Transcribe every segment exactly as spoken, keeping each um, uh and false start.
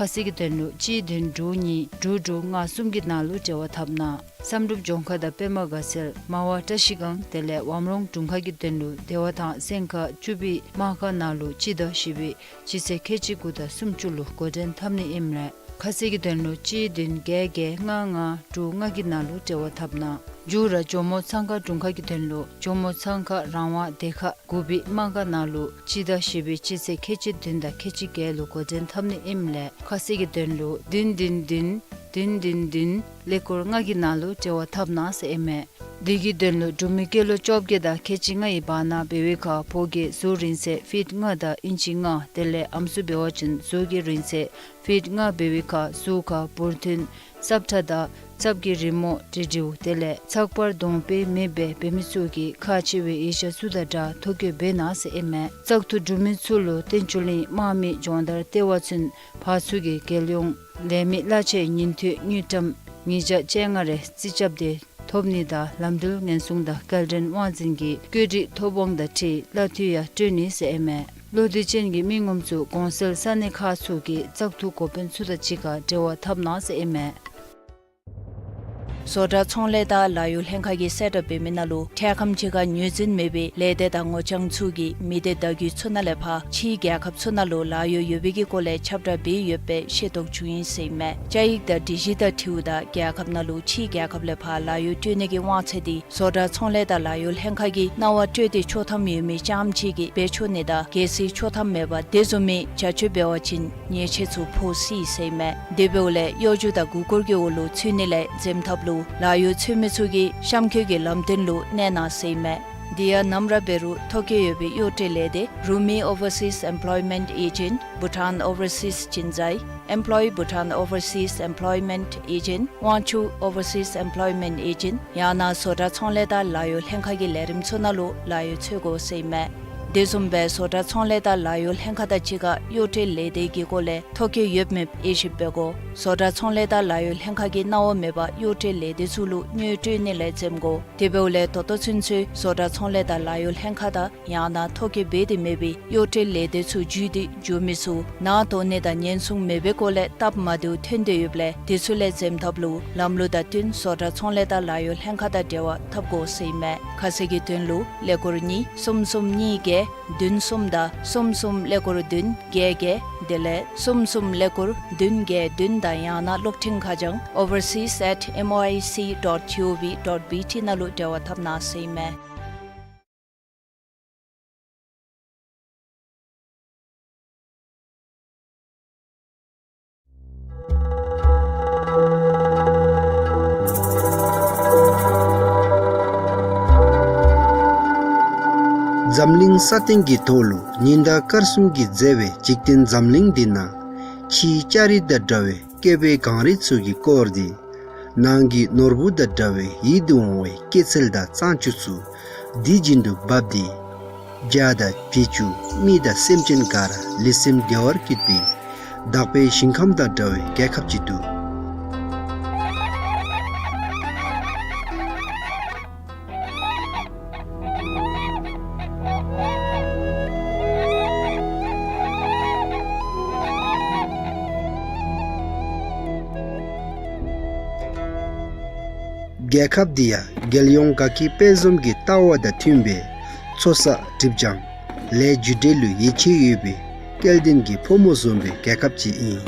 ཁ་གསལ་གྱི་དོན་ལུ་གཅིག་བདུན་དྲུག་གཉིས་དྲུག་དྲུག་ལྔ་གསུམ་གྱི་ནང་ལུ་འབྲེལ་བ་འཐབ་གནང་། བསམ་གྲུབ་ལྗོངས་མཁར་དང་པདྨ་དགའ་ཚལ་མར་པ་བཀྲ་ཤིས་སྒང་དེ་ལས་ཝམ་རོང་དྲུང་ཁག་གི་དོན་ལུ་བདེ་བ་ཐང་སེང་ཁ་བཅུ་པའི་དམག་སྒར་ནང་ལུ་སྤྱི་ཟླ་བཞི་པའི་སྤྱི་ཚེས་ཁལ་གཅིག་དགུ་དང་སུམ་ཅུ་ལུ་འགོ་འདྲེན་འཐབ་ནི་ཨིནམ་ལས་ཁ་གསལ་གྱི་དོན་ལུ་གཅིག་བདུན་བརྒྱད་བརྒྱད་ལྔ་ལྔ་དྲུག་ལྔ་གི་ནང་ལུ་འབྲེལ་བ་འཐབ་གནང་། མཇུག་ར་ཇོ་མོ་ཚང་ཁ་དྲུང་ཁག་གི་དོན་ལུ་ཇོ་མོ་ཚང་ཁ་རང་དབང་སྡེ་ཁག་དགུ་པའི་དམག་སྒར་ནང་ལུ་སྤྱི་ཟླ་བཞི་པའི་སྤྱི་ཚེས་ཁལ་གཅིག་བདུན་དང་ཁལ་གཅིག་བརྒྱད་ལུ་འགོ་འདྲེན་འཐབ་ནི་ཨིནམ་ལས་ཁ་གསལ་གྱི་དོན་ལུ་བདུན་བདུན་བདུན་བདུན་བདུན་བདུན་ཀླད་ཀོར་ལྔ་གི་ནང་ལུ་འབྲེལ་བ་འཐབ་གནང་ཟེར་ཨིན་མས། དེ་གི་དོན་ལུ་འབྲུག་མི་སྐྱེས་ལོ་བཅོ་བརྒྱད་དང་ཁལ་གཅིག་ལྔ་ཡི་བར་ན་འབད་བའི་ཁར་ཕོ་སྐྱེས་གཟུགས་རིང་ཚད་ཕིཊ་ལྔ་དང་ཨིན་ཅི་ལྔ་དེ་ལས་ཨམ་སྲུ་འབད་བ་ཅིན་གཟུགས་ཀྱི་རིང་ཚད་ཕིཊ་ལྔ་འབད་བའི་ཁར་གཟུགས་ཁར་འབུར་ཐོན་སྲབ་ཁྲ་དང་ཚབ་ཀྱི་རི་མོ་འབྲི་འབྲིཝ་དེ་ལས་ཚགས་པར་གདོང་པའི་མེ་འབར་འབད་མི་ཚུ་གིས་ཁག་ཆེ་བའི་ཡིག་ཆ་ཚུ་དང་སྦྲགས་ཐོ་བཀོད་འབད་གནང་ཟེར་ཨིན་མས། བཙག་འཐུ་གྲུབ་མི་ཚུ་ལུ་བསྟན་བཅོས་གླིང་དམག་མི་སྦྱོང་བརྡར་ལྟེ་བ་ཚུན་ཕར་ཚུར་གྱི་རྒྱལ་ཡོངས་ལས་མི་གླ་ཆའི་ཉིན་ཐོའི་དངུལ་ཀྲམ་ཉིས་བརྒྱ་བཅོ་ལྔ་རེ་རྩིས་རྐྱབ་སྟེ་ཐོབ་ནི་དང་ལམ་འགྲུལ་ཉེན་སྲུང་དང་སྐྱེལ་འདྲེན་དབང་འཛིན་གྱི་བཀོད་སྒྲིག་ཐོབ་དབང་དང་འཁྲིལ་གླ་འཐུས་ཡང་སྤྲོད་ནི་ཟེར་ཨིན་མས། བློ་འདྲི་ཅན་གྱི་མི་ངོམ་ཚུ་གོང་གསལ་ས་གནས་ཁག་ཚུ་གི་བཙག་འཐུ་འགོ་དཔོན་ཚུ་དང་གཅིག་ཁར་འབྲེལ་བ་འཐབ་གནང་ཟེར་ཨིན་མས། བཟོ་གྲྭ་ཚོང་ལས་དང་ལཱ་གཡོག་ལྷན་ཁག་གིས་གསལ་བསྒྲགས་འབད་མི་ནང་ལུ་འཕྲལ་ཁམས་ཅིག་ཁར་ངོས་འཛིན་མེད་པའི་ལས་སྡེ་དང་ངོ་རྐྱང་ཚུ་གིས་མི་སྡེ་བརྡ་བརྒྱུད་ཚུ་ནང་ལས་ཕར་ཕྱིའི་རྒྱལ་ཁབ་ཚུ་ནང་ལུ་ལཱ་གཡོག་ཡོད་པའི་གི་སྐོར་ལས་ཁྱབ་བསྒྲགས་འབད་ཡོད་པའི་ཤེས་རྟོགས་བྱུང་ཡི་ཟེར་ཨིན་མས། བཅའ་ཡིག་དང་སྒྲིག་གཞི་དང་འཁྲིལཝ་ད་རྒྱལ་ཁབ་ནང་ལུ་ཕྱིའི་རྒྱལ་ཁབ་ལས་ཕར་ལཱ་གཡོག་སྤྲོད་ནི་གི་དབང་ཚད་འདི་བཟོ་གྲྭ་ཚོང་ལས་དང་ལཱ་གཡོག་ལྷན་ཁག་གིས་གནང་བ་སྤྲོད་དེ་ཆོག་ཐམ་ཡོད་མི་རྐྱངམ་ཅིག་གིས་འབད་ཆོག་ནི་དང་གལ་སྲིད་ཆོག་ཐམ་མེད་པར་དེ་བཟུམ་མའི་བྱ་སྤྱོད་འབད་བ་ཅིན་ཉེས་ཆད་ཚུ་ཕོག་སྲིད་ཟེར་ཨིན་མས། དེ་འབདཝ་ལས་གཡོ་སྒྱུ་དང་མགུ་སྐོར་གྱི་འོག་ལུ་ཚུད་ནི་ལས་འཛེམ་ཐབས་ལུ་ལཱ་གཡོག་འཚོལ་མི་ཚུ་གིས་གཤམ་འཁོད་ཀྱི་ལམ་སྟོན་ལུ་གནས་གནང་ཟེར་ཨིན་མས། དེ་ཡང་ནམ་ར་འབད་རུང་ཐོ་བཀོད་ཡོད་པའི་གཡོག་སྤྲོད་ལས་སྡེ་Rumi Overseas Employment Agent, Bhutan Overseas Chinzai, Employ Bhutan Overseas Employment Agent, Wangchuck Overseas Employment Agent ཡང་ན་བཟོ་གྲྭ་ཚོང་ལས་དང་ལཱ་གཡོག་ལྷན་ཁག་གི་ལས་རིམ་ཚུ་ནང་ལུ་ལཱ་གཡོག་འཚོལ་དགོ་ཟེར་ཨིན་མས། དེ་བཟུམ་སྦེ་བཟོ་གྲྭ་ཚོང་ལས་དང་ལཱ་གཡོག་ལྷན་ཁག་དང་གཅིག་ཁར་གཡོག་སྤྲོད་ལས་སྡེ་གི་སྐོར་ལས་ཐོ་བཀོད་ཡོད་མེད་དབྱེ་ཞིབ་འབད་དགོ། བཟོ་གྲྭ་ཚོང་ལས་དང་ལཱ་གཡོག་ལྷན་ཁག་གིས་གནང་བ་མེད་པར་གཡོག་སྤྲོད་ལས་སྡེ་ཚུ་ལུ་དངུལ་སྤྲོད་ནི་ལས་འཛེམ་དགོ། དེ་འབདཝ་ལས་ད་ལྟོ་ཚུན་ཚོད་བཟོ་གྲྭ་ཚོང་ལས་དང་ལཱ་གཡོག་ལྷན་ཁག་དང་ཡང་ན་ཐོ་བཀོད་འབད་དེ་མེད་པའི་གཡོག་སྤྲོད་ལས་སྡེ་ཚུ་བརྒྱུད་དེ་འགྱོ་མི་ཚུ་ནང་དོགས་ནི་དང་ཉེན་སྲུང་མེད་པའི་སྐོར་ལས་སྟབས་མ་བདེཝ་ཐོན་དོ་ཡོདཔ་ལས་དེ་ཚུ་ལས་འཛེམ་ཐབས་ལུ་ལམ་ལུགས་དང་བསྟུན་བཟོ་གྲྭ་ཚོང་ལས་དང་ལཱ་གཡོག་ལྷན་ཁག་དང་འབྲེལ་བ་འཐབ་དགོ་ཟེར་ཨིན་མས། ཁ་གསལ་གྱི་དོན་ལུ་ཀླད་ཀོར་གཉིས་གསུམ་གསུམ་གཉིས་བརྒྱད་བདུན་གསུམ་དང་གསུམ་གསུམ་ཀླད་ཀོར་བདུན་བརྒྱད་བརྒྱད་དེ་ལས་གསུམ་གསུམ་ཀླད་ཀོར་བདུན་བརྒྱད་བདུན་དང་ཡང་ན་གློག་འཕྲིན་ཁ་བྱང་overseas at M O I C dot G O V dot B T ནང་ལུ་འབྲེལ་བ་འཐབ་གནང་ཟེར་ཨིན་མས། འཛམ་གླིང་ས་སྟེང་གི་ཐོག་ལུ་ཉི་ཟླ་སྐར་གསུམ་གྱིས་མཛེས་པའི་འཇིག་རྟེན་འཛམ་གླིང་འདི་ནང་ཕྱིའི་ལྕགས་རི་དང་འདྲ་བའི་སྐྱེས་པའི་གངས་རི་ཚུ་གིས་བསྐོར་ཏེ་ནང་གི་ནོར་བུ་དང་འདྲ་བའི་ཡིད་དུ་འོང་བའི་སྐྱེད་ཚལ་དང་གཙང་ཆུ་ཚུ་དུས་རྒྱུན་དུ་འབབ་སྟེ་བྱ་དང་བྱི་ཅུང་མི་དང་སེམས་ཅན་ག་ར་ལུས་སེམས་བདེ་བར་སྐྱིད་པའི་དག་པའི་ཞིང་ཁམས་དང་འདྲ་བའི་རྒྱལ་ཁབ་ཅིག་འདུག། རྒྱལ་ཁབ་འདི་ཡང་རྒྱལ་ཡོངས་དགའ་སྐྱིད་དཔལ་འཛོམས་ཀྱི་ལྟ་བ་དང་མཐུན་པའི་འཚོ་བསགས་སྒྲིབ་སྦྱང་ལས་རྒྱུ་འབྲས་ལུ་ཡིད་ཆེས་ཡོད་པའི་སྐལ་ལྡན་གྱི་ཕོ་མོ་འཛོམས་པའི་རྒྱལ་ཁབ་ཅིག་ཨིན།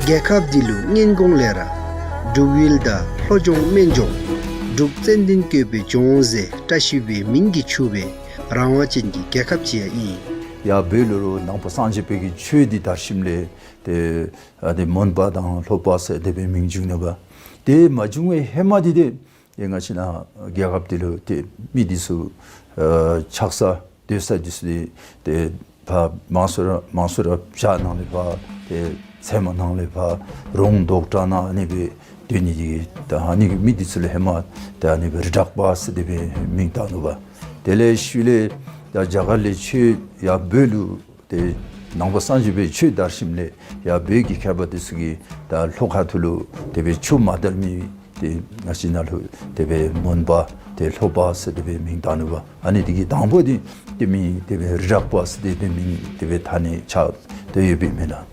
རྒྱལ་ཁབ་འདི་ལུ་སྔོན་གོང་ལས་ར་འབྲུག་ཡུལ་དང་ལྷོ་ལྗོངས་སྨན་ལྗོངས་འབྲུག་ཙན་དན་བཀོད་པའི་ལྗོངས་ཟེར་བཀྲ་ཤིས་པའི་མིང་གིས་ཕྱུག་པའི་རང་དབང་ཅན་གྱི་རྒྱལ་ཁབ་ཅིག་ཡང་ཨིན། ཡར་བོད་ལུ་ར་ནང་པ་སངས་རྒྱས་པའི་གི་ཆོས་འདི་དར་ཞིནམ་ལས་ཏེ་ཨ་ཏེ་མོན་པ་དང་ལྷོ་པ་ཟེར་དེ་སྦེ་མིང་བྱུང་ནུག་པ། དེ་མ་བྱུང་བའི་ཧེ་མ་འདི་ཏེ་ཏེ་ང་བཅས་ནཱ་རྒྱལ་ཁབ་འདི་ལུ་ཏེ་མི་འདི་ཚུ་ཨ་ཆགས་ས་སྡོད་ས་འདི་ཚུ་ཏེ་ཏེ་ཕར་མང་སུ་ར་མང་སུ་ར་བྱག་ནང་ལས་ཕར་ཏེ་ཚལ་མ་ནང་ལས་ཕར་རོང་དོག་བྲག་ནང་ཨ་ནི་སྦེ་སྡོད་ནི་འདི་ད་ཨ་ནི་གི་མི་འདི་ཚུ་ལུ་ཧེ་མ་ཏེ་ཨ་ནི་སྦེ་རི་དྭགས་པ་ཟེར་དེ་སྦེ་མིང་བཏགས་ནུག་པ། དེ་ལས་ཤུལ་ལས་ད་རྒྱ་གར་ལས་ཆོས་ཡར་བོད་ལུ་ཏེ་ནང་པ་སངས་རྒྱས་པའི་ཆོས་དར་ཞིནམ་ལས་ཡར་བོད་ཀྱི་མཁས་པ་འདི་ཚུ་གིས་ད་ལྷོ་ཁ་ཐུག་ལུ་དེ་སྦེ་ཆོས་མ་དར་མི་ ཏེ་ང་བཅས་ནང་ལུ་དེ་སྦེ་མོན་པ་ཏེ་ལྷོ་པ་ཟེར་དེ་སྦེ་མིང་བཏགས་ནུག་པ། ཨ་ནི་དེ་གི་དང་པོ་འདི་ཏེ་མིང་དེ་སྦེ་རི་རབ་པ་ཟེར་དེ་སྦེ་མིང་དེ་སྦེ་ཐ་སྙད་ཆགས་ཏེ་ཡོདཔ་ཨིན་མས་ལགས།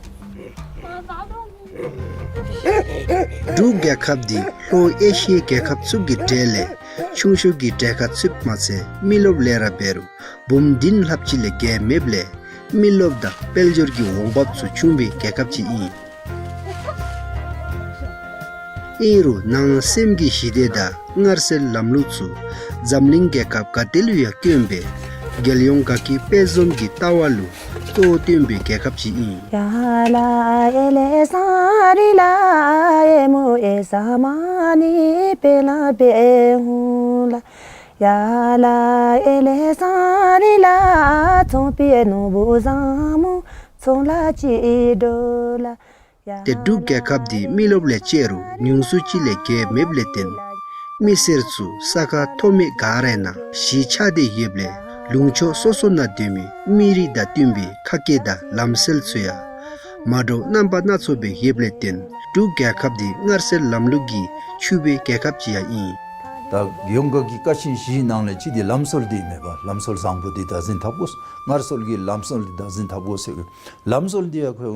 འབྲུག་རྒྱལ་ཁབ་འདི་ལྷོ་ཨེ་ཤི་ཡའི་རྒྱལ་ཁབ་ཚུ་གི་གྲས་ལས་ཆུང་ཤོས་ཀྱི་གྲས་ཁར་ཚུདཔ་མ་ཚད་མི་རློབས་ལས་ར་འབད་རུང་འབུམ་བདུན་ལྷགཔ་ཅིག་ལས་བརྒལ་མེདཔ་ལས་མི་རློབས་དང་དཔལ་འབྱོར་གྱི་འོང་འབབ་ཚུ་ཆུང་བའི་རྒྱལ་ཁབ་ཅིག་ཨིན། ཨིན་རུང་ནང་སེམས་ཀྱི་ཞི་བདེ་དང་མངར་གསོའི་ལམ་ལུགས་ཚུ་འཛམ་གླིང་རྒྱལ་ཁབ་ག་ཏེ་ལུ་ཡང་དཀོན་པས། རྒྱལ་ཡོངས་དགའ་སྐྱིད་དཔལ་འཛོམས་ཀྱི་ལྟ་བ་ལུ་གཙོ་བོ་བཏོན་པའི་རྒྱལ་ཁབ་ཅིག་ཨིན། ཏེ་འབྲུག་རྒྱལ་ཁབ་འདི་མི་རློབས་ལས་བཅད་རུང་ཉུང་སུ་ཅིག་ལས་བརྒལ་མེདཔ་ལས་བརྟེན་མི་སེར་ཚུ་ས་ཁ་མཐོ་དམན་ག་ར་ནང་གཞིས་ཆགས་ཏེ་ཡོདཔ་ལས་ལུང་ཕྱོགས་སོ་སོ་ནང་སྡོད་མི་མི་རིགས་དང་བསྟུན་པའི་ཁ་སྐད་དང་ལམ་སྲོལ་ཚུ་ཡང་མ་འདྲཝ་རྣམ་པ་སྣ་ཚོགས་སྦེ་ཡོདཔ་ལས་བརྟེན་འབྲུག་རྒྱལ་ཁབ་འདི་མངར་གསོའི་ལམ་ལུགས་ཀྱིས་ཕྱུག་པའི་རྒྱལ་ཁབ་ཅིག་ཡང་ཨིན། ད་ཡོངས་གྲགས་ཀྱི་ཀ་ཆེན་བཞིའི་ནང་ལས་གཅིག་འདི་ལམ་སྲོལ་འདི་ཨིན་མས་པ། ལམ་སྲོལ་བཟང་པོ་འདི་བདག་འཛིན་འཐབ་དགོ། མངར་གསོ་གི་ལམ་སྲོལ་འདི་བདག་འཛིན་འཐབ་དགོ་ཟེར། ལམ་སྲོལ་འདི་ཡང་ཁོ་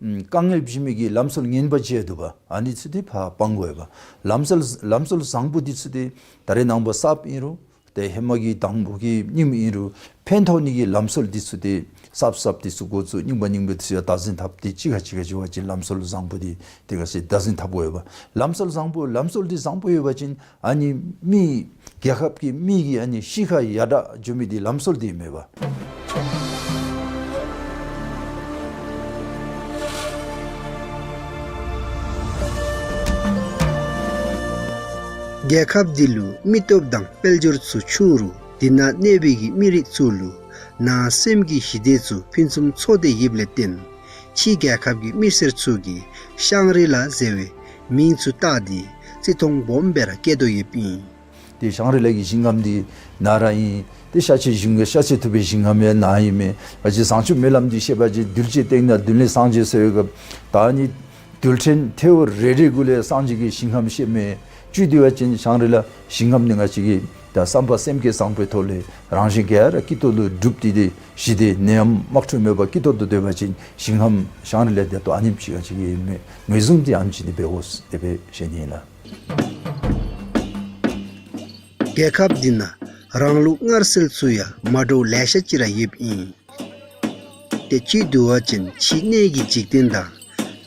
ཨམ་དཀའ་ངལ་བྱུང་མི་གི་ལམ་སྲོལ་ངན་པ་ཅིག་འདུག་པ། ཨ་ནི་ཚུ་འདི་ཕར་སྤང་དགོ་པས། ལམ་སྲོལ་ལམ་སྲོལ་བཟང་པོ་འདི་ཚུ་འདི་ད་རེས་ནངས་པ་གསརཔ་ཨིན་རུང་ཏེ་ཧེ་མ་གི་དང་པོ་གི་རྙིངམ་ཨིན་རུང་ཕན་ཐོགས་ནི་གི་ལམ་སྲོལ་འདི་ཚུ་འདི་གསརཔ་གསརཔ་འདི་ཚུ་འགོ་བཙུགས་རྙིང་པ་རྙིང་པ་འདི་ཚུ་ཡང་བདག་འཛིན་འཐབ་སྟེ་གཅིག་ཁར་གཅིག་ཁར་འགྱོ་བ་ཅིན་ལམ་སྲོལ་བཟང་པོ་འདི་ཏེ་ག་ཅི་བདག་འཛིན་འཐབ་དགོ་པས། ལམ་སྲོལ་བཟང་པོ་ལམ་སྲོལ་འདི་བཟང་པོ་ཡོད་པ་ཅིན་ཨ་ནི་མི་རྒྱལ་ཁབ་ཀྱི་མི་གི་ཨ་ནི་གཤིས་ཀ་ཡར་དྲག་འགྱོ་མི་འདི་ལམ་སྲོལ་འདི་ཨིན་མས་པ། རྒྱལ་ཁབ་འདི་ལུ་མི་སྟོབས་དང་དཔལ་འབྱོར་ཚུ་ཆུང་རུང་འདི་ནང་གནས་པའི་གི་མི་རིགས་ཚུ་ལུ་ནང་སེམས་ཀྱི་ཞི་བདེ་ཚུ་ཕུན་སུམ་ཚོགས་ཏེ་ཡོདཔ་ལས་བརྟེན་ཕྱི་རྒྱལ་ཁབ་ཀྱི་མི་སེར་ཚུ་གིས་ཤང་རི་ལ་ཟེར་བའི་མིང་ཚུ་བཏགས་ཏེ་བརྩི་མཐོང་སྦོམ་སྦེ་ར་བསྐྱེད་དོ་ཡོདཔ་ཨིན། ཏེ་ཤང་རི་ལ་གི་ཞིང་ཁམས་འདི་ནཱ་ར་ཨིན། ཏེ་ཤཱཀྱའི་གཞུང་གི་ཤཱཀྱ་ཐུབ་པའི་ཞིང་ཁམས་ཡང་ནཱ་ཨིན་མས། ང་བཅས་བཟང་སྤྱོད་སྨོན་ལམ་འདི་བཤད་པ་ཅིན་གདུལ་བྱའི་སྟེང་ན་གདུལ་བྱ་སངས་རྒྱས་ཟེར་བའི་སྐབས་ད་ཨ་ནི་རྡུལ་ཕྲན་ཐལཝ་རེ་རེ་གུ་ལས་སངས་རྒྱས་ཀྱི་ཞིང་ཁམས་བཤད་མི་བཅུད་དེ་བ་ཅིན་ཤང་རི་ལ་ཞིང་ཁམས་ནི་ང་བཅས་ཀྱི་ད་བསམ་པ་སེམས་བསྐྱེད་བཟང་པོའི་ཐོག་ལས་རང་གཞན་ག་ར་སྐྱིད་ཏོག་ཏོ་སྒྲུབ་སྟེ་ཏེ་ཞི་བདེ་ནད་ཡམས་དམག་འཁྲུག་མེད་པར་སྐྱིད་ཏོག་ཏོ་སྡོད་པ་ཅིན་ཞིང་ཁམས་ཤང་རི་ལ་འདི་ད་ཨ་ནེམ་ཅིག་ང་བཅས་ཀྱིས་ངོས་བཟུང་འདི་ཨ་ནེམ་ཅིག་འདི་འབད་དགོ་ཟེར་དེ་སྦེ་བཤད་ནི་ཨིན་ལགས། རྒྱལ་ཁབ་འདི་ནང་རང་ལུགས་མངར་གསོ་ཚུ་ཡང་མ་འདྲཝ་ལེ་ཤ་ཅིག་ར་ཡོདཔ་ཨིན། ཏེ་སྤྱིར་བསྡུ་བ་ཅིན་ཕྱི་སྣོད་ཀྱི་འཇིག་རྟེན་དང་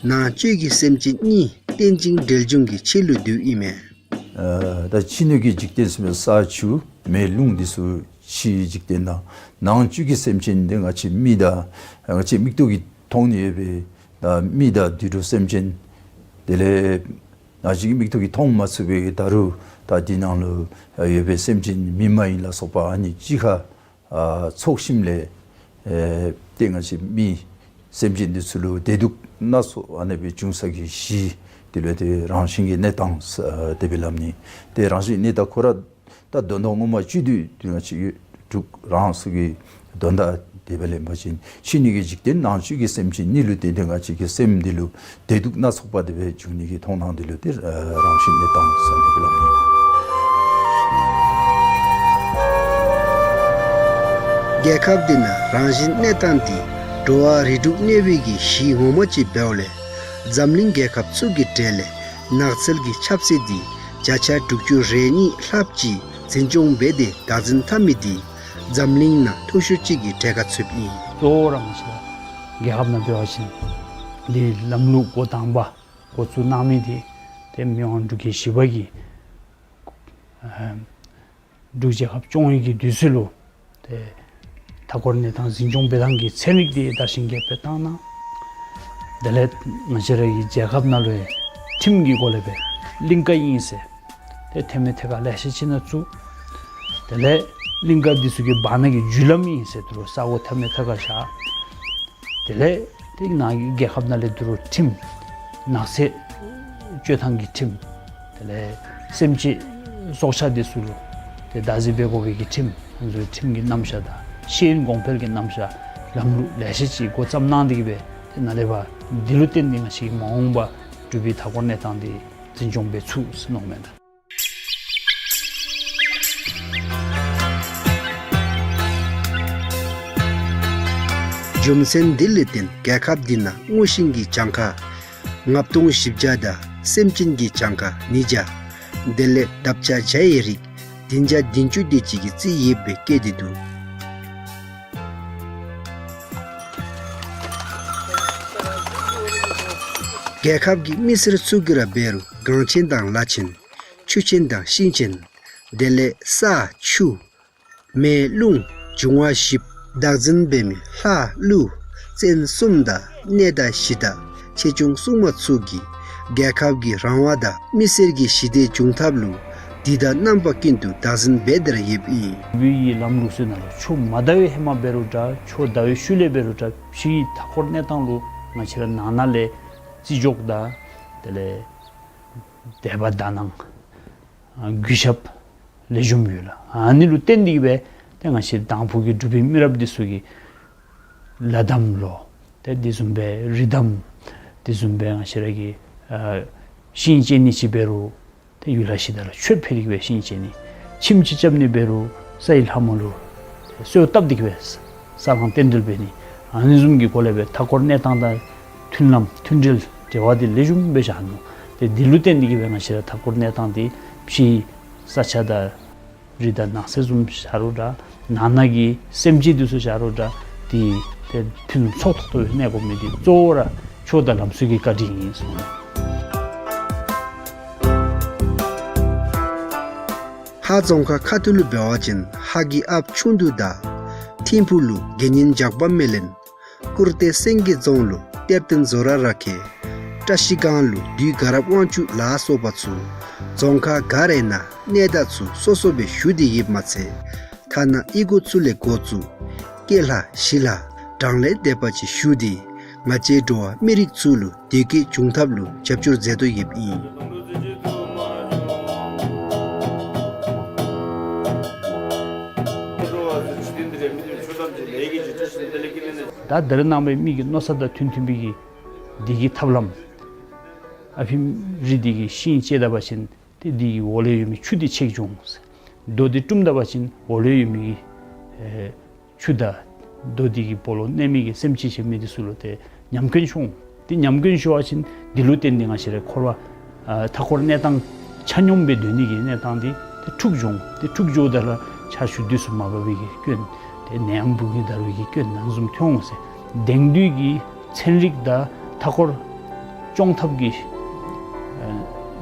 ནང་བཅུད་ཀྱི་སེམས་ཅན་གཉིས་རྟེན་ཅིང་འབྲེལ་འབྱུང་གི་ཆེད་ལུ་འདུཝ་ཨིན་མས། ཨ་ད་ཕྱི་སྣོད་ཀྱི་འཇིག་རྟེན་ཟེར་མི་ས་ཆུ་མེ་རླུང་འདི་ཚུ་ཕྱིའི་འཇིག་རྟེན་དང་ནང་བཅུད་ཀྱི་སེམས་ཅན་འདི་ང་བཅས་མི་དང་ང་བཅས་མིག་ཏོ་གིས་མཐོང་ནི་ཡོད་པའི་ད་མི་དང་དུད་འགྲོ་སེམས་ཅན་དེ་ལས་ང་བཅས་ཀྱི་མིག་ཏོ་གིས་མཐོང་མ་ཚུགས་པའི་ད་རུང་ད་འདི་ནང་ལུ་ཡོད་པའི་སེམས་ཅན་མི་མ་ཡིན་ལ་སོགས་པ་ཨ་ནི་གཅིག་ཁར་ཨ་ཚོགས་ཞིནམ་ལས་ཨེ་ཏེ་ང་བཅས་མི་སེམས་ཅན་འདི་ཚུ་ལུ་བདེ་སྡུག་སྣ་ཚོགས་ཨ་ནི་སྦེ་འབྱུང་ས་གི་གཞི་འདི་ལུ་ཏེ་རང་བཞིན་གྱི་གནས་སྟངས་ཨ་དེ་སྦེ་སླབ་ནི། ཏེ་རང་བཞིན་གནས་སྟངས་ཁོ་ར་ད་དོན་དག་ངོ་མ་བཅུད་དེ་ཏེ་ང་བཅས་འབྲུག་རང་སོ་གི་དོན་དག་དེ་སྦེ་ལེན་པ་ཅིན་ཕྱི་སྣོད་ཀྱི་འཇིག་རྟེན་ནང་བཅུད་ཀྱི་སེམས་ཅན་གཉིས་ལུ་བརྟེན་ཏེ་ང་བཅས་ཀྱི་སེམས་འདི་ལུ་བདེ་སྡུག་སྣ་ཚོགས་པ་དེ་སྦེ་འབྱུང་ནི་གི་མཐོང་སྣང་འདི་ལུ་ཏེ་ཨ་རང་བཞིན་གནས་སྟངས་ཟེར་དེ་སྦེ་སླབ་ནི། རྒྱལ་ཁབ་འདི་ནང་རང་བཞིན་གནས་སྟངས་འདི་འགྲོ་བ་རིགས་དྲུག་གནས་པའི་གི་གཞི་ངོ་མ་ཅིག་འབདཝ་ལས་འཛམ་གླིང་རྒྱལ་ཁབ་ཚུ་གི་གྲས་ལས་ནགས་ཚལ་གྱི་ཁྱབ་ཚད་འདི་བརྒྱ་ཆ་དྲུག་ཅུ་རེ་གཉིས་ལྷགཔ་ཅིག་འཛིན་སྐྱོང་འབད་དེ་བདག་འཛིན་འཐབ་མི་འདི་འཛམ་གླིང་ནང་མཐོ་ཤོས་ཅིག་གི་གྲས་ཁར་ཚུདཔ་ཨིན། གཙོ་བོ་ར་ང་བཅས་རྒྱལ་ཁབ་ནང་འབད་བ་ཅིན་འདི་ལམ་ལུགས་འགོ་དང་པ་འགོ་བཙུགས་གནང་མི་འདི་ཏེ་མི་དབང་འབྲུག་རྒྱལ་བཞི་པ་གིས་ཨ་འབྲུག་རྒྱལ་ཁབ་སྐྱོང་བའི་གི་དུས་ཚོད་ལུ་ཏེ་མཐའ་འཁོར་གནས་སྟངས་འཛིན་སྐྱོང་འབད་ཐངས་ཀྱི་ཚན་རིག་འདི་དར་ཞིང་རྒྱས་པར་བཏང་གནང་། དེ་ལས་ང་བཅས་ར་གི་རྒྱལ་ཁབ་ནང་ལུ་ཡང་ཁྲིམས་ཀྱི་སྒོ་ལས་སྦེ་གླིང་ཀ་ཨིན་ཟེར་ཏེ་ཐེམ་མེ་ཐད་ཀར་ལེ་ཤ་ཅིག་ནང་བཙུགས། དེ་ལས་གླིང་ཀ་འདི་ཚུ་གི་བར་ན་གི་རྒྱུ་ལམ་ཨིན་ཟེར་དེ་རུང་ས་སྒོ་ཐེམ་མེ་ཐད་ཀར་བཞག། དེ་ལས་ཏེ་ནཱ་གི་རྒྱལ་ཁབ་ནང་ལས་དེ་རུང་ཁྲིམས་ནགས་ཚལ་གཅོད་ཐངས་ཀྱི་ཁྲིམས་དེ་ལས་སེམས་ཅན་སྲོག་ཆགས་འདི་ཚུ་ལུ་ཏེ་བདག་འཛིན་འབད་དགོ་པའི་གི་ཁྲིམས་ཨ་ནི་ཚུ་ཁྲིམས་ཀྱི་རྣམ་གཞག་དང་ཤེས་ཡོན་གོང་འཕེལ་གྱི་རྣམ་གཞག་ལམ་ལུགས་ལེ་ཤ་ཅིག་འགོ་བརྩམས་གནང་སྟེ་གི་སྦེ་ཏེ་ནཱ་ལས་ཕར་འདི་ལུ་བརྟེན་ཏེ་ང་བཅས་ཀྱི་མ་འོངས་པ་འབྲུག་པའི་མཐའ་འཁོར་གནས་སྟངས་འདི་ འཛིན་སྐྱོང་འབད་ཚུགས་ཟེར་མནོཝ་མས། རྒྱུ་མཚན་འདི་ལུ་བརྟེན་རྒྱལ་ཁབ་འདི་ནང་དངོས་ཤིང་གི་གྱངས་ཁ་ལྔ་སྟོང་བཞི་བརྒྱ་དང་སེམས་ཅན་གྱི་གྱངས་ཁ་ཉིས་བརྒྱ། དེ་ལས་འདབ་ཆགས་བྱ་ཡི་རིགས་བདུན་བརྒྱ་བདུན་ཅུ་དེ་ཅིག་གིས་རྩིས་ཡོདཔ་སྦེ་བཀོད་དེ་འདུག། རྒྱལ་ཁབ་ཀྱི་མི་སེར་ཚུ་གིས་ར་འབད་རུང་གངས་ཆེན་དང་ལ་ཆེན། ཆུ་ཆེན་དང་ཤིང་ཆེན། དེ་ལས་ས་ཆུ་མེ་རླུང་འབྱུང་བ་བཞིཔ་བདག་འཛིན་འབད་མི་ལྷ་ཀླུ་བཙན་གསུམ་དང་གནས་བདག་གཞི་བདག་ཆེ་ཆུང་སྲུང་མ་ཚུ་གིས་རྒྱལ་ཁབ་ཀྱི་རང་དབང་དང་མི་སེར་གྱི་ཞི་བདེ་འབྱུང་ཐབས་ལུ་དུས་དང་རྣམ་པ་ཀུན་ཏུ་བདག་འཛིན་འབད་དེ་ར་ཡོདཔ་ཨིན། བོད་ཀྱི་ལམ་ལུགས་ཚུ་ནང་ལུ་ཆུ་མ་དར་བའི་ཧེ་མ་འབད་རུང་འདྲ་ཆུ་དར་བའི་ཤུལ་ལས་འབད་རུང་འདྲ་ཕྱིའི་མཐའ་འཁོར་གནས་སྟངས་ལུ་ང་བཅས་ར་ནང་ན་ལས་བརྩི་འཇོག་དང་དེ་ལས་དད་པ་དག་སྣང་གུས་ཞབས་ལེགས་ཤོམ་ཡོད་ལགས། ཨ་ནི་ལུ་བརྟེན་ཏེ་གིས་སྦེ་ཏེ་ང་བཅས་དང་ཕུ་གི་འབྲུག་པའི་མི་རབས་འདི་ཚུ་གིས་ལ་དམ་ལོ་ཏེ་དེ་བཟུམ་སྦེ་རི་དམ་དེ་བཟུམ་སྦེ་ང་བཅས་ར་གི་ཨ་ཤིང་བཅད་ནི་ཅིག་འབད་རུང་ཏེ་ཡུལ་ལྷ་གཞི་བདག་ལུ་མཆོད་ཕུལ་ཏེ་གིས་སྦེ་ཤིང་བཅད་ནི། ཁྱིམ་ཅིག་རྐྱབ་ནི་འབད་རུང་ས་ཡི་ལྷ་མོ་ལུ་གསོལཝ་བཏབ་སྟེ་གིས་སྦེ་ས་བསླང་རྟེན་འབྲེལ་འབད་ནི། ཨ་ནི་བཟུམ་གྱི་སྒོ་ལས་སྦེ་མཐའ་འཁོར་གནས་སྟངས་དང་མཐུན་ལམ་མཐུན་འབྲེལ་འབྲེལ་བ་འདི་ལེགས་ཤོམ་སྦེ་བཞག་ནུག། ཏེ་འདི་ལུ་བརྟེན་ཏེ་གིས་སྦེ་ང་བཅས་ར་མཐའ་འཁོར་གནས་སྟངས་འདི་ཕྱིའི་ས་ཆ་དང་རི་དང་ནགས་ཚལ་བཟུམ་བཞག་རུང་འདྲ་ནང་ན་གི་སེམས་ཅན་འདི་ཚུ་བཞག་རུང་འདྲ་ཏེ་ཏེ་ཕུན་སུམ་ཚོགས་ཏོག་ཏོ་སྦེ་གནས་དགོ་མི་འདི་གཙོ་བོ་ར་ཆོས་དང་ལམ་སྲོལ་གྱི་བཀའ་དྲིན་ཨིན་གསུངས། ཧཱ་རྫོང་ཁག་ཁ་ཐུག་ལུ་འབད་བ་ཅིན་ཧཱ་གི་ཨཔ་ཆུང་འདུ་དང་ཐིམ་ཕུག་ལུ་དགེ་བསྙེན་ཇག་པ་མེ་ལེན། ཀུར་སྟོད་སེང་གེ་རྫོང་ལུ་གཏེར་སྟོན་ཛོ་ར་ར་ཁེ། བཀྲ་ཤིས་སྒང་ལུ་བདུད་དགའ་རབ་དབང་ཕྱུག་ལ་སོགས་པ་ཚུ་རྫོང་ཁག་ག་རའི་ནང་གནས་བདག་ཚུ་སོ་སོ་སྦེ་བཞུགས་ཏེ་ཡོདཔ་མ་ཚད་ཐ་ན་གཡུས་སྒོ་ཚུ་ལས་འགོ་བཙུགས་སྐྱེས་ལྷ་ཞི་ལྷ་གྲངས་ལས་འདས་པ་ཅིག་བཞུགས་ཏེ་ང་བཅས་འགྲོ་བ་མི་རིགས་ཚུ་ལུ་བདེ་སྐྱིད་འབྱུང་ཐབས་ལུ་རྒྱབ་སྐྱོར་མཛད་དོ་ཡོདཔ་ཨིན། ད་ད་རེས་ནངས་པའི་མི་གི་མནོ་བསམ་དང་མཐུན་མཐུན་པའི་གི་འདི་གི་ཐབས་ལམ་ཨ་ཕི་རི་འདི་གི་ཤིང་བཅད་ད་པ་ཅིན་ཏེ་འདི་གི་འོག་ལས་ཡོད་མི་ཆུ་འདི་ཆད་འགྱོ་འོང་ཟེར། རྡོ་འདི་བཀྲུམ་ད་པ་ཅིན་འོག་ལས་ཡོད་མི་གི་ཨེ་ཆུ་དང་རྡོ་འདི་གི་སྦོ་ལོགས་གནས་མི་གི་སེམས་ཅན་ཆེ་མི་འདི་ཚུ་ལུ་ཏེ་ཉམས་སྐྱོན་ཤོར་འོང་། ཏེ་ཉམས་སྐྱོན་ཤོར་བ་ཅིན་འདི་ལུ་བརྟེན་ཏེ་ང་བཅས་ར་འཁོར་བ་ཨ་མཐའ་འཁོར་གནས་སྟངས་ཆ་སྙོམས་སྦེ་སྡོད་ནི་གི་གནས་སྟངས་འདི་ཏེ་འཁྲུགས་འགྱོ་འོང་། ཏེ་འཁྲུགས་འགྱོཝ་ད་ལུ་ཆར་ཆུ་དུས་སུ་མ་འབབ་པའི་གི་སྐྱོན་ཏེ་ནད་ཡམས་འབུ་གི་འདར་བའི་གི་སྐྱོན་ཨ་ནི་བཟུམ་ཐོན་འོང་ཟེར། དེང་དུས་ཀྱི་ཚན་རིག་དང་མཐའ་འཁོར་སྐྱོང་ཐབས་ཀྱི་ཨ་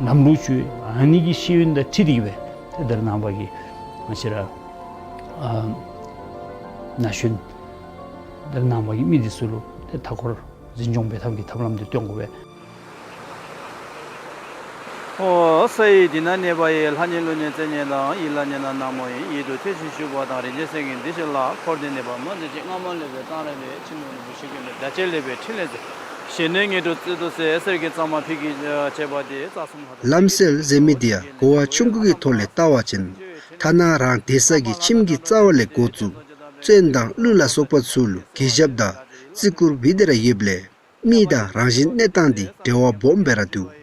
ལམ་ལུགས་ཚུ་ཨ་ནི་གི་ཤེས་ཡོན་དང་འཁྲིལ་ཏེ་གིས་སྦེ་ཏེ་ད་རེས་ནངས་པ་གི་ང་བཅས་ར་ཨ་ན་གཞོན་ད་རེས་ནངས་པ་གི་མི་འདི་ཚུ་ལུ་ཏེ་མཐའ་འཁོར་འཛིན་སྐྱོང་འབད་ཐབས་ཀྱི་ཐབས་ལམ་འདི་སྟོན་དགོ་པས། ཨོ་ས་ཡི་དེ་ན་གནས་པ་ཡི། ལྷ་ཉིད་ཀླུ་ཉིད་རྩེ་ཉིད་དང་། ཡིད་ལ་ཉན་ན་ན་མོ་ཡིན། ཡིད་དུ་ཐོས་ཤིང་ཞུ་བ་དང་། རིན་ཆེན་གསེར་གྱི་འདི་ཞིག་ལ། འཁོར་འདས་ནད་པ་མ་མཛད་ཅིག་སྔ་མ་ལས་འབད་གཙང་རིས་ལས། ཕྱི་མ་ནོར་བུ་ཞིག་གི་ལས། བརྡ་བཅས་ལས་འབད་ཕྲིན་ལས་མཛད། ཞི་གནས་ངེས་དྲུག་རྩལ་དུ་གསལ། གསེར་གྱི་གཙང་མ་ཕུད་ཀྱིས་བྱས་པ་དེ། རྩ་གསུམ་ལྷ་དང་ལམ་སྲོལ་ཟེར་མི་འདི་ཡང་གོ་བ་ཆུང་ཀུ་གི་ཐོག་ལས་བལྟ་བ་ཅིན་ཐ་ན་རང་སྡོད་ས་གི་ཁྱིམ་གྱི་རྩ་བ་ལས་འགོ་བཙུགས་བཙོན་དང་ཀླུ་ལ་སོགས་པ་ཚུ་ལུ་གུས་ཞབས་དང་བརྩི་བཀུར་འབད་དེ་ར་ཡོདཔ་ལས་མི་དང་རང་བཞིན་གནས་སྟངས་འདི་འབྲེལ་བ་སྦོམ་སྦེ་ར་འདུག།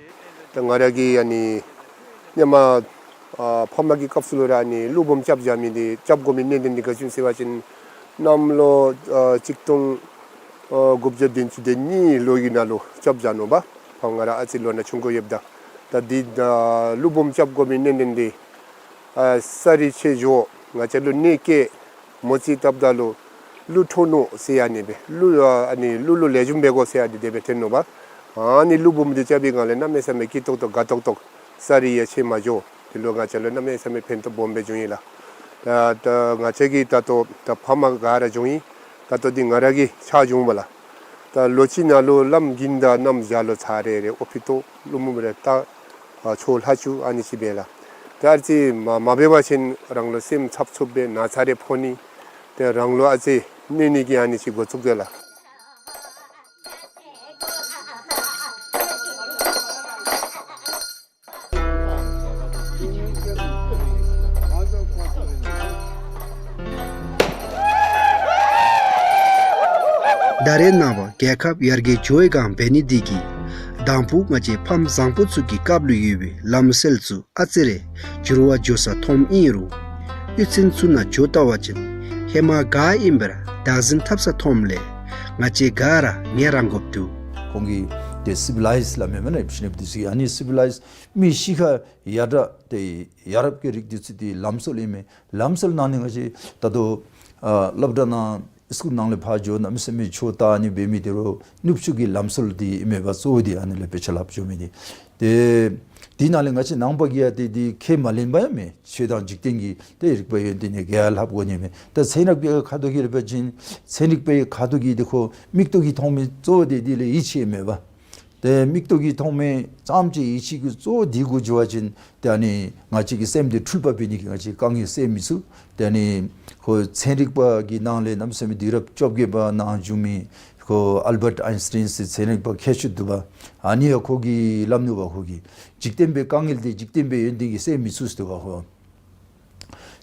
ད་ང་ར་གི་ཨ་ནི་སྔོན་མ་ཨ་ཕམ་གི་སྐབས་སུ་ལུ་ར་ཨ་ནི་ཀླུ་འབུམ་རྐྱབ་བཞག་མི་འདི་རྐྱབ་དགོ་མི་གནད་དོན་འདི་ག་ཅི་ཨིན་ཟེར་བ་ཅིན་གནམ་ལོ་ཨ་གཅིག་སྟོང་ཨ་དགུ་བརྒྱ་བདུན་ཅུ་དོན་གཉིས་ལོ་གི་ནང་ལུ་རྐྱབ་བཞག་ནུག་པ། ཕམ་ང་ར་ཨ་ཙི་ལོ་ན་ཆུང་ཀུ་ཡོདཔ་ད། ད་འདི་ད་ཀླུ་འབུམ་རྐྱབ་དགོ་མི་གནད་དོན་འདི་ཨ་ས་རུད་ཆད་འགྱོ་ང་བཅས་ལུ་གནོད་བཀལ་མོ་རྩིས་བཏབ་ད་ལུ་ཀླུ་འཕྲོག་ནུག་ཟེར་ཨ་ནི་སྦེ་ཀླུ་ཨ་ནི་ཀླུ་ལུ་ལེགས་ཤོམ་འབད་དགོ་ཟེར་ཨ་ནི་དེ་སྦེ་ཐོན་ནུག་པ། ཨ་ནི་ཀླུ་འབུམ་འདི་རྐྱབ་པའི་སྒང་ལས་གནམ་མེད་ས་མེད་སྐྱིད་ཏོག་ཏོ་དགའ་ཏོག་ཏོ་ས་རུད་ཡང་ཆད་མ་འགྱོ། དེ་ལུ་ང་བཅས་ལུ་གནམ་མེད་ས་མེད་ཕན་ཐོགས་སྦོམ་སྦེ་བྱུང་ཡི་ལགས། ད་ད་ང་བཅས་ཀྱིས་ད་ལྟོ་ད་ཕམ་ག་ར་བྱུང་ཡི། ད་ལྟོ་འདི་ང་ར་གིས་ཕྱག་བྱུང་བ་ལགས། ད་ལོ་གཅིག་ནང་ལུ་བླམ་དགུན་དང་གནམ་བྱཱར་ལུ་ཚར་རེ་རེ་ཨོ་ཕི་ཏོ་ཀླུ་འབུམ་རེ་ད་ཨ་ཚོགས་ལྷག་བཅུག་ཨ་ནི་ཅིག་འབད་ལགས། ད་ཨ་ཙི་མ་མ་འབད་བ་ཅིན་རང་ལུ་སེམས་འཚབ་འཚུབ་སྦེ་ན་ཚ་རེ་ཕོག་ནི། ཏེ་རང་ལུ་ཨ་ཙི་གནོད་ནི་གི་ཨ་ནི་ཅིག་འགོ་བཙུགས་དེ་ལགས། ད་རེས་ནངས་པ་རྒྱལ་ཁབ་ཡར་རྒྱས་འགྱོ་བའི་སྒང་འབད་ནི་འདི་གིས་ད་ དང་ཕུ་ང་བཅས་ཕམ་བཟང་པོ་ཚུ་གི་སྐབས་ལུ་ཡོད་པའི་ལམ་སྲོལ་ཚུ་ཨ་ཙི་རེ་འགྱུར་བ་འགྱོ་ས་མཐོངམ་ཨིན་རུང་གཡུས་ཚན་ཚུ་ནང་འགྱོ་བལྟ་བ་ཅིན་ཧེ་མ་ག་ཨིན་པ་ར་བདག་འཛིན་འཐབ་ས་མཐོངམ་ལས་ང་བཅས་ག་ར་ངལ་རངས་དགོཔ་འདུག། ཁོང་གིས་ཏེ་སི་བི་ལའིཛ་སླབ་མི་མེན་ན་ཨིན་ཞིན་ན་འདི་ཚུ་ཨ་ནི་སི་བི་ལའིཛ་མི་ཤི་ཁ་ཡར་དྲག་ཏེ་ཡ་རབས་ཀྱི་རིགས་འདི་ཚུ་འདི་ལམ་སྲོལ་ཨིན་མས། ལམ་སྲོལ་ནང་ནི་ང་བཅས་ད་ལྟོ་ཨ་སློབ་གྲྭ་ནང་སི་ཀུལ་ནང་ལས་ཕར་འགྱོ་གནམ་མེད་ས་མེད་ཆོས་ལྟ་ནི་འབད་མི་དེ་རུང་ནུབ་ཕྱོགས་ཀྱི་ལམ་སྲོལ་འདི་ཨིན་མས་པ། གཙོ་བོ་འདི་ཨ་ནི་ལས་དཔེ་ཆ་ལྷབ་འགྱོ་མི་འདི། ཏེ་འདི་ནང་ལས་ང་བཅས་ནང་པ་གིས་ཡང་ཏེ་འདི་ཁས་མ་ལེན་པ་ཡང་མེད། ཆོས་དང་འཇིག་རྟེན་གྱི་ཏེ་རིག་པ་ཡོན་ཏན་ནི་ག་ཡང་ལྷབ་དགོ་ནི་མེད། ད་ཚན་རིག་པའི་ཁ་ཐུག་གི་ལས་འབད་ཅིན་ཚན་རིག་པའི་ཁ་ཐུག་གི་འདི་ཁོ་མིག་ཏོ་གིས་མཐོང་མི་གཙོ་བོ་འདི་འདི་ལུ་ཡིད་ཆེས་མེད་པ། ཏེ་མིག་ཏོ་གིས་མཐོང་མི་ཙམ་ཅིག་ཡིད་ཆེས་ཀྱི་གཙོ་བོ་འདི་གུ་འགྱོ་བ་ཅིན་ཏེ་ཨ་ནི་ང་བཅས་ཀྱི་སེམས་འདི་འཁྲུལ་པ་འབད་ནི་གི་ང་བཅས་དཀའ་ངལ་སེལ་མི་ཚུགས། ཏེ་ཨ་ནི་ཁོ་ཚན་རིག་པ་གི་ནང་ལས་གནམ་མེད་ས་མེད་དུས་རབས་བཅོ་བརྒྱད་པ་ནང་བྱུང་མི་ཁོ་ཨལ་བརཊ་ཨའིན་སི་ཊེན་ཟེར་ཚན་རིག་པ་མཁས་མཆོག་འདུག་པ། ཨ་ནི་ཡང་ཁོ་གིས་སླབ་ནུག་པ། ཁོ་གིས་འཇིག་རྟེན་པའི་དཀའ་ངལ་འདི་འཇིག་རྟེན་པའི་ཡོན་ཏན་གྱིས་སེལ་མི་ཚུགས་ཟེར་འདུག་པ་ཁོ།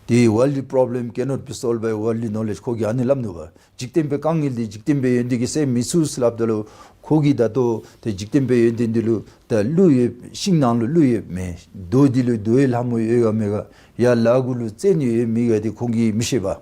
The worldly problem cannot be solved by worldly knowledge. ཁོ་གིས་ཨ་ནི་སླབ་ནུག་པ། འཇིག་རྟེན་པའི་དཀའ་ངལ་འདི་འཇིག་རྟེན་པའི་ཡོན་ཏན་གྱིས་སེལ་མི་ཚུགས་ཟེར་སླབ་ད་ལུ་ཁོ་གིས་ད་ལྟོ་ཏེ་འཇིག་རྟེན་པའི་ཡོན་ཏན་འདི་ལུ་ད་ཀླུ་ཡོད། ཤིང་ནང་ལུ་ཀླུ་ཡོདཔ་མས། རྡོ་འདི་ལུ་རྡོའི་ལྷ་མོ་ཡོད་ག་མེད་ག། ཡར་ལ་གུ་ལུ་བཙན་ཡོད་མེད་ག་འདི་ཁོང་གིས་མི་ཤེས་པ།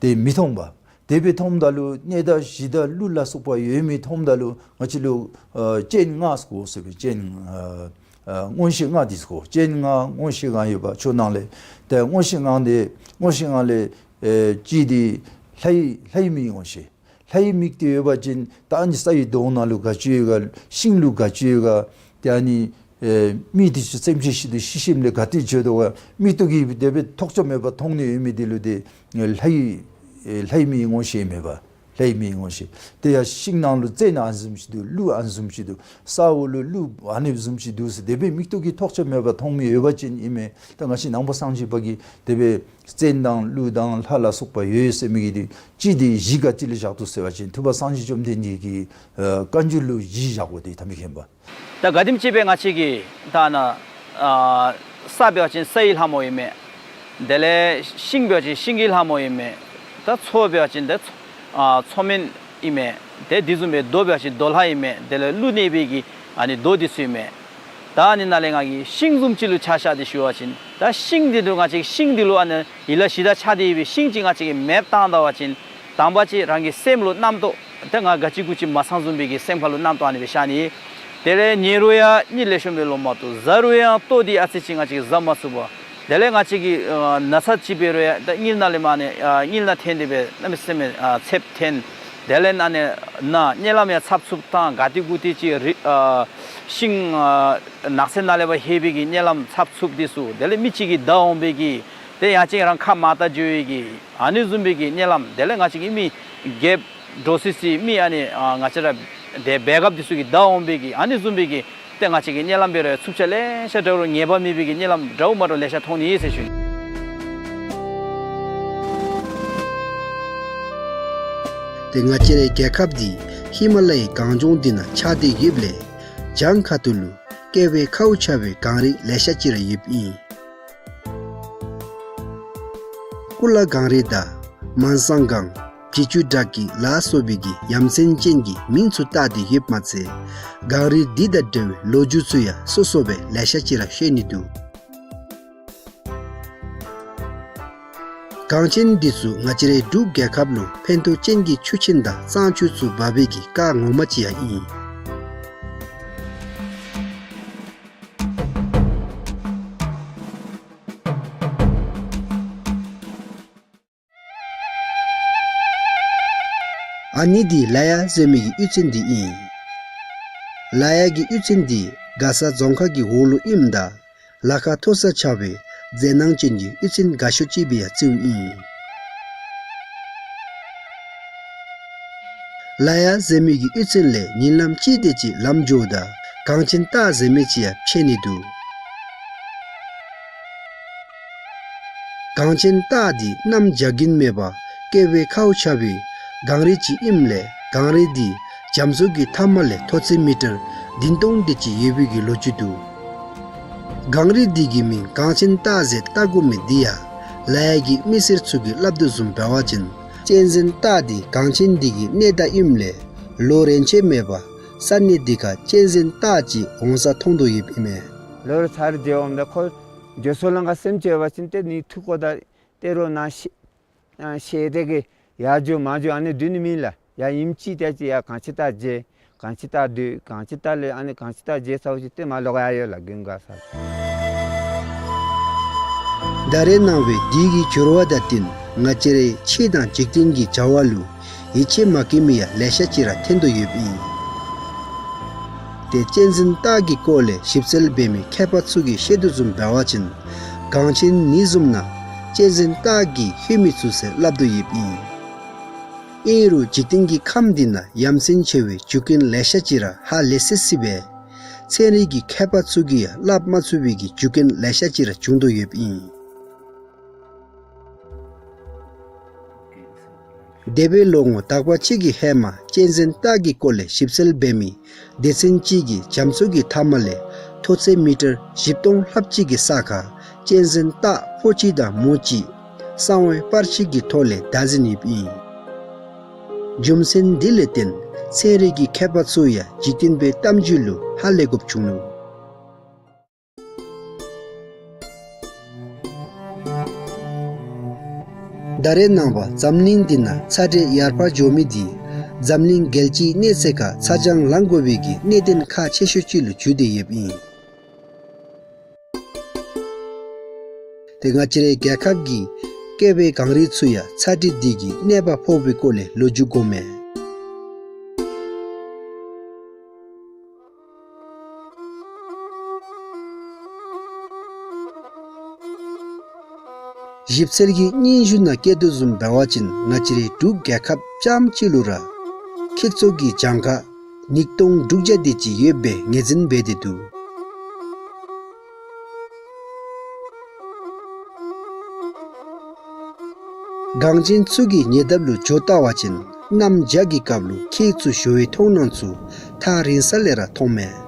ཏེ་མི་མཐོང་པ། དེ་སྦེ་མཐོངམ་ད་ལུ་གནས་བདག་གཞི་བདག་ཀླུ་ལ་སོགས་པ་ཡོད་མི་མཐོངམ་ད་ལུ་ང་བཅས་ལུ་ཨ་སྤྱན་ལྔ་ཟེར་གོ་ཟེར་བའི་སྤྱན་ཨ་ཨ་མངོན་ཤེས་ལྔ་འདི་ཟེར་གོ། སྤྱན་ལྔ་མངོན་ཤེས་ལྔ་ཡོད་པ་ཆོས་ནང་ལས། ཏེ་མངོན་ཤེས་ལྔ་འདི་མངོན་ཤེས་ལྔ་ལས་ཨེ་གཅིག་འདི་ལྷའི་ལྷའི་མིག་མངོན་ཤེས། ལྷའི་མིག་འདི་ཡོད་པ་ཅིན་ད་ཨ་ནི་ས་ཡི་དོང་ནང་ལུ་ག་ཅི་ཡོད་ག། ཤིང་ལུ་ག་ཅི་ཡོད་ག། ཏེ་ཨ་ནི་ཨེ་མི་འདི་ཚུ་སེམས་ཅན་ཤི་དོ་ཤི་ཞིནམ་ལས་ག་ཏེ་འགྱོ་དོ་ག། མིག་ཏོ་གིས་དེ་སྦེ་ཐོགས་ཆགས་མེད་པར་མཐོང་ནི་ཡོད་མི་འདི་ལུ་ཏེ་ལྷའི་ཨེ་ལྷའི་མིག་མངོན་ཤེས་མེད་པ། ལྷའི་མིག་མངོན་ཤེས། ཏེ་ཡར་ཤིང་ནང་ལུ་བཙན་ཨ་ནི་བཟུམ་ཅིག་འདུག། ཀླུ་ཨ་ནི་བཟུམ་ཅིག་འདུག། ས་འོག་ལུ་ཀླུ་ཨ་ནི་བཟུམ་ཅིག་འདུག་ཟེར་དེ་སྦེ་མིག་ཏོ་གིས་ཐོགས་ཆགས་མེད་པར་མཐོང་མི་ཡོད་པ་ཅིན་ཨིན་མས། ད་ང་བཅས་ནང་པ་སངས་རྒྱས་པ་གིས་དེ་སྦེ་བཙན་དང་ཀླུ་དང་ལྷ་ལ་སོགས་པ་ཡོད་ཟེར་མི་གི་འདི་གཅིག་འདི་གཞི་ག་ཅི་ལུ་བཞག་འདུག་ཟེར་བ་ཅིན་ཐུབ་པ་སངས་རྒྱས་བཅོམ་ལྡན་འདས་ཀྱི་ཨ་བཀའ་འགྱུར་ལུ་གཞི་བཞག་དགོ། ཏེ་ད་མི་མཁྱེན་པ། ད་ག་དེམ་ཅིག་སྦེ་ང་བཅས་ཀྱི་ད་ནཱ་ཨ་ས་འབད་བ་ཅིན་སའི་ལྷ་མོ་ཨིན་མས། དེ་ལས་ཤིང་འབད་བ་ཅིན་ཤིང་གི་ལྷ་མོ་ཨིན་མས། ད་མཚོ་འབད་བ་ཅིན་ད་མཚོ་ཨ་མཚོ་སྨན་ཨིན་མས། ཏེ་དེ་བཟུམ་སྦེ་རྡོ་འབད་བ་ཅིན་རྡོ་ལྷ་ཨིན་མས། དེ་ལས་ཀླུ་གནས་པའི་གི་ཨ་ནི་རྡོ་འདི་ཚུ་ཨིན་མས། ད་ཨ་ནི་ནང་ལས་ང་གིས་ཤིང་བཟུམ་ཅིག་ལུ་ཆ་བཞག་སྟེ་ཞུ་བ་ཅིན་ད་ཤིང་འདི་ལུ་ང་བཅས་ཤིང་འདི་ལུ་ཨ་ནི་ཡིད་ལ་གཞི་བདག་ཆགས་ཏེ་ཡོད་པའི་ཤིང་ཅིག་ང་བཅས་ཀྱིས་མེདཔ་བཏང་ད་བ་ཅིན་དང་པ་ཅིག་རང་གི་སེམས་ལུ་རྣམ་རྟོག་ད་ང་ག་ཅི་གུ་ཅི་མ་ཚང་བཟུམ་སྦེ་གི་སེམས་ཁ་ལུ་རྣམ་རྟོག་ཨ་ནི་སྦེ་ཤར་ནི། དེ་ལས་ཉལ་རུང་ཡང་གཉིད་ལེགས་ཤོམ་སྦེ་ལོག་མ་བཏུབ། བཟའ་རུང་ཡང་ལྟོ་འདི་ཨ་ཙི་ཅིག་ང་བཅས་ཀྱིས་བཟའ་མ་ཚུགས་པ། དེ་ལས་ང་བཅས་ཀྱིས་ཨ་ན་ཚ་ཅིག་འབད་རུང་ཡང་ད་གཉིད་ནང་ལས་མར་ཨ་ནི་ཨ་གཉིད་ནང་འཐེན་ཏེ་སྦེ་གནམ་མེད་ས་མེད་ཨ་ཚདཔ་འཐེན། དེ་ལས་ཨ་ནི་ན་གཉིད་ལམ་ཡང་འཚབ་འཚུབ་བཏང་། ག་ཏེ་གུ་ཏེ་ཅིག་རི་ཨ་ཤིང་ཨ་ནགས་ཚལ་ནང་ལས་ཕར་ལྷོད་པའི་གི་གཉིད་ལམ་འཚབ་འཚུབ་འདི་ཚུ། དེ་ལས་མི་ཅིག་གིས་བདའ་འོང་པའི་གི་ཏེ་ཡང་ཅིན་རང་ཁ་མར་བལྟ་འགྱོ་བའི་གི་ཨ་ནི་བཟུམ་སྦེ་གི་གཉིད་ལམ། དེ་ལས་ང་བཅས་ཀྱི་མི་རྒསཔ་འདྲོག་སི་སི་མི་ཨ་ནི་ཨ་ང་བཅས་ར་དེ་སྦེ་རྒསཔ་འདི་ཚུ་གིས་བདའ་འོང་པའི་གི་ཨ་ནི་བཟུམ་སྦེ་གི་ཏེ་ང་བཅས་ཀྱི་གཉིད་ལམ་འབད་རུང་འཚུབ་ཆ་ལེ་ཤ་འདྲ་རུང་ངེས་པ་མེད་པའི་གི་གཉིད་ལམ་འདྲཝ་མ་འདྲཝ་ལེ་ཤ་མཐོང་ནི་ཟེར་ཞུ་ནི། ཏེ་ང་བཅས་རའི་རྒྱལ་ཁབ་འདི་ཧི་མ་ལ་ཡའི་གངས་ལྗོངས་འདི་ནང་ཆགས་ཏེ་ཡོདཔ་ལས་བྱང་ཁ་ཐུག་ལུ་ཀེ་བའི་ཁཝ་ཆགས་པའི་གངས་རི་ལེ་ཤ་ཅིག་ར་ཡོདཔ་ཨིན། ཀུ་ལ་གངས་རི་དང་མན་སང་གངས། བྱི་ཅུ་བྲག་སྐྱིད་ལ་སོགས་པའི་གི་ཡ་མཚན་ཅན་གྱི་མིང་ཚུ་བཏགས་ཏེ་ཡོདཔ་མ་ཚད་གངས་རི་འདི་དང་འབྲེལ་བའི་ལོ་རྒྱུས་ཚུ་ཡང་སོ་སོ་སྦེ་ལེ་ཤ་ཅིག་ར་ཤེས་ནི་འདུག། གངས་ཆེན་འདི་ཚུ་ང་བཅས་རའི་འབྲུག་རྒྱལ་ཁབ་ལུ་ཕན་ཐོགས་ཅན་གྱི་ཆུ་ཆེན་དང་གཙང་ཆུ་ཚུ་འབབ་པའི་གི་རྐ་ངོ་མ་ཅིག་ཡང་ཨིན། ཨ་ནི་འདི་ལ་ཡ་ཟེར་མི་གི་གཡུས་ཚན་འདི་ཨིན། ལ་ཡ་གི་གཡུས་ཚན་འདི་མགར་ས་རྫོང་ཁག་གི་འོག་ལུ་ཨིནམ་ད་ལ་ཁ་མཐོ་ས་ཆགས་པའི་མཛེས་སྣང་ཅན་གྱི་གཡུས་ཚན་དགའ་ཤོས་ཅིག་སྦེ་ཡང་བརྩིཝ་ཨིན། ལ་ཡ་ཟེར་མི་གི་གཡུས་ཚན་ལས་ཉིན་ལམ་ཅིག་དེ་ཅིག་ལམ་འགྱོཝ་ད་གངས་ཆེན་སྟག་ཟེར་མི་ཅིག་ཡང་མཇལ་ནི་འདུག། གངས་ཆེན་སྟག་འདི་གནམ་བྱཱར་གྱིན་མེད་པར་ཀེ་བའི་ཁཝ་ཆགས་པའི་གངས་རི་ཅིག་ཨིནམ་ལས་གངས་རི་འདི་རྒྱ་མཚོ་གི་མཐའམ་ལས་མཐོ་ཚད་མི་ཊར་བདུན་སྟོང་དེ་ཅིག་ཡོད་པའི་གི་ལོ་རྒྱུས་འདུག། གངས་རི་འདི་གི་མིང་གངས་ཆེན་སྟག་ཟེར་བཏགས་དགོ་མི་འདི་ཡང་ལ་ཡ་གི་མི་སེར་ཚུ་གིས་སླབ་དོ་བཟུམ་འབད་བ་ཅིན་གཅན་གཟན་སྟག་འདི་གངས་ཆེན་འདི་གི་གནས་བདག་ཨིནམ་ལས་ལོ་རེ་ཆད་མེད་པར་ ས་གནས་འདི་ཁར་གཅན་གཟན་སྟག་ཅིག་འོང་ས་མཐོང་དོ་ཡོདཔ་ཨིན་མས། ལོ་རེ་ཚར་རེ་མཇལ་འོངམ་ད་ཁོ་འགྱོ་སོང་ལང་ཀ་སེམས་ཅན་འབད་བ་ཅིན་ཏེ་ནི་ཐུག་ཀོ་ད་ཏེ་རོགས་ནཱ་ཤེ་ཨ་ཤེ་དེ་གི་ཡར་འགྱོ་མར་འགྱོ་ཨ་ནི་སྡོད་ནི་མེན་ལགས། ཡར་ཨིནམ་ཅིག་ཏེ་ཅིག་ཡར་གངས་ཅན་སྟག་མཇལ། གངས་ཅན་སྟག་སྡོད། གངས་ཅན་སྟག་ལས་ཨ་ནི་གངས་ཅན་སྟག་མཇལ་ཚརཝ་ཅིག་ཏེ་མར་ལོག་ཡར་ཡོད་ལགས་དགུན་ཁ་ས། ད་རེས་གནང་བའི་འདི་གི་འགྱུར་བ་དང་བསྟུན་ང་བཅས་རའི་ཆོས་དང་འཇིག་རྟེན་གྱི་བྱ་བ་ལུ་ཡིད་ཆེས་མ་བསྐྱེད་མི་ཡང་ལེ་ཤ་ཅིག་ར་ཐོན་དོ་ཡོདཔ་ཨིན། ཏེ་གཅན་གཟན་སྟག་གི་སྐོར་ལས་ཞིབ་འཚོལ་འབད་མི་མཁས་པ་ཚུ་གིས་བཤད་དོ་བཟུམ་འབད་བ་ཅིན་གངས་ཅན་ནི་བཟུམ་ནང་གཅན་གཟན་སྟག་གིས་ལྷོད་མི་ཚུགས་ཟེར་སླབ་དོ་ཡོདཔ་ཨིན། ཨིན་རུང་འཇིག་རྟེན་གྱི་ཁམས་འདི་ནང་ཡ་མཚན་ཆེ་བའི་རྒྱུ་རྐྱེན་ལེ་ཤ་ཅིག་ར་ཧ་ལས་སི་སི་སྦེ་ཚན་རིག་གི་མཁས་པ་ཚུ་གིས་ཡང་སླབ་མ་ཚུགས་པའི་གི་རྒྱུ་རྐྱེན་ལེ་ཤ་ཅིག་ར་བྱུང་དོ་ཡོདཔ་ཨིན། འདས་པའི་ལོ་ངོ་དག་པ་ཅིག་གི་ཧེ་མ་གཅན་གཟན་སྟག་གི་སྐོར་ལས་ཞིབ་འཚོལ་འབད་མི་སྡེ་ཚན་ཅིག་གིས་རྒྱ་མཚོ་གི་མཐའ་མ་ལས་མཐོ་ཚད་མི་ཊར་བཞི་སྟོང་ལྷགཔ་ཅིག་གི་ས་ཁར་གཅན་གཟན་སྟག་ཕོ་གཅིག་དང་མོ་གཅིག་གསང་བའི་པར་ཆས་ཀྱི་ཐོག་ལས་བདའ་ཟུན་ཡོདཔ་ཨིན། རྒྱུ་མཚན་འདི་ལས་བརྟེན་ཚན་རིག་གི་མཁས་པ་ཚུ་ཡང་འཇིག་རྟེན་པའི་གཏམ་རྒྱུད་ལུ་ཧ་ལས་དགོཔ་བྱུང་ནུག། ད་རེས་ནངས་པ་འཛམ་གླིང་འདི་ནང་ཚ་དྲོད་ཡར་འཕར་འགྱོ་མི་འདི་འཛམ་གླིང་རྒྱལ་སྤྱིའི་གནས་ཚད་ཁར་ཚ་གྱང་ལང་དགོ་པའི་གི་གནད་དོན་ཁག་ཆེ་ཤོས་ཅིག་ལུ་གྱུར་ཏེ་ཡོདཔ་ཨིན། ཏེ་ང་བཅས་རའི་རྒྱལ་ཁབ་ཀྱི་བཀལ་བའི་གངས་རི་ཚུ་ཡང་ཚ་དྲོད་འདི་གིས་གནོད་པ་ཕོག་པའི་སྐོར་ལས་ལོ་རྒྱུས་གོཝ་མས། ཞིབ་འཚོལ་གྱི་སྙན་ཞུ་ནང་བཀོད་དོ་བཟུམ་འབད་བ་ཅིན་ང་བཅས་རའི་འབྲུག་རྒྱལ་ཁབ་རྐྱངམ་གཅིག་ལུ་ར་ཁྱེག་ཚོགས་ཀྱི་གྱངས་ཁ་ཉིས་སྟོང་དྲུག་བརྒྱ་དེ་ཅིག་ཡོད་པའི་ངོས་འཛིན་འབད་དེ་འདུག། གངས་ཅན་ཚུ་གི་ཉེ་འདབས་ལུ་འགྱོ་བལྟ་བ་ཅིན་གནམ་བྱཱར་གྱི་སྐབས་ལུ་ཁྱེག་ཚུ་ཞུ་བའི་མཐོང་སྣང་ཚུ་ཐག་རིང་ས་ལས་ར་མཐོངམ་མས།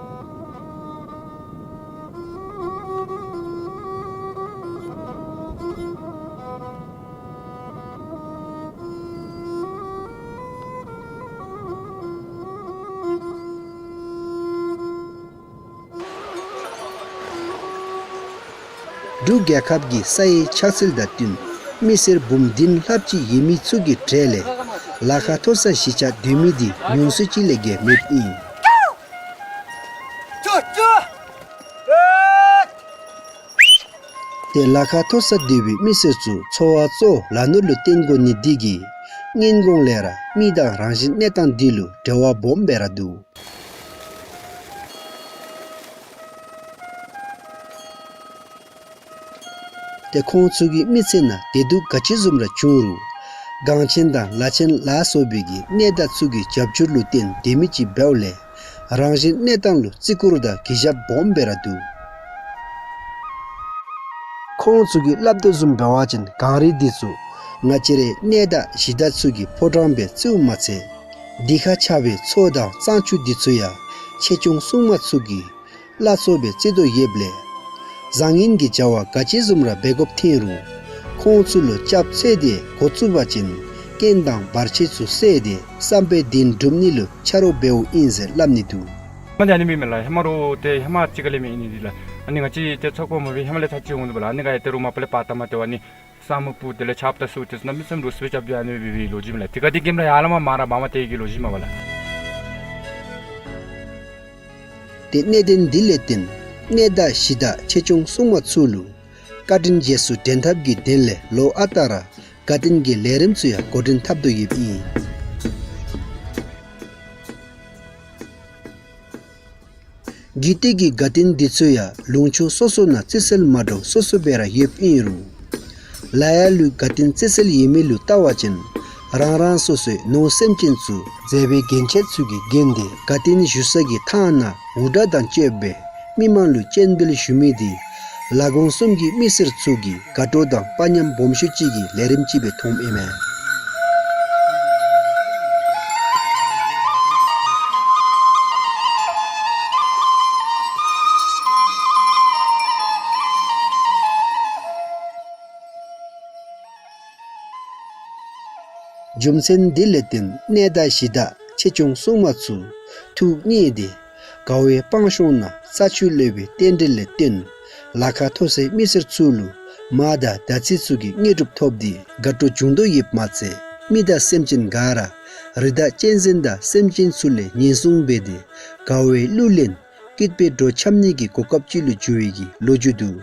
འབྲུག་རྒྱལ་ཁབ་ཀྱི་ས་ཡི་ཆགས་ཚུལ་དང་བསྟུན་མི་སེར་འབུམ་བདུན་ལྷགཔ་ཅིག་ཡོད་མི་ཚུ་གི་གྲས་ལས་ལ་ཁ་མཐོ་ས་གཞིས་ཆགས་སྡོད་མི་འདི་ཉུང་སུ་ཅིག་ལས་བརྒལ་མེདཔ་ཨིན། ཏེ་ལ་ཁ་མཐོ་ས་སྡོད་པའི་མི་སེར་ཚུ་འཚོ་བ་གཙོ་བོ་ལ་ནོར་ལུ་བརྟེན་དགོ་ནི་འདི་གིས་སྔོན་གོང་ལས་ར་མི་དང་རང་བཞིན་གནས་སྟངས་འདི་ལུ་འབྲེལ་བ་སྦོམ་སྦེ་ར་འདུག། ཏེ་ཁོང་ཚུ་གི་མི་ཚེ་ནང་བདེ་སྡུག་ག་ཅི་བཟུམ་ར་བྱུང་རུང་གངས་ཅན་དང་ལ་ཆེན་ལ་སོགས་པའི་གི་གནས་བདག་ཚུ་གི་རྒྱབ་སྐྱོར་ལུ་བརྟེན་སྡོད་མི་ཅིག་འབདཝ་ལས་རང་བཞིན་གནས་སྟངས་ལུ་བརྩི་བཀུར་དང་གུས་ཞབས་སྦོམ་སྦེ་ར་འདུག། ཁོང་ཚུ་གིས་སླབ་དོ་བཟུམ་འབད་བ་ཅིན་གངས་རི་འདི་ཚུ་ང་བཅས་རའི་གནས་བདག་གཞི་བདག་ཚུ་གི་ཕོ་བྲང་སྦེ་བརྩིཝ་མ་ཚད་འདི་ཁར་ཆགས་པའི་མཚོ་དང་གཙང་ཆུ་འདི་ཚུ་ཡང་ཆེ་ཆུང་སྲུང་མ་ཚུ་གི་བླ་མཚོ་སྦེ་བརྩི་དོ་ཡོདཔ་ལས་བཟང་ངན་གྱི་བྱ་བ་ག་ཅི་བཟུམ་ར་འབད་དགོཔ་ཐོན་རུང་ཁོང་ཚུ་ལུ་སྐྱབས་འཚོལ་ཏེ་འགོ་བཙུགས་པ་ཅིན་རྐྱེན་དང་བར་ཆད་ཚུ་བསལ་ཏེ་བསམ་པའི་དོན་འགྲུབ་ནི་ལུ་ཆ་རོགས་འབདཝ་ཨིན་ཟེར་སླབ་ནི་འདུག། ཧེ་མ་འདི་ཨ་ནི་མེན་མས་ལགས། ཧེ་མ་རོགས་ཏེ་ཧེ་མ་ཅིག་ཁ་ལས་མེན་ཨིན་ནི་འདི་ལགས། ཨ་ནི་ང་བཅས་ཏེ་ཚོགས་པ་མ་འབད་ཧེ་མ་ལས་ཚར་ཅིག་འོང་དོ་བ་ལགས། ཨ་ནི་ག་ཡ་ཏེ་རོགས་མ་པ་ལས་པར་བཏབ་མ་སྟེར་བ་ནི་ས་སྨུག་སྤུབས་དེ་ལས་ཆརཔ་དང་སོགས་ཏེ་ཚུ་གནམ་མེད་ས་མེད་ལོག་སི་སྦེ་རྐྱབ་སྡོད་ཡར་ཨ་ནི་སྦེ་འབད་བའི་ལོ་རྒྱུས་མས་ལགས། ཏེ་ག་དེ་གིས་ར་ཡར་ལས་མར་མར་ར་བར་མ་སྟོན་གྱི་ལོ་རྒྱུས་མས་པ་ལགས། ཏེ་གནད་དོན་འདི་ལས་བརྟེན་གནས་བདག་གཞི་བདག་ཆེ་ཆུང་སྲུང་མ་ཚུ་ལུ་བཀའ་དྲིན་རྗེས་སུ་དྲན་ཐབས་ཀྱི་དོན་ལས་ལོ་ཨ་རྟག་ར་དགའ་སྟོན་གྱི་ལས་རིམ་ཚུ་ཡང་འགོ་འདྲེན་འཐབ་དོ་ཡོདཔ་ཨིན། རྒྱུད་སྟོད་ཀྱི་དགའ་སྟོན་འདི་ཚུ་ཡང་ལུང་ཕྱོགས་སོ་སོ་ནང་བརྩི་སྲོལ་མ་འདྲཝ་སོ་སོ་སྦེ་ར་ཡོདཔ་ཨིན་རུང་ལ་ཡ་ལུ་དགའ་སྟོན་བརྩི་སྲོལ་ཡོད་མི་ལུ་བལྟ་བ་ཅིན་རང་རང་སོ་སོའི་ནོར་སེམས་ཅན་ཚུ་མཛད་པའི་རྒྱན་ཆ་ཚུ་གིས་བརྒྱན་ཏེ་དགའ་སྟོན་ཞུ་ས་གི་ཐང་ནང་འུར་སྒྲ་དང་བཅསཔ་སྦེ་མི་མང་ལུ་སྤྱན་འབུལ་ཞུ་མི་འདི་ལ་དགོངས་གསུམ་གྱི་མི་སེར་ཚུ་གིས་དགའ་སྤྲོ་དང་དཔའ་ཉམས་སྦོམ་ཤོས་ཅིག་གི་ལས་རིམ་ཅིག་སྦེ་མཐོངམ་ཨིན་མས། རྒྱུ་མཚན་འདི་ལས་བརྟེན་གནས་བདག་གཞི་བདག་ཆེ་ཆུང་སྲུང་མ་ཚུ་ ཐུགས་མཉེས་ཏེ་དགའ་བའི་སྤང་གཤོང་ནང་རྩྭ་ཆུ་ལེན་པའི་རྟེན་འབྲེལ་ལས་བརྟེན་ལ་ཁ་མཐོ་སའི་མི་སེར་ཚུ་ལུ་མ་དང་ཟླ་ཚེས་ཚུ་གི་དངོས་གྲུབ་ཐོབ་སྟེ་དགའ་སྤྲོ་བྱུང་དོ་ཡོདཔ་མ་ཚད་མི་དང་སེམས་ཅན་ག་ར་རི་དྭགས་གཅན་གཟན་དང་སེམས་ཅན་ཚུ་ལས་ཉེན་སྲུང་འབད་དེ་དགའ་བའི་གླུ་ལེན་སྐྱིད་པའི་འགྲོ་འཆམ་ནི་གི་གོ་སྐབས་ཅིག་ལུ་འགྱུར་བའི་གི་ལོ་རྒྱུས་འདུག།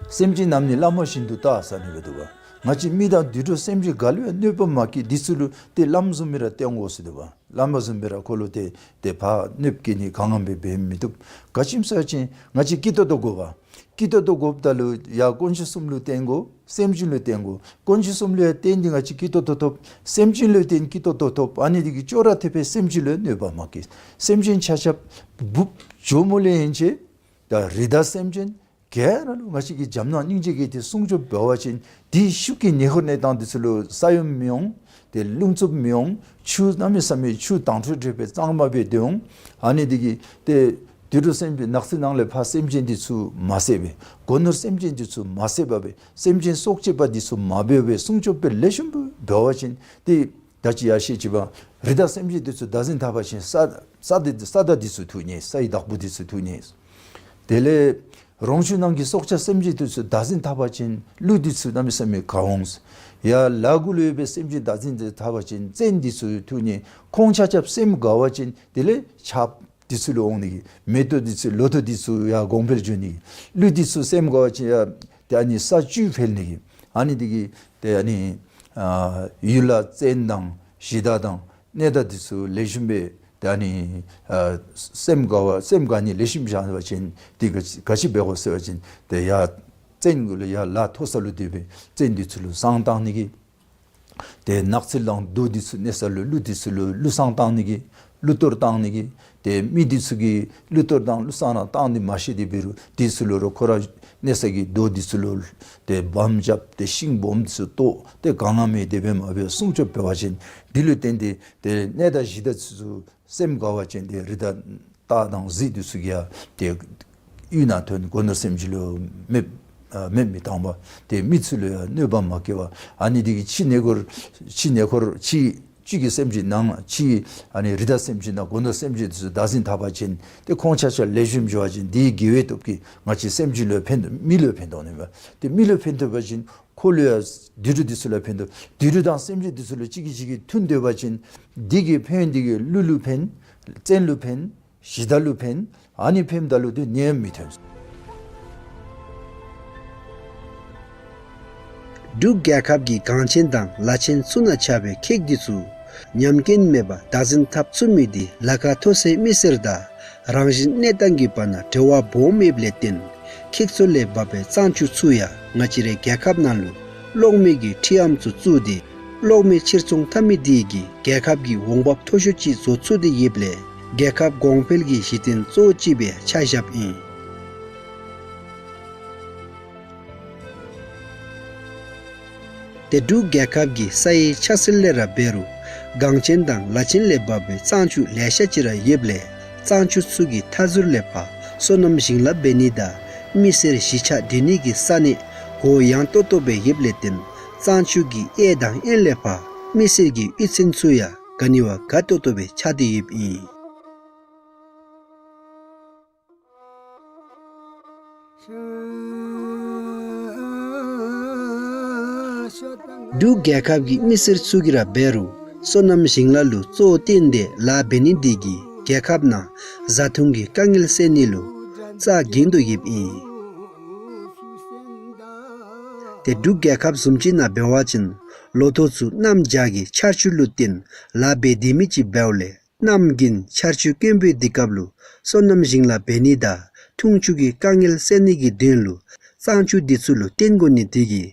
སེམས་ཅན་རྣམས་ནི་བླ་མ་བཞིན་དུ་བལྟ་ཟེར་ནི་སྦེ་འདུག་པ། ང་བཅས་མི་དང་དུད་འགྲོ་སེམས་ཅན་ག་ལུ་ཡང་གནོད་པ་མ་བཀལ། འདི་ཚུ་ལུ་ཏེ་བླམ་བཟུམ་སྦེ་ར་བསྟེན་དགོ་ཟེར་འདུག་པ། བླམ་བཟུམ་སྦེ་ར་ཁོ་ལུ་ཏེ་ཏེ་ཕར་གནོདཔ་བཀལ་ནི་གང་ངམ་སྦེ་འབད་མི་བཏུབ། ག་ཅི་སྨོ་ཟེར་བ་ཅིན་ང་བཅས་སྐྱིད་ཏོག་ཏོ་དགོ་པ། སྐྱིད་ཏོག་ཏོ་དགོཔ་ད་ལུ་ཡ་དཀོན་མཆོག་གསུམ་ལུ་བརྟེན་དགོ། སེམས་ཅན་ལུ་བརྟེན་དགོ། དཀོན་མཆོག་གསུམ་ལུ་ཡང་བརྟེན་ཏེ་ང་བཅས་སྐྱིད་ཏོག་ཏོ་ཐོབ། སེམས་ཅན་ལུ་བརྟེན་སྐྱིད་ཏོག་ཏོ་ཐོབ། ཨ་ནི་འདི་གིས་ཅོག་ར་འཐདཔ་སྦེ་སེམས་ཅན་ལུ་གནོད་པ་མ་བཀལ། སེམས་ཅན་ཆ་ཁྱབ་འབུཔ་ཇོ་མོ་ལས་ཡན་ཆད་ད་རི་དྭགས་སེམས་ཅན་ག་ར་ལུ་ང་བཅས་ཀྱིས་འཇམ་ནང་སྙིང་རྗེ་བསྐྱེད་དེ་སྲུང་སྐྱོབ་འབད་བ་ཅིན་དེའི་ཤུགས་ཀྱིས་ཉེ་འཁོར་གནས་སྟངས་འདི་ཚུ་ལུ་ས་ཡོམ་མི་འོང་། ཏེ་རླུང་འཚུབ་མི་འོང་། ཆུ་གནམ་མེད་ས་མེད་ཆུ་དྭངས་ཁྲོལ་ཁྲོལ་སྦེ་གཙང་མ་སྦེ་སྡོད་འོང་། ཨ་ནི་འདི་གིས་ཏེ་དུད་འགྲོ་སེམས་ཅན་ནགས་ཚལ་ནང་ལས་ཕར་སེམས་ཅན་འདི་ཚུ་མ་བསད་པར་སྒོ་ནོར་སེམས་ཅན་འདི་ཚུ་མ་བསད་པར་སྦེ་སེམས་ཅན་སྲོག་གཅོད་པ་འདི་ཚུ་མ་འབད་བར་སྲུང་སྐྱོབ་སྦེ་ལེགས་ཤོམ་སྦེ་འབད་བ་ཅིན་ཏེ་ད་ཅི་ཡར་བཤད་ཅི་བ་རི་དྭགས་སེམས་ཅན་འདི་ཚུ་བདག་འཛིན་འཐབ་པ་ཅིན་ས་ས་འདི་ས་དང་འདི་ཚུ་ཐུག་ནི། སའི་བདག་པོ་འདི་ཚུ་ཐུག་ནི། དེ་ལས་རོང་ཆུ་ནང་གི་སྲོག་ཆགས་སེམས་ཅན་འདི་ཚུ་བདག་འཛིན་འཐབ་པ་ཅིན་ཀླུ་འདི་ཚུ་གནམ་མེད་ས་མེད་དགའ་འོང་། ཡར་ལ་གུ་ལུ་ཡོད་པའི་སེམས་ཅན་བདག་འཛིན་འདི་འཐབ་པ་ཅིན་བཙན་འདི་ཚུ་ཐུག་ནི། ཁོང་ཆ་ཁྱབ་སེམས་དགའ་བ་ཅིན་དེ་ལས་ཆརཔ་འདི་ཚུ་ལུ་འོང་ནི་གི། མེ་ཏོག་འདི་ཚུ་ལོ་ཐོག་འདི་ཚུ་ཡར་གོང་འཕེལ་འགྱོ་ནི་གི། ཀླུ་འདི་ཚུ་སེམས་དགའ་བ་ཅིན་ཡར་ཏེ་ཨ་ནི་ས་བཅུད་འཕེལ་ནི་གི། ཨ་ནི་འདི་གིས་ཏེ་ཨ་ནི་ཨ་ཡུལ་ལ་བཙན་དང་གཞི་བདག་དང་གནས་བདག་འདི་ཚུ་ལེགས་ཤོམ་སྦེ་ཏེ་ཨ་ནི་ཨ་སེམས་དགའ་བ་སེམས་དགའ་ནི་ལེགས་ཤོམ་བཞག་པ་ཅིན་འདི་ག་ག་ཅི་འབད་དགོ་ཟེར་བ་ཅིན་ཏེ་ཡར་བཙན་གུ་ལུ་ཡར་ལ་མཐོ་ས་ལུ་སྡོད་པའི་བཙན་འདི་ཚུ་ལུ་བསང་བཏང་ནི་གི། ཏེ་ནགས་ཚལ་དང་རྡོ་འདི་ཚུ་གནས་ས་ལུ་ཀླུ་འདི་ཚུ་ལུ་ཀླུ་བསང་བཏང་ནི་གི། ཀླུ་གཏོར་བཏང་ནི་གི། ཏེ་མི་འདི་ཚུ་གིས་ཀླུ་གཏོར་དང་ཀླུ་བསང་ར་བཏང་ནི་མ་ཤེས་ཏེ་འབད་རུང་འདི་ཚུ་ལུ་རོགས་ཁོ་ར་གནས་ས་གི་རྡོ་འདི་ཚུ་ལུ་ཏེ་བམ་རྐྱབ་སྟེ་ཤིང་སྦོམ་འདི་ཚུ་བཏོག་སྟེ་གང་ང་མེད་དེ་སྦེ་མ་འབད་སྲུང་སྐྱོབ་འབད་བ་ཅིན་འདི་ལུ་བརྟེན་ཏེ་ཏེ་གནས་བདག་གཞི་བདག་འདི་ཚུ་སེམས་དགའ་བ་ཅིན་ཏེ་རི་དྭགས་སྟག་དང་གཟིག་འདི་ཚུ་གིས་ཡང་ཏེ་གཡུས་ནང་ཐོན། སྒོ་ནོར་སེམས་ཅན་ལུ་མེདཔ་ཨ་མེདཔ་མི་བཏང་བར་ཏེ་མི་ཚུ་ལུ་ཡང་གནོད་པ་མ་བཀལ་བར་ཨ་ནི་འདི་གིས་ཕྱི་ཉེ་འཁོར་ཕྱི་ཉེ་འཁོར་ཕྱི་ཕྱི་གི་སེམས་ཅན་ནང་ཕྱི་ཨ་ནི་རི་དྭགས་སེམས་ཅན་དང་སྒོ་ནོར་སེམས་ཅན་འདི་ཚུ་བདག་འཛིན་འཐབ་པ་ཅིན་ཏེ་ཁོང་ཆ་ཁྱབ་ལེགས་ཤོམ་འགྱོ་བ་ཅིན་འདི་དགེ་བའི་སྟོབས་ཀྱིས་ང་བཅས་སེམས་ཅན་ལུ་ཡང་ཕན་ཐོགས། མི་ལུ་ཡང་ཕན་ཐོགས་ནི་མས། ཏེ་མི་ལུ་ཕན་ཐོགས་པ་ཅིན་ཁོ་ལུ་ཡང་དུད་འགྲོ་འདི་ཚུ་ལུ་ཕན་ཐོགས། དུད་འགྲོ་དང་སེམས་ཅན་འདི་ཚུ་ལུ་གཅིག་གིས་གཅིག་གིས་མཐུན་སྡོད་པ་ཅིན་འདི་གི་ཕན་འདི་གིས་ཀླུ་ལུ་ཕན། བཙན་ལུ་ཕན། གཞི་བདག་ལུ་ཕན། ཨ་ནི་ཕནམ་ད་ལུ་ཏེ་ནད་མི་ཐོན། འབྲུག་རྒྱལ་ཁབ་ཀྱི་འགངས་ཆེན་དང་ལ་ཆེན་ཚུ་ནང་ཆགས་པའི་ཁེགས་འདི་ཚུ་ཉམས་རྐྱེན་མེད་པར་བདག་འཛིན་འཐབ་ཚུགས་མི་འདི་ལ་ཁ་མཐོ་སའི་མི་སེར་དང་རང་བཞིན་གནས་སྟངས་ཀྱི་བར་ན་འབྲེལ་བ་སྦོམ་ཡོདཔ་ལས་བརྟེན་ཁེགས་ཚུ་ལས་བབས་པའི་གཙང་ཆུ་ཚུ་ཡང་ང་བཅས་རའི་རྒྱལ་ཁབ་ནང་ལུ་གློག་མེ་གི་འཕྲུལ་ལམ་ཚུ་བཙུགས་ཏེ་གློག་མེ་ཕྱིར་ཚོང་འཐབ་མི་འདི་གིས་རྒྱལ་ཁབ་ཀྱི་འོང་འབབ་མཐོ་ཤོས་ཅིག་བཟོ་ཚུགས་ཏེ་ཡོདཔ་ལས་རྒྱལ་ཁབ་གོང་འཕེལ་གྱི་གཞི་རྟེན་གཙོ་བོ་ཅིག་སྦེ་ཆ་བཞགཔ་ཨིན། ཏེ་འབྲུག་རྒྱལ་ཁབ་ཀྱི་ས་ཡི་ཆགས་སྲོལ་ལས་ར་འབད་རུང་འགངས་ཆེན་དང་ལ་ཆེན་ལས་བབས་པའི་གཙང་ཆུ་ལེ་ཤ་ཅིག་ར་ཡོདཔ་ལས་གཙང་ཆུ་ཚུ་གི་མཐའ་ཟུར་ལས་ཕར་སོ་ནམ་ཞིང་ལཱ་འབད་ནི་དང་མི་སེར་གཞིས་ཆགས་སྡོད་ནི་གི་ས་གནས་གུ་ཡངས་ཏོག་ཏོ་སྦེ་ཡོདཔ་ལས་བརྟེན་གཙང་ཆུ་གི་གཡས་དང་གཡོན་ལས་ཕར་མི་སེར་གྱི་གཡུས་ཚན་ཚུ་ཡང་དགའ་ནི་བ་དགའ་ཏོག་ཏོ་སྦེ་ཆགས་ཏེ་ཡོདཔ་ཨིན། འབྲུག་རྒྱལ་ཁབ་ཀྱི་མི་སེར་ཚུ་གིས་ར་འབད་རུང་སོ་ནམ་ཞིང་ལཱ་ལུ་གཙོ་བོ་བཏོན་ཏེ་ལཱ་འབད་ནི་འདི་གིས་རྒྱལ་ཁབ་ནང་བཟའ་འཐུང་གི་དཀའ་ངལ་སེལ་ནི་ལུ་རྩ་འགེངས་དོ་ཡོདཔ་ཨིན། ཏེ་འབྲུག་རྒྱལ་ཁབ་བཟུམ་ཅིག་ནང་འབད་བ་ཅིན་ལོ་ཐོག་ཚུ་གནམ་བྱཱར་གྱི་ཆར་ཆུ་ལུ་བརྟེན་ལཱ་འབད་སྡོད་མི་ཅིག་འབདཝ་ལས་གནམ་དགུན་ཆར་ཆུ་དཀོན་པོའི་དུས་སྐབས་ལུ་སོ་ནམ་ཞིང་ལཱ་འབད་ནི་དང་འཐུང་ཆུ་གི་དཀའ་ངལ་སེལ་ནི་གི་དོན་ལུ་གཙང་ཆུ་འདི་ཚུ་ལུ་བརྟེན་དགོ་ནི་དེ་གིས་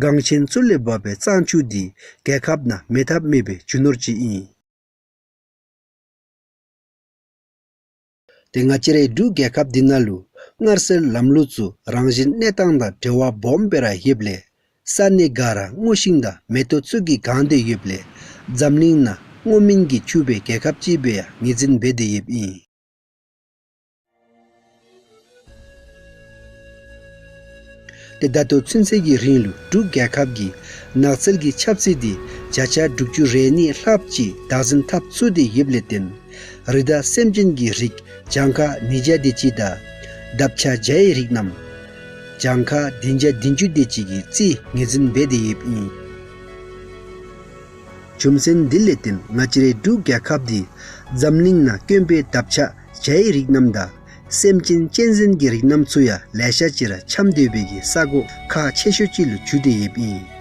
འགངས་ཆེན་ཚུ་ལས་བབས་པའི་གཙང་ཆུ་འདི་རྒྱལ་ཁབ་ནང་མེད་ཐབས་མེད་པའི་རྒྱུ་ནོར་ཅིག་ཨིན། ཏེ་ང་བཅས་རའི་འབྲུག་རྒྱལ་ཁབ་འདི་ནང་ལུ་མངར་ཟས་ལམ་ལུགས་ཚུ་རང་བཞིན་གནས་སྟངས་དང་འབྲེལ་བ་སྦོམ་སྦེ་ར་ཡོདཔ་ལས་ས་གནས་ག་ར་སྔོ་ཤིང་དང་མེ་ཏོག་ཚུ་གིས་གང་སྟེ་ཡོདཔ་ལས་འཛམ་གླིང་ནང་སྔོ་སྨན་གྱིས་ཕྱུག་པའི་རྒྱལ་ཁབ་ཅིག་སྦེ་ཡང་ངོས་འཛིན་འབད་དེ་ཡོདཔ་ཨིན། ཏེ་ད་ལྟོ་ཚུན་ཚོད་ཀྱི་རིང་ལུ་འབྲུག་རྒྱལ་ཁབ་ཀྱིས་ནགས་ཚལ་གྱི་ཆབ་སྲིད་འདི་བརྒྱ་ཆ་དྲུག་ཅུ་རེ་གཉིས་ལྷགཔ་ཅིག་བདག་འཛིན་འཐབ་ཚུགས་ཏེ་ཡོདཔ་ལས་བརྟེན་ རི་དྭགས་སེམས་ཅན་གྱི་རིགས་གྱངས་ཁ་ཉིས་བརྒྱ་དེ་ཅིག་དང་། འདབ་ཆགས་བརྒྱ་ཡི་རིགས་རྣམས་གྱངས་ཁ་བདུན་བརྒྱ་བདུན་ཅུ་དེ་ཅིག་གི་རྩིས་ངོས་འཛིན་འབད་དེ་ཡོདཔ་ཨིན། རྒྱུ་མཚན་འདི་ལས་བརྟེན་ང་བཅས་རའི་འབྲུག་རྒྱལ་ཁབ་འདི་འཛམ་གླིང་ནང་དཀོན་པའི་འདབ་ཆགས་བརྒྱ་ཡི་རིགས་རྣམས་དང་སེམས་ཅན་གཅན་གཟན་གྱི་རིགས་རྣམས་ཚུ་ཡང་ལེ་ཤ་ཅིག་ར་འཁྱམས་སྡོད་པའི་གི་ས་གོ་ཁག་ཆེ་ཤོས་ཅིག་ལུ་གྱུར་ཏེ་ཡོདཔ་ཨིན།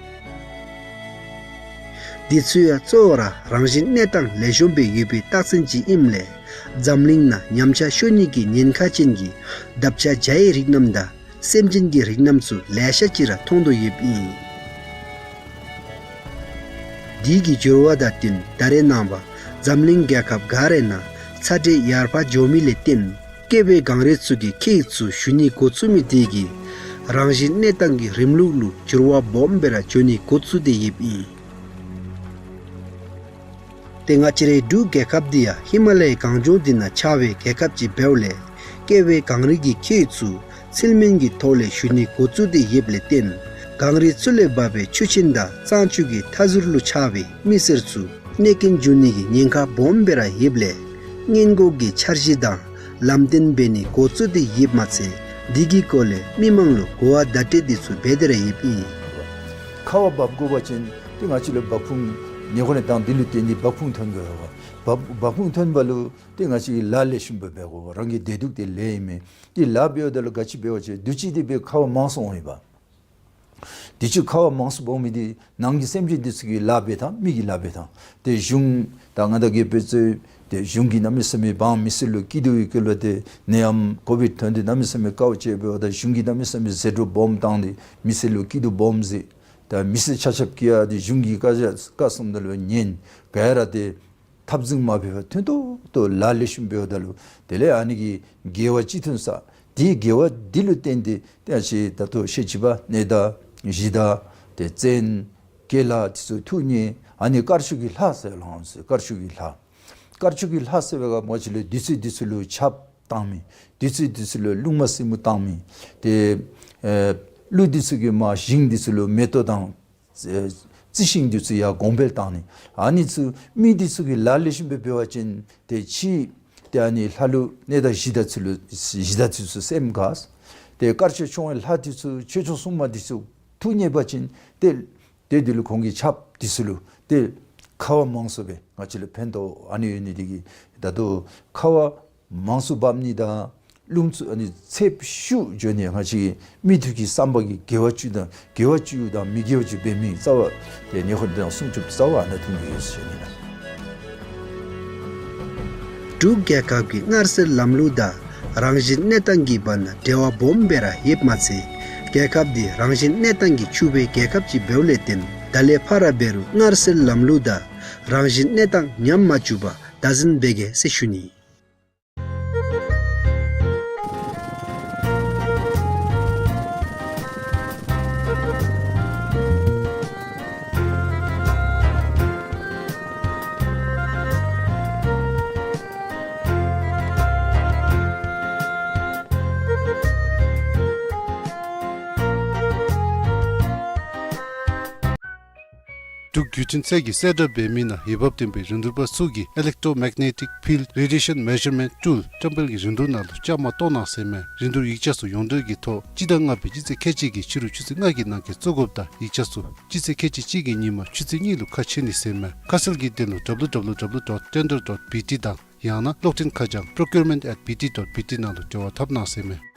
འདི་ཚུ་ཡང་གཙོ་བོ་ར་རང་བཞིན་གནས་སྟངས་ལེགས་ཤོམ་སྦེ་ཡོད་པའི་རྟགས་མཚན་ཅིག་ཨིནམ་ལས་འཛམ་གླིང་ནང་ཉམས་ཆག་ཤོར་ནི་གི་ཉེན་ཁ་ཅན་གྱི་འདབ་ཆགས་བརྒྱ་ཡི་རིགས་རྣམས་དང་སེམས་ཅན་གྱི་རིགས་རྣམས་ཚུ་ལེ་ཤ་ཅིག་ར་མཐོང་དོ་ཡོདཔ་ཨིན། དེ་གི་འགྱུར་བ་དང་བསྟུན་ད་རེས་ནངས་པ་འཛམ་གླིང་རྒྱལ་ཁབ་ག་རའི་ནང་ཚ་དྲོད་ཡར་འཕར་འགྱོ་མི་ལས་བརྟེན་ཀེ་བའི་གངས་རི་ཚུ་གི་ཁྱེགས་ཚུ་ཞུ་ནི་འགོ་བཙུགས་མི་དེ་གིས་རང་བཞིན་གནས་སྟངས་ཀྱི་རིམ་ལུགས་ལུ་འགྱུར་བ་སྦོམ་སྦེ་ར་འགྱོ་ནི་འགོ་བཙུགས་ཏེ་ཡོདཔ་ཨིན། ཏེ་ང་བཅས་རའི་འབྲུག་རྒྱལ་ཁབ་འདི་ཡང་ཧི་མ་ལ་ཡའི་གངས་ལྗོངས་འདི་ནང་ཆགས་པའི་རྒྱལ་ཁབ་ཅིག་འབདཝ་ལས་ཀེ་བའི་གངས་རི་གི་ཁྱེགས་ཚུ་ཚིལ་མིན་གྱི་ཐོག་ལས་ཞུ་ནི་འགོ་བཙུགས་ཏེ་ཡོདཔ་ལས་བརྟེན་གངས་རི་ཚུ་ལས་འབབ་པའི་ཆུ་ཆེན་དང་གཙང་ཆུ་གི་མཐའ་ཟུར་ལུ་ཆགས་པའི་མི་སེར་ཚུ་གནོད་སྐྱོན་འབྱུང་ནི་གི་ཉེན་ཁ་སྦོམ་སྦེ་ར་ཡོདཔ་ལས་སྔོན་འགོག་གི་འཆར་གཞི་དང་ལམ་སྟོན་འབད་ནི་འགོ་བཙུགས་ཏེ་ཡོདཔ་མ་ཚད་འདི་གི་སྐོར་ལས་མི་མང་ལུ་གོ་བ་བརྡ་སྤྲོད་འདི་ཚུ་འབད་དེ་ར་ཡོདཔ་ཨིན། ཁ་བ་འབབ་དགོ་པ་ཅིན་ཏེ་ང་བཅས་ལུ་འབབ་ཁུངས་ཉེ་འཁོར་ནི་དང་འདི་ལུ་བརྟེན་ཏེ་འབབ་ཁུངས་ཐོན་དགོ་པས། འབབ་འབབ་ཁུངས་ཐོན་པ་ལུ་ཏེ་ང་བཅས་ལཱ་ལེགས་ཤོམ་སྦེ་འབད་དགོ་པས། རང་གི་བདེ་སྡུག་འདི་ལས་ཨིན་མས། ཏེ་ལཱ་འབདཝ་ད་ལུ་ག་ཅི་འབད་བ་ཅིན་དུས་ཅི་དེ་སྦེ་ཁ་བ་མང་སུ་འོང་ཡི་པ། དུས་ཅི་ཁ་བ་མང་སུ་འབབ་མི་འདི་ནང་གི་སེམས་ཅན་འདི་ཚུ་གི་ལཱ་འབད་ཐངས་མི་གི་ལཱ་འབད་ཐངས། ཏེ་གཞུང་ད་ང་དང་གིས་འབད་ཚུགས་ཏེ་གཞུང་གིས་གནམ་མེད་ས་མེད་འབངས་མི་སེར་ལུ་སྐྱིད་སྡུག་གི་སྐོར་ལུ་ཏེ་ནད་ཡམས་ཀོ་བིཌ་ཐོན་ཏེ་གནམ་མེད་ས་མེད་དཀའཝ་སྤྱད་འབདཝ་ད་གཞུང་གིས་གནམ་མེད་ས་མེད་ཟད་འགྲོ་སྦོམ་བཏང་སྟེ་མི་སེར་ལུ་སྐྱིད་སྡུག་སྦོམ་མཛད། ད་མི་སེར་ཆ་ཁྱབ་ཀྱིས་ཡང་ཏེ་གཞུང་གི་བཀའ་རྒྱ་བཀའ་གསུངམ་ད་ལུ་ཉན། ག་ར་ཏེ་འཐབ་འཛིང་མ་འབད་བར་མཐུན་ཏོག་ཏོ་ལཱ་ལེགས་ཤོམ་འབདཝ་ད་ལུ་དེ་ལས་ཨ་ནི་གི་དགེ་བ་ཅིག་ཐོན་ས། དེའི་དགེ་བ་འདི་ལུ་བརྟེན་ཏེ་ཏེ་ཨ་ཅི་ད་ལྟོ་ཤེས་བྱ་པ་གནས་བདག་གཞི་བདག་ཏེ་བཙན་སྐྱེས་ལྷ་དེ་ཚུ་ཐུགས་མཉེས། ཨ་ནི་དཀར་ཕྱོགས་ཀྱི་ལྷ་ཟེར་ལོ་ཟེར། དཀར་ཕྱོགས་ཀྱི་ལྷ། དཀར་ཕྱོགས་ཀྱི་ལྷ་ཟེར་བའི་ག་མ་ཅི་ལས་དུས་ཚོད་དུས་ཚོད་ལུ་ཆརཔ་བཏང་མི། དུས་ཚོད་དུས་ཚོད་ལུ་རླུང་མ་སྲིན་མོ་བཏང་མི། ཏེ་ཨེ་ཀླུ་དེ་ཚུ་གིས་མ་ཞིང་དེ་ཚུ་ལུ་མེ་ཏོག་དང་ཨེ་རྩི་ཤིང་དེ་ཚུ་ཡང་གོང་འཕེལ་བཏང་ནི། ཨ་ནི་ཚུ་མི་དེ་ཚུ་གིས་ལཱ་ལེགས་ཤོམ་སྦེ་འབད་བ་ཅིན་ཏེ་ཕྱི་ཏེ་ཨ་ནི་ལྷ་ཀླུ་གནས་བདག་གཞི་བདག་ཚུ་ལུ་གཞི་བདག་ཚུ་ཚུ་སེམས་དགའ། ཏེ་དཀར་ཕྱོགས་མཆོག་དབང་ལྷ་དེ་ཚུ་ཆོས་སྐྱོང་སྲུང་མ་དེ་ཚུ་ཐུགས་མཉེས་པ་ཅིན་ཏེ་ཏེ་དེ་ལུ་ཁོང་གི་ཆརཔ་དེ་ཚུ་ལུ་ཏེ་ཁ་བ་མང་སུ་སྦེ་ང་བཅས་ལུ་ཕན་ཐོགས། ཨ་ནི་ཡོད་ནི་དེ་གིས་ད་ལྟོ་ཁ་བ་མང་སུ་འབབ་ནི་དང་རླུང་ཚུ་ཨ་ནི་ཚད་ཤུགས་འགྱོ་ནི་ང་བཅས་ཀྱི་མི་ཐུགས་ཀྱི་བསམ་པ་གི་དགེ་བ་བཅུ་དང་དགེ་བ་བཅུ་དང་མི་དགེ་བ་བཅུ་འབད་མི་རྩ་བ་ཏེ་ཉེ་འཁོར་དང་སྲུང་སྐྱོབ་རྩ་བ་ཨ་ནཱ་ཐོན་གྱི་ཡོད་ཟེར་ཞུ་ནི་ལགས། འབྲུག་རྒྱལ་ཁབ་ཀྱི་སྔར་སྲོལ་ལམ་ལུགས་དང་རང་བཞིན་གནས་སྟངས་ཀྱི་བར་ན་འབྲེལ་བ་སྦོམ་སྦེ་ར་ཡོདཔ་མ་ཚད་རྒྱལ་ཁབ་འདི་རང་བཞིན་གནས་སྟངས་ཀྱིས་ཕྱུག་པའི་རྒྱལ་ཁབ་ཅིག་འབདཝ་ལས་བརྟེན་ད་ལས་ཕར་འབད་རུང་སྔར་སྲོལ་ལམ་ལུགས་དང་རང་བཞིན་གནས་སྟངས་ཉམས་མ་བཅུག་པར་བདག་འཛིན་འབད་གེ་ཟེར་ཞུ་ནི། འབྲུག་བརྒྱུད་འཕྲིན་ཚད་ཀྱིས་གསལ་བསྒྲགས་འབད་མི་ནང་འོས་འབབ་ལྡན་པའི་རིན་བསྡུར་པ་ཚུ་གིས་Electromagnetic Field Radiation Measurement Tool བཀྲམ་སྤེལ་གྱི་རིན་བསྡུར་ནང་ལུ་བཅའ་མར་གཏོགས་གནང་ཟེར་མས། རིན་བསྡུར་ཡིག་ཆ་ཚུ་ཡོངས་འབྲེལ་གྱི་ཐོག་སྤྱི་ཟླ་ལྔ་པའི་སྤྱི་ཚེས་ཁལ་གཅིག་གི་ཕྱི་རུ་ཆུ་ཚོད་ལྔ་གི་ནང་འཁོད་བཙུགས་དགོཔ་དང་ཡིག་ཆ་ཚུ་སྤྱི་ཚེས་ཁལ་གཅིག་གཅིག་གི་ཉིནམ་ཆུ་ཚོད་གཉིས་ལུ་ཁ་ཕྱེ་ནི་ཟེར་མས། ཁ་གསལ་གྱི་དོན་ལུ་W W W dot tender dot B T དང་ཡང་ན་གློག་འཕྲིན་ཁ་བྱང་procurement at B T dot B T ནང་ལུ་འབྲེལ་བ་འཐབ་གནང་ཟེར་མས།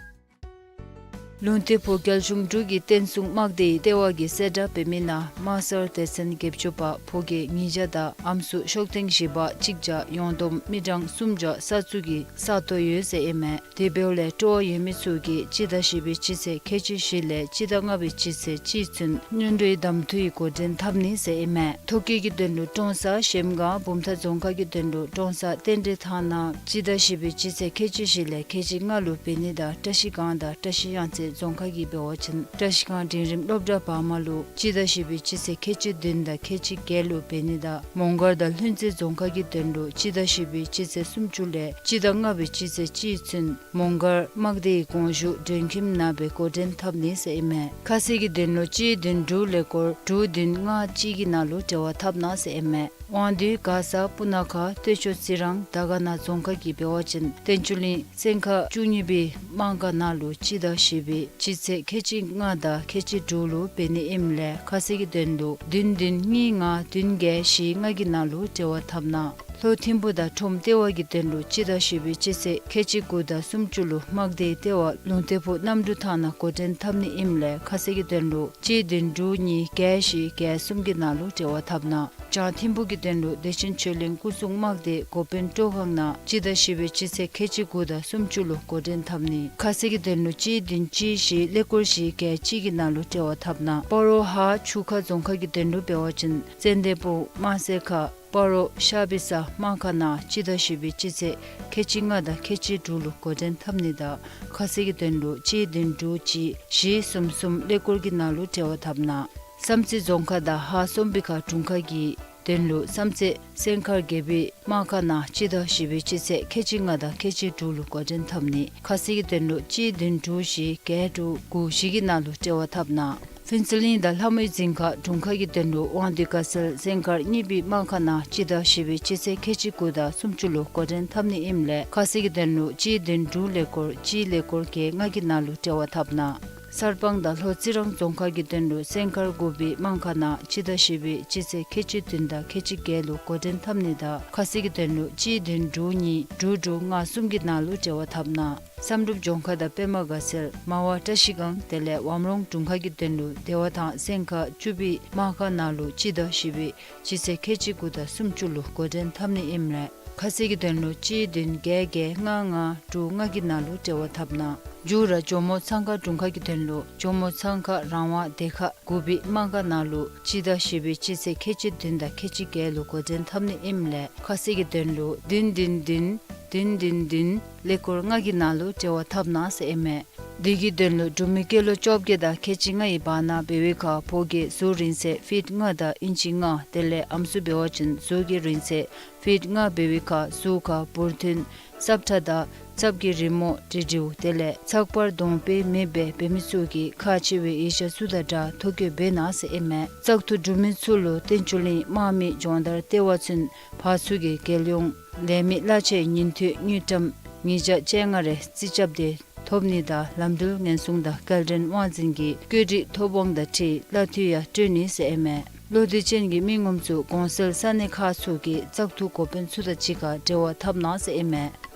ལུང་བསྟན་ཕུག་རྒྱལ་གཞུང་འབྲུག་གི་བསྟན་སྲུང་དམག་སྡེའི་ལྟེ་བ་གིས་གསལ་བསྒྲགས་འབད་མི་ནང་དམག་སར་སྡེ་ཚན་བརྒྱད་ཅུ་པ་ཕོ་སྐྱེས་ཉིས་བརྒྱ་དང་ཨམ་སྲུ་ཤོག་ཐེངས་བཞི་པ་གཅིག་བརྒྱ་ཡོངས་བསྡོམས་མི་གྲངས་སུམ་བརྒྱ་ས་ཚུགས་ཀྱིས་ས་སྟོང་ཡོད་ཟེར་ཨིན་མས། དེ་འབདཝ་ལས་སྤྲོ་བ་ཡོད་མི་ཚུ་གིས་སྤྱི་ཟླ་བཞི་པའི་སྤྱི་ཚེས་ཁལ་གཅིག་བཞི་ལས་སྤྱི་ཟླ་ལྔ་པའི་སྤྱི་ཚེས་གཅིག་ཚུན་སྔོན་འགྲོའི་གདམ་འཐུའི་འགོ་འདྲེན་འཐབ་ནི་ཟེར་ཨིན་མས། ཐོ་བཀོད་ཀྱི་དོན་ལུ་ཀྲོང་གསར་གཞལམ་སྒང་བུམ་ཐང་རྫོང་ཁག་གི་དོན་ལུ་ཀྲོང་གསར་རྟེན་འབྲེལ་ཐང་ནང་སྤྱི་ཟླ་བཞི་པའི་སྤྱི་ཚེས་ཁལ་གཅིག་བཞི་ལས་ཁལ་གཅིག་ལྔ་ལུ་འབད་ནི་དང་བཀྲ་ཤིས་སྒང་དང་བཀྲ་ཤིས་གཡང་རྩེ་ རྫོང་ཁག་གིས་འབད་བ་ཅིན་བཀྲིས་སྒང་འབྲིང་རིམ་སློབ་གྲྭ་བར་མ་ལུ་སྤྱི་ཟླ་བཞི་པའི་སྤྱི་ཚེས་ཁལ་གཅིག་བདུན་དང་ཁལ་གཅིག་བརྒྱད་ལུ་འབད་ནི་དང་མོང་སྒར་དང་ལྷུན་རྩེ་རྫོང་ཁག་གི་དོན་ལུ་སྤྱི་ཟླ་བཞི་པའི་སྤྱི་ཚེས་སུམ་ཅུ་ལས་སྤྱི་ཟླ་ལྔ་པའི་སྤྱི་ཚེས་གཅིག་ཚུན་མོང་སྒར་དམག་སྡེའི་གོང་ཞུ་མགྲོན་ཁྱིམ་ནང་སྦེ་འགོ་འདྲེན་འཐབ་ནི་ཟེར་ཨིན་མས། ཁ་གསལ་གྱི་དོན་ལུ་གཅིག་བདུན་དྲུག་ཀླད་ཀོར་དྲུག་བདུན་ལྔ་གཅིག་གི་ནང་ལུ་འབྲེལ་བ་འཐབ་གནང་ཟེར་ཨིན་མས། དབང་འདུས་མགར་ས་སྤུ་ན་ཁ་སྟོད་ཕྱོགས་རྩི་རང་དར་དཀར་ན་རྫོང་ཁག་གིས་འབད་བ་ཅིན་བསྟན་ཆོས་གླིང་སེང་ཁ་བཅུ་གཉིས་པའི་དམག་སྒར་ནང་ལུ་སྤྱི་ཟླ་བཞི་པའི་སྤྱི་ཚེས་ཁལ་གཅིག་ལྔ་དང་ཁལ་གཅིག་དྲུག་ལུ་འབད་ནི་ཨིནམ་ལས་ཁ་གསལ་གྱི་དོན་ལུ་བདུན་བདུན་གཉིས་ལྔ་བདུན་བརྒྱད་བཞི་ལྔ་གི་ནང་ལུ་འབྲེལ་བ་འཐབ་གནང་། ལྷོ་ཐིམ་ཕུ་དང་ཁྲོམ་ལྟེ་བ་གི་དོན་ལུ་སྤྱི་ཟླ་བཞི་པའི་སྤྱི་ཚེས་ཁལ་གཅིག་དགུ་དང་སུམ་ཅུ་ལུ་དམག་སྡེའི་ལྟེ་བ་ལུང་བསྟན་ཕུག་གནམ་གྲུ་ཐང་ནང་འགོ་འདྲེན་འཐབ་ནི་ཨིནམ་ལས་ཁ་གསལ་གྱི་དོན་ལུ་གཅིག་བདུན་དྲུག་གཉིས་བརྒྱད་བཞི་བརྒྱད་གསུམ་གྱི་ནང་ལུ་འབྲེལ་བ་འཐབ་གནང་། བྱང་ཐིམ་ཕུ་གི་དོན་ལུ་བདེ་ཆེན་ཆོས་གླིང་སྐུ་སྲུང་དམག་སྡེ་འགོ་དཔོན་སྤྲོ་ཁང་ནང་སྤྱི་ཟླ་བཞི་པའི་སྤྱི་ཚེས་ཁལ་གཅིག་དགུ་དང་སུམ་ཅུ་ལུ་འགོ་འདྲེན་འཐབ་ནི། ཁ་གསལ་གྱི་དོན་ལུ་གཅིག་བདུན་གཅིག་བཞི་ཀླད་ཀོར་བཞི་བརྒྱད་གཅིག་གི་ནང་ལུ་འབྲེལ་བ་འཐབ་གནང་། སྤ་རོ་ཧཱ་ཆུ་ཁ་རྫོང་ཁག་གི་དོན་ལུ་འབད་བ་ཅིན་ཙན་དན་ཕུ་དམར་སེར་ཁ་སྤ་རོ་ཤ་བི་ས་དམག་སྒར་ནང་སྤྱི་ཟླ་བཞི་པའི་སྤྱི་ཚེས་ཁལ་གཅིག་ལྔ་དང་ཁལ་གཅིག་དྲུག་ལུ་འགོ་འདྲེན་འཐབ་ནི་དང་ཁ་གསལ་གྱི་དོན་ལུ་གཅིག་བདུན་དྲུག་གཅིག་བཞི་གསུམ་གསུམ་ཀླད་ཀོར་གྱི་ནང་ལུ་འབྲེལ་བ་འཐབ་གནང་། བསམ་རྩེ་རྫོང་ཁག་དང་ཧཱ་སོམ་པི་ཁ་དྲུང་ཁག་གི་དོན་ལུ་བསམ་རྩེ་སེང་ཁར་རྒྱལ་པོའི་དམག་སྒར་ནང་སྤྱི་ཟླ་བཞི་པའི་སྤྱི་ཚེས་ཁལ་གཅིག་ལྔ་དང་ཁལ་གཅིག་དྲུག་ལུ་འགོ་འདྲེན་འཐབ་ནི། ཁ་གསལ་གྱི་དོན་ལུ་གཅིག་བདུན་དྲུག་བཞི་བརྒྱད་དྲུག་དགུ་བཞི་གི་ནང་ལུ་འབྲེལ་བ་འཐབ་གནང་། ཕུན་ཚོགས་གླིང་དང་ལྷ་མོའི་རྫིང་ཁ་དྲུང་ཁག་གི་དོན་ལུ་དབང་འདུས་དགའ་ཚལ་སེང་དཀར་གཉིས་པའི་དམག་སྒར་ནང་སྤྱི་ཟླ་བཞི་པའི་སྤྱི་ཚེས་ཁལ་གཅིག་དགུ་དང་སུམ་ཅུ་ལུ་འགོ་འདྲེན་འཐབ་ནི་ཨིནམ་ལས་ཁ་གསལ་གྱི་དོན་ལུ་གཅིག་བདུན་དྲུག་ཀླད་ཀོར་གཅིག་ཀླད་ཀོར་བརྒྱད་ལྔ་གི་ནང་ལུ་འབྲེལ་བ་འཐབ་གནང་། གསར་སྤང་དང་ལྷོ་རྩི་རང་རྫོང་ཁག་གི་དོན་ལུ་སེང་དཀར་དགུ་པའི་དམག་སྒར་ནང་སྤྱི་ཟླ་བཞི་པའི་སྤྱི་ཚེས་ཁལ་གཅིག་བདུན་དང་ཁལ་གཅིག་བརྒྱད་ལུ་འགོ་འདྲེན་འཐབ་ནི་དང་ཁ་གསལ་གྱི་དོན་ལུ་གཅིག་བདུན་དྲུག་གཉིས་དྲུག་དྲུག་ལྔ་གསུམ་གྱི་ནང་ལུ་འབྲེལ་བ་འཐབ་གནང་། བསམ་གྲུབ་ལྗོངས་མཁར་དང་པདྨ་དགའ་ཚལ་མར་བ་བཀྲིས་སྒང་དེ་ལས་ཝམ་རོང་དྲུང་ཁག་གི་དོན་ལུ་བདེ་བ་ཐང་སེང་ཁ་བཅུ་པའི་དམག་སྒར་ནང་ལུ་སྤྱི་ཟླ་བཞི་པའི་སྤྱི་ཚེས་ཁལ་གཅིག་དགུ་དང་སུམ་ཅུ་ལུ་འགོ་འདྲེན་འཐབ་ནི་ཨིནམ་ལས་ཁ་གསལ་གྱི་དོན་ལུ་གཅིག་བདུན་བརྒྱད་བརྒྱད་ལྔ་ལྔ་དྲུག་ལྔ་གི་ནང་ལུ་འབྲེལ་བ་འཐབ་གནང་། མཇུག་ར་ཇོ་མོ་ཚང་ཁ་དྲུང་ཁག་གི་དོན་ལུ་ཇོ་མོ་ཚང་ཁ་རང་དབང་སྡེ་ཁག་དགུ་པའི་དམག་སྒར་ནང་ལུ་སྤྱི་ཟླ་བཞི་པའི་སྤྱི་ཚེས་ཁལ་གཅིག་བདུན་དང་ཁལ་གཅིག་བརྒྱད་ལུ་འགོ་འདྲེན་འཐབ་ནི་ཨིནམ་ལས་ཁ་གསལ་གྱི་དོན་ལུ་བདུན་བདུན་བདུན་བདུན་བདུན་བདུན་ཀླད་ཀོར་ལྔ་གི་ནང་ལུ་འབྲེལ་བ་འཐབ་གནང་ཟེར་ཨིན་མས། དེ་གི་དོན་ལུ་འབྲུག་མི་སྐྱེས་ལོ་བཅོ་བརྒྱད་དང་ཁལ་གཅིག་ལྔའི་བར་ན་འབད་བའི་ཁར་ཕོ་སྐྱེས་གཟུགས་རིང་ཚད་ཕིཊ་ལྔ་དང་ཨིན་ཅི་ལྔ་དེ་ལས་ཨམ་སྲུ་འབད་བ་ཅིན་གཟུགས་ཀྱི་རིང་ཚད་ཕིཊ་ལྔ་འབད་བའི་ཁར་གཟུགས་ཁར་འབུར་ཐོན་སྲབ་ཁྲ་དང་ཚབ་ཀྱི་རི་མོ་འབྲི་འབྲིཝ་དེ་ལས་ཚགས་པར་གདོང་དཔེ་མེདཔ་སྦེ་འབད་མི་ཚུ་གིས་ཁག་ཆེ་བའི་ཡིག་ཆ་ཚུ་དང་སྦྲགས་ཐོ་བཀོད་འབད་གནང་ཟེར་ཨིན་མས། བཙག་འཐུ་གྲུབ་མི་ཚུ་ལུ་བསྟན་ཆོས་གླིང་དམག་མི་སྦྱོང་བརྡར་ལྟེ་བ་ཚུན་ཕར་ཚུར་གྱི་རྒྱལ་ཡོངས་ལས་མི་གླ་ཆའི་ཉིན་ཐོའི་དངུལ་ཀྲམ་ཉིས་བརྒྱ་བཅོ་ལྔ་རེ་རྩིས་རྐྱབ་སྟེ་ཐོབ་ནི་དང་ལམ་འགྲུལ་ཉེན་སྲུང་དང་སྐྱེལ་འདྲེན་དབང་འཛིན་གྱི་བཀོད་སྒྲིག་ཐོབ་དབང་དང་འཁྲིལ་གླ་འཐུས་ཡང་སྤྲོད་ནི་ཟེར་ཨིན་མས། བློ་འདྲི་ཅན་གྱི་མི་ངོམ་ཚུ་གོང་གསལ་ས་གནས་ཁག་ཚུ་གི་བཙག་འཐུ་འགོ་དཔོན་ཚུ་དང་གཅིག་ཁར་འབྲེལ་བ་འཐབ་གནང་ཟེར་ཨིན་མས།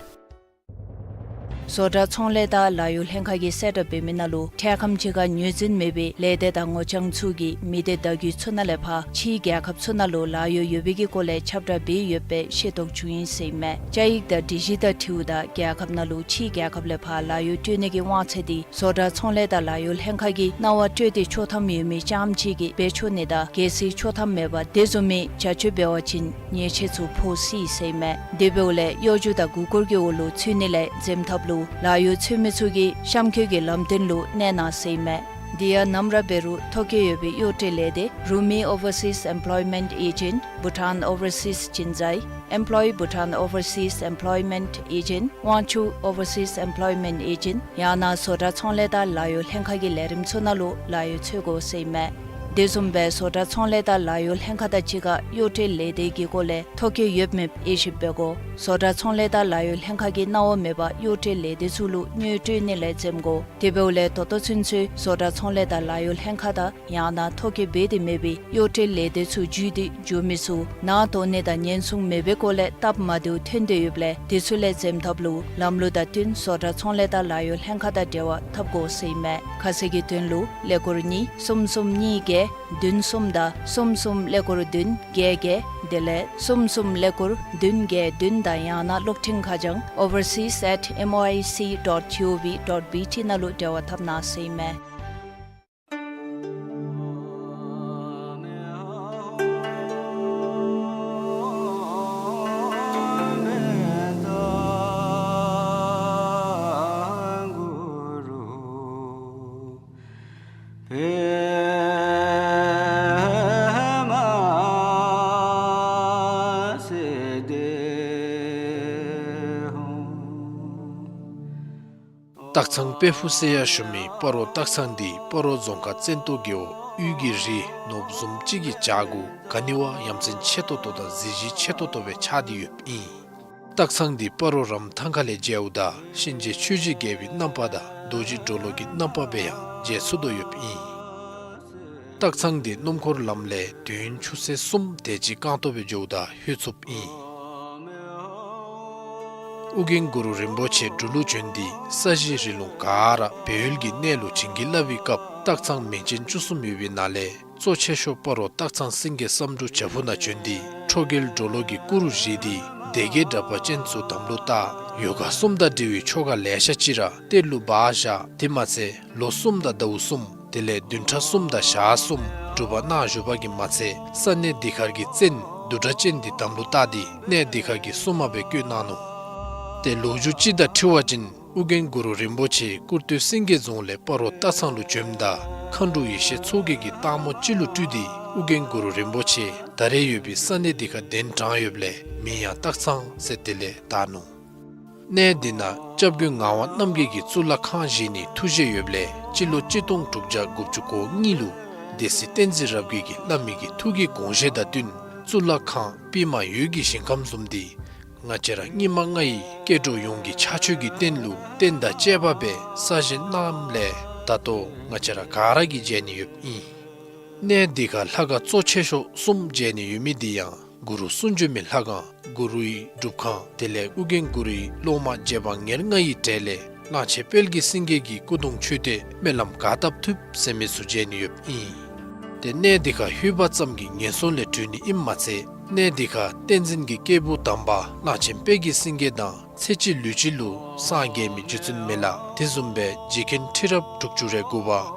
བཟོ་གྲྭ་ཚོང་ལས་དང་ལཱ་གཡོག་ལྷན་ཁག་གིས་གསལ་བསྒྲགས་འབད་མི་ནང་ལུ་འཕྲལ་ཁམས་ཅིག་ཁར་ངོས་འཛིན་མེད་པའི་ལས་སྡེ་དང་ངོ་རྐྱང་ཚུ་གིས་མི་སྡེ་བརྡ་བརྒྱུད་ཚུ་ནང་ལས་ཕར་ཕྱིའི་རྒྱལ་ཁབ་ཚུ་ནང་ལུ་ལཱ་གཡོག་ཡོད་པའི་གི་སྐོར་ལས་ཁྱབ་བསྒྲགས་འབད་ཡོདཔ་སྦེ་ཤེས་རྟོགས་བྱུང་ཡི་ཟེར་ཨིན་མས། བཅའ་ཡིག་དང་སྒྲིག་གཞི་དང་འཁྲིལཝ་ད་རྒྱལ་ཁབ་ནང་ལུ་ཕྱིའི་རྒྱལ་ཁབ་ལས་ཕར་ལཱ་གཡོག་སྤྲོད་ནི་གི་དབང་ཚད་འདི་བཟོ་གྲྭ་ཚོང་ལས་དང་ལཱ་གཡོག་ལྷན་ཁག་གིས་གནང་བ་སྤྲོད་དེ་ཆོག་ཐམ་ཡོད་མི་རྐྱངམ་ཅིག་གིས་འབད་ཆོག་ནི་དང་གལ་སྲིད་ཆོག་ཐམ་མེད་པར་དེ་བཟུམ་མའི་བྱ་སྤྱོད་འབད་བ་ཅིན་ཉེས་ཆད་ཚུ་ཕོག་སྲིད་ཟེར་ཨིན་མས། དེ་འབདཝ་ལས་གཡོ་སྒྱུ་དང་མགུ་སྐོར་གྱི་འོག་ལུ་ཚུད་ནི་ལས་འཛེམ་ཐབས་ལུ་ལཱ་གཡོག་འཚོལ་མི་ཚུ་གིས་གཤམ་འཁོད་ཀྱི་ལམ་སྟོན་ལུ་གནས་གནང་ཟེར་ཨིན་མས། དེ་ཡང་ནམ་ར་འབད་རུང་ཐོ་བཀོད་ཡོད་པའི་གཡོག་བཀྲོལ་ལས་སྡེ་Rumi Overseas Employment Agent, Bhutan Overseas Jinzai, Employ Bhutan Overseas Employment Agent, དབང་ཕྱུག་Overseas Employment Agent ཡང་ན་བཟོ་གྲྭ་ཚོང་ལས་དང་ལཱ་གཡོག་ལྷན་ཁག་གི་ལས་རིམ་ཚུ་ནང་ལུ་ལཱ་གཡོག་འཚོལ་དགོ་ཟེར་ཨིན་མས། དེ་བཟུམ་སྦེ་བཟོ་གྲྭ་ཚོང་ལས་དང་ལཱ་གཡོག་ལྷན་ཁག་དང་གཅིག་ཁར་གཡོག་བཀྲོལ་ལས་སྡེ་གི་སྐོར་ལས་ཐོ་བཀོད་ཡོདཔ་མེདཔ་དབྱེ་ཞིབ་འབད་དགོ། བཟོ་གྲྭ་ཚོང་ལས་དང་ལཱ་གཡོག་ལྷན་ཁག་གིས་གནང་བ་མེད་པར་གཡོག་བཀྲོལ་ལས་སྡེ་ཚུ་ལུ་དངུལ་སྤྲོད་ནི་ལས་འཛེམ་དགོ། དེ་འབདཝ་ལས་ད་ལྟོ་ཚུན་ཚོད་བཟོ་གྲྭ་ཚོང་ལས་དང་ལཱ་གཡོག་ལྷན་ཁག་དང་ཡང་ན་ཐོ་བཀོད་འབད་དེ་མེད་པའི་གཡོག་བཀྲོལ་ལས་སྡེ་ཚུ་བརྒྱུད་དེ་འགྱོ་མི་ཚུ་ནང་དོགས་གནས་དང་ཉེན་སྲུང་མེད་པའི་སྐོར་ལས་སྟབས་མ་བདེཝ་ཐོན་ཏེ་ཡོདཔ་ལས་དེ་ཚུ་ལས་འཛེམ་ཐབས་ལུ་ལམ་ལུགས་དང་བསྟུན་བཟོ་གྲྭ་ཚོང་ལས་དང་ལཱ་གཡོག་ལྷན་ཁག་དང་འབྲེལ་བ་འཐབ་དགོ་ཟེར་ཨིན་མས། ཁ་གསལ་གྱི་དོན་ལུ་ཀླད་ཀོར་གཉིས་གསུམ་གསུམ་གཉིས་བརྒྱད་བདུན་གསུམ་དང་གསུམ་གསུམ་ཀླད་ཀོར་བདུན་བརྒྱད་བརྒྱད་དེ་ལས་གསུམ་གསུམ་ཀླད་ཀོར་བདུན་བརྒྱད་བདུན་དང་ཡང་ན་གློག་འཕྲིན་ཁ་བྱང་overseas at M O I C dot G O V dot B T ནང་ལུ་འབྲེལ་བ་འཐབ་གནང་ཟེར་ཨིན་མས། སྟག་ཚང་དཔལ་ཕུག་ཟེར་ཡང་ཞུ་མི་སྤ་རོ་སྟག་ཚང་འདི་སྤ་རོ་རྫོང་ཁག་བཙན་ཏོ་རྒེད་འོག་དབུས་ཀྱི་རི་ནོར་བུ་བཟུམ་ཅིག་གི་བྱག་གུ་ག་ནི་བ་ཡ་མཚན་ཆེ་ཏོག་ཏོ་དང་གཟི་བརྗིད་ཆེ་ཏོག་ཏོ་སྦེ་ཆགས་ཏེ་ཡོདཔ་ཨིན། སྟག་ཚང་འདི་སྤ་རོ་རམ་ཐང་ཁ་ལས་མཇལཝ་ད་གཤིན་རྗེ་ཆོས་ཀྱི་རྒྱལ་པོའི་རྣམ་པ་དང་རྡོ་རྗེ་གྲོ་ལོད་ཀྱི་རྣམ་པ་སྦེ་ཡང་མཇལ་ཚུགས་དོ་ཡོདཔ་ཨིན། སྟག་ཚང་འདི་སྣུམ་འཁོར་ལམ་ལས་དུས་ཡུན་ཆུ་ཚོད་གསུམ་དེ་ཅིག་རྐང་ཐང་སྦེ་འགྱོཝ་ད་ལྷོད་ཚུགསཔ་ཨིན། ཨོ་རྒྱན་གུ་རུ་རིན་པོ་ཆེ་འབྲུག་ལུ་བྱོན་ཏེ་ས་གཞི་རི་ལུང་ག་ར་སྦས་ཡུལ་གྱི་གནས་ལུ་བྱིན་གྱིས་བརླབས་པའི་སྐབས་སྟག་ཚང་མིང་ཅན་བཅུ་གསུམ་ཡོད་པའི་ནང་ལས་གཙོ་ཆེ་ཤོས་སྤ་རོ་སྟག་ཚང་སེང་གེ་བསམ་འགྲུབ་བྱག་ཕུག་ནང་བྱོན་ཏེ་ཁྲོ་རྒྱལ་གྲོ་ལོད་ཀྱི་སྐུ་རུ་བཞེངས་ཏེ་སྡེ་བརྒྱད་དྲེགས་པ་ཅན་ཚུ་དམ་ལུ་བཏགས། ཡོ་ག་གསུམ་དང་འབྲེལ་བའི་ཆོ་ག་ལེ་ཤ་ཅིག་ར་གཏེར་ལུ་སྦ་བཞག། དེ་མ་ཚད་ལོ་གསུམ་དང་ཟླཝ་གསུམ་དེ་ལས་བདུན་ཕྲག་གསུམ་དང་ཞག་གསུམ་སྒྲུབ་པ་གནང་བཞུགས་པ་གིས་མ་ཚད་ས་གནས་འདི་ཁར་གྱི་བཙན་བདུད་དྲེགས་ཅན་འདི་དམ་ལུ་བཏགས་ཏེ་གནས་འདི་ཁར་གྱི་སྲུང་མ་སྦེ་བསྐོས་གནང་ནུག། ཏེ་ལོ་རྒྱུས་ཅིག་དང་འཁྲིལ་བ་ཅིན་ཨོ་རྒྱན་གུ་རུ་རིན་པོ་ཆེ་ཀུར་སྟོད་སེང་གེ་རྫོང་ལས་སྤ་རོ་སྟག་ཚང་ལུ་བྱོནམ་ད་མཁའ་འགྲོ་ཡེ་ཤེས་མཚོ་རྒྱལ་གྱིས་སྟག་མོ་ཅིག་ལུ་སྤྲུལ་ཏེ་ཨོ་རྒྱན་གུ་རུ་རིན་པོ་ཆེ་ད་རེས་ཡོད་པའི་ས་གནས་འདི་ཁར་གདན་དྲངས་ཡོདཔ་ལས་མིང་ཡང་སྟག་ཚང་ཟེར་དེ་ལས་བཏགས་ནུག། གནས་འདི་ནང་སྐྱབས་མགོན་ངག་དབང་རྣམ་རྒྱལ་གྱིས་གཙུག་ལག་ཁང་བཞེངས་ནིའི་ཐུགས་བཞེད་ཡོདཔ་ལས་སྤྱི་ལོ་གཅིག་སྟོང་དྲུག་བརྒྱ་དགུ་བཅུ་གོ་གཉིས་ལུ་སྡེ་སྲིད་བསྟན་འཛིན་རབ་རྒྱས་ཀྱིས་བླ་མའི་གི་ཐུགས་ཀྱི་དགོངས་བཞེད་དང་བསྟུན་གཙུག་ལག་ཁང་པདྨ་འོད་ཀྱི་ཞིང་ཁམས་བཟུམ་འདི་ང་བཅས་ར་སྙིགས་མ་ལྔ་ཡི་སྐྱེ་འགྲོ་ཡོངས་ཀྱི་ཕྱག་མཆོད་ཀྱི་རྟེན་ལུ་རྟེན་དང་བཅས་པ་སྦེ་གསར་བཞེངས་གནངམ་ལས་ད་ལྟོ་ང་བཅས་ར་ག་ར་གིས་མཇལ་ནི་ཡོདཔ་ཨིན། གནས་འདི་ཁར་ལྷ་ཁང་གཙོ་ཆེ་ཤོས་གསུམ་མཇལ་ནི་ཡོད་མི་འདི་ཡང་གུ་རུ་གསུང་བྱོན་མའི་ལྷ་ཁང་གུ་རུའི་སྒྲུབ་ཁང་དེ་ལས་ཨོ་རྒྱན་གུ་རུའི་སློབ་མ་རྗེ་འབངས་ཉེར་ལྔ་ཡི་གྲས་ལས་གླང་ཆེན་དཔལ་གྱི་སེང་གེ་གི་སྐུ་གདུང་མཆོད་རྟེན་སྨོན་ལམ་ག་བཏབ་ཐུབ་ཟེར་མི་ཚུ་མཇལ་ནི་ཡོདཔ་ཨིན། ཏེ་གནས་འདི་ཁར་ལྷོད་པ་ཙམ་གྱིས་ངན་སོང་ལས་གྲོལ་ནི་ཨིནམ་མ་ཚད་གནས་འདི་ཁར་བསྟན་འཛིན་གྱི་སྐྱེས་བུ་དམ་པ་གླང་ཆེན་དཔལ་གྱི་སེང་གེ་དང་ཚེ་གཅིག་ལུས་གཅིག་ལུ་སངས་རྒྱས་མི་རྗེ་བཙུན་མི་ལ་དེ་བཟུམ་སྦེ་རྗེ་མཁན་ཁྲི་རབས་དྲུག་ཅུ་རེ་དགུ་པ་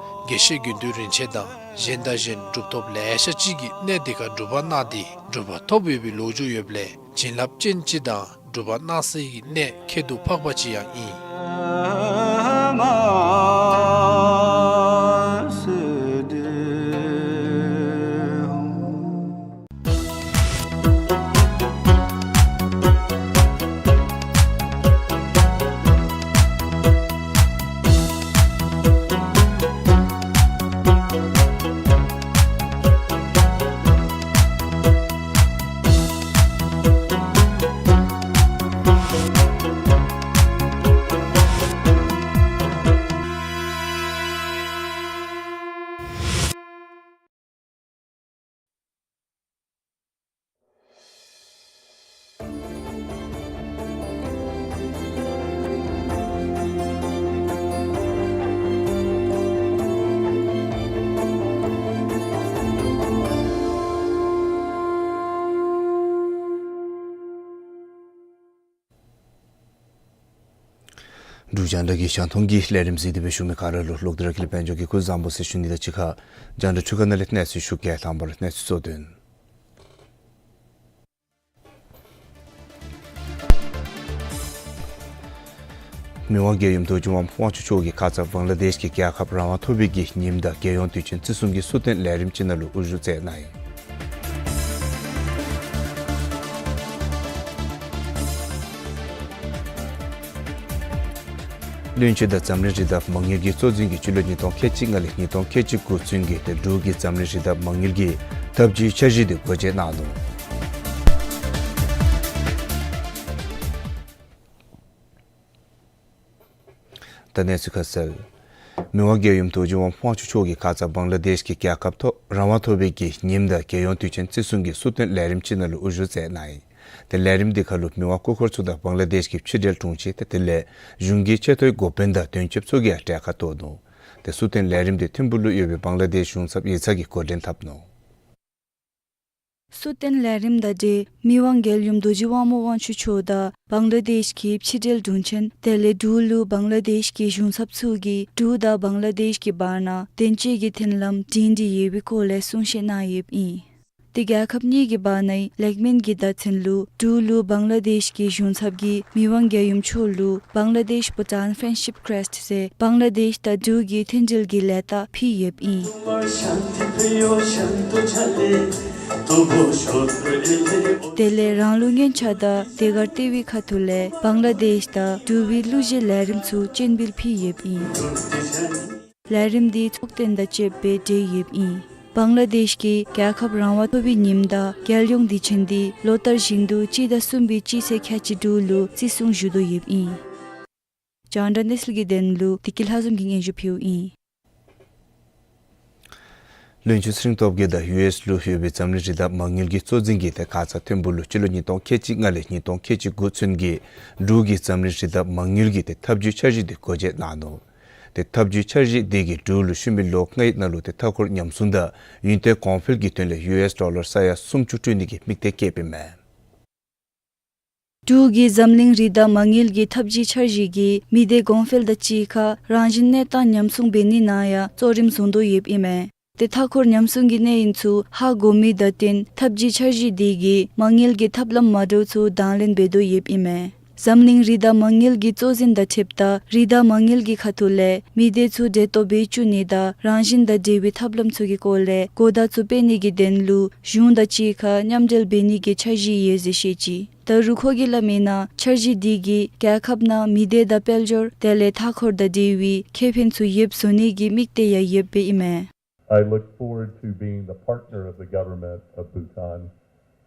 དགེ་བཤེས་དགེ་འདུན་རིན་ཆེན་དང་གཞན་དང་གཞན་གྲུབ་ཐོབ་ལེ་ཤ་ཅིག་གིས་གནས་འདི་ཁར་སྒྲུབ་པ་གནང་སྟེ་གྲུབ་པ་ཐོབ་ཡོད་པའི་ལོ་རྒྱུས་ཡོདཔ་ལས་བྱིན་རླབས་ཅན་ཅིག་དང་གྲུབ་པ་གནང་སའི་གནས་ཁྱད་དུ་འཕགས་པ་ཅིག་ཡང་ཨིན། འབྲུག་རྒྱང་བསྒྲགས་ཀྱི་ཞང་མཐོང་གི་ལས་རིམ་གཟིགས་ཏེ་སྦེ་བཞུགས་མི་ག་ར་ལུ་ལོག་སྟེ་ར་ཀུན་ལེགས་དཔལ་འབྱོར་གྱིས་སྐུ་གཟུགས་བཟང་པོ་ཟེར་ཞུ་ནི་དང་གཅིག་ཁར་རྒྱང་བསྒྲགས་འཕྲུལ་ཁང་ནང་ལས་གནས་ཚུལ་ཞུ་གེ། དང་པ་ར་གནས་ཚུལ་གཙོ་དོན། མི་དབང་རྒྱལ་ཡུམ་རྡོ་རྗེ་དབང་དབང་ཕྱུག་མཆོག་གིས་ཁ་ཙ་བང་ལ་དེཤ་གི་རྒྱལ་ཁབ་རང་དབང་ཐོབ་པའི་གི་ཉིནམ་དང་རྒྱལ་ཡོངས་དུས་ཆེན་བརྩི་སྲུང་གི་གསོལ་སྟོན་ལས་རིམ་ཅིག་ནང་ལུ་དབུ་བཞུགས་མཛད་གནང་ཡི། བློན་ཆེན་དང་འཛམ་གླིང་རི་དྭགས་མ་དངུལ་གྱི་གཙོ་འཛིན་གྱིས་སྤྱི་ལོ་ཉིས་སྟོང་ཁལ་གཅིག་ལྔ་ལས་ཉིས་སྟོང་ཁལ་གཅིག་དགུ་ཚུན་གྱི་ཏེ་འབྲུག་གི་འཛམ་གླིང་རི་དྭགས་མ་དངུལ་གྱི་འཐབ་ཇུས་འཆར་གཞི་དེ་སྒོ་འབྱེད་གནང་ནུག། ད་གནས་ཚུལ་ཁ་གསལ། མི་དབང་རྒྱལ་ཡུམ་རྡོ་རྗེ་དབང་དབང་ཕྱུག་མཆོག་གིས་ཁ་ཙ་བང་ལ་དེཤ་གི་རྒྱལ་ཁབ་ཐོབ་རང་དབང་ཐོབ་པའི་གི་ཉིནམ་དང་རྒྱལ་ཡོངས་དུས་ཆེན་བརྩི་སྲུང་གི་གསོལ་སྟོན་ལས་རིམ་ཅིག་ནང་ལུ་དབུ་བཞུགས་མཛད་གནང་ཡི། ཏེ་ལས་རིམ་འདི་ཁར་ལུ་མི་དབང་སྐུ་འཁོར་ཚུ་དང་བང་ལ་དེཤ་གི་ཕྱི་འབྲེལ་དྲུང་ཆེན་ཏེ་དེ་ལས་གཞུང་གི་ཆེ་མཐོའི་འགོ་དཔོན་དང་དོན་གཅོདཔ་ཚུ་གིས་ཡང་གྲལ་ཁར་གཏོགས་ནུག། ཏེ་གསོལ་སྟོན་ལས་རིམ་འདི་ཐིམ་ཕུག་ལུ་ཡོད་པའི་བང་ལ་དེཤ་གཞུང་ཚབ་ཡིག་ཚང་གིས་འགོ་འདྲེན་འཐབ་ནུག། གསོལ་སྟོན་ལས་རིམ་དང་འབྲེལ་མི་དབང་རྒྱལ་ཡུམ་རྡོ་རྗེ་དབང་མོ་དབང་ཕྱུག་མཆོག་དང་བང་ལ་དེཤ་གི་ཕྱི་འབྲེལ་དྲུང་ཆེན་དེ་ལས་འབྲུག་ལུ་བང་ལ་དེཤ་གི་གཞུང་ཚབ་ཚུ་གིས་འབྲུག་དང་བང་ལ་དེཤ་གི་བར་ན་དོན་གཅོད་ཀྱི་མཐུན་ལམ་སྒྲིང་སྒྲི་ཡོད་པའི་སྐོར་ལས་གསུང་བཤད་གནང་ཡོདཔ་ཨིན། ཏེ་རྒྱལ་ཁབ་གཉིས་ཀྱི་བར་ནའི་ལེགས་སྨོན་གྱི་བརྡ་མཚོན་ལུ་འབྲུག་ལུ་བང་ལ་དེཤ་གི་གཞུང་ཚབ་ཀྱིས་མི་དབང་རྒྱལ་ཡུམ་མཆོག་ལུ་Bangladesh Bhutan Friendship Crest ཟེར་བང་ལ་དེཤ་དང་འབྲུག་གི་མཐུན་འབྲེལ་གྱི་ལས་རྟགས་ཕུལ་ཡོདཔ་ཨིན། དེ་ལས་རང་ལུགས་སྔོན་ཆད་དང་ཟློས་གར་ལྟེ་བའི་ཁ་ཐུག་ལས་བང་ལ་དེཤ་དང་འབྲུག་པའི་གླུ་གཞས་ལས་རིམ་ཚུ་སྤྱན་འབུལ་ཕུལ་ཡོདཔ་ཨིན། ལས་རིམ་འདི་ཚོགས་རྟེན་དང་བཅསཔ་སྦེ་གྲོལ་ཡོདཔ་ཨིན། བང་ལ་དེཤ་གིས་རྒྱལ་ཁབ་རང་དབང་ཐོབ་པའི་ཉིནམ་དང་རྒྱལ་ཡོངས་དུས་ཆེན་འདི་ལོ་ལྟར་བཞིན་དུ་སྤྱི་ཟླ་གསུམ་པའི་སྤྱི་ཚེས་ཁལ་གཅིག་དྲུག་ལུ་བརྩི་སྲུང་ཞུ་དོ་ཡོདཔ་ཨིན། རྒྱང་བསྒྲགས་གནས་ཚུལ་གྱི་དོན་ལུ་བདེ་སྐྱིད་ལྷ་འཛོམས་ཀྱིས་སྙན་ཞུ་ཕུལཝ་ཨིན། བློན་ཆེན་ཚེ་རིང་སྟོབས་རྒྱས་དང་ཡུ་ཨེསི་ལུ་ཡོད་པའི་འཛམ་གླིང་རི་དྭགས་མ་དངུལ་གྱི་གཙོ་འཛིན་གྱིས་ཏེ་ཁ་ཙ་ཐིམ་ཕུག་ལུ་སྤྱི་ལོ་ཉིས་སྟོང་ཁལ་གཅིག་ལྔ་ལས་ཉིས་སྟོང་ཁལ་གཅིག་དགུ་ཚུན་གྱི་འབྲུག་གི་འཛམ་གླིང་རི་དྭགས་མ་དངུལ་གྱི་ཏེ་ཐབས་ཇུས་འཆར་གཞི་འདི་འགོ་འབྱེད་གནང་ནུག། ཏེ་ཐབས་ཇུས་འཆར་གཞི་འདི་གིས་འབྲུག་ལུ་ཤུལ་མའི་ལོ་ལྔའི་ནང་ལུ་ཏེ་མཐའ་འཁོར་ཉམས་སྲུང་དང་ཡུན་བརྟན་གོང་འཕེལ་གྱི་དོན་ལས་ཡུ་ཨེསི་ཌོ་ལར་ས་ཡ་སུམ་ཅུ་སྤྲོད་ནི་གི་དམིགས་གཏད་བསྐྱེདཔ་ཨིན་མས། འབྲུག་གི་འཛམ་གླིང་རི་དྭགས་མ་དངུལ་གྱི་ཐབས་ཇུས་འཆར་གཞི་གིས་མི་སྡེ་གོང་འཕེལ་དང་གཅིག་ཁར་རང་བཞིན་གནས་སྟངས་ཉམས་སྲུང་འབད་ནི་ནང་ཡང་གཙོ་རིམ་བཟུང་དོ་ཡོདཔ་ཨིན་མས། ཏེ་མཐའ་འཁོར་ཉམས་སྲུང་གི་གནས་ཡུན་ཚུ་ཧ་གོ་མི་དང་བསྟུན་ཐབས་ཇུས་འཆར་གཞི་འདི་གིས་མ་དངུལ་གྱི་ཐབས་ལམ་མ་འདྲཝ་ཚུ་དང་ལེན་འབད་དོ་ཡོདཔ་ཨིན་མས། འཛམ་གླིང་རི་དྭགས་མ་དངུལ་གྱི་གཙོ་འཛིན་དང་འཁྲིལཝ་ད་རི་དྭགས་མ་དངུལ་གྱི་ཁ་ཐུག་ལས་མི་སྡེ་ཚུ་འབྲེལ་གཏོགས་འབད་བཅུག་ནི་དང་རང་བཞིན་དང་འབྲེལ་བའི་ཐབས་ལམ་ཚུ་གི་སྐོར་ལས་གོ་བརྡ་ཚུ་སྤེལ་ནི་གི་དོན་ལུ་གཞུང་དང་གཅིག་ཁར་མཉམ་འབྲེལ་འབད་ནི་གི་འཆར་གཞི་ཡོད་ཟེར་བཤད་ཅི། ད་རུང་ཁོ་གིས་སླབ་མིའི་ནང་འཆར་གཞི་འདི་གིས་རྒྱལ་ཁབ་ནང་མི་སྡེ་དང་དཔལ་འབྱོར་དེ་ལས་མཐའ་འཁོར་དང་འབྲེལ་བའི་ཁེ་ཕན་ཚུ་ཡོདཔ་བཟོ་ནི་གི་དམིགས་གཏད་ཡང་ཡོདཔ་ཨིན་མས། I look forward to being the partner of the government of Bhutan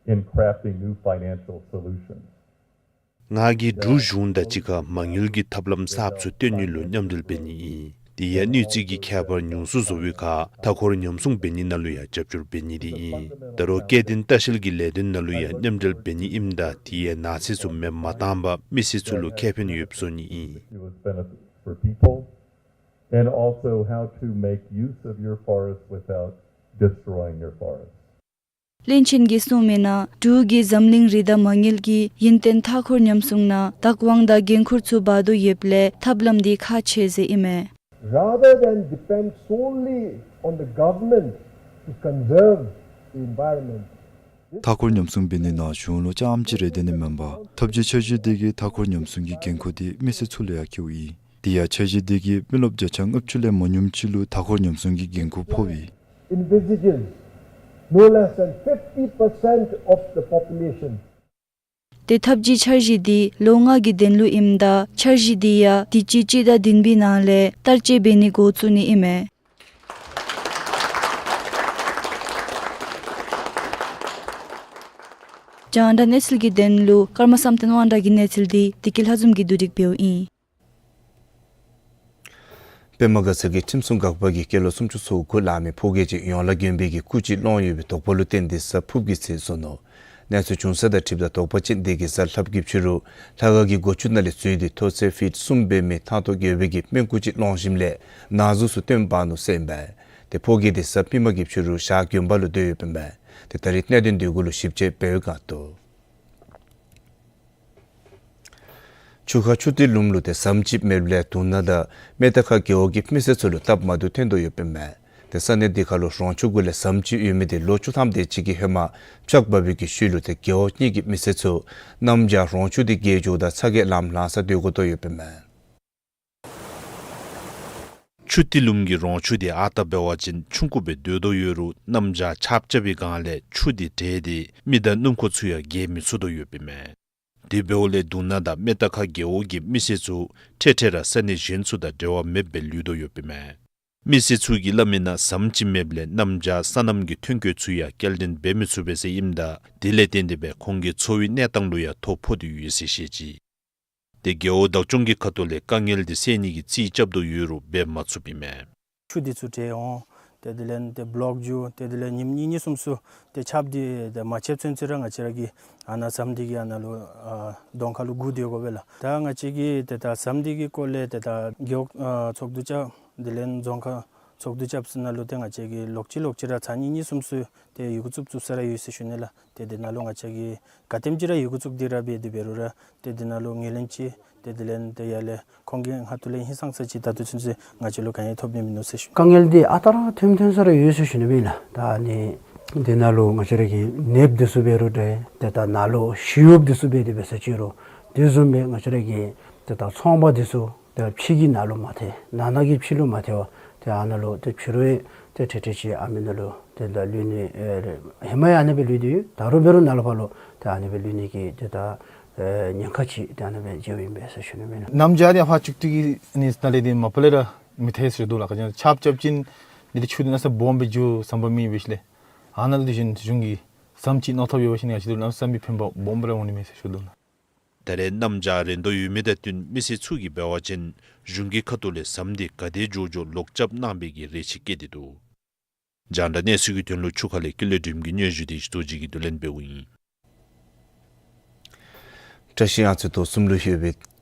in crafting new financial solutions. ང་གིས་འབྲུག་གཞུང་དང་གཅིག་ཁར་མ་དངུལ་གྱི་ཐབས་ལམ་གསརཔ་ཚུ་བཏོན་ནི་ལུ་མཉམ་འབྲེལ་འབད་ནི་ཨིན། དེ་ཡང་ནུས་རྩལ་གྱི་ཁྱད་པར་ཉུང་སུ་བཟོ་བའི་ཁར་མཐའ་འཁོར་ཉམས་སྲུང་འབད་ནི་ནང་ལུ་ཡང་རྒྱབ་སྐྱོར་འབད་ནི་འདི་ཨིན། ད་རུང་སྐྱེ་ལྡན་ལྟ་བཤལ་གྱི་ལས་དོན་ནང་ལུ་ཡང་མཉམ་འབྲེལ་འབད་ནི་ཨིནམ་ད་དེ་ཡང་ནགས་ཚལ་ཚུ་མེ་མ་བཏང་པར་མི་སེར་ཚུ་ལུ་ཁེ་ཕན་ཡོདཔ་བཟོ་ནི་ཨིན། It was benefit for people and also how to make use of your forest without destroying your forest. བློན་ཆེན་གྱིས་གསུངས་མིའི་ནང་འབྲུག་གིས་འཛམ་གླིང་རི་དྭགས་མ་དངུལ་གྱི་ཡུན་བརྟན་མཐའ་འཁོར་ཉམས་སྲུང་ནང་བདག་དབང་དང་འགན་ཁུར་ཚུ་འབག་དོ་ཡོདཔ་ལས་ཐབས་ལམ་འདི་ཁག་ཆེ་ཟེར་ཨིན་མས། Rather than depend solely on the government to conserve the environment, མཐའ་འཁོར་ཉམས་སྲུང་འབད་ནི་ནང་གཞུང་ལུ་རྐྱངམ་ཅིག་རེ་བརྟེན་ནི་མེན་པར་ཐབས་ཇུས་འཆར་གཞི་འདི་གིས་མཐའ་འཁོར་ཉམས་སྲུང་གི་འགན་ཁུར་འདི་མི་སེར་ཚུ་ལུ་ཡང་བཀལཝ་ཨིན། དེ་ཡང་འཆར་གཞི་འདི་གིས་མི་རློབས་བརྒྱ་ཆ་ལྔ་བཅུ་ལས་མ་ཉུངམ་ཅིག་ལུ་མཐའ་འཁོར་ཉམས་སྲུང་གི་འགན་ཁུར་ཕོགཔ་ཨིན། Envisages no less than fifty percent of the population. ཏེ་ཐབས་ཇུས་འཆར་གཞི་འདི་ལོ་ལྔ་གི་དོན་ལུ་ཨིནམ་ད་འཆར་གཞི་འདི་ཡང་དུས་ཅི་སྤྱི་ཟླ་བདུན་པའི་ནང་ལས་བསྟར་སྤྱོད་འབད་ནི་འགོ་བཙུགས་ནི་ཨིན་མས། རྒྱང་བསྒྲགས་གནས་ཚུལ་གྱི་དོན་ལུ་ཀརྨ་བསམ་གཏན་དབང་གྲགས་ཀྱི་གནས་ཚུལ་འདི་བདེ་སྐྱིད་ལྷ་འཛོམས་ཀྱིས་བསྡུ་སྒྲིག་འབདཝ་ཨིན། པདྨ་དགའ་ཚལ་གྱི་ཁྲིམས་སྲུང་འགག་པ་གིས་སྐྱེས་ལོ་སུམ་ཅུ་སོ་དགུ་ལང་མི་ཕོ་སྐྱེས་ཅིག་ཡོངས་ལ་གྱོན་པའི་གི་སྐུ་ཅིག་སློང་ཡོད་པའི་དོགས་པ་ལུ་བརྟེན་ཏེ་གཟའ་ཕུརཔ་གི་ཚེ་བཟོ་ནུག། གནས་ཚུལ་བྱུང་ས་དང་འཁྲིལཝ་ད་དོགས་པ་ཅན་འདི་གིས་གཟའ་ལྷགཔ་གི་ཕྱི་རུ་ལྷ་ཁང་གི་སྒོ་ཅུང་ནང་ལས་འཛུལ་ཏེ་མཐོ་ཚད་ཕིཊ་གསུམ་འབད་མི་ཐང་སྟོང་རྒོད་པོའི་གི་སྨན་སྐུ་ཅིག་སློང་ཞིནམ་ལས་ན་ཟུག་ཚུ་བཏོན་འབག་ནུག་ཟེར་ཨིན་པས། ཏེ་ཕོ་སྐྱེས་འདི་གཟའ་སྤེན་པ་གི་ཕྱི་རུ་ཞག་དགོན་པ་ལུ་སྡོད་ཡོདཔ་ཨིན་པས། ཏེ་ད་རེས་གནད་དོན་འདི་གུ་ལུ་ཞིབ་དཔྱད་འབད་བའི་བསྒང་དུ་ཆུ་ཁ་ཆུ་ཏི་ལུང་ལུ་ཏེ་ཟམ་ཅིག་མེདཔ་ལས་དུང་ནག་དང་མེ་ཏ་ཁ་རྒེད་འོག་གི་མི་སེར་ཚུ་ལུ་སྟབས་མ་བདེཝ་ཐོན་དོ་ཡོདཔ་ཨིན་མས། ཏེ་ས་གནས་འདི་ཁ་ལུ་རོང་ཆུ་གུ་ལས་ཟམ་ཅིག་ཡོད་མི་འདི་ལོ་བཅུ་ཐམ་དེ་ཅིག་གི་ཧེ་མ་བཅག་འབག་པའི་གི་ཤུལ་ལུ་ཏེ་རྒེད་འོག་གཉིས་ཀྱི་མི་སེར་ཚུ་གནམ་བྱཱར་རོང་ཆུ་འདི་བརྒལ་འགྱོཝ་ད་ཚ་གྱང་ལངམ་ལང་ས་སྡོད་དགོ་དོ་ཡོདཔ་ཨིན་མས། ཆུ་ཏི་ལུང་གི་རོང་ཆུ་འདི་ཨ་རྟག་འབད་བ་ཅིན་ཆུང་ཀུ་སྦེ་སྡོད་དོ་ཡོད་རུང་གནམ་བྱཱར་ཆརཔ་རྐྱབ་པའི་བསྒང་ལས་ཆུ་འདི་འདྲེས་ཏེ་མི་དང་སྣུམ་འཁོར་ཚུ་ཡང་བརྒལ་མི་ཚུགས་དོ་ཡོདཔ་ཨིན་མས། དེ་འབདཝ་ལས་དུང་ནག་དང་མེ་ཏ་ཁ་རྒེད་འོག་གི་མི་སེར་ཚུ་འཕྲལ་འཕྲལ་ར་ས་གནས་གཞན་ཚུ་དང་འབྲེལ་བ་མེདཔ་སྦེ་ལུས་དོ་ཡོདཔ་ཨིན་མས། མི་སེར་ཚུ་གིས་སླབ་མིའི་ནང་ཟམ་ཅིག་མེདཔ་ལས་གནམ་བྱཱར་སོ་ནམ་གྱི་ཐོན་སྐྱེད་ཚུ་ཡང་སྐྱེལ་འདྲེན་འབད་མི་ཚུགས་པས་ཟེར་ཨིནམ་ད་དེ་ལས་བརྟེན་ཏེ་སྦེ་ཁོང་གི་འཚོ་བའི་གནས་སྟངས་ལུ་ཡང་ཐོ་ཕོག་སྟེ་ཡོད་ཟེར་བཤད་ཅི། ཏེ་རྒེད་འོག་བདག་སྐྱོང་གི་ཁ་ཐུག་ལས་དཀའ་ངལ་འདི་སེལ་ནི་གི་རྩིས་རྐྱབ་དོ་ཡོད་རུང་འབད་མ་ཚུགསཔ་ཨིན་མས། ཆུ་འདི་ཚུ་འདྲེས་འོང་། ཏེ་དེ་ལས་ཏེ་བློག་འགྱོ། ཏེ་དེ་ལས་ཉིནམ་གཉིས་གཉིས་གསུམ་གསུམ་ཏེ་ཆརཔ་འདི་ཏེ་མ་ཆད་ཚུན་ཚོད་ར་ང་བཅས་ར་གི་ཨ་ནཱ་ཟམ་འདི་གི་ཨ་ནཱ་ལུ་ཨ་གདོང་ཁ་ལུ་སྒུར་སྡོད་དགོ་པས་ལགས། ད་ང་བཅས་ཀྱིས་ཏེ་ད་ཟམ་འདི་གི་སྐོར་ལས་ཏེ་ད་རྒེད་འོག་ཨ་ཚོགས་འདུ་རྐྱབ། དེ་ལས་རྫོང་ཁག་ཚོགས་འདུ་རྐྱབ་ས་ནང་ལུ་ཏེ་ང་བཅས་ཀྱིས་ལོག་ཅི་ལོག་ཅི་ར་ཚར་གཉིས་གཉིས་གསུམ་གསུམ་ཏེ་ཡི་གུ་བཙུགས་བཙུགས་ས་ར་ཡོད་ཟེར་ཞུ་ནི་ལགས། ཏེ་དེ་ནང་ལུ་ང་བཅས་ཀྱིས་ག་དེམ་ཅིག་ར་ཡི་གུ་བཙུགས་ཏེ་ར་འབད་དེ་འབད་རུང་ར་ཏེ་དེ་ནང་ལུ་ངོས་ལེན་ཅིག་ཏེ་དེ་ལས་ཏེ་ཡར་ལས་ཁོང་གི་ཁ་ཐུག་ལས་ཧིང་སངས་ས་ཅིག་ད་ལྟོ་ཚུན་ཚོད་ང་བཅས་ལུ་ག་ཡང་ཐོབ་ནི་མིན་ནུག་ཟེར་ཞུ། དཀའ་ངལ་འདི་ཨ་རྟག་ར་ཐོན་ཐོན་ས་ར་ཡོད་ཟེར་ཞུ་ནི་མས་ལགས། ད་ཨ་ནི་དེ་ནང་ལུ་ང་བཅས་ར་གི་ནདཔ་འདི་ཚུ་འབད་རུང་འདྲ། ཏེ་ད་ནང་ལུ་ཞི་གཡོགཔ་འདི་ཚུ་འབད་དེ་འབད་ས་ཅིག་རུང་དེ་བཟུམ་སྦེ་ང་བཅས་ར་གི་ཏེ་ད་ཚོང་པ་འདི་ཚུ་ཏེ་ཕྱི་གི་ནང་ལུ་མ་ཐལ། ནང་ན་གི་ཕྱི་ལུ་མ་ཐལ་བར་ཏེ་ཨ་ནཱ་ལུ་ཏེ་ཕྱི་རུ་ཡང་ཏེ་འཕྲལ་འཕྲལ་ཅིག་ཨ་མི་ནང་ལུ་ དེ་ད་ལུས་ནི་ཨེ་ཧེ་མ་ཡང་ཨ་ནི་སྦེ་ལུས་ཏེ་ཡོད། ད་རུང་འབད་རུང་ནཱ་ལས་ཕར་ལུ་ད་ཨ་ནི་སྦེ་ལུས་ནི་གི་ཏེ་ད་ཨེ་ཉེན་ཁ་ཅིག་ད་ཨ་ནི་སྦེ་མཇལཝ་ཨིན་པས་ཟེར་ཞུ་ནི་ཨིན་ལགས། གནམ་བྱཱར་འདི་ཨ་ཕར་ཅིག་ཏུ་གི་ཨ་ནི་ནཱ་ལས་འདི་མ་པ་ལས་ར་མི་ཐལ་ཟེར་འདུག་ལགས། ག་ཅི་ཆརཔ་རྐྱབ་ཅིན་འདི་ཏེ་ཆུ་འདི་གནམ་ས་སྦོམ་སྦེ་འགྱོ་བསམ་པ་མེད་པས་ལགས། ཨ་ནཱ་ལུ་དེ་བཞིན་གཞུང་གིས་ཟམ་ཅིག་བཏོན་ཐོབ་ཡོད་པ་ཅིན་ཡང་ཅིག་ཏུ་གནམ་ས་མི་ཕན་པ་སྦོམ་སྦེ་ར་འོང་ནི་མས་ཟེར་ཞུ་དོ་ལགས། ད་རེས་གནམ་བྱཱར་རན་དོ་ཡོད་མི་དང་བསྟུན་མི་སེར་ཚུ་གིས་འབད་བ་ཅིན་གཞུང་གི་ཁ་ཐུག་ལས་ཟམ་འདི་ག་དེ་མགྱོགས་མགྱོགས་ལོག་རྐྱབ་གནང་བའི་གི་རེ་ཆེ་བསྐྱེད་དེ་འདུག། རྒྱང་བསྒྲགས་གནས་ཚུལ་གྱི་དོན་ལུ་ཆུ་ཁ་ལས་ཀུན་ལེགས་སྒྲོལམ་གྱི་སྙན་ཞུ་དེ་རྡོ་རྗེ་གིས་བསྡུ་ལེན་འབདཝ་ཨིན། བཀྲ་ཤིས་གཡང་རྩེ་མདོ་གསུམ་ལུ་ཡོད་པའི་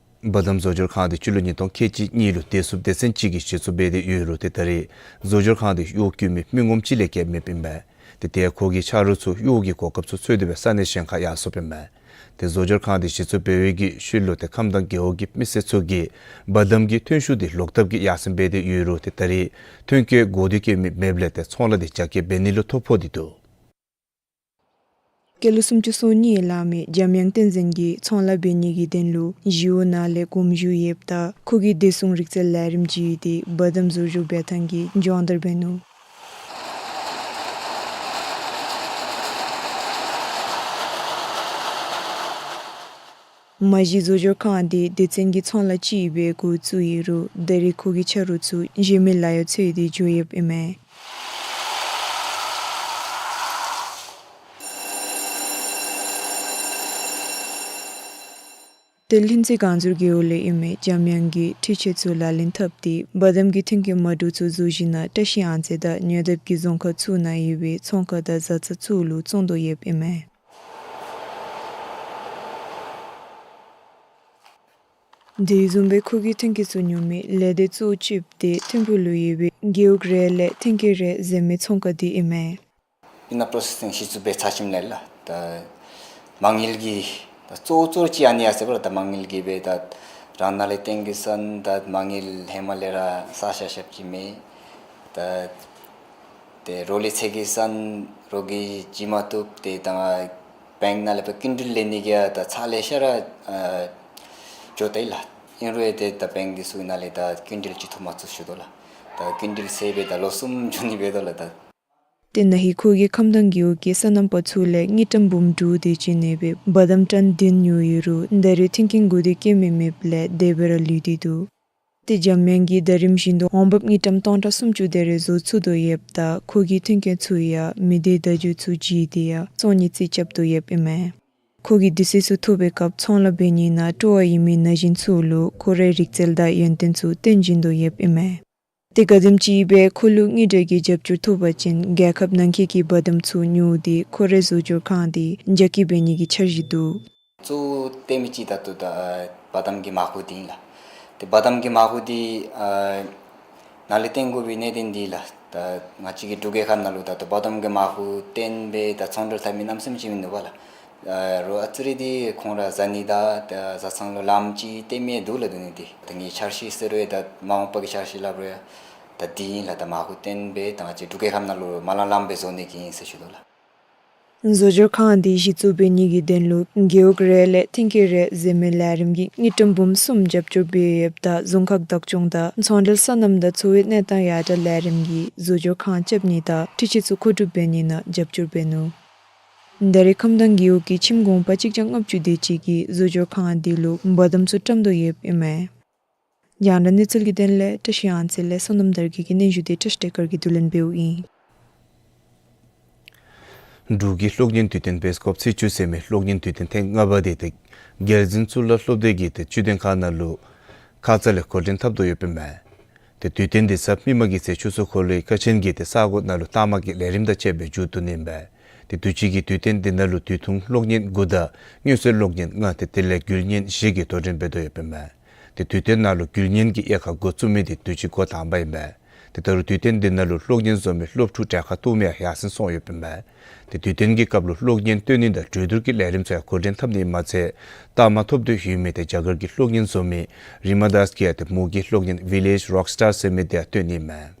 འབའ་དམ་བཟོ་སྦྱོར་ཁང་དེ་སྤྱི་ལོ་ཉིས་སྟོང་ཁལ་གཅིག་གཉིས་ལུ་བདེ་སྲུངཔ་སྡེ་ཚན་གཅིག་གིས་གཞི་བཙུགས་འབད་དེ་ཡོད་རུང་ཏེ་ད་རེས་བཟོ་སྦྱོར་ཁང་དེ་གཡོག་བཀོལ་མི་མི་ངོམ་གཅིག་ལས་བརྒལ་མེདཔ་ཨིན་པས། ཏེ་དེ་ཁོ་གི་ཆ་རོགས་ཚུ་གཡོག་གི་གོ་སྐབས་ཚུ་འཚོལ་ཏེ་སྦེ་ས་གནས་གཞན་ཁར་ཡར་སོཔ་ཨིན་པས། ཏེ་བཟོ་སྦྱོར་ཁང་དེ་གཞི་བཙུགས་འབད་བའི་གི་ཤུལ་ལུ་ཏེ་ཁམས་དྭངས་རྒེད་འོག་གི་མི་སེར་ཚུ་གིས་འབའ་དམ་གྱི་ཐོན་ཤུགས་དེ་ལོག་ལྟབ་ཀྱིས་ཡར་སེང་འབད་དེ་ཡོད་རུང་ཏེ་ད་རེས་ཐོན་སྐྱེད་དགོ་འདོད་བསྐྱེད་མི་མེདཔ་ལས་ཏེ་ཚོང་ལཱ་དེ་རྒྱ་སྐྱེད་འབད་ནི་ལུ་ཐོ་ཕོག་སྟེ་འདུག། སྐྱེས་ལོ་སུམ་ཅུ་སོ་གཉིས་ལང་མི་འཇམ་དབྱངས་བསྟན་འཛིན་གྱིས་ཚོང་ལཱ་འབད་ནི་གི་དོན་ལུ་ཞི་གཡོག་ནང་ལས་དགོངས་ཞུ་ཡོདཔ་ད་ཁོ་གིས་བདེ་སྲུང་རིག་རྩལ་ལས་རིམ་བརྒྱུད་དེ་འབའ་དམ་བཟོ་སྦྱོར་འབད་ཐངས་ཀྱི་སྦྱོང་བརྡར་འབད་ནུག། མ་གཞི་བཟོ་སྦྱོར་ཁང་དེ་སྡེ་ཚན་གྱི་ཚོང་ལཱ་ཅིག་སྦེ་འགོ་བཙུགས་ཡོད་རུང་ད་རེས་ཁོ་གི་ཆ་རོགས་ཚུ་གཞན་མི་ལཱ་གཡོག་འཚོལ་ཏེ་འགྱོ་ཡོདཔ་ཨིན་མས། ཏེ་ལྷུན་རྩེ་སྒང་ཟུར་རྒེད་འོག་ལས་ཨིན་མི་འཇམ་དབྱངས་ཀྱིས་འཕྲུལ་ཆས་ཚུ་ལག་ལེན་འཐབ་སྟེ་འབའ་དམ་གྱི་ཐོན་སྐྱེད་མ་འདྲཝ་ཚུ་བཟོ་བཞིན་ན་བཀྲ་ཤིས་གཡང་རྩེ་དང་ཉེ་འདབས་ཀྱི་རྫོང་ཁག་ཚུ་ནང་ཡོད་པའི་ཚོང་ཁང་དང་བཟའ་ཚང་ཚུ་ལུ་བཙོང་དོ་ཡོདཔ་ཨིན་མས། དེ་བཟུམ་སྦེ་ཁོ་གིས་ཐོན་སྐྱེད་ཚུ་ཉོ་མི་ལས་སྡེ་གཙོ་བོ་ཅིག་དེ་ཐིམ་ཕུག་ལུ་ཡོད་པའི་རྒེད་འོག་རེ་ལས་ཐོན་སྐྱེད་རེ་བཟོ་མི་ཚོང་ཁང་དེ་ཨིན་མས། ཨིན་ན་པྲོ་སེ་སིང་གཞི་བཙུགས་འབད་ཚར་ཞིནམ་ལས་ལགས། ད་མ་དངུལ་གྱི་ད་གཙོ་བོ་གཙོ་བོ་ཅིག་ཨ་ནི་ཡ་ཟེར་བ་ལགས། ད་མ་དངུལ་གྱི་སྦེ་ད་རང་ནང་ལས་བཏོན་དགོ་ས་ད་མ་དངུལ་ཧེ་མ་ལས་ར་བསགས་བཞག་བཞགཔ་ཅིག་མས། ད་ཏེ་རོགས་ལས་འཚོལ་དགོ་ས་རོགས་ཀྱིས་བྱིན་མ་བཏུབ། ཏེ་ད་བེངཀ་ནང་ལས་སྦེ་སྐྱིན་འགྲུལ་ལེན་ནི་གི་ཡང་ད་ཚར་ལེ་ཤ་ར་ཨ་འགྱོ་དེས་ལགས། ཨིན་རུང་ཡང་ཏེ་ད་བེངཀ་འདི་ཚུ་ནང་ལས་ད་སྐྱིན་འགྲུལ་ཅིག་ཐོབ་མ་ཚུགས་ཞུ་དོ་ལགས། ད་སྐྱིན་འགྲུལ་ཟེར་སྦེ་ད་ལོ་གསུམ་འགྱོ་ནི་འབད་དོ་ལགས། ད་ཏེ་ན་ཧིང་ཁོ་གིས་ཁམས་དྭངས་རྒེད་འོག་གི་སོ་ནམ་པ་ཚུ་ལས་དངུལ་ཀྲམ་འབུམ་དྲུག་དེ་ཅིག་གནས་པའི་འབའ་དམ་ཊོན་བདུན་ཉོ་ཡོད་རུང་ད་རེས་ཐོན་སྐྱེད་དགོ་འདོད་བསྐྱེད་མི་མེདཔ་ལས་དེ་སྦེ་ར་ལུས་ཏེ་འདུག། ཏེ་འཇམ་དབྱངས་ཀྱིས་ཟླ་རིམ་བཞིན་དུ་འོང་འབབ་དངུལ་ཀྲམ་སྟོང་ཕྲག་སུམ་ཅུ་དེ་རེ་བཟོ་ཚུགས་དོ་ཡོདཔ་ད་ཁོ་གིས་ཐོན་སྐྱེད་ཚུ་ཡང་མི་སྡེ་བརྡ་བརྒྱུད་ཚུ་བརྒྱུད་དེ་ཡང་བཙོང་ནི་རྩིས་རྐྱབ་དོ་ཡོདཔ་ཨིན་མས། ཁོ་གིས་དུས་ཚོད་ཚུ་ཐོབ་པའི་སྐབས་ཚོང་ལཱ་འབད་ནི་ནང་སྤྲོ་བ་ཡོད་མི་ན་གཞོན་ཚུ་ལུ་ཁོ་རའི་རིག་རྩལ་དང་ཡོན་ཏན་ཚུ་སྟོན་བྱིན་དོ་ཡོདཔ་ཨིན་མས། ཏེ་ག་དེམ་ཅིག་སྦེ་ཁོ་ལུ་དངུལ་འབྲེལ་གྱི་རྒྱབ་སྐྱོར་ཐོབ་པ་ཅིན་རྒྱལ་ཁབ་ནང་འཁོད་ཀྱི་འབའ་དམ་ཚུ་ཉོ་སྟེ་ཁོ་རའི་བཟོ་སྦྱོར་ཁང་དེ་རྒྱ་སྐྱེད་འབད་ནི་གི་འཆར་གཞི་འདུག། གཙོ་བོ་སྟོན་མི་ཅིག་ད་ལྟོ་ད་འབའ་དམ་གྱི་མར་ཁུ་འདི་ཨིན་ལགས། ཏེ་འབའ་དམ་གྱི་མར་ཁུ་འདི་ཨ་ནཱ་ལས་བཏོན་དགོ་པའི་གནད་དོན་འདི་ལགས། ད་ང་བཅས་ཀྱི་འབྲུག་རྒྱལ་ཁབ་ནང་ལུ་ད་ལྟོ་འབའ་དམ་གྱི་མར་ཁུ་བཏོན་སྦེ་ད་ཚོང་འབྲེལ་འཐབ་མི་གནམ་མེད་ས་མེད་ཅིག་མིན་འདུག་པ་ལགས། ཨ་རོགས་ཨ་ཙི་རེ་འདི་ཁོང་ར་བཟའ་ནི་དང་ད་བཟའ་ཚང་ལུ་ལངམ་ཅིག་སྟོན་མི་འདུག་ལགས། འདི་ནི་འདི་ད་ངེའི་འཆར་གཞི་ཟེར་རུང་ད་མ་འོངས་པ་གི་འཆར་གཞི་སླབ་རུང་ད་འདི་ཨིན་ལགས། ད་མར་ཁུ་བཏོན་སྦེ་ད་ང་བཅས་འབྲུག་རྒྱལ་ཁབ་ནང་ལུ་མ་ལངམ་ལངམ་སྦེ་བཟོ་ནི་གི་ཨིན་ཟེར་ཞུ་དོ་ལགས། བཟོ་སྦྱོར་ཁང་འདི་གཞི་བཙུགས་འབད་ནི་གི་དོན་ལུ་རྒེད་འོག་རེ་ལས་ཐོན་སྐྱེད་རེ་བཟོ་མི་ལས་རིམ་གྱིས་དངུལ་ཀྲམ་འབུམ་གསུམ་རྒྱབ་སྐྱོར་འབད་ཡོདཔ་ད་རྫོང་ཁག་བདག་སྐྱོང་དང་ཚོང་འབྲེལ་སོ་ནམ་དང་འཚོ་བའི་གནས་སྟངས་ཡར་དྲག་ལས་རིམ་གྱིས་བཟོ་སྦྱོར་ཁང་རྐྱབ་ནི་དང་འཕྲུལ་ཆས་ཚུ་མཁོ་སྒྲུབ་འབད་ནི་ནང་རྒྱབ་སྐྱོར་འབད་ནུག། ད་རེས་ཁམས་དྭངས་རྒེད་འོག་གི་ཁྱིམ་གུང་པ་གཅིག་བརྒྱ་ལྔ་བཅུ་དེ་ཅིག་གིས་བཟོ་སྦྱོར་ཁང་འདི་ལུ་འབའ་དམ་ཚུ་བཀྲམ་དོ་ཡོདཔ་ཨིན་མས། རྒྱང་བསྒྲགས་གནས་ཚུལ་གྱི་དོན་ལས་བཀྲ་ཤིས་གཡང་རྩེ་ལས་བསོད་ནམས་དར་རྒྱས་ཀྱི་སྙན་ཞུ་དེ་བཀྲ་ཤིས་བདེ་དཀར་གྱིས་བསྡུ་ལེན་འབདཝ་ཨིན། འབྲུག་གི་གློག་བརྙན་དུས་སྟོན་བེསི་ཀོབ་ཚེས་བཅུ་ཟེར་མི་གློག་བརྙན་དུས་སྟོན་ཐེངས་ལྔ་པ་དེ་ཏེ་རྒྱལ་འཛིན་གཙུག་ལག་སློབ་སྡེ་གི་ཏེ་བཅུད་དོན་ཁང་ནང་ལུ་ཁ་ཙ་ལས་འགོ་འདྲེན་འཐབ་དོ་ཡོདཔ་ཨིན་མས། ཏེ་དུས་སྟོན་འདི་གཟའ་མིག་དམར་གྱི་ཚེས་བཅུ་གསུམ་འཁོར་ལོའི་ཁ་ཆེན་གྱི་ཏེ་ས་གོ་ནང་ལུ་རྟགས་མ་གི་ལས་རིམ་དང་བཅས་པའི་མཇུག་བསྡུ་ནི་ཨིན་པས། ཏེ་དུས་ཅི་གི་དུས་སྟོན་འདི་ནང་ལུ་དུས་ཐུང་གློག་བརྙན་དགུ་དང་སྔོན་སྲོལ་གློག་བརྙན་ལྔ་ཏེ་དེ་ལས་རྒྱུ་བརྙན་བཞི་གིས་དོ་འགྲན་འབད་དོ་ཡོདཔ་ཨིན་མས། ཏེ་དུས་སྟོན་ནང་ལུ་རྒྱུ་བརྙན་གྱི་དབྱེ་ཁག་འགོ་བཙུགས་མི་འདི་དུས་ཅི་འགོ་དང་པ་ཨིན་པས། ཏེ་ད་རུང་དུས་སྟོན་འདི་ནང་ལུ་གློག་བརྙན་བཟོ་མི་སློབ་ཕྲུག་གྲལ་ཁར་གཏོགས་མི་ཡང་ཡར་སེང་སོང་ཡོདཔ་ཨིན་པས། ཏེ་དུས་སྟོན་གྱི་སྐབས་ལུ་གློག་བརྙན་སྟོན་ནི་དང་གྲོས་བསྡུར་གྱི་ལས་རིམ་ཚུ་ཡང་འགོ་འདྲེན་འཐབ་ནི་མ་ཚད་རྟགས་མ་ཐོབ་འདོད་ཡོད་མི་ཏེ་རྒྱ་གར་གྱི་གློག་བརྙན་བཟོ་མི་རི་མ་དཱས་ཀྱིས་ཏེ་མོ་གི་གློག་བརྙན་Village Rockstar ཟེར་མི་དེ་ཡང་སྟོན་ནི་ཨིན་མས།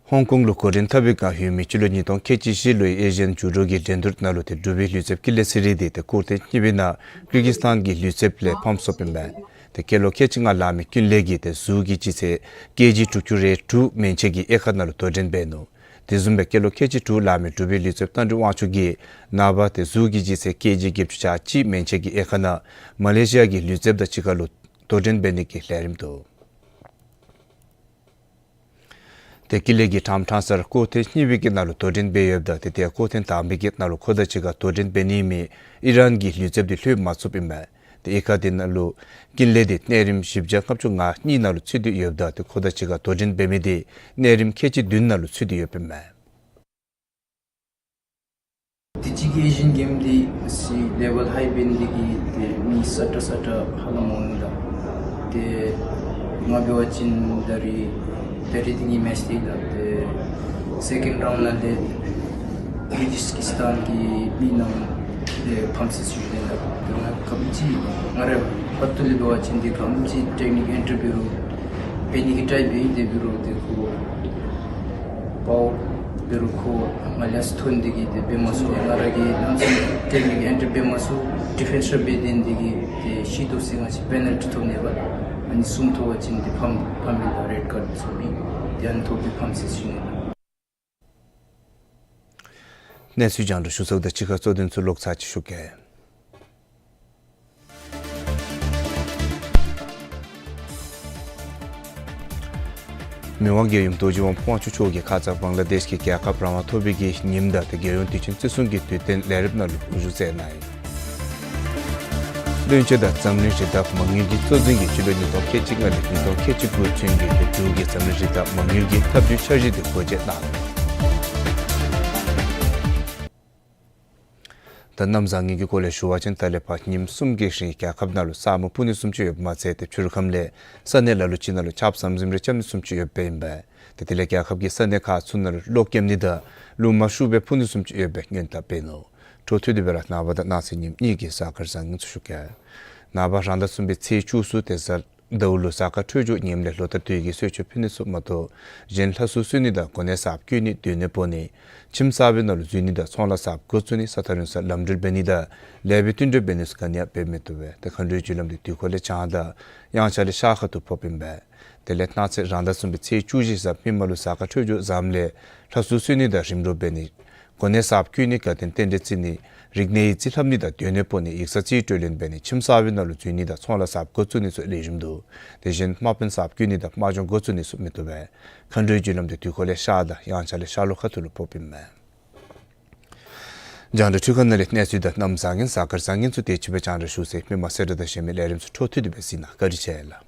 ཧོང་ཀོང་ལུ་འགོ་འདྲེན་འཐབ་པའི་བསྒང་ཡོད་མི་སྤྱི་ལོ་ཉིས་སྟོང་ཁལ་གཅིག་བཞི་ལོའི་ཨེ་ཤི་ཡན་ཇུ་ཌོ་གི་འགྲན་བསྡུར་ནང་ལུ་ཏེ་འབྲུག་པའི་ལུས་རྩལཔ་ཀུན་ལེགས་ཚེ་རིང་དེ་ཏེ་འཁོར་ཐེངས་གཉིས་པའི་ནང་ཀིར་གིས་སི་ཐཱན་གྱི་ལུས་རྩལཔ་ལས་ཕམ་སོཔ་ཨིན་པས། ཏེ་སྐྱེས་ལོ་ཁལ་གཅིག་ལྔ་ལང་མི་ཀུན་ལེགས་ཀྱིས་ཏེ་གཟུགས་ཀྱི་ལྗིད་ཚད་ཀེ་ཇི་དྲུག་ཅུ་རེ་དྲུག་མན་ཆད་ཀྱི་དབྱེ་ཁག་ནང་ལུ་དོ་འགྲན་འབད་ནུག། དེ་བཟུམ་སྦེ་སྐྱེས་ལོ་ཁལ་གཅིག་དྲུག་ལང་མི་འབྲུག་པའི་ལུས་རྩལཔ་རྟ་མགྲིན་དབང་ཕྱུག་གིས་ནངས་པ་ཏེ་གཟུགས་ཀྱི་ལྗིད་ཚད་ཀེ་ཇི་བརྒྱད་ཅུ་གྱ་གཅིག་མན་ཆད་ཀྱི་དབྱེ་ཁག་ནང་མ་ལེ་ཤི་ཡ་གི་ལུས་རྩལཔ་དང་གཅིག་ཁར་ལུ་དོ་འགྲན་འབད་ནི་གི་ལས་རིམ་འདུག། ཏེ་ཀུན་ལེགས་ཀྱིས་ཕྲང་ཕྲང་སར་སྐོར་ཐེངས་གཉིས་པའི་གི་ནང་ལུ་དོ་འགྲན་འབད་ཡོདཔ་ད་ཏེ་ཏེ་སྐོར་ཐེངས་དང་པའི་གི་ནང་ལུ་ཁོ་དང་གཅིག་ཁར་དོ་འགྲན་འབད་ནི་མི་ཨི་རན་གྱི་ལུས་རྩལཔ་འདི་ལྷོད་མ་ཚུགསཔ་ཨིན་མས། ཏེ་དབྱེ་ཁག་འདི་ནང་ལུ་ཀུན་ལེགས་འདི་གནས་རིམ་བཞི་བརྒྱ་ལྔ་བཅུ་ང་གཉིས་ནང་ལུ་ཚུད་དེ་ཡོདཔ་ད་ཏེ་ཁོ་དང་གཅིག་ཁར་དོ་འགྲན་འབད་མི་འདི་གནས་རིམ་ཁལ་གཅིག་བདུན་ནང་ལུ་ཚུད་དེ་ཡོདཔ་ཨིན་མས། དུས་ཅི་གི་ཨེ་ཤི་ཡན་གེམ་འདི་སི་ལེ་ཝེལ་ཧའི་འབད་ནི་འདི་གིས་ཏེ་མི་སཱ་ཏྲ་སཱ་ཏྲ་ཧ་ལམ་འོང་ནི་ད། ཏེ་ང་འབད་བ་ཅིན་ད་རིས་ད་རིས་འདི་གི་མེཆ་འདི་ད་ཏེ་སེ་ཀེནཌ་རའུནཌ་ནང་ལས་ཀིར་གི་ཛི་སི་ཐཱན་གྱི་མི་རྣམས་ཏེ་ཕམ་སི་ཞུ་ནི་ད། ཏེ་ང་ག་དེམ་ཅིག་ང་ར་ཕར་ཏེ་ལས་འབད་བ་ཅིན་ཏེ་ག་དེམ་ཅིག་ཊེཀ་ནིཀ་ཨེན་ཊར་འབད་རུང་འབད་ནི་གི་ཊའི་འབད་ཡི། ཏེ་འབད་རུང་ཏེ་ཁོ་པཱ་ཝར་འབད་རུང་ཁོ་ང་ལས་ཐོན་ཏེ་གིས་ཏེ་འབད་མ་ཚུགས། ང་ར་གིས་ནམ་ཚུན་ཊེཀ་ནིཀ་ཨེན་ཊར་འབད་མ་ཚུགས། ཌི་ཕེནསི་ར་འབད་དེ་ཏེ་གིས་ཏེ་ཤི་དོ་ཟེར་ང་བཅས་པེ་ནཱལ་ཊི་ཐོབ་ནི་ཨིན་པས། ཨ་ནི་གསུམ་ཐོབ་པ་ཅིན་ཏེ་ཕམ་ཕམ་ཨིན་ལགས། རེཌ་ཀཱརཌ་གསུམ་ཨིན། ཏེ་ཨ་ནི་ཐོབ་སྟེ་ཕམ་སི་ཞུ་ནི་ལགས། གནས་ཚུལ་རྒྱང་བསྒྲགས་ཞུ་ཚརཝ་དང་གཅིག་ཁར་གཙོ་དོན་ཚུ་ལོག་ཚར་ཅིག་ཞུ་གེ། མི་དབང་རྒྱལ་ཡུམ་རྡོ་རྗེ་དབང་པོ་དབང་ཕྱུག་མཆོག་གིས་ཁ་ཙ་བང་ལ་དེཤ་གིས་རྒྱལ་ཁབ་རང་དབང་ཐོབ་པའི་གི་ཉིནམ་དང་ཏེ་རྒྱལ་ཡོངས་དུས་ཆེན་བརྩི་སྲུང་གི་དུས་སྟོན་ལས་རིམ་ནང་ལུ་དབུ་བཞུགས་མཛད་གནང་ཡི། བློན་ཆེན་དང་འཛམ་གླིང་རི་དྭགས་མ་དངུལ་གྱི་གཙོ་འཛིན་གྱིས་སྤྱི་ལོ་ཉིས་སྟོང་ཁལ་གཅིག་ལྔ་ལས་ཉིས་སྟོང་ཁལ་གཅིག་དགུ་ཚུན་གྱི་ཏེ་འབྲུག་གི་འཛམ་གླིང་རི་དྭགས་མ་དངུལ་གྱི་ཐབས་བྱུས་འཆར་གཞི་འདི་འགོ་འབྱེད་གནང་ནུག། ད་གནམ་བཟང་ངན་གྱི་སྐོར་ལས་ཞུ་བ་ཅིན་ད་ལས་ཕར་ཉིནམ་གསུམ་གྱི་རིང་རྒྱལ་ཁབ་ནང་ལུ་ས་སྨུག་སྤུབ་ནི་བཟུམ་ཅིག་ཡོདཔ་མ་ཚད་ཏེ་ཕྱི་རུ་ཁམས་ལས་ས་གནས་ལ་ལུ་ཅིག་ནང་ལུ་ཆརཔ་ཟམ་ཟིམ་རེ་རྐྱབ་ནི་བཟུམ་ཅིག་ཡོདཔ་ཨིན་པས། ཏེ་དེ་ལས་རྒྱལ་ཁབ་ཀྱི་ས་གནས་ཁག་ཚུ་ནང་ལུ་གློག་རྐྱབ་ནི་དང་རླུང་མ་ཤུགས་སྦེ་འཕུ་ནི་བཟུམ་ཅིག་ཡོད་པའི་སྔོན་དཔག་འབད་ནུག། འཕྲོ་མཐུད་དེ་སྦེ་ར་ནངས་པ་དང་གནངས་ཚེ་ཉིནམ་གཉིས་ཀྱི་གཟའ་སྐར་བཟང་ངན་ཚུ་ཞུ་གེ། ནངས་པ་རང་ཟླ་གསུམ་པའི་ཚེས་བཅུ་གསུམ་ཏེ་གཟའ་ཟླཝ་ལུ་གཟའ་སྐར་འཕྲོད་སྦྱོར་ངནམ་ལས་ལོ་ལྟར་དུས་ཀྱི་གསོལ་མཆོད་ཕུལ་ནི་ཚུ་མ་གཏོགས་གཞན་ལྷ་གསོལ་གསོལ་ནི་དང་གོ་གནས་གསརཔ་བསྐོ་ནི་སྡོད་གནས་སྤོ་ནི་ཁྱིམ་གསར་པའི་ནང་ལུ་འཛུལ་ནི་དང་ཚོང་ལཱ་གསརཔ་འགོ་བཙུགས་ནི་ས་ཐག་རིང་སར་ལམ་འགྲུལ་འབད་ནི་དང་ལེགས་པའི་བསྟུན་གྲོས་འབད་ནི་ཚུ་ག་ནི་ཡང་འབད་མི་བཏུབ་པས། ཏེ་མཁའ་འགྲོའི་རྒྱུ་ལམ་འདི་དུས་འཁོར་ལས་བྱང་དང་དབྱངས་འཆར་ལས་ཤར་ཁ་ཐུག་ཕོགཔ་ཨིན་པས། དེ་ལས་གནངས་ཚེ་རང་ཟླ་གསུམ་པའི་ཚེས་བཅུ་བཞི་གཟའ་མིག་དམར་ལུ་གཟའ་སྐར་འཕྲོད་སྦྱོར་བཟངམ་ལས་ལྷ་གསོལ་གསོལ་ནི་དང་རིམ་གྲོ་འབད་ནི་གོ་གནས་གསརཔ་བསྐོ་ནི་དགའ་སྟོན་རྟེན་འབྲེལ་བརྩི་ནི་རིག་གནས་ཡིག་རྩིས་ལྷབ་ནི་དང་སྡོད་གནས་སྤོ་ནི་ཡིག་ཚང་རྩིས་སྤྲོད་ལེན་འབད་ནི་ཁྱིམ་གསར་པའི་ནང་ལུ་འཛུལ་ནི་དང་ཚོང་ལཱ་གསརཔ་འགོ་བཙུགས་ནི་ཚུ་ལེགས་ཤོམ་འདུག། དེ་བཞིན་དམག་དཔོན་གསརཔ་བསྐོ་ནི་དང་དམག་སྦྱོང་འགོ་བཙུགས་ནི་ཚུ་མི་བཏུབ་པས། མཁའ་འགྲོའི་རྒྱུ་ལམ་འདི་དུས་འཁོར་ལས་ཤར་དང་དབྱངས་འཆར་ལས་ཤར་ལྷོ་ཁ་ཐུག་ལུ་ཕོགཔ་ཨིན་མས། རྒྱང་བསྒྲགས་འཕྲུལ་ཁང་ནང་ལས་གནས་ཚུལ་དང་གནམ་བཟང་ངན་གཟའ་སྐར་བཟང་ངན་ཚུ་དེ་ཅིག་སྦེ་རྒྱང་བསྒྲགས་ཞུ་ཚར་ཡི། མི་མང་གསལ་བསྒྲགས་དང་གཞན་མི་ལས་རིམ་ཚུ་འཕྲོ་མཐུད་དེ་སྦེ་གཟིགས་གནང་། བཀའ་དྲིན་ཆེ་ལགས།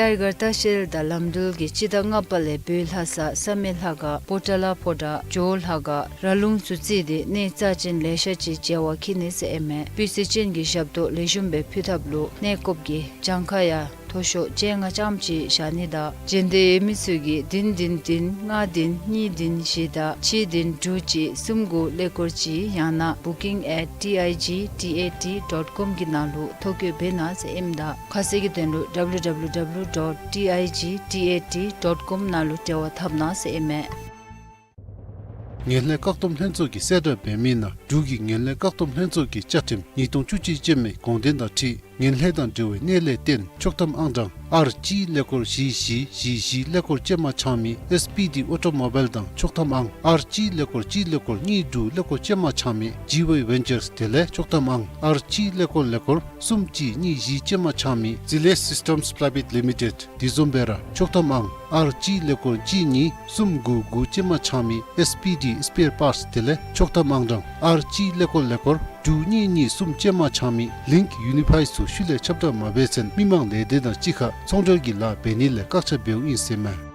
ཊའི་གར་ལྟ་བཤལ་དང་ལམ་འགྲུལ་གྱིས་སྤྱི་ཟླ་ལྔ་པ་ལས་བོད་ལྷ་ས་བསམ་ཡས་ལྷ་ཁང་པོ་ཏ་ལ་ཕོ་བྲང་ཇོ་བོ་ལྷ་ཁང་ར་ལུང་ཚུ་བརྩིས་ཏེ་གནས་རྩ་ཅན་ལེ་ཤ་ཅིག་མཇལ་བར་འཁྱིད་ནི་ཟེར་ཨིན་མས། སྤུས་ཚད་ཅན་གྱི་ཞབས་ཏོག་ལེགས་ཤོམ་སྦེ་ཕུལ་ཐབས་ལུ་གནས་སྐབས་ཀྱི་གྱངས་ཁ་ཡང་མཐོ་ཤོས་བཅོ་ལྔ་ཙམ་ཅིག་བཞག་ནི་དང་འབྱོན་འདོད་ཡོད་མི་ཚུ་གིས་བདུན་བདུན་བདུན་ལྔ་བདུན་གཉིས་བདུན་བཞི་དང་གཅིག་བདུན་དྲུག་གཅིག་གསུམ་དགུ་ཀླད་ཀོར་གཅིག་ཡང་ན་booking at T I G T A T dot com གི་ནང་ལུ་ཐོ་བཀོད་འབད་གནང་ཟེར་ཨིནམ་ད་ཁ་གསལ་གྱི་དོན་ལུ་W W W dot T I G T A T dot com ནང་ལུ་འབྲེལ་བ་འཐབ་གནང་ཟེར་ཨིན་མས། ངན་ལྷད་བཀག་སྡོམ་ལྷན་ཚོགས་ཀྱིས་གསལ་བསྒྲགས་འབད་མི་ནང་འབྲུག་གི་ངན་ལྷད་བཀག་སྡོམ་ལྷན་ཚོགས་ཀྱི་བཅའ་ཁྲིམས་ཉིས་སྟོང་བཅུ་གཅིག་ཅན་མའི་དགོངས་དོན་དང་འཁྲིལ་ ངན་ལྷད་དང་འབྲེལ་བའི་གནད་ལས་བརྟེན་ཆོག་ཐམ་ཨང་གྲངས་ཨར་གཅིག་ཀླད་ཀོར་བཞི་བཞི་བཞི་བཞི་ཀླད་ཀོར་ཅན་མ་ཆག་མི་ཨེས་པི་ཌི་ཨོ་ཊོ་མོ་བཱའིལ་དང་ཆོག་ཐམ་ཨང་ཨར་གཅིག་ཀླད་ཀོར་གཅིག་ཀླད་ཀོར་གཉིས་དྲུག་ཀླད་ཀོར་ཅན་མ་ཆག་མི་ཇི་ཝེ་ཝེན་ཅརས་དེ་ལས་ཆོག་ཐམ་ཨང་ཨར་གཅིག་ཀླད་ཀོར་ཀླད་ཀོར་གསུམ་གཅིག་གཉིས་བཞི་ཅན་མ་ཆག་མི་ཛི་ལེ་སིས་ཊམས་པྲའི་ཝེཊ་ལི་མི་ཊེཌ་དེ་བཟུམ་སྦེ་ར་ཆོག་ཐམ་ཨང་ཨར་གཅིག་ཀླད་ཀོར་གཅིག་གཉིས་གསུམ་དགུ་དགུ་ཅན་མ་ཆག་མི་ཨེས་པི་ཌི་སི་པེར་པཱརཊསི་དེ་ལས་ཆོག་ཐམ་ཨང་གྲངས་ཨར་གཅིག་ཀླད་ཀོར་ཀླད་ཀོར་དྲུག་གཉིས་གཉིས་གསུམ་ཅན་མ་ཆག་མི་ལིངཀ་ཡུ་ནི་ཕའི་ཚུ་ཤུལ་ལས་ཁྱབ་བསྒྲགས་མ་འབད་ཚེན་མི་མང་ལས་སྡེ་དང་གཅིག་ཁར་ཚོང་འབྲེལ་གྱི་ལཱ་འབད་ནི་ལས་བཀག་ཆ་འབདཝ་ཨིན་ཟེར་མས།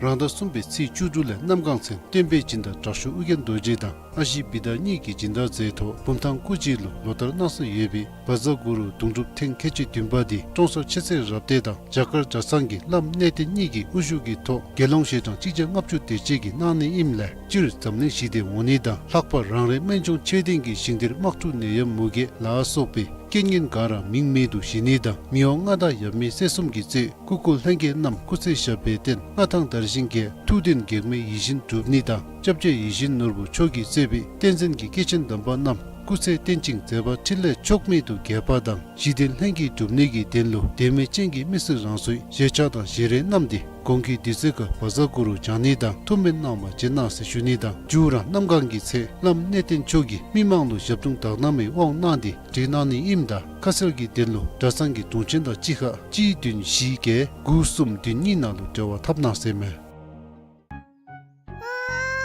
རང་ཟླ་གསུམ་པའི་ཚེས་བཅུ་དྲུག་ལས་གནམ་གང་ཚེ་བསྟན་པའི་སྦྱིན་བདག་དྲག་ཤོས་ཨོ་རྒྱན་རྡོ་རྗེ་དང་ཨ་ཞེ་བི་དྷ་གཉིས་ཀྱི་སྦྱིན་བདག་མཛད་ཐོག་བུམ་ཐང་སྐུ་རྗེས་ལུ་ལོ་ལྟར་གནང་སྲོལ་ཡོད་པའི་བཛྲ་གུ་རུ་དུང་སྒྲུབ་ཐེངས་ཁལ་གཅིག་བདུན་པ་འདི་ཀྲོང་གསར་མཆོད་རྫས་རབ་སྡེ་དང་བྱ་དཀར་གྲྭ་ཚང་གི་བླམ་གནས་བརྟན་གཉིས་ཀྱི་དབུ་བཞུགས་ཀྱི་ཐོག་དགེ་སློང་ཞལ་གྲངས་གཅིག་བརྒྱ་ལྔ་བཅུ་དེ་ཅིག་གིས་གནང་ནི་ཨིནམ་ལས་སྤྱིར་འཛམ་གླིང་ཞི་བདེ་འོང་ནི་དང་ལྷག་པར་རང་རེ་སྨན་ལྗོངས་ཆོས་ལྡན་གྱི་ཞིང་སྡེར་དམག་འཁྲུག་ནད་ཡམས་མུ་གེ་ལ་སོགས་པའི་རྐྱེན་ངན་ག་ར་མིང་མེད་དུ་ཞི་ནི་དང་མི་དབང་མངའ་བདག་ཡབ་མེས་སྲས་གསུམ་གྱིས་གཙོས་སྐུ་འཁོར་ལྷན་རྒྱས་རྣམས་སྐུ་ཚེ་ཞབས་པད་བརྟན། མངའ་ཐང་དར་ཞིང་རྒྱས། ཐུགས་དོན་གེགས་མེད་ཡིད་བཞིན་འགྲུབ་ནི་དང་སྐྱབས་རྗེ་ཡིད་བཞིན་ནོར་བུ་མཆོག་གིས་གཙོས་པའི་བསྟན་འཛིན་གྱི་སྐྱེས་ཆེན་དམ་པ་རྣམས་སྐུ་ཚེ་བརྟན་ཅིང་མཛད་པ་འཕྲིན་ལས་ཕྱོགས་མེད་དུ་རྒྱས་པ་དང་ཞི་བདེ་ལྷན་སྐྱེས་འགྲུབ་ནི་གི་དོན་ལུ་དད་མོས་ཅན་གྱི་མི་སེར་རང་སོའི་བཞེས་ཆག་དང་བཞེས་རས་བསྣམས་ཏེ་གོང་གི་དུས་ཚོད་ཁར་བཛྲ་གུ་རུ་བགྱང་ནི་དང་ཐུགས་སྨོན་གནང་བར་བྱོན་གནང་ཟེར་ཞུ་ནི་དང་མཇུག་ར་གནམ་གང་གི་ཚེ་བླམ་གནས་བརྟན་མཆོག་གིས་མི་མང་ལུ་ཞབས་དྲུང་དག་སྣང་མའི་དབང་གནང་སྟེ་བགྲེས་གནང་ནི་ཨིནམ་ད་ཁ་གསལ་གྱི་དོན་ལུ་གྲྭ་ཚང་གི་དྲུང་ཆེན་དང་གཅིག་ཁར་གཅིག་བདུན་བཞི་བརྒྱད་དགུ་གསུམ་བདུན་གཉིས་ནང་ལུ་འབྲེལ་བ་འཐབ་གནང་ཟེར་མས།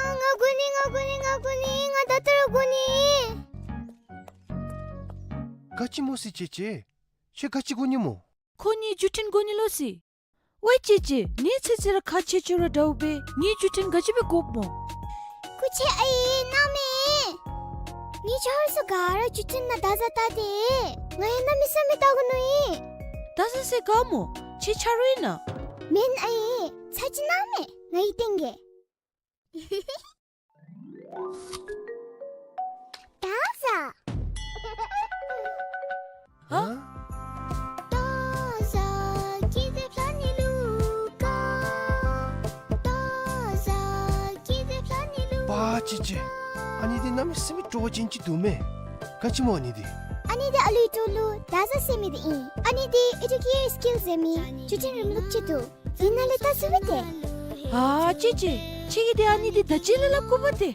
ཨ་ང་དགོ་ནི་ང་དགོ་ནི་ང་དགོ་ནི། ང་ད་ལྟོ་ར་དགོ་ནི། ག་ཅི་སྨོ་སི་ཅེ་ཅེ། ཁྱོད་ག་ཅི་དགོ་ནི་སྨོ། ཁོ་གཉིས་བརྒྱུད་འཕྲིན་དགོ་ནི་ལོ་སི། ཝའི་ཅེ་ཅེ། ངེའི་ཚེ་ཚེ་ར་ཁག་ཆེ་ཆེ་ར་འདྲཝ་སྦེ་ངེའི་བརྒྱུད་འཕྲིན་ག་ཅི་སྦེ་དགོཔ་སྨོ། སྐུ་མཁྱེན་ཨའི་གནང་མས། ངེའི་ཆ་རོགས་ཚུ་ག་ར་བརྒྱུད་འཕྲིན་ནང་བདའ་ཟ་བལྟ་སྟེ། ང་ཡང་གནམ་མེད་ས་མེད་བལྟ་དགོ་མནོ་ཡི། བདའ་ཟ་ཟེར་ག་སྨོ། ཁྱོད་ཆ་རོགས་ཨིན་ན། མེན་ཨའི། ཚར་གཅིག་གནང་མས། ང་གིས་སྟོན་གེ། བདའ་ཟ། ཧ། བདའ་ཟ་ཁྱི་ཟེར་ཕྱ་ནི་ལུ་ཀ། བདའ་ཟ་ཁྱི་ཟེར་ཕྱ་ནི་ལུ། པ་ཅི་ཅི། ཨ་ནི་འདི་གནམ་མེད་ས་མེད་སྤྲོ་བ་ཅན་ཅིག་འདུག་མས། ག་ཅི་སྨོ་ཨ་ནི་འདི། ཨ་ནི་འདི་ཨ་ལུའི་ཏོ་ལུ་བདའ་ཟ་ཟེར་མི་འདི་ཨིན། ཨ་ནི་འདི་ཨེ་ཌུ་ཀེ་ཡར་སི་ཀིལ་ཟེར་མི་བརྒྱུད་འཕྲིན་རིམ་ལུགས་ཅིག་འདུག། ཨིན་ན་ལས་བལྟ་ཚུགས་པས་ཏེ། ཨ་ཅི་ཅི། ཁྱེད་ཀྱིས་འདི་ཨ་ནི་འདི་ད་ཅི་ལས་སླབ་དགོ་པས་ཏེ།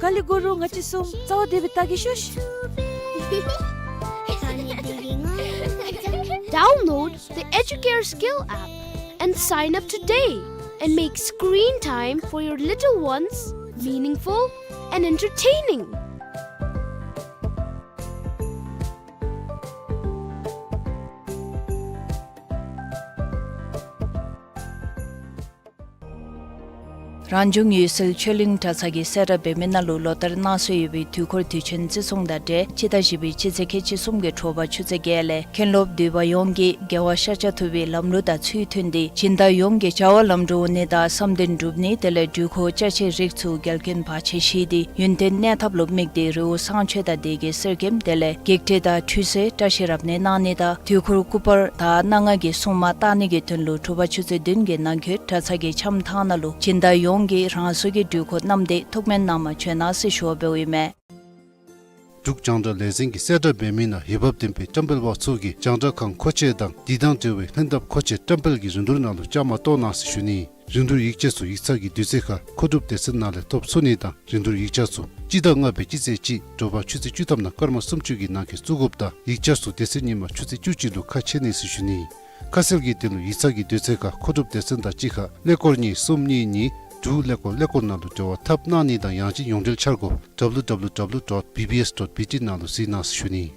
ག་ལས་དགོ་རུང་ང་བཅས་གསུམ་རྩ་བ་བདེ་སྦེ་བལྟ་གེ་ཤོག་ཤིག། Download the Educare Skill app and sign up today and make screen time for your little ones meaningful and entertaining. རང་བྱུང་འོད་གསལ་ཆོས་གླིང་གྲྭ་ཚང་གིས་གསལ་བསྒྲགས་འབད་མི་ནང་ལུ་ལོ་ལྟར་གནང་སྲོལ་ཡོད་པའི་དུས་འཁོར་དུས་ཆེན་བརྩི་སྲུང་དང་འབྲེལ་སྤྱི་ཟླ་བཞི་པའི་སྤྱི་ཚེས་ཁལ་གཅིག་གསུམ་གྱི་དྲོ་པ་ཆུ་ཚོད་བརྒྱད་ལས་མཁན་སློབ་འདུས་པ་ཡོངས་ཀྱིས་རྒྱལ་བ་ཤཱཀྱ་ཐུབ་པའི་ལམ་ལུགས་དང་ཚུལ་མཐུན་ཏེ་སྦྱིན་བདག་ཡོངས་ཀྱི་བྱ་བ་ལམ་འགྲོ་འོང་ནི་དང་བསམ་དོན་འགྲུབ་ནི་དེ་ལས་འགྲུལ་འཁོར་ཅ་ཆས་རིགས་ཚུ་འགལ་རྐྱེན་བར་ཆད་ཞི་སྟེ་ཡུན་བརྟན་གནས་ཐབས་ལུ་དམིགས་ཏེ་རི་བོ་བསང་མཆོད་དང་སྡེ་དགེ་གསེར་སྐྱེམས་དེ་ལས་བགེགས་བསྐྲད་དང་ཁྲུས་གསོལ་བཀྲ་ཤིས་རབ་གནས་གནང་ནི་དང་དུས་འཁོར་སྐུ་པར་དང་སྣ་ལྔ་གི་སྲུང་མ་བཏང་ནི་གི་དོན་ལུ་དྲོ་པ་ཆུ་ཚོད་བདུན་གྱི་ནང་འཁོད་གྲྭ་ཚང་གི་འཆམ་ཐང་ནང་ལུ་སྦྱིན་བདག་ཡོངས་ཀྱིས་རང་སོ་གི་འགྲུལ་འཁོར་བསྣམས་ཏེ་ཐུགས་སྨོན་གནང་པར་བྱོན་གནང་ཟེར་ཞུ་བ་འབདཝ་ཨིན་མས། འབྲུག་རྒྱང་བསྒྲགས་ལས་འཛིན་གྱིས་གསལ་བསྒྲགས་འབད་མི་ནང་འོས་འབབ་ལྡན་པའི་བཀྲམ་སྤེལ་པ་ཚུ་གིས་རྒྱང་བསྒྲགས་ཁང་མཁོ་ཆས་དང་འདི་དང་འབྲེལ་བའི་ལྷན་ཐབས་མཁོ་ཆས་བཀྲམ་སྤེལ་གྱི་རིན་བསྡུར་ནང་ལུ་བཅའ་མར་གཏོགས་གནང་ཟེར་ཞུ་ནི། རིན་བསྡུར་ཡིག་ཆ་ཚུ་ཡིག་ཚང་གི་དུས་ཚོད་ཁར་མཁོ་སྒྲུབ་སྡེ་ཚན་ནང་ལས་ཐོབ་ཚུགས་ནི་དང་རིན་བསྡུར་ཡིག་ཆ་ཚུ་སྤྱི་ཟླ་ལྔ་པའི་སྤྱི་ཚེས་གཅིག་དྲོ་པ་ཆུ་ཚོད་བཅུ་ཐམ་ནང་སྐར་མ་སུམ་ཅུ་གི་ནང་འཁོད་བཙུགས་དགོཔ་དང་ཡིག་ཆ་ཚུ་སྡེ་ཚན་ཉིནམ་ཆུ་ཚོད་བཅུ་གཅིག་ལུ་ཁ་ཕྱེ་ནི་ཟེར་ཞུ་ནི། ཁ་གསལ་གྱི་དོན་ལུ་ཡིག་ཚང་གི་དུས་ཚོད་ཁར་མཁོ་སྒྲུབ་སྡེ་ཚན་དང་གཅིག་ཁར་ཀླད་ཀོར་གཉིས་གསུམ་གཉིས་གཉིས་དྲུག་ཀླད་ཀོར་ཀླད་ཀོར་ནང་ལུ་འབྲེལ་བ་འཐབ་གནང་ནི་དང་ཡང་ཅིན་ཡོངས་འབྲེལ་འཆར་སྒོ་W W W dot B B S dot B T ནང་ལུ་གཟིགས་གནང་ཟེར་ཞུ་ནི།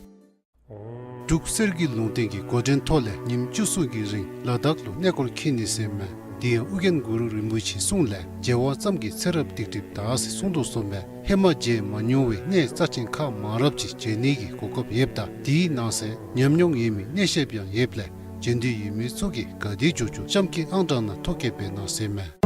འབྲུག་གསེར་གྱི་ལུང་བསྟན་གྱི་འགོ་འདྲེན་ཐོག་ལས་ཉིནམ་བཅུ་གསུམ་གྱི་རིང་ལ་དྭགས་ལུ་གནས་སྐོར་འཁྱིད་ནི་ཟེར་མས། དེ་ཡང་ཨོ་རྒྱན་གུ་རུ་རིན་པོ་ཆེའི་གསུང་ལས་མཇལ་བ་ཙམ་གྱིས་ཚེ་རབས་སྡིག་སྒྲིབ་དག་ཟེར་གསུངས་དོ་བཟུམ་སྦེ་ཧེ་མ་མཇལ་མ་མྱོང་བའི་གནས་རྩ་ཆེན་ཁག་མང་རབས་ཅིག་མཇལ་ནི་གི་གོ་སྐབས་ཡོདཔ་ད་དེའི་ནང་གསེས་ཉམས་མྱོང་ཡོད་མི་གནས་བཤདཔ་ཡང་ཡོདཔ་ལས་མཇལ་འདོད་ཡོད་མི་ཚུ་གིས་ག་དེ་མགྱོགས་མགྱོགས་གཤམ་འཁོད་ཨང་གྲངས་ནང་ཐོ་བཀོད་འབད་གནང་ཟེར་མས།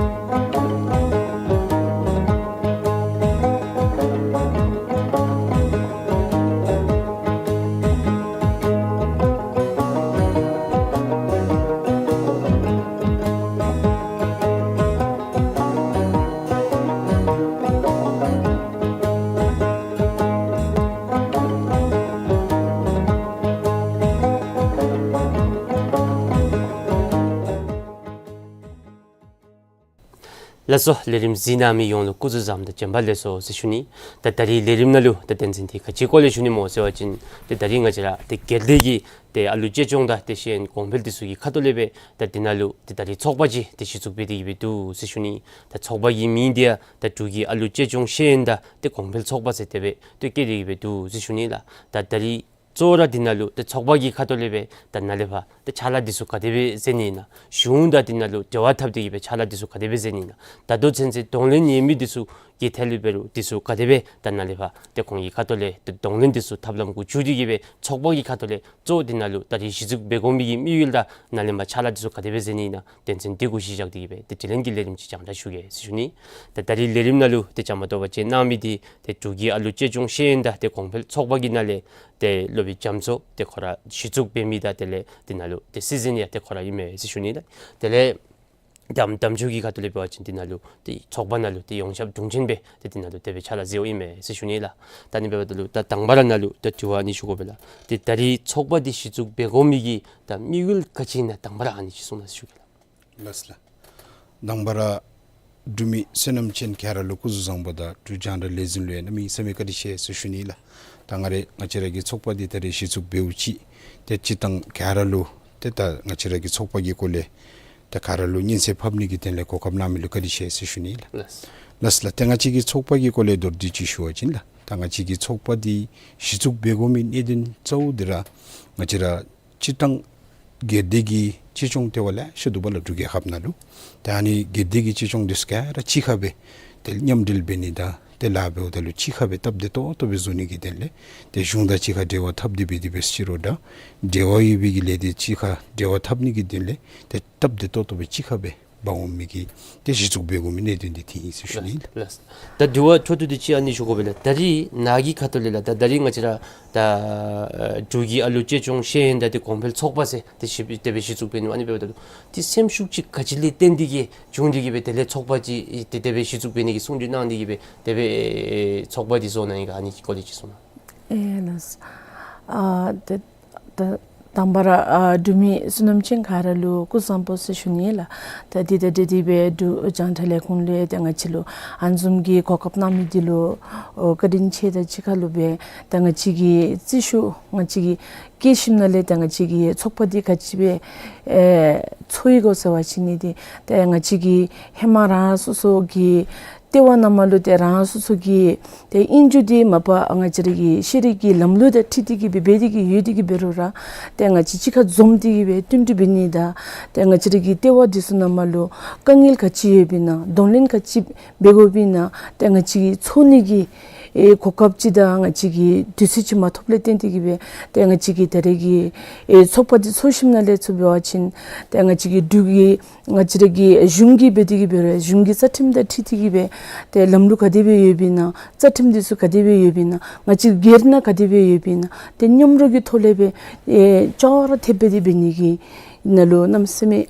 ལགས་སོ། ལས་རིམ་གཟིགས་གནང་མི་ཡོངས་ལུ་སྐུ་གཟུགས་བཟང་དང་བྱོན་པ་ལེགས་སོ་ཟེར་ཞུ་ནི། ད་ད་རིས་ལས་རིམ་ནང་ལུ་ད་དོན་ཚན་འདི་ག་ཅིའི་སྐོར་ལས་ཞུ་ནི་སྨོ་ཟེར་བ་ཅིན་ཏེ་ད་རིས་ང་བཅས་ར་ཏེ་སྒེར་སྡེ་གི་ཏེ་ཨ་ལུ་གཅེས་སྐྱོང་དང་ཏེ་ཤེས་ཡོན་གོང་འཕེལ་འདི་ཚུ་གི་ཁ་ཐུག་ལས་སྦེ་ད་འདི་ནང་ལུ་ཏེ་ད་རིས་ཚོགས་པ་ཅིག་ཏེ་གཞི་བཙུགས་འབད་དེ་གི་སྦེ་འདུག་ཟེར་ཞུ་ནི། ད་ཚོགས་པ་གི་མིང་འདི་ཡང་ད་འབྲུག་གི་ཨ་ལུ་གཅེས་སྐྱོང་ཤེས་ཡོན་དང་ཏེ་གོང་འཕེལ་ཚོགས་པ་ཟེར་དེ་སྦེ་ཏེ་བཀོད་དེ་གི་སྦེ་འདུག་ཟེར་ཞུ་ནི་ལགས། ད་ད་རིས་གཙོ་བོ་ར་འདི་ནང་ལུ་ཏེ་ཚོགས་པ་གི་ཁ་ཐུག་ལས་སྦེ་ད་ནཱ་ལས་ཕར་ཏེ་ཕྱག་ལཱ་འདི་ཚུ་ག་དེ་སྦེ་མཛད་ནི་ཨིན་ན། གཞུང་དང་འདི་ནང་ལུ་འབྲེལ་བ་འཐབ་སྟེ་གི་སྦེ་ཕྱག་ལཱ་འདི་ཚུ་ག་དེ་སྦེ་མཛད་ནི་ཨིན་ན། ད་ལྟོ་ཚུན་ཚོད་གདོང་ལེན་ཡོད་མི་འདི་ཚུ་གི་ཐད་ལུ་འབད་རུང་འདི་ཚུ་ག་དེ་སྦེ་ད་ནཱ་ལས་ཕར་ཏེ་ཁོང་གི་ཁ་ཐུག་ལས་ཏེ་གདོང་ལེན་འདི་ཚུ་ཐབས་ལམ་འགོ་བཙུགས་ཏེ་གི་སྦེ་ཚོགས་པ་གི་ཁ་ཐུག་ལས་གཙོ་བོ་འདི་ནང་ལུ་ད་རིས་གཞི་བཙུགས་འབད་དགོ་མི་གི་དམིགས་ཡུལ་དང་ནཱ་ལས་ཕར་ཕྱག་ལཱ་འདི་ཚུ་ག་དེ་སྦེ་མཛད་ནི་ཨིན་ན། དོན་ཚན་འདི་གུ་གཞི་བཞག་སྟེ་གི་སྦེ་ཏེ་དྲི་ལན་གྱི་ལས་རིམ་ཅིག་སྤྱན་འདྲེན་ཞུ་གེ་ཟེར་ཞུ་ནི། ཏེ་ད་རིས་ལས་རིམ་ནང་ལུ་ཏེ་བཅའ་མར་གཏོགས་པ་ཅིག་གནང་མི་འདི་ཏེ་འབྲུག་གི་ཨ་ལུ་གཅེས་སྐྱོང་ཤེས་ཡོན་དང་ཏེ་གོང་འཕེལ་ཚོགས་པ་གི་ནང་ལས་ཏེ་སློབ་དཔོན་རྒྱ་མཚོ་ཏེ་ཁོ་ར་གཞི་བཙུགས་འབད་མི་དང་དེ་ལས་འདི་ནང་ལུ་ཏེ་སྲིད་འཛིན་ཡང་ཏེ་ཁོ་ར་ཨིན་མས་ཟེར་ཞུ་ནི་ལགས། དེ་ལས་དམ་དམ་ཆོས་ཀྱི་ཁ་ཐུག་ལས་འབད་བ་ཅིན་འདི་ནང་ལུ་ཏེ་ཚོགས་པ་ནང་ལུ་ཏེ་ཡོངས་ཁྱབ་དྲུང་ཆེན་སྦེ་ཏེ་འདི་ནང་ལུ་དེ་སྦེ་ཕྱག་ལཱ་མཛདཔ་ཨིན་མས་ཟེར་ཞུ་ནི་ལགས། ད་ཨ་ནི་འབདཝ་ད་ལུ་ད་དང་པ་ར་ནཱ་ལུ་ད་དྲི་བ་ཨ་ནི་ཞུ་དགོ་པས་ལགས། ཏེ་ད་རིས་ཚོགས་པ་འདི་གཞི་བཙུགས་འབད་དགོ་མི་གི་ད་དམིགས་ཡུལ་ག་ཅི་ཨིན་ན་དང་པ་ར་ཨ་ནི་ཅིག་གསུང་གནང་ཟེར་ཞུ་གེ་ལགས། ལགས་ལགས། དང་པ་ར་འབྲུག་མི་བསོད་ནམས་ཅན་ག་ར་ལུ་སྐུ་གཟུགས་བཟང་པོ་དང་འབྲུག་རྒྱང་བསྒྲགས་ལས་འཛིན་ལུ་ཡང་གནམ་མེད་ས་མེད་བཀའ་དྲིན་ཆེ་ཟེར་ཞུ་ནི་ལགས། ད་ང་ར་ང་བཅས་ར་གི་ཚོགས་པ་འདི་ད་རིས་གཞི་བཙུགས་འབདཝ་ཅིག་ཏེ་སྤྱིར་བཏང་ག་ར་ལུ་ཏེ་ད་ང་བཅས་ར་གི་ཚོགས་པ་གི་སྐོར་ལས་ཏེ་ག་ར་ལུ་སྙན་གསན་ཕབ་ནི་གི་དོན་ལས་གོ་སྐབས་གནང་མི་ལུ་བཀའ་དྲིན་ཆེ་ཟེར་ཞུ་ནི་ལགས། ལགས་ལགས། ཏེ་ང་བཅས་ཀྱི་ཚོགས་པ་གི་སྐོར་ལས་མདོར་བསྡུས་ཅིག་ཞུ་བ་ཅིན་ལགས། ད་ང་བཅས་ཀྱི་ཚོགས་པ་འདི་གཞི་བཙུགས་འབད་དགོ་མི་གནད་དོན་གཙོ་བོ་འདི་ར་ང་བཅས་ར་སྤྱིར་བཏང་སྒེར་སྡེ་གི་གཅེས་སྐྱོང་ལྟེ་བ་ལེ་ཤ་འདུག་པ་ལགས་འབྲུག་རྒྱལ་ཁབ་ནང་ལུ། ད་ཨ་ནི་སྒེར་སྡེ་གི་གཅེས་སྐྱོང་འདི་ཚུ་ག་ར་གཅིག་ཁར་སྦེ་ཏེ་མཉམ་འབྲེལ་འབད་ནི་དང་ཏེ་ལཱ་འབདཝ་ད་ལུ་གཅིག་ཁར་སྦེ་སྟབས་བདེ་ཏོག་ཏོ་སྦེ་བཟོ་ནི་གི་དོན་ལས་ཏེ་གཞུང་དང་གཅིག་ཁར་འབྲེལ་བ་འཐབ་སྟེ་སྦེ་དེ་སྦེ་ཕྱི་རུ་དང་འབྲེལ་བ་ཡོད་པའི་གི་ལས་སྡེ་གཅིག་ཁར་འབྲེལ་བ་འཐབ་ནི་གི་དོན་ལས་ཏེ་སྟབས་བདེ་ཏོག་ཏོ་སྦེ་གཅིག་ཁར་སྦེ་འབག་འོང་མི་གི་ཏེ་གཞི་བཙུགས་འབད་དགོ་མི་གནད་དོན་འདི་དེ་ཨིན་ཟེར་ཞུ་ནི་ལགས། ལགས། ད་དྲི་བ་འཕྲོ་མཐུད་དེ་ཅིག་ཨ་ནི་ཞུ་དགོ་པས་ལགས། ད་རིས་ནཱ་གི་ཁ་ཐུག་ལས་ལགས་ད་ད་རིས་ང་བཅས་ར་ད་འབྲུག་གི་ཨ་ལུ་གཅེས་སྐྱོང་ཤེས་ཡོན་དང་ཏེ་གོང་འཕེལ་ཚོགས་པ་ཟེར་ཏེ་གཞི་དེ་སྦེ་གཞི་བཙུགས་འབད་ནི་ཨ་ནི་འབདཝ་ད་ལུ་ཏེ་སེམས་ཤུགས་ཅིག་ག་ཅི་ལས་བརྟེན་ཏེ་གིས་བྱུང་སྟེ་གིས་སྦེ་དེ་ལས་ཚོགས་པ་ཅིག་ཏེ་དེ་སྦེ་གཞི་བཙུགས་འབད་ནི་གི་གསུང་གྲོས་གནང་སྟེ་གིས་སྦེ་དེ་སྦེ་ཚོགས་པ་འདི་བཟོ་གནང་ཡི་ག་ཨ་ནི་གི་སྐོར་ལས་ཅིག་གསུང་གནང་། ཨེ་ལགས། ཨ་ཏེ་ད་དང་པ་ར་ཨ་འབྲུག་མི་བསོད་ནམས་ཅན་ག་ར་ལུ་སྐུ་གཟུགས་བཟང་པོ་ཟེར་ཞུ་ནི་ལགས། ད་འདི་དང་འབྲེལ་ཏེ་སྦེ་འབྲུག་རྒྱང་བསྒྲགས་ལས་ཁུངས་ལས་ཏེ་ང་བཅས་ལུ་ཨ་ནི་བཟུམ་གྱི་གོ་སྐབས་གནང་མི་འདི་ལུ་ཨོ་བཀའ་དྲིན་ཆེ། ད་གཅིག་ཁར་ལུ་སྦེ་ད་ང་བཅས་ཀྱི་རྩིས་ཞུ་ང་བཅས་ཀྱི་སྐྱེ་ཞིནམ་ལས་ད་ང་བཅས་ཀྱི་ཚོགས་པ་འདི་ག་ཅི་སྦེ་ཨེ་འཚོ་ཡི་གོ་ཟེར་བ་ཅིན་ནི་འདི་ད་ང་བཅས་ཀྱི་ཧེ་མ་རང་སོ་སོ་གི་ལྟེ་བ་ནང་མ་ལུ་ཏེ་རང་སོ་སོ་གི་ཏེ་ཨིན་རྒྱུ་འདི་མ་པ་ང་བཅས་ར་གི་ཤེས་རིག་གི་ལམ་ལུགས་དང་འཁྲིལ་ཏེ་གིས་སྦེ་འབད་དེ་གིས་ཡོད་དེ་གིས་འབད་རུང་ར་ཏེ་ང་བཅས་གཅིག་ཁར་འཛོམས་ཏེ་གིས་སྦེ་བསྟུན་གྲོས་འབད་ནི་དང་ཏེ་ང་བཅས་ར་གི་ལྟེ་བ་འདི་ཚུ་ནང་མ་ལུ་དཀའ་ངལ་ག་ཅི་ཡོདཔ་ཨིན་ན་གདོང་ལེན་ག་ཅི་འབད་དགོཔ་ཨིན་ན་ཏེ་ང་བཅས་ཀྱིས་འཚོལ་ནི་གི་ཨེ་གོ་སྐབས་ཅིག་དང་ང་བཅས་ཀྱིས་དུས་ཚོད་ཅིག་མ་ཐོབ་ལས་བརྟེན་ཏེ་གིས་སྦེ་ཏེ་ང་བཅས་ཀྱིས་ད་རེས་ཀྱི་ཨེ་ཚོགས་པ་འདི་འཚོགས་ཞིནམ་ལས་ཚུར་འབད་བ་ཅིན་ཏེ་ང་བཅས་ཀྱི་འབྲུག་གི་ང་བཅས་ར་གི་གཞུང་གིས་འབད་དེ་གིས་འབད་རུང་གཞུང་གི་རྩ་ཁྲིམས་དང་འཁྲིལ་ཏེ་གིས་སྦེ་ཏེ་ལམ་ལུགས་ག་དེ་སྦེ་ཡོདཔ་ཨིན་ན་རྩ་ཁྲིམས་འདི་ཚུ་ག་དེ་སྦེ་ཡོདཔ་ཨིན་ན་ང་བཅས་སྒེར་ནང་ག་དེ་སྦེ་ཡོདཔ་ཨིན་ན་ཏེ་མཉམ་རོགས་ཀྱི་ཐོག་ལས་སྦེ་ཨེ་ཅོག་ར་འཐདཔ་སྦེ་དེ་འབད་ནི་གི་ནང་ལུ་གནམ་མེད་ས་མེད་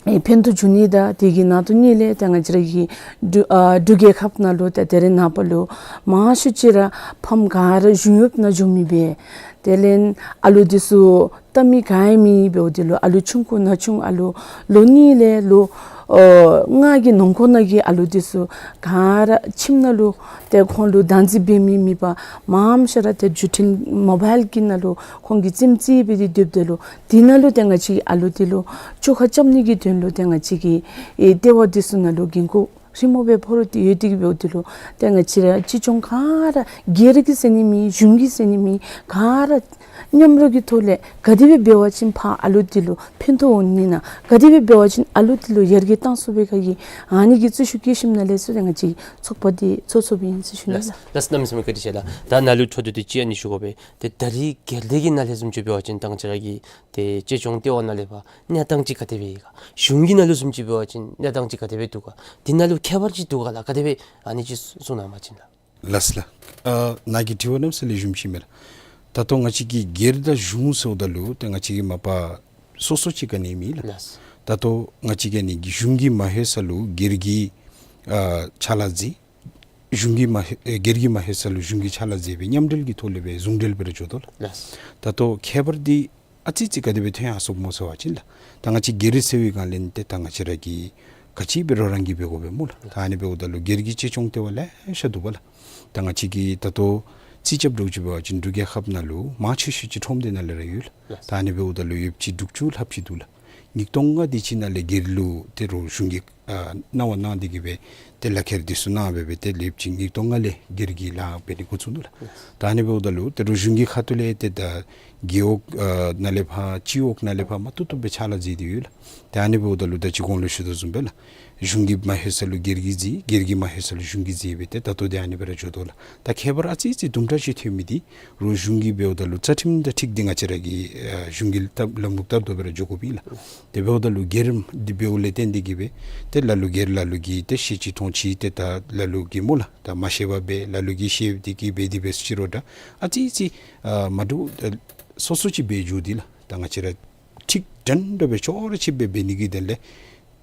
ཨེ་ཕན་ཐོགས་འབྱུང་ནི་དང་དེ་གི་ནང་དོན་གཉིས་ལས་ཏེ་ང་བཅས་ར་གི་འབྲུག་ཨ་འབྲུག་རྒྱལ་ཁབ་ནང་ལུ་ཏེ་དེ་རིང་ནངས་པ་ལུ་མང་ཤོས་ཅིག་ར་ཕམ་ག་ར་གཞུང་གཡོགཔ་ནང་འགྱོ་མི་སྦེ་དེ་ལས་ཨ་ལུ་འདི་ཚུ་ལྟ་མི་ག་ཡང་མེད་འབདཝ་འདི་ལུ་ཨ་ལུ་ཆུང་ཀུ་ན་ཆུང་ཨ་ལུ་ལོ་གཉིས་ལས་ལོ་ཨོ་ལྔ་གི་ནང་འཁོད་ནང་གི་ཨ་ལུ་འདི་ཚུ་ག་ར་ཁྱིམ་ནང་ལུ་ཏེ་ཁོང་ལུ་བདག་འཛིན་འབད་མི་མེད་པར་མངམ་ཤ་ར་ཏེ་འགྱུར་འཕྲུལ་མོ་བཱའིལ་གྱི་ནང་ལུ་ཁོང་གིས་རྩེདམོ་རྩེ་སྦེ་དེ་སྡོདཔ་ད་ལུ་དེ་ནང་ལུ་ཏེ་ང་བཅས་ཀྱི་ཨ་ལུ་འདི་ལུ་བཅོ་ཁ་རྐྱབ་ནི་གི་དོན་ལུ་ཏེ་ང་བཅས་ཀྱི་ཨེ་ལྟེ་བ་འདི་ཚུ་ནང་ལུ་འགན་ཁུར་རི་མོ་སྦེ་ཕོག་སྟེ་ཡོད་དེ་གིས་འབདཝ་འདི་ལུ་ཏེ་ང་བཅས་ར་གཅེས་སྐྱོང་ག་ར་སྒེར་གྱིས་ཟེར་ནི་མེད་གཞུང་གིས་ཟེར་ནི་མེད་ག་ར་མཉམ་རོགས་ཀྱི་ཐོག་ལས་ག་དེ་སྦེ་འབད་བ་ཅིན་ཕར་ཨ་ལུ་འདི་ལུ་ཕན་ཐོགས་འོང་ནི་ན་ག་དེ་སྦེ་འབད་བ་ཅིན་ཨ་ལུ་འདི་ལུ་ཡར་རྒྱས་གཏང་ཚུགས་པའི་ག་གི་ཨ་ནི་གི་རྩིས་ཞུ་བསྐྱེད་ཞིནམ་ལས་ཚུར་ཏེ་ང་བཅས་ཚོགས་པ་འདི་འཚོགས་འཚོགསཔ་ཨིན་ཟེར་ཞུ་ནི་ལགས། ལགས་གནམ་མེད་ས་མེད་བཀའ་དྲིན་ཆེ་ལགས། ད་ནཱ་ལུ་འཕྲོ་མཐུད་དེ་ཅིག་ཨ་ནི་ཞུ་དགོ་པས། ཏེ་ད་རིས་སྒེར་སྡེ་གི་ནང་ལས་བཟུམ་ཅིག་འབད་བ་ཅིན་ད་ང་བཅས་ར་གི་ཏེ་གཅེས་སྐྱོང་ལྟེ་བ་ནང་ལས་ཕར་གནས་སྟངས་ཅིག་ག་དེ་སྦེ་ཡོད་ག། གཞུང་གི་ནང་ལུ་བཟུམ་ཅིག་འབད་བ་ཅིན་གནས་སྟངས་ཅིག་ག་དེ་སྦེ་འདུག་ག། དེ་ནང་ལུ་ཁྱད་པར་ཅིག་འདུག་ག་ལགས། ག་དེ་སྦེ་ཨ་ནི་ཅིག་གསུང་གནང་བ་ཅིན་ལགས། ལགས་ལགས། ཨ་ནཱ་གི་དྲི་བ་གནམ་མེད་ས་མེད་ལེགས་ཤོམ་ཅིག་མས་ལགས། ད་ལྟོ་ང་བཅས་ཀྱི་སྒེར་དང་གཞུང་ཟེརཝ་ད་ལུ་ཏེ་ང་བཅས་ཀྱིས་མ་པ་སོ་སོ་ཅིག་ག་ནི་མེད་ལགས། ལགས། ད་ལྟོ་ང་བཅས་ཀྱིས་ཨ་ནི་གཞུང་གིས་མ་ལྷོད་ས་ལུ་སྒེར་གྱིས་ཨ་ཕྱག་ལཱ་མཛད། གཞུང་གིས་མ་ལྷོད་ཨེ་སྒེར་གྱིས་མ་ལྷོད་ས་ལུ་གཞུང་གིས་ཕྱག་ལཱ་མཛད་སྦེ་མཉམ་འབྲེལ་གྱི་ཐོག་ལས་སྦེ་ཟུང་འབྲེལ་སྦེ་ར་འགྱོ་དོ་ལགས། ལགས། ད་ལྟོ་ཁྱད་པར་འདི་ཨ་ཙི་ཙི་ག་དེ་སྦེ་ཐོན་ཡར་སོཔ་སྨོ་ཟེར་བ་ཅིན་ལགས། ད་ང་བཅས་སྒེར་ཟེར་བའི་སྒང་ལས་ཏེ་ད་ང་བཅས་ར་གི་ ག་ཅི་འབད་རུང་རང་གིས་འབད་དགོ་པས་སྨོ་ལགས། ད་ཨ་ནི་འབདཝ་ད་ལུ་སྒེར་གྱི་གཅེས་སྐྱོང་ལྟེ་བ་ལེ་ཤ་འདུག་པ་ལགས། ད་ང་བཅས་ཀྱིས་ད་ལྟོ་རྩིས་རྐྱབ་འདྲཝ་ཅིག་འབད་བ་ཅིན་འབྲུག་རྒྱལ་ཁབ་ནང་ལུ་མང་ཆེ་ཤོས་ཅིག་ཁྲོམ་སྡེ་ནང་ལས་ར་ཡོད་ལགས། ད་ཨ་ནི་འབདཝ་ད་ལུ་ཡོདཔ་ཅིག་དྲུག་ཅུ་ལྷགཔ་ཅིག་འདུག་ལགས། ཉིས་སྟོང་ལྔ་དེ་ཅིག་ནང་ལས་སྒེར་ལུ་ཏེ་རོགས་གཞུང་གིས་ཨ་གནང་བ་གནང་སྟེ་གིས་སྦེ་ཏེ་ལག་ཁྱེར་འདི་ཚུ་གནང་སྦེ་སྦེ་ཏེ་ལེབ་ཅིག་ཉིས་སྟོང་ལྔ་ལས་སྒེར་གྱི་ལཱ་འབད་ནི་འགོ་བཙུགས་ནུག་ལགས། ད་ཨ་ནི་འབདཝ་ད་ལུ་ཏེ་རོགས་གཞུང་གི་ཁ་ཐུག་ལས་ཏེ་ད་རྒེད་འོག་ཨ་ནང་ལས་ཕར་སྤྱི་འོག་ནང་ལས་ཕར་མ་ཏོག་ཏོ་སྦེ་ཕྱག་ལཱ་མཛད་དེ་ཡོད་ལགས། ད་ཨ་ནི་འབདཝ་ད་ལུ་ད་ཅི་གོང་ལུ་ཞུ་དོ་བཟུམ་སྦེ་ལགས། གཞུང་གིས་མ་ལྷོད་ས་ལུ་སྒེར་གྱིས་མཛད། སྒེར་གྱིས་མ་ལྷོད་ས་ལུ་གཞུང་གིས་མཛད་སྦེ་ཏེ་ད་ལྟོ་འདི་ཨ་ནི་སྦེ་ར་འགྱོ་དོ་ལགས། ད་ཁྱད་པར་ཨ་ཙི་ཙི་དུམ་གྲ་ཅིག་ཐོན་མི་འདི་རོགས་གཞུང་གིས་འབདཝ་ད་ལུ་རྩ་ཁྲིམས་དང་འཁྲིལ་ཏེ་ང་བཅས་ར་གིས་ཨ་གཞུང་གི་ལྟ་ལམ་ལུགས་ལྟར་དུ་སྦེ་ར་འགྱོ་དགོ་པས་ལགས། དེ་འབདཝ་ད་ལུ་སྒེར་འདི་འབདཝ་ལས་བརྟེན་ཏེ་གིས་སྦེ་ཏེ་ལ་ལུ་སྒེར་ལ་ལུ་གིས་ཏེ་ཤེས་ཅི་མཐོང་ཅི་ཏེ་ད་ལ་ལུ་གིས་སྨོ་ལགས། ད་མ་ཤེས་པར་སྦེ་ལ་ལུ་གིས་ཤེས་ཏེ་གིས་འབད་དེ་འབད་ཅི་རུང་ད་ཨ་ཙི་ཙི་ཨ་མ་འདྲཝ་ཨ་སོ་སོ་ཅིག་འབད་འགྱོ་སྟེ་ལགས། ད་ང་བཅས་ར་འཁྲིག་དྲན་དྲན་སྦེ་ཅོག་ར་ཅིག་སྦེ་འབད་ནི་གི་དོན་ལས་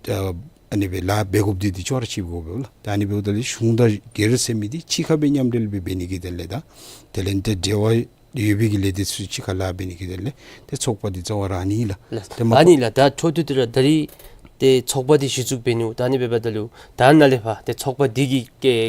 ཨ་ཨ་ནི་སྦེ་ལཱ་འབད་དགོཔ་འདི་འདི་ཅོག་ར་ཅིག་འབད་དགོ་པས་ལགས། ད་ཨ་ནི་འབདཝ་ད་ལུ་གཞུང་དང་སྒེར་ཟེར་མི་འདི་གཅིག་ཁར་སྦེ་མཉམ་འབྲེལ་སྦེ་འབད་ནི་གི་དོན་ལས་ད་དེ་ལས་ཏེ་འབྲེལ་བ་ཡོད་པའི་གི་ལས་སྡེ་ཚུ་གཅིག་ཁར་ལཱ་འབད་ནི་གི་དོན་ལས་ཏེ་ཚོགས་པ་འདི་རྩ་བ་ར་ཨ་ནི་ལགས། ལགས། ཏེ་མ་ཨ་ནི་ལགས། ད་འཕྲོ་མཐུད་དེ་ར་ད་རིས་ཏེ་ཚོགས་པ་འདི་གཞི་བཙུགས་འབད་ནུག། ད་ཨ་ནི་འབདཝ་ད་ལུ་ད་ནཱ་ལས་ཕར་ཏེ་ཚོགས་པ་འདི་གི་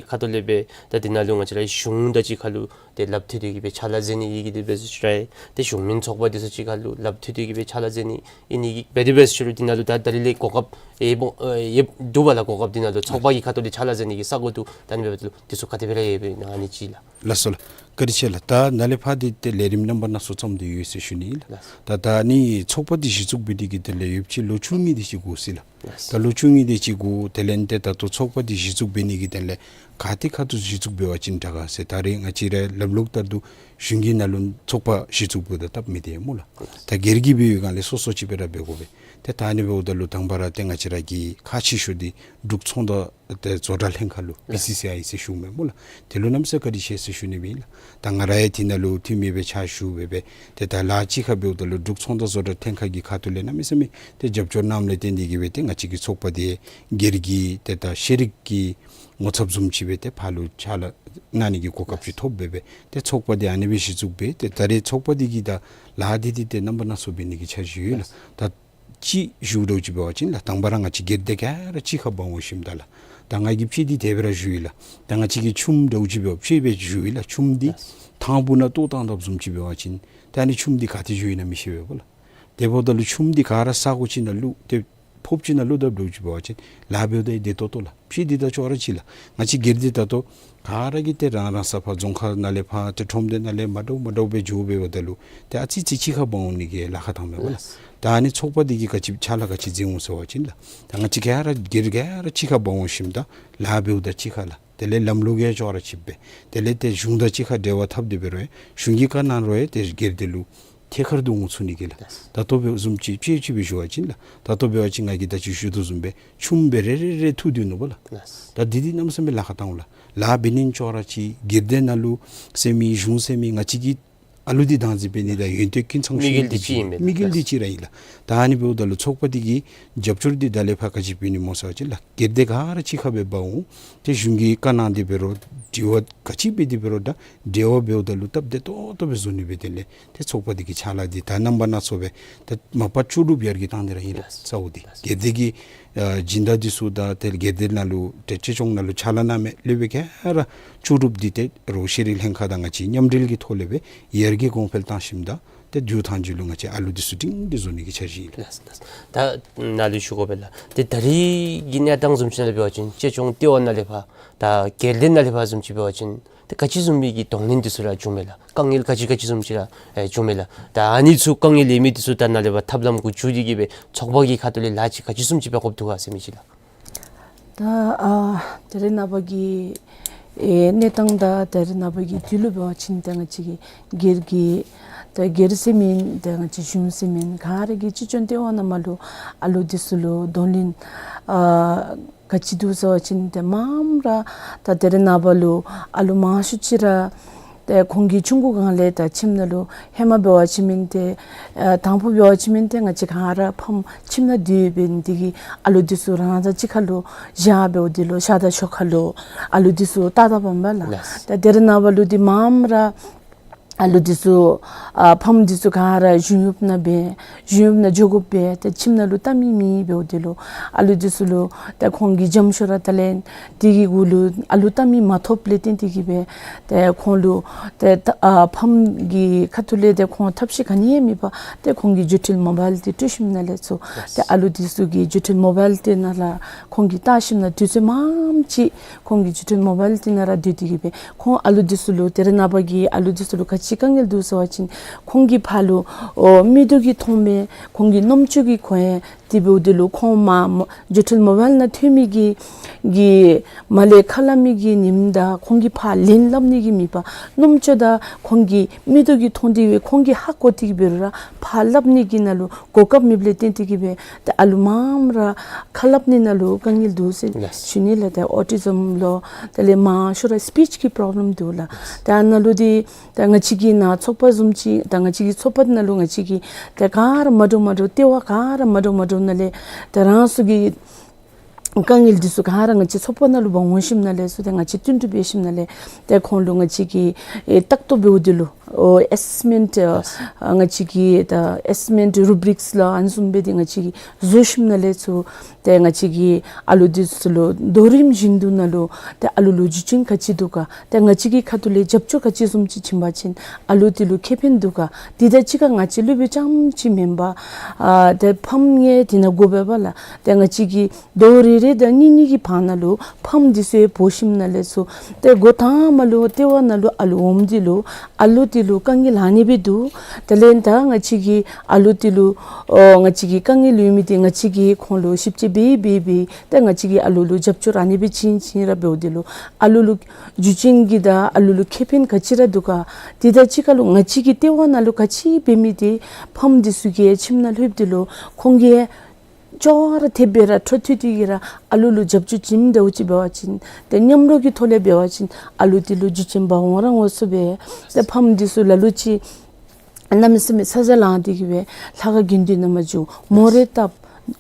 ཁ་ཐུག་ལས་སྦེ་ད་འདི་ནང་ལུ་ང་བཅས་ར་གཞུང་དང་གཅིག་ཁར་ལུ་ཏེ་ལགཔ་མཐུད་དེ་གིས་སྦེ་ཕྱག་ལཱ་མཛད་ནི་ཨིན་གི་དེ་འབད་ཟེར་ཞུ་རུང་ཏེ་གཞུང་མིན་ཚོགས་པ་འདི་ཚུ་གཅིག་ཁར་ལུ་ལགཔ་མཐུད་དེ་གིས་སྦེ་ཕྱག་ལཱ་མཛད་ནི་ཨིན་གི་འབད་དེ་འབད་ཟེར་ཞུ་རུང་འདི་ནང་ལུ་ད་ད་རིས་ལས་གོ་སྐབས་ཡོདཔ་ཨེ་ཡོདཔ་འདུག་པ་ལགས། གོ་སྐབས་འདི་ནང་ལུ་ཚོགས་པ་གི་ཁ་ཐུག་ལས་ཕྱག་ལཱ་མཛད་ནི་གི་ས་གོ་འདུག། ད་ཨ་ནི་འབདཝ་ད་ལུ་འདི་ཚུ་ག་དེ་སྦེ་ར་ཡོདཔ་ཨིན་ན་ཨ་ནི་ཅིག་ལགས། ལགས་སོ་ལགས། བཀའ་དྲིན་ཆེ་ལགས། ད་ནཱ་ལས་ཕར་འདི་ཏེ་ལས་རིམ་རྣམ་པ་སྣ་ཚོགས་བརྩམས་ཏེ་ཡོད་ཟེར་ཞུ་ནི་ཨིན་ལགས། ལགས། ད་ད་ཨ་ནི་ཚོགས་པ་འདི་གཞི་བཙུགས་འབད་ནི་གི་དོན་ལས་ཡོདཔ་ཅིག་ལོ་བཅུ་གཉིས་དེ་ཅིག་འགོར་ཅི་ལགས། ལགས། ད་ལོ་བཅུ་གཉིས་དེ་ཅིག་འགོར། དེ་ལས་ཏེ་ད་ལྟོ་ཚོགས་པ་འདི་གཞི་བཙུགས་འབད་ནི་གི་དོན་ལས་ག་ཏེ་ཁ་ཐུག་གཞི་བཙུགས་འབད་བ་ཅིན་དྲག་ག་ཟེར་ད་རེས་ང་བཅས་ར་ལམ་ལུགས་ལྟར་དུ་གཞུང་གི་ནང་ལུ་ཚོགས་པ་གཞི་བཙུགས་འབདཝ་ད་སྟབས་མི་བདེ་སྨོ་ལགས། ད་སྒེར་གྱི་འབད་བའི་སྒང་ལས་སོ་སོ་ཅིག་སྦེ་ར་འབད་དགོ་པས། ཏེ་ད་ཨ་ནི་འབདཝ་ད་ལུ་དང་པ་ར་ཏེ་ང་བཅས་ར་གི་ཁག་ཆེ་ཤོས་འདི་འབྲུག་ཚོང་དང་ཏེ་བཟོ་གྲྭ་ལྷན་ཁག་ལུ་ལགས། བི་སི་སི་ཨའི་ཟེར་ཞུཝ་མས་སྨོ་ལགས། དེ་ལུ་གནམ་མེད་ས་མེད་བཀའ་དྲིན་ཆེ་ཟེར་ཞུ་ནི་ཨིན་ལགས། ད་ང་ར་ཡང་དེ་ནང་ལུ་འཐུས་མི་སྦེ་ཕྱག་ཞུ་སྦེ་སྦེ་ཏེ་ད་ལཱ་གཅིག་ཁར་འབདཝ་ད་ལུ་འབྲུག་ཚོང་དང་བཟོ་གྲྭ་ལྷན་ཁག་གི་ཁ་ཐུག་ལས་གནམ་མེད་ས་མེད་ཏེ་རྒྱབ་སྐྱོར་གནངམ་ལས་བརྟེན་ཏེ་གིས་སྦེ་ཏེ་ང་བཅས་ཀྱི་ཚོགས་པ་འདི་སྒེར་གྱི་ཏེ་ད་ཤེས་རིག་གི་ངོ་ཚབ་བཟུམ་ཅིག་སྦེ་ཏེ་ཕར་ལུ་ཕྱག་ལཱ་གནང་ནི་གི་གོ་སྐབས་ཅིག་ཐོབ་སྦེ་སྦེ་ཏེ་ཚོགས་པ་འདི་ཨ་ནི་སྦེ་གཞི་བཙུགས་སྦེ་ཏེ་ད་རེས་ཚོགས་པ་འདི་གི་ད་ལཱ་འདི་འདི་ཏེ་རྣམ་པ་སྣ་ཚོགས་འབད་ནི་གི་འཆར་གཞི་ཡོད་ལགས། ད་ཅིག་ཞུ་འདྲཝ་ཅིག་འབད་བ་ཅིན་ལགས། དང་པ་ར་ང་བཅས་སྒེར་སྡེ་ག་ར་གཅིག་ཁར་འབག་འོང་ཞིནམ་ད་ལགས། ད་ང་གིས་དཔེ་འདི་དེ་སྦེ་ར་ཞུ་ཡི་ལགས། ད་ང་བཅས་ཀྱི་ཆུམ་འདྲཝ་ཅིག་འབད་བ་དཔེ་སྦེ་ཞུ་ཡི་ལགས། ཆུམ་འདི་ཐང་བུ་ནང་ལྟོ་བཏང་དཔ་བཟུམ་ཅིག་འབད་བ་ཅིན་ད་ཨ་ནི་ཆུམ་འདི་ག་ཏེ་འགྱོ་ཡི་ན་མི་ཤེས་པས་སྦོ་ལགས། དེ་འབདཝ་ད་ལུ་ཆུམ་འདི་ག་ར་ས་གོ་ཅིག་ནང་བླུགས་ཏེ་ཕོརཔ་ཅིག་ནང་བླུགས་དཔ་འདྲཝ་ཅིག་འབད་བ་ཅིན་ལཱ་འབདཝ་ད་བདེ་ཏོག་ཏོ་ལགས། དཔེ་འདི་དང་ཅོག་ར་གཅིག་ལགས། ང་བཅས་སྒེར་སྡེ་ད་ལྟོ་ག་ར་གིས་ཏེ་རང་རང་ས་ཕར་རྫོང་ཁག་ནང་ལས་ཕར་ཏེ་ཁྲོམ་སྡེ་ནང་ལས་མ་འདྲཝ་མ་འདྲཝ་སྦེ་འགྱོ་འབདཝ་ད་ལུ་ཏེ་ཨ་ཙི་ཙི་གཅིག་ཁར་འབག་འོང་ནི་གི་ལཱ་ཁག་བཏངམ་མས་སྦོ་ལགས། ལགས། ད་ཨ་ནི་ཚོགས་པ་འདི་གིས་ག་ཅི་ཕྱག་ལཱ་ག་ཅི་མཛད་འོང་ཟེར་བ་ཅིན་ལགས། ད་ང་བཅས་ག་ར་སྒེར་ག་ར་གཅིག་ཁར་འབག་འོང་ཞིནམ་ད་ལཱ་འབདཝ་ད་གཅིག་ཁར་ལགས། དེ་ལས་ལམ་ལུགས་ཡང་ཅོག་ར་གཅིགཔ་སྦེ། དེ་ལས་ཏེ་གཞུང་དང་གཅིག་ཁར་འབྲེལ་བ་འཐབ་སྟེ་འབད་རུང་ཡང་གཞུང་གིས་བཀའ་གནང་རུང་ཡང་ཏེ་སྒེར་སྡེ་ལུ་ཐད་ཀར་དུ་འོང་ཚུགས་ནི་གི་ལགས། ལགས། ད་ལྟོ་འབད་བཟུམ་ཅིག་དཔེ་ཅིག་སྦེ་ཞུ་བ་ཅིན་ལགས། ད་ལྟོ་འབད་བ་ཅིན་ང་གིས་ད་ཅི་ཞུ་དོ་བཟུམ་སྦེ་ཆུམ་སྦེ་རེ་རེ་རེ་འཐུ་སྡོད་ནུག་སྦོ་ལགས། ལགས། ད་འདི་འདི་གནམ་མེད་ས་མེད་ལཱ་ཁག་བཏངམ་ལགས། ལཱ་འབད་ནི་ཅོག་ར་གཅིག། སྒེར་སྡེ་ནང་ལུ་ཟེར་མི་གཞུང་ཟེར་མི་ང་བཅས་ཀྱི་ཨ་ལུ་འདི་བདག་འཛིན་འབད་ནི་དང་ཡོན་ཏན་ཀུན་ཚང་ཤེས་ནི་འདི་དམིགས་ཡུལ་འདི་གཅིག་ཨིན་མས། དམིགས་ཡུལ་འདི་གཅིག་ར་ཨིན་ལགས། ད་ཨ་ནི་འབདཝ་ད་ལུ་ཚོགས་པ་འདི་གིས་རྒྱབ་སྐྱོར་འདི་ད་ལས་ཕར་ག་ཅི་འབད་ནི་སྨོ་ཟེར་བ་ཅིན་ལགས། སྒེར་སྡེ་ག་ར་གཅིག་ཁར་སྦེ་འབག་འོང་། ཏེ་གཞུང་གིས་བཀའ་གནང་སྟེ་འབད་རུང་དྲི་བ་ག་ཅི་འབད་དེ་འབད་རུང་ད་འབྲེལ་བ་འབདཝ་ད་ལུ་སྟབས་བདེ་ཏོག་ཏོ་སྦེ་བཟོ་ནི་འབད་དེ་ལས་ཏེ་ཚོགས་པ་འདི་གི་ཕྱག་ལཱ་འདི་ད་རྣམ་པ་སྣ་ཚོགས་སྦེ་ད་མ་པ་ལྕོགས་གྲུབ་ཡར་རྒྱས་བཏང་ནི་ར་ཨིན་ལགས། ལགས། གཙོ་བོ་འདི་ལགས། སྒེར་སྡེ་གི་ཨ་སྦྱིན་བདག་འདི་ཚུ་དང་ཏེ་སྒེར་སྡེ་ནང་ལུ་ཏེ་གཅེས་སྐྱོང་ནང་ལུ་ཕྱག་ལཱ་གནང་མི་སློབ་དཔོན་ག་ར་ལྕོགས་གྲུབ་འདི་ཏེ་རོགས་ཤེས་རིག་ལྷན་ཁག་དང་ང་བཅས་མཉམ་འབྲེལ་གྱི་ཐོག་ལས་སྦེ་ཡར་རྒྱས་གོང་འཕེལ་བཏང་ཞིནམ་ད་ཏེ་མཇུག་མཐའ་མཇུག་ལུ་ང་བཅས་ཨ་ལུ་འདི་ཚུ་སྒྲིང་སྒྲི་བཟོ་ནི་གི་འཆར་གཞི་ཨིན་ལགས། ལགས་ལགས། ད་ནཱ་ལུ་ཞུ་དགོ་པས་ལགས། ཏེ་ད་རེས་ཀྱི་གནས་སྟངས་བཟུམ་ཅིག་ནང་ལས་འབད་བ་ཅིན་གཅེས་སྐྱོང་ལྟེ་བ་ནང་ལས་ཕར་ད་སྒེར་སྡེ་ནང་ལས་ཕར་བཟུམ་ཅིག་འབད་བ་ཅིན་ཏེ་ག་ཅི་བཟུམ་མའི་གི་གདོང་ལེན་འདི་ཚུ་ར་བྱུངམ་མས་ལགས། དཀའ་ངལ་ག་ཅི་ག་ཅི་བཟུམ་ཅིག་ར་ཨེ་བྱུངམ་མས་ལགས། ད་ཨ་ནི་ཚུ་དཀའ་ངལ་ཡོད་མི་འདི་ཚུ་ད་ནཱ་ལས་ཕར་ཐབས་ལམ་གུ་བཙུགས་ཏེ་གིས་སྦེ་ཚོགས་པ་གི་ཁ་ཐུག་ལས་ལཱ་ཅིག་ག་ཅི་བཟུམ་ཅིག་འབད་དགོཔ་འདུག་ག་ཟེར་མི་ཅིག་ལགས། ད་ཨ་ད་རེས་ནངས་པ་གི་ཨེ་གནས་སྟངས་དང་ད་རེས་ནངས་པ་གི་དུས་ལུ་འབད་བ་ཅིན་ད་ང་བཅས་ཀྱི་སྒེར་གྱི་ད་སྒེར་ཟེར་མེན་ད་ང་བཅས་གཞུང་ཟེར་མེན་ག་ར་གིས་གཅེས་སྐྱོང་ལྟེ་བ་ནང་མར་ལུ་ཨ་ལུ་འདི་ཚུ་ལུ་གདོང་ལེན་ཨ་ག་ཅི་འདུག་ཟེར་བ་ཅིན་ཏེ་མངམ་ར་ད་ད་རེས་ནངས་པ་ལུ་ཨ་ལུ་མང་ཤོས་ཅིག་ར་ཏེ་ཁོང་གི་ཆུང་ཀུ་སྒང་ལས་ད་ཁྱིམ་ནང་ལུ་ཧེ་མ་འབད་བ་ཅིན་མེན་ཏེ་ཨ་དང་ཕུ་འབད་བ་ཅིན་མེན་ཏེ་ང་བཅས་ག་ར་ཕམ་ཁྱིམ་ནང་སྡོད་འབད་ནི་དེ་གིས་ཨ་ལུ་འདི་ཚུ་རང་དང་གཅིག་ཁར་ལུ་བཞག་འབདཝ་འདི་ལུ་ཤ་དང་ཞོ་ཁ་ལུ་ཨ་ལུ་འདི་ཚུ་བལྟ་བལྟ་བ་མས་ལགས། ལགས། ད་ད་རེས་ནངས་པ་ལུ་འདི་མངམ་ར་ ཨ་ལུ་འདི་ཚུ་ཨ་ཕམ་འདི་ཚུ་ག་ར་གཞུང་གཡོགཔ་ནང་འབད་གཞུང་གཡོགཔ་ནང་འགྱོ་དགོ་པས། ཏེ་ཁྱིམ་ནང་ལུ་ལྟ་མི་མེད་འབདཝ་ད་ལུ་ཨ་ལུ་འདི་ཚུ་ལུ་ཏེ་ཁོང་གི་འཇམ་ཤོས་ར་ད་ལས་དེ་གི་གུ་ལུ་ཨ་ལུ་ལྟ་མི་མ་ཐོབ་ལས་བརྟེན་ཏེ་གིས་སྦེ་ཏེ་ཁོང་ལུ་ཏེ་ད་ཨ་ཕམ་གྱི་ཁ་ཐུག་ལས་ཏེ་ཁོང་ཐབས་ཤེས་ག་ནི་ཡང་མེད་པར་ཏེ་ཁོང་གིས་འགྱོ་འཕྲལ་མོ་བཱའིལ་འདི་སྤྲོད་ཞིནམ་ལས་ཚུར་ཏེ་ཨ་ལུ་འདི་ཚུ་གིས་འགྱོ་འཕྲལ་མོ་བཱའིལ་འདི་ནང་ར་ཁོང་གིས་བལྟ་ཞིནམ་ལས་དུས་ཚོད་མངམ་ཅིག་ཁོང་གིས་འགྱོ་འཕྲལ་མོ་བཱའིལ་འདི་ནང་ར་སྡོད་དེ་གིས་སྦེ་ཁོང་ཨ་ལུ་འདི་ཚུ་ལུ་ཏེ་རེ་ནངས་པ་གི་ཨ་ལུ་འདི་ཚུ་ལུ་ག་ཅི་དཀའ་ངལ་འདུག་ཟེར་བ་ཅིན་ཁོང་གི་ཕར་ལུ་ཨོ་མིག་ཏོ་གིས་མཐོང་མས། ཁོང་གི་རྣམ་ཅོ་གིས་གོ་ཡང་དེ་འབདཝ་ད་ལུ་ཁོང་མ་མ་འགྱོ་འཕྲལ་མོ་བཱའིལ་ནང་ཐོན་མི་གི་གི་མར་ལས་ཁ་སླབ་མི་གི་ཉིནམ་དང་ཁོང་གིས་ཕར་ལན་སླབ་ནི་གི་མེད་པར་རྣམ་ཅོ་དང་ཁོང་གི་མིག་ཏོ་གིས་མཐོང་སྟེ་སྦེ་ཁོང་གིས་ཧ་གོ་སྟེ་གིས་འབད་རུང་ར་ཕར་སླབ་ནི་གི་ནང་ལུ་གོ་སྐབས་མེདཔ་ལས་བརྟེན་ཏེ་གིས་སྦེ་ཏེ་ཨ་ལུ་མངམ་ར་ཁ་སླབ་ནི་ནང་ལུ་དཀའ་ངལ་འདུག་ཟེར་ལགས། ཞུ་ནི་ལགས། ཏེ་ཨོ་ཊི་ཛམ་ལོ་དེ་ལས་མང་ཤོས་ར་སི་པིཆ་གི་པོརོབ་ལེམ་འདུག་ལགས། ཏེ་ཨ་ནཱ་ལུ་འདི་ད་ང་བཅས་ཀྱི་ནཱ་ཚོགས་པ་བཟུམ་ཅིག་ད་ང་བཅས་ཀྱི་ཚོགས་པ་ནང་ལུ་ང་བཅས་ཀྱིས་ད་ག་ར་མ་འདྲཝ་མ་འདྲཝ་ལྟེ་བ་ག་ར་མ་འདྲཝ་མ་འདྲཝ་ནང་ལས་ད་རང་སོ་གི་དཀའ་ངལ་འདི་ཚུ་ག་ར་ང་བཅས་ཚོགས་པ་ནང་ལུ་འབག་འོང་ཞིནམ་ལས་ཚུར་ད་ང་བཅས་བསྟུན་གྲོས་འབད་ཞིནམ་ལས་ད་ཁོང་ལུ་ང་བཅས་ཀྱིས་ཨེ་ལྟ་རྟོག་འབདཝ་ད་ལུ་ཨོ་ཨེ་སེསི་མེནཊ་ཨ་ང་བཅས་ཀྱིས་ད་ཨེ་སེསི་མེནཊ་རུ་བི་རིཀསི་ལགས་ཨ་ནི་བཟུམ་སྦེ་འདི་ང་བཅས་ཀྱིས་བཟོ་ཞིནམ་ལས་ཚུར་ཏེ་ང་བཅས་ཀྱིས་ཨ་ལུ་འདི་ཚུ་ལུ་ལོ་རིམ་བཞིན་དུ་ནང་ལུ་ཏེ་ཨ་ལུ་ལུ་རྒྱུ་རྐྱེན་ག་ཅི་འདུག་ག་ཏེ་ང་བཅས་ཀྱི་ཁ་ཐུག་ལས་རྒྱབ་སྐྱོར་ག་ཅི་བཟུམ་ཅིག་བྱིན་པ་ཅིན་ཨ་ལུ་འདི་ལུ་ཁེ་ཕན་འདུག་ག། དེ་དང་གཅིག་ཁར་ང་བཅས་སློབ་དཔོན་རྐྱངམ་ཅིག་མེན་པར་ཨ་ཏེ་ཕམ་ཡང་དེ་ནང་དགོ་པས་པ་ལགས། ཏེ་ང་བཅས་ཀྱིས་ཟླཝ་རེ་རེ་དང་གཉིས་གཉིས་ཀྱི་བར་ན་ལུ་ཕམ་འདི་ཚུ་ཡང་འབོ་ཞིནམ་ལས་ཚུར་ཏེ་འགོ་དང་པ་ལུ་ལྟེ་བ་ནང་ལུ་ཨ་ལུ་འོངམ་ད་ལུ་ཨ་ལུ་འདི་ལུ་དཀའ་ངལ་ཨ་ནི་སྦེ་འདུག། དེ་ལས་ད་ང་བཅས་ཀྱིས་ཨ་ལུ་འདི་ལུ་ཨོ་ང་བཅས་ཀྱི་དཀའ་ངལ་ཡོད་མི་འདི་ང་བཅས་ཀྱིས་ཁོང་ལུ་ཞིབ་དཔྱད་འབད་འབད་འབད་ཏེ་ང་བཅས་ཀྱིས་ཨ་ལུ་ལུ་རྒྱབ་སྐྱོར་ཨ་ནི་སྦེ་བྱིན་བྱིན་ར་འབདཝ་ད་ལུ་ཨ་ལུ་ལུ་རྒྱུ་རྐྱེན་གྱི་དང་ཨ་ལུ་ལུ་ཁེ་ཕན་ག་ཅི་ར་འདུག་ག། དེ་དང་གཅིག་ཁར་ལུ་ང་བཅས་ཀྱི་ལྟེ་བ་ནང་ལུ་ག་ཅི་འབད་མི་འདི་ཕམ་འདི་ཚུ་གིས་ཁྱིམ་ནང་ལྷོདཔ་ད་ལུ་ཁོང་གིས་ཅོག་ར་འཐདཔ་སྦེ་ར་འཕྲོ་མཐུད་དེ་གིས་ར་ཨ་ལུ་ལུ་རྒྱབ་སྐྱོར་བྱིནམ་འདྲཝ་ཅིག་འབད་བ་ཅིན་ཏེ་མཉམ་རོགས་ཀྱི་ཐོག་ལས་འབད་བ་ཅིན་ཨ་ལུ་འདི་ལུ་རྒྱུ་རྐྱེན་འབག་འོང་ར་འོང་ཚུགས་པས། ཏེ་ཕམ་འདི་ཚུ་ལ་ལུ་ཅིག་གནམ་མེད་ས་མེད་ཚ་གྱང་ལང་སྟེ་གིས་སྦེ་ལྷ་ཁང་དགོན་སྡེ་ནང་མ་འགྱོ། མོ་རེ་བཏབ།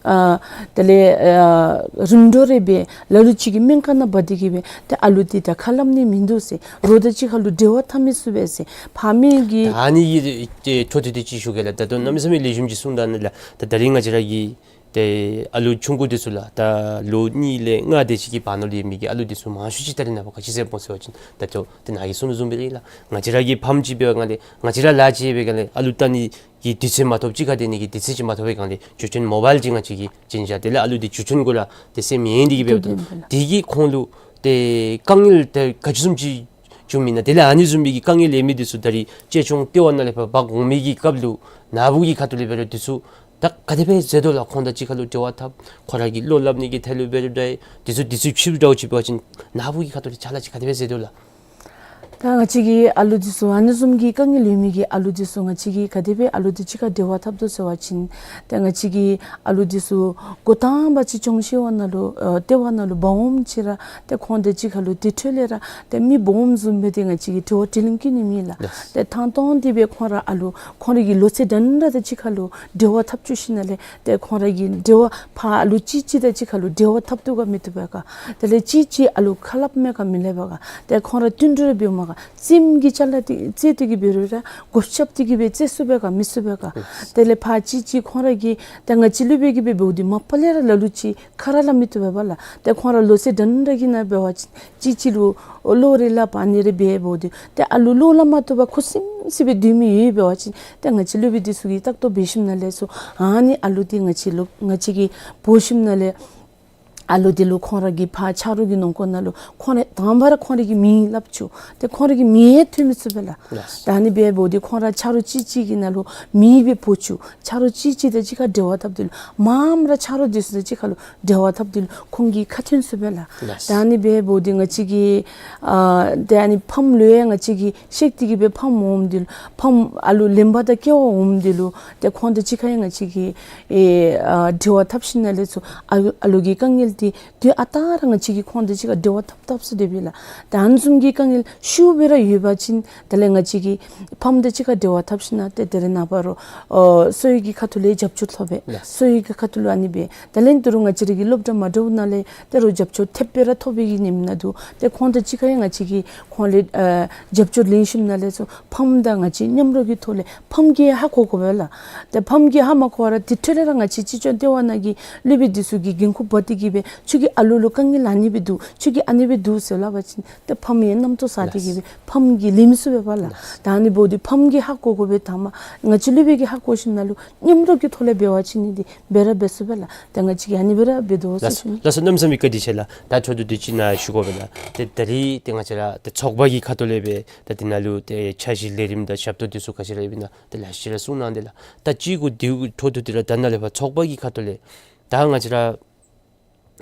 ཨ་དེ་ལས་ཨ་རིམ་གྲོ་རེ་འབད། ལ་ལུ་ཅིག་གིས་སྨན་ཁང་ནང་འབག་སྟེ་གིས་སྦེ་ཏེ་ཨ་ལུ་འདི་ད་ཁ་སླབ་ནི་མིན་འདུག་ཟེར། རོགས་དང་གཅིག་ཁར་ལུ་འབྲེལ་བ་འཐབ་མི་ཚུགས་པས་ཟེར། ཕ་མའི་གི་ད་ཨ་ནི་གི་ཏེ་འཕྲོ་མཐུད་དེ་ཅིག་ཞུ་གེ་ལགས། ད་ལྟོ་གནམ་མེད་ས་མེད་ལེགས་ཤོམ་ཅིག་གསུངས་ད་ནི་ལགས། ད་ད་རིས་ང་བཅས་ར་གི་ཏེ་ཨ་ལུ་ཆུང་ཀུ་འདི་ཚུ་ལགས་ད་ལོ་གཉིས་ལས་ལྔ་དེ་ཅིག་གི་བར་ན་ལུ་ཡོད་མི་གི་ཨ་ལུ་འདི་ཚུ་མང་ཤོས་ཅིག་ད་རེས་ནངས་པ་ག་ཅི་ཟེར་སྨོ་ཟེར་བ་ཅིན་ད་ལྟོ་ཏེ་ནཱ་གིས་གསུངས་དོ་བཟུམ་སྦེ་ར་ལགས། ང་བཅས་ར་གིས་ཕམ་ཅིག་འབད་བའི་སྒང་ལས་ང་བཅས་ར་ལཱ་ཅིག་འབད་བའི་སྒང་ལས་ཨ་ལུ་བལྟ་ནི་གི་དུས་ཚོད་མ་ཐོབ་ཅིག་ཁར་དེ་ནི་གི་དུས་ཚོད་ཅིག་མ་ཐོབ་པའི་སྒང་ལས་འགྱོ་འཕྲལ་མོ་བཱའིལ་ཅིག་ང་བཅས་ཀྱིས་བྱིན་བཞག། དེ་ལས་ཨ་ལུ་འདི་འགྱོ་འཕྲལ་གུ་ར་ཏེ་སེམས་ཡེངས་ཏེ་གིས་འབདཝ་ད་དེ་གིས་ཁོང་ལུ་ཏེ་དཀའ་ངལ་ཏེ་ག་ཅི་བཟུམ་ཅིག་བྱུངམ་ཨིན་ན། དེ་ལས་ཨ་ནི་བཟུམ་མའི་གི་དཀའ་ངལ་ཡོད་མི་འདི་ཚུ་ད་རིས་གཅེས་སྐྱོང་ལྟེ་བ་ནང་ལས་ཕར་འབག་འོང་མི་གི་སྐབས་ལུ་ནཱ་བུ་གི་ཁ་ཐུག་ལས་འབད་རུང་འདི་ཚུ་ད་ག་དེ་སྦེ་མཛད་དོ་ལགས། ཁོང་དང་གཅིག་ཁར་ལུ་འབྲེལ་བ་འཐབ། ཁོང་ར་གི་བློ་སླབ་ནི་གི་ཐད་ལུ་འབད་རུང་འདྲ་འདི་ཚུ་འདི་ཚུ་ཕྱི་རུ་འདྲཝ་ཅིག་འབད་བ་ཅིན་ནཱ་བུ་གི་ཁ་ཐུག་ལས་ཕྱག་ལཱ་ཅིག་ག་དེ་སྦེ་མཛད་དོ་ལགས། ད་ང་བཅས་ཀྱི་ཨ་ལུ་འདི་ཚུ་ཨ་ནི་བཟུམ་གྱི་དཀའ་ངལ་ཡོད་མི་གི་ཨ་ལུ་འདི་ཚུ་ང་བཅས་ཀྱིས་ག་དེ་སྦེ་ཨ་ལུ་འདི་གཅིག་ཁར་འབྲེལ་བ་འཐབ་དོ་ཟེར་བ་ཅིན་ཏེ་ང་བཅས་ཀྱི་ཨ་ལུ་འདི་ཚུ་འགོ་དང་པ་ཅིག་སྐྱོང་བཞེས་པ་ནང་ལུ་ཨ་ལྟེ་བ་ནང་ལུ་འབག་འོངམ་ཅིག་ར་ཏེ་ཁོང་དང་གཅིག་ཁར་ལུ་དེ་འཕྲོ་ལས་ར་ཏེ་མི་འབག་འོངམ་བཟུམ་སྦེ་ཏེ་ང་བཅས་ཀྱིས་དྲི་བ་དྲིས་ལན་བཀོད་ནི་མེད་ལགས། ལགས། ཏེ་ཐང་སྟོང་སྟེ་སྦེ་ཁོང་ར་ཨ་ལུ་ཁོང་ར་གི་ལོ་ཚད་འདྲན་འདྲ་དང་གཅིག་ཁར་ལུ་འབྲེལ་བ་འཐབ་བཅུག་ཞིནམ་ལས་ཏེ་ཁོང་ར་གི་འབྲེལ་བ་ཕར་ཨ་ལུ་གཅིག་གཅིག་དང་གཅིག་ཁར་ལུ་འབྲེལ་བ་འཐབ་བཏུབ་ག་མི་བཏུབ་པས་ག། དེ་ལས་གཅིག་གཅིག་ཨ་ལུ་ཁ་སླབ་མས་ག་མི་སླབ་པས་ག། ཏེ་ཁོང་ར་བསྟུན་གྲོས་འབདཝ་མས་ག། སེམས་ཀྱི་ཅ་ལ་འདི་རྩེ་སྟེ་གིས་འབད་རུང་ར་གོ་ཤེས་ཏེ་གིས་འབད་རྩེ་ཚུགས་པས་ག་མི་ཚུགས་པས་ག། དེ་ལས་ཕར་གཅིག་གཅིག་ཁོང་ར་གིས་ཏེ་ང་བཅས་སློབ་དཔོན་གྱིས་འབད་འབདཝ་འདི་མ་པ་ལས་ར་ལ་ལུ་ཅིག་ཁ་ར་སླབ་མི་བཏུབ་པས་པ་ལགས། ཏེ་ཁོང་ར་ལོ་ཚད་འདྲན་འདྲ་གི་ནང་འབད་བ་ཅིན་གཅིག་གཅིག་ལུ་བློ་རེ་སླབ་ཨ་ནི་རེ་འབད་འབདཝ་འདི་ཏེ་ཨ་ལུ་བློ་སླབ་མ་བཏུབ་པར་ཁུ་སིམ་སི་སྦེ་སྡོད་མི་ཡོད་འབད་བ་ཅིན་ཏེ་ང་བཅས་སློབ་དཔོན་འདི་ཚུ་གིས་ལྟ་རྟོག་འབད་ཞིནམ་ལས་ཚུར་ཨ་ནི་ཨ་ལུ་འདི་ང་བཅས་ལུ་ང་བཅས་ཀྱིས་འབོ་ཞིནམ་ལས་ཨ་ལུ་འདི་ལུ་ཁོང་ར་གི་ཕར་ཆ་རོགས་ཀྱི་ནང་འཁོད་ནང་ལུ་ཁོང་ར་དང་པ་ར་ཁོང་ར་གི་མིང་སླབ་བཅུག། ཏེ་ཁོང་ར་གི་མིང་ཡང་ཐོན་མི་ཚུགས་པས་ལགས། ལགས། ད་ཨ་ནི་འབད་འབདཝ་འདི་ཁོང་ར་ཆ་རོགས་གཅིག་གཅིག་གི་ནང་ལུ་མིང་སྦེ་འབོ་བཅུག། ཆ་རོགས་གཅིག་གཅིག་དང་གཅིག་ཁར་འབྲེལ་བ་འཐབ་དེ་ལུ་མངམ་ར་ཆ་རོགས་འདི་ཚུ་དང་གཅིག་ཁར་ལུ་འབྲེལ་བ་འཐབ་དེ་ལུ་ཁོང་གི་ཁ་ཐོན་ཚུགས་པས་ལགས། ལགས། ད་ཨ་ནི་འབད་འབདཝ་འདི་ང་བཅས་ཀྱི་ཨ་ཏེ་ཨ་ནི་ཕམ་ལུ་ཡང་ང་བཅས་ཀྱིས་བཤད་དེ་གིས་སྦེ་ཕམ་འོངམ་དེ་ལུ་ཕམ་ཨ་ལུ་ལེན་པར་དང་སྐྱེལ་བར་འོངམ་དེ་ལུ་ཏེ་ཁོང་དང་གཅིག་ཁར་ཡང་ང་བཅས་ཀྱིས་ཨེ་ཨ་འབྲེལ་བ་འཐབ་ཞིནམ་ལས་ཚུར་ཨ་ཨ་ལུ་གི་དཀའ་ངལ་ ཏེ་དུས་ཨ་རྟག་ར་ང་བཅས་ཀྱིས་ཁོང་དང་གཅིག་ཁར་འབྲེལ་བ་འཐབ་འཐབ་ས་དེ་སྦེ་ལགས། ད་ཨ་ནི་བཟུམ་གྱི་དཀའ་ངལ་ཤུགས་སྦེ་ར་ཡོད་པ་ཅིན་དེ་ལས་ང་བཅས་ཀྱིས་ཕམ་དང་གཅིག་ཁར་འབྲེལ་བ་འཐབ་ཞིནམ་ལས་ཏེ་དེ་རེ་ནངས་པ་རུ་ཨོ་གསོ་བའི་གི་ཁ་ཐུག་ལས་རྒྱབ་སྐྱོར་ཐོབ་པས། ལགས། གསོ་བའི་གི་ཁ་ཐུག་ལུ་ཨ་ནི་སྦེ། དེ་ལས་ད་རུང་ང་བཅས་ར་གི་སློབ་གྲྭ་མ་འདྲཝ་ནང་ལས་ད་རུང་རྒྱབ་སྐྱོར་ཐེབས་སྦེ་ར་ཐོབ་པའི་གི་ཉིནམ་ནང་འདུག། ཏེ་ཁོང་དང་གཅིག་ཁར་ཡང་ང་བཅས་ཀྱིས་ཁོང་ལས་ཨ་རྒྱབ་སྐྱོར་ལེན་ཞིནམ་ལས་ཚུར་ཕམ་དང་ང་བཅས་མཉམ་རོགས་ཀྱི་ཐོག་ལས་ཕམ་གྱིས་ཧ་གོ་དགོ་པས་ལགས། ཏེ་ཕམ་གྱིས་ཧ་མ་གོ་བར་དེ་འཕྲོ་ལས་ར་ང་བཅས་གཅེས་སྐྱོང་ལྟེ་བ་ནང་གི་སློབ་དཔོན་འདི་ཚུ་གིས་འགན་ཁུར་འབག་སྟེ་གིས་སྦེ་ཁྱོད་ཀྱི་ཨ་ལུ་ལུ་དཀའ་ངལ་ཨ་ནི་སྦེ་འདུག། ཁྱོད་ཀྱི་ཨ་ནི་སྦེ་འདུག་ཟེར་སླབ་པ་ཅིན་ཏེ་ཕམ་ཡང་རྣམ་རྟོག་ཟ་སྟེ་གིས་སྦེ་ཕམ་གྱིས་ལེནམ་ཚུགས་པས་ལགས། ད་ཨ་ནི་འབདཝ་ད་ཕམ་གྱིས་ཧ་གོ་དགོ་པས། ད་མ་ང་བཅས་སློབ་དཔོན་གྱིས་ཧ་གོ་ཞིནམ་ལས་མཉམ་རོགས་ཀྱི་ཐོག་ལས་འབད་བ་ཅིན་ནི་འདི་སྦེ་ར་འབད་ཚུགས་པས་ལགས། ཏེ་ང་བཅས་ཀྱིས་ཨ་ནི་སྦེ་ར་འབད་དོ་ཟེར་ཞུ་ནི། ལགས་སོ། གནམ་མེད་ས་མེད་བཀའ་དྲིན་ཆེ་ལགས། ད་འཕྲོ་མཐུད་དེ་ཅིག་ནཱ་ཞུ་དགོ་པས་ལགས། ཏེ་ད་རིས་ཏེ་ང་བཅས་ར་ཏེ་ཚོགས་པ་གི་ཁ་ཐུག་ལས་སྦེ་ད་འདི་ནང་ལུ་ཏེ་འཆར་གཞི་ལས་རིམ་དང་ཞབས་ཏོག་འདི་ཚུ་ག་ཅི་ར་ཡོདཔ་ཨིན་ན་ཏེ་ལེ་ཤ་ཅིག་ར་གསུང་གནང་དེས་ལགས། ད་ཅིག་གུ་དེ་འཕྲོ་མཐུད་དེ་ར་ད་ནཱ་ལས་ཕར་ཚོགས་པ་གི་ཁ་ཐུག་ལས་ད་ང་བཅས་ར་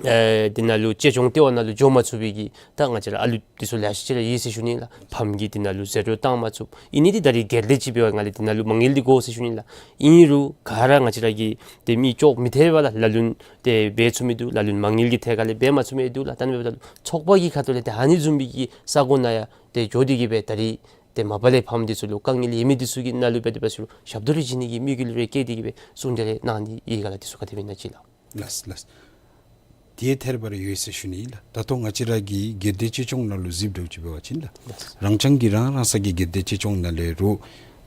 ཨེ་འདི་ནང་ལུ་གཅེས་སྐྱོང་ལྟེ་བ་ནང་ལུ་འགྱོ་མ་ཚུགས་པའི་གི་ད་ང་བཅས་ར་ཨ་ལུ་འདི་ཚུ་ལེ་ཤ་ཅིག་ར་ཡོད་ཟེར་ཞུ་ནི་ལགས། ཕམ་གྱིས་འདི་ནང་ལུ་ཟད་འགྲོ་བཏང་མ་ཚུགས། ཨིན་ནི་འདི་ད་རིས་སྒེར་སྡེ་ཅིག་འབད་བ་ལས་འདི་ནང་ལུ་མ་དངུལ་འདི་དགོ་ཟེར་ཞུ་ནི་ལགས། ཨིན་རུང་ག་ར་ང་བཅས་ར་གིས་ཏེ་མི་ཅོག་མི་འཐད་པས་ལགས། ལ་ལུ་ཏེ་འབད་ཚུགས་མི་འདུག། ལ་ལུ་མ་དངུལ་གྱི་ཐད་ཁར་ལས་འབད་མ་ཚུགས་མི་འདུག་ལགས། ད་ཨ་ནི་འབདཝ་ད་ལུ་ཚོགས་པ་གི་ཁ་ཐུག་ལས་ཏེ་ཨ་ནི་བཟུམ་མའི་གི་ས་གོ་ནང་ཡང་ཏེ་འགྱོ་སྟེ་གིས་སྦེ་ད་རིས་ཏེ་མ་པ་ལས་ཕམ་འདི་ཚུ་ལུ་དཀའ་ངལ་ཡོད་མི་འདི་ཚུ་གི་ནང་ལུ་འབད་དེ་འབད་ཚུགས་རུང་ཞབས་ཏོག་རེ་བྱིན་ནི་གི་དམིགས་ཡུལ་རེ་བསྐྱེད་དེ་གིས་སྦེ་གསུང་གྲོས་རེ་གནང་ནི་ཨིན་ག་ལགས། འདི་ཚུ་ག་དེ་སྦེ་ཨིན་ན་ཅིག་ལགས། ལགས་ལགས། དེ་ཐད་རི་བ་རི་ཡོད་ཟེར་ཞུ་ནི་ཨིན་ལགས། ད་ལྟོ་ང་བཅས་ར་གི་སྒེར་སྡེ་གཅེས་སྐྱོང་ནང་ལུ་གཟིགས་དོ་ཅིག་འབད་བ་ཅིན་ལགས། རང་རྐྱང་གི་རང་རང་སོ་གི་སྒེར་སྡེ་གཅེས་སྐྱོང་ནང་ལས་རུང་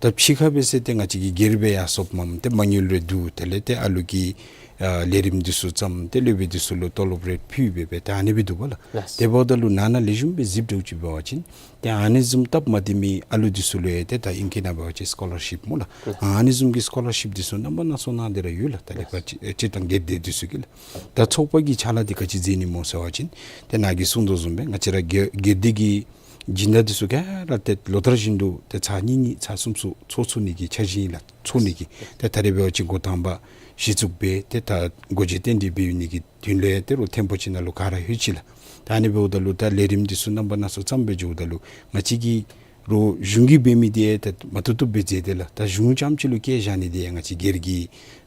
ད་ཕྱི་ཁར་འབད་ཟེར་ཏེ་ང་བཅས་ཀྱིས་སྒེར་སྦེ་ཡར་སོངམ་ཏེ་མ་དངུལ་རེ་བསྡུ་དེ་ལས་ཏེ་ཨ་ལུ་གི་ཨ་ལས་རིམ་འདི་ཚུ་བརྩམ་ཏེ་སློབ་དཔོན་འདི་ཚུ་ལུ་ཏོ་ལོབ་རེ་ཕུལ་སྦེ་སྦེ་ད་ཨ་ནི་སྦེ་འདུག་པ་ལགས། ལགས། དེ་འབདཝ་ད་ལུ་ནང་ན་ལེགས་ཤོམ་སྦེ་གཟིགས་དོ་ཅིག་འབད་བ་ཅིན་ཏེ་ཨ་ནི་བཟུམ་སྟབས་མ་བདེ་མི་ཨ་ལུ་འདི་ཚུ་ལུ་ཡང་ཏེ་ད་ཨིང་སྐད་ནང་འབད་བ་ཅིན་སི་ཀོ་ལར་ཤིབ་སྨོ་ལགས། ཨ་ནི་བཟུམ་གྱི་སི་ཀོ་ལར་ཤིབ་འདི་ཚུ་རྣམ་པ་སྣ་ཚོགས་གནང་སྟེ་ར་ཡོད་ལགས། ད་ལས་ཀ་སྤྱི་སྤྱིར་བཏང་སྒེར་སྡེ་འདི་ཚུ་གིས་ལགས། ད་ཚོགས་པ་གི་ཕྱག་ལཱ་འདི་ག་ཅི་མཛད་ནི་སྨོ་ཟེར་བ་ཅིན་ཏེ་ནཱ་གིས་གསུང་དོ་བཟུམ་སྦེ་ང་བཅས་ར་སྒེར་སྒེར་སྡེ་གི་སྦྱིན་བདག་འདི་ཚུ་ག་ར་ཏེ་ལོ་ལྟར་བཞིན་དུ་ཏེ་ཚར་གཉིས་གཉིས་ཚར་གསུམ་གསུམ་ཚོགས་ཚོགས་ནི་གི་འཆར་གཞི་ཨིན་ལགས། ཚོགས་ནི་གི་ཏེ་ད་རེས་འབད་བ་ཅིན་འགོ་དང་པ་གཞི་བཙུགས་འབད་ཏེ་ད་སྒོ་འབྱེད་རྟེན་འབྲེལ་འབད་ནི་གི་དོན་ལས་ཏེ་རུང་ཐེམ་པོ་ཅིག་ནང་ལུ་ག་ར་ལྷོད་ཅི་ལགས། ད་ཨ་ནི་འབདཝ་ད་ལུ་ད་ལས་རིམ་འདི་ཚུ་རྣམ་པ་སྣ་ཚོགས་བརྩམས་སྦེ་འགྱོཝ་ད་ལུ་ང་བཅས་ཀྱིས་རོགས་གཞུང་གིས་འབད་མི་འདི་ཡང་ད་མ་བཏུབ་བཏུབ་སྦེ་མཛད་དེས་ལགས། ད་གཞུང་རྐྱངམ་ཅིག་ལུ་བཀལ་བཞག་ནི་འདི་ཡང་ང་བཅས་སྒེར་གྱི་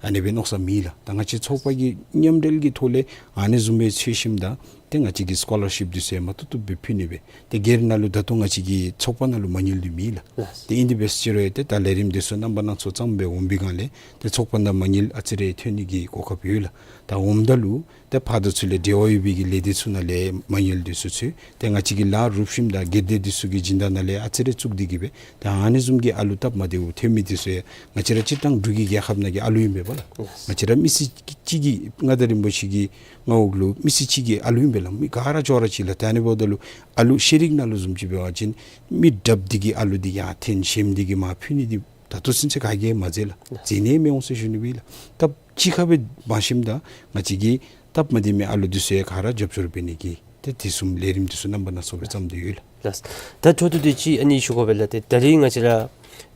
ཨ་ནི་སྦེ་མནོ་བསམ་མེད་ལགས། ད་ང་བཅས་ཚོགས་པ་གི་མཉམ་འབྲེལ་གྱི་ཐོག་ལས་ཨ་ནི་བཟུམ་སྦེ་འཚོལ་ཞིནམ་ད་ཏེ་ང་བཅས་ཀྱིས་སི་ཀོ་ལར་ཤིབ་འདི་ཚུ་ཡང་མ་བཏུབ་བཏུབ་སྦེ་ཕུལ་ནི་སྦེ། ཏེ་སྒེར་ནང་ལུ་ད་ལྟོ་ང་བཅས་ཀྱི་ཚོགས་པ་ནང་ལུ་མ་དངུལ་འདི་མེད་ལགས། ལགས། ཏེ་ཨིན་དེ་འབད་ཟེར་རུང་ཡང་ཏེ་ད་ལས་རིམ་འདི་ཚུ་རྣམ་པ་སྣ་ཚོགས་བརྩམས་སྦེ་འོང་པའི་སྒང་ལས་ཏེ་ཚོགས་པ་ནང་མ་དངུལ་ཨ་ཙི་རེ་ཐོན་ནི་གི་གོ་སྐབས་ཡོད་ལགས། ད་འོངམ་ད་ལུ་ཏེ་ཕར་དང་ཚུར་ལས་འབྲེལ་བ་ཡོད་པའི་གི་ལས་སྡེ་ཚུ་ནང་ལས་མ་དངུལ་འདི་ཚུ་འཚོལ། ཏེ་ང་བཅས་ཀྱིས་ལཱ་རུབ་ཞིནམ་ད་སྒེར་སྡེ་འདི་ཚུ་གི་སྦྱིན་བདག་ནང་ལས་ཨ་ཙི་རེ་བཙུགས་ཏེ་གིས་སྦེ་ད་ཨ་ནི་བཟུམ་གྱི་ཨ་ལུ་སྟབས་མ་བདེཝ་ཐོན་མི་འདི་ཚུ་ཡང་ང་བཅས་ར་སྤྱིར་བཏང་འབྲུག་གི་རྒྱལ་ཁབ་ནང་གི་ཨ་ལུ་ཨིན་པས་ལགས། ང་བཅས་ར་མི་སེར་གཅིག་གིས་མངའ་བདག་རིན་པོ་ཆེ་གི་མངའ་འོག་ལུ་མི་སེར་གཅིག་གི་ཨ་ལུ་ཨིན་པས་ལགས། མི་ག་ར་ཅོག་ར་གཅིག་ལགས། ད་ཨ་ནི་འབདཝ་ད་ལུ་ཨ་ལུ་ཤེས་རིག་ནང་ལུ་བཟུམ་ཅིག་འབད་བ་ཅིན་མི་དྲགཔ་འདི་གི་ཨ་ལུ་འདི་ཡར་འཐོན་ཞནམ་འདི་གིས་མར་ཕུད་ནི་འདི་ད་ལྟོ་ཚུན་ཚོད་ག་གིས་མ་མཛད་ལགས། མཛད་ནི་མི་འོང་ཟེར་ཞུ་ནི་སྦེ་ལགས། སྟབས་གཅིག་ཁར་སྦེ་འབད་ཞིནམ་ད་ང་བཅས་ཀྱིས་སྟབས་མ་བདེ་མི་ཨ་ལུ་འདི་ཚུ་ཡང་ག་ར་རྒྱབ་སྐྱོར་འབད་ནི་གི་ཏེ་དེ་བཟུམ་ལས་རིམ་འདི་ཚུ་རྣམ་པ་སྣ་ཚོགས་སྦེ་བརྩམས་ཏེ་ཡོད་ལགས། ལགས། ད་འཕྲོ་མཐུད་དེ་ཅིག་ཨ་ནི་ཞུ་དགོ་པས་ལགས། ཏེ་ད་རིས་ང་བཅས་ར་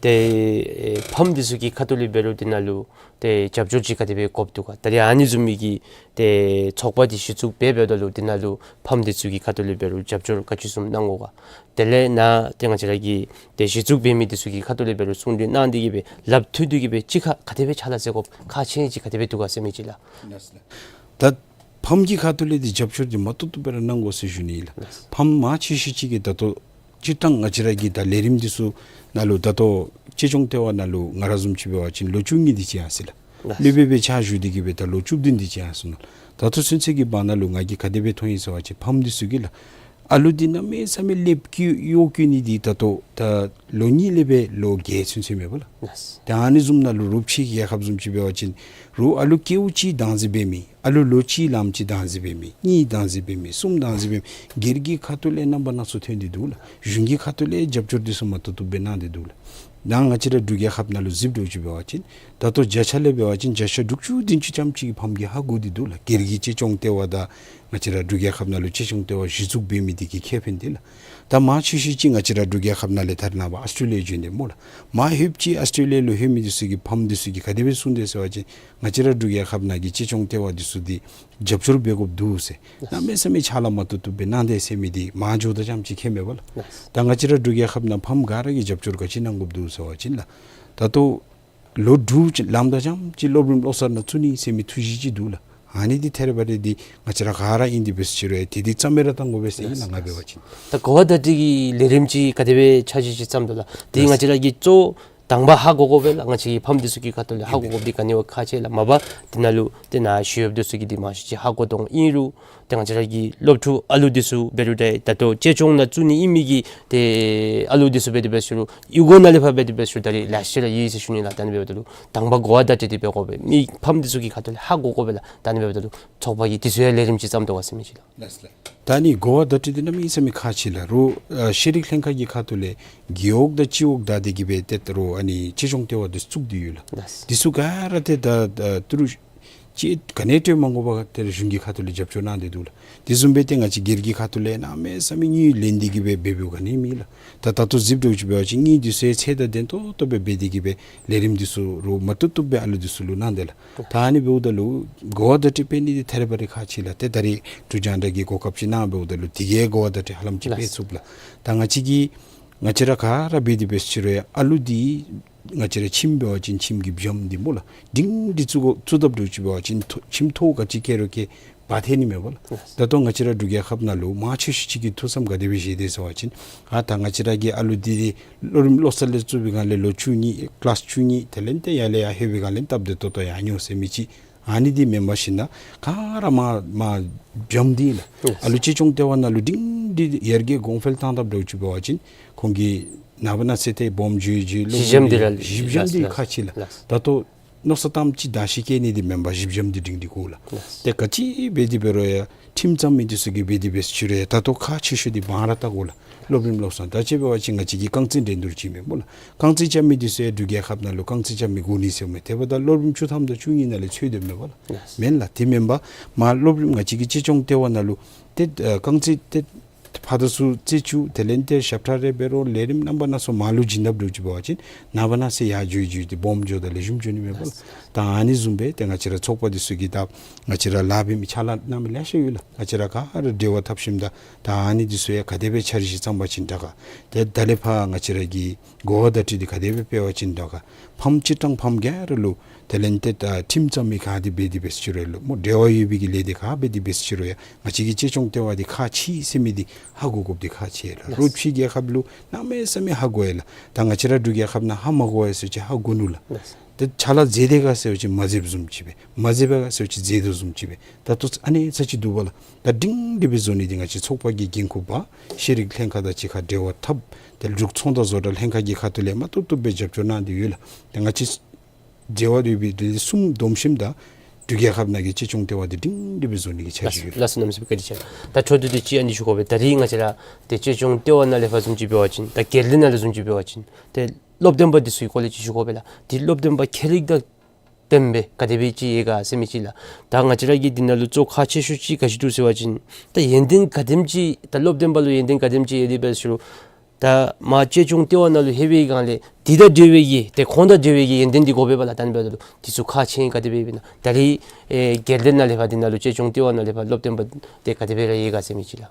ཏེ་ཨེ་ཕམ་འདི་ཚུ་གི་ཁ་ཐུག་ལས་འབད་རུང་འདི་ནང་ལུ་ཏེ་རྒྱབ་སྐྱོར་ཅིག་ག་དེ་སྦེ་དགོཔ་འདུག་ག། ད་རིས་ཨ་ནི་བཟུམ་མའི་གི་ཏེ་ཚོགས་པ་འདི་གཞི་བཙུགས་འབད་འབདཝ་ད་ལུ་འདི་ནང་ལུ་ཕམ་འདི་ཚུ་གི་ཁ་ཐུག་ལས་འབད་རུང་རྒྱབ་སྐྱོར་ག་ཅི་བཟུམ་གནང་དགོ་ག། དེ་ལས་ནཱ་ཏེ་ང་བཅས་ར་གི་ཏེ་གཞི་བཙུགས་འབད་མི་འདི་ཚུ་གི་ཁ་ཐུག་ལས་འབད་རུང་གསུང་གྲོས་གནང་སྟེ་གིས་སྦེ་ལགཔ་མཐུད་དེ་གིས་སྦེ་གཅིག་ཁར་ག་དེ་སྦེ་ཕྱག་ལཱ་མཛད་དགོཔ་ཁག་ཆེ་ཅིག་ག་དེ་སྦེ་འདུག་ག་ཟེར་མི་ཅིག་ལགས། ད་ཕམ་གྱི་ཁ་ཐུག་ལས་འདི་རྒྱབ་སྐྱོར་འདི་མ་བཏུབ་བཏུབ་སྦེ་ར་གནང་དགོ་ཟེར་ཞུ་ནི་ཨིན་ལགས། ཕམ་མང་ཆེ་ཤོས་ཅིག་གིས་ད་ལྟོ་སྤྱིར་བཏང་ང་བཅས་ར་གི་ད་ལས་རིམ་འདི་ཚུ་ནང་ལུ་ད་ལྟོ་གཅེས་སྐྱོང་ལྟེ་བ་ནང་ལུ་ང་ར་བཟུམ་ཅིག་འབད་བ་ཅིན་ལོ་བཅུ་གཉིས་འདི་ཅིག་ཡར་སོ་ཡི་ལགས། ལགས། སློབ་དཔོན་སྦེ་ཕྱག་ཞུ་སྟེ་གིས་སྦེ་ད་ལོ་བཅུ་བདུན་འདི་ཅིག་ཡར་སོ་ནུག། ད་ལྟོ་ཚུན་ཚོད་ཀྱི་བར་ན་ལུ་ང་གིས་ག་དེ་སྦེ་མཐོང་ཡི་ཟེར་བ་ཅིན་ཕམ་འདི་ཚུ་གིས་ལགས། ཨ་ལུ་འདི་གནམ་མེད་ས་མེད་ལེགས་བཀོད་གཡོག་བཀོད་ནི་འདི་ད་ལྟོ་ད་ལོ་གཉིས་ལས་སྦེ་ལོ་བརྒྱད་ཚུན་ཚོད་མེན་པ་ལགས། ལགས། ད་ཨ་ནི་བཟུམ་ནང་ལུ་རུབ་ཕྱེ་གི་རྒྱལ་ཁབ་བཟུམ་ཅིག་འབད་བ་ཅིན་རུང་ཨ་ལུ་སྐྱེཝ་ཅིག་བདག་འཛིན་འབད་མི་ཨ་ལུ་ལོ་གཅིག་ལངམ་ཅིག་བདག་འཛིན་འབད་མི་གཉིས་བདག་འཛིན་འབད་མི་གསུམ་བདག་འཛིན་འབད་མི་སྒེར་གྱི་ཁ་ཐུག་ལས་རྣམ་པ་སྣ་ཚོགས་ཐོན་ཏེ་འདུག་ལགས། གཞུང་གི་ཁ་ཐུག་ལས་རྒྱབ་སྐྱོར་འདི་ཚུ་མ་བཏུབ་བཏུབ་སྦེ་གནང་སྟེ་འདུག་ལགས། ད་ང་བཅས་ར་འབྲུག་རྒྱལ་ཁབ་ནང་ལུ་གཟིགས་དོ་ཅིག་འབད་བ་ཅིན་ད་ལྟོ་བརྒྱ་ཆ་ལས་འབད་བ་ཅིན་བརྒྱ་ཆ་དྲུག་ཅུ་བདུན་ཅུ་ཙམ་ཅིག་གིས་ཕམ་གྱིས་ཧ་གོ་སྟེ་འདུག་ལགས། སྒེར་གྱི་གཅེས་སྐྱོང་ལྟེ་བ་དང་ང་བཅས་ར་འབྲུག་རྒྱལ་ཁབ་ནང་ལུ་གཅེས་སྐྱོང་ལྟེ་བ་གཞི་བཙུགས་འབད་མི་འདི་གི་ཁེ་ཕན་འདི་ལགས། ད་མང་ཆེ་ཤོས་ཅིག་ང་བཅས་ར་འབྲུག་རྒྱལ་ཁབ་ནང་ལས་ད་རེས་ནངས་པ་ཨཱོས་ཊྲེ་ལི་ཡ་བྱོན་ཏེ་སྨོ་ལགས། མར་ལྷོདཔ་ཅིག་ཨཱོས་ཊྲེ་ལི་ཡ་ལུ་ལྷོད་མི་འདི་ཚུ་གི་ཕམ་འདི་ཚུ་གིས་ག་དེ་སྦེ་གསུངས་དེས་ཟེར་བ་ཅིན་ང་བཅས་ར་འབྲུག་རྒྱལ་ཁབ་ནང་གི་གཅེས་སྐྱོང་ལྟེ་བ་འདི་ཚུ་འདི་རྒྱབ་སྐྱོར་འབད་དགོཔ་འདུག་ཟེར། གནམ་མེད་ས་མེད་ཕྱག་ལཱ་མ་བཏུབ་བཏུབ་སྦེ་གནང་དེས་ཟེར་མི་འདི་མར་འགྱོཝ་ད་རྐྱངམ་ཅིག་མཁྱེན་མས་པ་ལགས། ད་ང་བཅས་ར་འབྲུག་རྒྱལ་ཁབ་ནང་ཕམ་ག་ར་གིས་རྒྱབ་སྐྱོར་ག་ཅི་གནང་དགོཔ་འདུག་ཟེར་བ་ཅིན་ལགས། ད་ལྟོ་ལོ་དྲུག་ལངམ་ད་རྐྱངམ་ཅིག་སློབ་རིམ་བློ་གསར་ནང་བཙུགས་ནི་ཟེར་མི་ཐུགས་བཞེད་ཅིག་འདུག་ལགས། ཨ་ནི་འདི་ཐད་རི་བ་རི་འདི་ང་བཅས་ར་ག་ར་ཨིན་དེ་འབད་ཟེར་ཅི་རུང་ཡང་དེ་འདི་རྩ་མེད་ར་བཏང་དགོ་པས་ཟེར་ཨིན་ལགས། ང་འབད་བ་ཅིན། ད་གོ་བ་བརྡ་སྤྲོད་ཀྱི་ལས་རིམ་ཅིག་ག་དེ་སྦེ་འཆར་གཞི་ཅིག་བརྩམ་དོ་ལགས། དེ་ང་བཅས་ར་གིས་གཙོ་དང་པ་ཧ་གོ་དགོ་པས་ལགས། ང་བཅས་ཀྱི་ཕམ་འདི་ཚུ་གིས་ཁ་ཐུག་ལས་ཧ་གོ་དགོཔ་འདི་ག་ནི་བ་ཁག་ཆེ་ལགས། མ་པ་འདི་ནང་ལུ་ཏེ་ནཱ་ཞུ་ཡོདཔ་འདི་ཚུ་གིས་འདི་མང་ཤོས་ཅིག་ཧ་གོ་དོ་ཨིན་རུང་ཏེ་ང་བཅས་ར་གི་སློབ་ཕྲུག་ཨ་ལུ་འདི་ཚུ་འབད་རུང་ད་ད་ལྟོ་གཅེས་སྐྱོང་ནང་བཙུགས་ནི་ཨིན་མི་གི་ཏེ་ཨ་ལུ་འདི་ཚུ་འབད་དེ་འབད་ཟེར་རུང་ཡུལ་སྒོ་ནང་ལས་ཕར་འབད་དེ་འབད་ཟེར་རུང་ད་རེས་ལེ་ཤ་ར་ཡོད་ཟེར་ཞུ་ནི་ལགས། ད་ཨ་ནི་འབདཝ་ད་ལུ་དང་པ་གོ་བ་བརྡ་སྤྲོད་འདི་འབད་དགོ་པས། མི་ཕམ་འདི་ཚུ་གིས་ཁ་ཐུག་ལས་ཧ་གོ་དགོ་པས་ལགས། ད་ཨ་ནི་འབདཝ་ད་ལུ་ཚོགས་པ་གིས་འདི་ཚུ་ཡང་ལས་རིམ་ཅིག་བརྩམ་དོ་ག་ཟེར་མི་ཅིག་ལགས། ད་ནི་གོ་བ་བརྡ་སྤྲོད་འདི་གནམ་མེད་ས་མེད་ཁག་ཆེ་ལགས། རོགས་ཨ་ཤེས་རིག་ལྷན་ཁག་གི་ཁ་ཐུག་ལས་རྒེད་འོག་དང་སྤྱི་འོག་བདའ་སྟེ་གི་སྦེ་ཏེ་རོགས་ཨ་ནི་གཅེས་སྐྱོང་ལྟེ་བ་འདི་བཙུགས་ཏེ་ཡོད་ལགས། ལགས། འདི་ཚུ་ག་ར་ཏེ་ད་ད་ཏི་རུ་ཅིག་ག་ནི་སྤྲོད་མ་དགོ་པར་ཏེ་གཞུང་གི་ཁ་ཐུག་ལས་རྒྱབ་སྐྱོར་གནང་སྟེ་འདུག་ལགས། དེ་བཟུམ་སྦེ་ཏེ་ང་བཅས་སྒེར་གྱི་ཁ་ཐུག་ལས་གནམ་མེད་ས་མེད་དངུལ་ལེན་ཏེ་གི་སྦེ་འབད་འབདཝ་ག་ནི་མེད་ལགས། ད་ད་ལྟོ་གཟིགསཔ་འདྲཝ་ཅིག་འབད་བ་ཅིན་དངུལ་འདི་ཚུ་ཡང་ཚད་དང་ལྡན་ཏོག་ཏོ་སྦེ་འབད་དེ་གི་སྦེ་ལས་རིམ་འདི་ཚུ་རོགས་མ་བཏུབ་བཏུབ་སྦེ་ཨ་ལུ་འདི་ཚུ་ལུ་གནང་དེས་ལགས། ད་ཨ་ནི་འབདཝ་ད་ལུ་གོ་བ་བརྡ་སྤྲོད་འབད་ནི་འདི་ཐད་རི་བ་རི་ཁག་ཆེ་ལགས། ཏེ་ད་རེས་འབྲུག་རྒྱང་བསྒྲགས་ཀྱིས་གོ་སྐབས་ཅིག་གནང་འབདཝ་ད་ལུ་དེ་གིས་གོ་བ་བརྡ་སྤྲོད་ཧ་ལམ་ཅིག་ལགས། འབད་ཚུགས་ལགས། ད་ང་བཅས་ཀྱིས་ང་བཅས་ར་ག་ར་འབད་དེ་འབད་ཟེར་ཅི་རུང་ཡང་ཨ་ལུ་འདི་ང་བཅས་ར་ཁྱིམ་འབད་བ་ཅིན་ཁྱིམ་གྱི་སྦྱངམ་འདི་སྨོ་ལགས། སྒྲིང་སྒྲི་བཙུགས་དགོ་བཙུགས་དཔ་འདྲཝ་ཅིག་འབད་བ་ཅིན་ཐོ་ཁྱིམ་ཐོག་ག་ཅི་བཀལ་རུང་བཀལ་འབག་ཐལ་ནི་མས་པ་ལགས། ལགས། ད་ལྟོ་ང་བཅས་ར་འབྲུག་རྒྱལ་ཁབ་ནང་ལུ་མང་ཆེ་ཤོས་ཅིག་གི་ཐུགས་བསམ་ག་དེ་སྦེ་བཞེས་དེས་ཟེར་བ་ཅིན་ཨ་ད་ང་བཅས་ར་གི་ཨ་ལུ་འདི་སློབ་རིམ་ལོ་གསར་ལས་བཙུགས་པའི་སྒང་ལས་ལོ་བཅུ་གཉིས་ཀི་ལཱསི་བཅུ་གཉིས་དེ་ལས་ཏེ་ཡར་ལས་ཡར་ལྷོད་པའི་སྒང་ལས་སྟབས་བདེ་ཏོག་ཏོ་ཡར་འགྱོ་ཟེར་མི་ཅིག་ཨ་ནི་འདི་མེན་པར་ཞིན་ན་ག་ར་མར་མར་སྦྱངམ་འདི་ལགས། ལགས། ཨ་ལུ་གཅེས་སྐྱོང་ལྟེ་བ་ནང་ལུ་སྒྲིང་སྒྲི་ཡར་རྒྱས་གོང་འཕེལ་བཏང་དཔ་འདྲཝ་ཅིག་འབད་བ་ཅིན་ཁོང་གིས་ནངས་པ་གནངས་ཚེ་ཏེ་སྦོམ་འགྱོ་འགྱོ་གཞི་འགྱོ་འགྱོ་འདི་ར་གཞི་འགྱོ་འདི་ལགས། ཁག་ཆེ་ལགས། ལགས། ད་ལྟོ་མནོ་བསམ་བཏངམ་ཅིག་བདག་ཤི་བཀལ་ནི་འདི་མེན་པར་གཞི་འགྱོ་འདི་སྒྲིང་སྒྲི་དགོ་ལགས། ལགས། ཏེ་ག་ཅི་འབད་དེ་འབད་རུང་ཡང་ཁྲིམས་བརྩམ་མི་འདི་ཚུ་གིས་འབད་དེ་འབད་ཟེར་ཅི་རུང་ཡང་ད་ལྟོ་ཁག་ཆེ་ཤོས་འདི་བང་ར་བཏགས་དགོ་ལགས། སློབ་རིམ་ལོ་གསར་ད་ཅི་འབད་བ་ཅིན་ང་བཅས་ཀྱི་རྐང་རྩེད་འགྲན་བསྡུར་ཅིག་མས་སྨོ་ལགས། རྐང་རྩེད་རྐྱབ་མི་འདི་ཚུ་ཡང་འབྲུག་རྒྱལ་ཁབ་ནང་ལུ་རྐང་རྩེད་རྐྱབ་མི་དགོ་ནི་ཟེརཝ་མས། དེ་འབདཝ་ད་སློབ་རིམ་བཅུ་ཐམ་དང་བཅུ་གཉིས་ནང་ལས་ཚུད་དེ་མེན་པ་ལགས། ལགས། མེན་ལགས། དེ་མེན་པར་མར་སློབ་རིམ་ང་བཅས་ཀྱི་གཅེས་སྐྱོང་ལྟེ་བ་ནང་ལུ་ཏེ་ཨ་རྐང་རྩེད་ཏེ་ཕར་དང་ཚུར་རྩེད་བཅུག་དེ་ལས་ཏེ་ཞབས་ཁྲ་རེ་འབད་རུང་ལས་རིམ་རྣམ་པ་སྣ་ཚོགས་མར་ལུ་བྱིན་དཔ་འདྲཝ་ཅིག་འབད་བ་ཅིན་ནངས་པ་གནངས་ཚེ་ཡར་འགྱོ་འགྱོ་སྟེ་སྦོམ་འགྱོཝ་ད་ལེགས་ཤོམ་འགྱོ་ནི་མས་པ་ལགས། ལགས། ད་ཨ་ནི་བཟུམ་སྦེ་ཏེ་ང་བཅས་ར་ཚོགས་པ་འདི་ཚུ་གིས་ད་ང་བཅས་ར་ལཱ་འབད་མི་ཕྱག་ལཱ་གནང་མི་ལེ་ཤ་ཡོད་ལགས། ང་བཅས་ར་ག་ར་འབྲེལ་བ་འཐབ་ཞིནམ་ད་ད་ཨ་ནི་འདི་ཚུ་ཡང་ག་དེ་སྦེ་འཆར་གཞི་བརྩམ་པ་ཅིན་དྲག་ག། ཏེ་ད་ལས་ཕར་ང་བཅས་ར་གི་གོ་བ་བརྡ་སྤྲོད་འདི་ག་དེ་སྦེ་སྤེལ་བ་ཅིན་དྲག་ག། ཕམ་སྤྱིར་བཏང་ཕམ་ག་ར་ལུ་དེ་ལས་ཏེ་ད་ཁྲིམས་བརྩམ་མི་ག་དེ་འབད་དེ་འབད་ཟེར་ཅི་རུང་ཡང་ལུ་སྨོ་འབྲེལ་བ་ཡོད་པའི་གི་ལས་སྡེ་ག་འབད་དེ་འབད་ཟེར་ཅི་རུང་ཡང་ང་བཅས་ཀྱི་གཅེས་སྐྱོང་ལྟེ་བ་འདི་ཁག་ཆེ་ཟེར་མི་འདི་ཧ་གོ་དགོཔ་འདི་ཁག་ཆེ་ལགས། ལགས། རོགས་ཕྱི་རྒྱལ་ཁབ་ལུ་གནམ་མེད་ས་མེད་ཧ་གོ་ཡི་ལགས། ད་ང་བཅས་ར་འབྲུག་རྒྱལ་ཁབ་ནང་ཧ་མ་གོ་ཡི་ཟེར་བ་ཅིན་ཧ་གོ་ནུག་ལགས། ལགས། ཏེ་ཕྱག་ལཱ་མཛད་དེས་ག་ཟེར་བ་ཅིན་མ་མཛདཔ་བཟུམ་ཅིག་སྦེ་མ་མཛད་པས་ག་ཟེར་བ་ཅིན་མཛད་དོ་བཟུམ་ཅིག་སྦེ་ད་ལྟོ་ཨ་ནི་ཚར་ཅིག་འདུག་པ་ལགས། ད་སྒྲིང་སྒྲི་སྦེ་བཟོ་ནི་འདི་ང་བཅས་ཚོགས་པ་གི་འགན་ཁུར་འབག། ཤེས་རིག་ལྷན་ཁག་དང་གཅིག་ཁར་འབྲེལ་བ་འཐབ། ཏེ་འབྲུག་ཚོང་དང་བཟོ་གྲྭ་ལྷན་ཁག་གི་ཁ་ཐུག་ལས་མ་བཏུབ་བཏུབ་སྦེ་རྒྱབ་སྐྱོར་གནང་སྟེ་ཡོད་ལགས། ཏེ་ང་བཅས་འབྲེལ་བ་ཡོད་པའི་ལས་སྡེ་གསུམ་བསྡོམས་ཞིནམ་ད་འབྲུག་རྒྱལ་ཁབ་ནང་གི་གཅེས་སྐྱོང་ལྟེ་བ་འདི་སྒྲིང་སྒྲི་སྦེ་བཟོ་ནི་གི་འཆར་གཞི་ཡོད་ལགས། ལགས་སོ་གནམ་མེད་ས་མེད་བཀའ་དྲིན་ཆེ། ད་འཕྲོ་མཐུད་དེ་ཅིག་ཨ་ནི་ཞུ་དགོ་པས། ད་རེས་ང་བཅས་ར་ཏེ་གཅེས་སྐྱོང་ལྟེ་བ་ནང་ལས་ཕར་བཟུམ་ཅིག་འབད་བ་ཅིན་ད་སྒེར་སྡེ་ནང་ལས་བཟུམ་ཅིག་འབད་བ་ཅིན་ཏེ་སློབ་སྟོན་པ་འདི་ཚུ་གི་སྐོར་ལས་ཅིག་ཞུ་དགོ་པས་ལགས། ཏེ་སློབ་སྟོན་པ་ཁྱད་རིག་དང་ལྡནམ་སྦེ་ག་དེ་སྦེ་ཅིག་ཡོད་ག་ཟེར་མི་ཅིག་ལགས། ད་ང་བཅས་ར་གི་འདི་ནང་ལུ་གཙོ་ཁག་ཆེ་ཤོས་ཅིག་ག་ཅི་འདུག་ཟེར་བ་ཅིན་ད་ཡོན་ཏན་ག་དེམ་ཅིག་ད་སློབ་སྟོན་པ་ལུ་ཡོན་ཏན་ག་དེམ་ཅིག་ཡོད་དེ་འབད་ཟེར་རུང་ད་མར་གཅེས་སྐྱོང་ལྟེ་བ་ནང་ལུ་ལྷོད་པའི་སྒང་ལས་འདི་དང་འབྲེལ་བའི་གི་ཏེ་ཁོང་དང་འབྲེལ་བའི་གི་ཡོན་ཏན་འདི་དགོ་པས་པ་ལགས། ད་ཨ་ནི་འབདཝ་ད་ལུ་འདི་ཚུ་ཁག་ཆེ་ག་དེ་སྦེ་ཨིན་ན། ད་རེས་ཨེ་སྒེར་སྡེ་ནང་ལས་ཕར་འདི་ནང་ལུ་གཅེས་སྐྱོང་ལྟེ་བ་ནང་ལས་ཕར་སློབ་སྟོན་པ་འདི་ག་དེ་སྦེ་ར་ཡོད་ག་ཟེར་མི་ཅིག་ལགས།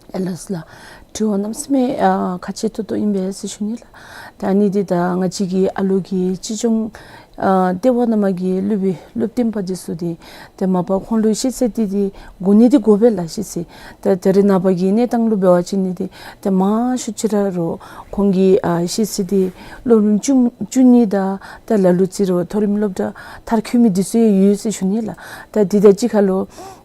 ཨེ་ལགས་སོ་ལགས། དྲི་བ་གནམ་མེད་ས་མེད་ཨ་ཁག་ཆེ་ཏོག་ཏོ་ཨིན་པས་ཟེར་ཞུ་ནི་ལགས། ད་ཨ་ནི་འདི་ད་ང་བཅས་ཀྱི་ཨ་ལུ་གི་གཅེས་སྐྱོང་ཨ་ལྟེ་བ་ནང་མར་གྱི་སློབ་དཔོན་སློབ་སྟོན་པ་འདི་ཚུ་འདི་ཏེ་མ་པ་ཁོང་ལུ་ཤེས་ཚད་འདི་འདི་དགོ་ནི་འདི་དགོ་པས་ལགས། ཤེས་ཚད་ད་ད་རེས་ནངས་པ་གི་གནས་སྟངས་ལུ་འབད་བ་ཅིན་ནི་འདི་ཏེ་མང་ཤོས་ཅིག་ར་རོགས་ཁོང་གི་ཨ་ཤེས་ཚད་འདི་སློབ་རིམ་བཅུ་བཅུ་གཉིས་དང་ད་ལ་ལུ་རྩིས་རུང་མཐོ་རིམ་སློབ་གྲྭ་མཐར་འཁྱོལ་མི་འདི་ཚུ་ཡང་ཡོད་ཟེར་ཞུ་ནི་ལགས། ད་འདི་དང་གཅིག་ཁར་ལུ་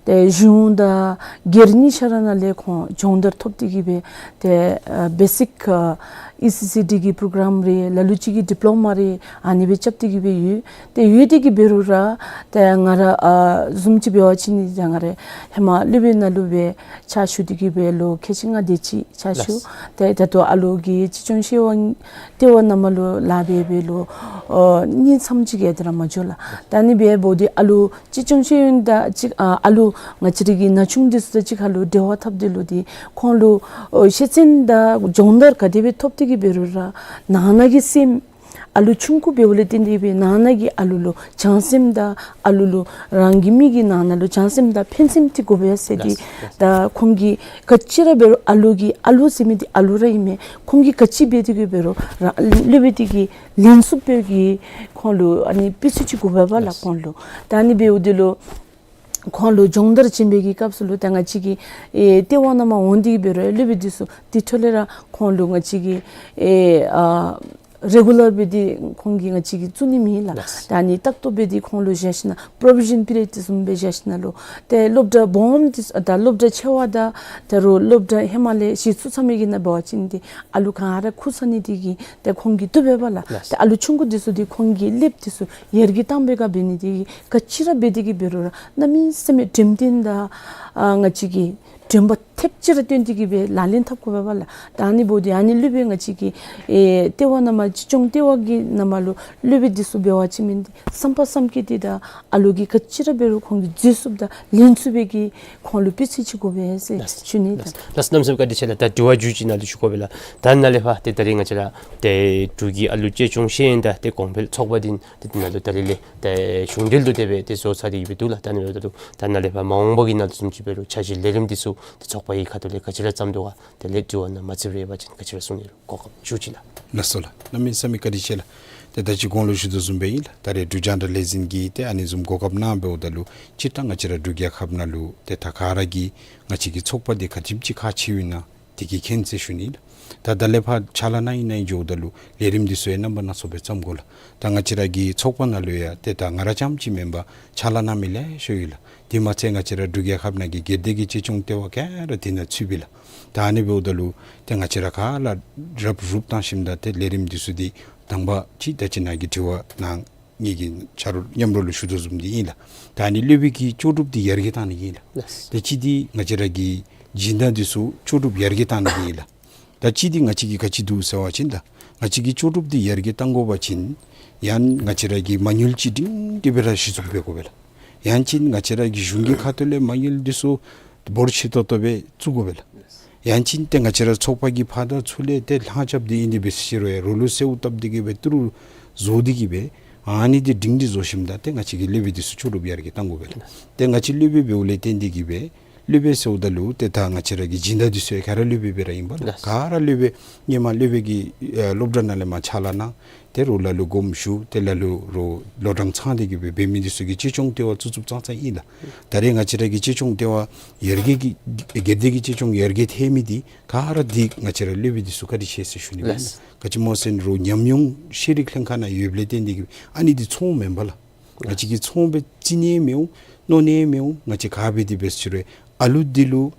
ཏེ་གཞུང་དང་སྒེར་གཉིས་ཆ་ར་ནང་ལས་ཁོང་སྦྱོང་བརྡར་ཐོབ་སྟེ་གི་སྦེ་ཏེ་ཨ་བེ་སིཀ་ཨ་ཨི་སི་སི་ཌི་གི་པྲོ་གྲམ་རེ་ལ་ལུ་ཅིག་གིས་ཌི་པློ་མ་རེ་ཨ་ནི་སྦེ་རྐྱབ་སྟེ་གི་སྦེ་ཡོད། ཏེ་ཡོད་དེ་གི་འབད་རུང་ར་ཏེ་ང་ར་ཨ་བཟུམ་ཅིག་འབད་བ་ཅིན་ནི་ད་ང་ར་ཧེ་མ་སློབ་དཔོན་ནང་ལུ་སྦེ་ཕྱག་ཞུ་སྟེ་གི་སྦེ་ལོ་ཁལ་གཅིག་ལྔ་དེ་ཅིག་ཕྱག་ཞུ། ལགས། ཏེ་ད་ལྟོ་ཨ་ལུ་གི་གཅེས་སྐྱོང་ཤེས་ཡོན་ལྟེ་བ་ནང་མར་ལུ་ལཱ་འབད་འབད་ལོ་ཨ་གཉིས་ཙམ་ཅིག་གི་ཡར་ལྟ་ར་མ་འགྱོ་ལགས། ད་ཨ་ནི་སྦེ་འབདཝ་ད་ཨ་ལུ་གཅེས་སྐྱོང་ཤེས་ཡོན་དང་གཅིག་ཨ་ཨ་ལུ་ང་བཅས་ར་གི་ན་ཆུང་འདི་ཚུ་དང་གཅིག་ཁར་ལུ་འབྲེལ་བ་འཐབ་སྟེ་ལུ་འདི་ཁོང་ལུ་ཨོ་ཤེས་ཚད་དང་སྦྱོང་བརྡར་ག་དེ་སྦེ་ཐོབ་སྟེ་གི་འབད་རུང་ར་ནང་ན་གི་སེམས་ཨ་ལུ་ཆུང་ཀུ་འབདཝ་ལས་བརྟེན་ཏེ་སྦེ་ནང་ན་གི་ཨ་ལུ་ལུ་བྱང་སེམས་དང་ཨ་ལུ་ལུ་རང་གི་མི་གི་ནང་ན་ལུ་བྱང་སེམས་དང་ཕན་སེམས་འདི་དགོ་པས་ཟེར་ཏེ། ལགས་སོ། ད་ཁོང་གིས་ག་ཅི་ར་འབད་རུང་ཨ་ལུ་གི་ཨ་ལུ་ཟེར་མི་འདི་ཨ་ལུ་ར་ཨིན་མས། ཁོང་གིས་ག་ཅི་འབད་དེ་གི་འབད་རུང་ར་སློབ་དཔོན་འདི་གིས་ལེན་ཚུགས་པའི་གི་ཁོང་ལུ་ཨ་ནི་སྤུས་ཚད་ཅིག་དགོ་པས་པ་ལགས། ལགས་སོ། ཁོང་ལུ་ད་ཨ་ནི་འབདཝ་ད་ལུ་ ཁོང་ལུ་སྦྱོང་བརྡར་བྱིན་པའི་གི་སྐབས་སུ་ལུ་ད་ང་བཅས་ཀྱི་ཨེ་ལྟེ་བ་ནང་མར་འོང་སྟེ་འབད་རུང་སློབ་དཔོན་འདི་ཚུ་དེ་འཕྲོ་ལས་ར་ཁོང་ལུ་ང་བཅས་ཀྱི་ཨེ་ཨ་རེ་གུ་ལར་སྦེ་འདི་ཁོང་གིས་ང་བཅས་ཀྱིས་བཙུགས་ནི་མེད་ལགས། ལགས། ད་ཨ་ནི་ཏག་ཏོ་སྦེ་འདི་ཁོང་ལུ་བཞག་ཞིནམ་ལས་པྲོ་བི་ཤཱན་པི་རི་ཡཌ་དེ་བཟུམ་སྦེ་བཞག་ཞིནམ་ལས་ལུ་ཏེ་སློབ་གྲྭ་སྦོམ་འདི་ད་སློབ་གྲྭ་ཆེ་བ་དང་ད་རུང་སློབ་གྲྭ་ཧེ་མ་ལས་གཞི་བཙུགས་ཚར་མི་གི་ནང་འབད་བ་ཅིན་འདི་ཨ་ལུ་ག་ར་ཁུག་ཚར་ནི་འདི་གིས་ཏེ་ཁོང་གིས་བཏུབ་པས་ལགས། ལགས། ཏེ་ཨ་ལུ་ཆུང་ཀུ་འདི་ཚུ་འདི་ཁོང་གིས་སློབ་འདི་ཚུ་ཡར་རྒྱས་བཏང་པའི་སྒང་འབད་ནི་འདི་གིས་ག་ཅི་ར་འབད་དེ་གི་འབད་རུང་ར་གནམ་མེད་ས་མེད་འགྲེམས་སྟོན་དང་ཨ་ང་བཅས་ཀྱི་དྲན་པ་ཐེབས་ཅིག་ར་བཏོན་ཏེ་གི་སྦེ་ལག་ལེན་འཐབ་དགོ་པས་ལགས། ད་ཨ་ནི་འབདཝ་ད་ཨ་ནི་སློབ་དཔོན་ང་བཅས་ཀྱི་ཨེ་ལྟེ་བ་ནང་མར་གཅེས་སྐྱོང་ལྟེ་བ་གི་ནང་མར་ལུ་སློབ་དཔོན་འདི་ཚུ་འབད་བ་ཅིན་མེན་ཏེ་བསམ་པ་བསམ་གྱི་འདི་དང་ཨ་ལུ་གིས་ག་ཅི་ར་འབད་རུང་ཁོང་གིས་འཛོལ་ཚུགསཔ་དང་ལེན་ཚུགས་པའི་གི་ཁོང་ལུ་སྤུས་ཚད་ཅིག་དགོ་པས་ཟེར་ཞུ་ནི། ལགས། ལགས། གནམ་མེད་ས་མེད་བཀའ་དྲིན་ཆེ་ལགས། ད་དྲི་བ་མཇུག་ཅིག་ནཱ་ལུ་ཞུ་དགོ་པས་ལགས། ད་ནཱ་ལས་ཕར་ཏེ་ད་རེས་ང་བཅས་ར་ཏེ་འབྲུག་གི་ཨ་ལུ་གཅེས་སྐྱོང་ཤེས་ཡོན་དང་ཏེ་གོང་འཕེལ་ཚོགས་པ་འདི་ཏེ་ནཱ་ལུ་ད་རེས་ལས་ཏེ་གཞུང་འབྲེལ་དུ་དེ་སྦེ་ཏེ་བཟོ་ཚར་ཏེ་གི་སྦེ་འདུག་ལགས། ད་ཨ་ནི་འབདཝ་ད་ལུ་ད་ནཱ་ལས་ཕར་མ་འོངས་པ་གི་ནང་ལུ་བཟུམ་ཅིག་འབད་རུང་འཆར་གཞི་ལས་རིམ་འདི་ཚུ་ཏེ་ཚོགས་པ་གི་ཁ་ཐུག་ལས་ག་ཅི་ར་བརྩམ་འདུག་ག། དེ་ལས་དྲི་བ་ནང་མ་ཚུད་རེ་བ་ཅིན་ག་ཅི་ར་གསུང་ནི་རུང་གོ་སྐབས་ཞུ་ཅི་ལགས། ལགས་སོ་ལགས། གནམ་མེད་ས་མེད་བཀའ་དྲིན་ཆེ་ལགས། ཏེ་ད་ཅི་གོང་ལུ་ཞུ་དོ་བཟུམ་སྦེ་ཨིན་ལགས། ད་རེས་འབྲུག་རྒྱང་བསྒྲགས་ལས་འཛིན་གྱིས་ཏེ་ཨ་ནི་བཟུམ་གོ་སྐབས་གནང་འབདཝ་ད་ལུ་སྤྱིར་བཏང་ང་བཅས་ར་འབྲུག་རྒྱལ་ཁབ་ནང་ལུ་ཏེ་ད་ག་ར་གིས་ང་བཅས་ཀྱི་ཚོགས་པ་འདི་ག་དེམ་ཅིག་ཁག་ཆེཝ་ཨིན་ན་དེ་གིས་མཁྱེན་ཟེར་ཞུ་ནི་ལགས། ད་ད་ལས་ཕར་ཕྱག་ལཱ་གནང་ཡི་གནང་ཡི་འགྱོཝ་ད་ལུ་ལས་རིམ་འདི་ཚུ་ཡང་རྣམ་པ་སྣ་ཚོགས་སྦེ་བརྩམ་དགོ་ལགས། ད་ང་བཅས་ར་གི་ཚོགས་པ་ནང་ལུ་ཡང་ཏེ་ད་ང་ར་རྐྱངམ་ཅིག་མེན་པར་ཕྱག་ལཱ་གནང་མི་ལེ་ཤ་ཡོད་ལགས། དེ་མ་ཚད་ང་བཅས་ར་འབྲུག་རྒྱལ་ཁབ་ནང་གི་སྒེར་སྡེ་གི་གཅེས་སྐྱོང་ལྟེ་བ་ག་ར་དེ་ནང་ཚུད་པས་ལགས། ད་ཨ་ནི་འབདཝ་ད་ལུ་ཏེ་ང་བཅས་ར་ག་ར་རབ་རུབ་བཏང་ཞིནམ་ད་ཏེ་ལས་རིམ་འདི་ཚུ་འདི་དང་པ་ཅིག་ད་ཅི་ནཱ་གི་དྲི་བ་ནང་ངེ་གི་ཆ་རོགས་མཉམ་རོགས་ལུ་ཞུ་དོ་བཟུམ་འདི་ཨིན་ལགས། ད་ཨ་ནི་སློབ་དཔོན་གྱི་ལྕོགས་གྲུབ་འདི་ཡར་རྒྱས་བཏང་ནི་ཨིན་ལགས། ལགས། ཏེ་གཅིག་འདི་ང་བཅས་ར་གི་སྦྱིན་བདག་འདི་ཚུ་ལྕོགས་གྲུབ་ཡར་རྒྱས་བཏང་ནི་ཨིན་ལགས། ད་གཅིག་འདི་ང་བཅས་ཀྱིས་ག་ཅི་འདུག་ཟེར་བ་ཅིན་ད་ང་བཅས་ཀྱི་ལྕོགས་གྲུབ་འདི་ཡར་རྒྱས་བཏང་དགོ་པ་ཅིན་ཡང་ང་བཅས་ར་གི་མ་དངུལ་ཅིག་སྒྲིང་སྒྲི་སྦེ་ར་གཞི་བཙུགས་འབད་དགོ་པས་ལགས། ཡང་ཅིན་ང་བཅས་ར་གི་གཞུང་གི་ཁ་ཐུག་ལས་མ་དངུལ་འདི་ཚུ་འབོར་ཆེ་ཏོག་ཏོ་སྦེ་བཙུགས་དགོ་པས་ལགས། ཡང་ཅིན་ཏེ་ང་བཅས་ར་ཚོགས་པ་གི་ཕར་དང་ཚུར་ལས་ཏེ་ལྷང་རྐྱབ་སྟེ་ཨིན་ཏེ་འབད་ཟེར་རུང་ཡང་རོགས་ལུ་གསོལཝ་བཏབ་སྟེ་གི་སྦེ་ཏི་རུ་བཟོ་སྟེ་གི་སྦེ་ཨ་ནི་འདི་སྒྲིང་སྒྲི་བཟོ་ཞིནམ་ད་ཏེ་ང་བཅས་ཀྱི་སློབ་དཔོན་འདི་ཚུ་ལྕོགས་གྲུབ་ཡར་རྒྱས་བཏང་དགོ་པས་ལགས། ཏེ་ང་བཅས་སློབ་དཔོན་འབདཝ་ལས་བརྟེན་ཏེ་གི་སྦེ་སློབ་དཔོན་ཟེརཝ་ད་ལུ་ཏེ་ད་ང་བཅས་ར་གི་སྦྱིན་བདག་འདི་ཚུ་ཡང་ག་ར་སློབ་དཔོན་སྦེ་ར་ཨིན་པས་ལགས། ལགས། ག་ར་སློབ་དཔོན་སྔོན་མ་སློབ་དཔོན་གྱིས་ཨ་སློབ་གྲྭ་ནང་ལས་མར་ཕྱག་ལཱ་གནང་། ཏེ་རོགས་ལ་ལུ་དགོངསམ་ཞུ། ཏེ་ལ་ལུ་རོགས་ལོ་གྲངས་ཚང་སྟེ་གི་སྦེ་འབད་མི་འདི་ཚུ་གི་གཅེས་སྐྱོང་ལྟེ་བ་བཙུགས་བཙུགསཔ་ཙང་ཙང་ཨིན་ལགས། ད་རེས་ང་བཅས་ར་གི་གཅེས་སྐྱོང་ལྟེ་བ་ཡར་རྒྱས་ཀྱི་སྒེར་སྡེ་གི་གཅེས་སྐྱོང་ཡར་རྒྱས་ཐལ་མི་འདི་ག་ར་འདི་ང་བཅས་ར་སློབ་དཔོན་འདི་ཚུ་བཀའ་དྲིན་ཆེ་ཟེར་ཞུ་ནི་ཨིན་ལགས། ལགས། ག་ཅི་སྨོ་ཟེར་རུང་ཉམས་མྱོང་ཤེས་རིག་ལྷན་ཁག་ནང་ཡོདཔ་ལས་བརྟེན་ཏེ་གི་ཨ་ནི་འདི་ཚོང་མེན་པས་ལགས། ང་བཅས་ཀྱིས་ཚོང་སྦེ་རྩི་ནི་མི་འོང་གནོད་ནི་མི་འོང་། ང་བཅས་ག་འབད་དེ་འབད་ཟེར་རུང་ཨ་ལུ་འདི་ལུ་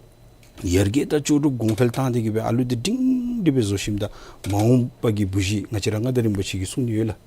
ཡར་རྒྱས་དང་ལྕོགས་གྲུབ་གོང་འཕེལ་བཏང་སྟེ་གི་སྦེ་ཨ་ལུ་འདི་སྒྲིང་སྒྲི་སྦེ་བཟོ་ཞིནམ་ད་མ་འོངས་པ་གི་བུ་གཞི་ང་བཅས་ར་མངའ་བདག་རིན་པོ་ཆེ་གིས་གསུང་ནི་ཡོད་ལགས།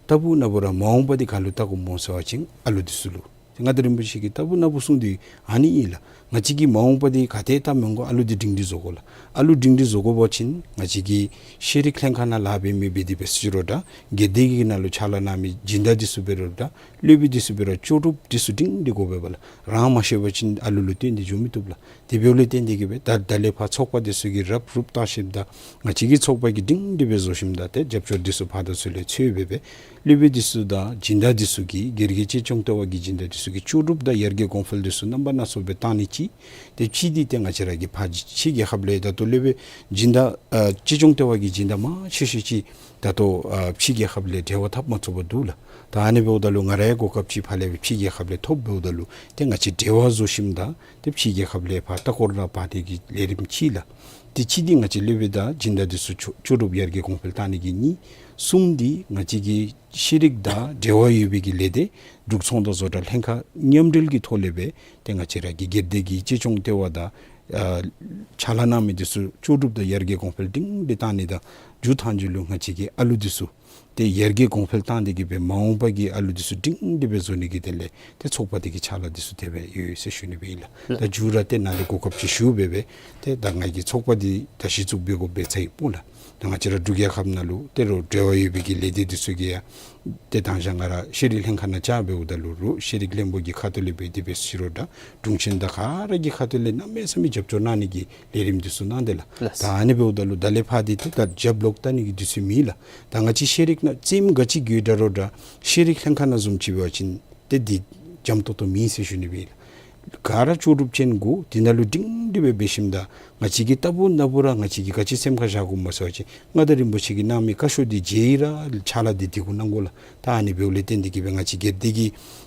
ལྟ་བུ་ན་བུ་ར་མ་འོངས་པ་འདི་ག་ལུ་བལྟ་དགོཔ་སྨོ་ཟེར་བ་ཅིན་ཨ་ལུ་འདི་ཚུ་ལུ། མངའ་བདག་རིན་པོ་ཆེ་གིས་ལྟ་བུ་ན་བུ་གསུངས་ཏེ་ཨ་ནི་ཨིན་ལགས། ང་བཅས་ཀྱིས་མ་འོངས་པ་འདི་ག་ཏེ་བལྟ་མི་དགོ། ཨ་ལུ་འདི་སྒྲིང་སྒྲི་བཟོ་དགོ་ལགས། ཨ་ལུ་སྒྲིང་སྒྲི་བཟོ་དགོ་པ་ཅིན་ང་བཅས་ཀྱི་ཤེས་རིག་ལྷན་ཁག་ནང་ལཱ་འབད་མི་འབད་དེ་འབད་ཟེར་རུང་ད་སྒེར་སྡེ་གི་ནང་ལུ་ཕྱག་ལཱ་གནང་མི་སྦྱིན་བདག་འདི་ཚུ་འབད་རུང་ད་སློབ་དཔོན་འདི་ཚུ་འབད་རུང་ལྕོགས་གྲུབ་འདི་ཚུ་སྒྲིང་སྒྲི་དགོ་པས་ལགས། རང་མ་ཤེས་པ་ཅིན་ཨ་ལུ་ལུ་སྟོན་ཏེ་འགྱོ་མི་བཏུབ་ལགས། དེ་འབདཝ་ལས་བརྟེན་ཏེ་གི་སྦེ་ད་ད་ལས་ཕར་ཚོགས་པ་འདི་ཚུ་གིས་རབ་རུབ་བཏང་ཞིནམ་ད་ང་བཅས་ཀྱི་ཚོགས་པ་གིས་སྒྲིང་སྒྲི་སྦེ་བཟོ་ཞིནམ་ད་ཏེ་རྒྱབ་སྐྱོར་འདི་ཚུ་ཕར་དང་ཚུར་ལས་འཚོལ་སྦེ་སྦེ་སློབ་དཔོན་འདི་ཚུ་དང་སྦྱིན་བདག་འདི་ཚུ་གིས་སྒེར་གྱི་གཅེས་སྐྱོང་ལྟེ་བ་གི་སྦྱིན་བདག་འདི་ཚུ་གིས་ལྕོགས་གྲུབ་དང་ཡར་རྒྱས་གོང་འཕེལ་འདི་ཚུ་རྣམ་པ་སྣ་ཚོགས་སྦེ་བཏང་ནི་གཅིག། ཏེ་གཅིག་འདི་ཏེ་ང་བཅས་ར་གི་ཕར་ཕྱི་རྒྱལ་ཁབ་ལས་ད་ལྟོ་སློབ་དཔོན་སྦྱིན་བདག་ཨ་གཅེས་སྐྱོང་ལྟེ་བ་གི་སྦྱིན་བདག་མང་ཆེ་ཤོས་ཅིག་ད་ལྟོ་ཨ་ཕྱི་རྒྱལ་ཁབ་ལས་འབྲེལ་བ་འཐབ་མ་ཚུགས་པར་འདུག་ལགས། ད་ཨ་ནི་འབདཝ་ད་ལུ་ང་རའི་གོ་སྐབས་ཅིག་ཕར་ལས་སྦེ་ཕྱི་རྒྱལ་ཁབ་ལས་ཐོབ་འབདཝ་ད་ལུ་ཏེ་ང་བཅས་འབྲེལ་བ་བཟོ་ཞིནམ་ད་ཏེ་ཕྱི་རྒྱལ་ཁབ་ལས་ཕར་ལྟ་སྐོར་ར་འབག་སྟེ་གི་ལས་རིམ་གཅིག་ལགས། ཏེ་གཅིག་འདི་ང་བཅས་སློབ་དཔོན་དང་སྦྱིན་བདག་འདི་ཚུ་ལྕོགས་ལྕོགས་གྲུབ་ཡར་རྒྱས་གོང་འཕེལ་བཏང་ནི་གི་གཉིས། གསུམ་འདི་ང་བཅས་ཀྱི་ཤེས་རིག་དང་འབྲེལ་བ་ཡོད་པའི་གི་ལས་སྡེ་འབྲུག་ཚོང་དང་བཟོ་གྲྭ་ལྷན་ཁག་མཉམ་འབྲེལ་གྱི་ཐོག་ལས་སྦེ་ཏེ་ང་བཅས་ར་གི་སྒེར་སྡེ་གི་གཅེས་སྐྱོང་ལྟེ་བ་དང་ཨ་ཕྱག་ལཱ་གནང་མི་འདི་ཚུ་ལྕོགས་གྲུབ་དང་ཡར་རྒྱས་གོང་འཕེལ་སྒྲིང་སྒྲི་བཏང་ནི་དང་མཇུག་མཐའ་མཇུག་ལུ་ང་བཅས་ཀྱི་ཨ་ལུ་འདི་ཚུ་ཏེ་ཡར་རྒྱས་གོང་འཕེལ་བཏང་སྟེ་གི་སྦེ་མ་འོངས་པ་གི་ཨ་ལུ་འདི་ཚུ་སྒྲིང་སྒྲི་སྦེ་བཟོ་ནི་གི་དོན་ལས་ཏེ་ཚོགས་པ་འདི་གི་ཕྱག་ལཱ་འདི་ཚུ་དེ་སྦེ་ཡོད་ཡོད་ཟེར་ཞུ་ནི་སྦེ་ཨིན་ལགས། ད་མཇུག་ར་ཏེ་ནཱ་ལས་གོ་སྐབས་ཅིག་ཞུ་སྦེ་སྦེ་ཏེ་ད་ང་གིས་ཚོགས་པ་འདི་ད་གཞི་བཙུགས་འབད་དགོཔ་འབད་ཚར་ཡི་སྨོ་ལགས། ད་ང་བཅས་ར་འབྲུག་རྒྱལ་ཁབ་ནང་ལུ་ཏེ་རོགས་འབྲེལ་བ་ཡོད་པའི་གི་ལས་སྡེ་འདི་ཚུ་གིས་ཡང་ཏེ་དང་ཞག་ང་ར་ཤེས་རིག་ལྷན་ཁག་ནང་བཅར་འབདཝ་ད་ལུ་རོགས་ཤེས་རིག་བློན་པོ་གི་ཁ་ཐུག་ལས་འབད་དེ་འབད་ཟེར་རུང་ད་དྲུང་ཆེན་དང་ག་ར་གི་ཁ་ཐུག་ལས་གནམ་མེད་ས་མེད་རྒྱབ་སྐྱོར་གནང་ནི་གི་ལས་རིམ་འདི་ཚུ་གནང་སྟེ་ལགས། ལགས། ད་ཨ་ནི་འབདཝ་ད་ལུ་ད་ལས་ཕར་འདི་ཏེ་ད་རྒྱབ་ལོག་བལྟ་ནི་གི་དུས་ཚོད་མེད་ལགས། ད་ང་བཅས་ཤེས་རིག་ནང་རྩེདམོ་ག་ཅི་རྒྱུག་ད་རུང་ད་ཤེས་རིག་ལྷན་ཁག་ནང་བཟུམ་ཅིག་འབད་བ་ཅིན་ཏེ་འདི་འཇམ་ཏོང་ཏོ་མེད་ཟེར་ཞུ་ནི་སྦེ་ཨིན་ལགས། ག་ར་ལྕོགས་གྲུབ་ཅན་དགོ། དེ་ནང་ལུ་སྒྲིང་སྒྲི་སྦེ་འབད་ཞིནམ་ད་ང་བཅས་ཀྱིས་ལྟ་བུ་ན་བུ་ར་ང་བཅས་ཀྱིས་ག་ཅི་སེམས་ཁར་བཞག་དགོཔ་སྨོ་ཟེར་བ་ཅིན་མངའ་བདག་རིན་པོ་ཆེ་གིས་གནང་མི་བཀའ་ཤོག་འདི་མཇལ་ཡི་ར་ཕྱག་ལཱ་འདི་འདི་གུ་གནང་དགོ་ལགས། ད་ཨ་ནི་འབདཝ་ལས་བརྟེན་ཏེ་གིས་སྦེ་ང་བཅས་སྒེར་སྡེ་གི་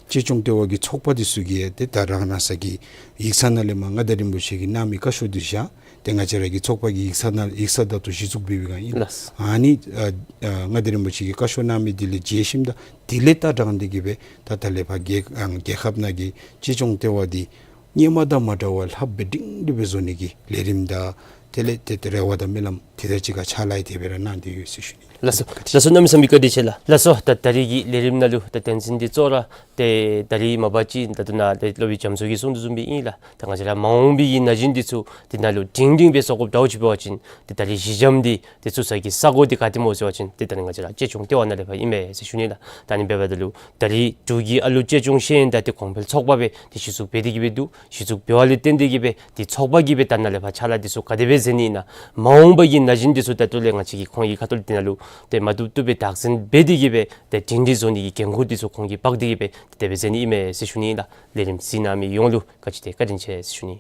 གཅེས་སྐྱོང་ལྟེ་བ་གི་ཚོགས་པ་འདི་ཚུ་གིས་ཡང་ཏེ་ད་རང་རང་སོ་གི་ཡིག་ཚང་ནང་ལས་མར་མངའ་བདག་རིན་པོ་ཆེ་གིས་གནང་མི་བཀའ་ཤོག་འདི་བཞག། ཏེ་ང་བཅས་ར་གི་ཚོགས་པ་གི་ཡིག་ཚང་ནང་ཡིག་ཚང་བརྡ་ཐོ་གཞི་བཙུགས་འབད་བའི་སྒང་ཨིན། ལགས། ཨ་ནི་ཨ་ཨ་མངའ་བདག་རིན་པོ་ཆེ་གིས་བཀའ་ཤོག་གནང་མི་འདི་ལས་མཇལ་ཞིནམ་ད་དེ་ལས་ད་དྲངས་ཏེ་གིས་སྦེ་ད་ད་ལས་ཕར་རྒྱལ་ཨ་རྒྱལ་ཁབ་ནང་གི་གཅེས་སྐྱོང་ལྟེ་བ་འདི་སྔོན་མ་དང་མ་འདྲ་བར་ལྷགཔ་སྦེ་སྒྲིང་སྒྲི་སྦེ་བཟོ་ནི་གི་ལས་རིམ་དང་དེ་ལས་ཏེ་ཏེ་རེ་བ་དང་སྨོན་ལམ་དེ་དང་གཅིག་ཁར་ཕྱག་ལཱ་ཡང་དེ་སྦེ་ར་གནང་སྟེ་ཡོད་ཟེར་ཞུ་ནི། ལགས་སོ། ལགས་སོ། གནམ་མེད་ས་མེད་བཀའ་དྲིན་ཆེ་ལགས། ལགས་སོ། ད་ད་རིས་ཀྱི་ལས་རིམ་ནང་ལུ་ད་དོན་ཚན་འདི་གཙོ་བོ་ར་ཏེ་ད་རིས་མ་པ་ཅིག་ད་ལྟོ་ནཱ་ཏེ་སློབ་དཔོན་རྒྱ་མཚོ་གིས་གསུངས་དོ་བཟུམ་སྦེ་ཨིན་ལགས། ད་ང་བཅས་ར་མ་འོངས་པའི་གི་ན་གཞོན་འདི་ཚུ་འདི་ནང་ལུ་སྒྲིང་སྒྲིང་སྦེ་བཟོ་དགོཔ་འདྲཝ་ཅིག་འབད་བ་ཅིན་ཏེ་ད་རིས་གཞི་འགྱམ་འདི་ཏེ་བཙུགས་ས་གི་ས་གོ་འདི་ག་ཏེ་སྨོ་ཟེར་བ་ཅིན་ཏེ་ད་ནི་ང་བཅས་ར་གཅེས་སྐྱོང་ལྟེ་བ་ནང་ལས་ཕར་ཨིན་མས་ཟེར་ཞུ་ནི་ལགས། ད་ནི་འབདཝ་ད་ལུ་ད་རིས་འབྲུག་གི་ཨ་ལུ་གཅེས་སྐྱོང་ཤེས་ཡོན་དང་ཏེ་གོང་འཕེལ་ཚོགས་པ་སྦེ་ཏེ་གཞི་བཙུགས་འབད་དེ་གིས་སྦེ་འདུག། གཞི་བཙུགས་འབད་བ་ལས་བརྟེན་ཏེ་གིས་སྦེ་ཏེ་ཚོགས་པ་གིས་སྦེ་ད་ནཱ་ལས་ཕར་ཕྱག་ལཱ་འདི་ཚུ་ག་དེ་སྦེ་མཛད་ནི་ཨིན་ན་མ་འོངས་པ་གི་ན་གཞོན་འདི་ཚུ་ད་ལྟོ་ལས་ང་བཅས་ཀྱིས་ཁོང་གི་ཁ་ཐུག་ལས་འདི་ནང་ལུ་ཏེ་མ་བཏུབ་བཏུབ་སྦེ་བདག་འཛིན་འབད་དེ་གིས་སྦེ་ཏེ་སྒྲིང་སྒྲི་བཟོ་ནི་གི་འགན་ཁུར་འདི་ཚུ་ཁོང་གིས་འབག་སྟེ་གིས་སྦེ་ཏེ་དེ་སྦེ་མཛད་ནི་ཨིན་མས་ཟེར་ཞུ་ནི་ཨིན་ལགས། ལས་རིམ་གཟིགས་གནང་མི་ཡོངས་ལུ་བཀའ་དྲིན་ཆེ་བཀའ་དྲིན་ཆེ་ཟེར་ཞུ་ནི།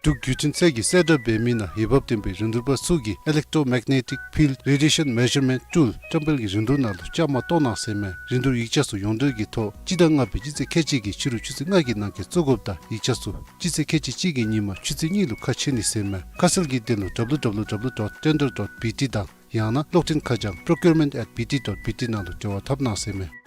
འབྲུག་བརྒྱུད་འཕྲིན་ཚད་ཀྱི་གསལ་བསྒྲགས་འབད་མི་ནང་འོས་འབབ་ལྡན་པའི་རིན་བསྡུར་པ་ཚུ་གིས་Electromagnetic Field Radiation Measurement Tool བཀྲམ་སྤེལ་གྱི་རིན་བསྡུར་ནང་ལུ་བཅའ་མར་གཏོགས་གནང་ཟེར་མས། རིན་བསྡུར་ཡིག་ཆ་ཚུ་ཡོངས་འབྲེལ་གྱི་ཐོག་སྤྱི་ཟླ་ལྔ་པའི་སྤྱི་ཚེས་ཁལ་གཅིག་གི་ཕྱི་རུ་ཆུ་ཚོད་ལྔ་གི་ནང་འཁོད་བཙུགས་དགོཔ་དང་ཡིག་ཆ་ཚུ་སྤྱི་ཚེས་ཁལ་གཅིག་གཅིག་གི་ཉིན་མ་ཆུ་ཚོད་གཉིས་ལུ་ཁ་ཕྱེ་ནི་ཟེར་མས། ཁ་གསལ་གྱི་དོན་ལུ་W W W dot tender dot B T དང་ཡང་ན་གློག་འཕྲིན་ཁ་བྱང་procurement at B T dot B T ནང་ལུ་འབྲེལ་བ་འཐབ་གནང་ཟེར་མས།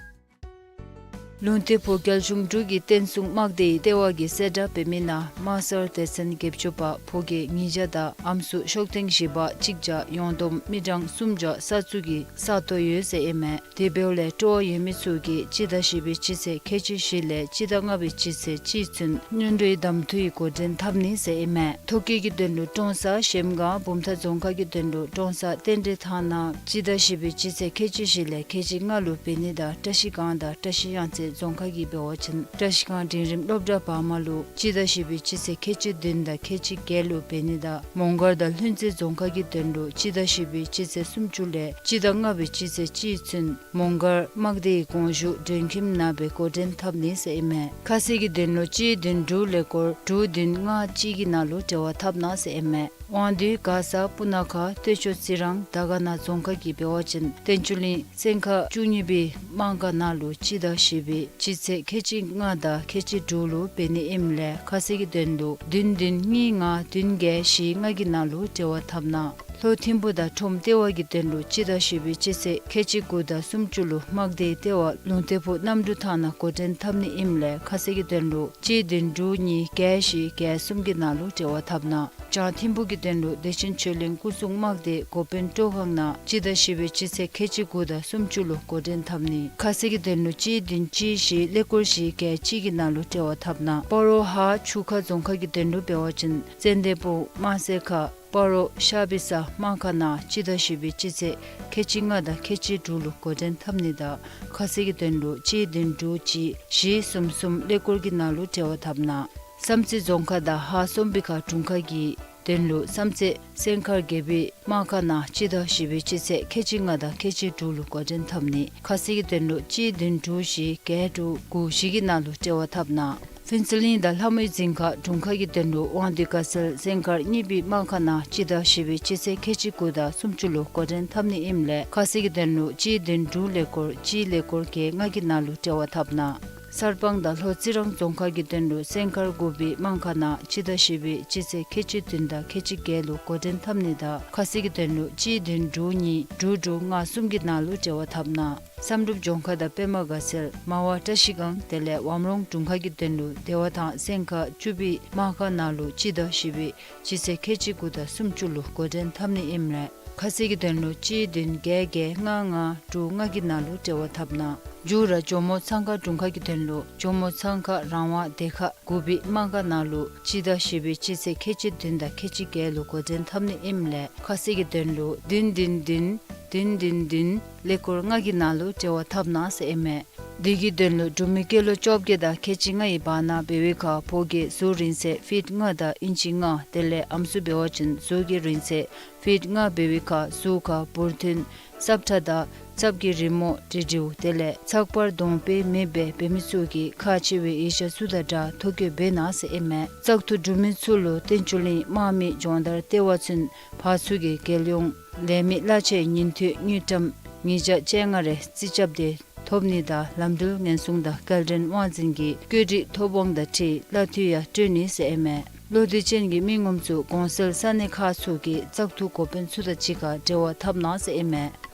ལུང་བསྟན་ཕུག་རྒྱལ་གཞུང་འབྲུག་གི་བསྟན་སྲུང་དམག་སྡེའི་ལྟེ་བ་གིས་གསལ་བསྒྲགས་འབད་མི་ནང་དམག་སར་སྡེ་ཚན་བརྒྱད་ཅུ་པ་ཕོ་སྐྱེས་ཉིས་བརྒྱ་དང་ཨམ་སྲུ་ཤོག་ཐེངས་བཞི་པ་གཅིག་བརྒྱ་ཡོངས་བསྡོམས་མི་གྲངས་སུམ་བརྒྱ་ས་བཙུགས་ཀྱི་ས་སྟོང་ཡོད་ཟེར་ཨིན་མས། དེ་འབདཝ་ལས་སྤྲོ་བ་ཡོད་མི་ཚུ་གིས་སྤྱི་ཟླ་བཞི་པའི་སྤྱི་ཚེས་ཁལ་གཅིག་བཞི་ལས་སྤྱི་ཟླ་ལྔ་པའི་སྤྱི་ཚེས་གཅིག་ཚུན་སྔོན་འགྲོའི་གདམ་འཐུའི་འགོ་འདྲེན་འཐབ་ནི་ཟེར་ཨིན་མས། ཐོ་བཀོད་ཀྱི་དོན་ལུ་ཀྲོང་གསར་གཞལམ་སྒང་བུམ་ཐང་རྫོང་ཁག་གི་དོན་ལུ་ཀྲོང་གསར་རྟེན་འབྲེལ་ཐང་ནང་སྤྱི་ཟླ་བཞི་པའི་སྤྱི་ཚེས་ཁལ་གཅིག་བཞི་ལས་ཁལ་གཅིག་ལྔ་ལུ་འབད་ནི་དང་བཀྲ་ཤིས་སྒང་དང་བཀྲ་ཤིས་གཡང་རྩེ་རྫོང་ཁག་གིས་འབད་བ་ཅིན་བཀྲ་ཤིས་སྒང་འབྲིང་རིམ་སློབ་གྲྭ་བར་མ་ལུ་སྤྱི་ཟླ་བཞི་པའི་སྤྱི་ཚེས་ཁལ་གཅིག་བདུན་དང་ཁལ་གཅིག་བརྒྱད་ལུ་འབད་ནི་དང་མོང་སྒར་དང་ལྷུན་རྩེ་རྫོང་ཁག་གི་དོན་ལུ་སྤྱི་ཟླ་བཞི་པའི་སྤྱི་ཚེས་སུམ་ཅུ་ལས་སྤྱི་ཟླ་ལྔ་པའི་སྤྱི་ཚེས་གཅིག་ཚུན་མོང་སྒར་དམག་སྡེའི་གོང་ཞུ་མགྲོན་ཁྱིམ་ནང་སྦེ་འགོ་འདྲེན་འཐབ་ནི་ཟེར་ཨིན་མས། ཁ་གསལ་གྱི་དོན་ལུ་གཅིག་བདུན་དྲུག་ཀླད་ཀོར་དྲུག་བདུན་ལྔ་གཅིག་གི་ནང་ལུ་འབྲེལ་བ་འཐབ་གནང་ཟེར་ཨིན་མས། དབང་འདུས་མགར་ས་སྤུ་ན་ཁ་སྟོད་ཕྱོགས་རྩི་རང་དར་དཀར་ན་རྫོང་ཁག་གིས་འབད་བ་ཅིན་བསྟན་ཆོས་གླིང་སེང་མཁར་བཅུ་གཉིས་པའི་དམངས་ཁང་ནང་ལུ་སྤྱི་ཟླ་བཞི་པའི་སྤྱི་ཚེས་ཁལ་གཅིག་ལྔ་དང་ཁལ་གཅིག་དྲུག་ལུ་འབད་ནི་ཨིནམ་ལས་ཁ་གསལ་གྱི་དོན་ལུ་བདུན་བདུན་གཉིས་ལྔ་བདུན་བརྒྱད་བཞི་ལྔ་གི་ནང་ལུ་འབྲེལ་བ་འཐབ་གནང་། ལྷོ་ཐིམ་ཕུ་དང་ཁྲོམ་ལྟེ་བ་གི་དོན་ལུ་སྤྱི་ཟླ་བཞི་པའི་སྤྱི་ཚེས་ཁལ་གཅིག་དགུ་དང་སུམ་ཅུ་ལུ་དམག་སྡེའི་ལྟེ་བ་ལུང་བསྟན་ཕུག་གནམ་གྲུ་ཐང་ནང་འགོ་འདྲེན་འཐབ་ནི་ཨིནམ་ལས་ཁ་གསལ་གྱི་དོན་ལུ་གཅིག་བདུན་དྲུག་གཉིས་བརྒྱད་བཞི་བརྒྱད་གསུམ་གྱི་ནང་ལུ་འབྲེལ་བ་འཐབ་གནང་། བྱང་ཐིམ་ཕུ་གི་དོན་ལུ་བདེ་ཆེན་ཆོས་གླིང་སྐུ་སྲུང་དམག་སྡེ་འགོ་དཔོན་སྤྲོ་ཁང་ནང་སྤྱི་ཟླ་བཞི་པའི་སྤྱི་ཚེས་ཁལ་གཅིག་དགུ་དང་སུམ་ཅུ་ལུ་འགོ་འདྲེན་འཐབ་ནི། ཁ་གསལ་གྱི་དོན་ལུ་གཅིག་བདུན་གཅིག་བཞི་ཀླད་ཀོར་བཞི་བརྒྱད་གཅིག་གི་ནང་ལུ་འབྲེལ་བ་འཐབ་གནང་། སྤ་རོ་ཧཱ་ཆུ་ཁ་རྫོང་ཁག་གི་དོན་ལུ་འབད་བ་ཅིན་ཙན་དན་ཕུ་དམར་སེར་ཁ་སྤ་རོ་ཤར་བི་ས་དམངས་ཁང་ནང་སྤྱི་ཟླ་བཞི་པའི་སྤྱི་ཚེས་ཁལ་གཅིག་ལྔ་དང་ཁལ་གཅིག་དྲུག་ལུ་འགོ་འདྲེན་འཐབ་ནི་དང་ཁ་གསལ་གྱི་དོན་ལུ་གཅིག་བདུན་དྲུག་གཅིག་བཞི་གསུམ་གསུམ་ཀླད་ཀོར་གྱི་ནང་ལུ་འབྲེལ་བ་འཐབ་གནང་། བསམ་རྩེ་རྫོང་ཁག་དང་ཧཱ་སོམ་བི་ཁ་དྲུང་ཁག་གི་དོན་ལུ་བསམ་རྩེ་སེང་མཁར་དགེ་བའི་དམངས་ཁང་ནང་སྤྱི་ཟླ་བཞི་པའི་སྤྱི་ཚེས་ཁལ་གཅིག་ལྔ་དང་ཁལ་གཅིག་དྲུག་ལུ་འགོ་འདྲེན་འཐབ་ནི། ཁ་གསལ་གྱི་དོན་ལུ་གཅིག་བདུན་དྲུག་བཞི་བརྒྱད་དྲུག་དགུ་བཞི་གི་ནང་ལུ་འབྲེལ་བ་འཐབ་གནང་། ཕུན་ཚོགས་གླིང་དང་ལྷ་མོའི་རྫིང་ཁ་དྲུང་ཁག་གི་དོན་ལུ་དབང་འདུས་དགའ་ཚལ་སེང་མཁར་གཉིས་པའི་དམངས་ཁང་ནང་སྤྱི་ཟླ་བཞི་པའི་སྤྱི་ཚེས་ཁལ་གཅིག་དགུ་དང་སུམ་ཅུ་ལུ་འགོ་འདྲེན་འཐབ་ནི་ཨིནམ་ལས་ཁ་གསལ་གྱི་དོན་ལུ་གཅིག་བདུན་དྲུག་ཀླད་ཀོར་གཅིག་ཀླད་ཀོར་བརྒྱད་ལྔ་གི་ནང་ལུ་འབྲེལ་བ་འཐབ་གནང་། གསར་སྤང་དང་ལྷོ་རྩི་རང་རྫོང་ཁག་གི་དོན་ལུ་སེང་མཁར་དགུ་པའི་དམངས་ཁང་ནང་སྤྱི་ཟླ་བཞི་པའི་སྤྱི་ཚེས་ཁལ་གཅིག་བདུན་དང་ཁལ་གཅིག་བརྒྱད་ལུ་འགོ་འདྲེན་འཐབ་ནི་དང་ཁ་གསལ་གྱི་དོན་ལུ་གཅིག་བདུན་དྲུག་གཉིས་དྲུག་དྲུག་ལྔ་གསུམ་གྱི་ནང་ལུ་འབྲེལ་བ་འཐབ་གནང་། བསམ་གྲུབ་ལྗོངས་མཁར་དང་པདྨ་དགའ་ཚལ་མར་བ་བཀྲ་ཤིས་སྒང་དེ་ལས་ཝམ་རོང་དྲུང་ཁག་གི་དོན་ལུ་བདེ་བ་ཐང་སེང་མཁར་བཅུ་པའི་དམངས་ཁང་ནང་ལུ་སྤྱི་ཟླ་བཞི་པའི་སྤྱི་ཚེས་ཁལ་གཅིག་དགུ་དང་སུམ་ཅུ་ལུ་འགོ་འདྲེན་འཐབ་ནི་ཨིནམ་ལས་ཁ་གསལ་གྱི་དོན་ལུ་གཅིག་བདུན་བརྒྱད་བརྒྱད་ལྔ་ལྔ་དྲུག་ལྔ་གི་ནང་ལུ་འབྲེལ་བ་འཐབ་གནང་། མཇུག་ར་ཇོ་མོ་ཚང་ཁ་དྲུང་ཁག་གི་དོན་ལུ་ཇོ་མོ་ཚང་ཁ་རང་དབང་སྡེ་ཁག་དགུ་པའི་དམངས་ཁང་ནང་ལུ་སྤྱི་ཟླ་བཞི་པའི་སྤྱི་ཚེས་ཁལ་གཅིག་བདུན་དང་ཁལ་གཅིག་བརྒྱད་ལུ་འགོ་འདྲེན་འཐབ་ནི་ཨིནམ་ལས་ཁ་གསལ་གྱི་དོན་ལུ་བདུན་བདུན་བདུན་བདུན་བདུན་བདུན་ཀླད་ཀོར་ལྔ་གི་ནང་ལུ་འབྲེལ་བ་འཐབ་གནང་ཟེར་ཨིན་མས། དེ་གི་དོན་ལུ་འབྲུག་མི་སྐྱེས་ལོ་བཅོ་བརྒྱད་དང་ཁལ་གཅིག་ལྔ་ཡི་བར་ན་འབད་བའི་ཁར་ཕོ་སྐྱེས་གཟུགས་རིང་ཚད་ཕིཊ་ལྔ་དང་ཨིན་ཅི་ལྔ་དེ་ལས་ཨམ་སྲུ་འབད་བ་ཅིན་གཟུགས་ཀྱི་རིང་ཚད་ཕིཊ་ལྔ་འབད་བའི་ཁར་གཟུགས་ཁར་འབུར་ཐོན་སྲབ་ཁྲ་དང་ ཚབ་ཀྱི་རི་མོ་འབྲི་འབྲིཝ་དེ་ལས་ཚགས་པར་གདོང་དཔེ་མེད་པའི་འབད་མི་ཚུ་གིས་ཁག་ཆེ་བའི་ཡིག་ཆ་ཚུ་དང་སྦྲགས་ཐོ་བཀོད་འབད་གནང་ཟེར་ཨིན་མས། བཙག་འཐུ་གྲུབ་མི་ཚུ་ལུ་བསྟན་བཅོས་གླིང་དམག་མི་སྦྱོང་བརྡར་ལྟེ་བ་ཚུན་ཕར་ཚུར་གྱི་རྒྱལ་ཡོངས་ལས་མི་གླ་ཆའི་ཉིན་ཐོའི་དངུལ་ཀྲམ་ཉིས་བརྒྱ་བཅོ་ལྔ་རེ་རྩིས་རྐྱབ་སྟེ་ཐོབ་ནི་དང་ལམ་འགྲུལ་ཉེན་སྲུང་དང་སྐལ་ལྡན་དབང་འཛིན་གྱི་བཀོད་སྒྲིག་ཐོབ་དབང་དང་འཁྲིལ་གླ་འཐུས་ཡང་སྤྲོད་ནི་ཟེར་ཨིན་མས། བློ་འདྲི་ཅན་གྱི་མི་ངོམ་ཚུ་གོང་གསལ་ས་གནས་ཁག་ཚུ་གི་བཙག་འཐུ་འགོ་དཔོན་ཚུ་དང་གཅིག་ཁར་འབྲེལ་བ་འཐབ་གནང་ཟེར་ཨིན་མས།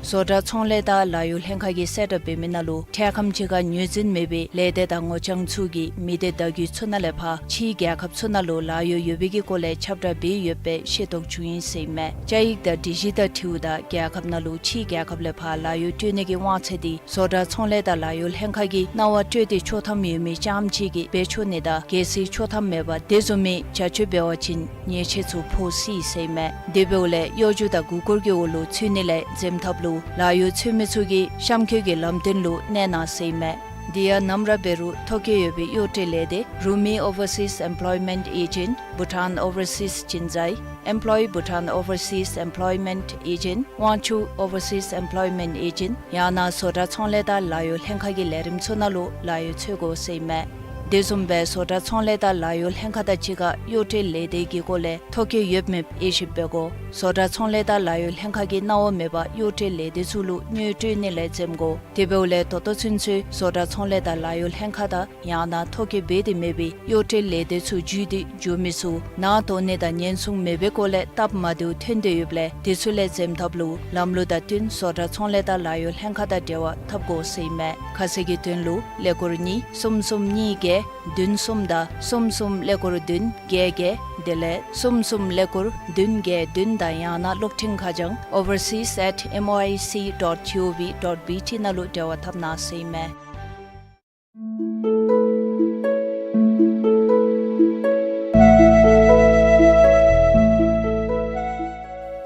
བཟོ་གྲྭ་ཚོང་ལས་དང་ལཱ་གཡོག་ལྷན་ཁག་གིས་གསལ་བསྒྲགས་འབད་མི་ནང་ལུ་འཕྲལ་ཁམས་ཅིག་ཁར་ངོས་འཛིན་མེད་པའི་ལས་སྡེ་དང་ངོ་རྐྱང་ཚུ་གིས་མི་སྡེ་བརྡ་བརྒྱུད་ཚུ་ནང་ལས་ཕར་ཕྱིའི་རྒྱལ་ཁབ་ཚུ་ནང་ལུ་ལཱ་གཡོག་ཡོད་པའི་གི་སྐོར་ལས་ཁྱབ་བསྒྲགས་འབད་ཡོད་པའི་ཤེས་རྟོགས་བྱུང་ཡི་ཟེར་ཨིན་མས། བཅའ་ཡིག་དང་སྒྲིག་གཞི་དང་འཁྲིལཝ་ད་རྒྱལ་ཁབ་ནང་ལུ་ཕྱིའི་རྒྱལ་ཁབ་ལས་ཕར་ལཱ་གཡོག་སྤྲོད་ནི་གི་དབང་ཚད་འདི་བཟོ་གྲྭ་ཚོང་ལས་དང་ལཱ་གཡོག་ལྷན་ཁག་གིས་གནང་བ་སྤྲོད་དེ་ཆོག་ཐམ་ཡོད་མི་རྐྱངམ་ཅིག་གིས་འབད་ཆོག་ནི་དང་གལ་སྲིད་ཆོག་ཐམ་མེད་པར་དེ་བཟུམ་མའི་བྱ་སྤྱོད་འབད་བ་ཅིན་ཉེས་ཆད་ཚུ་ཕོག་སྲིད་ཟེར་ཨིན་མས། དེ་འབདཝ་ལས་གཡོ་སྒྱུ་དང་མགུ་སྐོར་གྱི་འོག་ལུ་ཚུད་ནི་ལས་འཛེམ་ཐབས་ལུ་ལཱ་གཡོག་འཚོལ་མི་ཚུ་གིས་གཤམ་འཁོད་ཀྱི་ལམ་སྟོན་ལུ་གནས་གནང་ཟེར་ཨིན་མས། དེ་ཡང་ནམ་ར་འབད་རུང་ཐོ་བཀོད་ཡོད་པའི་གཡོག་བཀྲོལ་ལས་སྡེ་Rumi Overseas Employment Agent, Bhutan Overseas Jinzai, Employ Bhutan Overseas Employment Agent, Wangchuck Overseas Employment Agent ཡང་ན་བཟོ་གྲྭ་ཚོང་ལས་དང་ལཱ་གཡོག་ལྷན་ཁག་གི་ལས་རིམ་ཚུ་ནང་ལུ་ལཱ་གཡོག་འཚོལ་དགོ་ཟེར་ཨིན་མས། དེ་བཟུམ་སྦེ་བཟོ་གྲྭ་ཚོང་ལས་དང་ལཱ་གཡོག་ལྷན་ཁག་དང་གཅིག་ཁར་གཡོག་བཀྲོལ་ལས་སྡེ་གི་སྐོར་ལས་ཐོ་བཀོད་ཡོད་མེད་དབྱེ་ཞིབ་འབད་དགོ། བཟོ་གྲྭ་ཚོང་ལས་དང་ལཱ་གཡོག་ལྷན་ཁག་གིས་གནང་བ་མེད་པར་གཡོག་བཀྲོལ་ལས་སྡེ་ཚུ་ལུ་དངུལ་སྤྲོད་ནི་ལས་འཛེམ་དགོ། དེ་འབདཝ་ལས་ད་ལྟོ་ཚུན་ཚོད་བཟོ་གྲྭ་ཚོང་ལས་དང་ལཱ་གཡོག་ལྷན་ཁག་དང་ཡང་ན་ཐོ་བཀོད་འབད་དེ་མེད་པའི་གཡོག་བཀྲོལ་ལས་སྡེ་ཚུ་བརྒྱུད་དེ་འགྱོ་མི་ཚུ་ནང་དོགས་ནི་དང་ཉེན་སྲུང་མེད་པའི་སྐོར་ལས་སྟབས་མ་བདེཝ་ཐོན་དོ་ཡོདཔ་ལས་དེ་ཚུ་ལས་འཛེམ་ཐབས་ལུ་ལམ་ལུགས་དང་བསྟུན་བཟོ་གྲྭ་ཚོང་ལས་དང་ལཱ་གཡོག་ལྷན་ཁག་དང་འབྲེལ་བ་འཐབ་དགོ་ཟེར་ཨིན་མས། ཁ་གསལ་གྱི་དོན་ལུ་ཀླད་ཀོར་གཉིས་གསུམ་གསུམ་གཉིས་བརྒྱད་བདུན་གསུམ་དང་གསུམ་གསུམ་ཀླད་ཀོར་བདུན་བརྒྱད་བརྒྱད་དེ་ལས་གསུམ་གསུམ་ཀླད་ཀོར་བདུན་བརྒྱད་བདུན་དང་ཡང་ན་གློག་འཕྲིན་ཁ་བྱང་overseas at M O I C dot G O V dot B T ནང་ལུ་འབྲེལ་བ་འཐབ་གནང་ཟེར་ཨིན་མས།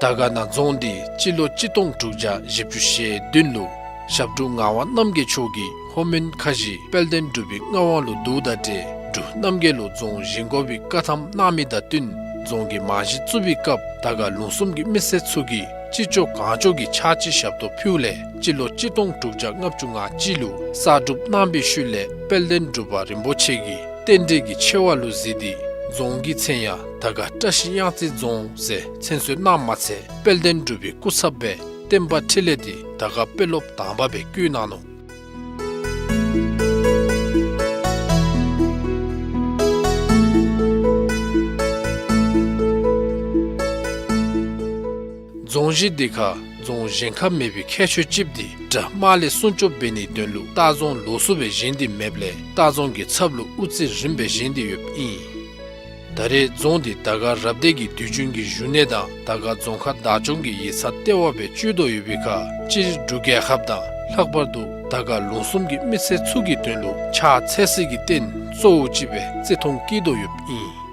དར་དཀར་ན་རྫོང་འདི་སྤྱི་ལོ་གཅིག་སྟོང་དྲུག་བརྒྱ་བཞི་བཅུ་ཞེ་བདུན་ལུ་ཞབས་དྲུང་ངག་དབང་རྣམ་རྒྱལ་མཆོག་གིས་ལྷོ་མོན་ཁ་བཞི་དཔལ་ལྡན་འབྲུག་པའི་མངའ་དབང་ལུ་བསྡུཝ་དང་འབྲེལ་འབྲུག་རྣམ་རྒྱལ་ལུ་རྫོང་བཞེངས་དགོ་པའི་བཀའ་ཐམ་གནང་མི་དང་བསྟུན་རྫོང་གི་རྨང་གཞི་བཙུགས་པའི་སྐབས་དར་དཀར་ལུང་གསུམ་གྱི་མི་སེར་ཚུ་གིས་ཅི་ལྕོགས་གང་ལྕོགས་ཀྱིས་ཕྱག་ཕྱི་ཞབས་ཏོག་ཕུལཝ་ལས་སྤྱི་ལོ་གཅིག་སྟོང་དྲུག་བརྒྱ་ལྔ་བཅུ་ང་གཅིག་ལུ་གསར་སྒྲུབ་གནང་པའི་ཤུལ་ལས་དཔལ་ལྡན་འབྲུག་པ་རིན་པོ་ཆེ་གིས་རྟེན་འབྲེལ་གྱི་ཆེ་བ་ལུ་གཟིགས་ཏེ་རྫོང་གི་མཚན་ཡང་དར་དཀར་བཀྲ་ཤིས་གཡང་རྩེ་རྫོང་ཟེར་མཚན་གསོལ་གནངམ་མ་ཚད་དཔལ་ལྡན་འབྲུག་པའི་སྐུ་ཚབ་སྦེ་བསྟན་པ་འཕྲིན་ལས་འདི་དར་དཀར་དཔོན་སློབ་དང་པ་སྦེ་བསྐོ་གནང་ནུག། རྫོང་གཞི་འདི་ཁར་རྫོང་བཞེངས་ཁ་མེད་པའི་ཁྱད་ཆོས་ཅིག་འདི་དགྲ་དམག་ལས་སྲུང་སྐྱོབ་འབད་ནིའི་དོན་ལུ་ལྟ་རྫོང་ལོགས་སུ་སྦེ་བཞེངས་ཏེ་མེདཔ་ལས་ལྟ་རྫོང་གི་ཚབ་ལུ་དབུ་རྩེ་རིངམ་སྦེ་བཞེངས་ཏེ་ཡོདཔ་ཨིན། ད་རེས་རྫོང་འདི་དར་དཀར་རབ་སྡེ་གི་དུས་རྒྱུན་གྱི་བཞུགས་གནས་དང་དར་དཀར་རྫོང་ཁག་བདག་སྐྱོང་གི་ཡིག་ཚང་ལྟེ་བ་སྦེ་སྤྱོད་དོ་ཡོད་པའི་ཁར་སྤྱིར་འབྲུག་རྒྱལ་ཁབ་དང་ལྷག་པར་དུ་དར་དཀར་ལུང་གསུམ་གྱི་མི་སེར་ཚུ་གི་དོན་ལུ་ཕྱག་འཚལ་སའི་གི་རྟེན་གཙོ་བོ་ཅིག་སྦེ་བརྩི་མཐོང་བསྐྱེད་དོ་ཡོདཔ་ཨིན།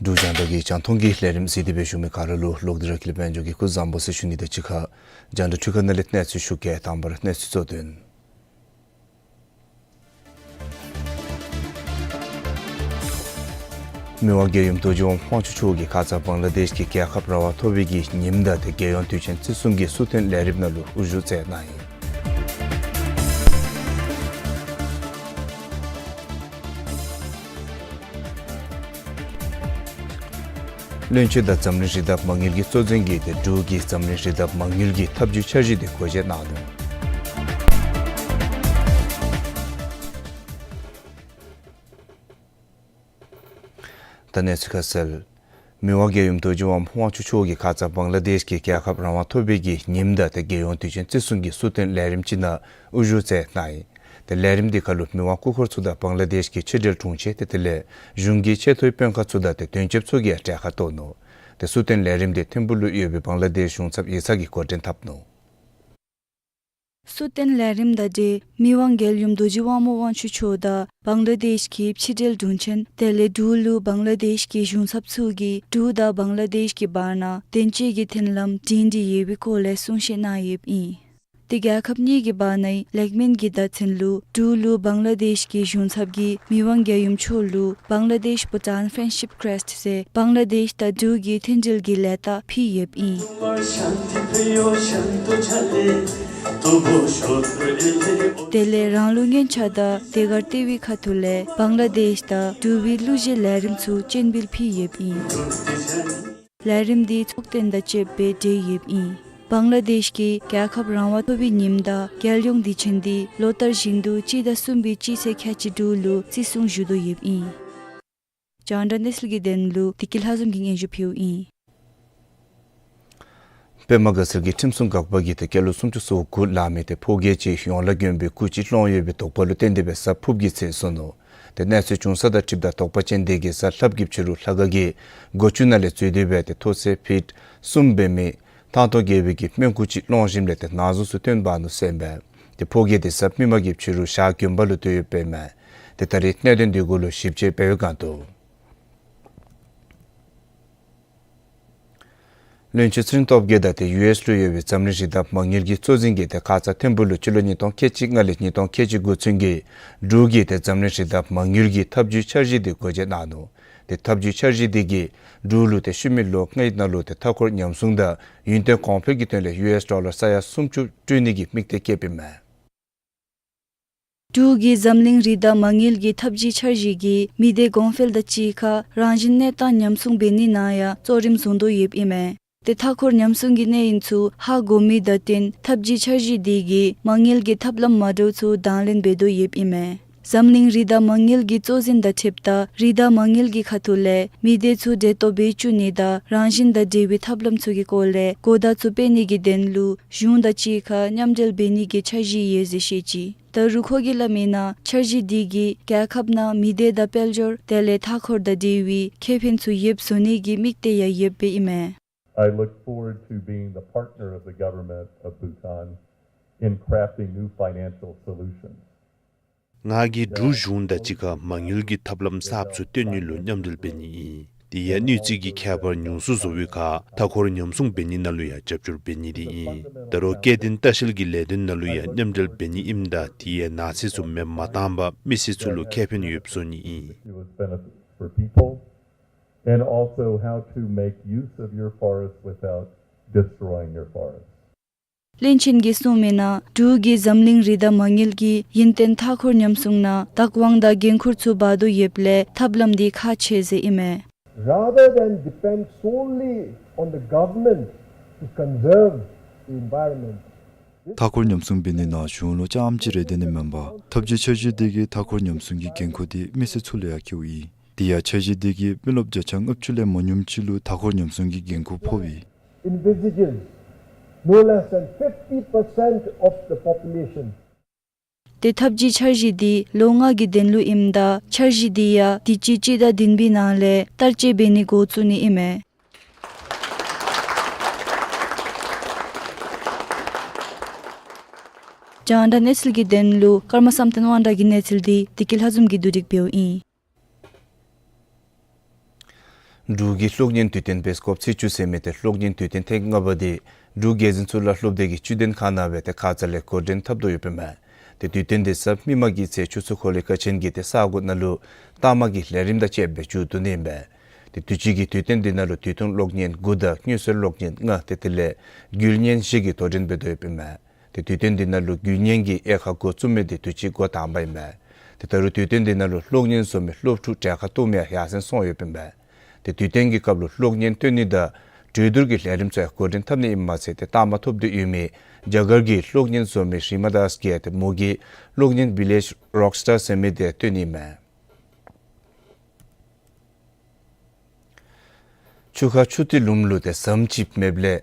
འབྲུག་རྒྱང་བསྒྲགས་ཀྱི་རྒྱང་མཐོང་གི་ལས་རིམ་གཟིགས་ཏེ་སྦེ་བཞུགས་མི་ག་ར་ལུ་ལོག་སྟེ་ར་ཀུན་ལེགས་དཔལ་འབྱོར་གྱིས་སྐུ་གཟུགས་བཟང་པོ་ཟེར་ཞུ་ནི་དང་གཅིག་ཁར་རྒྱང་བསྒྲགས་འཕྲུལ་ཁང་ནང་ལས་གནས་ཚུལ་ཞུ་གེ། དང་པ་ར་གནས་ཚུལ་གཙོ་དོན། མི་དབང་རྒྱལ་ཡུམ་རྡོ་རྗེ་དབང་དབང་ཕྱུག་མཆོག་གིས་ཁ་ཙ་བང་ལ་དེཤ་གི་རྒྱལ་ཁབ་ར་བ་ཐོབ་པའི་གི་ཉིནམ་དང་ཏེ་རྒྱལ་ཡོངས་དུས་ཆེན་བརྩི་སྲུང་གི་གསོལ་སྟོན་ལས་རིམ་ནང་ལུ་དབུ་བཞུགས་མཛད་གནང་ཡི། བློན་ཆེན་དང་འཛམ་གླིང་རི་དྭགས་མ་དངུལ་གྱི་གཙོ་འཛིན་གྱིས་ཏེ་འབྲུག་གིས་འཛམ་གླིང་རི་དྭགས་མ་དངུལ་གྱི་ཐབས་ཇུས་འཆར་གཞི་དེ་སྒོ་འབྱེད་གནང་ནུག། ད་གནས་ཚུལ་ཁ་གསལ། མི་དབང་རྒྱལ་ཡུམ་རྡོ་རྗེ་དབང་པོ་དབང་ཕྱུག་མཆོག་གིས་ཁ་ཙ་བང་ལ་དེཤ་གི་རྒྱལ་ཁབ་རང་དབང་ཐོབ་པའི་གི་ཉིནམ་དང་ཏེ་རྒྱལ་ཡོངས་དུས་ཆེན་བརྩི་སྲུང་གི་གསོལ་སྟོན་ལས་རིམ་ཅིག་ནང་དབུ་བཞུགས་མཛད་གནང་ཡི། ཏེ་ལས་རིམ་འདི་ཁར་ལུ་མི་དབང་སྐུ་འཁོར་ཚུ་དང་བང་ལ་དེཤ་གི་ཕྱི་འབྲེལ་དྲུང་ཆེན་ཏེ་དེ་ལས་གཞུང་གི་ཆེ་མཐོའི་དཔོན་ཁག་ཚུ་དང་ཏེ་དོན་གཅོད་ཚུ་གིས་གྲལ་ཁར་གཏོགས་ནུག། ཏེ་གསོལ་སྟོན་ལས་རིམ་དེ་ཐིམ་ཕུག་ལུ་ཡོད་པའི་བང་ལ་དེཤ་གཞུང་ཚབ་ཡིག་ཚང་གིས་འགོ་འདྲེན་འཐབ་ནུག། གསོལ་སྟོན་ལས་རིམ་དང་འབྲེལ་མི་དབང་རྒྱལ་ཡུམ་རྡོ་རྗེ་དབང་པོ་དབང་ཕྱུག་མཆོག་དང་བང་ལ་དེཤ་གི་ཕྱི་འབྲེལ་དྲུང་ཆེན་དེ་ལས་འབྲུག་ལུ་བང་ལ་དེཤ་གི་གཞུང་ཚབ་ཚུ་གིས་འབྲུག་དང་བང་ལ་དེཤ་གི་བར་ན་དོན་གཅོད་ཀྱི་མཐུན་ལམ་སྒྲིང་སྒྲི་ཡོད་པའི་སྐོར་ལས་གསུང་བཤད་གནང་ཡོདཔ་ཨིན། ཏེ་རྒྱལ་ཁབ་གཉིས་ཀྱི་བར་ནའི་ལེགས་སྨོན་གྱི་བརྡ་མཚོན་ལུ་འབྲུག་ལུ་བང་ལ་དེཤ་གི་གཞུང་ཚབ་ཀྱིས་མི་དབང་རྒྱལ་ཡུམ་མཆོག་ལུ་Bangladesh Bhutan Friendship Crest ཟེར་བང་ལ་དེཤ་དང་འབྲུག་གི་མཐུན་འབྲེལ་གྱི་ལས་རྟགས་ཕུལ་ཡོདཔ་ཨིན། དེ་ལས་རང་ལུགས་སྔོན་ཆད་དང་དེ་གར་ལྟེ་བའི་ཁ་ཐུག་ལས་བང་ལ་དེཤ་དང་འབྲུག་པའི་གླུ་གཞས་ལས་རིམ་ཚུ་སྤྱན་འབུལ་ཕུལ་ཡོདཔ་ཨིན། ལས་རིམ་འདི་ཚོགས་རྟེན་དང་བཅསཔ་སྦེ་གྲོལ་ཡོདཔ་ཨིན། བང་ལ་དེཤ་གིས་རྒྱལ་ཁབ་རང་དབང་ཐོབ་པའི་ཉིནམ་དང་རྒྱལ་ཡོངས་དུས་ཆེན་འདི་ལོ་ལྟར་བཞིན་དུ་སྤྱི་ཟླ་གསུམ་པའི་སྤྱི་ཚེས་ཁལ་གཅིག་དྲུག་ལུ་བརྩི་སྲུང་ཞུ་དོ་ཡོདཔ་ཨིན། རྒྱང་བསྒྲགས་གནས་ཚུལ་གྱི་དོན་ལུ་བདེ་སྐྱིད་ལྷ་འཛོམས་ཀྱིས་སྙན་ཞུ་ཕུལཝ་ཨིན། པདྨ་དགའ་ཚལ་གྱི་ཁྲིམས་སྲུང་འགག་པ་གིས་ཏེ་སྐྱེས་ལོ་སུམ་ཅུ་སོ་དགུ་ལང་མི་ཏེ་ཕོ་སྐྱེས་ཅིག་ཡོངས་ལ་གྱོན་པའི་སྐུ་ཅིག་སློང་ཡོད་པའི་དོགས་པ་ལུ་བརྟེན་ཏེ་སྦེ་གཟའ་ཕུརཔ་གི་ཚེ་གསོ་ནུག། ཏེ་གནས་ཚུལ་བྱུང་ས་དང་འཁྲིལཝ་ད་དོགས་པ་ཅན་དེ་གིས་གཟའ་ལྷགཔ་གི་ཕྱི་རུ་ལྷ་ཁང་གི་སྒོ་ཅུང་ནང་ལས་འཛུལ་ཏེ་སྦེ་ཏེ་མཐོ་ཚད་ཕིཊ་གསུམ་འབད་མི་ཐང་སྟོང་བརྒྱད་པའི་གི་སྨན་སྐུ་ཅིག་སློང་ཞིནམ་ལས་ཏེ་ན་ཟུག་ཚུ་ཐོན་འབག་ནུག་ཟེར་ཨིན་པས། ཏེ་ཕོ་སྐྱེས་དེ་གཟའ་མིག་དམར་གྱི་ཕྱི་རུ་ཞག་དགོན་པ་ལུ་སྡོད་ཡོདཔ་ཨིན་མས། ཏེ་ད་རེས་གནད་དོན་དེ་གུ་ལུ་ཞིབ་དཔྱད་འབད་བའི་སྒང་དུ་བློན་ཆེན་ཚེ་རིང་སྟོབས་རྒྱས་དང་ཏེ་ཡུ་ཨེསི་ལུ་ཡོད་པའི་འཛམ་གླིང་རི་དྭགས་མ་དངུལ་གྱི་གཙོ་འཛིན་གྱིས་ཏེ་ཁ་ཙ་ཐིམ་ཕུག་ལུ་སྤྱི་ལོ་ཉིས་སྟོང་ཁལ་གཅིག་ལྔ་ལས་ཉིས་སྟོང་ཁལ་གཅིག་དགུ་ཚུན་གྱི་འབྲུག་གིས་ཏེ་འཛམ་གླིང་རི་དྭགས་མ་དངུལ་གྱི་ཐབས་ཇུས་འཆར་གཞི་དེ་སྒོ་འབྱེད་གནང་ནུག། ཏེ་ཐབས་ཇུས་འཆར་གཞི་དེ་གིས་འབྲུག་ལུ་ཏེ་ཤུལ་མའི་ལོ་ལྔའི་ནང་ལུ་ཏེ་མཐའ་འཁོར་ཉམས་སྲུང་དང་ཡུན་བརྟན་གོང་འཕེལ་གྱི་དོན་ལས་ཡུ་ཨེསི་ཌོ་ལར་ས་ཡ་སུམ་ཅུ་སྤྲོད་ནི་གི་དམིགས་གཏད་བསྐྱེདཔ་ཨིན་མས། འབྲུག་གིས་འཛམ་གླིང་རི་དྭགས་མ་དངུལ་གྱི་ཐབས་ཇུས་འཆར་གཞི་གིས་མི་སྡེ་གོང་འཕེལ་དང་གཅིག་ཁར་རང་བཞིན་གནས་སྟངས་ཉམས་སྲུང་འབད་ནི་ནང་ཡང་གཙོ་རིམ་བཟུང་དོ་ཡོདཔ་ཨིན་མས། ཏེ་མཐའ་འཁོར་ཉམས་སྲུང་གི་གནས་ཡུན་ཚུ་ཧ་གོ་མི་དང་བསྟུན་ཐབས་ཇུས་འཆར་གཞི་དེ་གིས་མ་དངུལ་གྱི་ཐབས་ལམ་མ་འདྲཝ་ཚུ་དང་ལེན་འབད་དོ་ཡོདཔ་ཨིན་མས། འཛམ་གླིང་རི་དྭགས་མ་དངུལ་གྱི་གཙོ་འཛིན་དང་འཁྲིལཝ་ད་རི་དྭགས་མ་དངུལ་གྱི་ཁ་ཐུག་ལས་མི་སྡེ་ཚུ་འདྲེས་གཏོགས་འབད་བཅུག་ནི་དང་རང་བཞིན་དང་འབྲེལ་བའི་ཐབས་ལམ་ཚུ་གི་སྐོར་ལས་གོ་བརྡ་ཚུ་སྤེལ་ནི་གི་དོན་ལུ་གཞུང་དང་གཅིག་ཁར་མཉམ་འབྲེལ་འབད་ནི་གི་འཆར་གཞི་ཡོད་ཟེར་བཤད་ཅི། ད་རུང་ཁོ་གིས་སླབ་མིའི་ནང་འཆར་གཞི་དེ་གིས་རྒྱལ་ཁབ་ནང་མི་སྡེ་དང་དཔལ་འབྱོར་དེ་ལས་མཐའ་འཁོར་དང་འབྲེལ་བའི་ཁེ་ཕན་ཚུ་ཡོདཔ་བཟོ་ནི་གི་དམིགས་གཏད་ཡང་ཡོདཔ་ཨིན་མས། I look forward to being the partner of the government of Bhutan in crafting new financial solutions. ང་གིས་འབྲུག་གཞུང་དང་གཅིག་ཁར་མ་དངུལ་གྱི་ཐབས་ལམ་གསརཔ་ཚུ་བཏོན་ནི་ལུ་མཉམ་འབྲེལ་འབད་ནི་ཨིན། དེ་ཡང་ནུས་རྩལ་གྱི་ཁྱད་པར་ཉུང་སུ་བཟོ་བའི་ཁར་མཐའ་འཁོར་ཉམས་སྲུང་འབད་ནི་ནང་ལུ་ཡང་རྒྱབ་སྐྱོར་འབད་ནི་དེ་ཨིན། ད་རུང་སྐྱེ་ལྡན་ལྟ་བཤལ་གྱི་ལས་དོན་ནང་ལུ་ཡང་མཉམ་འབྲེལ་འབད་ནི་ཨིནམ་ད་དེ་ཡང་ནགས་ཚལ་ཚུ་མེ་མ་བཏང་པར་མི་སེར་ཚུ་ལུ་ཁེ་ཕན་ཡོདཔ་བཟོ་ནི་ཨིན། It was benefit for people and also how to make use of your forest without destroying your forest. བློན་ཆེན་གྱིས་གསུངས་མིའི་ནང་འབྲུག་གིས་འཛམ་གླིང་རི་དྭགས་མ་དངུལ་གྱི་ཡུན་བརྟན་མཐའ་འཁོར་ཉམས་སྲུང་ནང་བདག་དབང་དང་འགན་ཁུར་ཚུ་འབག་དོ་ཡོདཔ་ལས་ཐབས་ལམ་དེ་ཁག་ཆེ་ཟེར་ཨིན་མས། Rather than depend solely on the government to conserve the environment, མཐའ་འཁོར་ཉམས་སྲུང་འབད་ནི་ནང་གཞུང་ལུ་རྐྱངམ་ཅིག་རེ་བརྟེན་ནི་མེན་པར་ཐབས་ཇུས་འཆར་གཞི་དེ་གིས་མཐའ་འཁོར་ཉམས་སྲུང་གི་འགན་ཁུར་དེ་མི་སེར་ཚུ་ལུ་ཡང་བཀལཝ་ཨིན། དེ་ཡང་འཆར་གཞི་དེ་གིས་མི་རློབས་བརྒྱ་ཆ་ལྔ་བཅུ་ལས་མ་ཉུངམ་ཅིག་ལུ་མཐའ་འཁོར་ཉམས་སྲུང་གི་འགན་ཁུར་ཕོགཔ་ཨིན། Envisages no less than fifty percent of the population. ཏེ་ཐབས་ཇུས་འཆར་གཞི་དེ་ལོ་ལྔ་གི་དོན་ལུ་ཨིནམ་ད་འཆར་གཞི་དེ་ཡང་དུས་ཅི་སྤྱི་ཟླ་བདུན་པའི་ནང་ལས་བསྟར་སྤྱོད་འབད་ནི་འགོ་བཙུགས་ནི་ཨིན་མས། རྒྱང་བསྒྲགས་གནས་ཚུལ་གྱི་དོན་ལུ་ཀརྨ་བསམ་གཏན་དབང་གྲགས་ཀྱི་གནས་ཚུལ་དེ་བདེ་སྐྱིད་ལྷ་འཛོམས་ཀྱིས་བསྡུ་སྒྲིག་འབདཝ་ཨིན། འབྲུག་གི་གློག་བརྙན་དུས་སྟོན་པེ་སི་ཀོབ་ཚེས་བཅུ་ཟེར་མི་ཏེ་གློག་བརྙན་དུས་སྟོན་ཐེངས་ལྔ་པ་དེ་འབྲུག་རྒྱལ་གཞུང་གཙུག་ལག་སློབ་སྡེ་གི་བཅུད་ལྡན་ཁང་ནང་སྦེ་ཏེ་ཁ་ཙ་ལས་འགོ་འདྲེན་འཐབ་དོ་ཡོདཔ་ཨིན་མས། ཏེ་དུས་སྟོན་དེ་གཟའ་མིག་དམར་གྱི་ཚེས་ཆུ་ཚོད་འཁོར་ལོ་ཁལ་ཆེན་གྱི་ཏེ་ས་སྒོ་ནང་ལུ་རྟགས་མ་གི་ལས་རིམ་དང་བཅསཔ་སྦེ་མཇུག་བསྡུ་ནི་ཨིན་པས། ཏེ་དུས་ཅི་གི་དུས་སྟོན་དེ་ནང་ལུ་དུས་ཐུང་གློག་བརྙན་དགུ་དང་དངོས་སུ་གློག་བརྙན་ལྔ་ཏེ་དེ་ལས་བརྒྱུད་བརྙན་བཞི་གིས་དོ་འགྲན་འབད་དོ་ཡོདཔ་ཨིན་མས། ཏེ་དུས་སྟོན་དེ་ནང་ལུ་བརྒྱུད་བརྙན་གྱི་དབྱེ་ཁག་འགོ་བཙུགས་མི་དེ་དུས་ཅི་འགོ་དང་པ་ཨིན་མས། ཏེ་ད་རུང་དུས་སྟོན་དེ་ནང་ལུ་གློག་བརྙན་བཟོ་མི་སློབ་ཕྲུག་གྲལ་ཁར་གཏོགས་མི་ཡང་ཡར་སེང་སོང་ཡོདཔ་ཨིན་མས། ཏེ་དུས་སྟོན་གྱི་སྐབས་ལུ་གློག་བརྙན་སྟོན་ནི་དང་གྲོས་བསྡུར་གྱི་ལས་རིམ་ཚུ་ཡང་འགོ་འདྲེན་འཐབ་ནི་ཨིནམ་མ་ཚད་ཏེ་རྟགས་མ་ཐོབ་སྟེ་ཡོད་མི་རྒྱ་གར་གྱི་གློག་བརྙན་བཟོ་མི་རི་མ་དཱས་ཀྱིས་ཏེ་མོ་གི་གློག་བརྙན་བི་ལེཇ་རོག་སི་ཊར་ཟེར་མི་དེ་སྟོན་ནི་མས། ཆུ་ཁ་ཆུ་ཏི་ལུང་ལུ་ཏེ་ཟམ་ཅིག་མེདཔ་ལས་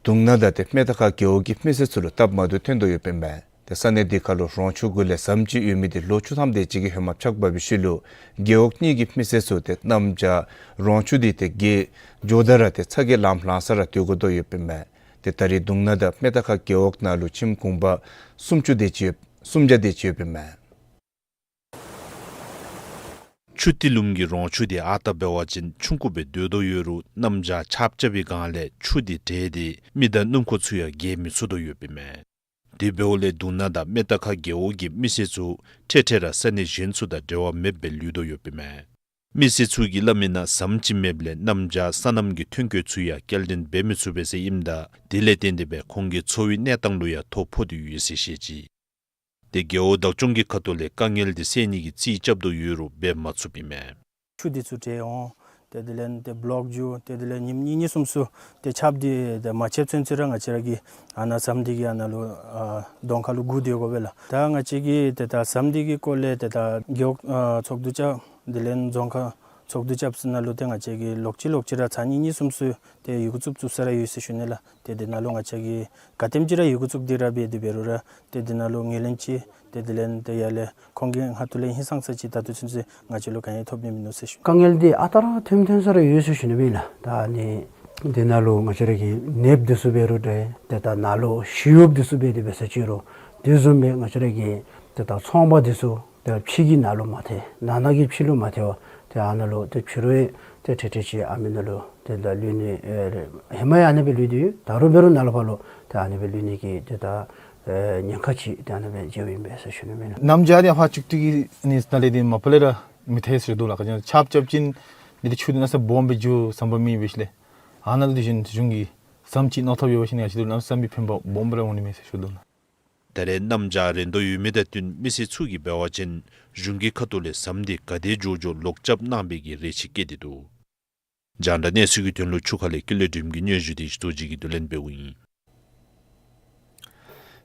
དུང་ནག་དང་ཏེ་སྨད་རྟ་ཁ་རྒེད་འོག་གི་མི་སེར་ཚུ་ལུ་སྟབས་མ་བདེཝ་ཐོན་དོ་ཡོདཔ་ཨིན་མས། ཏེ་ས་གནས་འདི་ཁ་ལུ་རོང་ཆུ་གུ་ལས་ཟམ་ཅིག་ཡོད་མི་དེ་ལོ་བཅུ་ཐམ་དེ་ཅིག་གི་ཧེ་མ་ཕྱགས་འབག་པའི་ཤུལ་ལུ་རྒེད་འོག་གཉིས་ཀྱི་མི་སེར་ཚུ་ཏེ་གནམ་བྱཱར་རོང་ཆུ་འདི་ཏེ་བརྒལ་འགྱོཝ་ད་ར་ཏེ་ཚ་གྱང་ལངམ་ལངམ་ས་ར་སྡོད་དགོ་དོ་ཡོདཔ་ཨིན་མས། ཏེ་ད་རེས་དུང་ནག་དང་སྨད་རྟ་ཁ་རྒེད་འོག་ནང་ལུ་ཁྱིམ་གུང་པ་སུམ་ཅུ་དེ་ཅིག་ཡོད་སུམ་བརྒྱ་དེ་ཅིག་ཡོདཔ་ཨིན་མས། ཆུ་ཏི་ལུང་གི་རོང་ཆུ་དེ་ཨ་རྟག་འབད་བ་ཅིན་ཆུང་ཀུ་སྦེ་སྡོད་དོ་ཡོད་རུང་གནམ་བྱཱར་ཆརཔ་རྐྱབ་པའི་སྒང་ལས་ཆུ་དེ་འདྲེས་ཏེ་མི་དང་སྣུམ་འཁོར་ཚུ་ཡང་བརྒལ་མི་ཚུགས་དོ་ཡོདཔ་ཨིན་མས། དེ་འབདཝ་ལས་དུང་ནག་དང་སྨད་རྟ་ཁ་རྒེད་འོག་གི་མི་སེར་ཚུ་འཕྲལ་འཕྲལ་ར་ས་གནས་གཞན་ཚུ་དང་འབྲེལ་བ་མེདཔ་སྦེ་ལུས་དོ་ཡོདཔ་ཨིན་མས། མི་སེར་ཚུ་གིས་སླབ་མིའི་ནང་ཟམ་ཅིག་མེདཔ་ལས་གནམ་བྱཱར་སོ་ནམ་གྱི་ཐོན་སྐྱེད་ཚུ་ཡང་སྐྱེལ་འདྲེན་འབད་མི་ཚུགས་པས་ཟེར་ཨིནམ་ད་དེ་ལས་བརྟེན་ཏེ་སྦེ་ཁོང་གི་འཚོ་བའི་གནས་སྟངས་ལུ་ཡང་ཐོ་ཕོག་སྟེ་ཡོད་ཟེར་བཤད་ཅི། ཏེ་རྒེད་འོག་བདག་སྐྱོང་གི་ཁ་ཐུག་ལས་དཀའ་ངལ་དེ་སེལ་ནི་གི་རྩིས་རྐྱབ་དོ་ཡོད་རུང་འབད་མ་ཚུགསཔ་ཨིན་མས། ཆུ་འདི་ཚུ་འདྲེས་འོང་། ཏེ་དེ་ལས་ཏེ་བློག་འགྱོ། ཏེ་དེ་ལས་ཉིནམ་གཉིས་གཉིས་གསུམ་གསུམ་ཏེ་ཆརཔ་འདི་ཏེ་མ་ཆད་ཚུན་ཚོད་ར་ང་བཅས་ར་གིས་ཨ་ནཱ་ཟམ་འདི་གི་ཨ་ནཱ་ལུ་ཨ་གདོང་ཁ་ལུ་སྒུག་སྡོད་དགོ་པས་ལགས། ད་ང་བཅས་ཀྱིས་ཏེ་ད་ཟམ་འདི་གི་སྐོར་ལས་ཏེ་ད་རྒེད་འོག་ཨ་ཚོགས་འདུ་རྐྱབ། དེ་ལས་རྫོང་ཁག་ཚོགས་འདུ་རྐྱབ་ས་ནང་ལུ་ཏེ་ང་བཅས་ཀྱིས་ལོག་ཅི་ལོག་ཅི་ར་ཚར་གཉིས་གཉིས་གསུམ་གསུམ་ཏེ་ཡི་གུ་བཙུགས་བཙུགས་ས་ར་ཡོད་ཟེར་ཞུ་ནི་ལགས། ཏེ་དེ་ནང་ལུ་ང་བཅས་ཀྱིས་ག་དེམ་ཅིག་ར་ཡི་གུ་བཙུགས་ཏེ་ར་འབད་དེ་འབད་རུང་ར་ཏེ་དེ་ནང་ལུ་ངོས་ལེན་ཅིག་ཏེ་དེ་ལས་ཏེ་ཡར་ལས་ཁོང་གི་ཁ་ཐུག་ལས་ཧིང་སངས་ས་ཅིག་ད་ལྟོ་ཚུན་ཚོད་ང་བཅས་ལུ་ག་ནི་ཐོབ་ནི་མིན་ནུག་ཟེར་ཞུ། དཀའ་ངལ་འདི་ཨ་རྟག་ར་ཐོནམ་ཐོན་ས་ར་ཡོད་ཟེར་ཞུ་ནི་མས་ལགས། ད་ཨ་ནི་དེ་ནང་ལུ་ང་བཅས་ར་གི་ནདཔ་འདི་ཚུ་འབད་རུང་འདྲ། ཏེ་ད་ནཱ་ལུ་ཞི་གཡོགཔ་འདི་ཚུ་འབད་དེ་འབད་ས་ཅིག་རུང་དེ་བཟུམ་སྦེ་ང་བཅས་ར་གི་ཏེ་ད་ཚོང་པ་འདི་ཚུ་ཏེ་ཕྱི་གི་ནང་ལུ་མ་ཐལ། ནང་ན་གི་ཕྱི་ལུ་མ་ཐལ་བར་ཏེ་ཨ་ནཱ་ལུ་ཏེ་ཕྱི་རུ་ཏེ་ཁྲིག་ཁྲི་ཅིག་ཨ་མི་ནང་ལུ་ཏེ་ད་ལུས་ནི་ཨེ་ཧེ་མ་ཡང་ཨ་ནི་སྦེ་ལུས་ཏེ་ཡོད། ད་རུང་འབད་རུང་ནཱ་ལས་ཕར་ལུ་ཏེ་ཨ་ནི་སྦེ་ལུས་ནི་གི་ཏེ་ད་ཨེ་ཉེན་ཁ་ཅིག་ཏེ་ཨ་ནི་སྦེ་མཇལཝ་ཨིན་པས་ཟེར་ཞུ་ནི་མས་ལགས། གནམ་བྱཱར་འདི་ཕར་ཆུ་ཏི་གི་ནི་ནང་ལས་འདི་མ་པ་ལས་ར་མི་ཐལ་ཟེར་འདུག་ལགས། ག་ཅི་ཆརཔ་རྐྱབ་ཅིན་འདི་ཏེ་ཆུ་འདི་གནམ་ས་སྦོམ་སྦེ་འགྱོ་ཟམ་པ་མེད་པས་ལགས། ཨ་ནཱ་ལུ་དེ་བཞིན་གཞུང་གི་ཟམ་ཅིག་གནང་ཐོབ་ཡོད་པ་ཅིན་ཡང་ཅིག་འདུག་གནམ་ས་ཟམ་པའི་ཕན་པ་སྦོམ་ར་འོང་ནི་མས་ཟེར་ཞུ་དོ་ལགས། ད་རེས་གནམ་བྱཱར་རན་དོ་ཡོད་མི་དང་བསྟུན་མི་སེར་ཚུ་གིས་འབད་བ་ཅིན་གཞུང་གི་ཁ་ཐུག་ལས་ཟམ་འདི་ག་དེ་མགྱོགས་མགྱོགས་ལོག་རྐྱབ་གནང་བའི་གི་རེ་ཆེ་བསྐྱེད་དེ་འདུག། རྒྱང་བསྒྲགས་གནས་ཚུལ་གྱི་དོན་ལུ་ཆུ་ཁ་ལས་ཀུན་ལེགས་སྒྲོལམ་གྱི་སྙན་ཞུ་དེ་རྡོ་རྗེ་གིས་བསྡུ་ལེན་འབདཝ་ཨིན།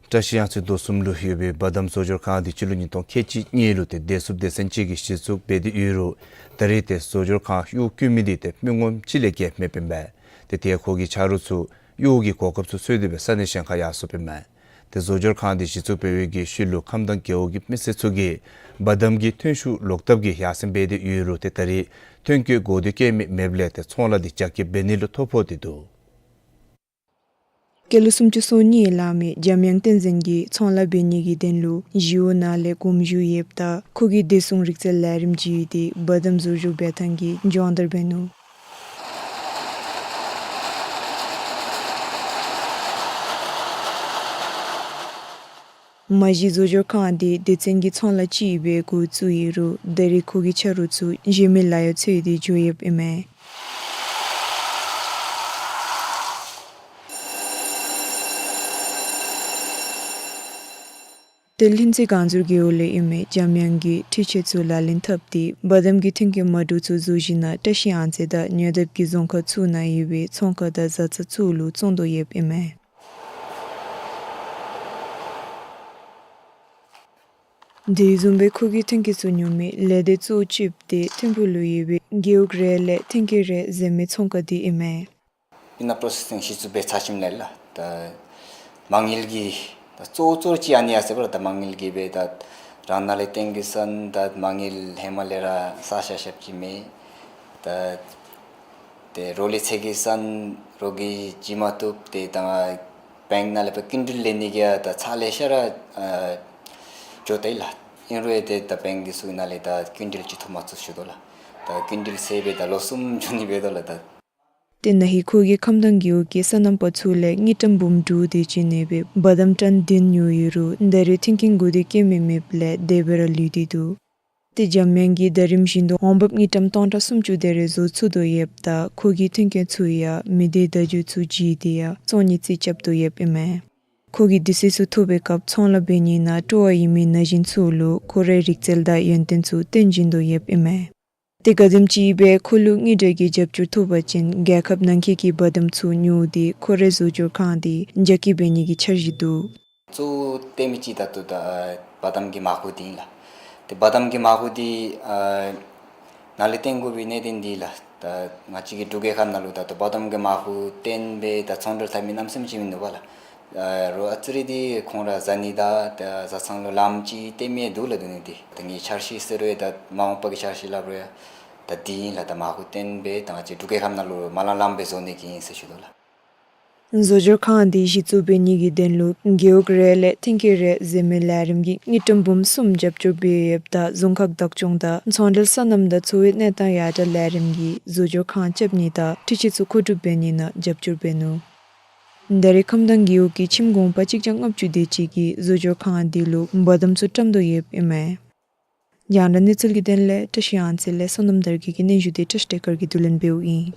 བཀྲ་ཤིས་གཡང་རྩེ་རྡོ་གསུམ་ལུ་ཡོད་པའི་བ་དམ་བཟོ་སྦྱོར་ཁང་འདི་སྤྱི་ལོ་ཉིས་སྟོང་ཁལ་གཅིག་གཉིས་ལུ་ཏེ་བདེ་སྲུངཔ་སྡེ་ཚན་ཅིག་གིས་གཞི་བཙུགས་འབད་དེ་ཡོད་རུང་ད་རེས་ཏེ་བཟོ་སྦྱོར་ཁང་གཡོག་བཀོལ་མི་འདི་ཏེ་མི་ངོམ་གཅིག་ལས་བརྒལ་མེདཔ་ཨིན་པས། ཏེ་དེ་ཁོ་གི་ཆ་རོགས་ཚུ་གཡོག་གི་གོ་སྐབས་ཚུ་འཚོལ་ཏེ་སྦེ་ས་གནས་གཞན་ཁར་ཡར་སོཔ་ཨིན་མས། ཏེ་བཟོ་སྦྱོར་ཁང་འདི་གཞི་བཙུགས་འབད་བའི་གི་ཤུལ་ལུ་ཁམས་དྭངས་རྒེད་འོག་གི་མི་སེར་ཚུ་གིས་བ་དམ་གྱི་ཐོན་ཤུགས་ལོག་ལྟབ་ཀྱིས་ཡར་སེང་འབད་དེ་ཡོད་རུང་ཏེ་ད་རེས་ཐོན་སྐྱེད་དགོས་འདོད་བསྐྱེད་མི་མེདཔ་ལས་ཏེ་ཚོང་ལཱ་འདི་རྒྱ་སྐྱེད་འབད་ནི་ལུ་ཐོ་ཕོག་སྟེ་འདུག། སྐྱེས་ལོ་སུམ་ཅུ་སོ་གཉིས་ལང་མི་འཇམ་དབྱངས་བསྟན་འཛིན་གྱིས་ཚོང་ལཱ་འབད་ནི་གི་དོན་ལུ་ཞི་གཡོག་ནང་ལས་གོམ་ཞུ་ཡོདཔ་ད་ཁོ་གིས་བདེ་སྲུང་རིག་རྩལ་ལས་རིམ་བརྒྱུད་དེ་བ་དམ་བཟོ་སྦྱོར་འབད་ཐངས་ཀྱི་སྦྱོང་བརྡར་འབད་ནུག། མ་གཞི་བཟོ་སྦྱོར་ཁང་འདི་སྡེ་ཚན་གྱི་ཚོང་ལཱ་ཅིག་སྦེ་འགོ་བཙུགས་ཡོད་རུང་ད་རེས་ཁོ་གི་ཆ་རོགས་ཚུ་གཞན་མི་ལཱ་ཡང་འཚོལ་ཏེ་འགྱོ་ཡོདཔ་ཨིན་མས། ཏེ་ལྷུན་རྩེ་སྒང་ཟུར་རྒེད་འོག་ལས་ཨིན་མི་འཇམ་དབྱངས་ཀྱིས་འཕྲུལ་ཆས་ཚུ་ལག་ལེན་འཐབ་སྟེ་བ་དམ་གྱི་ཐོན་སྐྱེད་མ་འདྲཝ་ཚུ་བཟོ་ཞིནམ་ལས་བཀྲ་ཤིས་གཡང་རྩེ་དང་ཉེ་འདབས་ཀྱི་རྫོང་ཁག་ཚུ་ནང་ཡོད་པའི་ཚོང་ཁང་དང་བཟའ་ཚང་ཚུ་ལུ་བཙོང་དོ་ཡོདཔ་ཨིན་མས། དེ་བཟུམ་སྦེ་ཁོ་གིས་ཐོན་སྐྱེད་ཚུ་ཉོ་མི་ལས་སྡེ་གཙོ་བོ་ཅིག་ཏེ་ཐིམ་ཕུག་ལུ་ཡོད་པའི་རྒེད་འོག་རེ་ལས་ཐོན་སྐྱེད་རེ་བཟོ་མི་ཚོང་ཁང་འདི་ཨིན་མས། ཨིན་ན་པྲོ་སེ་སིང་གཞི་བཙུགས་འབད་ཚར་ཞིནམ་ལས་ལགས། ད་མ་དངུལ་གྱི་ད་གཙོ་བོ་གཙོ་བོ་ཅིག་ཨ་ནི་ཡར་སོང་པས་ལགས། ད་མ་དངུལ་གྱི་སྦེ་ད་རང་ནཱ་ལས་བཏོན་གེ་ཟེར་ན་ད་མ་དངུལ་ཧེ་མ་ལས་ར་བསག་བཞག་བཞགཔ་ཅིག་མེད། ད་ཏེ་རོགས་ལས་འཚོལ་གེ་ཟེར་ན་རོགས་ཀྱིས་བྱིན་མ་བཏུབ། ཏེ་ད་བེངཀ་ནང་ལས་སྦེ་ཀུན་འགྲུལ་ལེན་ནི་གི་ཡང་ད་ཚར་ལེ་ཤ་ར་ཨ་འགྱོ་དེས་ལགས། ཨིན་རུང་ཡང་ཏེ་ད་བེངཀ་འདི་ཚུ་ནང་ལས་ད་ཀུན་འགྲུལ་ཅིག་ཐོབ་མ་ཚུགས་ཞུ་དོ་ལགས། ད་ཀུན་འགྲུལ་ཟེར་སྦེ་ད་ལོ་གསུམ་འགྱོ་ནི་འབད་དོ་ལགས་ད། ཏེ་ན་ཧིང་ཁོ་གིས་ཁམས་དྭངས་རྒེད་འོག་གི་སོ་ནམ་པ་ཚུ་ལས་དངུལ་ཀྲམ་འབུམ་དྲུག་དེ་ཅིག་ཉོ་སྦེ་བ་དམ་ཊོན་བདུན་ཉོ་ཡོད་རུང་ད་རེས་ཐོན་སྐྱེད་དགོས་འདོད་བསྐྱེད་མི་མེདཔ་ལས་དེ་སྦེ་ར་ལུས་ཏེ་འདུག། ཏེ་འཇམ་དབྱངས་ཀྱིས་ཟླ་རིམ་བཞིན་དུ་འོང་འབབ་དངུལ་ཀྲམ་སྟོང་ཕྲག་སུམ་ཅུ་དེ་རེ་བཟོ་ཚུགས་དོ་ཡོདཔ་ད་ཁོ་གིས་ཐོན་སྐྱེད་ཚུ་ཡང་མི་སྡེ་བརྡ་བརྒྱུད་ཚུ་བརྒྱུད་དེ་ཡང་བཙོང་ནིའི་རྩིས་རྐྱབ་དོ་ཡོདཔ་ཨིན་མས། ཁོ་གིས་དུས་ཚོད་ཚུ་ཐོབ་པའི་སྐབས་ཚོང་ལཱ་འབད་ནི་ནང་སྤྲོ་བ་ཡོད་མི་ན་གཞོན་ཚུ་ལུ་ཁོ་རའི་རིག་རྩལ་དང་ཡོན་ཏན་ཚུ་སྟོན་བྱིན་དོ་ཡོདཔ་ཨིན་མས། ཏེ་ག་དེམ་ཅིག་སྦེ་ཁོ་ལུ་དངུལ་འབྲེལ་གྱི་རྒྱབ་སྐྱོར་ཐོབ་པ་ཅིན་རྒྱལ་ཁབ་ནང་འཁོད་ཀྱི་བར་འདུམ་ཚུ་ཉོ་སྟེ་ཁོ་རའི་བཟོ་སྦྱོར་ཁང་འདི་རྒྱ་སྐྱེད་འབད་ནི་གི་འཆར་གཞི་འདུག། གཙོ་བོ་སྟོན་མི་ཅིག་ད་ལྟོ་ད་བ་དམ་གྱི་མར་ཁུ་འདི་ཨིན་ལགས། ཏེ་བ་དམ་གྱི་མར་ཁུ་འདི་ཨ་ནཱ་ལས་བཏོན་དགོ་པའི་གནད་དོན་འདི་ལགས། ད་ང་བཅས་ཀྱི་འབྲུག་རྒྱལ་ཁབ་ནང་ལུ་ད་ལྟོ་བ་དམ་གྱི་མར་ཁུ་བཏོན་སྦེ་ད་ཚོང་འབྲེལ་འཐབ་མི་གནམ་མེད་ས་མེད་ཅིག་མིན་འདུག་པ་ལགས། ཨ་རོགས་ཨ་ཙི་རེ་འདི་ཁོང་ར་བཟའ་ནི་དང་ད་བཟའ་ཚང་ལུ་ལངམ་ཅིག་སྟོན་མི་འདུག་ལགས། འདི་ནི་འདི་ད་ངེའི་འཆར་གཞི་ཟེར་རུང་ཡང་ད་མ་འོངས་པ་གི་འཆར་གཞི་སླབ་རུང་ཡང་ད་འདི་ཨིན་ལགས། ད་མར་ཁུ་བཏོན་སྦེ་ད་ང་བཅས་འབྲུག་རྒྱལ་ཁབ་ནང་ལུ་མ་ལང་ལངམ་སྦེ་བཟོ་ནི་གི་ཨིན་ཟེར་ཞུ་དོ་ལགས། བཟོ་སྦྱོར་ཁང་འདི་གཞི་བཙུགས་འབད་ནི་གི་དོན་ལུ་རྒེད་འོག་རེ་ལས་ཐོན་སྐྱེད་རེ་ཟེར་མི་ལས་རིམ་གྱི་དངུལ་ཀྲམ་འབུམ་གསུམ་རྒྱབ་སྐྱོར་འབད་ཡོདཔ་ད་རྫོང་ཁག་བདག་སྐྱོང་དང་ཚོང་འབྲེལ་སོ་ནམ་དང་འཚོ་བའི་གནས་སྟངས་ཡར་དྲག་ལས་རིམ་གྱིས་བཟོ་སྦྱོར་ཁང་རྐྱབ་ནི་དང་འཕྲུལ་ཆས་ཚུ་མཁོ་སྒྲུབ་འབད་ནི་ནང་རྒྱབ་སྐྱོར་འབད་ནུག། ད་རེས་ཁམས་དྭངས་རྒེད་འོག་གི་ཁྱིམ་གུང་པ་གཅིག་བརྒྱ་ལྔ་བཅུ་དེ་ཅིག་གིས་བཟོ་སྦྱོར་ཁང་འདི་ལུ་བ་དམ་ཚུ་བཀྲམ་དོ་ཡོདཔ་ཨིན་མས། རྒྱང་བསྒྲགས་གནས་ཚུལ་གྱི་དོན་ལས་བཀྲ་ཤིས་དབང་ཚེ་ལས་བསོད་ནམས་དར་རྒྱས་ཀྱིས་སྙན་ཞུ་འདི་བཀྲ་ཤིས་བདེ་དཀར་གྱིས་བསྡུ་ལེན་འབདཝ་ཨིན།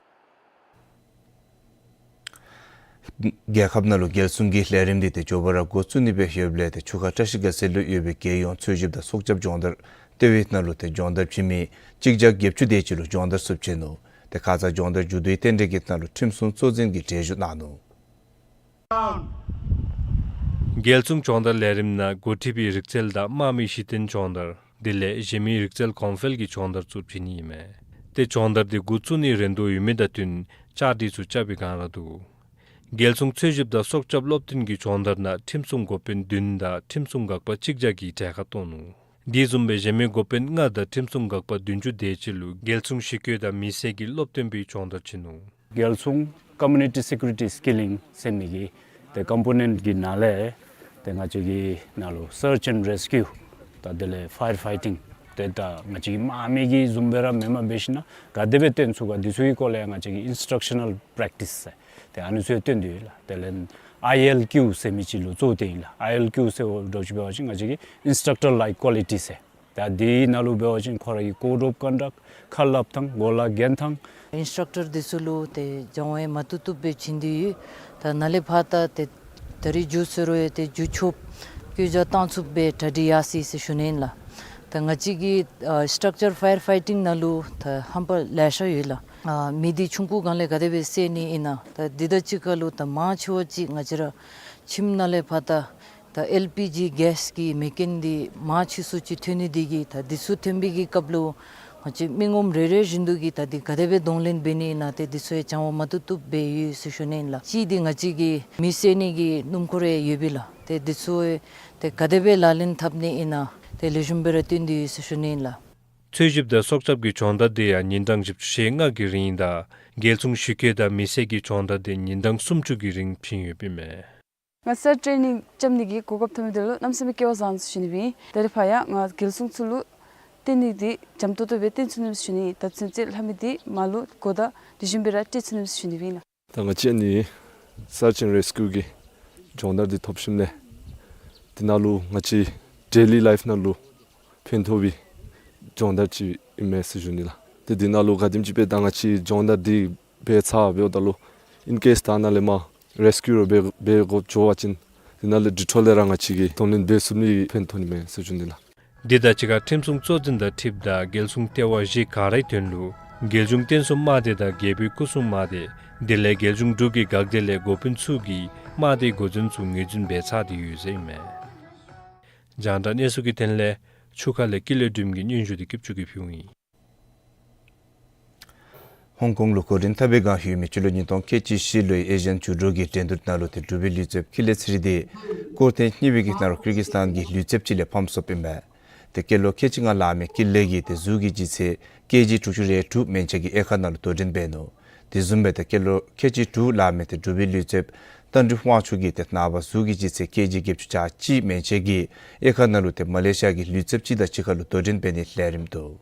རྒྱལ་ཁབ་ནང་ལུ་རྒྱལ་སྲུང་གི་ལས་རིམ་འདི་ཏེ་མགྱོགས་པ་ར་འགོ་བཙུགས་ནི་སྦེ་ཡོདཔ་ལས་ཏེ་ཆུ་ཁ་བཀྲ་ཤིས་དགའ་ཚལ་ལུ་ཡོད་པའི་རྒྱལ་ཡོངས་འཚོལ་ཞིབ་དང་སྲོག་སྐྱབས་སྦྱོང་བརྡར་ལྟེ་བའི་ནང་ལུ་ཏེ་སྦྱོང་བརྡར་བྱིན་མི་གཅིག་བརྒྱ་བརྒྱད་ཅུ་དེ་ཅིག་ལུ་སྦྱོང་བརྡར་ཚུ་བྱིན་ནུག། ཏེ་ཁ་ཙ་སྦྱོང་བརྡར་མཇུག་བསྡུའི་རྟེན་འབྲེལ་གྱི་ནང་ལུ་ཁྲིམས་སྲུང་གཙོ་འཛིན་གྱིས་གྲལ་བཞུགས་གནང་ནུག། རྒྱལ་སྲུང་སྦྱོང་བརྡར་ལས་རིམ་ནང་འགོ་ཁྲིད་པའི་རིག་རྩལ་དང་དམག་མིའི་གཞི་རྟེན་སྦྱོང་བརྡར་དེ་ལས་གཞན་མི་རིག་རྩལ་གོང་འཕེལ་གྱི་སྦྱོང་བརྡར་ཚུ་བྱིན་ནི་ཨིན་མས། ཏེ་སྦྱོང་བརྡར་དེ་འགོ་བཙུགས་ནིའི་རན་དོ་ཡོད་མི་དང་བསྟུན་བཅའ་སྒྲིག་ཚུ་རྐྱབ་པའི་སྒང་ར་འདུག། རྒྱལ་སྲུང་འཚོལ་ཞིབ་དང་སྲོག་སྐྱབས་སློབ་སྟོན་གྱི་སྦྱོང་བརྡར་ནང་ཁྲིམས་སྲུང་འགོ་དཔོན་བདུན་དང་ཁྲིམས་སྲུང་འགག་པ་གཅིག་བརྒྱ་གིས་གྲལ་ཁར་གཏོགས་ནུག། དེ་བཟུམ་སྦེ་གཞན་མི་འགོ་དཔོན་ལྔ་དང་ཁྲིམས་སྲུང་འགག་པ་བདུན་ཅུ་དེ་ཅིག་ལུ་རྒྱལ་སྲུང་གཞི་བཀོད་དང་མི་སེར་གྱི་སློབ་སྟོན་པའི་སྦྱོང་བརྡར་བྱིན་ནུག། རྒྱལ་སྲུང་Community Security Skilling ཟེར་མི་གི་ཏེ་ཀོམ་པོ་ནེནཊ་གི་ནང་ལས་ཏེ་ང་བཅས་ཀྱི་ནང་ལུ་Search and Rescue དང་དེ་ལས་Fire Fighting ཏེ་ད་ང་བཅས་ཀྱི་དམག་མི་གི་བཟུམ་སྦེ་ར་མེནམ་འབད་ཞིན་ན་ག་དེ་སྦེ་སྟོན་ཚུགས་ག་འདི་ཚུ་གི་སྐོར་ལས་ང་བཅས་ཀྱིས་Instructional Practice ཟེར་ཏེ་ཨ་ནི་ཚུ་ཡང་སྟོན་དོ་ཡོད་ལགས། དེ་ལས་ཨའི་ཨེལ་ཀིའུ་ཟེར་མི་ཅིག་ལུ་གཙོ་བོ་སྟོན་ཡི་ལགས། ཨའི་ཨེལ་ཀིའུ་ཟེརཝ་ད་ཅིག་འབད་བ་ཅིན་ང་བཅས་ཀྱི་Instructor Like Quality ཟེར། ད་དེའི་ནང་ལུ་འབད་བ་ཅིན་ཁོ་ར་གི་Code of Conduct ཁ་སླབ་ཐངས་གོ་ལ་གྱོན་ཐངས། ཨིན་སི་ཊྲག་ཊར་འདི་ཚུ་ལུ་ཏེ་སྦྱང་བ་མ་བཏུབ་བཏུབ་སྦེ་བྱིན་ཏེ་ཡོད། ད་ནཱ་ལས་ཕར་ད་ཏེ་ད་རིས་མཇུག་ཟེར་རུང་ཡང་ཏེ་མཇུག་ཆོགཔ་བཀོད་རྒྱ་བཏང་ཚུགསཔ་སྦེ་གྲ་སྒྲིག་ཡར་སོ་ཡི་ཟེར་ཞུ་ནི་ཨིན་ལགས། ད་ང་བཅས་ཀྱི་ཨ་Structure Fire Fighting ནང་ལུ་ད་རྣམ་པ་ལེ་ཤ་ཡོད་ལགས། ཨ་མེ་འདི་ཆུང་ཀུའི་སྒང་ལས་ག་དེ་སྦེ་བསད་ནི་ཨིན་ན། ད་འདི་དང་གཅིག་ཁར་ལུ་ད་མང་ཆེ་བ་ཅིག་ང་བཅས་ར་ཁྱིམ་ནང་ལས་ཕར་ད་ད་ཨེལ་པི་ཇི་གེསི་གི་མེ་རྐྱེན་འདི་མང་ཆེ་སུ་ཅིག་ཐོན་ནི་འདི་གིས་ད་འདི་ཚུ་ཐོན་པའི་གི་སྐབས་ལུ་ང་བཅས་མི་ངོམ་རེ་རེ་བཞིན་དུ་གིས་ད་འདི་ག་དེ་སྦེ་གདོང་ལེན་འབད་ནི་ཨིན་ན་ཏེ་འདི་ཚུ་ཡང་སྦྱང་བ་མ་བཏུབ་བཏུབ་སྦེ་ཡོད་ཟེར་ཞུ་ནི་ཨིན་ལགས། གཅིག་འདི་ང་བཅས་ཀྱི་མེ་བསད་ནི་གི་སྣུམ་འཁོར་ཡང་ཡོད་པས་ལགས། ཏེ་འདི་ཚུ་ཡང་ཏེ་ག་དེ་སྦེ་ལག་ལེན་འཐབ་ནི་ཨིན་ན་ཏེ་ལེགས་ཤོམ་སྦེ་ར་སྟོན་ཏེ་ཡོད་ཟེར་ཞུ་ནི་ཨིན་ལགས། འཚོལ་ཞིབ་དང་སྲོག་སྐྱབས་ཀྱི་སྦྱོང་བརྡར་དེ་ཡང་ཉིན་གྲངས་བཞི་བཅུ་ཞེ་ལྔ་གི་རིང་དང་རྒྱལ་སྲུང་གཞི་བཀོད་དང་མི་སེར་གྱི་སྦྱོང་བརྡར་དེ་ཉིན་གྲངས་སུམ་ཅུ་གི་རིང་བྱིན་ཡོདཔ་ཨིན་མས། ང་སར་ཊེ་ནིང་རྐྱབ་ནི་གི་གོ་སྐབས་ཐོབ་མི་འདི་ལུ་གནམ་མེད་ས་མེད་སྐལ་བ་བཟང་ཟེར་ཞུ་ནི་ཨིན། ད་རིས་ཕར་ཡང་ང་རྒྱལ་སྲུང་ཚུ་ལུ་སྟོན་ནི་འདི་འཇམ་ཏོང་ཏོ་སྦེ་སྟོན་ཚུགས་ནི་ཟེར་ཞུ་ནི་ཨིན། ད་ཚུན་ཚོད་ལྷབ་མི་འདི་མར་ལུ་གོ་བརྡ་ལེགས་ཤོམ་སྦེ་ར་སྤྲོད་ཚུགས་ནི་ཟེར་ཞུ་ནི་ཨིན་ལགས། ད་ང་བཅས་ནི་Search and Rescue གི་སྦྱོང་བརྡར་འདི་ཐོབ་ཞིནམ་ལས་འདི་ནང་ལུ་ང་བཅས་ཌེ་ལི་ལའིཕ་ནང་ལུ་ཕན་ཐོགས་པའི་སྦྱོང་བརྡར་ཅིག་ཨིན་མས་ཟེར་ཞུ་ནི་ལགས། ཏེ་འདི་ནང་ལུ་ག་དེམ་ཅིག་སྦེ་ད་ང་བཅས་སྦྱོང་བརྡར་འདི་འབད་ཚར་འབདཝ་ད་ལུ་ཨིན་ཀེསི་ད་ནཱ་ལས་མར་རེསི་ཀིའུ་ར་འབད་འབད་དགོཔ་འགྱོ་བ་ཅིན་འདི་ནང་ལས་འདི་འཕྲོ་ལས་ར་ང་བཅས་ཀྱིས་གདོང་ལེན་འབད་ཚུགས་ནི་ཕན་ཐོགས་ནི་མས་ཟེར་ཞུ་ནི་ལགས། འདི་དང་གཅིག་ཁར་ཁྲིམས་སྲུང་གཙོ་འཛིན་དང་འཁྲིལཝ་ད་རྒྱལ་སྲུང་ལྟེ་བ་བཞི་ག་རའི་དོན་ལུ་རྒྱལ་གཞུང་རྟེན་གསུམ་དམག་སྡེ་དང་རྒྱལ་པོའི་སྐུ་སྲུང་དམག་སྡེ་དེ་ལས་རྒྱལ་གཞུང་འབྲུག་གི་འགག་སྡེ་ལས་འགོ་དཔོན་ཚུ་གིས་དམག་སྡེའི་འགོ་འཛིན་ཚུ་ངོས་འཛིན་འབད་ཚར་ཏེ་ཡོད་ཟེར་ཨིན་མས། རྒྱང་བསྒྲགས་གནས་ཚུལ་གྱི་དོན་ལས་ཆུ་ཁ་ལས་ཀུན་ལེགས་སྒྲོལམ་གྱི་སྙན་ཞུ་འདི་སྐྱབས་ཆུ་གིས་ཕུལཝ་ཨིན། ཧོང་ཀོང་ལུ་འགོ་འདྲེན་འཐབ་པའི་བསྒང་ཡོད་མི་སྤྱི་ལོ་ཉིས་སྟོང་ཁལ་གཅིག་བཞི་ལོའི་ཨེ་ཤི་ཡན་འགྲུལ་འཕྲིན་གྱི་འགྲན་བསྡུར་ནང་ལུ་ཏེ་འབྲུག་པའི་ལུས་རྩལཔ་ཀུན་ལེགས་ཚེ་རིང་འདི་སྐོར་ཐེངས་གཉིས་པའི་གི་ནང་ལུ་ཀིར་གིས་སི་ཐཱན་གྱི་ལུས་རྩལཔ་ཅིག་ལས་ཕམ་སོཔ་ཨིན་མས། ཏེ་སྐྱེས་ལོ་ཁལ་གཅིག་ལྔ་ལང་མི་ཀུན་ལེགས་ཀྱིས་ཏེ་གཟུགས་ཀྱི་ལྗིད་ཚད་ཀེ་ཇི་དྲུག་ཅུ་རེ་དྲུག་མན་ཆད་ཀྱི་དབྱེ་ཁག་ནང་ལུ་དོ་འགྲན་འབད་ནུག། དེ་བཟུམ་སྦེ་ཏེ་སྐྱེས་ལོ་ཁལ་གཅིག་དྲུག་ལང་མི་ཏེ་འབྲུག་པའི་ལུས་རྩལཔ་རྟ་མགྲིན་དབང་ཕྱུག་གིས་ཏེ་ནངས་པ་གཟུགས་ཀྱི་ལྗིད་ཚད་ཀེ་ཇི་བརྒྱད་ཅུ་གྱ་གཅིག་མན་ཆད་ཀྱི་དབྱེ་ཁག་ནང་ལུ་ཏེ་མ་ལེ་ཤི་ཡ་གི་ལུས་རྩལཔ་ཅིག་དང་གཅིག་ཁར་ལུ་དོ་འགྲན་འབད་ནིའི་ལས་རིམ་འདུག།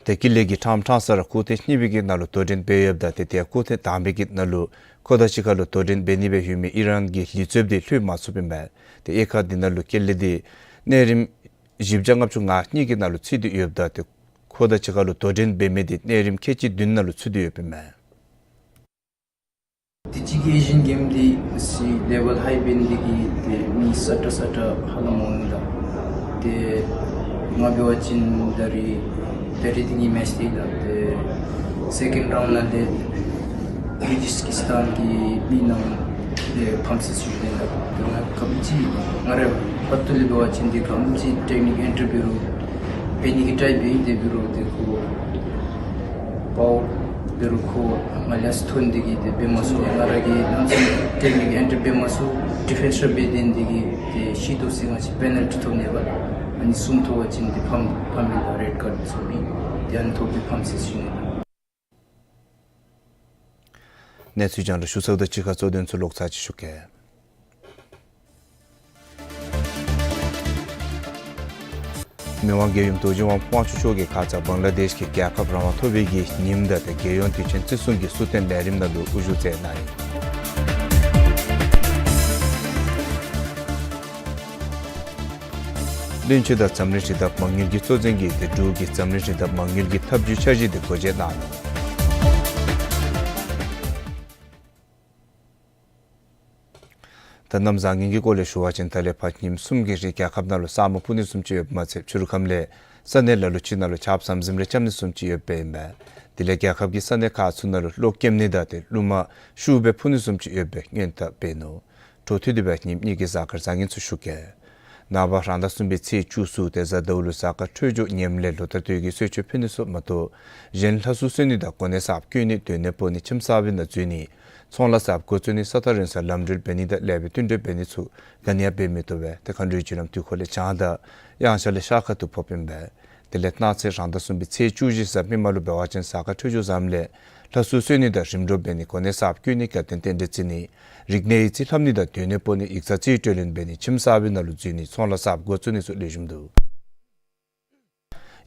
ཏེ་ཀུན་ལེགས་ཀྱིས་ཕྲང་ཕྲང་ས་ར་སྐོར་ཐེངས་གཉིས་པའི་གི་ནང་ལུ་དོ་འགྲན་འབད་ཡོདཔ་ད་ཏེ་ཏེ་སྐོར་ཐེངས་དང་པའི་གི་ནང་ལུ་ཁོ་དང་གཅིག་ཁར་ལུ་དོ་འགྲན་འབད་ནི་སྦེ་ཡོད་མི་ཨི་རན་གྱི་ལུས་རྩལཔ་འདི་ལྷོད་མ་ཚུགསཔ་ཨིན་མས། ཏེ་དབྱེ་ཁག་འདི་ནང་ལུ་ཀུན་ལེགས་འདི་གནས་རིམ་བཞི་བརྒྱ་ལྔ་བཅུ་ང་གཉིས་ཀྱི་ནང་ལུ་ཚུད་དེ་ཡོདཔ་ད་ཏེ་ཁོ་དང་གཅིག་ཁར་ལུ་དོ་འགྲན་འབད་མི་འདི་གནས་རིམ་ཁལ་གཅིག་བདུན་ནང་ལུ་ཚུད་དེ་ཡོདཔ་ཨིན་མས། དུས་ཅི་གི་ཨེ་ཤི་ཡན་གེམ་འདི་ཅིག་ལེ་བཱལ་ཧའི་འབད་ནི་འདི་གིས་ཏེ་མི་སྲ་ཀྲག་སྲ་ཀྲག་ཧ་ལམ་འོང་ནི་དང་ ཏེ་ང་འབད་བ་ཅིན་ད་རིས་ད་རིས་འདི་གི་མེཆ་འདི་ད་ཏེ་སེ་ཀེནཌ་རའུནཌ་ནང་ལས་ཀིར་གི་ཛི་སི་ཐཱན་གྱི་མི་ནང་ལས་ཕམ་སོ་ཡི་ཟེར་ཞུ་ནི་ལགས། ཏེ་ང་ག་དེམ་ཅིག་ང་རའི་ཁ་ཐུག་ལས་འབད་བ་ཅིན་ཏེ་ག་དེམ་ཅིག་ཊེཀ་ནིཀ་ཨེན་ཊར་འབད་རུང་འབད་ནི་གི་ཊའི་འབད་ཡི། དེ་འབད་རུང་ཏེ་ཁོ་པཱ་ཝར་འབད་རུང་ཁོ་ང་ལས་ཐོན་ཏེ་གིས་ཏེ་འབད་མ་ཚུགས། ང་ར་གིས་ནམ་ཚུན་ཊེཀ་ནིཀ་ཨེན་ཊར་འབད་མ་ཚུགས་ཌི་ཕེནསི་ར་འབད་དེ་འདི་གིས་ཏེ་ཤི་དོ་ཟེར་ང་བཅས་པེ་ནཱལ་ཊི་ཐོབ་ནི་ལགས། ཨ་ནི་གསུམ་ཐོབ་པ་ཅིན་ཏེ་ཕམ་ཕམ་ཨིན་ལགས། རེཌ་ཀཱཌ་ཚུ་ཨིན། ཏེ་ཨ་ནི་ཐོབ་སྟེ་ཕམ་སོ་ཡི་ཟེར་ཞུ་ནི་ལགས། གནས་ཚུལ་རྒྱང་བསྒྲགས་ཞུ་ཚརཝ་དང་གཅིག་ཁར་གཙོ་དོན་ཚུ་ལོག་ཚར་ཅིག་ཞུ་གེ། མི་དབང་རྒྱལ་ཡུམ་རྡོ་རྗེ་དབང་ཕོ་བྲང་ཆེན་མཆོག་གིས་ཁ་ཙ་བང་ལ་དེཤ་གིས་རྒྱལ་ཁབ་རང་དབང་ཐོབ་པའི་གི་ཉིནམ་དང་ཏེ་རྒྱལ་ཡོངས་དུས་ཆེན་བརྩི་སྲུང་གི་བསུ་ཐོན་ལས་རིམ་ནང་ལུ་དབུ་བཞུགས་མཛད་གནང་ཡི། བློན་ཆེན་དང་འཛམ་གླིང་རི་འདབས་མ་དངུལ་གྱི་གཙོ་འཛིན་གྱིས་ཏེ་འབྲུག་གི་འཛམ་གླིང་རི་འདབས་མ་དངུལ་གྱི་ཐབས་བྱུས་འཆར་གཞི་དེ་སྒོ་འབྱེད་གནང་ནུག། ད་གནམ་བཟང་ངན་གྱི་སྐོར་ལས་ཞུ་བ་ཅིན་ད་ལས་ཕར་ཉིནམ་གསུམ་གྱི་རིང་རྒྱལ་ཁབ་ནང་ལུ་ས་སྨུག་སྤུབ་ནི་བཟུམ་ཅིག་ཡོདཔ་མ་ཚད་ཕྱི་རུ་ཁམས་ལས་ས་གནས་ལ་ལུ་ཅིག་ནང་ལུ་ཆརཔ་ཟམ་ཟིམ་རེ་རྐྱབ་ནི་བཟུམ་ཅིག་ཡོདཔ་ཨིན་པས། དེ་ལས་རྒྱལ་ཁབ་ཀྱི་ས་གནས་ཁག་ཚུ་ནང་ལུ་གློག་ཀེམ་ནི་དང་ཏེ་རླུང་མ་ཤུགས་སྦེ་འཕུ་ནི་བཟུམ་ཅིག་ཡོད་པའི་སྔོན་བརྡ་སྤེལ་ནུག། འཕྲོ་མཐུད་དེ་སྦེ་ཉིནམ་གཉིས་ཀྱི་གཟའ་སྐར་བཟང་ངན་ཚུ་ཞུ་གེ། ནངས་པ་རང་ཟླ་གསུམ་པའི་ཚེས་བཅུ་གསུམ་ཏེ་གཟའ་ཟླཝ་ལུ་གཟའ་སྐར་འཕྲོད་སྦྱོར་ངནམ་ལས་ལོ་ཟླ་སྟོད་ཀྱི་གསོལ་མཆོད་ཕུལ་ནི་ཚུ་མ་གཏོགས་གཞན་ལྷ་གསོལ་གསོལ་ནི་དང་གོ་གནས་གསརཔ་བསྐོ་ནི་སྡོད་གནས་སྤོ་ནི་ཁྱིམ་གསར་པའི་ནང་འཛུལ་ནི་ཚོང་ལཱ་གསརཔ་འགོ་བཙུགས་ནི་ས་ཐག་རིང་སར་ལམ་འགྲུལ་འབད་ནི་དང་ལེགས་པའི་བསྟུན་གྲོས་འབད་ནི་ཚུ་ག་ནི་ཡང་འབད་མི་བཏུབ་པས། ཏེ་མཁའ་འགྲོའི་རྒྱུ་ལམ་དུས་འཁོར་ལས་བྱང་དང་དབྱངས་འཆར་ལས་ཤར་ཁ་ཐུག་ཕོགཔ་ཨིན་པས། དེ་ལས་གནངས་ཚེ་རང་ཟླ་གསུམ་པའི་ཚེས་བཅུ་བཞི་གཟའ་མིག་དམར་ལུ་འབད་བ་ཅིན་གཟའ་སྐར་འཕྲོད་སྦྱོར་བཟངམ་ལས་ལྷ་གསོལ་གསོལ་ནི་དང་རིམ་གྲོ་འབད་ནི་གོ་གནས་གསརཔ་བསྐོ་ནི་དགའ་སྟོན་རྟེན་འབྲེལ་བརྩི་ནི་རིག་གནས་ཡིག་རྩིས་ལྷབ་ནི་དང་སྡོད་གནས་སྤོ་ནི་ཡིག་ཚང་རྩིས་སྤྲོད་ལེན་འབད་ནི་ཁྱིམ་གསར་པའི་ནང་ལུ་འཛུལ་ནི་ཚོང་ལཱ་གསརཔ་འགོ་བཙུགས་ནི་ཚུ་ལེགས་ཤོམ་འདུག།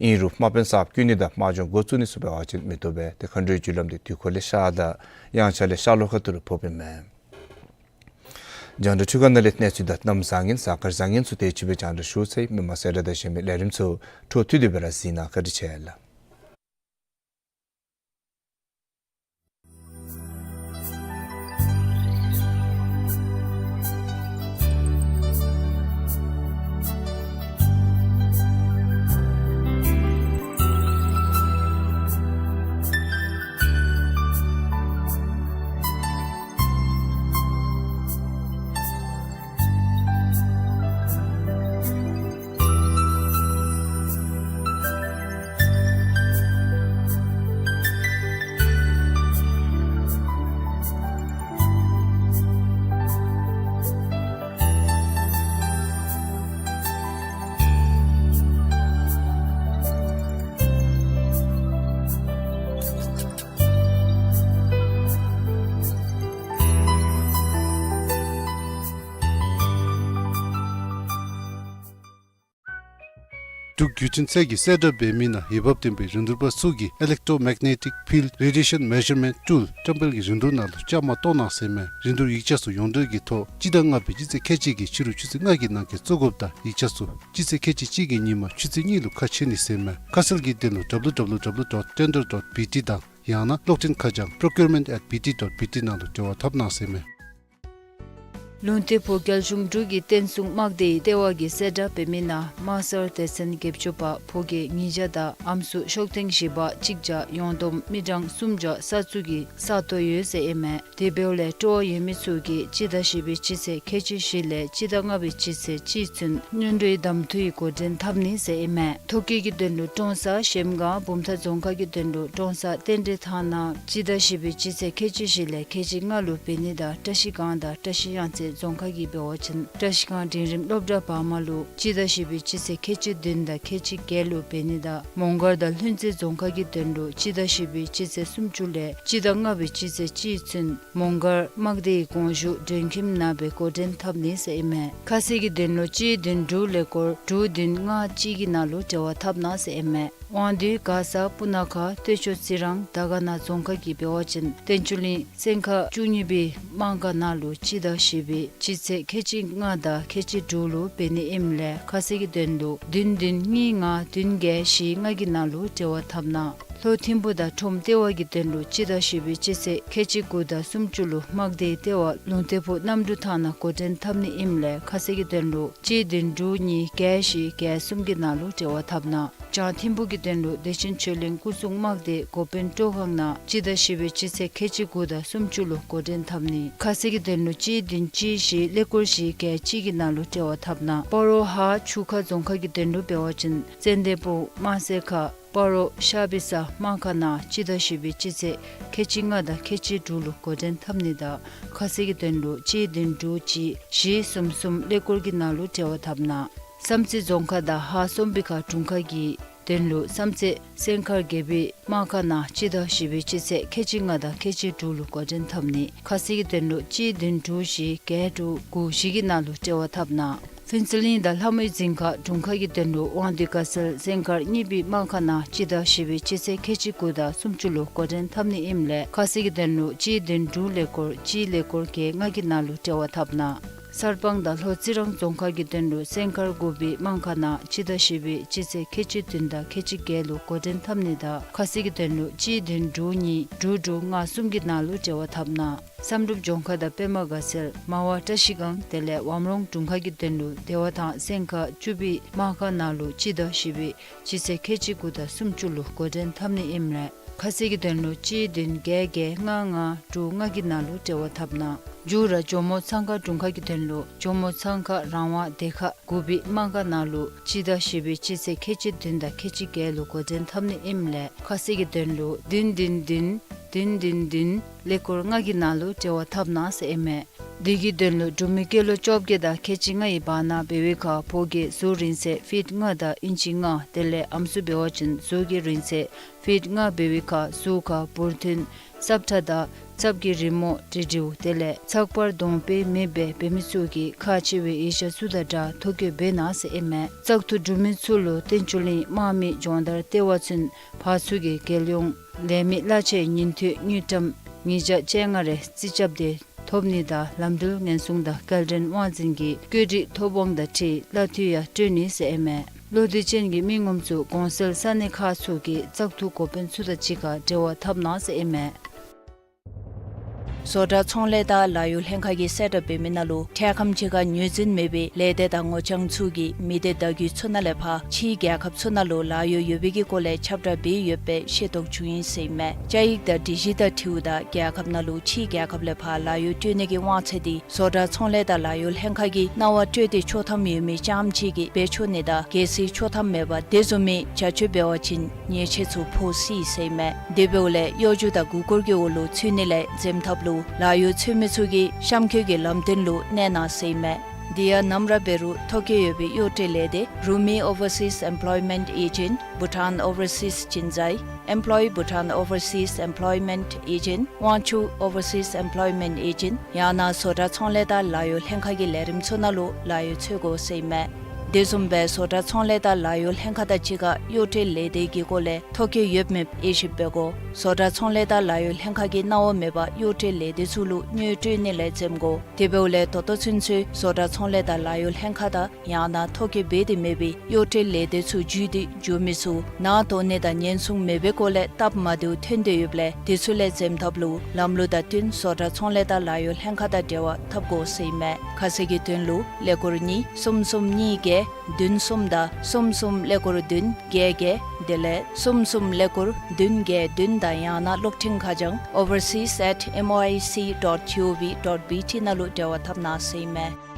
ཨིན་རུང་དམག་དཔོན་གསརཔ་བསྐོ་ནི་དང་དམག་སྦྱོང་འགོ་བཙུགས་ནི་ཚུ་འབད་བ་ཅིན་མི་བཏུབ་པས། ཏེ་མཁའ་འགྲོའི་རྒྱུ་ལམ་དེ་དུས་འཁོར་ལས་ཤར་དང་དབྱངས་འཆར་ལས་ཤར་ལྷོ་ཁ་ཐུག་ལུ་ཕོགཔ་ཨིན་མས། རྒྱང་བསྒྲགས་འཕྲུལ་ཁང་ནང་ལས་གནས་ཚུལ་དང་གནམ་བཟང་ངན་གཟའ་སྐར་བཟང་ངན་ཚུ་དེ་ཅིག་སྦེ་རྒྱང་བསྒྲགས་ཞུ་ཚར་ཡི། མི་མང་གསལ་བསྒྲགས་དང་གཞན་མི་ལས་རིམ་ཚུ་འཕྲོ་མཐུད་དེ་སྦེ་ར་གཟིགས་གནང་། བཀའ་དྲིན་ཆེ་ལགས། འབྲུག་བརྒྱུད་འཕྲིན་ཚད་ཀྱིས་གསལ་བསྒྲགས་འབད་མི་ནང་འོས་འབབ་ལྡན་པའི་རིན་བསྡུར་པ་ཚུ་གིས་ཨི་ལེག་ཊོ་མེག་ནེ་ཊིག་ཕིལཌ་རེ་ཌི་ཡེ་ཤཱན་མེ་ཞར་མེནཊ་ཊུལ་བཀྲམ་སྤེལ་གྱི་རིན་བསྡུར་ནང་ལུ་བཅའ་མར་གཏོགས་གནང་ཟེར་མས། རིན་བསྡུར་ཡིག་ཆ་ཚུ་ཡོངས་འབྲེལ་གྱི་ཐོག་སྤྱི་ཟླ་ལྔ་པའི་སྤྱི་ཚེས་ཁལ་གཅིག་གི་ཕྱི་རུ་ཆུ་ཚོད་ལྔ་གི་ནང་འཁོད་བཙུགས་དགོཔ་དང་ཡིག་ཆ་ཚུ་སྤྱི་ཚེས་ཁལ་གཅིག་གཅིག་གི་ཉིནམ་ཆུ་ཚོད་གཉིས་ལུ་ཁ་ཕྱེ་ནི་ཟེར་མས། ཁ་གསལ་གྱི་དོན་ལུ་ཌབ་ལུ་ཌབ་ལུ་ཌབ་ལུ་ཌོཊ་ཊེན་ཌར་ཌོཊ་བི་ཊི་དང་ཡང་ན་གློག་འཕྲིན་ཁ་བྱང་པྲོ་ཀིའུར་མེནཊ་ཨེཊ་བི་ཊི་ཌོཊ་བི་ཊི་ནང་ལུ་འབྲེལ་བ་འཐབ་གནང་ཟེར་མས། ལུང་བསྟན་བོད་རྒྱལ་གཞུང་འབྲུག་གི་བསྟན་སྲུང་དམག་སྡེའི་ལྟེ་བ་གིས་གསལ་བསྒྲགས་འབད་མི་ནང་དམག་སར་སྡེ་ཚན་བརྒྱད་ཅུ་པ་ཕོ་སྐྱེས་ཉིས་བརྒྱ་དང་ཨམ་སྲུ་ཤོག་ཐེངས་བཞི་པ་གཅིག་བརྒྱ་ཡོངས་བསྡོམས་མི་གྲངས་སུམ་བརྒྱ་ས་ཚུགས་ཀྱི་ས་སྟོང་ཡོད་ཟེར་ཨིན་མས། དེ་འབདཝ་ལས་སྤྲོ་བ་ཡོད་མི་ཚུ་གིས་སྤྱི་ཟླ་བཞི་པའི་སྤྱི་ཚེས་ཁལ་གཅིག་བཞི་ལས་སྤྱི་ཟླ་ལྔ་པའི་སྤྱི་ཚེས་གཅིག་ཚུན་སྔོན་འགྲོའི་གདམ་འཐུའི་འགོ་འདྲེན་འཐབ་ནི་ཟེར་ཨིན་མས། ཐོ་བཀོད་ཀྱི་དོན་ལུ་ཀྲོང་གསར་གཞལམ་སྒང་བུམ་ཐང་རྫོང་ཁག་གི་དོན་ལུ་ཀྲོང་གསར་རྟེན་འབྲེལ་ཐང་ནང་སྤྱི་ཟླ་བཞི་པའི་སྤྱི་ཚེས་ཁལ་གཅིག་བཞི་ལས་ཁལ་གཅིག་ལྔ་ལུ་འབད་ནི་དང་བཀྲ་ཤིས་སྒང་དང་བཀྲ་ཤིས་གཡང་རྩེ་རྫོང་ཁག་གིས་འབད་བ་ཅིན་བཀྲ་ཤིས་སྒང་འབྲིང་རིམ་སློབ་གྲྭ་བར་མ་ལུ་སྤྱི་ཟླ་བཞི་པའི་སྤྱི་ཚེས་ཁལ་གཅིག་བདུན་དང་ཁལ་གཅིག་བརྒྱད་ལུ་འབད་ནི་དང་མོང་སྒར་དང་ལྷུན་རྩེ་རྫོང་ཁག་གི་དོན་ལུ་སྤྱི་ཟླ་བཞི་པའི་སྤྱི་ཚེས་སུམ་ཅུ་ལས་སྤྱི་ཟླ་ལྔ་པའི་སྤྱི་ཚེས་གཅིག་ཚུན་མོང་སྒར་དམག་སྡེའི་གོང་ཞུ་མགྲོན་ཁྱིམ་ནང་སྦེ་འགོ་འདྲེན་འཐབ་ནི་ཟེར་ཨིན་མས། ཁ་གསལ་གྱི་དོན་ལུ་གཅིག་བདུན་དྲུག་ཀླད་ཀོར་དྲུག་བདུན་ལྔ་གཅིག་གི་ནང་ལུ་འབྲེལ་བ་འཐབ་གནང་ཟེར་ཨིན་མས། དབང་འདུས་མགར་ས་སྤུ་ན་ཁ་སྟོད་ཕྱོགས་རྩི་རང་དར་དཀར་ན་རྫོང་ཁག་གིས་འབད་བ་ཅིན་བསྟན་ཆོས་གླིང་སེང་ཁ་བཅུ་གཉིས་པའི་དམག་སྒར་ནང་ལུ་སྤྱི་ཟླ་བཞི་པའི་སྤྱི་ཚེས་ཁལ་གཅིག་ལྔ་དང་ཁལ་གཅིག་དྲུག་ལུ་འབད་ནི་ཨིནམ་ལས་ཁ་གསལ་གྱི་དོན་ལུ་བདུན་བདུན་གཉིས་ལྔ་བདུན་བརྒྱད་བཞི་ལྔ་གི་ནང་ལུ་འབྲེལ་བ་འཐབ་གནང་ ལྷོ་ཐིམ་ཕུ་དང་ཁྲོམ་ལྟེ་བ་གི་དོན་ལུ་སྤྱི་ཟླ་བཞི་པའི་སྤྱི་ཚེས་ཁལ་གཅིག་དགུ་དང་སུམ་ཅུ་ལུ་དམག་སྡེའི་ལྟེ་བ་ལུང་བསྟན་ཕུག་གནམ་གྲུ་ཐང་ནང་འགོ་འདྲེན་འཐབ་ནི་ཨིནམ་ལས་ཁ་གསལ་གྱི་དོན་ལུ་གཅིག་བདུན་དྲུག་གཉིས་བརྒྱད་བཞི་བརྒྱད་གསུམ་གྱི་ནང་ལུ་འབྲེལ་བ་འཐབ་གནང་། བྱང་ཐིམ་ཕུ་གི་དོན་ལུ་བདེ་ཆེན་ཆོས་གླིང་སྐུ་སྲུང་དམག་སྡེ་འགོ་དཔོན་སྤྲོ་ཁང་ནང་སྤྱི་ཟླ་བཞི་པའི་སྤྱི་ཚེས་ཁལ་གཅིག་དགུ་དང་སུམ་ཅུ་ལུ་འགོ་འདྲེན་འཐབ་ནི། ཁ་གསལ་གྱི་དོན་ལུ་གཅིག་བདུན་གཅིག་བཞི་ཀླད་ཀོར་བཞི་བརྒྱད་གཅིག་གི་ནང་ལུ་འབྲེལ་བ་འཐབ་གནང་། སྤ་རོ་ཧཱ་ཆུ་ཁ་རྫོང་ཁག་གི་དོན་ལུ་འབད་བ་ཅིན་ཙན་དན་སྤུངས་དམར་སེར་ཁ་སྤ་རོ་ཤ་བི་ས་དམག་ཁ་ནང་སྤྱི་ཟླ་བཞི་པའི་སྤྱི་ཚེས་ཁལ་གཅིག་ལྔ་དང་ཁལ་གཅིག་དྲུག་ལུ་འགོ་འདྲེན་འཐབ་ནི་དང་ཁ་གསལ་གྱི་དོན་ལུ་གཅིག་བདུན་དྲུག་གཅིག་བཞི་གསུམ་གསུམ་ཀླད་ཀོར་གྱི་ནང་ལུ་འབྲེལ་བ་འཐབ་གནང་། བསམ་རྩེ་རྫོང་ཁག་དང་ཧཱ་སོམ་པི་ཁ་དྲུང་ཁག་གི་དོན་ལུ་བསམ་རྩེ་སེང་དཀར་རྒྱལ་པོའི་དམག་ཁ་ནང་སྤྱི་ཟླ་བཞི་པའི་སྤྱི་ཚེས་ཁལ་གཅིག་ལྔ་དང་ཁལ་གཅིག་དྲུག་ལུ་འགོ་འདྲེན་འཐབ་ནི། ཁ་གསལ་གྱི་དོན་ལུ་གཅིག་བདུན་དྲུག་བཞི་བརྒྱད་དྲུག་དགུ་བཞི་གི་ནང་ལུ་འབྲེལ་བ་འཐབ་གནང་། ཕུན་ཚོགས་གླིང་དང་ལྷ་མོའི་རྫིང་ཁ་དྲུང་ཁག་གི་དོན་ལུ་དབང་འདུས་དགའ་ཚལ་སེང་དཀར་གཉིས་པའི་དམག་ཁ་ནང་སྤྱི་ཟླ་བཞི་པའི་སྤྱི་ཚེས་ཁལ་གཅིག་དགུ་དང་སུམ་ཅུ་ལུ་འགོ་འདྲེན་འཐབ་ནི་ཨིནམ་ལས་ཁ་གསལ་གྱི་དོན་ལུ་གཅིག་བདུན་དྲུག་ཀླད་ཀོར་གཅིག་ཀླད་ཀོར་བརྒྱད་ལྔ་གི་ནང་ལུ་འབྲེལ་བ་འཐབ་གནང་། གསར་སྤང་དང་ལྷོ་རྩི་རང་རྫོང་ཁག་གི་དོན་ལུ་སེང་དཀར་དགུ་པའི་དམག་ཁ་ནང་སྤྱི་ཟླ་བཞི་པའི་སྤྱི་ཚེས་ཁལ་གཅིག་བདུན་དང་ཁལ་གཅིག་བརྒྱད་ལུ་འགོ་འདྲེན་འཐབ་ནི་དང་ཁ་གསལ་གྱི་དོན་ལུ་གཅིག་བདུན་དྲུག་གཉིས་དྲུག་དྲུག་ལྔ་གསུམ་གྱི་ནང་ལུ་འབྲེལ་བ་འཐབ་གནང་། བསམ་གྲུབ་ལྗོངས་མཁར་དང་པདྨ་དགའ་ཚལ་མར་བ་བཀྲ་ཤིས་སྒང་དེ་ལས་ཝམ་རོང་དྲུང་ཁག་གི་དོན་ལུ་བདེ་བ་ཐང་སེང་ཁ་བཅུ་པའི་དམག་ཁ་ནང་ལུ་སྤྱི་ཟླ་བཞི་པའི་སྤྱི་ཚེས་ཁལ་གཅིག་དགུ་དང་སུམ་ཅུ་ལུ་འགོ་འདྲེན་འཐབ་ནི་ཨིནམ་ལས་ཁ་གསལ་གྱི་དོན་ལུ་གཅིག་བདུན་བརྒྱད་བརྒྱད་ལྔ་ལྔ་དྲུག་ལྔ་གི་ནང་ལུ་འབྲེལ་བ་འཐབ་གནང་། མཇུག་ར་ཇོ་མོ་ཚང་ཁ་དྲུང་ཁག་གི་དོན་ལུ་ཇོ་མོ་ཚང་ཁ་རང་དབང་སྡེ་ཁག་དགུ་པའི་དམག་སྒར་ནང་ལུ་སྤྱི་ཟླ་བཞི་པའི་སྤྱི་ཚེས་ཁལ་གཅིག་བདུན་དང་ཁལ་གཅིག་བརྒྱད་ལུ་འགོ་འདྲེན་འཐབ་ནི་ཨིནམ་ལས་ཁ་གསལ་གྱི་དོན་ལུ་བདུན་བདུན་བདུན་བདུན་བདུན་བདུན་ཀླད་ཀོར་ལྔ་གི་ནང་ལུ་འབྲེལ་བ་འཐབ་གནང་ཟེར་ཨིན་མས། དེ་གི་དོན་ལུ་འབྲུག་མི་སྐྱེས་ལོ་བཅོ་བརྒྱད་དང་ཁལ་གཅིག་ལྔ་ཡི་བར་ན་འབད་བའི་ཁར་ཕོ་སྐྱེས་གཟུགས་རིང་ཚད་ཕིཊ་ལྔ་དང་ཨིན་ཅི་ལྔ་དེ་ལས་ཨམ་སྲུ་འབད་བ་ཅིན་གཟུགས་ཀྱི་རིང་ཚད་ཕིཊ་ལྔ་འབད་བའི་ཁར་གཟུགས་ཁར་འབུར་ཐོན་སྲབ་ཁྲ་དང་ཚབ་ཀྱི་རི་མོ་འབྲི་འབྲིཝ་དེ་ལས་ཚགས་པར་གདོང་དཔེ་མེད་པའི་འབད་མི་ཚུ་གིས་ཁག་ཆེ་བའི་ཡིག་ཆ་ཚུ་དང་སྦྲགས་ཐོ་བཀོད་འབད་གནང་ཟེར་ཨིན་མས། བཙག་འཐུ་གྲུབ་མི་ཚུ་ལུ་བསྟན་ཆོས་གླིང་དམག་མི་སྦྱོང་བརྡར་ལྟེ་བ་ཚུན་ཕར་ཚུར་གྱི་རྒྱལ་ཡོངས་ལས་མི་གླ་ཆའི་ཉིན་ཐོའི་དངུལ་ཀྲམ་ཉིས་བརྒྱ་བཅོ་ལྔ་རེ་རྩིས་རྐྱབ་སྟེ་ཐོབ་ནི་དང་ལམ་འགྲུལ་ཉེན་སྲུང་དང་སྐྱེལ་འདྲེན་དབང་འཛིན་གྱི་བཀོད་སྒྲིག་ཐོབ་དབང་དང་འཁྲིལ་གླ་འཐུས་ཡང་སྤྲོད་ནི་ཟེར་ཨིན་མས། བློ་འདྲི་ཅན་གྱི་མི་ངོམ་ཚུ་གོང་གསལ་ས་གནས་ཁག་ཚུ་གི་བཙག་འཐུ་འགོ་དཔོན་ཚུ་དང་གཅིག་ཁར་འབྲེལ་བ་འཐབ་གནང་ཟེར་ཨིན་མས། བཟོ་གྲྭ་ཚོང་ལས་དང་ལཱ་གཡོག་ལྷན་ཁག་གིས་གསལ་བསྒྲགས་འབད་མི་ནང་ལུ་འཕྲལ་ཁམས་ཅིག་ཁར་ངོས་འཛིན་མེད་པའི་ལས་སྡེ་དང་ངོ་རྐྱང་ཚུ་གིས་མི་སྡེ་བརྡ་བརྒྱུད་ཚུ་ནང་ལས་ཕར་ཕྱིའི་རྒྱལ་ཁབ་ཚུ་ནང་ལུ་ལཱ་གཡོག་ཡོད་པའི་གི་སྐོར་ལས་ཁྱབ་བསྒྲགས་འབད་ཡོད་པའི་ཤེས་རྟོགས་བྱུང་ཡི་ཟེར་ཨིན་མས། བཅའ་ཡིག་དང་སྒྲིག་གཞི་དང་འཁྲིལཝ་ད་རྒྱལ་ཁབ་ནང་ལུ་ཕྱིའི་རྒྱལ་ཁབ་ལས་ཕར་ལཱ་གཡོག་སྤྲོད་ནི་གི་དབང་ཚད་འདི་བཟོ་གྲྭ་ཚོང་ལས་དང་ལཱ་གཡོག་ལྷན་ཁག་གིས་གནང་བ་སྤྲོད་དེ་ཆོག་ཐམ་ཡོད་མི་རྐྱངམ་ཅིག་གིས་འབད་ཆོག་ནི་དང་གལ་སྲིད་ཆོག་ཐམ་མེད་པར་དེ་བཟུམ་མའི་བྱ་སྤྱོད་འབད་བ་ཅིན་ཉེས་ཆད་ཚུ་ཕོག་སྲིད་ཟེར་ཨིན་མས། དེ་འབདཝ་ལས་གཡོ་སྒྱུ་དང་མགུ་སྐོར་གྱི་འོག་ལུ་ཚུད་ནི་ལས་འཛེམ་ཐབས་ལུ་ལཱ་གཡོག་འཚོལ་མི་ཚུ་གིས་གཤམ་འཁོད་ཀྱི་ལམ་སྟོན་ལུ་གནས་གནང་ཟེར་ཨིན་མས། དེ་ཡང་ནམ་ར་འབད་རུང་ཐོ་བཀོད་ཡོད་པའི་གཡོག་སྤྲོད་ལས་སྡེ་རུ་མི་Overseas Employment Agent, Bhutan Overseas Chinzai, Employ Bhutan Overseas Employment Agent, དབང་ཕྱུག་Overseas Employment Agent ཡང་ན་བཟོ་གྲྭ་ཚོང་ལས་དང་ལཱ་གཡོག་ལྷན་ཁག་གི་ལས་རིམ་ཚུ་ནང་ལུ་ལཱ་གཡོག་འཚོལ་དགོ་ཟེར་ཨིན་མས། དེ་བཟུམ་སྦེ་བཟོ་གྲྭ་ཚོང་ལས་དང་ལཱ་གཡོག་ལྷན་ཁག་དང་གཅིག་ཁར་གཡོག་སྤྲོད་ལས་སྡེ་གི་སྐོར་ལས་ཐོ་བཀོད་ཡོདཔ་མེདཔ་དབྱེ་ཞིབ་འབད་དགོ། བཟོ་གྲྭ་ཚོང་ལས་དང་ལཱ་གཡོག་ལྷན་ཁག་གིས་གནང་བ་མེད་པར་གཡོག་སྤྲོད་ལས་སྡེ་ཚུ་ལུ་དངུལ་སྤྲོད་ནི་ལས་འཛེམ་དགོ། དེ་འབདཝ་ལས་ད་ལྟོ་ཚུན་ཚོད་བཟོ་གྲྭ་ཚོང་ལས་དང་ལཱ་གཡོག་ལྷན་ཁག་དང་ཡང་ན་ཐོ་བཀོད་འབད་དེ་མེད་པའི་གཡོག་སྤྲོད་ལས་སྡེ་ཚུ་བརྒྱུད་དེ་འགྱོ་མི་ཚུ་ནང་དོགས་ནི་དང་ཉེན་སྲུང་མེད་པའི་སྐོར་ལས་སྟབས་མ་བདེཝ་ཐོན་ཏེ་ཡོདཔ་ལས་དེ་ཚུ་ལས་འཛེམ་ཐབས་ལུ་ལམ་ལུགས་དང་བསྟུན་བཟོ་གྲྭ་ཚོང་ལས་དང་ལཱ་གཡོག་ལྷན་ཁག་དང་འབྲེལ་བ་འཐབ་དགོ་ཟེར་ཨིན་མས། ཁ་གསལ་གྱི་དོན་ལུ་ཀླད་ཀོར་གཉིས་གསུམ་གསུམ་གཉིས་བརྒྱད་བདུན་གསུམ་དང་གསུམ་གསུམ་ཀླད་ཀོར་བདུན་བརྒྱད་བརྒྱད་དེ་ལས་གསུམ་གསུམ་ཀླད་ཀོར་བདུན་བརྒྱད་བདུན་དང་ཡང་ན་གློག་འཕྲིན་ཁ་བྱང་overseas at M O I C dot G O V dot B T ནང་ལུ་འབྲེལ་བ་འཐབ་གནང་ཟེར་ཨིན་མས།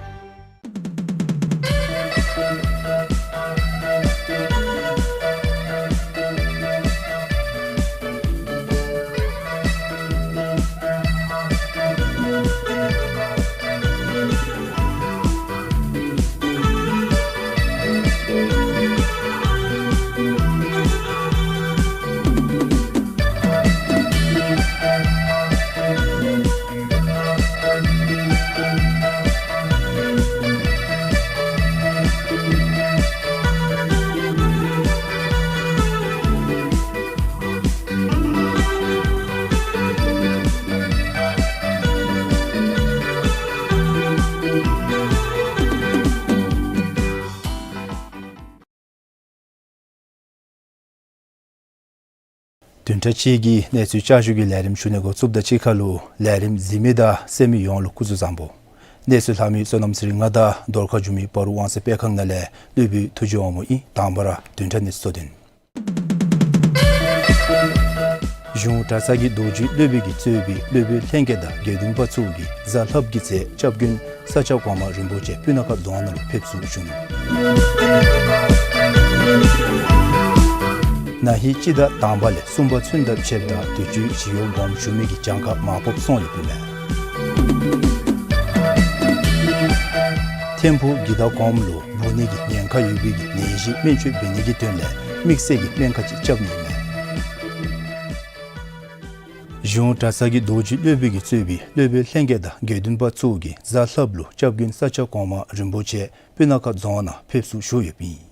བདུན་ཕྲག་གཅིག་གི་གནས་ཚུལ་བསྐྱར་ཞུ་གི་ལས་རིམ་ཞུ་ནི་འགོ་བཙུགསཔ་ད་གཅིག་ཁར་ལུ་ལས་རིམ་གཟིགས་མི་དང་གསན་མི་ཡོངས་ལུ་སྐུ་གཟུགས་བཟང་པོ། གནས་ཚུལ་ལྷག་མི་བསོད་ནམས་ཚེ་རིང་ང་དང་རྡོར་ཁ་འཇུ་མི་བར་དབང་གསལ་སྤེལ་ཁང་ནང་ལས་སློབ་དཔོན་ཐུགས་རྗེ་དབང་མོ་ཨིན། དང་པ་ར་བདུན་ཕྲག་གནས་ཚུལ་གཙོ་དོན། གཞུང་གྲྭ་ཚང་གི་རྡོ་རྗེ་སློབ་དཔོན་གྱིས་གཙོས་པའི་སློབ་དཔོན་ལྷན་རྒྱས་དང་དགེ་འདུན་པ་ཚུ་གིས་གཟའ་ལྷགཔ་གི་ཚེ་སྐྱབས་མགོན་ས་སྐྱ་གོང་མ་རིན་པོ་ཆེ་སྤུ་ན་ཁ་རྫོང་ནང་ལུ་ཕེབས་བསུ་ཞུ་ནུག། ན་ཧིང་སྤྱི་ཟླ་དང་པ་ལས་གསུམ་པ་ཚུན་ཚོད་ཕྱདཔ་ད་དུས་ཅི་ཞི་གཡོག་སྒོམ་ཞུ་མི་གི་གྱངས་ཁ་མར་ཕབ་སོང་ཡོདཔ་ཨིན་མས། ཐིམ་ཕུག་གི་དྭགས་གོངམ་ལུ་འབུ་ནད་ཀྱི་ཉེན་ཁ་ཡོད་པའི་གི་ནད་གཞི་སྨན་བཅོས་འབད་ནི་གི་དོན་ལས་དམིགས་བསལ་གྱི་སྨན་ཁང་ཅིག་རྐྱབ་ནི་ཨིན་མས། གཞུང་གྲྭ་ཚང་གི་རྡོ་རྗེ་སློབ་དཔོན་གྱིས་གཙོས་པའི་སློབ་དཔོན་ལྷན་རྒྱས་དང་དགེ་འདུན་པ་ཚུ་གིས་གཟའ་ལྷགཔ་ལུ་སྐྱབས་མགོན་ས་སྐྱ་གོང་མ་རིན་པོ་ཆེ་སྤུ་ན་ཁ་རྫོང་ནང་ཕེབས་བསུ་ཞུ་ཡོདཔ་ཨིན།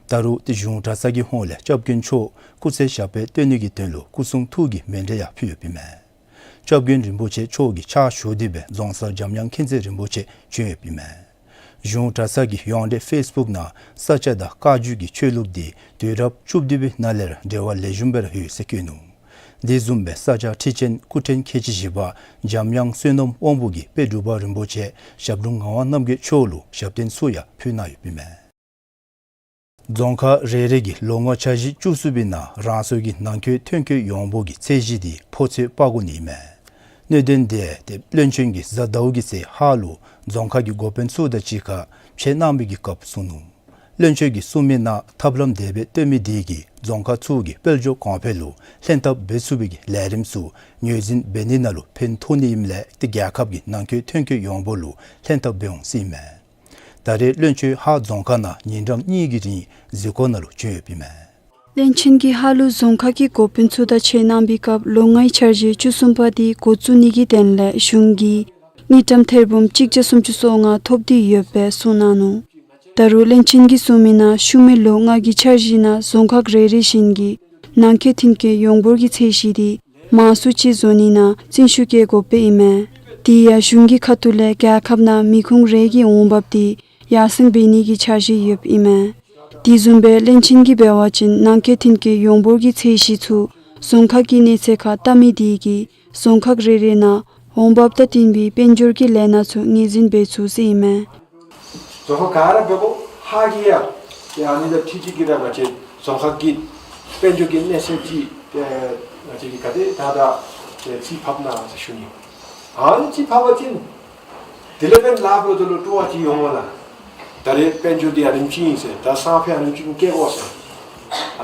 ད་རུང་ཏེ་གཞུང་གྲྭ་ཚང་གི་ཧོངས་ལས་སྐྱབས་མགོན་མཆོག་སྐུ་ཚེ་ཞབས་པད་བརྟན་ནི་གི་དོན་ལུ་སྐུ་གསུང་ཐུགས་ཀྱི་མཎྜལ་ཡང་ཕུལ་ཡོདཔ་ཨིན་མས། སྐྱབས་མགོན་རིན་པོ་ཆེ་མཆོག་གི་ཕྱག་ཞུ་སྟེ་སྦེ་རྫོང་སར་འཇམ་དབྱངས་མཁྱེན་བརྩེ་རིན་པོ་ཆེ་བྱོན་ཡོདཔ་ཨིན་མས། གཞུང་གྲྭ་ཚང་གི་ཡོངས་འབྲེལ་ཕེསི་བུཀ་ནང་ས་སྐྱ་དང་བཀའ་བརྒྱུད་ཀྱི་ཆོས་ལུགས་འདི་དུས་རབས་བཅུ་བདུན་པའི་ནང་ལས་ར་འབྲེལ་བ་ལེགས་ཤོམ་སྦེ་ར་ཡོད་ཟེར་བཀོད་ནུག། དེ་བཟུམ་སྦེ་ས་སྐྱ་ཁྲི་ཆེན་སྐུ་ཕྲེང་ཁལ་གཅིག་བཞི་པ་འཇམ་དབྱངས་བསོད་ནམས་དབང་པོ་གིས་དཔལ་འབྲུག་པ་རིན་པོ་ཆེ་ཞབས་དྲུང་ངག་དབང་རྣམ་རྒྱལ་མཆོག་ལུ་ཞབས་བརྟན་ཚུ་ཡང་ཕུལ་གནང་ཡོདཔ་ཨིན་མས། རྫོང་ཁག་རེ་རེ་གིས་ལོ་ལྔའི་འཆར་གཞི་བཅུ་གསུམ་པའི་ནང་རང་སོའི་གི་ནང་འཁོད་ཐོན་སྐྱེད་ཡོངས་འབོར་གྱི་ཚད་གཞི་འདི་ཕོ་ཚོད་དཔག་དགོ་ནི་ཨིན་མས། གནད་དོན་འདི་ཏེ་བློན་ཆེན་གྱིས་གཟའ་ཟླཝ་གི་ཚེ་ཧཱ་ལུ་རྫོང་ཁག་གི་འགོ་དཔོན་ཚུ་དང་གཅིག་ཁར་ཕྱད་གནང་བའི་གི་སྐབས་གསུངས་ནུག། བློན་ཆེན་གྱིས་གསུངས་མི་ནང་ཐབས་ལམ་དེ་སྦེ་བཏོན་མི་དེ་གིས་རྫོང་ཁག་ཚུ་གི་དཔལ་འབྱོར་གོང་འཕེལ་ལུ་ལྷན་ཐབས་འབད་ཚུགས་པའི་གི་ལས་རིམ་ཚུ་ངོས་འཛིན་འབད་ནི་ནང་ལུ་ཕན་ཐོགས་ནི་ཨིནམ་ལས་ཏེ་རྒྱལ་ཁབ་ཀྱི་ནང་འཁོད་ཐོན་སྐྱེད་ཡོངས་འབོར་ལུ་ལྷན་ཐབས་འབད་འོང་ཟེར་ཨིན་མས། ད་རེས་བློན་ཆེན་ཧཱ་རྫོང་ཁག་ནང་ཉིན་གྲངས་གཉིས་ཀྱི་རིང་གཟིགས་སྐོར་ནང་ལུ་བྱོན་ཡོདཔ་ཨིན་མས། བློན་ཆེན་གྱིས་ཧཱ་ལུ་རྫོང་ཁག་གི་འགོ་དཔོན་ཚུ་དང་ཕྱད་གནང་བའི་སྐབས་ལོ་ལྔའི་འཆར་གཞི་བཅུ་གསུམ་པ་འདི་འགོ་བཙུགས་ནི་གི་དོན་ལས་གཞུང་གིས་དངུལ་ཀྲམ་ཐེར་འབུམ་གཅིག་བརྒྱ་སུམ་ཅུ་སོ་ལྔ་ཐོབ་སྟེ་ཡོདཔ་སྦེ་གསུངས་གནང་ནུག། ད་རུང་བློན་ཆེན་གྱིས་གསུངས་མི་ནང་ཤུལ་མའི་ལོ་ལྔ་གི་འཆར་གཞི་ནང་རྫོང་ཁག་རེ་རེ་བཞིན་གྱི་ནང་འཁོད་ཐོན་སྐྱེད་ཡོངས་འབོར་གྱི་ཚད་གཞི་འདི་མང་སུ་ཅིག་བཟོ་ནི་ནང་རྩིས་ཞིབ་བཀལ་དགོཔ་ཨིན་མས། དེ་ཡང་གཞུང་གི་ཁ་ཐུག་ལས་རྒྱལ་ཁབ་ནང་མི་ཁུངས་རེ་གི་འོང་འབབ་འདི་ཡར་སེང་འབད་ནི་གི་འཆར་གཞི་ཡོདཔ་ཨིན་མས། དེ་བཟུམ་སྦེ་བློན་ཆེན་གྱིས་འབད་བ་ཅིན་ནང་འཁོད་ཐོན་སྐྱེད་ཡོངས་འབོར་གྱི་ཚད་གཞི་ཚུ་རྫོང་ཁག་གི་གནས་ཚད་ཁར་བལྟ་མི་དེ་གིས་རྫོང་ཁག་རེ་རེ་ནང་འོང་འབབ་དང་བསྟུན་པའི་དཔལ་འབྱོར་གྱི་ལས་སྣ་ཚུ་ངོས་འཛིན་འབད་ཚུགས་ཟེར་ཨིན་མས། རྫོང་ཁག་ག་ར་འབད་དགོ། ཧཱ་གི་ཡང་ཡང་ཨ་ནི་དང་འཁྲིལ་ཏེ་གི་ར་ང་བཅས་རྫོང་ཁག་གི་དཔལ་འབྱོར་གྱི་གནས་ཚད་ཅིག་ཨེ་ང་བཅས་ཀྱིས་ག་དེ་ད་ད་ཨེ་རྩིས་ཕབ་གནང་ཟེར་ཞུ་ནི། ཨ་ནི་རྩིས་ཕབ་པ་ཅིན་དེ་ལས་འབདན་ལཱ་འབདཝ་ད་ལུ་སྤྲོ་བ་ཅིག་ཡོང་བ་ལགས། ད་རེས་དཔལ་འབྱོར་འདི་ཨ་ནེམ་ཅིག་ཨིན་ཟེར། ད་སང་ཕོད་ཨ་ནེམ་ཅིག་བསྐྱལ་དགོ་ཟེར།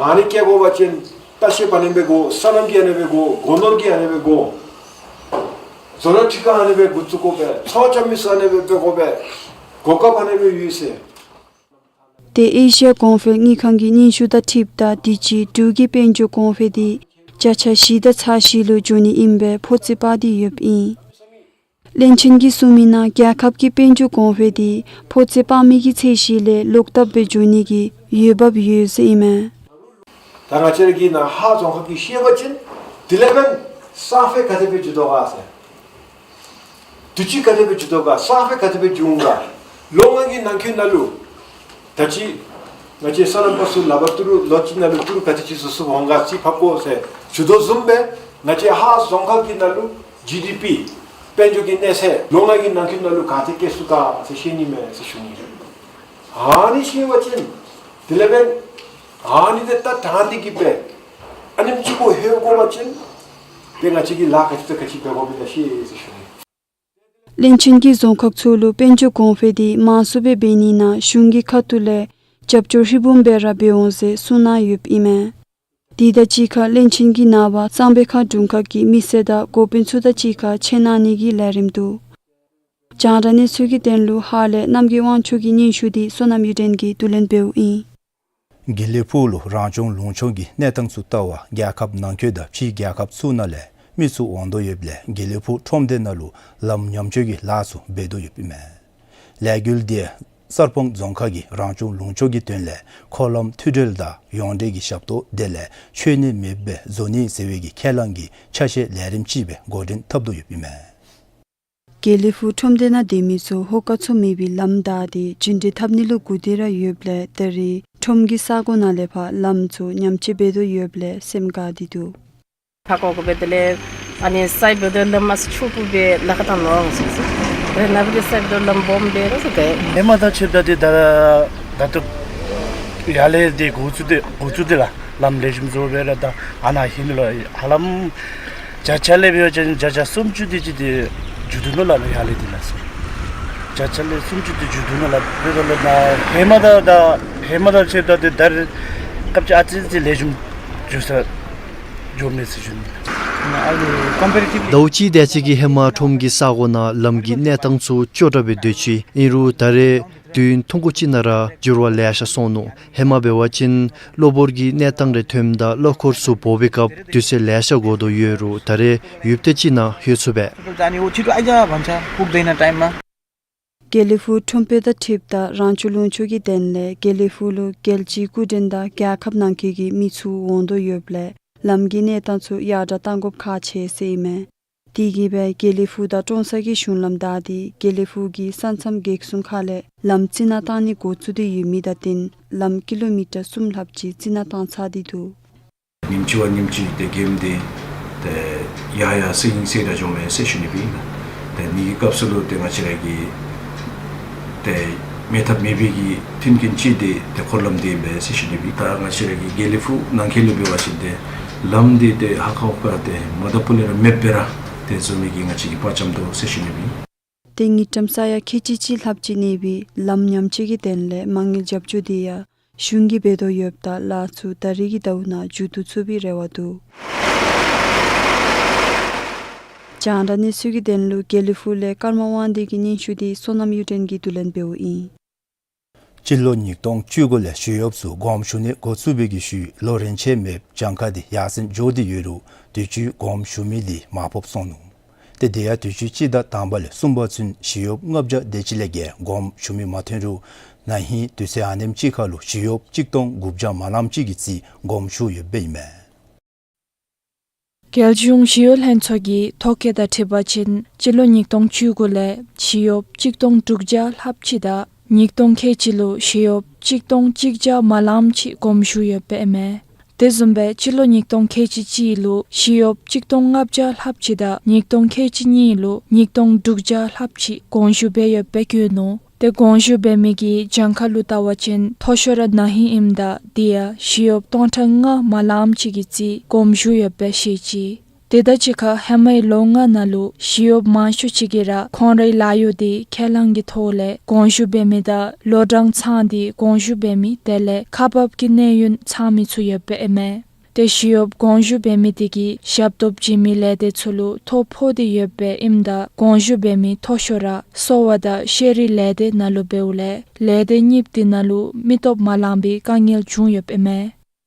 ཨ་ནི་བསྐྱལ་དགོ་པ་ཅིན་ལྟ་བཤལཔ་ཨ་ནེམ་སྦེ་དགོ། སོ་ནམ་གྱི་ཨ་ནེམ་སྦེ་དགོ། སྒོ་ནོར་གྱི་ཨ་ནེམ་སྦེ་དགོ། བཟོ་གྲྭ་ཁྲི་ཁང་ཨ་ནེམ་སྦེ་འགོ་བཙུགས་དགོ་པས། ཚོང་རྐྱབ་མི་ཚུ་ཨ་ནེམ་སྦེ་འབད་དགོ་པས། གོ་སྐབས་ཨ་ནེམ་སྦེ་ཡོད་ཟེར། ཏེ་ཨེ་ཤི་ཡ་གོང་འཕེལ་དངུལ་ཁང་གི་སྙན་ཞུ་དང་འཁྲིལཝ་ད་དུས་ཅི་འབྲུག་གི་དཔལ་འབྱོར་གོང་འཕེལ་འདི་བརྒྱ་ཆ་བཞི་དང་ཚག་བཞི་ལུ་འགྱོ་ནི་ཨིནམ་སྦེ་ཕོ་རྩིས་དཔག་སྟེ་ཡོདཔ་ཨིན། བློན་ཆེན་གྱིས་གསུངས་མི་ནང་རྒྱལ་ཁབ་ཀྱི་དཔལ་འབྱོར་གོང་འཕེལ་འདི་ཕོ་རྩིས་དཔག་མི་གི་ཚད་གཞི་ལས་ལོག་ལྟབ་སྦེ་འགྱོ་ནི་གི་འོས་འབབ་ཡོད་ཟེར་ཨིན་མས། ད་ང་བཅས་ར་གི་ནཱ་ཧཱ་རྫོང་ཁག་གི་ཤེས་པ་ཅིན་དེ་ལས་འབདན་སང་ཕོད་ག་དེ་སྦེ་འགྱོ་དོ་ག་ཟེར། དུས་ཅི་ག་དེ་སྦེ་འགྱོ་དོ་ག། སང་ཕོད་ག་དེ་སྦེ་འགྱོ་འོང་ག། ལོ་ལྔ་གི་ནང་འཁོད་ནང་ལུ་ད་ཅི་ང་བཅས་སོ་ནམ་པ་ཚུ་ལག་པར་ཏི་རུ་ལོ་གཅིག་ནང་ལུ་ཏི་རུ་ག་དེ་ཅིག་བཟོ་ཚུགསཔ་འོང་ག་རྩིས་ཕབ་དགོ་ཟེར་ཞུ་དོ་བཟུམ་སྦེ་ང་བཅས་ཧཱ་རྫོང་ཁག་གི་ནང་ལུ་ཇི་ཌི་པི་དཔལ་འབྱོར་གྱི་གནས་ཚད་ལོ་ལྔ་གི་ནང་འཁོད་ནང་ལུ་ག་དེ་བསྐྱལ་ཚུགས་ག་ཟེར་ཤེས་ནི་མས་ཟེར་ཞུ་ནི། ཨ་ནི་ཤེས་པ་ཅིན་དེ་ལས་འབདན་ཨ་ནི་དེ་ད་དྲང་སྟེ་གི་སྦེ་ཨ་ནེམ་ཅིག་གུ་ལྷོད་དགོ་པ་ཅིན་ཏེ་ང་བཅས་ཀྱིས་ལཱ་ག་ཅི་དང་ག་ཅི་འབད་དགོཔ་ཨིན་ན་ཤེས་ཟེར་ཞུ་ནི། བློན་ཆེན་གྱིས་རྫོང་ཁག་ཚུ་ལུ་དཔལ་འབྱོར་གོང་འཕེལ་འདི་མང་སུ་སྦེ་འབད་ནི་ནང་གཞུང་གི་ཁ་ཐུག་ལས་རྒྱབ་སྐྱོར་ཧྲིལ་བུམ་སྦེ་ར་འབད་འོང་ཟེར་གསུངས་གནང་ཡོདཔ་ཨིན་མས། དེ་དང་གཅིག་ཁར་བློན་ཆེན་གྱིས་ནངས་པ་གཙང་སྦས་ཁ་དྲུང་ཁག་གི་མི་སེར་དང་འགོ་དཔོན་ཚུ་དང་གཅིག་ཁར་ཕྱད་གནང་ནི་གི་ལས་རིམ་འདུག། རྒྱང་བསྒྲགས་གནས་ཚུལ་གྱི་དོན་ལུ་ཧཱ་ལས་རྣམ་རྒྱལ་དབང་ཕྱུག་གི་སྙན་ཞུ་འདི་བསོད་ནམས་གཡུ་སྒྲོན་གྱིས་བསྡུ་ལེན་འབདཝ་ཨིན། དགེ་ལེགས་ཕུག་ལུ་རང་སྐྱོང་ལུང་ཕྱོགས་ཀྱི་གནས་སྟངས་ཚུ་ལྟ་བར་རྒྱལ་ཁབ་ནང་འཁོད་དང་ཕྱིའི་རྒྱལ་ཁབ་ཚུ་ནང་ལས་མི་ཚུ་འོང་དོ་ཡོདཔ་ལས་དགེ་ལེགས་ཕུག་ཁྲོམ་སྡེ་ནང་ལུ་ལམ་ཉམས་བཅོས་ཀྱི་ལཱ་ཚུ་འབད་དོ་ཡོདཔ་ཨིན་མས། ལས་འགུལ་འདི་གསར་སྤང་རྫོང་ཁག་གིས་རང་སྐྱོང་ལུང་ཕྱོགས་ཀྱི་དོན་ལས་འཁོར་ལམ་མཐུད་འབྲེལ་དང་ཡོངས་འབྲེལ་གྱི་ཞབས་ཏོག་དེ་ལས་འཆོལ་ནི་མེདཔ་སྦེ་བཟོ་ནི་ཟེར་བའི་གི་ཁས་བླངས་ཀྱི་ཆ་ཤས་ལས་རིམ་ཅིག་སྦེ་འགོ་འདྲེན་འཐབ་དོ་ཡོདཔ་ཨིན་མས། དགེ་ལེགས་ཕུག་ཁྲོམ་སྡེ་ནང་སྡོད་མི་ཚུ་ཧོ་ཀ་ཚོ་མེད་པའི་ལམ་བདའ་སྟེ་རྒྱུན་འགྲུལ་འཐབ་ནི་ལུ་སྒུག་སྡོད་ར་ཡོདཔ་ལས་ད་རེས་ཁྲོམ་གྱི་ས་གོ་ནང་ལས་ཕར་ལམ་ཚུ་ཉམས་བཅོས་འབད་དོ་ཡོདཔ་ལས་སེམས་དགའ་སྟེ་འདུག། ཕར་བཀོག་བཀོག་སྦེ་དེ་ལས་ཨ་ནི་སའིཌ་འབདཝ་ད་ལམ་ཨ་ཙི་ཕྱུགཔོ་སྦེ་ལཱ་ཁག་བཏང་ནུག་ཟེར་ཟེར། དེ་ནཱ་འབདཝ་ད་སའིཌ་འབདཝ་ད་ལམ་སྦོམ་སྦེ་ར་ཟེར་དེ། ཧེ་མ་དང་ཕྱདཔ་ད་ཏེ་ད་ད་ལྟོ་ཡར་ལས་ཏེ་འགོ་བཙུགས་ཏེ་འགོ་བཙུགས་ཏེ་ལགས་ལམ་ལེགས་ཤོམ་བཟོ་སྦེ་ར་ད་ཨ་ནཱ་ཧེ་མ་ལུ་ཧ་ལམ་བརྒྱ་ཆ་ལས་འབད་བ་ཅིན་བརྒྱ་ཆ་སུམ་ཅུ་དེ་ཅིག་ཏེ་མཇུག་བསྡུ་ནུག་ལགས་ཡར་ལས་ཏེ་ལགས་སོ། བརྒྱ་ཆ་ལས་སུམ་ཅུ་དེ་མཇུག་བསྡུ་ནུག་ལགས། དེ་ལས་ནཱ་ཧེ་མ་དང་ད་ཧེ་མ་དང་ཕྱདཔ་ད་ཏེ་ད་རེས་སྐབས་ཅིག་ཨ་ཙི་ཅིག་ལེགས་ཤོམ་འགྱོ་ས་འགྱོ་མས་ཟེར་ཞུ་ནི། ཟླཝ་གཅིག་དེ་ཅིག་གི་ཧེ་མ་ཁྲོམ་གྱི་ས་གོ་ནང་ལམ་གྱི་གནས་སྟངས་ཚུ་སྐྱོ་དྲགས་སྦེ་སྡོད་ཅི། ཨིན་རུང་ད་རེས་དུས་ཡུན་ཐུང་ཀུ་ཅིག་ནང་ར་འགྱུར་བ་ལེ་ཤ་སོང་ནུག། ཧེ་མ་འབད་བ་ཅིན་གློ་བུར་གྱི་གནས་སྟངས་རེ་ཐོནམ་ད་གློ་འཁོར་ཚུ་འབོ་བའི་སྐབས་དུས་ཚོད་ལེ་ཤ་འགོར་དོ་ཡོད་རུང་ད་རེས་ཡུདཔ་ཐེངས་ཅིག་ནང་ལྷོད་ཚུགས་པས། དགེ་ལེགས་ཕུག་ཁྲོམ་དཔོན་དང་འཁྲིལཝ་ད་རང་བྱུང་ལུང་ཕྱོགས་ཀྱི་དོན་ལས་དགེ་ལེགས་ཕུག་ལུ་རྒྱལ་སྤྱིའི་སྐུ་མགྲོན་དང་རྒྱལ་ཁབ་ནང་འཁོད་ཀྱི་མི་ཚུ་འོང་དོ་ཡོདཔ་ལས་ལམ་གྱི་གནས་སྟངས་ཚུ་ཡར་དྲགས་གཏང་དགོཔ་ཁག་ཆེ་ཟེར་ཨིན་མས། དེ་གིས་སྦེ་དགེ་ལེགས་ཕུག་དང་ཀྲོང་གསར་གྱི་གཞུང་ལམ་བདའ་སྟེ་དགེ་ལེགས་ཕུག་གི་ས་མཚམས་གེགས་སྲུང་ཁ་ལས་ལམ་རྩི་ནག་བཏང་ནི་འགོ་བཙུགས་ཏེ་ཡོད་མི་དང་བསྟུན་ལམ་ཀི་ལོ་མི་ཊར་གསུམ་ལྷགཔ་ཅིག་རྩི་ནག་བཏང་ཚར་ཏེ་འདུག། ཉིནམ་གཅིག་བ་ཉིནམ་གཅིག་ཏེ་གེམ་ཏེ་ཏེ་ཡར་ཡར་སེང་སེང་ར་འགྱོཝ་མས་ཟེར་ཞུ་ནི་སྦེ་ཨིན། ཏེ་ཨ་ནི་གི་སྐབས་སུ་ལུ་ཏེ་ང་བཅས་ར་གི་ཏེ་མེད་ཐབས་མེད་པའི་གི་མཐུན་རྐྱེན་ཅིག་ཏེ་ཏེ་འཁོར་ལམ་འདི་ཨིན་པས་ཟེར་ཞུ་ནི་སྦེ། ད་ང་བཅས་ར་གི་དགེ་ལེགས་ཕུག་ནང་འཁོད་ལུ་འབད་བ་ཅིན་ཏེ་ལམ་འདི་ཏེ་ཧ་ཁ་ཧུ་ཁ་ཏེ་མ་དང་པོ་ལས་ར་མེདཔ་སྦེ་ར་ཏེ་བཟོ་ནི་གི་ང་བཅས་ཀྱིས་དཔའ་བཅམ་དོ་ཟེར་ཞུ་ནི་སྦེ། ཏེ་དངུལ་ཀྲམ་ས་ཡ་ཁལ་གཅིག་གཅིག་ལྷགཔ་ཅིག་གནས་པའི་ལམ་ཉམས་བཅོས་ཀྱི་དོན་ལས་མ་དངུལ་རྒྱབ་སྐྱོར་འདི་ཡང་གཞུང་གིས་འབད་དོ་ཡོདཔ་ད་ལཱ་ཚུ་ད་རེས་ཀྱི་ཟླཝ་ནང་མཇུག་བསྡུ་ཚུགས་པའི་རེ་བ་འདུག། རྒྱང་བསྒྲགས་གནས་ཚུལ་གྱི་དོན་ལུ་དགེ་ལེགས་ཕུག་ལས་ཀརྨ་དབང་འདུས་ཀྱི་སྙན་ཞུ་འདི་བསོད་ནམས་གཡུ་སྒྲོན་གྱིས་བསྡུ་ལེན་འབདཝ་ཨིན། སྤྱི་ལོ་ཉིས་སྟོང་བཅུ་དགུ་ལས་ཞི་གཡོགཔ་ཚུ་དགོངསམ་ཞུ་ནི་འགོ་བཙུགས་པའི་གི་ཤུལ་ལོ་རེ་ཆད་མེདཔ་གྱངས་ཁ་འདི་ཡར་སེང་འགྱོ་སྟེ་ཡོད་རུང་དུས་ཅི་དགོངསམ་ཞུ་མི་འདི་མ་ཕོགཔ་སོང་ནུག། ཏེ་དེ་ཡང་དུས་ཅི་སྤྱི་ཟླ་དང་པ་ལས་གསུམ་པ་ཚུན་ཞི་གཡོགཔ་ལྔ་བརྒྱ་དེ་ཅིག་ལས་བརྒལ་དགོངསམ་ཞུ་མི་མ་ཐོན་རུང་ན་ཧིང་དུས་ཚོད་ཨ་ནེམ་ཅིག་ཁར་ལུ་ཞི་གཡོགཔ་གཅིག་སྟོང་དགུ་བརྒྱ་མ་ལངམ་ཅིག་གི་རྩིས་དགོངསམ་ཞུ་ཡོདཔ་ཨིན་མས། རྒྱལ་གཞུང་ཞི་གཡོག་ལྷན་ཚོགས་ཀྱི་ཐོ་བཀོད་དང་འཁྲིལ་བ་ཅིན་སྤྱི་ལོ་ཉིས་སྟོང་བཅུ་དགུ་ལས་ཞི་གཡོགཔ་གཅིག་སྟོང་དྲུག་བརྒྱ་ལྷགཔ་ཅིག་དང་ཉིས་སྟོང་ཁལ་གཅིག་ལུ་ཞི་གཡོགཔ་གཅིག་སྟོང་གཅིག་བརྒྱ་མ་ལངམ་ཅིག་དགོངསམ་ཞུ་ཡོདཔ་ཨིན་མས། དེ་བཟུམ་སྦེ་སྤྱི་ལོ་ཉིས་སྟོང་ཁལ་གཅིག་གཅིག་ལུ་ཞི་གཡོགཔ་གཅིག་སྟོང་ལྔ་བརྒྱ་ལྷགཔ་ཅིག་དང་ཉིས་སྟོང་ཁལ་གཅིག་གཉིས་ལུ་ཉིས་སྟོང་དྲུག་བརྒྱ་ལྷགཔ་ཅིག་དགོངསམ་ཞུ་འབད་ཡོདཔ་སྦེ་བཀོད་ནུག། ཏེ་དགོངསམ་ཞུ་འབད་མི་གི་གྱངས་ཁ་ལུ་བལྟ་བ་ཅིན་མཐོ་ཤོས་ར་ན་ཧིང་ཨིནམ་ད་དེ་ཡང་ཞི་གཡོགཔ་སྟོང་ཕྲག་ལྔ་མ་ལངམ་ཅིག་གི་རྩིས་དགོངསམ་ཞུ་ཡོདཔ་སྦེ་བཤད་ཅི། དེ་དང་གཅིག་ཁར་ཧེ་མའི་ལོ་ལྔ་ནང་ལུ་ཞི་གཡོགཔ་མང་ཤོས་ཅིག་གིས་ར་ཁོང་རའི་ལཱ་གཡོག་འདི་ཁས་བླངས་ཀྱི་ཐོག་ལས་དགོངསམ་ཞུ་འབད་མི་དང་ལོ་གྲངས་ཚང་སྟེ་དགོངསམ་ཞུ་འབད་མི་དེ་ལས་ཁག་འབགཔ་གི་གནས་ཡུན་ཚང་མི་ཚུ་ཡོདཔ་ཨིན་མས། ཏེ་ཞི་གཡོགཔ་དགོངསམ་ཞུ་འབད་མི་དེ་གིས་ཞབས་ཏོག་བྱིན་མི་ལས་སྡེ་ཚུ་ལུ་ཐོ་ཕོག་སྟེ་ཡོདཔ་ཨིནམ་ད་དགོངསམ་ཞུ་འབད་མི་མཐོ་ཤོས་ར་གསོ་བ་དང་ཤེས་རིག་ལས་སྡེ་ནང་ལུ་འབདཝ་ལས་ལས་སྡེ་གཉིསཔོ་དེ་ནང་ལུ་མི་སྟོབས་མ་ལང་པའི་དཀའ་ངལ་བྱུང་ཡོདཔ་ཨིན་མས།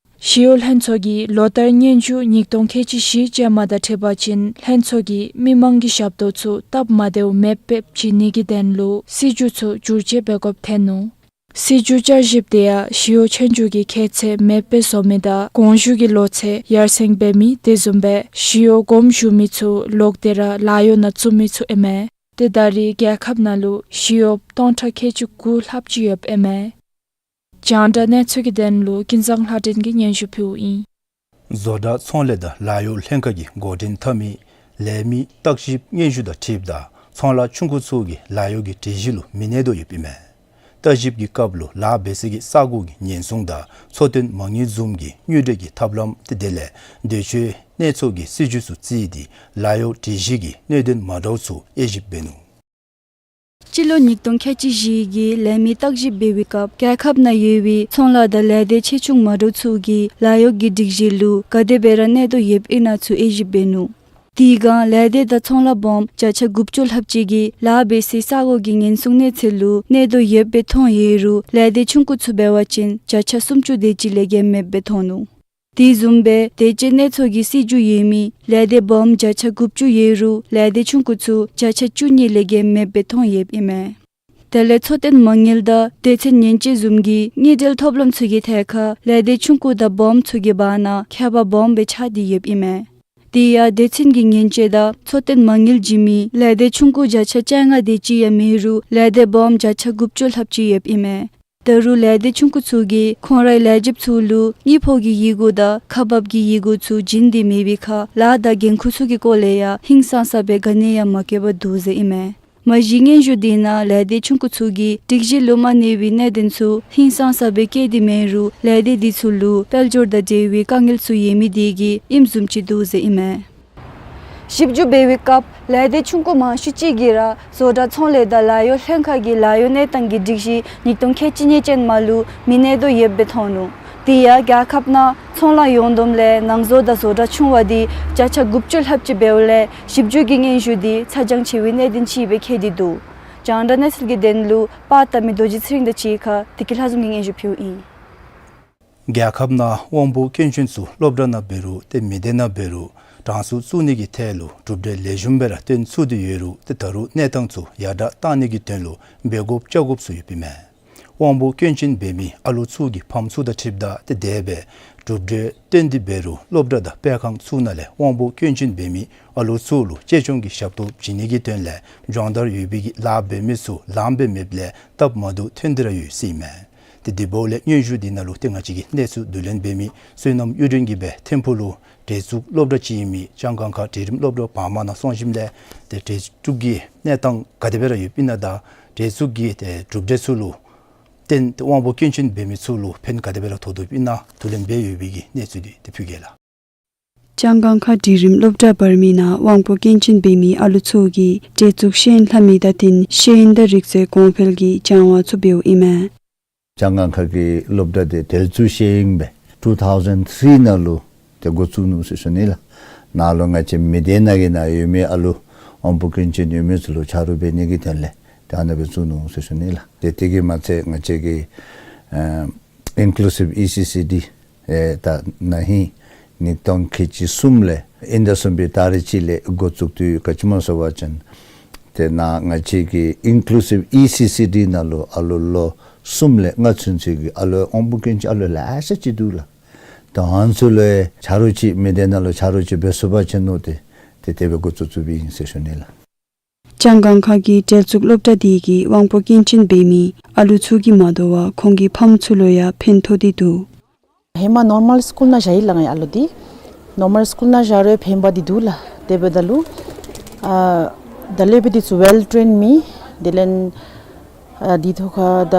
ཞི་གཡོག་ལྷན་ཚོགས་ཀྱི་ལོ་བསྟར་སྙན་ཞུ་ཉིས་སྟོང་ཁལ་གཅིག་བཞི་ཅན་མ་དང་འཁྲིལ་བ་ཅིན་ལྷན་ཚོགས་ཀྱིས་མི་མང་གི་ཞབས་ཏོག་ཚུ་སྟབས་མ་བདེཝ་མེདཔ་སྦེ་བྱིན་ནི་གི་དོན་ལུ་སྲིད་བྱུས་ཚུ་བསྒྱུར་བཅོས་འབད་དགོཔ་ཐོན་ནུག། སྲིད་བྱུས་བསྐྱར་ཞིབ་དེ་ཡང་ཞི་གཡོག་ཆོས་རྒྱུགས་ཀྱི་ཁྱད་ཚད་མེདཔ་སྦེ་བཟོ་མི་དང་དགོངས་ཞུ་གི་ལོ་ཚད་ཡར་སེང་འབད་མི་དེ་བཟུམ་སྦེ་ཞི་གཡོག་དགོངས་ཞུ་མི་ཚུ་ལོག་སྟེ་ར་ལཱ་གཡོག་ནང་བཙུགས་མི་ཚུ་ཨིན་མས། ཏེ་ད་རེས་རྒྱལ་ཁབ་ནང་ལུ་ཞི་གཡོགཔ་སྟོང་ཕྲག་ཁལ་གཅིག་དགུ་ལྷགཔ་ཅིག་ཡོདཔ་ཨིན་མས། རྒྱང་བསྒྲགས་གནས་ཚུལ་གྱི་དོན་ལུ་ཀུན་བཟང་ལྷ་སྒྲོན་གྱིས་སྙན་ཞུ་ཕུལཝ་ཨིན། བཟོ་གྲྭ་ཚོང་ལས་དང་ལཱ་གཡོག་ལྷན་ཁག་གིས་འགོ་འདྲེན་འཐབ་མི་ལས་མི་བརྟག་ཞིབ་སྙན་ཞུ་དང་འཁྲིལཝ་ད་ཚོང་ལཱ་ཆུང་ཀུ་ཚུ་གིས་ལཱ་གཡོག་གི་སྒྲིག་གཞི་ལུ་མི་གནས་དོ་ཡོདཔ་ཨིན་མས། བརྟག་ཞིབ་ཀྱི་སྐབས་ལུ་ལཱ་འབད་སའི་ས་གོ་གི་ཉེན་སྲུང་དང་འཚོ་རྟེན་མ་དངུལ་བཟུམ་གྱི་དངུལ་འབྲེལ་གྱི་ཐབས་ལམ་དེ་དེ་ལས་འདོད་སྤྱོད་གནས་ཚུལ་གྱི་སྲིད་བྱུས་ཚུ་བརྩིས་ཏེ་ལཱ་གཡོག་སྒྲིག་གཞི་གི་གནད་དོན་མ་འདྲཝ་ཚུ་དབྱེ་ཞིབ་འབད་ནུག། སྤྱི་ལོ་ཉིས་སྟོང་ཁལ་གཅིག་བཞི་གི་ལས་མི་བརྟག་ཞིབ་འབད་བའི་སྐབས་རྒྱལ་ཁབ་ནང་ཡོད་པའི་ཚོང་ལཱ་དང་ལས་སྡེ་ཆེ་ཆུང་མ་འདྲཝ་ཚུ་གིས་ལཱ་གཡོག་གི་སྒྲིག་གཞི་ལུ་ག་དེ་སྦེ་ར་གནས་དོ་ཡོདཔ་ཨིན་ན་ཚུ་དབྱེ་ཞིབ་འབད་ནུག། དེ་སྒང་ལས་སྡེ་དང་ཚོང་ལཱ་སྦོམ་བརྒྱ་ཆ་དགུ་བཅུ་ལྷགཔ་ཅིག་གིས་ལཱ་འབད་སའི་ས་གོ་གི་ཉེན་སྲུང་གནས་ཚད་ལུ་གནས་དོ་ཡོདཔ་སྦེ་མཐོང་ཡོད་རུང་ལས་སྡེ་ཆུང་ཀུ་ཚུ་འབད་བ་ཅིན་བརྒྱ་ཆ་སུམ་ཅུ་དེ་ཅིག་ལས་བརྒལ་མེདཔ་སྦེ་མཐོང་ནུག། དེ་བཟུམ་སྦེ་དེ་ཅིག་གནས་ཚུལ་གྱི་སྲིད་བྱུས་ཡོད་མི་ལས་སྡེ་སྦོམ་བརྒྱ་ཆ་དགུ་བཅུ་ཡོད་རུང་ལས་སྡེ་ཆུང་ཀུ་ཚུ་བརྒྱ་ཆ་བཅུ་གཉིས་ལས་བརྒལ་མེདཔ་སྦེ་མཐོང་ཡོདཔ་ཨིན་མས། དེ་ལས་འཚོ་རྟེན་མ་དངུལ་དང་སྡེ་ཚན་ཉེན་བཅོལ་བཟུམ་གྱི་དངུལ་འབྲེལ་ཐོབ་ལམ་ཚུ་གི་ཐད་ཁར་ལས་སྡེ་ཆུང་ཀུ་དང་སྦོམ་ཚུ་གི་བར་ན་ཁྱད་པར་སྦོམ་སྦེ་ཆགས་ཏེ་ཡོདཔ་ཨིན་མས། དེ་ཡང་སྡེ་ཚན་གྱི་ཉེན་བཅོལ་དང་འཚོ་རྟེན་མ་དངུལ་བྱིན་མི་ལས་སྡེ་ཆུང་ཀུ་བརྒྱ་ཆ་བཅོ་ལྔ་དེ་ཅིག་ཡང་མེད་རུང་ལས་སྡེ་སྦོམ་བརྒྱ་ཆ་དགུ་བཅུ་ལྷགཔ་ཅིག་ཡོདཔ་ཨིན་མས། ད་རུང་ལས་སྡེ་ཆུང་ཀུ་ཚུ་གིས་ཁོང་རའི་ལས་བྱེདཔ་ཚུ་ལུ་དངུལ་ཕོགས་ཀྱི་ཡི་གུ་དང་ཁག་འབག་གི་ཡི་གུ་ཚུ་བྱིན་ཏེ་མེད་པའི་ཁར་ལཱ་དང་འགན་ཁུར་ཚུ་གི་སྐོར་ལས་ཡང་ཧིང་སངས་ས་སྦེ་ག་ནི་ཡང་མ་བཀོད་པར་འདུག་ཟེར་ཨིན་མས། མ་གཞི་སྙན་ཞུ་དེ་ནང་ལས་སྡེ་ཆུང་ཀུ་ཚུ་གིས་སྒྲིག་གཞི་ལུ་མ་གནས་པའི་གནད་དོན་ཚུ་ཧིང་སངས་ས་སྦེ་བཀོད་དེ་མེད་རུང་ལས་སྡེ་དེ་ཚུ་ལུ་དཔལ་འབྱོར་དང་འབྲེལ་བའི་དཀའ་ངལ་ཚུ་ཡོད་མི་དེ་གིས་ཨིནམ་བཟུམ་ཅིག་འདུག་ཟེར་ཨིན་མས། ཞིབ་འཇུག་འབད་བའི་སྐབས་ལས་སྡེ་ཆུང་ཀུ་མང་ཤོས་ཅིག་གིས་ར་བཟོ་གྲྭ་ཚོང་ལས་དང་ལཱ་གཡོག་ལྷན་ཁག་གི་ལཱ་གཡོག་གནས་སྟངས་ཀྱི་སྒྲིག་གཞི་ཉིས་སྟོང་ཁལ་གཅིག་གཉིས་ཅན་མ་ལུ་མི་གནས་དོ་ཡོདཔ་སྦེ་མཐོང་ནུག། དེ་ཡང་རྒྱལ་ཁབ་ནང་ཚོང་ལཱ་ཡོངས་བསྡོམས་ལས་ནང་བཟོ་དང་བཟོ་གྲྭ་ཆུང་བ་དེ་བརྒྱ་ཆ་དགུ་བཅུ་ལྷགཔ་ཅིག་འབདཝ་ལས་ཞིབ་འཇུག་གི་སྙན་ཞུ་དེ་ཚ་གྱང་ཆེ་བའི་གནད་དོན་ཅིག་སྦེ་འཁེལ་ཏེ་འདུག། རྒྱང་བསྒྲགས་གནས་ཚུལ་གྱི་དོན་ལུ་པར་བཏབ་མི་རྡོ་རྗེ་ཚེ་རིང་དང་གཅིག་ཁར་བདེ་སྐྱིད་ལྷ་འཛོམས་ཀྱིས་སྙན་ཞུ་ཕུལཝ་ཨིན། རྒྱལ་ཁབ་ནང་དབང་པོ་སྐྱོན་ཅན་ཚུ་སློབ་གྲྭ་ནང་འབད་རུང་ཏེ་མི་སྡེ་ནང་འབད་རུང་གྲངས་སུ་བཙུགས་ནི་གི་ཐད་ལུ་གྲུབ་འབྲས་ལེགས་ཤོམ་སྦེ་ར་སྟོན་ཚུགས་ཏེ་ཡོད་རུང་ཏེ་ད་རུང་གནས་སྟངས་ཚུ་ཡར་དྲག་གཏང་ནི་གི་དོན་ལུ་འབད་དགོཔ་རྐྱབ་དགོཔ་ཚུ་ཡོདཔ་ཨིན་མས། དབང་པོ་སྐྱོན་ཅན་འབད་མི་ཨ་ལུ་ཚུ་གི་ཕམ་ཚུ་དང་འཁྲིལཝ་ད་ཏེ་དེ་སྦེ་གྲུབ་འབྲས་སྟོན་ཏེ་འབད་རུང་སློབ་གྲྭ་དང་སྤེལ་ཁང་ཚུ་ནང་ལས་དབང་པོ་སྐྱོན་ཅན་འབད་མི་ཨ་ལུ་ཚུ་ལུ་གཅེས་སྐྱོང་གི་ཞབས་ཏོག་བྱིན་ནི་གི་དོན་ལས་སྦྱོང་བརྡར་ཡོད་པའི་གི་ལཱ་འབད་མི་ཚུ་ལངམ་སྦེ་མེདཔ་ལས་སྟབས་མ་བདེཝ་ཐོན་ཏེ་ར་ཡོད་ཟེར་ཨིན་མས། ཏེ་དེ་འབདཝ་ལས་སྙན་ཞུ་དེ་ནང་ལུ་ཏེ་ང་བཅས་ཀྱིས་གནས་ཚུལ་བསྡུ་ལེན་འབད་མི་བསོད་ནམས་གཡུ་སྒྲོན་གྱིས་སྦེ་ཐིམ་ཕུག་ལུ་གྲོས་ཚུགས་སློབ་གྲྭ་ཅིག་ཨིན་མི་ལྕང་སྒང་ཁ་འབྲིང་རིམ་སློབ་གྲྭ་བར་མ་ནང་སོང་ཞིནམ་ལས་ཏེ་གྲོས་ཚུགས་ཀྱི་གནས་སྟངས་ག་དེ་སྦེ་ར་ཡོདཔ་ཨིན་ན་དང་གྲོས་ཚུགས་ཀྱི་ཏེ་གྲུབ་འབྲས་ཚུ་ལུ་བརྟེན་ཏེ་དབང་པོ་སྐྱོན་ཅན་འབད་མི་ཚུ་ལུ་ཕན་ག་དེ་སྦེ་ར་ཐོགས་དོ་ཨིན་ན་བསྡུ་ལེན་འབད་ཡོད་པའི་གི་གནས་ཚུལ་དེ་ཏེ་ཕུལ་གེ་ལགས། ལྕང་སྒང་ཁ་འབྲིང་རིམ་སློབ་གྲྭ་བར་མ་ནང་དབང་པོ་སྐྱོན་ཅན་འབད་མི་ཨ་ལུ་ཚུ་གིས་གྲོས་ཚུགས་ཤེས་ཡོན་ལྷབ་མི་དང་བསྟུན་ཤེས་ཡོན་དང་རིག་རྩལ་གོང་འཕེལ་གྱི་སྦྱང་བ་ཚུ་འབདཝ་ཨིན་མས། ལྕང་སྒང་ཁ་གི་སློབ་གྲྭ་དེ་གྲོས་ཚུགས་ཤེས་ཡོན་སྦེ་two thousand three ནང་ལུ་ཏེ་འགོ་བཙུགས་ནུག་ཟེར་ཞུ་ནི་ལགས། ནཱ་ལུ་ང་བཅས་མི་སྡེ་ནང་གི་ནང་ཡོད་མི་ཨ་ལུ་དབང་པོ་སྐྱོན་ཅན་ཡོད་མི་ཚུ་ལུ་ཆ་རོགས་འབད་ནི་གི་དོན་ལས་ཏེ་ཨ་ནཱ་སྦེ་བཙུགས་ནུག་ཟེར་ཞུ་ནི་ལགས། ཏེ་དེ་གིས་མ་ཚད་ང་བཅས་ཀྱི་ཨ་ཨིན་ཀུ་ལུ་སིབ་ཨི་སི་སི་ཌི་ཨེ་ད་ན་ཧིང་ཉིས་སྟོང་ཁལ་གཅིག་གསུམ་ལས་དབྱིན་ཟླ་གསུམ་པའི་ཏ་རིག་གཅིག་ལས་འགོ་བཙུགས་ཏེ་ག་ཅི་སྨོ་ཟེར་བ་ཅིན་ཏེ་ནཱ་ང་བཅས་ཀྱི་ཨིན་ཀུ་ལུ་སིབ་ཨི་སི་སི་ཌི་ནང་ལུ་ཨ་ལུ་ལོ་གསུམ་ལས་ལྔ་ཚུན་ཚོད་ཀྱི་ཨ་ལུ་དབང་པོ་སྐྱོན་ཅན་ཨ་ལུ་ལེ་ཤ་ཅིག་འདུག་ལགས། ད་ཨ་ནི་ཚུ་ལུ་ཆ་རོགས་ཅིག་མི་སྡེ་ནང་ལུ་ཆ་རོགས་ཅིག་འབད་ཚུགས་པ་ཅིན་མནོ་སྟེ་ཏེ་དེ་སྦེ་འགོ་བཙུགས་བཙུགསཔ་ཨིན་ཟེར་ཞུ་ནི་ལགས། ལྕང་སྒང་ཁ་གི་གྲོས་ཚུགས་སློབ་གྲྭ་དེ་གིས་དབང་པོ་སྐྱོན་ཅན་འབད་མི་ཨ་ལུ་ཚུ་གིས་མ་དོ་བར་ཁོང་གི་ཕམ་ཚུ་ལུ་ཡང་ཕན་ཐོགས་ཏེ་འདུག། ཧེ་མ་ནོར་མཱལ་སི་ཀུལ་ནང་བཞག་ཡི་ལགས་ང་བཅས་ཨ་ལུ་དེ། ནོར་མཱལ་སི་ཀུལ་ནང་བཞག་རུང་ཕན་པ་དེ་འདུག་ལགས། དེ་འབདཝ་ད་ལུ་ཨ་ད་ལས་འབད་དེ་ཚུ་ཝེལ་ཊེན་མེད། དེ་ལས་ཨ་དེ་ཐོག་ཁར་ད་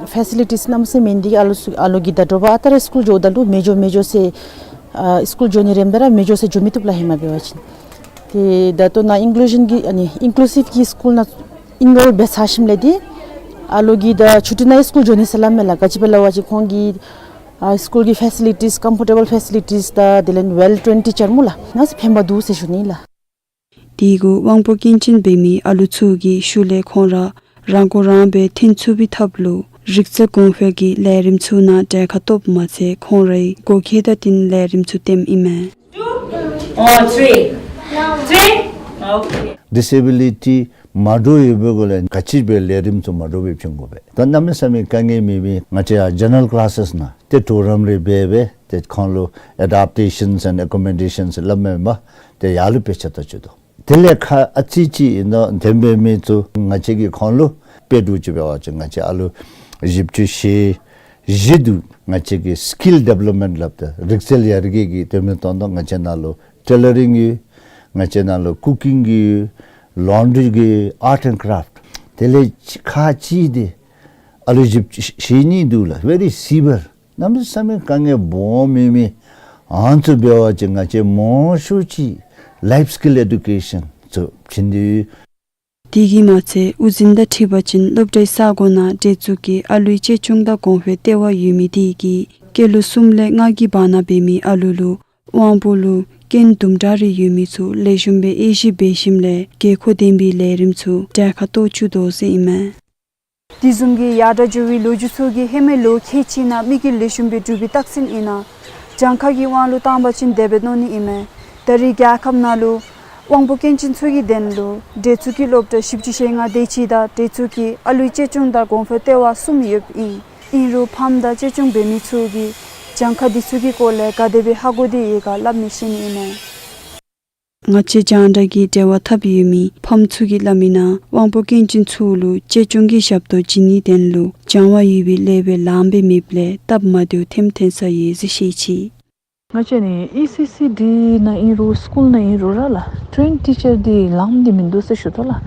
ཕེ་སི་ལི་ཊིས་གནམ་མེད་ས་མེད་མེད་དེ་ཨ་ལུ་ཚུ་ཨ་ལུ་གིས་ད་དྲོ་པ་ཨ་རྟག་ར་སི་ཀུལ་འགྱོཝ་ད་ལུ་མི་འགྱོ་མི་འགྱོ་ཟེར་ཨ་སི་ཀུལ་འགྱོ་ནི་རནམ་ད་ར་མི་འགྱོ་ཟེར་འགྱོ་མི་བཏུབ་ལགས་ཧེ་མ་འབད་བ་ཅིན། ཏེ་ད་ལྟོ་ནཱ་ཨིན་ཀུ་ལུ་ཤཱན་གྱི་ཨ་ནི་ཨིན་ཀུ་ལུ་སིབ་ཀྱི་སི་ཀུལ་ནང་ཨིན་རོལ་འབད་ཚར་ཞིནམ་ལས་དེ་ཨ་ལུ་གིས་ད་ཆུ་ཊི་ནང་སི་ཀུལ་འགྱོ་ནི་ཟེར་སླབ་མས་ལགས། ག་ཅི་སྦེ་སླབ་པ་ཅིན་ཁོང་གི་ཨ་སི་ཀུལ་གྱི་ཕེ་སི་ལི་ཊིས་ཀམ་ཕོར་ཊེ་བཱལ་ཕེ་སི་ལི་ཊིས་དང་དེ་ལས་ཝེལ་ཊེན་ཊི་ཅར་སྨོ་ལགས། ནང་སི་ཕན་པ་འདུག་ཟེར་ཞུ་ནི་ལགས། དེ་གུ་དབང་པོ་སྐྱོན་ཅན་འབད་མི་ཨ་ལུ་ཚུ་གི་ཤུལ་ལས་ཁོང་ར་རང་མགོ་རང་སྦེ་འཐོན་ཚུགས་པའི་ཐབས་ལུ་རིག་རྩལ་གོང་འཕེལ་གྱི་ལས་རིམ་ཚུ་ནང་གྲལ་ཁར་གཏོགསཔ་མ་ཚད་ཁོང་རའི་བགོ་སྐལ་དང་བསྟུན་ལས་རིམ་ཚུ་སྟོནམ་ཨིན་མས། Two or three? Three? Okay. ཌིས་ཨེ་བི་ལི་ཊི་མ་འདྲཝ་ཡོད་པའི་སྒོ་ལས་ག་ཅི་སྦེ་ལས་རིམ་ཚུ་མ་འདྲཝ་སྦེ་བྱིན་དགོ་པས། ད་གནམ་མེད་ས་མེད་དཀའ་ངལ་མེད་མི་ང་བཅས་ཡར་ཇེ་ནེ་རལ་ཀི་ལཱ་སེས་ནང་ཏེ་གྲོགས་རམ་རེ་འབད་འབད་ཏེ་ཁོང་ལུ་ཨེ་ཌབ་ཊེ་ཤཱན་ཨེནཌ་ཨེ་ཀོ་མོ་ཌེ་ཤཱན་སླབ་མས་པ། ཏེ་ཡར་ལུ་དཔེ་ཆ་བལྟ་བཅུག་དོ། དེ་ལས་ཁ་ཨ་ཙི་ཅིག་ཨིན་ནོ་དེ་འབད་མི་ཚུ་ང་བཅས་ཀྱིས་ཁོང་ལུ་དཔེ་འབྲུ་ཅིག་འབད་བ་ཅིན་ང་བཅས་ཨ་ལུ་བཞི་བཅུ་ཞེ་བཞི་འདུག། ང་བཅས་ཀྱིས་སི་ཀིལ་ཌི་བེ་ལོབ་མེནཊ་སླབ་ད་རིག་རྩལ་ཡར་རྒྱས་ཀྱི་དོན་མེད་ཏོང་ཏོ་ང་བཅས་ནང་ལུ་ཊེ་ལ་རིང་ཡོད། ང་བཅས་ནང་ལུ་ཀུ་ཀིང་གི་ཡོད། ལོན་ཌི་རི་གི་ཡོད། ཨརཊ་ཨེནཌ་ཀྲེཕཊ། དེ་ལས་ཁག་ཅིག་འདི་ཨ་ལུ་བཞི་བཅུ་ཞེ་གཉིས་འདུག་ལགས། ཝེ་རི་སི་བི་ཡར། གནམ་མེད་ས་མེད་དཀའ་ངལ་སྦོམ་མེད་མི་ཨ་ནི་ཚུ་འབད་བ་ཅིན་ང་བཅས་མང་ཤོས་ཅིག་ལའིཕ་སི་ཀིལ་ཨེ་ཌུ་ཀེ་ཤཱན་ཚུ་བྱིན་ཏེ་ཡོད། དེ་གིས་མ་ཚད་དབུ་འཛིན་དང་འཁྲིལ་བ་ཅིན་སློབ་གྲྭའི་ས་གོ་ནང་གྲོས་ཚུགས་ཀྱིས་ཨ་ལུའི་གཅེས་སྐྱོང་དང་གོང་འཕེལ་ལྟེ་བ་ཡོད་མི་དེ་གིས་སྐྱེས་ལོ་གསུམ་ལས་ལྔ་གི་བར་ན་འབད་མི་ཨ་ལུ་ལུ་དབང་པོ་ལུ་སྐྱོན་དུམ་གྲ་རེ་ཡོད་མི་ཚུ་ལེགས་ཤོམ་སྦེ་དབྱེ་ཞིབ་འབད་ཞིནམ་ལས་དགོས་མཁོ་ལྡན་པའི་ལས་རིམ་ཚུ་གྲལ་ཁར་གཏོགས་བཅུག་དོ་ཟེར་ཨིན་མས། དེ་བཟུམ་གྱི་ཡར་དྲག་འགྱོ་བའི་ལོ་རྒྱུས་ཚུ་གིས་ཧེ་མའི་ལོ་ཁལ་གཅིག་ནང་དམིགས་ཡུལ་ལེགས་ཤོམ་སྦེ་འགྲུབ་པའི་རྟགས་མཚན་ཨིན་ན། གྱངས་ཁ་གི་དབང་ལུ་བཏང་བ་ཅིན་དེ་སྦེ་མནོ་ནི་ཨིན་མས། ད་རེས་རྒྱལ་ཁབ་ནང་ལུ་དབང་པོ་སྐྱོན་ཅན་ཚུ་གི་དོན་ལུ་གྲོས་ཚུགས་ཀྱི་སློབ་གྲྭ་བཞི་བཅུ་ཞེ་ལྔ་དེ་ཅིག་དང་གྲོས་ཚུགས་ཀྱི་ཨ་ལུའི་གཅེས་སྐྱོང་དང་གོང་འཕེལ་ལྟེ་བ་གསུམ་ཡོདཔ་ཨིན། ཨིན་རུང་ཕམ་དང་གཅེས་སྐྱོང་འབད་མི་ཚུ་གིས་གྱངས་ཁ་དེ་ཚུ་གི་སྐོར་ལས་ག་དེ་སྦེ་ཧ་གོ་སྟེ་ཡོད་ག་སླབ་མི་ཤེས་ནི་ཨིན་མས། ང་བཅས་རྒྱང་བསྒྲགས་ཀྱིས་འབྲེལ་བ་འཐབ་ཡོད་མི་ཕམ་ཚུ་གིས་སླབ་མིའི་ནང་དབང་པོ་སྐྱོན་ཅན་ཚུ་ལུ་གཅེས་སྐྱོང་གི་ཞབས་ཏོག་བྱིན་ནིའི་དོན་ལུ་སྦྱང་བ་ཡོད་པའི་ལེགས་པའི་ལམ་སྦེ་མེདཔ་ལས་སྟབས་མ་བདེཝ་ཐེམ་ཐོན་ས་ཡོད་ཟེར་བཤད་ཅི། ང་བཅས་ནི་ཨི་སི་སི་ཌི་ནང་ཨིན་རུང་སི་ཀུལ་ནང་ཨིན་རུང་ར་ལགས་ཊེ་རེནཌ་ཊི་ཅར་འདི་ལངམ་འདི་མིན་འདུག་ཟེར་ཞུ་དོ་ལགས།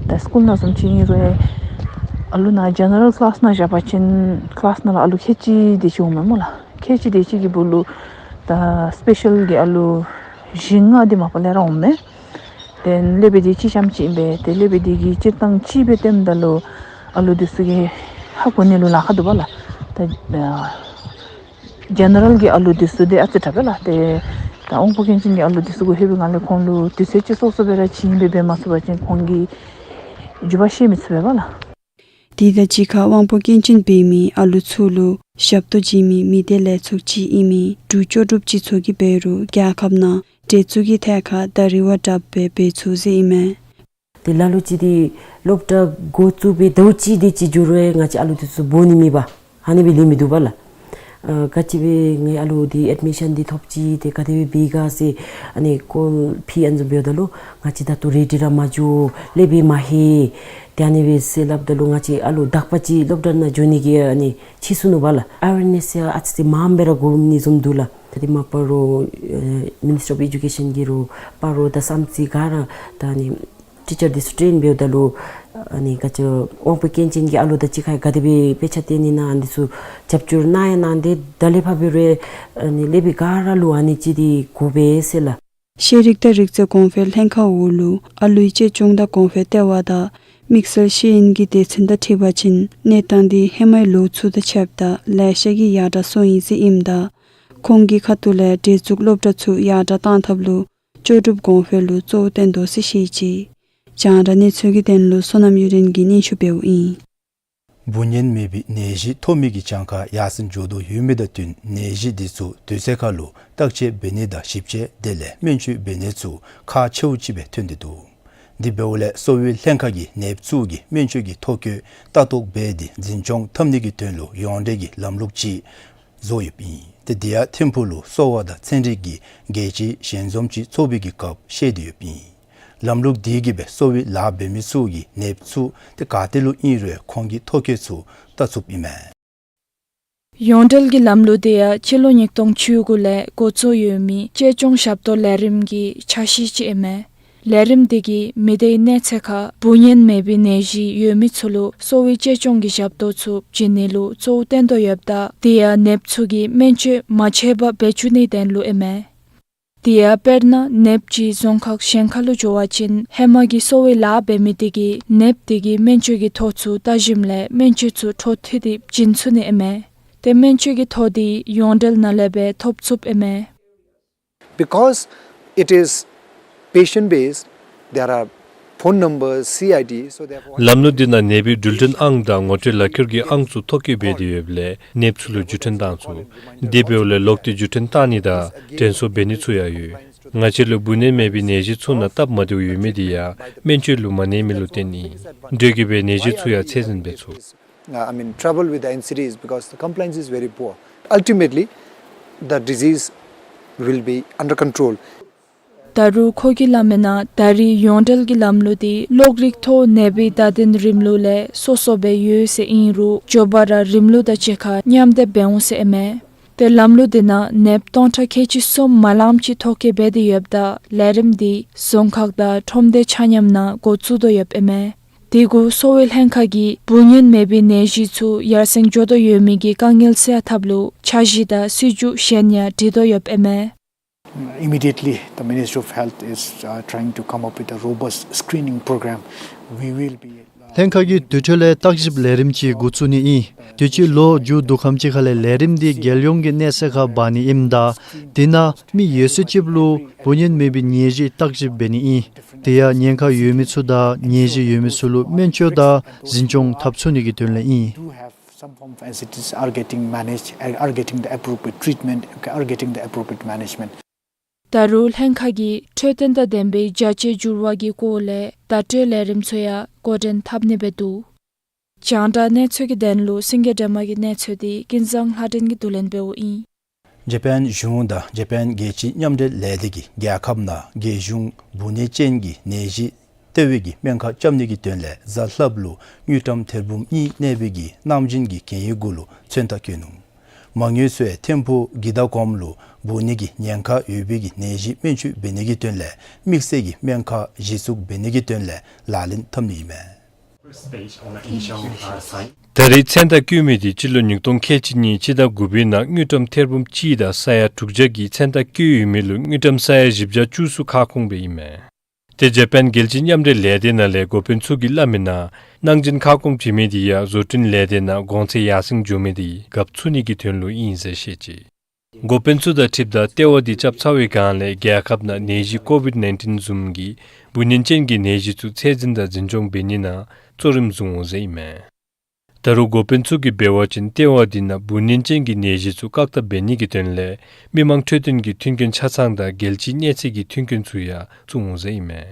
ད་སི་ཀུལ་ནང་བཟུམ་ཅིག་ཨིན་རུང་ཨ་ལུ་ནཱ་ཇེ་ནེ་རལ་ཀི་ལཱསི་ནང་བཞག་པ་ཅིན་ཀི་ལཱསི་ནང་ལུ་ཨ་ལུ་ཁལ་གཅིག་དེ་ཅིག་འོང་མས་སྨོ་ལགས། ཁལ་གཅིག་དེ་ཅིག་གི་སྦུག་ལུ་ད་སི་པེ་ཤལ་གྱི་ཨ་ལུ་བཞི་ལྔ་དེ་མ་པ་ལས་ར་འོང་མས། དེ་ལས་སློབ་དཔོན་དེ་གཅིག་རྐྱངམ་ཅིག་ཨིན་པས། དེ་ལས་སློབ་དཔོན་དེ་གིས་སྤྱིར་བཏང་ཅིག་སྦེ་སྟོནམ་ད་ལུ་ཨ་ལུ་དེ་ཚུ་གིས་ཧ་གོ་ནི་ལུ་ལཱ་ཁག་འདུག་པ་ལགས། ད་ཇེ་ནེ་རལ་གྱི་ཨ་ལུ་དེ་ཚུ་དེ་ཨ་ཙི་དྲག་པས་ལགས། ཏེ་ད་དབང་པོ་སྐྱོན་ཅན་གྱི་ཨ་ལུ་དེ་ཚུ་གུ་ལྷོད་པའི་ངང་ལས་ཁོང་ལུ་དུས་ཚོད་ཅིག་སོ་སོ་སྦེ་ར་བྱིན་སྦེ་འབད་མ་ཚུགས་པ་ཅིན་ཁོང་གིས་འགྱོ་བ་ཤེས་མི་ཚུགས་པས་པ་ལགས། དེ་དང་གཅིག་ཁར་དབང་པོ་སྐྱོན་ཅན་འབད་མི་ཨ་ལུ་ཚུ་ལུ་ཞབས་ཏོག་བྱིན་མི་མི་སྡེ་ལས་ཚོགས་ཅིག་ཨིན་མི་འབྲུག་ལྕོགས་གྲུབ་སྤྱི་ཚོགས་ཀྱིས་འབད་རུང་རྒྱལ་ཁབ་ནང་འདྲེ་བཙུགས་ཀྱི་ཐད་ཁར་ད་རེས་བ་དྲགཔ་སྦེ་འབད་ཚུགས་ཟེར་ཨིན་མས། ཏེ་ལ་ལུ་ཅིག་འདི་སློབ་གྲྭ་འགོ་བཙུགས་པའི་ཟླཝ་གཅིག་དེ་ཅིག་འགྱོ་རུང་ང་བཅས་ཨ་ལུ་དེ་ཚུ་འབོ་ནི་མེད་པར་ཨ་ནི་སྦེ་ལུས་མི་འདུག་པ་ལགས། ཨ་ག་ཅི་སྦེ་ངེའི་ཨ་ལུ་འདི་ཨེཌ་མི་ཤཱན་འདི་ཐོབ་ཅི། ཏེ་ག་དེ་སྦེ་འབད་ག་ཟེར་ཨ་ནི་ཀོལ་ཕུལ་ཨ་ནི་བཟུམ་འབདཝ་ད་ལུ་ང་བཅས་ད་ལྟོ་རེ་ཌི་ར་མ་འགྱོ། སླབ་སྦེ་མ་ལྷོད། ཏེ་ཨ་ནི་སྦེ་ཟེར་སླབ་ད་ལུ་ང་བཅས་ཨ་ལུ་དག་པ་ཅིག་སློབ་གྲྭ་ནང་འགྱོ་ནི་གི་ཨ་ནི་ཕྱིས་སོ་ནུག་པ་ལགས། ཨ་ཝེར་ནེསི་ཡང་ཨ་ཙི་ཙི་མངམ་སྦེ་ར་དགོ་ནི་བཟུམ་འདུག་ལགས། ད་འདི་མ་པ་རོགས་ཨེ་མི་ནིསི་ཊི་ཨོཕ་ཨེ་ཌུ་ཀེ་ཤཱན་གྱིས་རོགས་པ་རོགས་ད་བསམ་རྩེ་ག་ར་ད་ཨ་ནི་ཊི་ཅར་འདི་ཚུ་ཊེན་འབདཝ་ད་ལུ་ཨ་ནི་ག་ཅི་དབང་པོ་སྐྱོན་ཅན་གྱི་ཨ་ལུ་དང་གཅིག་ཁར་ག་དེ་སྦེ་དཔེ་ཆ་སྟོན་ནི་ཨིན་ན་ཨ་ནི་ཚུ་རྒྱབ་སྐྱོར་གནང་ཡང་གནང་སྟེ་ད་ལས་ཕར་འབད་རུང་ཨ་ནི་སློབ་དཔོན་ག་ར་ལུ་ཨ་ནི་ཅིག་འདི་དགོ་པས་ཟེར་ལགས། ཤེས་རིག་དང་རིག་རྩལ་གོང་འཕེལ་ལྷན་ཁག་འོག་ལུ་ཨ་ལུའི་གཅེས་སྐྱོང་དང་གོང་འཕེལ་ལྟེ་བ་དང་དམིགས་བསལ་ཤེས་ཡོན་གྱི་སྡེ་ཚན་དང་འཁྲིལ་བ་ཅིན་གནས་སྟངས་འདི་ཧེ་མའི་ལོ་ཚུ་དང་ཕྱདཔ་ད་ལེ་ཤ་གིས་ཡར་དྲག་སོང་ཡི་ཟེར་ཨིནམ་ད་ཁོང་གི་ཁ་ཐུག་ལས་འདྲེ་བཙུགས་སློབ་གྲྭ་ཚུ་ཡར་དྲག་གཏང་ཐབས་ལུ་ལྕོགས་གྲུབ་གོང་འཕེལ་ལུ་གཙོ་བོ་བཏོན་དོ་ཟེར་བཤད་ཅི། རྒྱང་བསྒྲགས་གནས་ཚུལ་གྱི་དོན་ལུ་བསོད་ནམས་གཡུ་སྒྲོན་གྱིས་སྙན་ཞུ་འབདཝ་ཨིན། འབུ་གཉན་མེད་པའི་ནད་གཞི་ཐོབ་མི་གི་གྱངས་ཁ་ཡར་སེང་འགྱོ་དོ་ཡོད་མི་དང་བསྟུན་ནད་གཞི་འདི་ཚུ་དུས་ཚོད་ཁར་ལུ་བརྟག་དཔྱད་འབད་ནི་དང་ཞིབ་དཔྱད་དེ་ལས་སྨན་བཅོས་འབད་ནི་ཚུ་ཁག་ཆེཝ་ཅིག་སྦེ་ཐོན་ཏེ་འདུག། དེ་འབདཝ་ལས་གསོ་བའི་ལྷན་ཁག་གིས་ནདཔ་ཚུ་གི་སྨན་བཅོས་ཀྱི་ཐོ་བཀོད་ལྟ་རྟོག་འབད་དེ་འཛིན་སྐྱོང་འཐབ་ནི་གི་དོན་ལུ་ཡོངས་འབྲེལ་གྱི་ལམ་ལུགས་ཅིག་བཟོ་ཡོདཔ་ཨིན། ཏེ་དེ་ཡང་ཐིམ་ཕུག་ལུ་གསོ་བ་དང་ཚན་རིག་གི་དགེ་ཆེ་ཞལ་འཛོམས་ཅིག་ཚོགས་པའི་གི་སྐབས་བཤད་དེ་ཡོདཔ་ཨིན། ལམ་ལུགས་དེ་གིས་སྦེ་གསོ་བའི་ལཱ་འབད་མི་ཚུ་གིས་ནདཔ་ཚུ་ཏེ་ག་ཏེ་ལུ་ཨིན་རུང་ཁོང་གི་ཐོ་བཀོད་ཚུ་བལྟ་ཚུགསཔ་ཨིན་མས། ཡོངས་འབྲེལ་གྱི་ལམ་ལུགས་དེ་ཡང་སྤྱི་ལོ་ཉིས་སྟོང་བཅུ་དགུ་ལས་འགོ་བཙུགས་ཡོད་མི་གཅེས་སྐྱོང་ཞབས་ཏོག་ལས་རིམ་གྱི་ཆ་ཤས་ཅིག་ཨིན་མས། ལས་རིམ་དེ་གིས་མི་སྡེའི་གནས་ཚད་ཁར་འབུ་གཉན་མེད་པའི་ནད་གཞི་ཡོད་མི་ཚུ་ལུ་གསོ་བའི་གཅེས་སྐྱོང་གི་ཞབས་ཏོག་ཚུ་བྱིན་ནི་ལུ་གཙོ་བོ་བཏོན་དོ་ཡོདཔ་ད་དེ་ཡང་ནདཔ་ཚུ་གིས་སྨན་བཅོས་མ་བྱས་པར་འབད་བཅུག་ནིའི་དོན་ལུ་ཨིན་མས། དེ་ཡང་དཔེར་ན་ནདཔ་ཅིག་རྫོང་ཁག་གཞན་ཁར་ལུ་འགྱོ་བ་ཅིན་ཧེ་མ་གི་གསོ་བའི་ལཱ་འབད་མི་དེ་གིས་ནདཔ་དེ་གི་སྨན་བཅོས་ཀྱི་ཐོ་ཚུ་བལྟ་ཞིནམ་ལས་སྨན་བཅོས་ཚུ་འཕྲོ་མཐུད་དེ་བྱིན་ཚུགས་ནི་ཨིན་མས། ཏེ་སྨན་བཅོས་ཀྱི་ཐོ་དེ་ཡོངས་འབྲེལ་ནང་ལས་སྦེ་ཐོབ་ཚུགསཔ་ཨིན་མས། Because it is patient based, there are phone numbers, C I D, so therefore ལམ་ལུགས་འདི་ནང་ནདཔ་གི་འགྲུལ་འཕྲིན་ཨང་དང་ངོ་སྤྲོད་ལག་ཁྱེར་གྱི་ཨང་ཚུ་ཐོ་བཀོད་འབད་དེ་ཡོདཔ་ལས་ནདཔ་ཚུ་ལུ་བརྒྱུད་འཕྲིན་བཏང་ཚུགས། དེ་འབདཝ་ལས་ལོག་སྟེ་བརྒྱུད་འཕྲིན་བཏང་ནི་དང་དྲན་གསོ་འབད་ནི་ཚུ་ཡང་ཡོད། ང་བཅས་ལུ་འབུ་གཉན་མེད་པའི་ནད་གཞི་ཚུ་ནང་སྟབས་མ་བདེཝ་ཡོད་མི་དེ་ཡང་སྨན་བཅོས་ལུ་མ་གནས་མི་ལུ་བརྟེན་ཨིན། དེ་གིས་སྦེ་ནད་གཞི་ཚུ་ཡང་ཚད་འཛིན་འབད་ཚུགས། Uh, I mean, trouble with the N C Ds because the compliance is very poor. Ultimately, the disease will be under control. ད་རུང་ཁོ་གིས་སླབ་མིའི་ནང་ད་རེས་ཡོངས་འབྲེལ་གྱི་ལམ་ལུགས་དེ་གློག་རིག་ཐོག་ནདཔ་གི་བརྡ་དོན་རིམ་ལུགས་ལས་སོ་སོ་སྦེ་ཡོད་ཟེར་ཨིན་རུང་མགྱོགས་པ་ར་རིམ་ལུགས་དང་གཅིག་ཁར་མཉམ་སྡེབ་འབད་འོང་ཟེར་ཨིན་མས། ཏེ་ལམ་ལུགས་དེ་ནང་ནདཔ་སྟོང་ཕྲག་ཁལ་གཅིག་གསུམ་མ་ལངམ་ཅིག་ཐོ་བཀོད་འབད་དེ་ཡོདཔ་ད་ལས་རིམ་དེ་རྫོང་ཁག་དང་ཁྲོམ་སྡེ་ཆ་མཉམ་ནང་འགོ་བཙུགས་དོ་ཡོདཔ་ཨིན་མས། དེ་གུ་གསོ་བའི་ལྷན་ཁག་གིས་འབུ་གཉན་མེད་པའི་ནད་གཞི་ཚུ་ཡར་སེང་འགྱོ་དོ་ཡོད་མི་གི་དཀའ་ངལ་སེལ་ཐབས་ལུ་འཆར་གཞི་དང་སྲིད་བྱུས་གཞན་ཡང་སྒྲིག་དོ་ཡོདཔ་ཨིན་མས། Immediately, the Ministry of Health is, uh, trying to come up with a robust screening program. We will be, uh, ལྷན་ཁག་གིས་དེ་འཕྲོ་ལས་བརྟག་ཞིབ་ལས་རིམ་ཅིག་འགོ་བཙུགས་ནི་ཨིན། དུས་ཅི་ལོ་མཇུག་བསྡུ་ཁམས་ཅིག་ཁ་ལས་ལས་རིམ་དེ་རྒྱལ་ཡོངས་ཀྱི་གནས་ཚད་ཁར་འབག་ནི་ཨིནམ་ད་དེ་ནང་མི་ཡོད་ཚད་ཅིག་ལུ་འབུ་གཉན་མེད་པའི་ནད་གཞི་བརྟག་ཞིབ་འབད་ནི་ཨིན། དེ་ཡང་ཉེན་ཁ་ཡོད་མི་ཚུ་དང་ནད་གཞི་ཡོད་མི་ཚུ་ལུ་སྨན་བཅོས་དང་འཛིན་སྐྱོང་འཐབ་ཚུགས་ནི་གི་དོན་ལས་ཨིན། Some form of N C Ds are getting managed, are, are getting the appropriate treatment, are getting the appropriate management. ད་རུང་ལྷན་ཁག་གིས་འཕྲོད་བསྟེན་དང་ལྡན་པའི་རྒྱ་ཆེའི་འགྱུར་བ་གི་སྐོར་ལས་བརྡ་སྤྲོད་ལས་རིམ་ཚུ་ཡང་འགོ་འདྲེན་འཐབ་ནི་སྦེ་འདུག། རྒྱང་བསྒྲགས་གནས་ཚུལ་གྱི་དོན་ལུ་སེང་གེ་སྒྲོལ་མ་གི་གནས་ཚུལ་དེ་ཀུན་བཟང་ལྷ་སྒྲོན་གྱིས་བསྡུ་ལེན་འབདཝ་ཨིན། ཇ་པཱན་གཞུང་དང་ཇ་པཱན་རྒྱལ་སྤྱིའི་མཉམ་འབྲེལ་ལས་སྡེ་གིས་རྒྱལ་ཁབ་ནང་རྒྱལ་གཞུང་འབུ་ནད་ཅན་གྱི་ནད་གཞི་ལྟེ་བའི་གི་སྨན་ཁང་རྐྱབ་ནི་གི་དོན་ལས་གཟའ་ལྷགཔ་ལུ་དངུལ་ཀྲམ་ཐེར་འབུམ་གཉིས་གནས་པའི་གི་གནང་སྦྱིན་གྱི་གན་ཡིག་གུ་ལུ་མཚོན་རྟགས་བཀོད་ནུག། མ་དངུལ་ཚུ་ཡང་ཐིམ་ཕུག་དགེ་ཟླ་གོམ་ལུ་འབུ་ནད་ཀྱི་ཉེན་ཁ་ཡོད་པའི་གི་ནད་གཞི་སྨན་བཅོས་འབད་ནི་གི་དོན་ལས་དམིགས་བསལ་གྱི་སྨན་ཁང་གཞི་བཙུགས་འབད་ནི་གི་དོན་ལས་ལག་ལེན་འཐབ་ནི་ཨིན་མས། ད་རེས་མཚན་རྟགས་བཀོད་མི་འདི་སྤྱི་ལོ་ཉིས་སྟོང་ཁལ་གཅིག་གཉིས་སྤྱི་ཟླ་དགུ་པའི་ནང་དངུལ་ཀྲམ་ཐེར་འབུམ་གཅིག་དང་ས་ཡ་དྲུག་བརྒྱ་གི་མཚན་རྟགས་བཀོད་ཡོད་མི་ལུ་དངུལ་ཀྲམ་ས་ཡ་བཞི་བརྒྱ་བཅུ་གསུམ་ཁ་སྐོང་འབད་ཡི་མས། ཏེ་ཇ་པཱན་རྒྱལ་སྤྱིའི་མཉམ་འབྲེལ་ལས་སྡེ་ནང་ལས་འགོ་དཔོན་ཚུ་གིས་སླབ་མིའི་ནང་གནང་སྦྱིན་ཁ་སྐོང་བྱིན་མི་འདི་ཡང་བཟོ་སྐྲུན་ལས་སྡེ་ནང་གོང་ཚད་ཡར་སེང་འགྱོ་མི་འདི་གབ་ཚུགས་ནི་གི་དོན་ལུ་ཨིན་ཟེར་བཤད་ཅི། འགོ་དཔོན་ཚུ་དང་འཁྲིལཝ་ད་ལྟེ་བ་འདི་རྐྱབ་ཚར་བའི་སྒང་ལས་རྒྱལ་ཁབ་ནང་ནད་གཞི་ཀོ་ཝིཌ་ནའིན་ཊིན་བཟུམ་གྱི་འབུ་ནད་ཅན་གྱི་ནད་གཞི་ཚུ་ཚད་འཛིན་དང་འཛིན་སྐྱོང་འབད་ནི་ནང་གཙོ་རིམ་བཟུང་འོང་ཟེར་ཨིན་མས། ད་རུང་འགོ་དཔོན་ཚུ་གིས་འབད་བ་ཅིན་ལྟེ་བ་འདི་ནང་འབུ་ནད་ཅན་གྱི་ནད་གཞི་ཚུ་བཀག་ཐབས་འབད་ནི་གི་དོན་ལས་མི་མང་འཕྲོད་བསྟེན་གྱི་མཐུན་རྐྱེན་ཆ་ཚང་དང་རྒྱལ་སྤྱིའི་གནས་ཚད་ཀྱི་མཐུན་རྐྱེན་ཚུ་ཡང་བཙུགས་འོང་ཟེར་ཨིན་མས།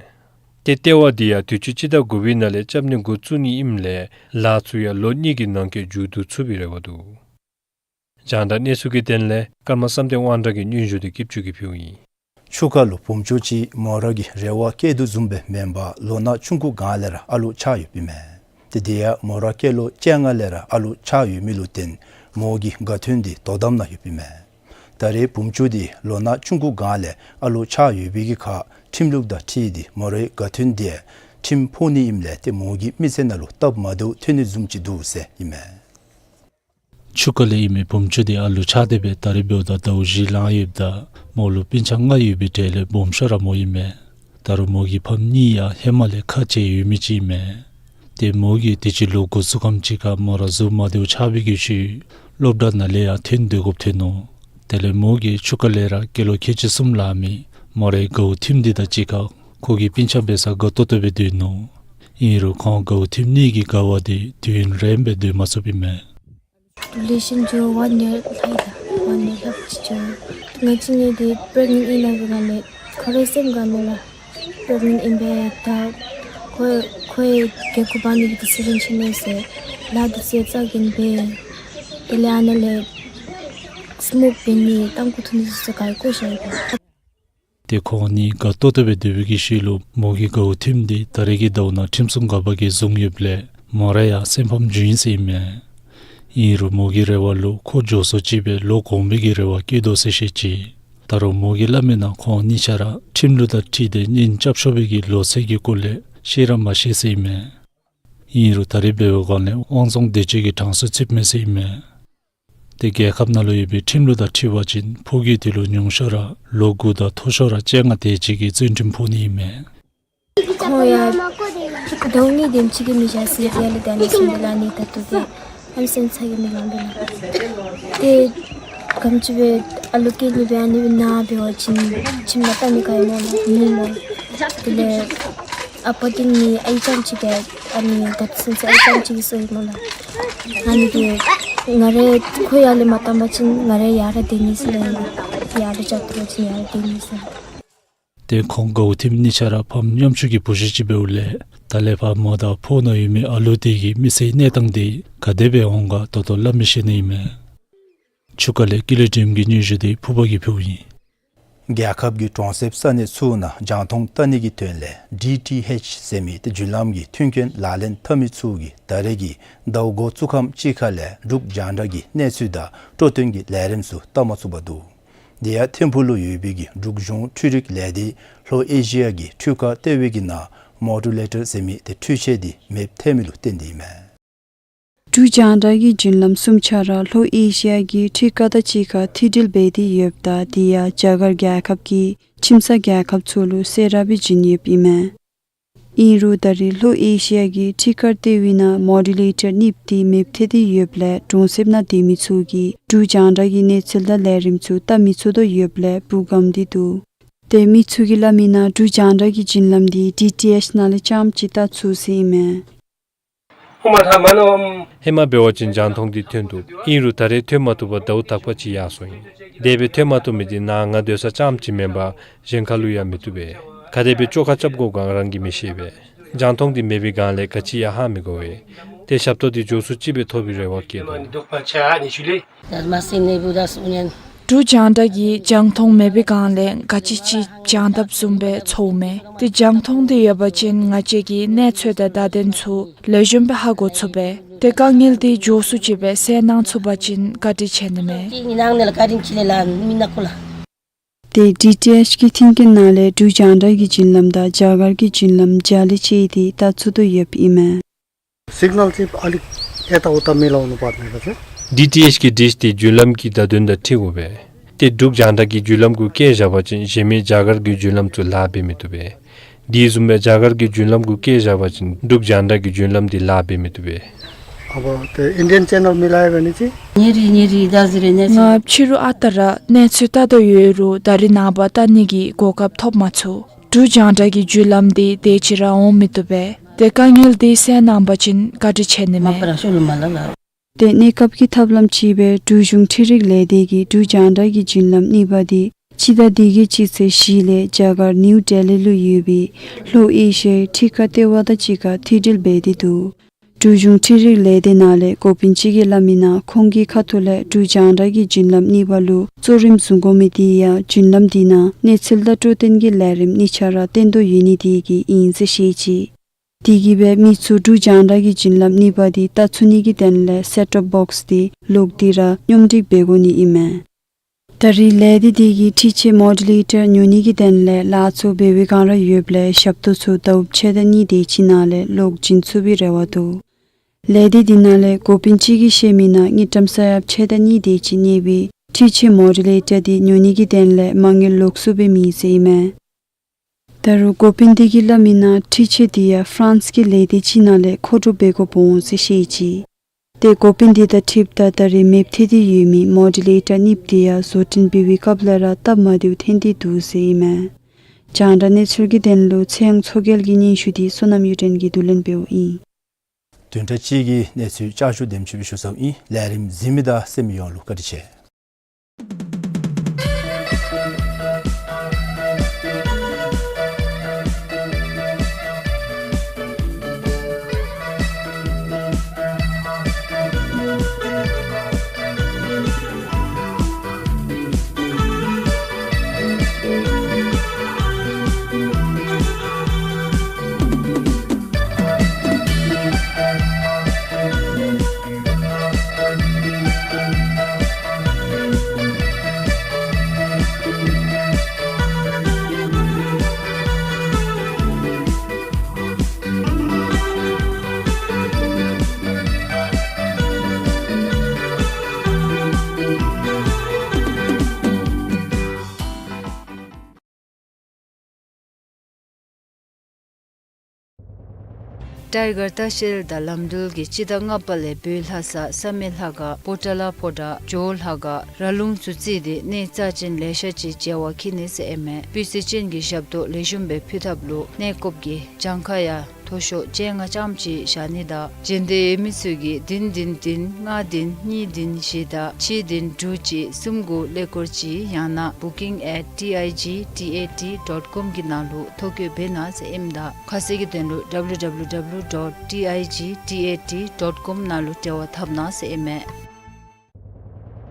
ཏེ་ལྟེ་བ་འདི་ཡང་དུས་ཅི་སྤྱི་ཟླ་དགུ་པའི་ནང་ལས་རྐྱབ་ནི་འགོ་བཙུགས་ནི་ཨིནམ་ལས་ལཱ་ཚུ་ཡང་ལོ་གཉིས་ཀྱི་ནང་འཁོད་མཇུག་བསྡུ་ཚུགས་པའི་རེ་བ་འདུག། རྒྱང་བསྒྲགས་གནས་ཚུལ་གྱི་དོན་ལས་ཀརྨ་བསམ་གཏན་དབང་གྲགས་ཀྱིས་སྙན་ཞུ་འདི་སྐྱིད་ཆུ་གིས་ཕུལཝ་ཨིན། ཆུ་ཁ་ལུ་བུམ་ཆུང་ཅིག་མོ་ར་གི་རེ་བ་བསྐྱེད་དོ་བཟུམ་སྦེ་མེན་པར་ལོ་ན་ཆུང་ཀུ་སྒང་ལས་ར་ཨ་ལུ་ཆགས་ཡོདཔ་ཨིན་མས། ཏེ་དེ་ཡང་མོ་ར་སྐྱེས་ལོ་བཅོ་ལྔ་ལས་ར་ཨ་ལུ་ཆགས་ཡོད་མི་ལུ་བརྟེན་མོ་གི་དགའ་སྟོན་འདི་དོ་དམ་ནང་ཡོདཔ་ཨིན་མས། ད་རེས་བུམ་ཆུང་འདི་ལོ་ན་ཆུང་ཀུ་སྒང་ལས་ཨ་ལུ་ཆགས་ཡོད་པའི་གི་ཁར་ཁྲིམས་ལུགས་དང་འཁྲིལ་ཏེ་མོ་རའི་དགའ་སྟོན་འདི་ཁྲིམས་ཕོག་ནི་ཨིནམ་ལས་ཏེ་མོ་གི་མི་ཚེ་ནང་ལུ་སྟབས་མ་བདེཝ་ཐོན་ནི་བཟུམ་ཅིག་འདུག་ཟེར་ཨིན་མས། ཆུ་ཁ་ལས་ཨིན་མི་བུམ་ཆུང་འདི་ཨ་ལུ་ཆགས་ཏེ་སྦེ་ད་རེས་འབདཝ་ད་ཟླཝ་བཞི་ལང་ཡོདཔ་ད་མོ་ལུ་སྤུན་ཆ་ལྔ་ཡོད་པའི་གྲས་ལས་སྦོམ་ཤོས་ར་མོ་ཨིན་མས། ད་རུང་མོ་གི་ཕམ་གཉིས་ཡང་ཧེ་མ་ལས་ཁ་འབྱལ་ཡོད་མི་ཅིག་ཨིན་མས། ཏེ་མོ་གིས་དུས་ཅི་ལོག་འགོ་བཙུགས་ཁམས་ཅིག་ཁར་མོ་ར་གཟུགས་མ་བདེཝ་ཆགས་པའི་གི་ཤུལ་སློབ་གྲྭ་ནང་ལས་ཡང་ཐོན་སྡོད་དགོཔ་ཐོན་ནུག། དེ་ལས་མོ་གིས་ཆུ་ཁ་ལས་ར་སྐྱེས་ལོ་ཁལ་གཅིག་གསུམ་ལང་མི་མོ་རའི་གའུ་ཐིམ་འདི་དང་གཅིག་ཁར་ཁོ་གི་སྤུན་ཆ་འབད་སར་དགའ་ཏོག་ཏོ་སྦེ་སྡོད་ནུག། ཨིན་རུང་ཁོང་གའུ་ཐིམ་གཉིས་ཀྱི་དགའ་བ་འདི་དུས་ཡུན་རིངམོ་སྦེ་སྡོད་མ་ཚུགསཔ་ཨིན་མས། ཌུ་རེ་ཤཱན་འགྱོ་ཝཱན་ཡར་ལྷོད་ད། ཝཱན་ཡར་ལྷོདཔ་ཅིག་འགྱོ། ང་བཅས་ནི་འདི་པི་རེག་ནེནཊ་ཨིན་ན་འབད་སྒང་ལས་ཁོ་རའི་སེམས་སྒང་ལས་ར་པི་རེག་ནེནཊ་ཨིན་པས། ད་ཁོ་ཁོ་གི་གུ་འབག་ནི་གི་ཌི་སི་ཤཱན་ཅིག་ནི་ཟེར་ལཱ་འདི་ཚུ་རྩ་འགེངས་འབད། དེ་ལས་ཨ་ནཱ་ལས་སི་མོཀ་འབད་ནི་ཏམ་ཁུ་འཐུང་ནི་ཚུ་ག་ར་བཀོ་བཞག་ཡི་པས། ཏེ་ཁོང་གཉིས་དགའ་ཏོག་ཏོ་སྦེ་སྡོད་པའི་གི་ཤུལ་ལུ་མོ་གི་གའུ་ཐིམ་འདི་ད་རེས་ཀྱི་ཟླཝ་ནང་ཁྲིམས་སྲུང་འགག་པ་གིས་བཟུང་ཡོདཔ་ལས་མོ་ར་ཡང་སེམས་ཕམ་བྱུང་ཡི་ཟེར་ཨིན་མས། ཨིན་རུང་མོ་གི་རེ་བ་ལུ་ཁོ་མགྱོགས་སུ་ཅིག་སྦེ་ལོག་འོང་པའི་གི་རེ་བ་བསྐྱེད་དོ་ཟེར་བཤད་ཅི། ད་རུང་མོ་གིས་སླབ་མིའི་ནང་ཁོང་གཉིས་ཆ་ར་ཁྲིམས་ལུགས་དང་འཁྲིལ་ཏེ་གཉེན་རྐྱབ་ཆོག་པའི་གི་ལོ་ཚད་ཀྱི་སྐོར་ལས་ཤེས་ར་མ་ཤེས་ཟེར་ཨིན་མས། ཨིན་རུང་ད་རེས་འབད་བའི་སྒང་ལས་དབང་བཟུང་འདི་ཅིག་གི་གྲངས་སུ་ཚུདཔ་མས་ཟེར་ཨིན་མས། ཏེ་རྒྱལ་ཁབ་ནང་ལུ་ཡོད་པའི་ཁྲིམས་ལུགས་དང་འཁྲིལ་བ་ཅིན་ཕོ་རྒྱས་འདི་ལུ་ཉུང་ཤོས་ར་ལོ་དགུ་དང་མཐོ་ཤོས་ར་བཅོ་ལྔ་དེ་ཅིག་གི་བཙོན་ཁྲིམས་ཕོག་ནི་ཨིན་མས། ཁོང་ཡང་ཟླཝ་གཉིས་དེམ་ཅིག་གི་མི་བཞག་ཟེར་ཡར་ལས་ད་ནི་སོང་སྟེ་ལཱ་ནི་ད་ལྟོ་ཏེ་ཨམ་སེམས་ཚ་གི་མི་ལང་པས་ལགས། ཏེ་ག་དེམ་ཅིག་སྦེ་ཨ་ལུ་སྐྱེ་ནི་སྦེ་ཨ་ནི་ནཱ་འབད་བ་ཅིན་ཁྱིམ་ནང་ལྟ་མི་ག་ཡང་མེད་ལགས། མི་མེད། དེ་ལས་ཨ་པ་འདི་ནི་ཨའི་རྐྱངམ་ཅིག་གིས་ཨ་ནི་ད་ལྟོ་ཚུན་ཚོད་ཨའི་རྐྱངམ་ཅིག་གིས་གསོ་ཡི་སྨོ་ལགས། ཨ་ནི་འདི་ང་ར་ཁོ་ཡར་ལས་མ་བཏང་པ་ཅིན་ང་ར་ཡར་ར་སྡོད་ནི་ཟེར་ལགས། ཡར་ལས་བཅར་ཏེ་འབད་བ་ཅིན་ཡར་ར་སྡོད་ནི་ཟེར། ཏེ་ཁོང་གའུ་ཐིམ་གཉིས་ཆ་ར་ཕམ་ཉམ་ཆུང་གི་བུ་གཞི་ཅིག་འབདཝ་ལས་ད་ལས་ཕར་མོ་དང་ཕོ་ནང་ཡོད་མི་ཨ་ལུ་དེ་གི་མི་ཚེའི་གནས་སྟངས་འདི་ག་དེ་སྦེ་འོང་ག་ད་ལྟོ་སླབ་མི་ཤེས་ནི་ཨིན་མས། ཆུ་ཁ་ལས་ཀུན་ལེགས་སྒྲོལམ་གི་སྙན་ཞུ་འདི་ཕུར་པ་གིས་ཕུལཝ་ཨིན། རྒྱལ་ཁབ་ཀྱི་གྲོང་གསེབ་ས་གནས་ཚུ་ནང་རྒྱང་མཐོང་བལྟ་ནི་གི་དོན་ལས་ཌི་ཊི་ཨེཆ་ཟེར་མི་ཏེ་རྒྱུན་ལམ་གྱི་མཐུན་རྐྱེན་ལག་ལེན་འཐབ་མི་ཚུ་གིས་ད་རེས་ཀྱི་ཟླཝ་འགོ་བཙུགས་ཁམས་ཅིག་ཁ་ལས་འབྲུག་རྒྱང་བསྒྲགས་ཀྱི་གནས་ཚུལ་དང་སྤྲོ་སྟོན་གྱི་ལས་རིམ་ཚུ་བལྟ་མ་ཚུགས་པར་འདུག། དེ་ཡང་ཐིམ་ཕུག་ལུ་ཡོད་པའི་གི་འབྲུག་གཞུང་འཕྲུལ་རིག་ལས་སྡེ་ལྷོ་ཨེ་ཤི་ཡ་གི་འཕྲུལ་ཁང་ལྟེ་བའི་གི་ནང་མོ་ཌུ་ལེ་ཊར་ཟེར་མི་ཏེ་འཕྲུལ་ཆས་འདི་མེདཔ་ཐལ་མི་ལུ་བརྟེན་ཏེ་ཨིན་མས། འབྲུག་རྒྱང་བསྒྲགས་ཀྱི་རྒྱུན་ལམ་གསུམ་ཆ་ར་ལྷོ་ཨེ་ཤི་ཡ་གི་འཕྲུལ་ཁང་དང་གཅིག་ཁར་མཐུད་སྒྲིལ་འབད་དེ་ཡོདཔ་ད་དེ་ཡང་རྒྱ་གར་རྒྱལ་ཁབ་ཀྱི་ཁྱིམ་ཚང་རྒྱལ་ཁབ་ཚུ་ལུ་གསོལ་རས་སྦེ་བྱིན་ཡོདཔ་ཨིན་མས། ཨིན་རུང་ད་རེས་ལྷོ་ཨེ་ཤི་ཡ་གི་འཕྲུལ་ཁང་ལྟེ་བའི་ནང་མོ་ཌུ་ལེ་ཊར་གཉིསཔོ་འདི་མེདཔ་ཐལ་ཏེ་ཡོདཔ་ལས་གྲོང་གསེབ་ནང་སྡོད་མི་ཚུ་གིས་འབྲུག་རྒྱང་བསྒྲགས་ཀྱི་གནས་ཚུལ་དང་ལས་རིམ་ཚུ་བལྟ་མི་ཚུགས་དོ་ཡོདཔ་ལས་འབུ་འགམ་སྟེ་འདུག། ཏེ་མི་ཚུ་གིས་སླབ་མིའི་ནང་འབྲུག་རྒྱང་བསྒྲགས་ཀྱི་རྒྱུན་ལམ་འདི་ཌི་ཊི་ཨེཆ་ནང་ལས་རྐྱངམ་ཅིག་བལྟ་ཚུགས་ཟེར་ཨིན་མས། ཧེ་མ་འབད་བ་ཅིན་རྒྱང་མཐོང་འདི་ཐོན་འདུག། ཨིན་རུང་ད་རེས་ཐོན་མ་བཏུབ་པར་ཟླཝ་དག་པ་ཅིག་ཡར་སོང་ཡི། དེ་སྦེ་ཐོན་མ་བཏུབ་མི་འདི་ནཱ་ང་སྡོད་ས་རྐྱངམ་ཅིག་མེན་པར་གཞན་ཁར་ལུ་ཡང་མི་བཏུབ་པས། ག་དེ་སྦེ་བཅོ་ཁ་རྐྱབ་དགོཔ་ག་རང་གིས་མི་ཤེས་པས། རྒྱང་མཐོང་འདི་མེད་པའི་སྒང་ལས་ག་ཅི་ཡང་ཧ་མི་གོ་བས། ཏེ་ཞབས་ཏོག་འདི་མགྱོགས་སུ་ཅིག་སྦེ་ཐོབ་པའི་རེ་བ་བསྐྱེད་དོ། ད་མ་སེ་ནེ་བུ་ད་སུ་ཉན། འབྲུག་རྒྱང་བསྒྲགས་ཀྱིས་རྒྱང་མཐོང་མེད་པའི་སྒང་ལས་ག་ཅི་ཅིག་སྦྱང་དཔ་བཟུམ་སྦེ་ཚོརཝ་མས། ཏེ་རྒྱང་མཐོང་འདི་ཡོད་པ་ཅིན་ང་བཅས་ཀྱིས་གནས་ཚུལ་དང་བརྡ་དོན་ཚུ་ལེགས་ཤོམ་སྦེ་ཧ་གོ་ཚུགས་པས། ཏེ་དཀའ་ངལ་འདི་མགྱོགས་སུ་ཅིག་སྦེ་སེལ་གནང་ཚུགས་པ་ཅིན་བཀའ་དྲིན་ཆེ་ནི་མས། ཏེ་ཌི་ཊི་ཨེཆ་ཀྱི་མཐུན་རྐྱེན་ནང་ལས་འབྲུག་རྒྱང་བསྒྲགས་ཀྱི་བརྒྱུད་ལམ་དང་རྒྱ་གར་གྱི་བརྒྱུད་ལམ་སྦྱར་ལས་ཕྱེ་སྟེ་ལྟ་ཚུགས་དོ་ཡོདཔ་ཨིན་མས། སིག་ནཱལ་ཅིག་ཨ་ལི་ཨེ་ཏ་འོ་ཏ་མི་ལ་འོང་ནུག་པ་མེན་པ་ཟེར། ཌི་ཊི་ཨེཆ་ཀྱི་ཌིཤ་འདི་བརྒྱུད་ལམ་གྱི་བརྡ་དོན་དང་འཁྲིལ་དགོ་པས། ཏེ་འབྲུག་རྒྱང་བསྒྲགས་ཀྱི་བརྒྱུད་ལམ་གུ་བཀལ་བཞག་པ་ཅིན་གཞན་མི་རྒྱ་གར་གྱི་བརྒྱུད་ལམ་ཚུ་ལཱ་འབད་མི་བཏུབ་པས། དེ་བཟུམ་སྦེ་རྒྱ་གར་གྱི་བརྒྱུད་ལམ་གུ་བཀལ་བཞག་པ་ཅིན་འབྲུག་རྒྱང་བསྒྲགས་ཀྱི་བརྒྱུད་ལམ་འདི་ལཱ་འབད་མི་བཏུབ་པས། ཨ་བ་ཏེ་ཨིན་ཌི་ཡན་ཅེ་ནལ་མི་ལ་ཡ་བ་ནི་ཅི། ཉེ་རི་ཉེ་རི་ད་ཟེར་རེ་ནས་ང་ཕྱི་རུ་ཨ་རྟག་ར་གནས་ཚུལ་ལྟ་དོ་ཡོད་རུང་ད་རིས་ནངས་པ་ལྟ་ནི་གི་གོ་སྐབས་ཐོབ་མ་ཚུགས། འབྲུག་རྒྱང་བསྒྲགས་ཀྱི་བརྒྱུད་ལམ་འདི་དེ་ཅིག་ར་འོང་མི་བཏུབ་པས། ཏེ་དཀའ་ངལ་འདི་སེལ་གནང་པ་ཅིན་བཀའ་དྲིན་ཆེ་ནི་མས། ཏེ་གནས་སྐབས་ཀྱི་ཐབས་ལམ་ཅིག་སྦེ་འབྲུག་གཞུང་འཕྲུལ་རིག་ལས་སྡེ་གིས་འབྲུག་རྒྱང་བསྒྲགས་ཀྱི་བརྒྱུད་ལམ་གཉིས་པ་འདི་སྤྱི་ཟླ་འདི་གི་སྤྱི་ཚེས་བཞི་ལས་རྒྱ་གར་ནིའུ་ཌེ་ལི་ལུ་ཡོད་པའི་ལྷོ་ཨེ་ཤི་ཡའི་འཕྲུལ་ཁང་ལྟེ་བ་དང་གཅིག་ཁར་མཐུད་སྒྲིལ་འབད་དེ་འདུག། འབྲུག་གཞུང་འཕྲུལ་རིག་ལས་སྡེ་ནང་ལས་འགོ་དཔོན་ཅིག་གིས་སླབ་མི་ནང་ཁོང་གི་ཁ་ཐུག་ལས་འབྲུག་རྒྱང་བསྒྲགས་ཀྱི་བརྒྱུད་ལམ་གཉིས་པ་ལུ་གཙོ་རིམ་བཟུང་དགོ་མི་འདི་ཡང་བརྒྱུད་ལམ་འདི་ནང་གནས་ཚུལ་དང་འཕྲོད་བསྟེན་གྱི་ལས་རིམ་གཉིས་ཆ་ར་བསྟན་དོ་ཡོད་ནི་དེ་གིས་ཨིན་ཟེར་བཤད་ཅི། དེ་གིས་སྦེ་མི་ཚུ་འབྲུག་རྒྱང་བསྒྲགས་ཀྱི་བརྒྱུད་ལམ་གཉིས་པ་འདི་ལྟ་ཚུགས་ནི་གི་དོན་ལས་སེཊ་ཊོབ་བོགསི་འདི་ལོག་སྟེ་ར་སྙོམས་སྒྲིག་འབད་དགོ་ནི་ཨིན་མས། ད་རིས་ལས་སྡེ་འདི་གིས་འཕྲུལ་ཆས་མོ་ཌུ་ལེ་ཊར་ཉོ་ནི་གི་དོན་ལས་ལཱ་ཚུ་འབད་བའི་བསྒང་ར་ཡོདཔ་ལས་ཞབས་ཏོག་ཚུ་ཟླཝ་ཕྱེད་དང་གཉིས་དེ་ཅིག་ནང་ལས་ལོག་བྱིན་ཚུགས་པའི་རེ་བ་འདུག། ལས་སྡེ་འདི་ནང་ལས་འགོ་དཔོན་ཅིག་གིས་བཤད་མི་ནང་དངུལ་ཀྲམ་ས་ཡ་ཕྱེད་དང་གཉིས་དེ་ཅིག་གནས་པའི་འཕྲུལ་ཆས་མོ་ཌུ་ལེ་ཊར་འདི་ཉོ་ནི་གི་དོན་ལས་མ་དངུལ་ལོག་སུ་སྦེ་མེད་ཟེར་ཨིན་མས། ད་རུང་འགོ་དཔོན་འདི་གིས་སླབ་མི་ནང་འཕྲུལ་ཆས་འདི་ཡང་ཧྥ་རན་སི་གི་ལས་སྡེ་ཅིག་ནང་ལས་མཁོ་སྒྲུབ་འབད་དགོཔ་འོང་ཟེར་བཤད་ཅི། ཏེ་འགོ་དཔོན་འདི་དང་འཁྲིལཝ་ད་ད་རིས་མེདཔ་ཐལ་ཏེ་ཡོད་མི་མོ་ཌུ་ལེ་ཊར་གཉིས་པོ་འདི་ཡང་བཟོ་སྐྲུན་འབད་བའི་སྐབས་ལས་ར་སྟབས་མ་བདེཝ་ཐོན་ཏེ་འདུག་ཟེར་ཨིན་མས། རྒྱང་བསྒྲགས་གནས་ཚུལ་གྱི་དོན་ལུ་ཚེ་དབྱངས་མཚོ་རྒྱལ་གྱི་སྙན་ཞུ་འདི་བསོད་ནམས་གཡུ་སྒྲོན་གྱིས་བསྡུ་ལེན་འབདཝ་ཨིན། བདུན་ཕྲག་གཅིག་གི་གནས་ཚུལ་བསྐྱར་ཞུ་དེམ་ཅིག་སྦེ་ཞུ་ཚརཝ་ཨིན། ལས་རིམ་གཟིགས་མི་དང་གསན་མི་ཡོངས་ལུ་བཀའ་དྲིན་ཆེ། ཊའི་གར་ལྟ་བཤལ་དང་ལམ་འགྲུལ་གྱིས་སྤྱི་ཟླ་ལྔ་པ་ལས་བོད་ལྷ་ས་བསམ་ཡས་ལྷ་ཁང་པོ་ཏ་ལ་ཕོ་བྲང་ཇོ་བོ་ལྷ་ཁང་ར་ལུང་ཚུ་བརྩིས་ཏེ་གནས་རྩ་ཅན་ལེ་ཤ་ཅིག་མཇལ་བར་འཁྱིད་ནི་ཟེར་ཨིན་མས། སྤུས་ཚད་ཅན་གྱི་ཞབས་ཏོག་ལེགས་ཤོམ་སྦེ་ཕུལ་ཐབས་ལུ་གནས་སྐབས་ཀྱི་གྱངས་ཁ་ཡང་མཐོ་ཤོས་བཅོ་ལྔ་ཙམ་ཅིག་བཞག་ནི་དང་རྗེས་འདེད་ཡོད་མི་ཚུ་གིས་བདུན་བདུན་བདུན་ལྔ་བདུན་གཉིས་བདུན་བཞི་དང་གཅིག་བདུན་དྲུག་གཅིག་གསུམ་དགུ་ཀླད་ཀོར་གཅིག་ཡང་ན་booking at T I G T A T dot com གི་ནང་ལུ་ཐོ་བཀོད་འབད་གནང་ཟེར་ཨིནམ་ད་ཁ་གསལ་གྱི་དོན་ལུ་W W W dot T I G T A T dot com ནང་ལུ་འབྲེལ་བ་འཐབ་གནང་ཟེར་ཨིན་མས།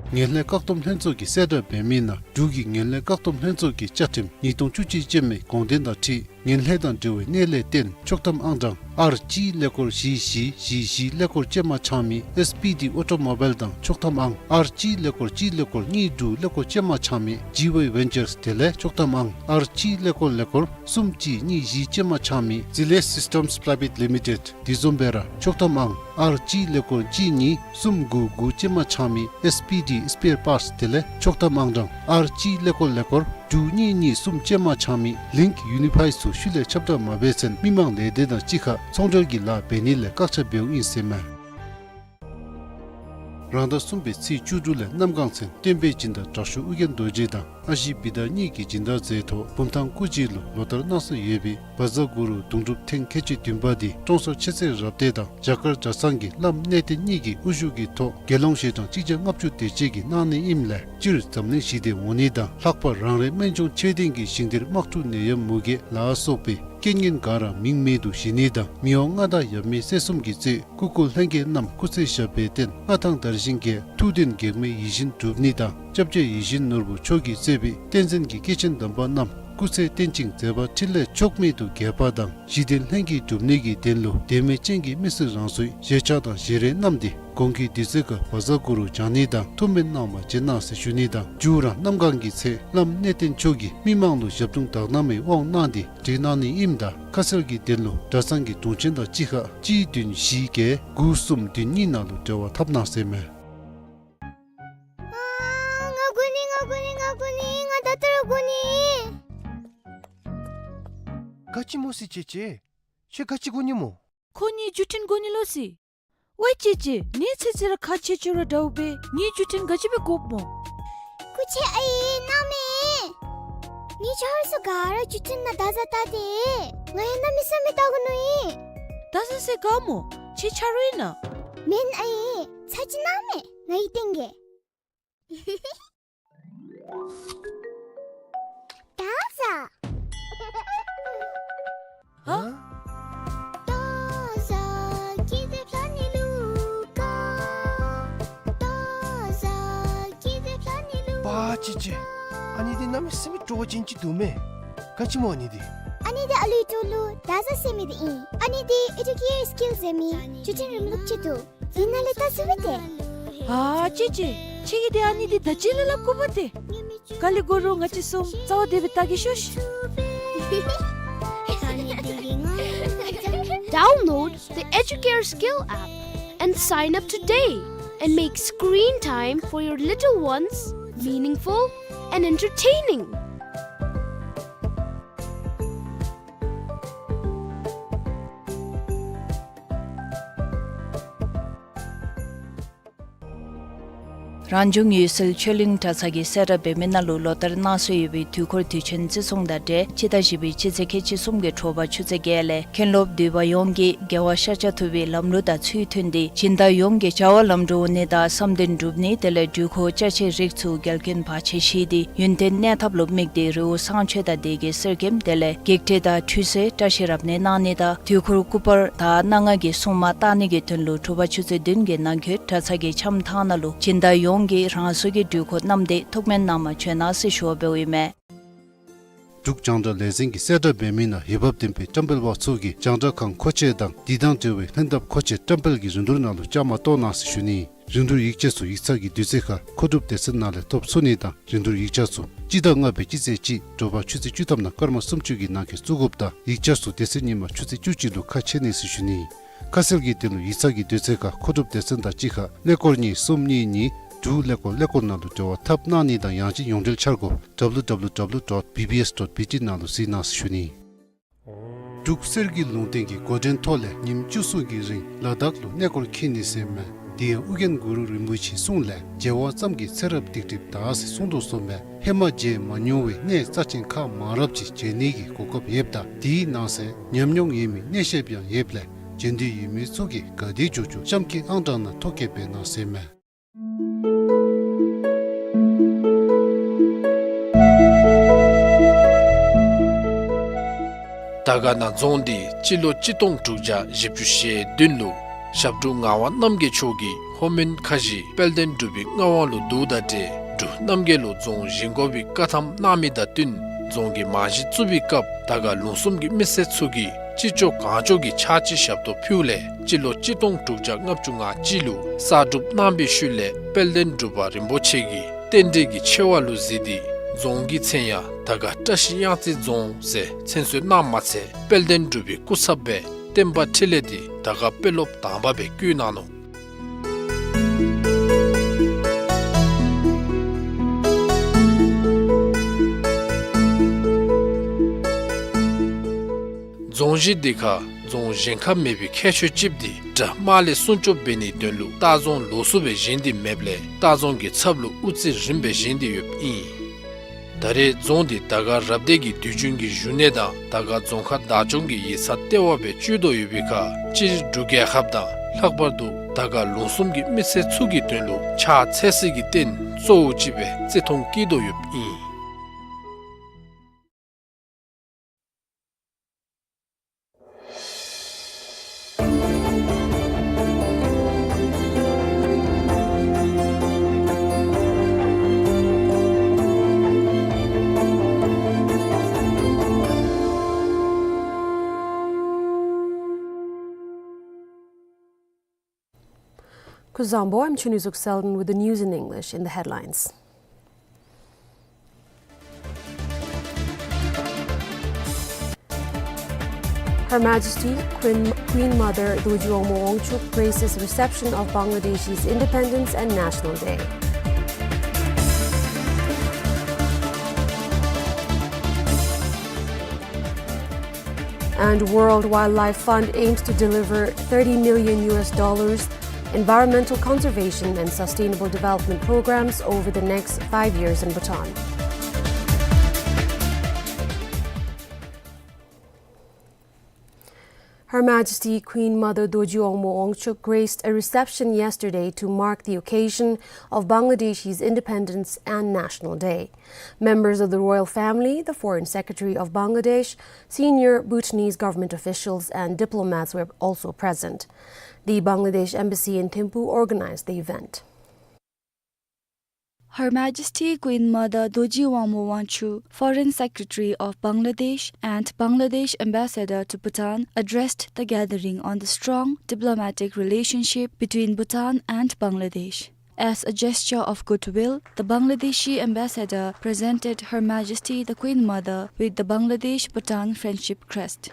ངན་ལྷད་བཀག་སྡོམ་ལྷན་ཚོགས་ཀྱིས་གསལ་བསྒྲགས་འབད་མི་ནང་འབྲུག་གི་ངན་ལྷད་བཀག་སྡོམ་ལྷན་ཚོགས་ཀྱི་བཅའ་ཁྲིམས་ཉིས་སྟོང་བཅུ་གཅིག་ཅན་མའི་དགོངས་དོན་དང་འཁྲིལ་ངན་ལྷད་དང་འབྲེལ་བའི་གནད་ལས་བརྟེན་ཆོག་ཐམ་ཨང་གྲངས་ཨར་གཅིག་ཀླད་ཀོར་བཞི་བཞི་བཞི་བཞི་ཀླད་ཀོར་ཅན་མ་ཚང་མི་ཨེས་པི་ཌི་ཨོ་ཊོ་མོ་བཱའིལ་དང་ཆོག་ཐམ་ཨང་ཨར་གཅིག་ཀླད་ཀོར་གཅིག་ཀླད་ཀོར་གཉིས་དྲུག་ཀླད་ཀོར་ཅན་མ་ཚང་མི་ཇི་ཝེ་ཝེན་ཅརས་དེ་ལས་ཆོག་ཐམ་ཨང་ཨར་གཅིག་ཀླད་ཀོར་ཀླད་ཀོར་གསུམ་གཅིག་གཉིས་བཞི་ཅན་མ་ཚང་མི་ཛི་ལེ་སིས་ཊམས་པྲའི་བེཊ་ལི་མི་ཊེཌ། དེ་བཟུམ་སྦེ་ར་ཆོག་ཐམ་ཨང་ཨར་གཅིག་ཀླད་ཀོར་གཅིག་གཉིས་གསུམ་དགུ་དགུ་ཅན་མ་ཚང་མི་ཨེས་པི་ཌི་སི་པེར་པཱརཊསི་དེ་ལས་ཆོག་ཐམ་ཨང་གྲངས་ཨར་གཅིག་ཀླད་ཀོར་ཀླད་ཀོར་དྲུག་གཉིས་གཉིས་གསུམ་ཅན་མ་ཚང་མི་ལིངཀ་ཡུ་ནི་ཕའི་ཚུ་ཤུལ་ལས་ཁྱབ་བསྒྲགས་མ་འབད་ཚེན་མི་མང་ལས་སྡེ་དང་གཅིག་ཁར་ཚོང་འབྲེལ་གྱི་ལཱ་འབད་ནི་ལས་བཀག་ཆ་འབདཝ་ཨིན་ཟེར་མས། རང་ཟླ་གསུམ་པའི་ཚེས་བཅུ་དྲུག་ལས་གནམ་གང་ཚེ་བསྟན་པའི་སྦྱིན་བདག་དྲག་ཤོས་ཨོ་རྒྱན་རྡོ་རྗེ་དང་ཨ་ཞེ་བི་དྷ་གཉིས་ཀྱི་སྦྱིན་བདག་མཛད་ཐོག་བུམ་ཐང་སྐུ་མཆེད་ལུ་ལོ་ལྟར་གནང་སྲོལ་ཡོད་པའི་བཛྲ་གུ་རུ་གདུང་སྒྲུབ་ཐེངས་ཁལ་གཅིག་བདུན་པ་འདི་ཀྲོང་གསར་མཆེད་ཚད་རབ་སྡེ་དང་རྒྱ་གར་གྲྭ་ཚང་གི་བླམ་གནས་བརྟན་གཉིས་ཀྱི་དབུ་བཞུགས་ཀྱི་ཐོག་དགེ་སློང་ཞལ་གྲངས་གཅིག་བརྒྱ་ལྔ་བཅུ་དེ་ཅིག་གིས་གནང་ནི་ཨིནམ་ལས་སྤྱིར་འཛམ་གླིང་ཞི་བདེ་འོང་ནི་དང་ལྷག་པར་རང་རེའི་སྨན་ལྗོངས་ཁྱད་ལྡན་གྱི་ཞིང་སྡེར་དམག་འཁྲུག་ནད་ཡམས་མུ་གེ་ལ་སོགས་པའི་ རྐྱེན་ངན་ག་ར་མིང་མེད་དུ་ཞི་ནི་དང་། མི་དབང་མངའ་བདག་ཡབ་མེས་སྲས་གསུམ་གྱིས་གཙོས་སྐུ་འཁོར་ལྷན་རྒྱས་རྣམས་སྐུ་ཚེ་ཞབས་པད་བརྟན། མངའ་ཐང་དར་ཞིང་རྒྱས། ཐུགས་འདུན་གེགས་མེད་ཡིད་བཞིན་འགྲུབ་ནི་དང་། སྐྱབས་རྗེ་ཡིད་བཞིན་ནོར་བུ་མཆོག་གིས་གཙོས་པའི་བསྟན་འཛིན་གྱི་སྐྱེས་ཆེན་དམ་པ་རྣམས་སྐུ་ཚེ་བརྟན་ཅིང་མཛད་པ་འཕྲིན་ལས་ཕྱོགས་མེད་དུ་རྒྱས་པ་དང་། གཞི་རྟེན་ལྷན་སྐྱེས་འགྲུབ་ནི་གི་དོན་ལུ་དད་མོས་ཅན་གྱི་མི་སེར་རང་སོའི་གཞིས་ཆགས་དང་གཞིས་རས་རྣམས་ཏེ་གོང་གི་དུས་ཚོད་ཁར་བཛྲ་གུ་རུ་བགྱང་ནི་དང་ཐུགས་སྨོན་གནང་བར་བྱོན་གནང་ཟེར་ཞུ་ནི་དང་། མཇུག་ར་གནམ་གང་གི་ཚེ་བླམ་གནས་བརྟན་མཆོག་གིས་མི་མང་ལུ་ཞབས་དྲུང་དག་སྣང་མའི་དབང་གནང་སྟེ་བགྲེས་གནང་ནི་ཨིནམ་ད་ཁ་གསལ་གྱི་དོན་ལུ་གྲྭ་ཚང་གི་དྲུང་ཆེན་དང་གཅིག་ཁར་གཅིག་བདུན་བཞི་བརྒྱད་དགུ་གསུམ་བདུན་གཉིས་ནང་ལུ་འབྲེལ་བ་འཐབ་གནང་ཟེར་མས། ཨ་ང་དགོ་ནི་ང་དགོ་ནི་ང་དགོ་ནི། ང་ད་ལྟོ་ར་དགོ་ནི། ག་ཅི་སྨོ་སི་ཅེ་ཅེ། ཁྱོད་ག་ཅི་དགོ་ནི་སྨོ། ཁོ་གཉིས་བརྒྱུད་འཕྲིན་དགོ་ནི་ལོ་སི། ཝའི་ཅེ་ཅེ། ངེའི་ཚེ་ཚེ་ར་ཁ་ཆེ་ཆེ་ར་འདྲཝ་སྦེ་ངེའི་བརྒྱུད་འཕྲིན་ག་ཅི་སྦེ་དགོཔ་སྨོ། སྐུ་མཁྱེན་ཨའི་གནང་མས། ངེའི་ཆ་རོགས་ཚུ་ག་ར་བརྒྱུད་འཕྲིན་ནང་བརྡ་བཟའ་བལྟ་སྟེ། ང་ཡང་གནམ་མེད་ས་མེད་བལྟ་དགོ་ནི་ཨིན། བརྡ་བཟའ་ཟེར་ག་སྨོ། ཁྱོད་ཆ་རོགས་ཨིན་ན། མེན་ཨའི། ཚར་གཅིག་གནང་མས། ང་གིས་སྟོན་གེ། བརྡ་བཟའ། ཧ། བརྡ་བཟའ་ཀི་དེབ་ལྷ་ནི་ལུ་ཀ། བརྡ་བཟའ་ཀི་དེབ་ལྷ་ནི་ལུ། པ་ཅི་ཅི། ཨ་ནི་འདི་གནམ་མེད་ས་མེད་སྤྲོ་བ་ཅན་ཅིག་འདུག་མས། ག་ཅི་སྨོ་ཨ་ནི་འདི། ཨ་ནི་འདི་ཨ་ལུའི་གྲོགས་ལུ་བརྡ་བཟའ་ཟེར་མི་འདི་ཨིན། ཨ་ནི་འདི་ཨེ་ཌུ་ཀེར་སི་ཀིལ་ཟེར་མི་བརྒྱུད་འཕྲིན་རིམ་ལུགས་ཅིག་འདུག། འདི་ནང་ལས་བལྟ་ཚུགས་པས་ཏེ། ཨ་ཅི་ཅི། ཁྱོད་ཀྱིས་འདི་ཨ་ནི་འདི་ད་ཅི་ལས་སླབ་དགོ་པས་ཏེ། ག་ལས་དགོ་རུང་ང་བཅས་གསུམ་རྩ་བ་བདེ་སྦེ་བལྟ་གེ་ཤོག་ཤིག། Download the Educare Skill app and sign up today and make screen time for your little ones meaningful and entertaining. རང་བྱུང་ཡུལ་སྲོལ་ཆོས་གླིང་གྲྭ་ཚང་གིས་གསལ་བསྒྲགས་འབད་མི་ནང་ལུ་ལོ་ལྟར་གནང་སྲོལ་ཡོད་པའི་དུས་འཁོར་དུས་ཆེན་བརྩི་སྲུང་དང་འབྲེལ་སྤྱི་ཟླ་བཞི་པའི་སྤྱི་ཚེས་ཁལ་གཅིག་གསུམ་གྱི་དྲོ་པ་ཆུ་ཚོད་བརྒྱད་ལས་མཁན་སློབ་འདུས་པ་ཡོངས་ཀྱིས་རྒྱལ་བ་ཤཱཀྱ་ཐུབ་པའི་ལམ་ལུགས་དང་ཚུལ་མཐུན་ཏེ་སྦྱིན་བདག་ཡོངས་ཀྱི་བྱ་བ་ལམ་འགྲོ་ནི་དང་བསམ་དོན་འགྲུབ་ནི་དེ་ལས་འགྲུལ་འཁོར་ཅ་ཆས་རིགས་ཚུ་འགལ་རྐྱེན་བར་ཆད་ཞི་སྟེ་ཡུན་བརྟན་གནས་ཐབས་ལུ་དམིགས་ཏེ་རི་བོ་བསང་མཆོད་དང་སྡེ་དགེ་གསེར་སྐྱེམས་དེ་ལས་བགེགས་བསྐྲད་དང་ཁྲུས་གསོལ་བཀྲ་ཤིས་རབ་གནས་གནང་ནི་དང་དུས་འཁོར་སྐུ་པར་དང་སྣ་ལྔ་གི་སྲུང་མ་བཏང་ནི་གི་དོན་ལུ་དྲོ་པ་ཆུ་ཚོད་བདུན་གྱི་ནང་འཁོད་གྲྭ་ཚང་གི་འཆམ་ཐང་ནང་ལུ་སྦྱིན་བདག་ཡོངས་ཀྱིས་རང་སོའི་འགྲུལ་འཁོར་བསྣམས་ཏེ་ཐུགས་སྨོན་གནང་པར་བྱོན་གནང་ཟེར་ཞུ་བ་འབདཝ་ཨིན་མས། འབྲུག་རྒྱང་བསྒྲགས་ལས་འཛིན་གྱིས་གསལ་བསྒྲགས་འབད་མི་ནང་འོས་འབབ་ལྡན་པའི་བཀྲམ་སྤེལ་པ་ཚུ་གིས་རྒྱང་བསྒྲགས་ཁང་མཁོ་ཆས་དང་འདི་དང་འབྲེལ་བའི་ལྷན་ཐབས་མཁོ་ཆས་བཀྲམ་སྤེལ་གྱི་རིན་བསྡུར་ནང་ལུ་བཅའ་མར་གཏོགས་གནང་ཟེར་ཞུ་ནི། རིན་བསྡུར་ཡིག་ཆ་ཚུ་ཡིག་ཚང་གི་དུས་ཚོད་ཁར་མཁོ་སྒྲུབ་སྡེ་ཚན་ནང་ལས་ཐོབ་ཚུགས་ནི་དང་རིན་བསྡུར་ཡིག་ཆ་ཚུ་སྤྱི་ཟླ་ལྔ་པའི་སྤྱི་ཚེས་གཅིག་དྲོ་པ་ཆུ་ཚོད་བཅུ་ཐམ་ནང་སྐར་མ་སུམ་ཅུ་གི་ནང་འཁོད་བཙུགས་དགོཔ་དང་ཡིག་ཆ་ཚུ་དེ་ཚེ་ཉིན་མ་ཆུ་ཚོད་བཅུ་གཅིག་ལུ་ཁ་ཕྱེ་ནི་ཟེར་ཞུ་ནི། ཁ་གསལ་གྱི་དོན་ལུ་ཡིག་ཚང་གི་དུས་ཚོད་ཁར་མཁོ་སྒྲུབ་སྡེ་ཚན་དང་གཅིག་ཁར་ཀླད་ཀོར་གཉིས་གསུམ་གཉིས་གཉིས་དྲུག་ཀླད་ཀོར་ཀླད་ཀོར་ནང་ལུ་འབྲེལ་བ་འཐབ་གནང་ནི་དང་ཡང་ཅིན་ཡོངས་འབྲེལ་འཆར་སྒོ་W W W dot B B S dot B T ནང་ལུ་གཟིགས་གནང་ཟེར་ཞུ་ནི། འབྲུག་གསེར་གྱི་ལུང་བསྟན་གྱི་འགོ་འདྲེན་ཐོག་ལས་ཉིནམ་བཅུ་གསུམ་གྱི་རིང་ལ་དྭགས་ལུ་གནས་སྐོར་འཁྱིད་ནི་ཟེར་མས། དེ་ཡང་ཨོ་རྒྱན་གུ་རུ་རིན་པོ་ཆེའི་གསུང་ལས་མཇལ་བ་ཙམ་གྱིས་ཚེ་རབས་སྡིག་སྒྲིབ་དག་ཟེར་གསུངས་དོ་བཟུམ་སྦེ་ཧེ་མ་མཇལ་མ་མྱོང་བའི་གནས་རྩ་ཆེན་ཁག་མང་རབས་ཅིག་མཇལ་ནི་གི་གོ་སྐབས་ཡོདཔ་ད་དེའི་ནང་གསེས་ཉམས་མྱོང་ཡོད་མི་གནས་བཤདཔ་ཡང་ཡོདཔ་ལས་མཇལ་འདོད་ཡོད་མི་ཚུ་གིས་ག་དེ་མགྱོགས་མགྱོགས་གཤམ་གྱི་ཨང་གྲངས་ནང་ཐོ་བཀོད་འབད་གནང་ཟེར་མས། དར་དཀར་ན་རྫོང་འདི་སྤྱི་ལོ་གཅིག་སྟོང་དྲུག་བརྒྱ་བཞི་བཅུ་ཞེ་བདུན་ལུ་ཞབས་དྲུང་ངག་དབང་རྣམ་རྒྱལ་མཆོག་གིས་ལྷོ་མོན་ཁ་བཞི་དཔལ་ལྡན་འབྲུག་པའི་མངའ་དབང་ལུ་བསྡུཝ་དང་འབྲེལ་འབྲུག་རྣམ་རྒྱལ་ལུ་རྫོང་བཞེངས་དགོ་པའི་བཀའ་ཐམ་གནང་མི་དང་བསྟུན་རྫོང་གི་རྨང་གཞི་བཙུགས་པའི་སྐབས་དར་དཀར་ལུང་གསུམ་གྱི་མི་སེར་ཚུ་གིས་ཅི་ལྕོགས་གང་ལྕོགས་ཀྱིས་ཕྱག་ཕྱི་ཞབས་ཏོག་ཕུལཝ་ལས་སྤྱི་ལོ་གཅིག་སྟོང་དྲུག་བརྒྱ་ལྔ་བཅུ་ང་གཅིག་ལུ་གསར་སྒྲུབ་གནང་བའི་ཤུལ་ལས་དཔལ་ལྡན་འབྲུག་པ་རིན་པོ་ཆེ་གིས་རྟེན་འབྲེལ་གྱི་ཆེ་བ་ལུ་གཟིགས་ཏེ་རྫོང་གི་མཚན་ཡང་དར་དཀར་བཀྲ་ཤིས་གཡང་རྩེ་རྫོང་ཟེར་མཚན་གསོལ་གནངམ་མ་ཚད་དཔལ་ལྡན་འབྲུག་པའི་སྐུ་ཚབ་སྦེ་བསྟན་པ་འཕྲིན་ལས་འདི་དར་དཀར་དཔོན་སློབ་དང་པ་སྦེ་བསྐོ་གནང་ནུག། རྫོང་གཞི་འདི་ཁར་རྫོང་གཞན་ཁར་མེད་པའི་ཁྱད་ཆོས་ཅིག་འདི་དགྲ་དམག་ལས་སྲུང་སྐྱོབ་འབད་ནིའི་དོན་ལུ་སྟག་རྫོང་ལོགས་སུ་སྦེ་བཞེངས་ཏེ་མེདཔ་ལས་སྟག་རྫོང་གི་ཚབ་ལུ་དབུ་རྩེ་རིམ་པས་བཞེངས་ཏེ་ཡོདཔ་ཨིན། ད་རེས་རྫོང་འདི་དར་དཀར་རབ་སྡེ་གི་དུས་རྒྱུན་གྱི་བཞུགས་གནས་དང་དར་དཀར་རྫོང་ཁག་བདག་སྐྱོང་གི་ཡིག་ཚང་ལྟེ་བ་སྦེ་སྤྱོད་དོ་ཡོད་པའི་ཁར་སྤྱིར་འབྲུག་རྒྱལ་ཁབ་དང་ལྷག་པར་དུ་དར་དཀར་ལུང་གསུམ་གྱི་མི་སེར་ཚུ་གི་དོན་ལུ་ཕྱག་འཚལ་སའི་རྟེན་གཙོ་བོ་ཅིག་སྦེ་བརྩི་མཐོང་བསྐྱེད་དོ་ཡོདཔ་ཨིན། Kuzuzangpo, I'm Chunizuk Selden with the news in English. In the headlines, Her Majesty Queen, Queen Mother Dorji Wangmo Wangchuck graces reception of Bangladesh's Independence and National Day. And World Wildlife Fund aims to deliver thirty million U S dollars environmental conservation and sustainable development programs over the next five years in Bhutan. Her Majesty Queen Mother Dorji Wangmo Wangchuck graced a reception yesterday to mark the occasion of Bangladesh's Independence and National Day. Members of the royal family, the Foreign Secretary of Bangladesh, senior Bhutanese government officials and diplomats were also present. The Bangladesh embassy in Thimphu organized the event. Her Majesty Queen Mother Dorji Wangmo Wangchuck, Foreign Secretary of Bangladesh and Bangladesh Ambassador to Bhutan, addressed the gathering on the strong diplomatic relationship between Bhutan and Bangladesh. As a gesture of goodwill, the Bangladeshi ambassador presented Her Majesty the Queen Mother with the Bangladesh-Bhutan Friendship Crest.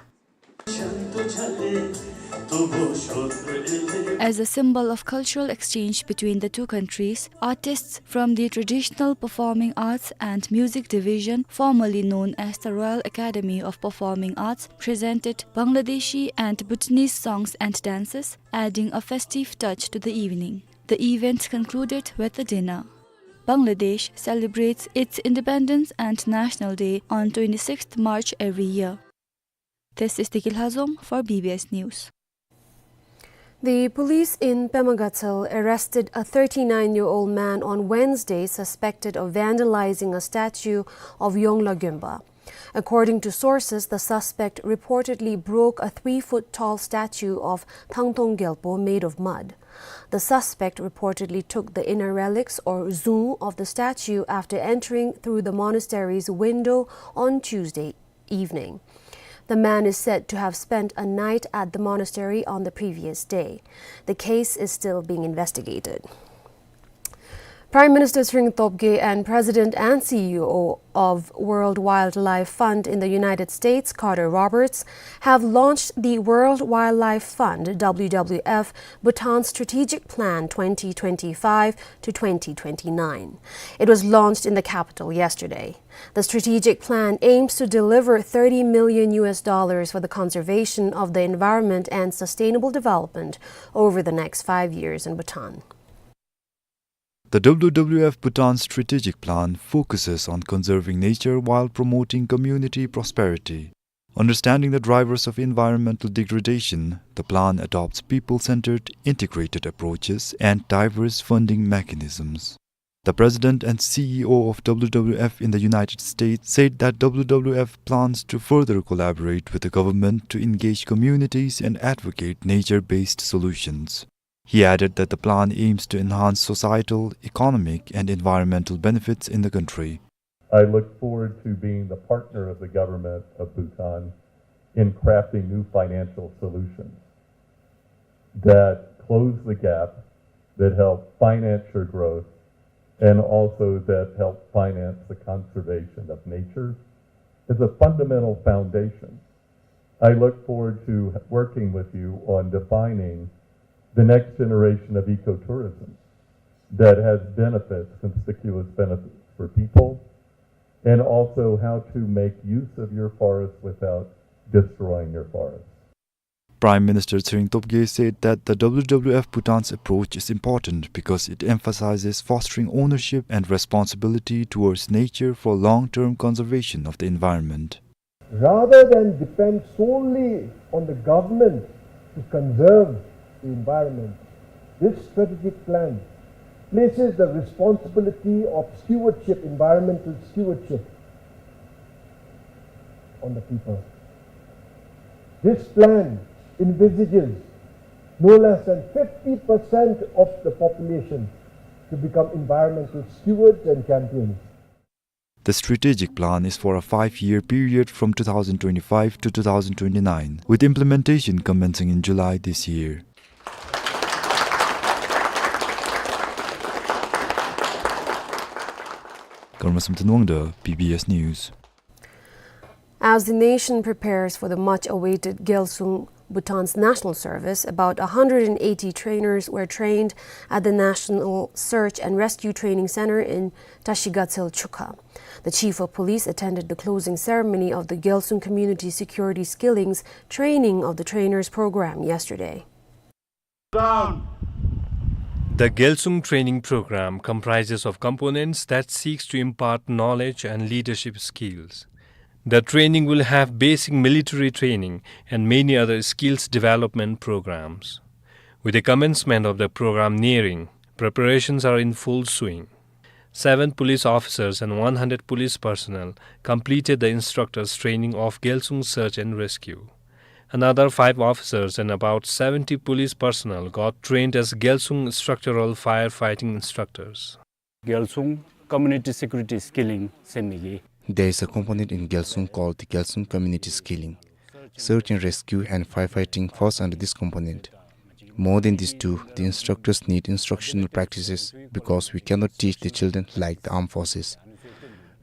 As a symbol of cultural exchange between the two countries, artists from the Traditional Performing Arts and Music Division, formerly known as the Royal Academy of Performing Arts, presented Bangladeshi and Bhutanese songs and dances, adding a festive touch to the evening. The event concluded with a dinner. Bangladesh celebrates its Independence and National Day on twenty-sixth March every year. This is Deki Lhazom for B B S News. The police in Pema Gatshel arrested a thirty-nine-year-old man on Wednesday suspected of vandalizing a statue of Yongla Gyonpa. According to sources, the suspect reportedly broke a three-foot-tall statue of Thangtong Gyalpo made of mud. The suspect reportedly took the inner relics or zung of the statue after entering through the monastery's window on Tuesday evening. The man is said to have spent a night at the monastery on the previous day. The case is still being investigated. Prime Minister Tshering Tobgay and President and C E O of World Wildlife Fund in the United States, Carter Roberts, have launched the World Wildlife Fund, W W F, Bhutan Strategic Plan twenty twenty-five to twenty twenty-nine. It was launched in the capital yesterday. The strategic plan aims to deliver thirty million U S dollars for the conservation of the environment and sustainable development over the next five years in Bhutan. The W W F Bhutan Strategic Plan focuses on conserving nature while promoting community prosperity. Understanding the drivers of environmental degradation, the plan adopts people-centered, integrated approaches and diverse funding mechanisms. The president and C E O of W W F in the United States said that W W F plans to further collaborate with the government to engage communities and advocate nature-based solutions. He added that the plan aims to enhance societal, economic, and environmental benefits in the country. I look forward to being the partner of the government of Bhutan in crafting new financial solutions that close the gap, that help finance your growth, and also that help finance the conservation of nature. It's a fundamental foundation. I look forward to working with you on defining the next generation of ecotourism that has benefits, conspicuous benefits for people, and also how to make use of your forest without destroying your forest. Prime Minister Tshering Tobgay said that the W W F Bhutan's approach is important because it emphasizes fostering ownership and responsibility towards nature for long-term conservation of the environment. Rather than depend solely on the government to conserve the environment, this strategic plan places the responsibility of stewardship, environmental stewardship, on the people. This plan envisages no less than fifty percent of the population to become environmental stewards and champions. The strategic plan is for a five-year period from two thousand twenty-five to two thousand twenty-nine, with implementation commencing in July this year. Burma Samten Wangda, B B S News. As the nation prepares for the much-awaited Gyalsung, Bhutan's national service, about a hundred and eighty trainers were trained at the National Search and Rescue Training Center in Tashigatsel Chukha. The chief of police attended the closing ceremony of the Gyalsung Community Security Skillings Training of the Trainers program yesterday. The Gyalsung training program comprises of components that seeks to impart knowledge and leadership skills. The training will have basic military training and many other skills development programs. With the commencement of the program nearing, preparations are in full swing. Seven police officers and one hundred police personnel completed the instructors' training of Gyalsung Search and Rescue. Another five officers and about seventy police personnel got trained as Gyalsung structural firefighting instructors. Gyalsung Community Security Skilling ཟེར་མི་གི། There is a component in Gyalsung called the Gyalsung Community Skilling. Search and rescue and firefighting falls under this component. More than these two, the instructors need instructional practices because we cannot teach the children like the armed forces.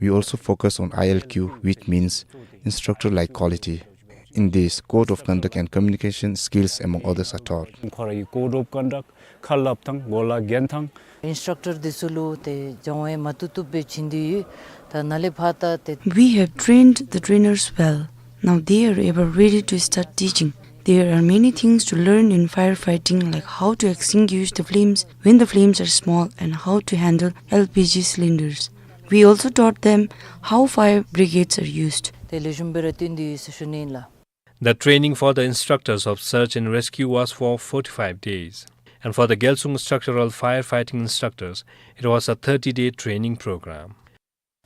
We also focus on I L Q, which means instructor-like quality. In this, code of conduct and communication skills, among others, are taught. ཁོ་རའི་code of conduct ཁ་སླབ་ཐངས་གོ་ལ་གྱོན་ཐངས། Instructor འདི་ཚུ་ལུ་ཏེ་སྦྱང་བ་མ་བཏུབ་བཏུབ་སྦེ་བྱིན་ཏེ་ཡོད། ད་ནཱ་ལས་ཕར་ད་ཏེ། We have trained the trainers well. Now they are ever ready to start teaching. There are many things to learn in firefighting, like how to extinguish the flames when the flames are small and how to handle L P G cylinders. We also taught them how fire brigades are used. ཏེ་ལེགས་ཤོམ་སྦེ་ར་བཏོན་ཏེ་ཡོད་ཟེར་ཞུ་ནི་ཨིན་ལགས། The training for the instructors of search and rescue was for forty-five days, and for the Gyalsung structural firefighting instructors, it was a thirty-day training program.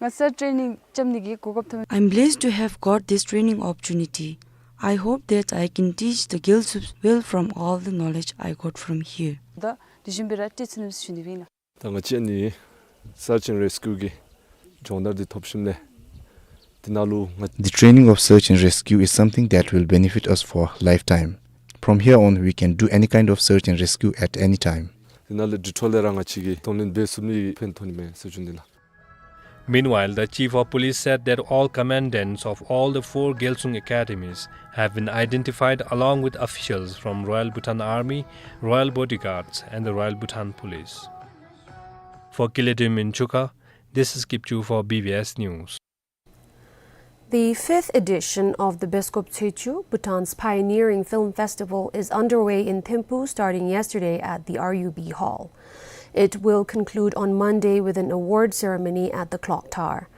ང་སར་ཊེ་རེ་ནིང་རྐྱབ་ནི་གི་གོ་སྐབས་ཐོབ། I'm blessed to have got this training opportunity. I hope that I can teach the Gyalsungs well from all the knowledge I got from here. ད་དེ་བཞིན་སྦེ་ར་ཏེ་ཚུ་ནི་ཞུ་ནི་ཨིན་ལགས། ད་ང་བཅས་ནི་search and rescue གི་སྦྱོང་བརྡར་འདི་ཐོབ་ཞིནམ་ལས་འདི་ནང་ལུ་ང་། The training of search and rescue is something that will benefit us for lifetime. From here on, we can do any kind of search and rescue at any time. འདི་ནང་ལུ་འདི་འཕྲོ་ལས་ར་ང་བཅས་ཀྱིས་གདོང་ལེན་འབད་ཚུགས་ནི་ཕན་ཐོགས་ནི་མས་ཟེར་ཞུ་ནི་ལགས། Meanwhile, the chief of police said that all commandants of all the four Gyalsung academies have been identified along with officials from Royal Bhutan Army, Royal Bodyguards, and the Royal Bhutan Police. For Kiledim in Chukha, this is Kipchu for B B S News. The fifth edition of the Beskop Chechu, Bhutan's pioneering film festival, is underway in Thimphu starting yesterday at the R U B Hall. It will conclude on Monday with an award ceremony at the Clock Tower.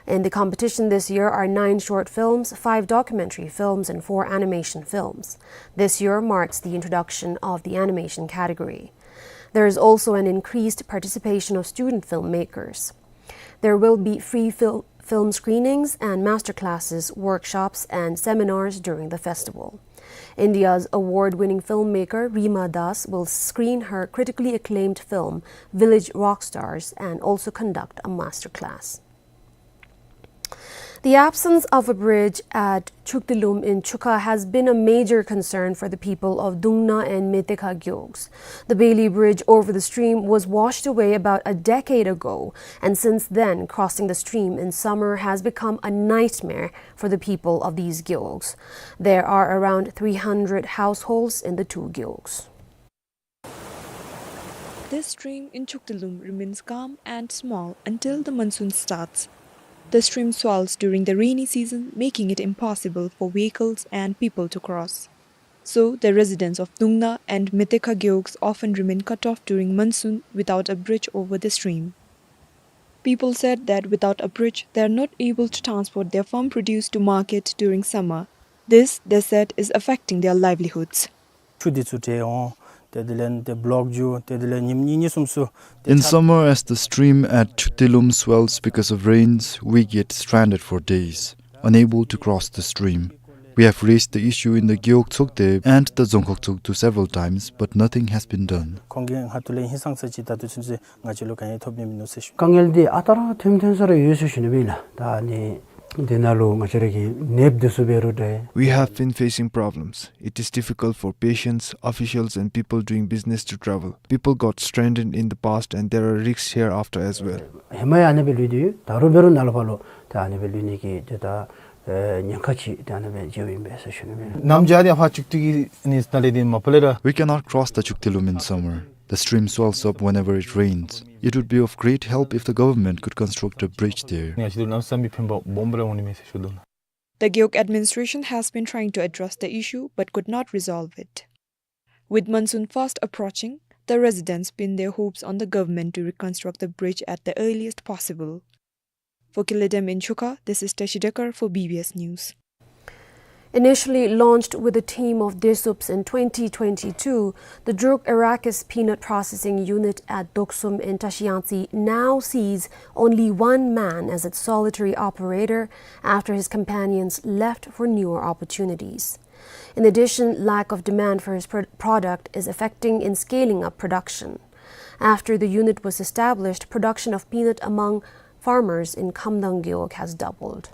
In the competition this year are nine short films, five documentary films, and four animation films. This year marks the introduction of the animation category. There is also an increased participation of student filmmakers. There will be free fil-, film screenings and masterclasses, workshops, and seminars during the festival. India's award-winning filmmaker Rima Das will screen her critically acclaimed film Village Rock Stars and also conduct a masterclass. The absence of a bridge at Chukdilum in Chukha has been a major concern for the people of Dungna and Metekha Gyogs. The Bailey Bridge over the stream was washed away about a decade ago, and since then, crossing the stream in summer has become a nightmare for the people of these gyogs. There are around three hundred households in the two gyogs. This stream in Chukdilum remains calm and small until the monsoon starts. The stream swells during the rainy season, making it impossible for vehicles and people to cross. So, the residents of Dungna and Metekha Gyogs often remain cut off during monsoon without a bridge over the stream. People said that without a bridge, they are not able to transport their farm produce to market during summer. This, they said, is affecting their livelihoods. ཆུ་འདི་ཚུ་བྲེགས་འོང་། ཏེ་དེ་ལས་ཏེ་བློག་འགྱོ། ཏེ་དེ་ལས་ཉིནམ་གཉིས་གཉིས་གསུམ་གསུམ་ཏེ། In summer, as the stream at Chukdilum swells because of rains, we get stranded for days, unable to cross the stream. We have raised the issue in the Gewog Tshogde and the Dzongkhag Tshogdu several times, but nothing has been done. ཁོང་གིས་ང་ཏུ་ལས་ཧིང་སངས་ས་ཅིག་ད་ལྟོ་ཚུན་ཚོད་ང་བཅས་ལུ་ག་ནི་ཐོབ་ནི་མིན་ནུག་ཟེར་ཞུ། དཀའ་ངལ་འདི་ཨ་རྟག་ར་ཐོན་ཐོན་ས་ར་ཡོད་ཟེར་ཞུ་ནི་ཨིན་ལགས། ད་ནི་ དེ་ནང་ལུ་ང་བཅས་ར་གི་ནདཔ་འདི་ཚུ་འབད་རུང་འདྲ། We have been facing problems. It is difficult for patients, officials and people doing business to travel. People got stranded in the past and there are risks hereafter as well. ཧེ་མ་ཡང་ཨ་ནི་སྦེ་ལུས་ཏེ་ཡོད། ད་རུང་འབད་རུང་ནཱ་ལས་ཕར་ལུ་ད་ཨ་ནི་སྦེ་ལུས་ནི་གི་ཏེ་ད་ཨེ་ཉེན་ཁ་ཅིག་ཏེ་ཨ་ནི་སྦེ་མཇལཝ་ཨིན་པས་ཟེར་ཞུ་ནི་ཨིན། གནམ་བྱཱར་འདི་ཕར་ཅིག་ཏེ་གི་ནི་ནཱ་ལས་འདི་མ་པ་ལས་ར། We cannot cross the Chukte Lum in summer. The stream swells up whenever it rains. It would be of great help if the government could construct a bridge there. ནི་ཨ་ཙི་ལུ་གནམ་ས་མེད་ཕན་པ་སྦོམ་སྦེ་ར་འོང་ནི་མས་ཟེར་ཞུ་དོ་ལགས། The Gewog administration has been trying to address the issue but could not resolve it. With monsoon fast approaching, the residents pin their hopes on the government to reconstruct the bridge at the earliest possible. For Kiledem in Chukha, this is Tashi Dekar for B B S News. Initially launched with a team of Desuups in twenty twenty-two, the Druk Arachis Peanut Processing Unit at Doksum in Tashiyangtsi now sees only one man as its solitary operator after his companions left for newer opportunities. In addition, lack of demand for his pro-, product is affecting in scaling up production. After the unit was established, production of peanut among farmers in Khamdang Gewog has doubled.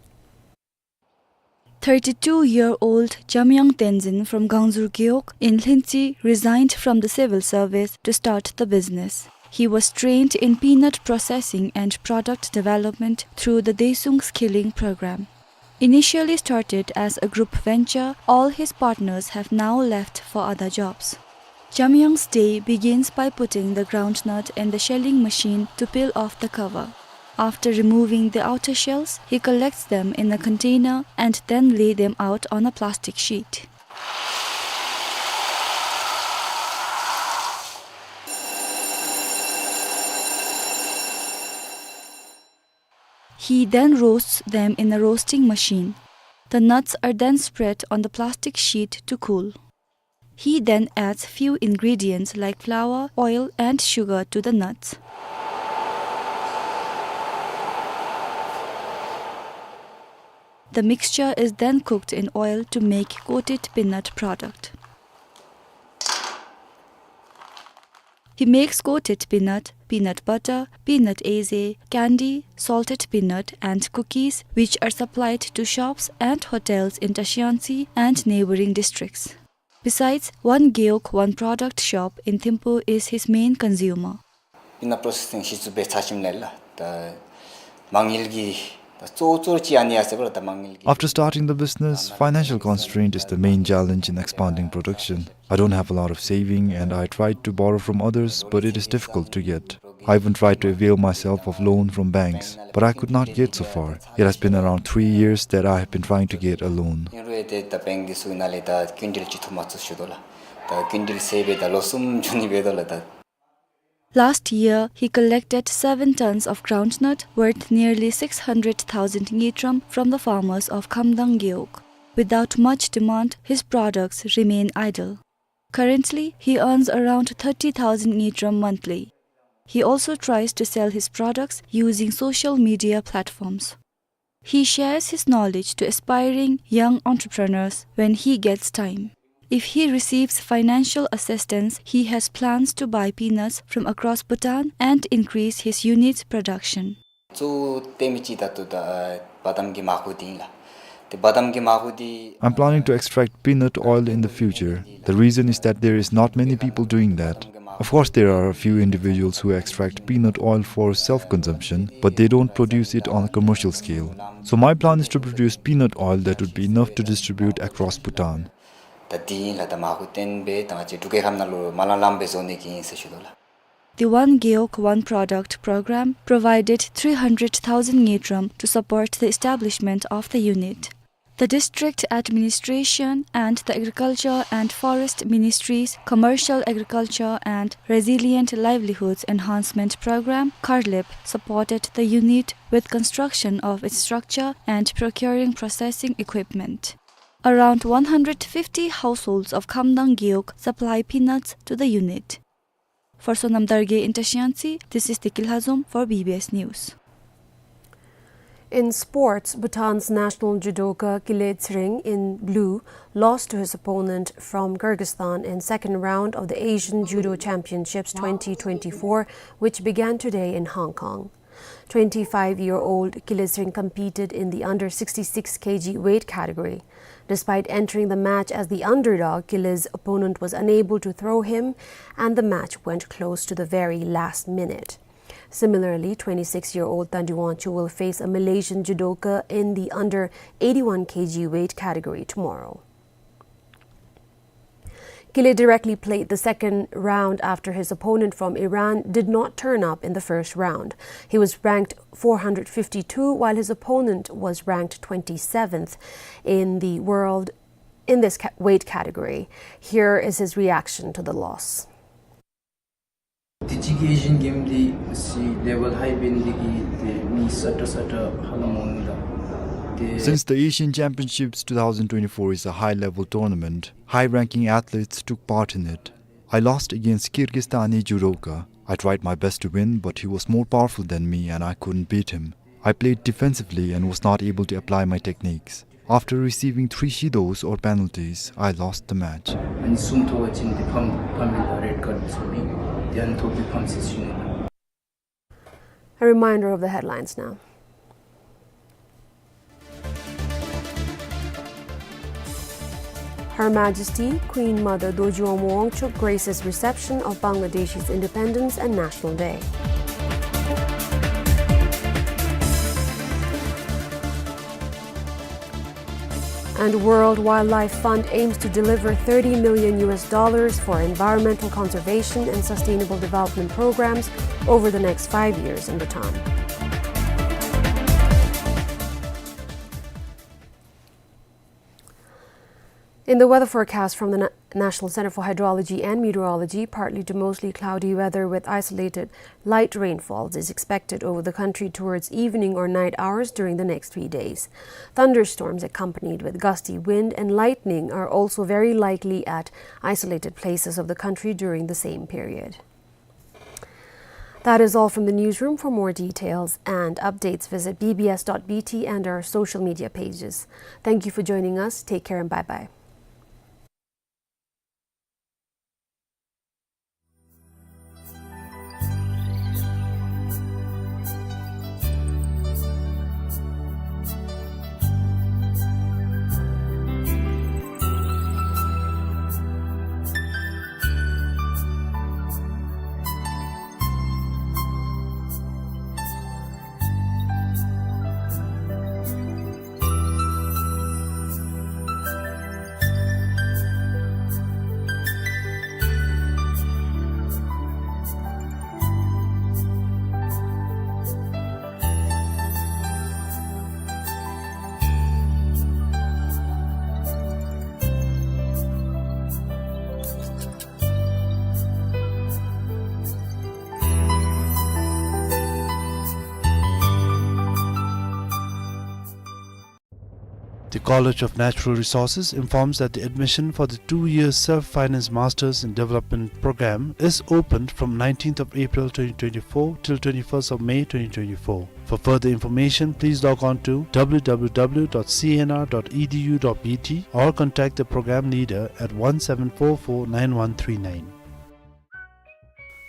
Thirty-two-year-old Jamyang Tenzin from Gangzur Gewog in Lhintsi resigned from the civil service to start the business. He was trained in peanut processing and product development through the Desung Skilling Program. Initially started as a group venture, all his partners have now left for other jobs. Jamyang's day begins by putting the groundnut in the shelling machine to peel off the cover. After removing the outer shells, he collects them in a container and then lay them out on a plastic sheet. He then roasts them in a roasting machine. The nuts are then spread on the plastic sheet to cool. He then adds few ingredients like flour, oil, and sugar to the nuts. The mixture is then cooked in oil to make coated peanut product. He makes coated peanut, peanut butter, peanut eze, candy, salted peanut, and cookies, which are supplied to shops and hotels in Tashiyangtsi and neighboring districts. Besides, One Gewog One Product shop in Thimphu is his main consumer. Peanut processing ཤེས་ཚུགས་པའི་ཚ་ཞིམ་ལས་ལགས། ད་མ་དངུལ་གྱི་ད་གཙོ་གཙོ་ཅིག་ཨ་ནི་ཡ་ཟེར་བ་ལགས། ད་མ་དངུལ་གྱི། After starting the business, financial constraint is the main challenge in expanding production. I don't have a lot of saving and I tried to borrow from others, but it is difficult to get. I even tried to avail myself of loan from banks, but I could not get so far. It has been around three years that I have been trying to get a loan. ཨིན་རུང་ཏེ་ད་བེངཀ་འདི་ཚུ་ནང་ལས་ད་ཀུན་ཌལ་གཅིག་ཐོབ་མ་ཚུགས་ཞུ་དོ་ལགས། ད་ཀུན་ཌལ་ཟེར་བའི་ད་ལོ་གསུམ་འགྱོ་ནི་འབད་དོ་ལགས་ད། Last year, he collected seven tons of groundnut worth nearly six hundred thousand ngultrum from the farmers of Khamdang Gewog. Without much demand, his products remain idle. Currently, he earns around thirty thousand ngultrum monthly. He also tries to sell his products using social media platforms. He shares his knowledge to aspiring young entrepreneurs when he gets time. If he receives financial assistance, he has plans to buy peanuts from across Bhutan and increase his unit's production. གཙོ་བོ་བཏོན་མི་ཅིག་ད་ལྟོ་ད་བ་དམ་གྱི་མར་ཁུ་འདི་ཨིན་ལགས། ཏེ་བ་དམ་གྱི་མར་ཁུ་འདི། I'm planning to extract peanut oil in the future. The reason is that there is not many people doing that. Of course, there are a few individuals who extract peanut oil for self-consumption, but they don't produce it on a commercial scale. So my plan is to produce peanut oil that would be enough to distribute across Bhutan. ད་འདི་ཨིན་ལགས། ད་མར་ཁུ་བཏོན་སྦེ་ད་ང་བཅས་འབྲུག་རྒྱལ་ཁབ་ནང་ལུ་མ་ལང་ལང་སྦེ་བཟོ་ནི་གི་ཨིན་ཟེར་ཞུ་དོ་ལགས། The One Gewog One Product program provided three hundred thousand ngultrum to support the establishment of the unit. The district administration and the Agriculture and Forest Ministry's Commercial Agriculture and Resilient Livelihoods Enhancement Program, CARLIP, supported the unit with construction of its structure and procuring processing equipment. Around one hundred fifty households of Khamdang Gewog supply peanuts to the unit. For Sonam Dargay in Tashiyangtsi, this is Deki Lhazom for B B S News. In sports, Bhutan's national judoka Kile Tshering in blue lost to his opponent from Kyrgyzstan in second round of the Asian Judo Championships twenty twenty-four, which began today in Hong Kong. Twenty-five-year-old Kile Sring competed in the under sixty-six K G weight category. Despite entering the match as the underdog, Kile's opponent was unable to throw him, and the match went close to the very last minute. Similarly, twenty-six-year-old Tandi Wangchuk will face a Malaysian judoka in the under eighty-one K G weight category tomorrow. Kile directly played the second round after his opponent from Iran did not turn up in the first round. He was ranked four hundred fifty-two, while his opponent was ranked twenty-seventh in the world in this ca-, weight category. Here is his reaction to the loss. དེ་གཅིག་གིས་ཨེ་ཤི་ཡན་གེམ་འདི་སི་ལེ་བཱལ་ཧའི་འབད་ནི་འདི་གིས་ཏེ་མི་སོ་ཏ་སོ་ཏ་ཧ་ལམ་འོང་ནི་ལགས། ཏེ། Since the Asian Championships two thousand twenty-four is a high-level tournament, high-ranking athletes took part in it. I lost against Kyrgyzstani judoka. I tried my best to win, but he was more powerful than me and I couldn't beat him. I played defensively and was not able to apply my techniques. After receiving three shidos or penalties, I lost the match. ཨ་ནི་གསུམ་ཐོབ་པ་ཅིན་ཏེ་ཕམ་ཕམ་ཨིན་ལགས། རེཌ་ཀཱཌ་སོང་ནི། ཏེ་ཨ་ནི་ཐོབ་སྟེ་ཕམ་ཟེར་ཞུ་ནི་ལགས། A reminder of the headlines now. Her Majesty Queen Mother Dorji Wangmo Wangchuck graces reception of Bangladesh's Independence and National Day. And World Wildlife Fund aims to deliver thirty million U S dollars for environmental conservation and sustainable development programs over the next five years in Bhutan. In the weather forecast from the Na-, National Center for Hydrology and Meteorology, partly to mostly cloudy weather with isolated light rainfalls is expected over the country towards evening or night hours during the next three days. Thunderstorms accompanied with gusty wind and lightning are also very likely at isolated places of the country during the same period. That is all from the newsroom. For more details and updates, visit B B S dot B T and our social media pages. Thank you for joining us. Take care and bye-bye. The College of Natural Resources informs that the admission for the two-year Self-Finance Masters in Development program is opened from nineteenth of April twenty twenty-four till twenty-first of May twenty twenty-four. For further information, please log on to W W W dot C N R dot E D U dot B T or contact the program leader at one seven four four nine one three nine.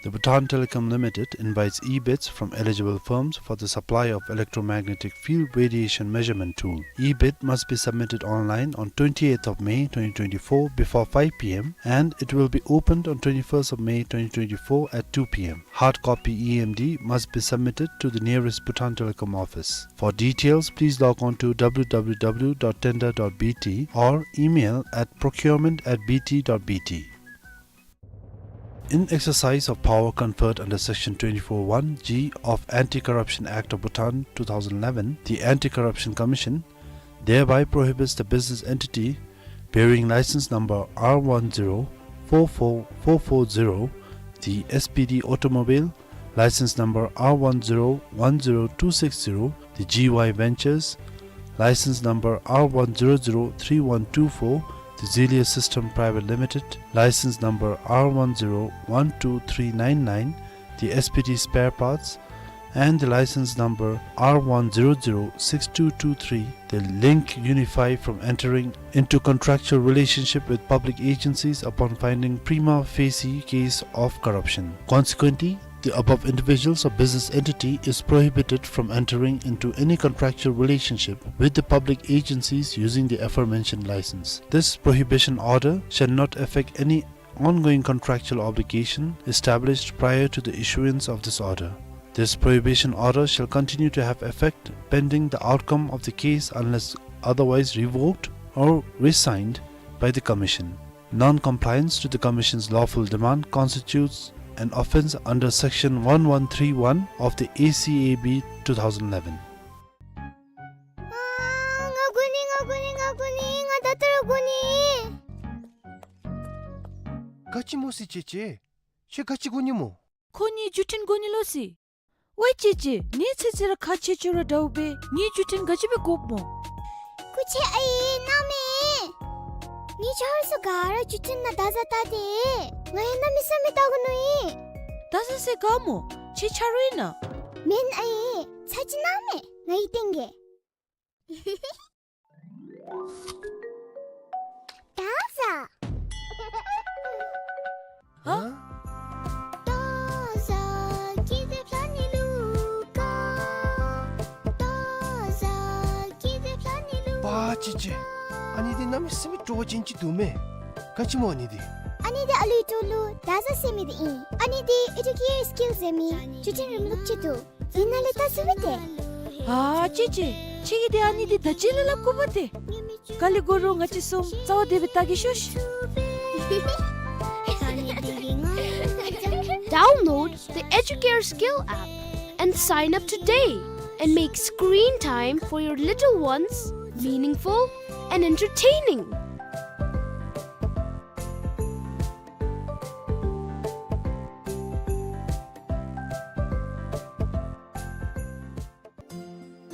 The Bhutan Telecom Limited invites e-bids from eligible firms for the supply of electromagnetic field radiation measurement tool. E-bid must be submitted online on twenty-eighth of May twenty twenty-four before five P M, and it will be opened on twenty-first of May twenty twenty-four at two P M. Hard copy E M D must be submitted to the nearest Bhutan Telecom office. For details, please log on to W W W dot tender dot B T or email at procurement at B T dot B T. In exercise of power conferred under Section twenty-four one G of Anti-Corruption Act of Bhutan two thousand eleven, the Anti-Corruption Commission thereby prohibits the business entity bearing license number R one zero four four four four zero, the S P D Automobile, license number R one zero one zero two six zero, the G Y Ventures, license number R one zero zero three one two four, the Zelia System Private Limited, license number R one zero one two three nine nine, the S P D Spare Parts, and the license number R one zero zero six two two three, the Link Unify, from entering into contractual relationship with public agencies upon finding prima facie case of corruption. Consequently, The above individuals or business entity is prohibited from entering into any contractual relationship with the public agencies using the aforementioned license. This prohibition order shall not affect any ongoing contractual obligation established prior to the issuance of this order. This prohibition order shall continue to have effect pending the outcome of the case unless otherwise revoked or rescinded by the Commission. Non-compliance to the Commission's lawful demand constitutes an offence under Section one one three one of the A C A B two thousand eleven. ཨ། ང་དགོ་ནི། ང་དགོ་ནི། ང་དགོ་ནི། ང་ད་ལྟོ་ར་དགོ་ནི། ག་ཅི་སྨོ་ཟེར་ཅེ་ཅེ། ཁྱོད་ག་ཅི་དགོ་ནི་སྨོ། ཁོ་ངེའི་བརྒྱུད་འཕྲིན་དགོ་ནི་ལོ་ཟེར། ཝའི་ཅེ་ཅེ། ངེའི་ཚེ་ཚེ་ར་ཁག་ཆེ་ཆེ་ར་འདྲཝ་སྦེ་ངེའི་བརྒྱུད་འཕྲིན་ག་ཅི་སྦེ་དགོཔ་སྨོ། སྐུ་མཁྱེན་ཨའི་གནམ་མེད། ངེའི་ཆ་རོགས་ཚུ་ག་ར་བརྒྱུད་འཕྲིན་ནང་བརྡ་བཟའ་བལྟ་སྟེ། ང་ཡང་གནམ་མེད་ས་མེད་བལྟ་དགོ་ནི་ཨིན། བརྡ་བཟའ་ཟེར་ག་སྨོ། ཁྱེད་ཆ་རོགས་ཨིན་ན། མེན་ཨའི། ཚ་གྱང་གནམ་མེད། ང་གིས་སྟོན་གེ། བརྡ་བཟའ། ཧ། བརྡ་བཟའ་ཀི་དེབ་ལྷ་ནི་ལུ་ཀ། བརྡ་བཟའ་ཀི་དེབ་ལྷ་ནི་ལུ། པ་ཅི་ཅི། ཨ་ནི་འདི་གནམ་མེད་ས་མེད་སྤྲོ་བ་ཅན་ཅིག་འདུག་མས། ག་ཅི་སྨོ་ཨ་ནི་འདི། ཨ་ནི་འདི་ཨ་ལུའི་འགྲོ་ལུགས་བརྡ་བཟའ་ཟེར་མི་འདི་ཨིན། ཨ་ནི་འདི་Educare Skill ཟེར་མི་བརྒྱུད་འཕྲིན་རིམ་ལུགས་ཅིག་འདུག། འདི་ནང་ལས་བལྟ་ཚུགས་པས་ཏེ། ཨ་ཅེ་ཅེ། ཁྱེད་ཀྱིས་འདི་ཨ་ནི་འདི་ད་ཅི་ལས་སླབ་དགོ་པས་ཏེ། ག་ལས་དགོ་རུང་ང་བཅས་གསུམ་རྩ་བ་བདེ་སྦེ་བལྟ་གེ་ཤོག་ཤིག། Download the Educare Skill app and sign up today and make screen time for your little ones meaningful and entertaining.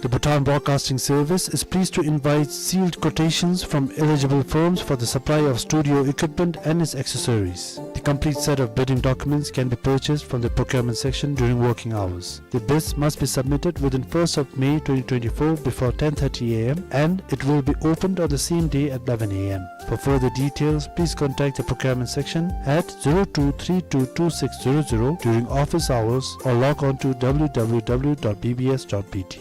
The Bhutan Broadcasting Service is pleased to invite sealed quotations from eligible firms for the supply of studio equipment and its accessories. The complete set of bidding documents can be purchased from the procurement section during working hours. The bids must be submitted within first of May twenty twenty-four before ten thirty A M and it will be opened on the same day at eleven A M. For further details, please contact the procurement section at zero two three two two six zero zero during office hours or log on to W W W dot B B S dot B T.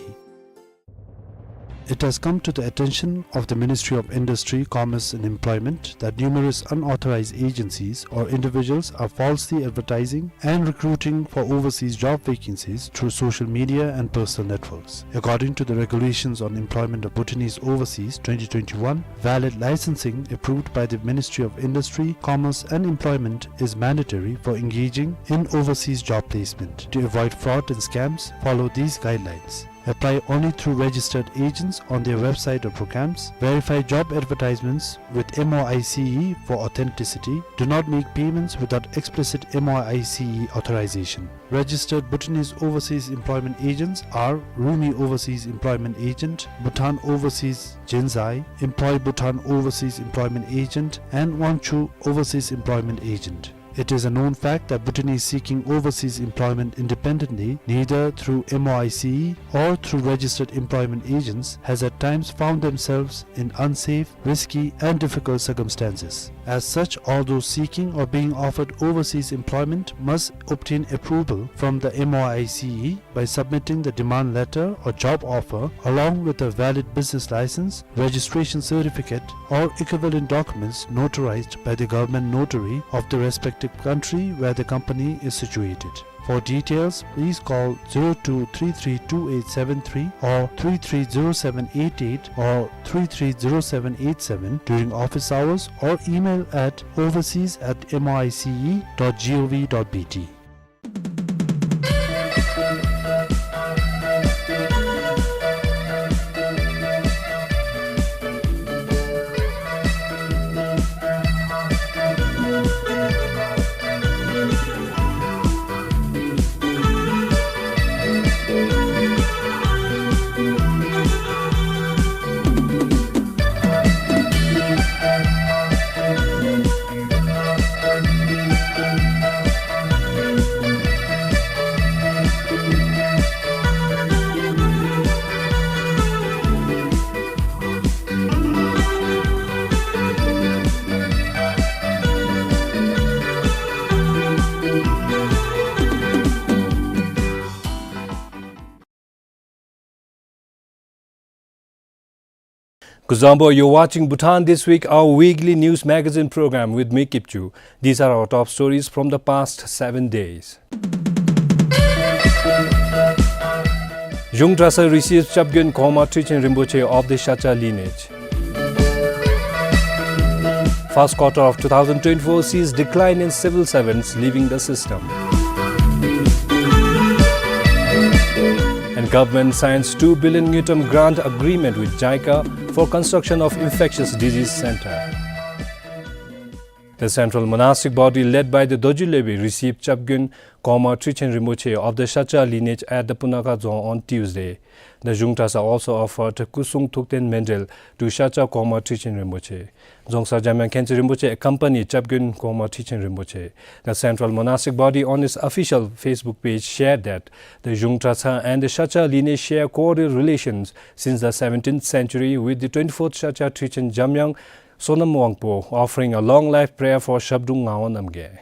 It has come to the attention of the Ministry of Industry, Commerce and Employment that numerous unauthorized agencies or individuals are falsely advertising and recruiting for overseas job vacancies through social media and personal networks. According to the Regulations on Employment of Bhutanese Overseas twenty twenty-one, valid licensing approved by the Ministry of Industry, Commerce and Employment is mandatory for engaging in overseas job placement. To avoid fraud and scams, follow these guidelines. Apply only through registered agents on their website or programs. Verify job advertisements with M O I C E for authenticity. Do not make payments without explicit M O I C E authorization. Registered Bhutanese overseas employment agents are Rumi Overseas Employment Agent, Bhutan Overseas Jinzai, Employ Bhutan Overseas Employment Agent, and Wangchuh Overseas Employment Agent. It is a known fact that Bhutanese seeking overseas employment independently, neither through M O I C E or through registered employment agents, has at times found themselves in unsafe, risky, and difficult circumstances. As such, all those seeking or being offered overseas employment must obtain approval from the M O I C E by submitting the demand letter or job offer along with a valid business license, registration certificate, or equivalent documents notarized by the government notary of the respective country where the company is situated. For details, please call zero two three three two eight seven three or three three zero seven eight eight or three three zero seven eight seven during office hours or email at overseas at M O I C E dot G O V dot B T. Kuzuzangpo, you're watching Bhutan This Week, our weekly news magazine program with me, Kipchu. These are our top stories from the past seven days. Zhung Trasa receives Chapgyon Kongma Trichen Rinpoche of the Shacha lineage. First quarter of two thousand twenty-four sees decline in civil servants leaving the system. And government signs two billion ngultrum grant agreement with JICA for construction of infectious disease center. The central monastic body led by the Dorji Lwebe received Chapgyon Kongma Trichen Rinpoche of the Shacha lineage at the Punakha Dzong on Tuesday. The Zhung Trasa also offered Kusung Thukten Mendel to Shacha Kongma Trichen Rinpoche. Dzong Sar Jamyang Khentsü Rinpoche accompanied Chapgyon Kongma Trichen Rinpoche. The central monastic body on its official Facebook page shared that the Zhung Trasa and the Shacha lineage share cordial relations since the seventeenth century with the twenty-fourth Shacha Trichen Jamyang Sonam Wangpo offering a long life prayer for Shabdrung Ngawang Namgyal.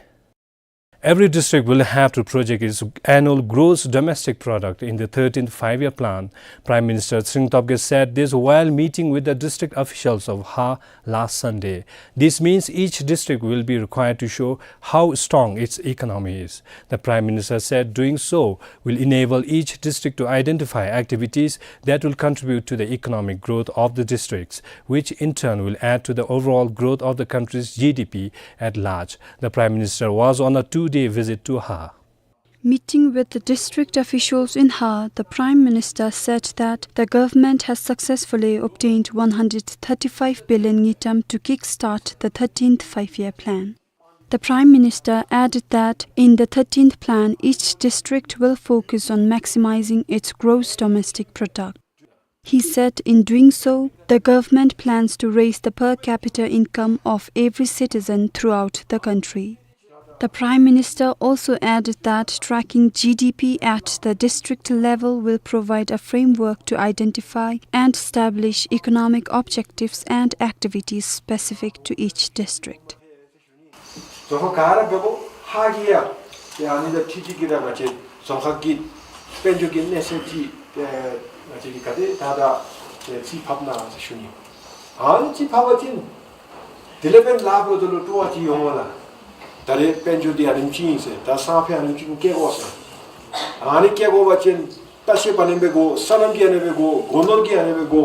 Every district will have to project its annual gross domestic product in the thirteenth five-year plan. Prime Minister Tshering Tobgay said this while meeting with the district officials of Ha last Sunday. This means each district will be required to show how strong its economy is. The Prime Minister said doing so will enable each district to identify activities that will contribute to the economic growth of the districts, which in turn will add to the overall growth of the country's G D P at large. The Prime Minister was on a two-day visit to Ha. Meeting with the district officials in Ha, the Prime Minister said that the government has successfully obtained one hundred thirty-five billion ngultrum to kickstart the thirteenth five-year plan. The Prime Minister added that in the thirteenth plan, each district will focus on maximizing its gross domestic product. He said in doing so, the government plans to raise the per capita income of every citizen throughout the country. The Prime Minister also added that tracking G D P at the district level will provide a framework to identify and establish economic objectives and activities specific to each district. རྫོང་ཁག་ག་ར་འབད་དགོ། ཧ་གི་ཡ། ཏེ་ཨ་ནི་དང་འཁྲིལ་ཏེ་གི་ར་ང་བཅས་རྫོང་ཁག་གི་དཔལ་འབྱོར་གྱི་གནས་ཚད་ཅིག་ཏེ་ང་བཅས་ཀྱིས་ག་དེ་ད་ད་ཏེ་རྩིས་ཕབ་ན་ཟེར་ཞུ་ནི། ཨ་ནི་རྩིས་ཕབ་པ་ཅིན་དེ་ལས་འབདན་ལཱ་འབདཝ་ད་ལུ་སྤྲོ་བ་ཅིག་འོང་བ་ལགས། ད་རེས་དཔལ་འབྱོར་འདི་ཨ་ནེམ་ཅིག་ཨིན་ཟེར། ད་སང་ཕོད་ཨ་ནེམ་ཅིག་བསྐྱལ་དགོ་ཟེར། ཨ་ནི་བསྐྱལ་དགོ་པ་ཅིན་ལྟ་བཤལཔ་ཨ་ནི་སྦེ་དགོ། སོ་ནམ་གྱི་ཨ་ནི་སྦེ་དགོ། སྒོ་ནོར་གྱི་ཨ་ནི་སྦེ་དགོ།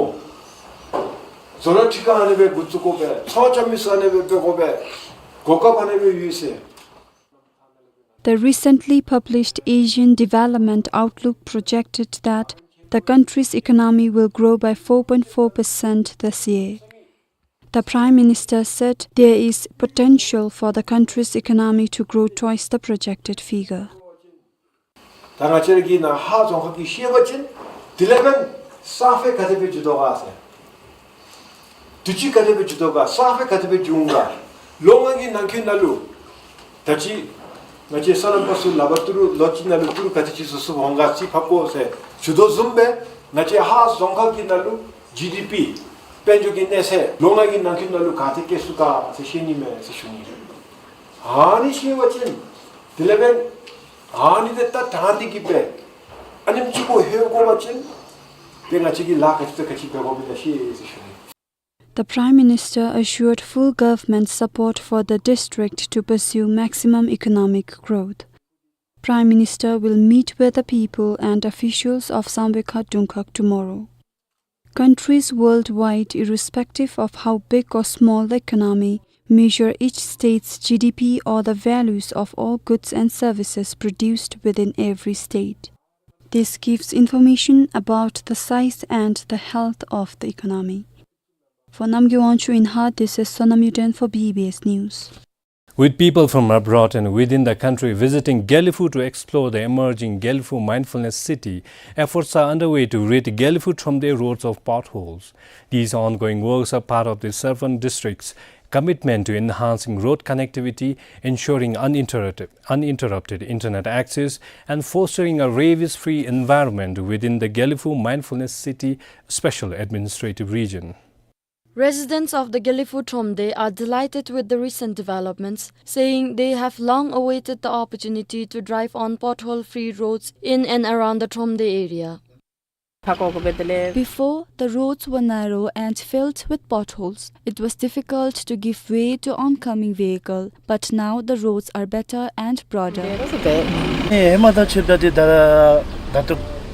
བཟོ་གྲྭ་ཁྲི་ཁང་ཨ་ནི་སྦེ་འགོ་བཙུགས་དགོ་པས། ཚོང་བཅའ་མི་ཚུ་ཨ་ནི་སྦེ་འབད་དགོ་པས། གོ་སྐབས་ཨ་ནི་སྦེ་ཡོད་ཟེར། The recently published Asian Development Outlook projected that the country's economy will grow by four point four percent this year. The Prime Minister said there is potential for the country's economy to grow twice the projected figure. ད་ང་བཅས་ར་གི་ནཱ་ཧཱ་རྫོང་ཁག་གི་ཤེས་པ་ཅིན་དེ་ལས་འབདན་སང་ཕོད་ག་དེ་སྦེ་འགྱོ་དོ་ག་ཟེར། དུས་ཅི་ག་དེ་སྦེ་འགྱོ་དོ་ག། སང་ཕོད་ག་དེ་སྦེ་འགྱོ་འོང་ག། ལོ་ལྔ་གི་ནང་འཁོད་ནང་ལུ་ད་ཅི་ང་བཅས་སོ་ནམ་པ་ཚུ་ལག་པར་ཏི་རུ་ལོ་གཅིག་ནང་ལུ་ཏི་རུ་ག་དེ་ཅིག་ཚུད་ཚུདཔ་འོང་ག་རྩིས་ཕབ་དགོ་ཟེར་ཞུ་དོ་བཟུམ་སྦེ་ང་བཅས་ཧཱ་རྫོང་ཁག་གི་ནང་ལུ་ཇི་ཌི་པི་དཔལ་འབྱོར་གྱི་གནས་ཚད་ལོ་ལྔ་གི་ནང་འཁོད་ནང་ལུ་ག་དེ་བསྐྱེད་ཚུགས་ག་ཟེར་ཤེས་ནི་མས་ཟེར་ཞུ་ནི། ཨ་ནི་ཤེས་པ་ཅིན་དེ་ལས་འབདན་ཨ་ནི་དེ་ད་དྲང་སྟེ་གི་སྦེ་ཨ་ནེམ་ཅིག་གུ་ལྷོད་དགོ་པ་ཅིན་ཏེ་ང་བཅས་ཀྱིས་ལཱ་ག་ཅི་དང་ག་ཅི་འབད་དགོཔ་ཨིན་ན་ཤེས་ཟེར་ཞུ་ནི། The Prime Minister assured full government support for the district to pursue maximum economic growth. Prime Minister will meet with the people and officials of Samvekha Dungkhag tomorrow. Countries worldwide, irrespective of how big or small the economy, measure each state's G D P or the values of all goods and services produced within every state. This gives information about the size and the health of the economy. For Namgay Wangchuk in Hah, this is Sonam Yuden for B B S News. With people from abroad and within the country visiting Gelephu to explore the emerging Gelephu Mindfulness City, efforts are underway to rid Gelephu Thromde roads of potholes. These ongoing works are part of the Serpent District's commitment to enhancing road connectivity, ensuring uninterrupted, uninterrupted internet access, and fostering a rabies-free environment within the Gelephu Mindfulness City Special Administrative Region. Residents of the Gelephu Thromde are delighted with the recent developments, saying they have long awaited the opportunity to drive on pothole-free roads in and around the Thromde area. Before, the roads were narrow and filled with potholes. It was difficult to give way to oncoming vehicle, but now the roads are better and broader.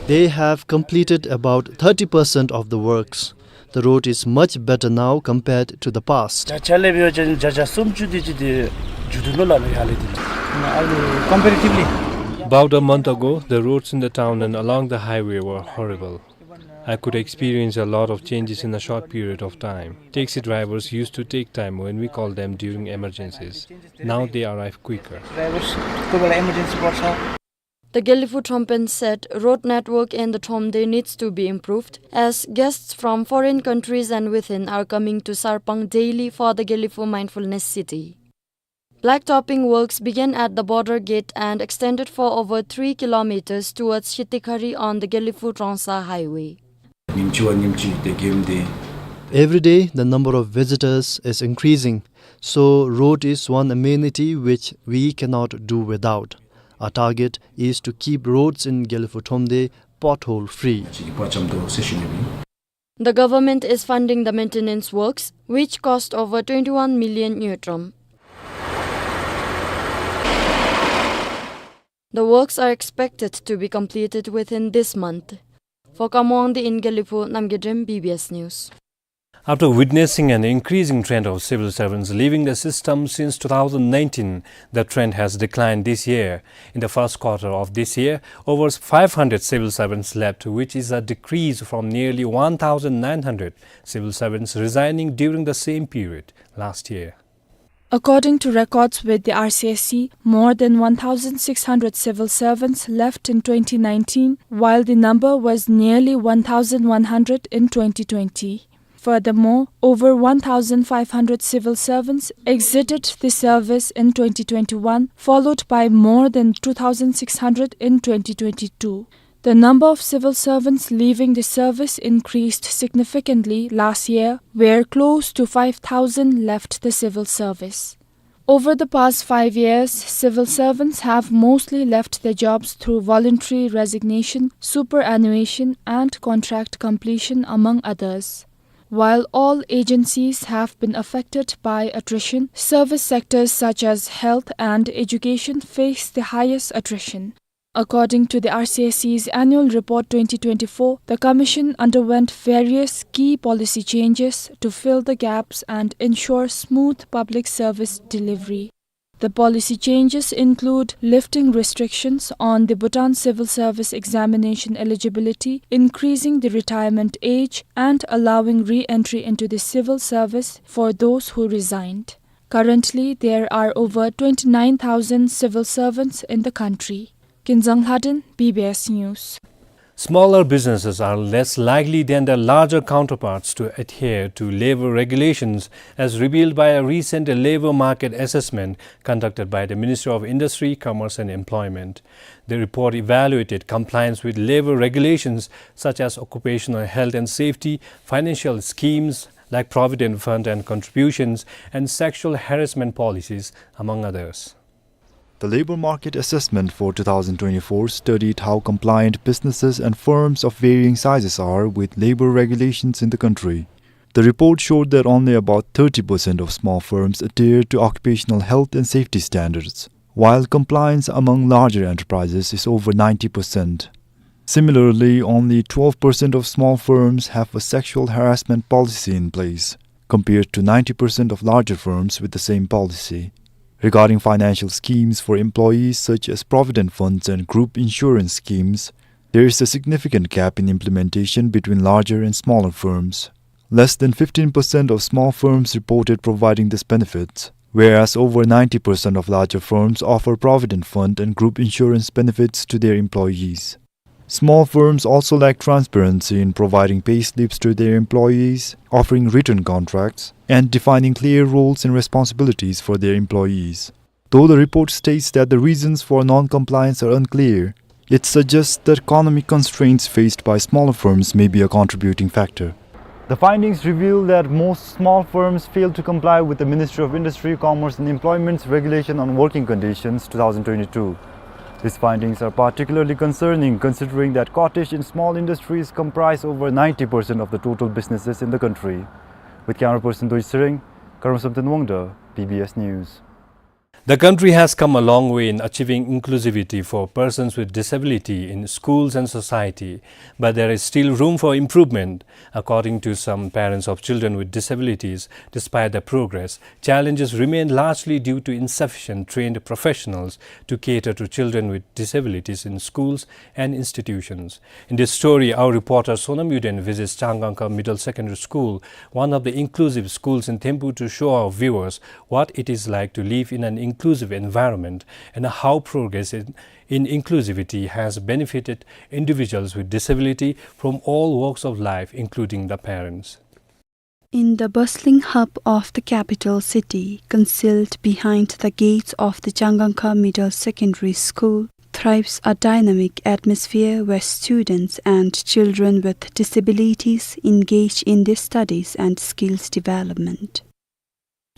They have completed about thirty percent of the works. The road is much better now compared to the past. About a month ago, the roads in the town and along the highway were horrible. I could experience a lot of changes in a short period of time. Taxi drivers used to take time when we called them during emergencies. Now they arrive quicker. The Gelephu Thrompen said road network in the Thromde needs to be improved, as guests from foreign countries and within are coming to Sarpang daily for the Gelephu Mindfulness City. Blacktopping works began at the border gate and extended for over three kilometers towards Shitikhari on the Gelephu-Trongsa highway. Every day, the number of visitors is increasing, so road is one amenity which we cannot do without. Our target is to keep roads in Gelephu Thromde pothole free. The government is funding the maintenance works, which cost over twenty-one million ngultrum. The works are expected to be completed within this month. For Kamwangdi in Gelephu, Namgay Drem, B B S News. After witnessing an increasing trend of civil servants leaving the system since two thousand nineteen, the trend has declined this year. In the first quarter of this year, over five hundred civil servants left, which is a decrease from nearly one thousand nine hundred civil servants resigning during the same period last year. According to records with the R C S C, more than one thousand six hundred civil servants left in twenty nineteen, while the number was nearly one thousand one hundred in twenty twenty. Furthermore, over one thousand five hundred civil servants exited the service in twenty twenty-one, followed by more than two thousand six hundred in twenty twenty-two. The number of civil servants leaving the service increased significantly last year, where close to five thousand left the civil service. Over the past five years, civil servants have mostly left their jobs through voluntary resignation, superannuation, and contract completion, among others. While all agencies have been affected by attrition, service sectors such as health and education face the highest attrition. According to the R C S C's annual report twenty twenty-four, the commission underwent various key policy changes to fill the gaps and ensure smooth public service delivery. The policy changes include lifting restrictions on the Bhutan civil service examination eligibility, increasing the retirement age, and allowing re-entry into the civil service for those who resigned. Currently, there are over twenty-nine thousand civil servants in the country. Kinzang Lhaden, B B S News. Smaller businesses are less likely than their larger counterparts to adhere to labor regulations, as revealed by a recent labor market assessment conducted by the Ministry of Industry, Commerce and Employment. The report evaluated compliance with labor regulations such as occupational health and safety, financial schemes like provident fund and contributions, and sexual harassment policies, among others. The labor market assessment for two thousand twenty-four studied how compliant businesses and firms of varying sizes are with labor regulations in the country. The report showed that only about thirty percent of small firms adhere to occupational health and safety standards, while compliance among larger enterprises is over ninety percent. Similarly, only twelve percent of small firms have a sexual harassment policy in place, compared to ninety percent of larger firms with the same policy. Regarding financial schemes for employees such as provident funds and group insurance schemes, there is a significant gap in implementation between larger and smaller firms. Less than fifteen percent of small firms reported providing these benefits, whereas over ninety percent of larger firms offer provident fund and group insurance benefits to their employees. Small firms also lack transparency in providing payslips to their employees, offering written contracts, and defining clear roles and responsibilities for their employees. Though the report states that the reasons for non-compliance are unclear, it suggests that economic constraints faced by smaller firms may be a contributing factor. The findings reveal that most small firms fail to comply with the Ministry of Industry, Commerce and Employment's Regulation on Working Conditions two thousand twenty-two. These findings are particularly concerning considering that cottage and small industries comprise over ninety percent of the total businesses in the country. With camera person Dorji Tshering, Karma Samten Wangda, B B S News. The country has come a long way in achieving inclusivity for persons with disability in schools and society, but there is still room for improvement. According to some parents of children with disabilities, despite the progress, challenges remain largely due to insufficient trained professionals to cater to children with disabilities in schools and institutions. In this story, our reporter Sonam Yuden visits Changangkha Middle Secondary School, one of the inclusive schools in Thimphu, to show our viewers what it is like to live in an inclusive environment and how progress in, in inclusivity has benefited individuals with disability from all walks of life, including the parents. In the bustling hub of the capital city, concealed behind the gates of the Changangkha Middle Secondary School, thrives a dynamic atmosphere where students and children with disabilities engage in their studies and skills development.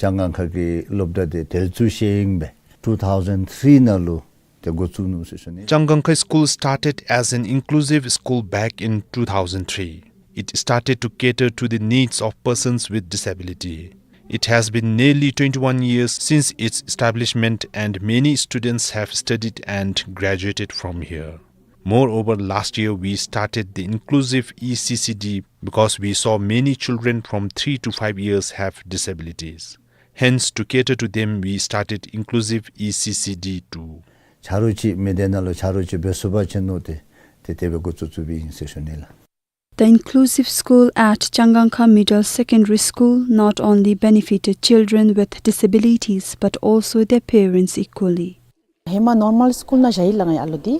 ལྕང་སྒང་ཁ་གི་སློབ་གྲྭ་དེ་དེ་ཚུ་ཤེས་ཡིན་པས། two thousand three ནང་ལུ་དེ་འགོ་བཙུགས་ནུག་ཟེར་ཞུ་ནི། Changgangkhei School started as an inclusive school back in two thousand three. It started to cater to the needs of persons with disability. It has been nearly twenty-one years since its establishment, and many students have studied and graduated from here. Moreover, last year we started the inclusive E C C D because we saw many children from three to five years have disabilities. Hence, to cater to them, we started inclusive E C C D too. ཆ་རོགས་ཅིག་མི་སྡེ་ནང་ལུ་ཆ་རོགས་ཅིག་འབད་ཚུགསཔ་ཅིན་ནོ་དེ་དེ་དེ་སྦེ་འགོ་བཙུགས་བཙུགསཔ་ཨིན་ཟེར་ཞུ་ནི་ལགས། The inclusive school at Changgangkha Middle Secondary School not only benefited children with disabilities but also their parents equally. ཧེ་མ་ནོར་མཱལ་སི་ཀུལ་ནང་བཞག་ཡི་ལགས་ང་ཡ་ལོ་འདི།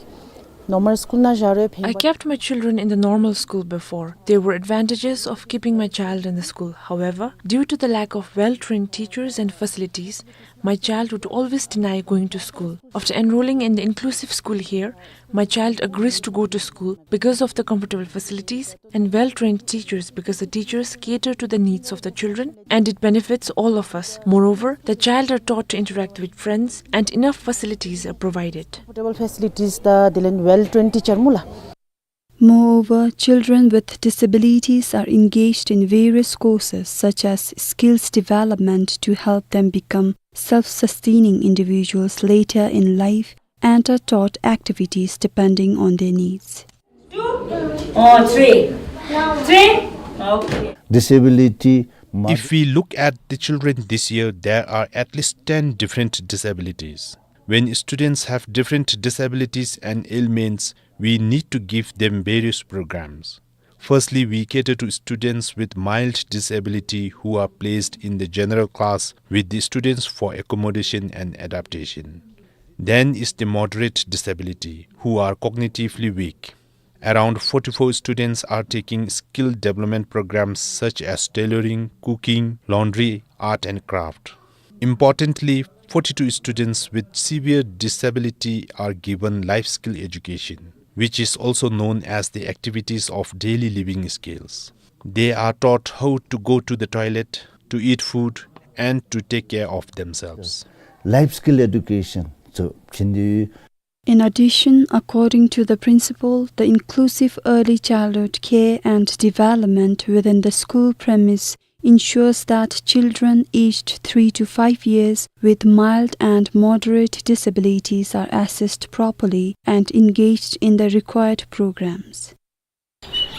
ནོར་མཱལ་སི་ཀུལ་ནང་བཞག་རུང་ཧེ་མ། I kept my children in the normal school before. There were advantages of keeping my child in the school. However, due to the lack of well-trained teachers and facilities, my child would always deny going to school. After enrolling in the inclusive school here, my child agrees to go to school because of the comfortable facilities and well-trained teachers, because the teachers cater to the needs of the children and it benefits all of us. Moreover, the child are taught to interact with friends and enough facilities are provided. Comfortable facilities དང་དེ་ལས་well-trained teacher སྨོ་ལགས། Moreover, children with disabilities are engaged in various courses such as skills development to help them become self-sustaining individuals later in life and are taught activities depending on their needs. Two? Oh, three. Three? Okay. Disability. If we look at the children this year, there are at least ten different disabilities. When students have different disabilities and ailments, we need to give them various programs. Firstly, we cater to students with mild disability who are placed in the general class with the students for accommodation and adaptation. Then is the moderate disability, who are cognitively weak. Around forty-four students are taking skill development programs such as tailoring, cooking, laundry, art and craft. Importantly, forty-two students with severe disability are given life skill education, which is also known as the activities of daily living skills. They are taught how to go to the toilet, to eat food, and to take care of themselves. Life skill education. So, chindi. In addition, according to the principal, the inclusive early childhood care and development within the school premise ensures that children aged three to five years with mild and moderate disabilities are assessed properly and engaged in the required programs.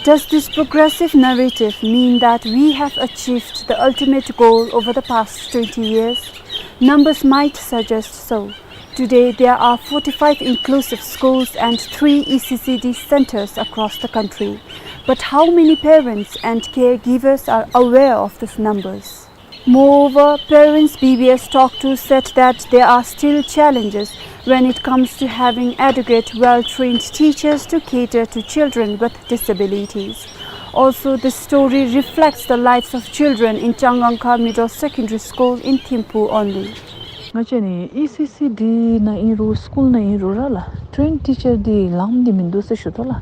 Does this progressive narrative mean that we have achieved the ultimate goal over the past twenty years? Numbers might suggest so. Today, there are forty-five inclusive schools and three E C C D centers across the country. But how many parents and caregivers are aware of these numbers? Moreover, parents B B S talked to said that there are still challenges when it comes to having adequate, well-trained teachers to cater to children with disabilities. Also, this story reflects the lives of children in Changgangkha Middle Secondary School in Thimphu only. ང་བཅས་ནི་ཨི་སི་སི་ཌི་ནང་ཨིན་རུང་སི་ཀུལ་ནང་ཨིན་རུང་ར་ལགས་ཊེན་ཊི་ཊི་ཅར་འདི་ལངམ་འདི་མིན་འདུག་ཟེར་ཞུ་དོ་ལགས།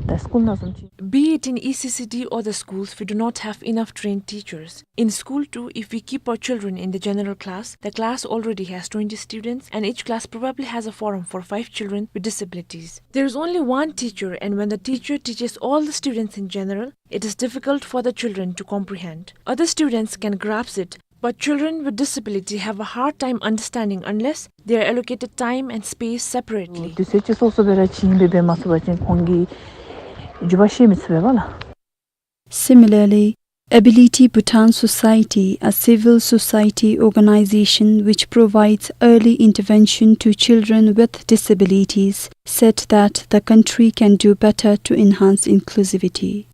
The school ནང་བཟུམ་ཅིག Be it in E C C D or the schools, we do not have enough trained teachers. In school too, if we keep our children in the general class, the class already has twenty students, and each class probably has a forum for five children with disabilities. There is only one teacher, and when the teacher teaches all the students in general, it is difficult for the children to comprehend. Other students can grasp it, but children with disability have a hard time understanding unless they are allocated time and space separately. དུས་ཚོད་ཅིག་སོ་སོ་སྦེ་ར་བྱིན་སྦེ་འབད་མ་ཚུགས་པ་ཅིན་ཁོང་གིས་བརྗོད་པ་ཤེས་མི་ཚུགས་པས་པ་ལགས། Similarly, Ability Bhutan Society, a civil society organization which provides early intervention to children with disabilities, said that the country can do better to enhance inclusivity.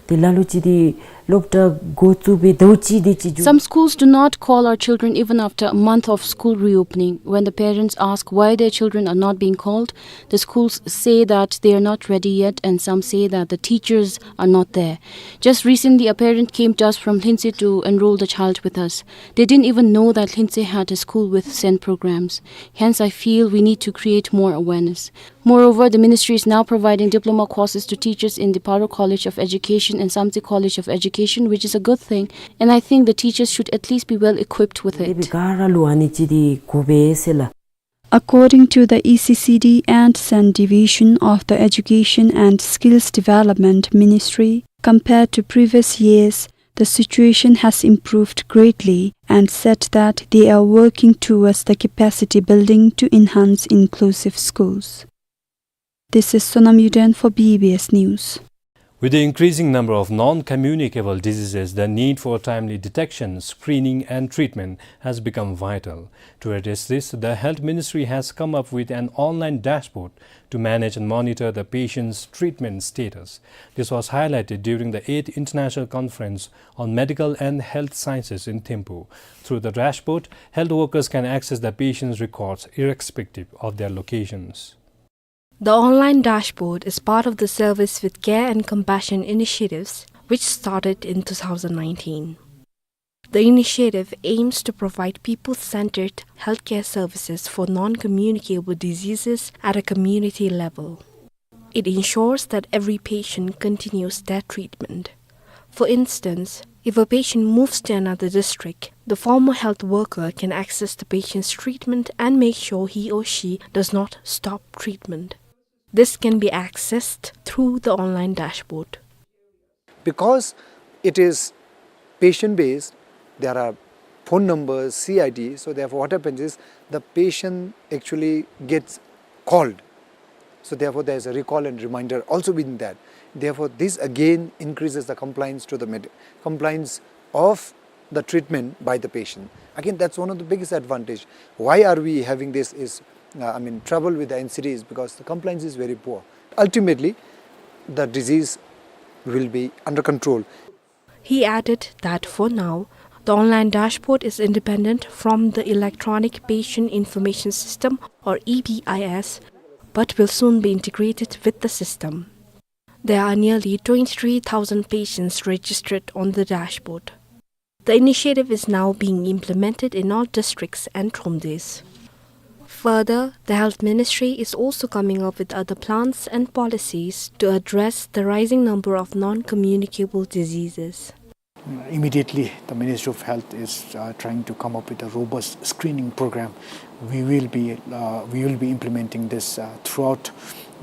དེ་ལ་ལུ་ཅིག་འདི་སློབ་གྲྭ་འགོ་བཙུགས་པའི་ཟླཝ་གཅིག་དེ་ཅིག་འགྱོ། Some schools do not call our children even after a month of school reopening. When the parents ask why their children are not being called, the schools say that they are not ready yet, and some say that the teachers are not there. Just recently, a parent came to us from Lhintse to enroll the child with us. They didn't even know that Lhintse had a school with SEND programs. Hence, I feel we need to create more awareness. Moreover, the ministry is now providing diploma courses to teachers in the Paro College of Education and Samtse College of Education, which is a good thing, and I think the teachers should at least be well equipped with it. དེ་སྦེ་ག་ར་ལུ་ཨ་ནི་ཅིག་འདི་དགོ་པས་ཟེར་ལགས། According to the E C C D and SEND Division of the Education and Skills Development Ministry, compared to previous years, the situation has improved greatly and said that they are working towards the capacity building to enhance inclusive schools. This is Sonam Yuden for B B S News. With the increasing number of non-communicable diseases, the need for timely detection, screening, and treatment has become vital. To address this, the Health Ministry has come up with an online dashboard to manage and monitor the patient's treatment status. This was highlighted during the eighth International Conference on Medical and Health Sciences in Thimphu. Through the dashboard, health workers can access the patient's records irrespective of their locations. The online dashboard is part of the Service with Care and Compassion initiatives, which started in two thousand nineteen. The initiative aims to provide people-centered healthcare services for non-communicable diseases at a community level. It ensures that every patient continues their treatment. For instance, if a patient moves to another district, the former health worker can access the patient's treatment and make sure he or she does not stop treatment. This can be accessed through the online dashboard. Because it is patient-based, there are phone numbers, C I D, so therefore what happens is the patient actually gets called. So therefore, there is a recall and reminder also within that. Therefore, this again increases the compliance to the med-, compliance of the treatment by the patient. Again, that's one of the biggest advantage. Why are we having this is, uh, I mean, trouble with the N C D is because the compliance is very poor. Ultimately, the disease will be under control. He added that for now, the online dashboard is independent from the Electronic Patient Information System, or E P I S, but will soon be integrated with the system. There are nearly twenty-three thousand patients registered on the dashboard. The initiative is now being implemented in all districts and Thromdes. Further, the Health Ministry is also coming up with other plans and policies to address the rising number of non-communicable diseases. Immediately, the Ministry of Health is, uh, trying to come up with a robust screening program. We will be, uh, we will be implementing this, uh, throughout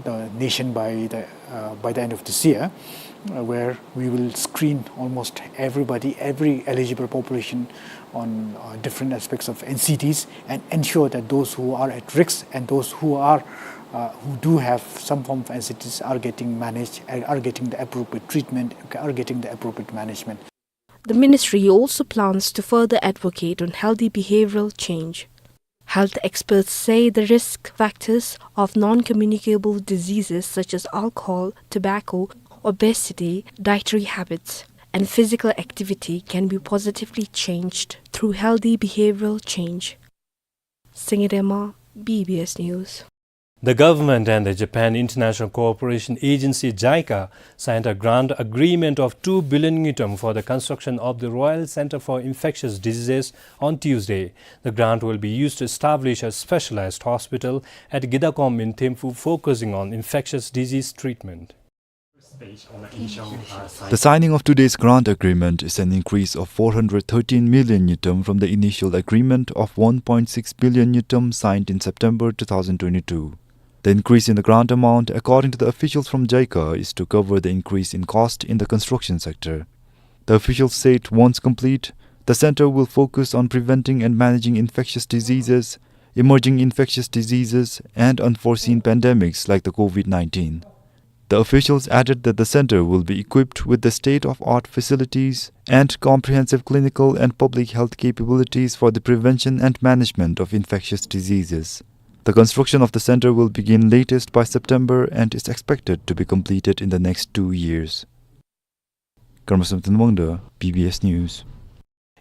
the nation by the, uh, by the end of this year, uh, where we will screen almost everybody, every eligible population on, uh, different aspects of N C Ds and ensure that those who are at risk and those who are, uh, who do have some form of N C Ds are getting managed, are, are getting the appropriate treatment, are getting the appropriate management. The ministry also plans to further advocate on healthy behavioral change. Health experts say the risk factors of non-communicable diseases such as alcohol, tobacco, obesity, dietary habits, and physical activity can be positively changed through healthy behavioral change. Senge Rema, B B S News. The government and the Japan International Cooperation Agency, JICA, signed a grant agreement of two billion ngultrum for the construction of the Royal Center for Infectious Diseases on Tuesday. The grant will be used to establish a specialized hospital at Gidakom in Thimphu, focusing on infectious disease treatment. The signing of today's grant agreement is an increase of four hundred thirteen million ngultrum from the initial agreement of one point six billion ngultrum signed in September two thousand twenty-two. The increase in the grant amount, according to the officials from JICA, is to cover the increase in cost in the construction sector. The officials said once complete, the center will focus on preventing and managing infectious diseases, emerging infectious diseases, and unforeseen pandemics like the COVID nineteen. The officials added that the center will be equipped with the state-of-art facilities and comprehensive clinical and public health capabilities for the prevention and management of infectious diseases. The construction of the center will begin latest by September and is expected to be completed in the next two years. Karma Samten Wangda, B B S News.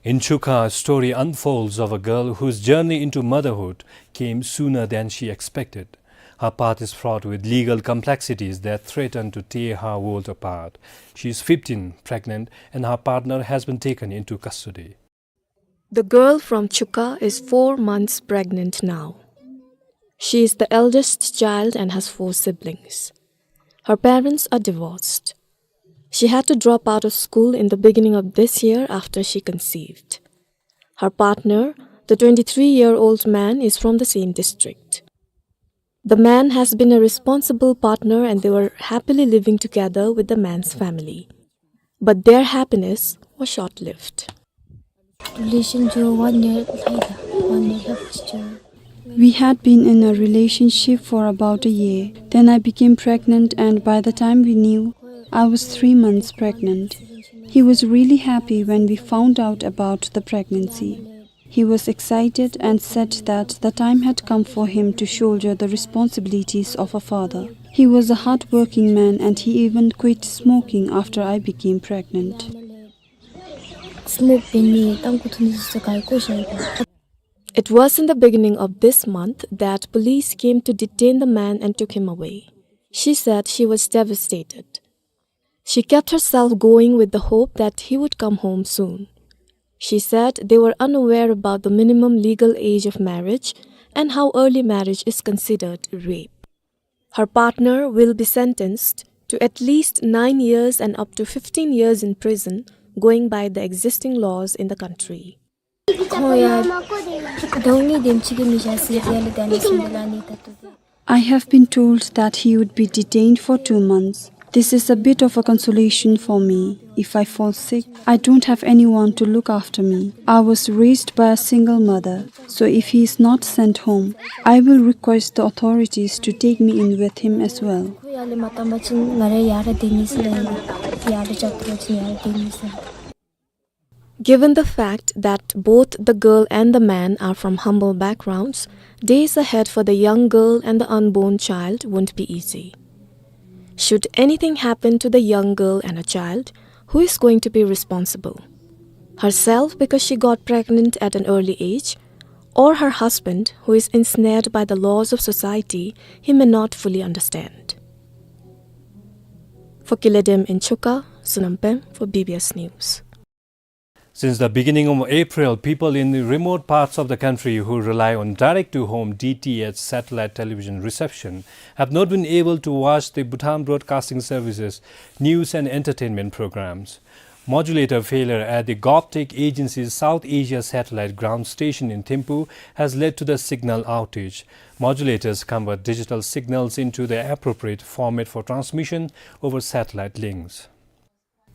In Chuka, a story unfolds of a girl whose journey into motherhood came sooner than she expected. Her path is fraught with legal complexities that threaten to tear her world apart. She is fifteen, pregnant, and her partner has been taken into custody. The girl from Chuka is four months pregnant now. She is the eldest child and has four siblings. Her parents are divorced. She had to drop out of school in the beginning of this year after she conceived. Her partner, the twenty-three-year-old man, is from the same district. The man has been a responsible partner and they were happily living together with the man's family. But their happiness was short-lived. Relation jo one year later, one year have sister. We had been in a relationship for about a year. Then I became pregnant, and by the time we knew, I was three months pregnant. He was really happy when we found out about the pregnancy. He was excited and said that the time had come for him to shoulder the responsibilities of a father. He was a hard-working man and he even quit smoking after I became pregnant. Smoke beni tangku thuni sisa kai ko shai ko. It was in the beginning of this month that police came to detain the man and took him away. She said she was devastated. She kept herself going with the hope that he would come home soon. She said they were unaware about the minimum legal age of marriage and how early marriage is considered rape. Her partner will be sentenced to at least nine years and up to fifteen years in prison, going by the existing laws in the country. Khong ya dong ni dem chigi mi ja si ya le dan ni sum la ni ta tu. I have been told that he would be detained for two months. This is a bit of a consolation for me. If I fall sick, I don't have anyone to look after me. I was raised by a single mother, so if he is not sent home, I will request the authorities to take me in with him as well. Khong ya le ma tamba chin ngare ya ra de ni si la ni. Ya le chat ro chin ya ra de ni si. Given the fact that both the girl and the man are from humble backgrounds, days ahead for the young girl and the unborn child won't be easy. Should anything happen to the young girl and a child, who is going to be responsible? Herself, because she got pregnant at an early age, or her husband, who is ensnared by the laws of society he may not fully understand? For Kiledem in Chuka, Sonam Pem for B B S News. Since the beginning of April, people in the remote parts of the country who rely on direct-to-home D T H satellite television reception have not been able to watch the Bhutan Broadcasting Service's news and entertainment programs. Modulator failure at the GovTech agency's South Asia Satellite Ground Station in Thimphu has led to the signal outage. Modulators convert digital signals into the appropriate format for transmission over satellite links.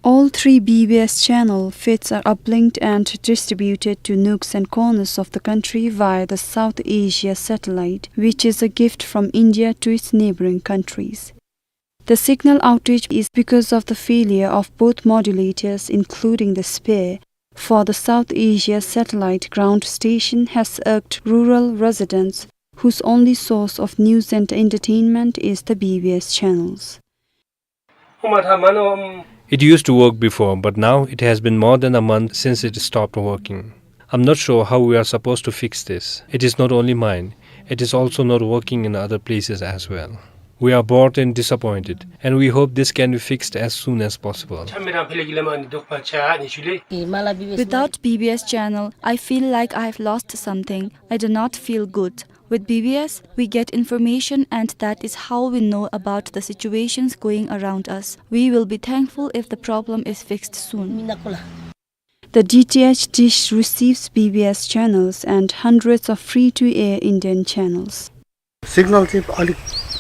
All three B B S channel feeds are uplinked and distributed to nooks and corners of the country via the South Asia Satellite, which is a gift from India to its neighboring countries. The signal outage is because of the failure of both modulators, including the spare for the South Asia Satellite Ground Station, has irked rural residents whose only source of news and entertainment is the B B S channels. It used to work before, but now it has been more than a month since it stopped working. I'm not sure how we are supposed to fix this. It is not only mine. It is also not working in other places as well. We are bored and disappointed, and we hope this can be fixed as soon as possible. Without B B S channel, I feel like I have lost something. I do not feel good. With B B S, we get information, and that is how we know about the situations going around us. We will be thankful if the problem is fixed soon. The D T H dish receives B B S channels and hundreds of free-to-air Indian channels. Signal चाहिँ अलिक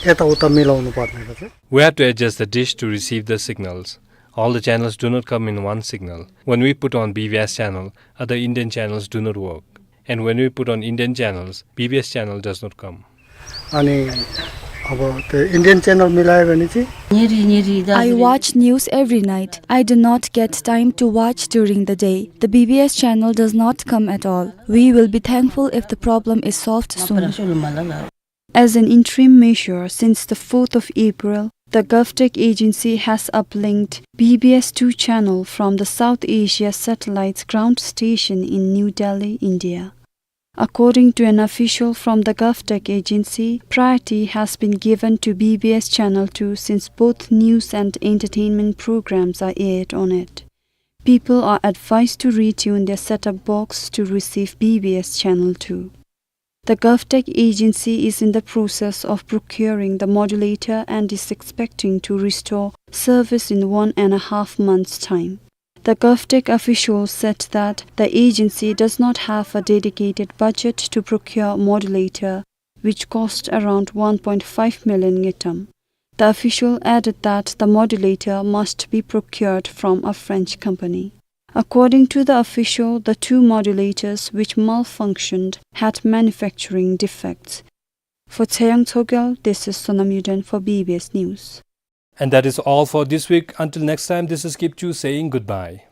यताउता मिलाउनु पर्ने रहेछ। We have to adjust the dish to receive the signals. All the channels do not come in one signal. When we put on B B S channel, other Indian channels do not work. And when we put on Indian channels, B B S channel does not come. अनि अब त्यो Indian channel मिलायो भने चाहिँ I watch news every night. I do not get time to watch during the day. The B B S channel does not come at all. We will be thankful if the problem is solved soon. As an interim measure, since the fourth of April, the GovTech agency has uplinked B B S two channel from the South Asia Satellite's ground station in New Delhi, India. According to an official from the GovTech agency, priority has been given to B B S Channel two since both news and entertainment programs are aired on it. People are advised to retune their set-top box to receive B B S Channel two. The GovTech agency is in the process of procuring the modulator and is expecting to restore service in one and a half months' time. The GovTech official said that the agency does not have a dedicated budget to procure modulator, which cost around one point five million ngultrum. The official added that the modulator must be procured from a French company. According to the official, the two modulators which malfunctioned had manufacturing defects. For Chayang Chogyal, this is Sonam Yuden for B B S News. And that is all for this week. Until next time, this is Kipchu saying goodbye.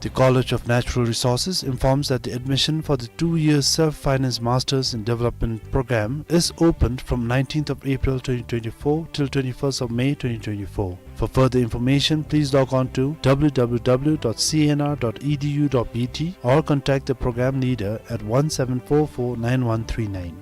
The College of Natural Resources informs that the admission for the two-year Self-Finance Masters in Development program is opened from nineteenth of April twenty twenty-four till twenty-first of May twenty twenty-four. For further information, please log on to W W W dot C N R dot E D U dot B T or contact the program leader at one seven four four nine one three nine.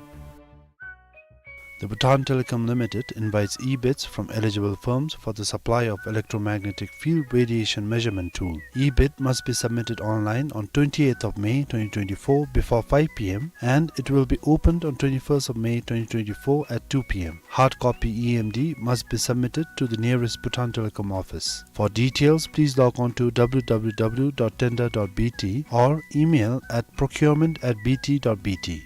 The Bhutan Telecom Limited invites e-bids from eligible firms for the supply of electromagnetic field radiation measurement tool. E-bid must be submitted online on twenty-eighth of May twenty twenty-four before five P M, and it will be opened on twenty-first of May twenty twenty-four at two P M. Hard copy E M D must be submitted to the nearest Bhutan Telecom office. For details, please log on to W W W dot tender dot B T or email at procurement at B T dot B T.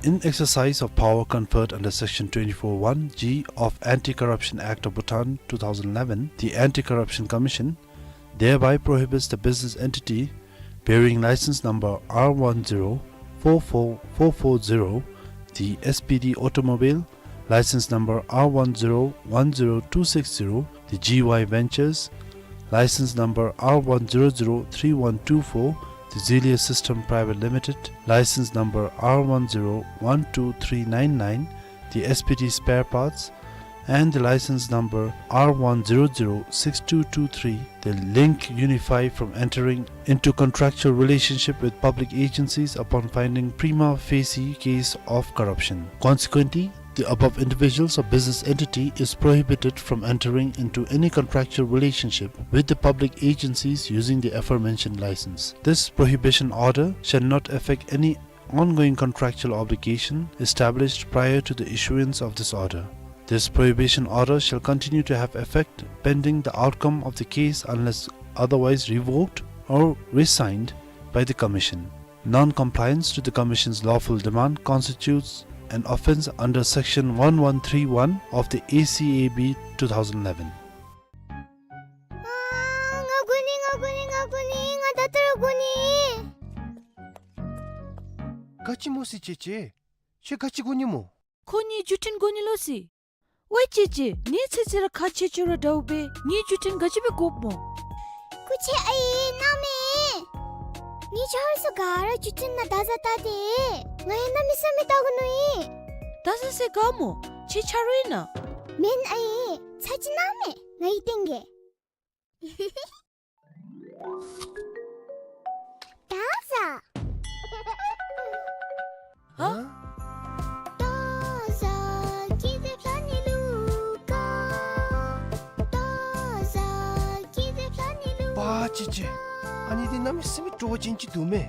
In exercise of power conferred under Section twenty-four one G of Anti-Corruption Act of Bhutan two thousand eleven, the Anti-Corruption Commission thereby prohibits the business entity bearing license number R one zero four four four four zero, the S P D Automobile, license number R one zero one zero two six zero, the G Y Ventures, license number R one zero zero three one two four, the Zelia System Private Limited, license number R one zero one two three nine nine, the S P D Spare Parts, and the license number R one zero zero six two two three, the Link Unify, from entering into contractual relationship with public agencies upon finding prima facie case of corruption. Consequently, the above individuals or business entity is prohibited from entering into any contractual relationship with the public agencies using the aforementioned license. This prohibition order shall not affect any ongoing contractual obligation established prior to the issuance of this order. This prohibition order shall continue to have effect pending the outcome of the case unless otherwise revoked or rescinded by the Commission. Non-compliance to the Commission's lawful demand constitutes an offence under Section one one three one of the A C A B two thousand eleven. ག་ཅི་སྨོ་ཟེར་ཅེ་ཅེ། ཁྱོད་ག་ཅི་དགོ་ནི་སྨོ། ཁོ་ངེའི་བརྒྱུད་འཕྲིན་དགོ་ནི་ལོ་ཟེར། ཝའེ་ཅེ་ཅེ། ངེའི་ཚེ་ཚེ་ར་ཁ་ཆེ་ཆེ་ར་འདྲཝ་སྦེ་ངེའི་བརྒྱུད་འཕྲིན་ག་ཅི་སྦེ་དགོཔ་སྨོ། སྐུ་མཁྱེན་ཨའི་གནམ་མེད། ངེའི་ཆ་རོགས་ཚུ་ག་ར་བརྒྱུད་འཕྲིན་ནང་བརྡ་བཟའ་བལྟ་སྟེ། ང་ཡང་གནམ་མེད་ས་མེད་བལྟ་དགོ་ནི་ཨིན། བརྡ་བཟའ་ཟེར་ག་སྨོ། ཁྱོད་ཆ་རོགས་ཨིན་ན། མེན་ཨའི། ཚ་ཅིག་གནམ་མེད། ང་གིས་སྟོན་གེ། བརྡ་བཟའ། ཧ། བརྡ་བཟའ་ཀི་ཏེ་ཕ་ནི་ལུ་ཀ། བརྡ་བཟའ་ཀི་ཏེ་ཕ་ནི་ལུ། པ་ཅི་ཅི། ཨ་ནི་འདི་གནམ་མེད་ས་མེད་སྤྲོ་བ་ཅན་ཅིག་འདུག་མས།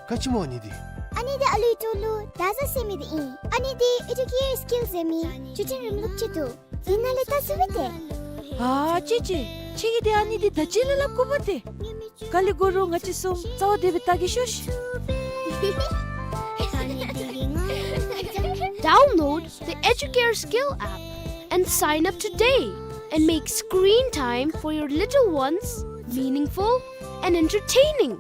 ག་ཅི་སྨོ་ཨ་ནི་འདི། ཨ་ནི་འདི་ཨ་ལུའི་ཐོག་ལུ་བརྡ་བཟའ་ཟེར་མི་འདི་ཨིན། ཨ་ནི་འདི་ཨེ་ཌུ་ཀེར་སི་ཀིལ་ཟེར་མི་བརྒྱུད་འཕྲིན་རིམ་ལུགས་ཅིག་འདུག། འདི་ནང་ལས་བལྟ་ཚུགས་པས་ཏེ། ཨ་ཅི་ཅི། ཁྱོད་ཀྱིས་ཏེ་ཨ་ནི་འདི་ད་ཅི་ལས་སླབ་དགོ་པས་ཏེ། ག་ལས་དགོ་རུང་ང་བཅས་གསུམ་རྩ་བ་བདེ་སྦེ་བལྟ་གེ་ཤོག་ཤིག། Download the ཨེ་ཌུ་ཀེར་སི་ཀིལ་app and sign up today and make screen time for your little ones meaningful and entertaining.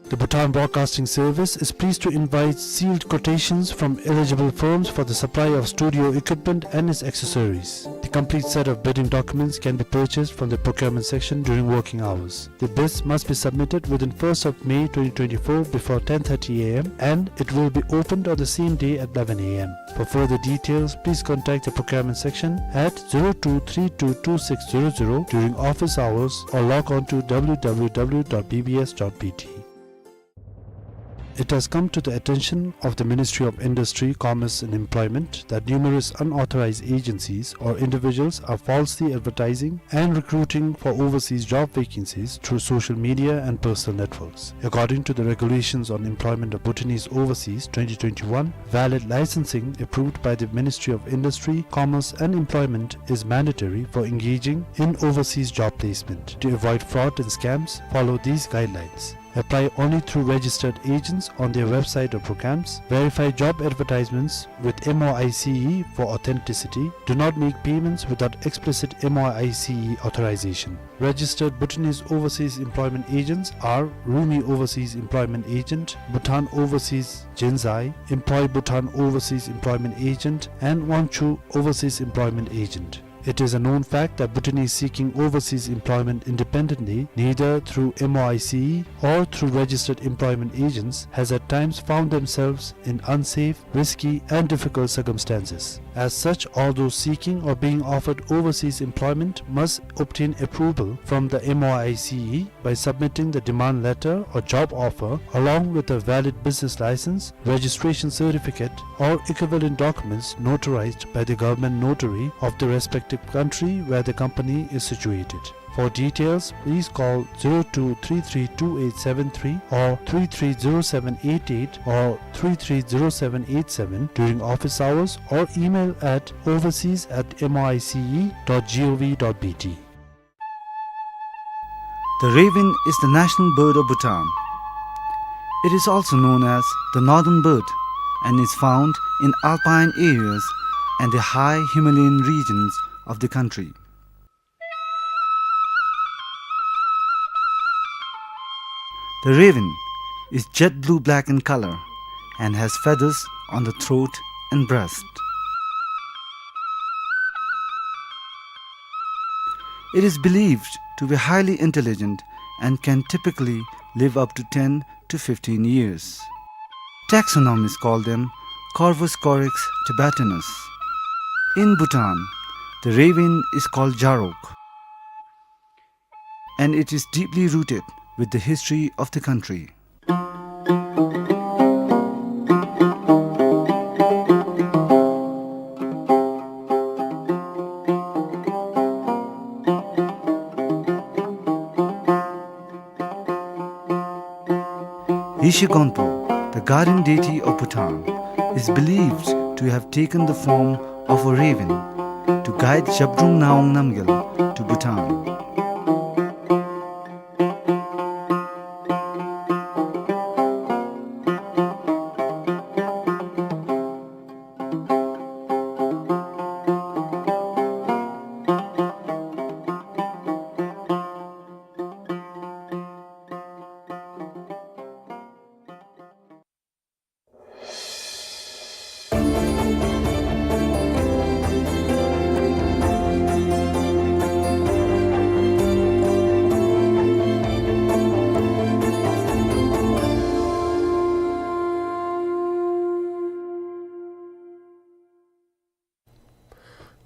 The Bhutan Broadcasting Service is pleased to invite sealed quotations from eligible firms for the supply of studio equipment and its accessories. The complete set of bidding documents can be purchased from the procurement section during working hours. The bids must be submitted within first of May twenty twenty-four before ten thirty A M, and it will be opened on the same day at eleven A M. For further details, please contact the procurement section at zero two three two two six zero zero during office hours or log on to W W W dot B B S dot B T. It has come to the attention of the Ministry of Industry, Commerce and Employment that numerous unauthorized agencies or individuals are falsely advertising and recruiting for overseas job vacancies through social media and personal networks. According to the Regulations on Employment of Bhutanese Overseas twenty twenty-one, valid licensing approved by the Ministry of Industry, Commerce and Employment is mandatory for engaging in overseas job placement. To avoid fraud and scams, follow these guidelines. Apply only through registered agents on their website or programs. Verify job advertisements with M O I C E for authenticity. Do not make payments without explicit M O I C E authorization. Registered Bhutanese overseas employment agents are Rumi Overseas Employment Agent, Bhutan Overseas Jinzai, Employ Bhutan Overseas Employment Agent, and Wangchu Overseas Employment Agent. It is a known fact that Bhutanese seeking overseas employment independently, neither through M O I C E or through registered employment agents, has at times found themselves in unsafe, risky, and difficult circumstances. As such, all those seeking or being offered overseas employment must obtain approval from the M O I C E by submitting the demand letter or job offer along with a valid business license, registration certificate, or equivalent documents notarized by the government notary of the respective country where the company is situated. For details, please call zero two three three two eight seven three or three three zero seven eight eight or three three zero seven eight seven during office hours or email at overseas at M O I C E dot G O V dot B T. The raven is the national bird of Bhutan. It is also known as the northern bird and is found in alpine areas and the high Himalayan regions of the country. The raven is jet blue-black in color and has feathers on the throat and breast. It is believed to be highly intelligent and can typically live up to ten to fifteen years. Taxonomists call them Corvus corax tibetanus. In Bhutan, the raven is called jarok, and it is deeply rooted with the history of the country. Rishi Gonpo, the guardian deity of Bhutan, is believed to have taken the form of a raven to guide Zhabdrung Ngawang Namgyal to Bhutan.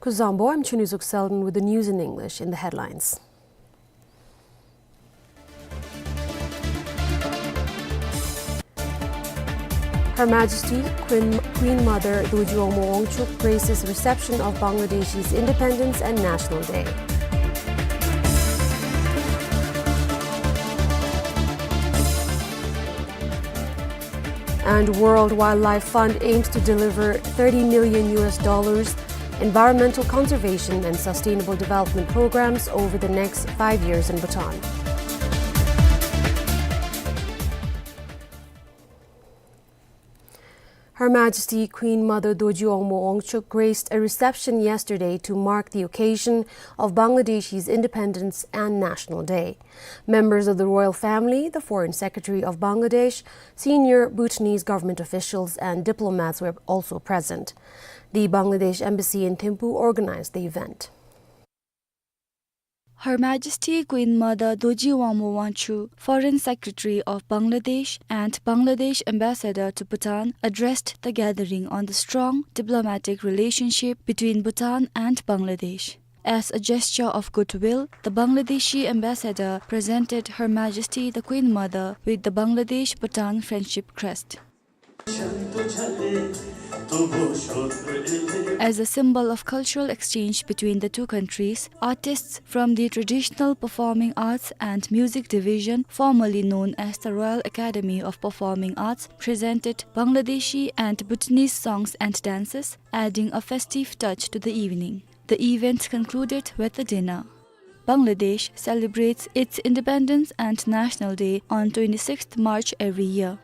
Kuzuzangpo, I'm Chunizuk Selden with the news in English. In the headlines, Her Majesty Queen, Queen Mother Dorji Wangmo Wangchuck graces reception of Bangladesh's Independence and National Day. And World Wildlife Fund aims to deliver thirty million U S dollars environmental conservation and sustainable development programs over the next five years in Bhutan. Her Majesty Queen Mother Dorji Wangmo Wangchuck graced a reception yesterday to mark the occasion of Bangladesh's Independence and National Day. Members of the royal family, the Foreign Secretary of Bangladesh, senior Bhutanese government officials and diplomats were also present. The Bangladesh Embassy in Thimphu organized the event. Her Majesty Queen Mother Dorji Wangmo Wangchuck, Foreign Secretary of Bangladesh and Bangladesh Ambassador to Bhutan, addressed the gathering on the strong diplomatic relationship between Bhutan and Bangladesh. As a gesture of goodwill, the Bangladeshi ambassador presented Her Majesty the Queen Mother with the Bangladesh-Bhutan Friendship Crest. As a symbol of cultural exchange between the two countries, artists from the Traditional Performing Arts and Music Division, formerly known as the Royal Academy of Performing Arts, presented Bangladeshi and Bhutanese songs and dances, adding a festive touch to the evening. The event concluded with a dinner. Bangladesh celebrates its Independence and National Day on twenty-sixth March every year.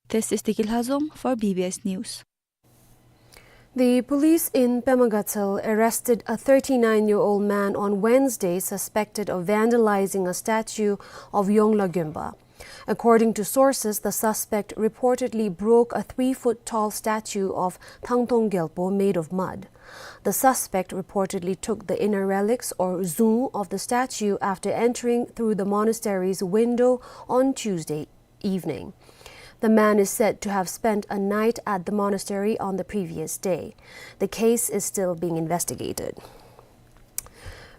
This is Deki Lhazom for B B S News. The police in Pemagatsal arrested a thirty-nine-year-old man on Wednesday suspected of vandalizing a statue of Yongla Gyonpa. According to sources, the suspect reportedly broke a three-foot-tall statue of Thangtong Gyalpo made of mud. The suspect reportedly took the inner relics or zung of the statue after entering through the monastery's window on Tuesday evening. The man is said to have spent a night at the monastery on the previous day. The case is still being investigated.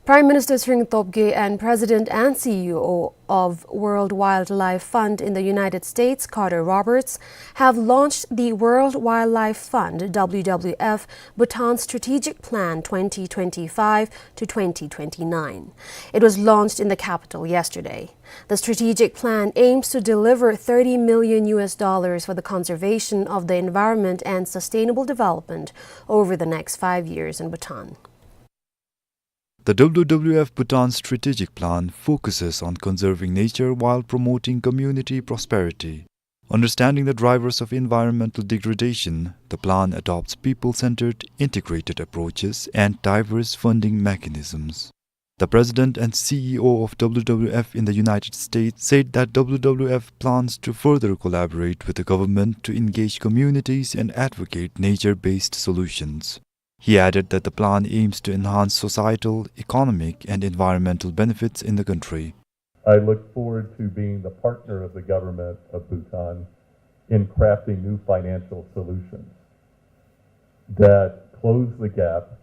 Prime Minister Tshering Tobgay and President and C E O of World Wildlife Fund in the United States, Carter Roberts, have launched the World Wildlife Fund, W W F, Bhutan Strategic Plan twenty twenty-five to twenty twenty-nine. It was launched in the capital yesterday. The strategic plan aims to deliver thirty million U S dollars for the conservation of the environment and sustainable development over the next five years in Bhutan. The W W F Bhutan Strategic Plan focuses on conserving nature while promoting community prosperity. Understanding the drivers of environmental degradation, the plan adopts people-centered, integrated approaches and diverse funding mechanisms. The president and C E O of W W F in the United States said that W W F plans to further collaborate with the government to engage communities and advocate nature-based solutions. He added that the plan aims to enhance societal, economic, and environmental benefits in the country. I look forward to being the partner of the government of Bhutan in crafting new financial solutions that close the gap,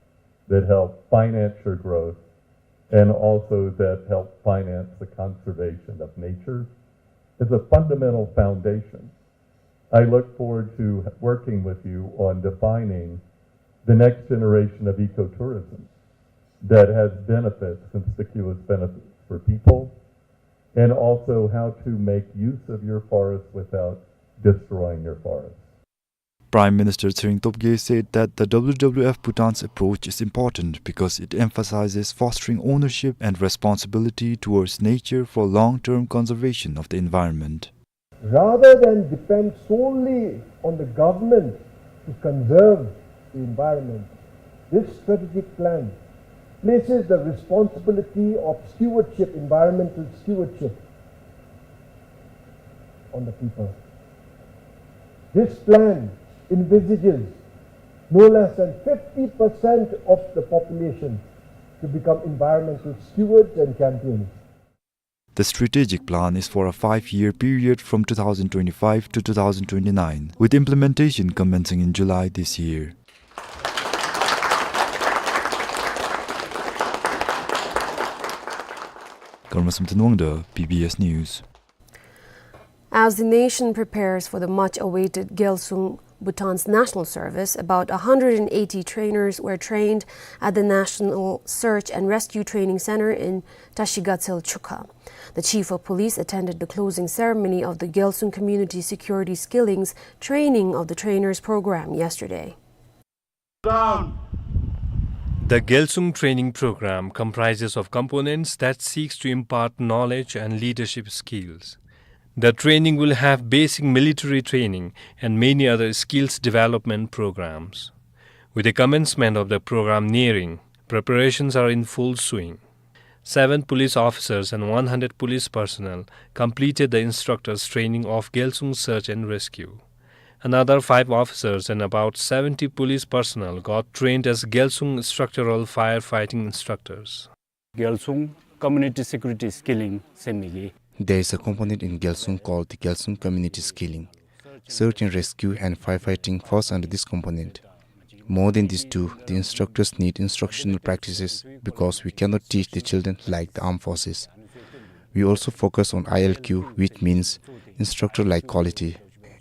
that help finance your growth, and also that help finance the conservation of nature. It's a fundamental foundation. I look forward to working with you on defining the next generation of ecotourism that has benefits, conspicuous benefits for people, and also how to make use of your forest without destroying your forest. Prime Minister Tshering Tobgay said that the W W F Bhutan's approach is important because it emphasizes fostering ownership and responsibility towards nature for long-term conservation of the environment. Rather than depend solely on the government to conserve the environment, this strategic plan places the responsibility of stewardship, environmental stewardship, on the people. This plan envisages no less than fifty percent of the population to become environmental stewards and champions. The strategic plan is for a five-year period from two thousand twenty-five to two thousand twenty-nine, with implementation commencing in July this year. Dharmasum Thanwangda, B B S News. As the nation prepares for the much-awaited Gyalsung, Bhutan's national service, about a hundred and eighty trainers were trained at the National Search and Rescue Training Center in Tashigatsel Chukha. The chief of police attended the closing ceremony of the Gyalsung Community Security Skilling's training of the trainers program yesterday. The Gyalsung training program comprises of components that seeks to impart knowledge and leadership skills. The training will have basic military training and many other skills development programs. With the commencement of the program nearing, preparations are in full swing. Seven police officers and one hundred police personnel completed the instructors' training of Gyalsung Search and Rescue. Another five officers and about seventy police personnel got trained as Gyalsung structural firefighting instructors. Gyalsung Community Security Skilling ཟེར་མི་གི། There is a component in Gyalsung called the Gyalsung Community Skilling. Search and rescue and firefighting falls under this component. More than these two, the instructors need instructional practices because we cannot teach the children like the armed forces. We also focus on I L Q, which means instructor-like quality.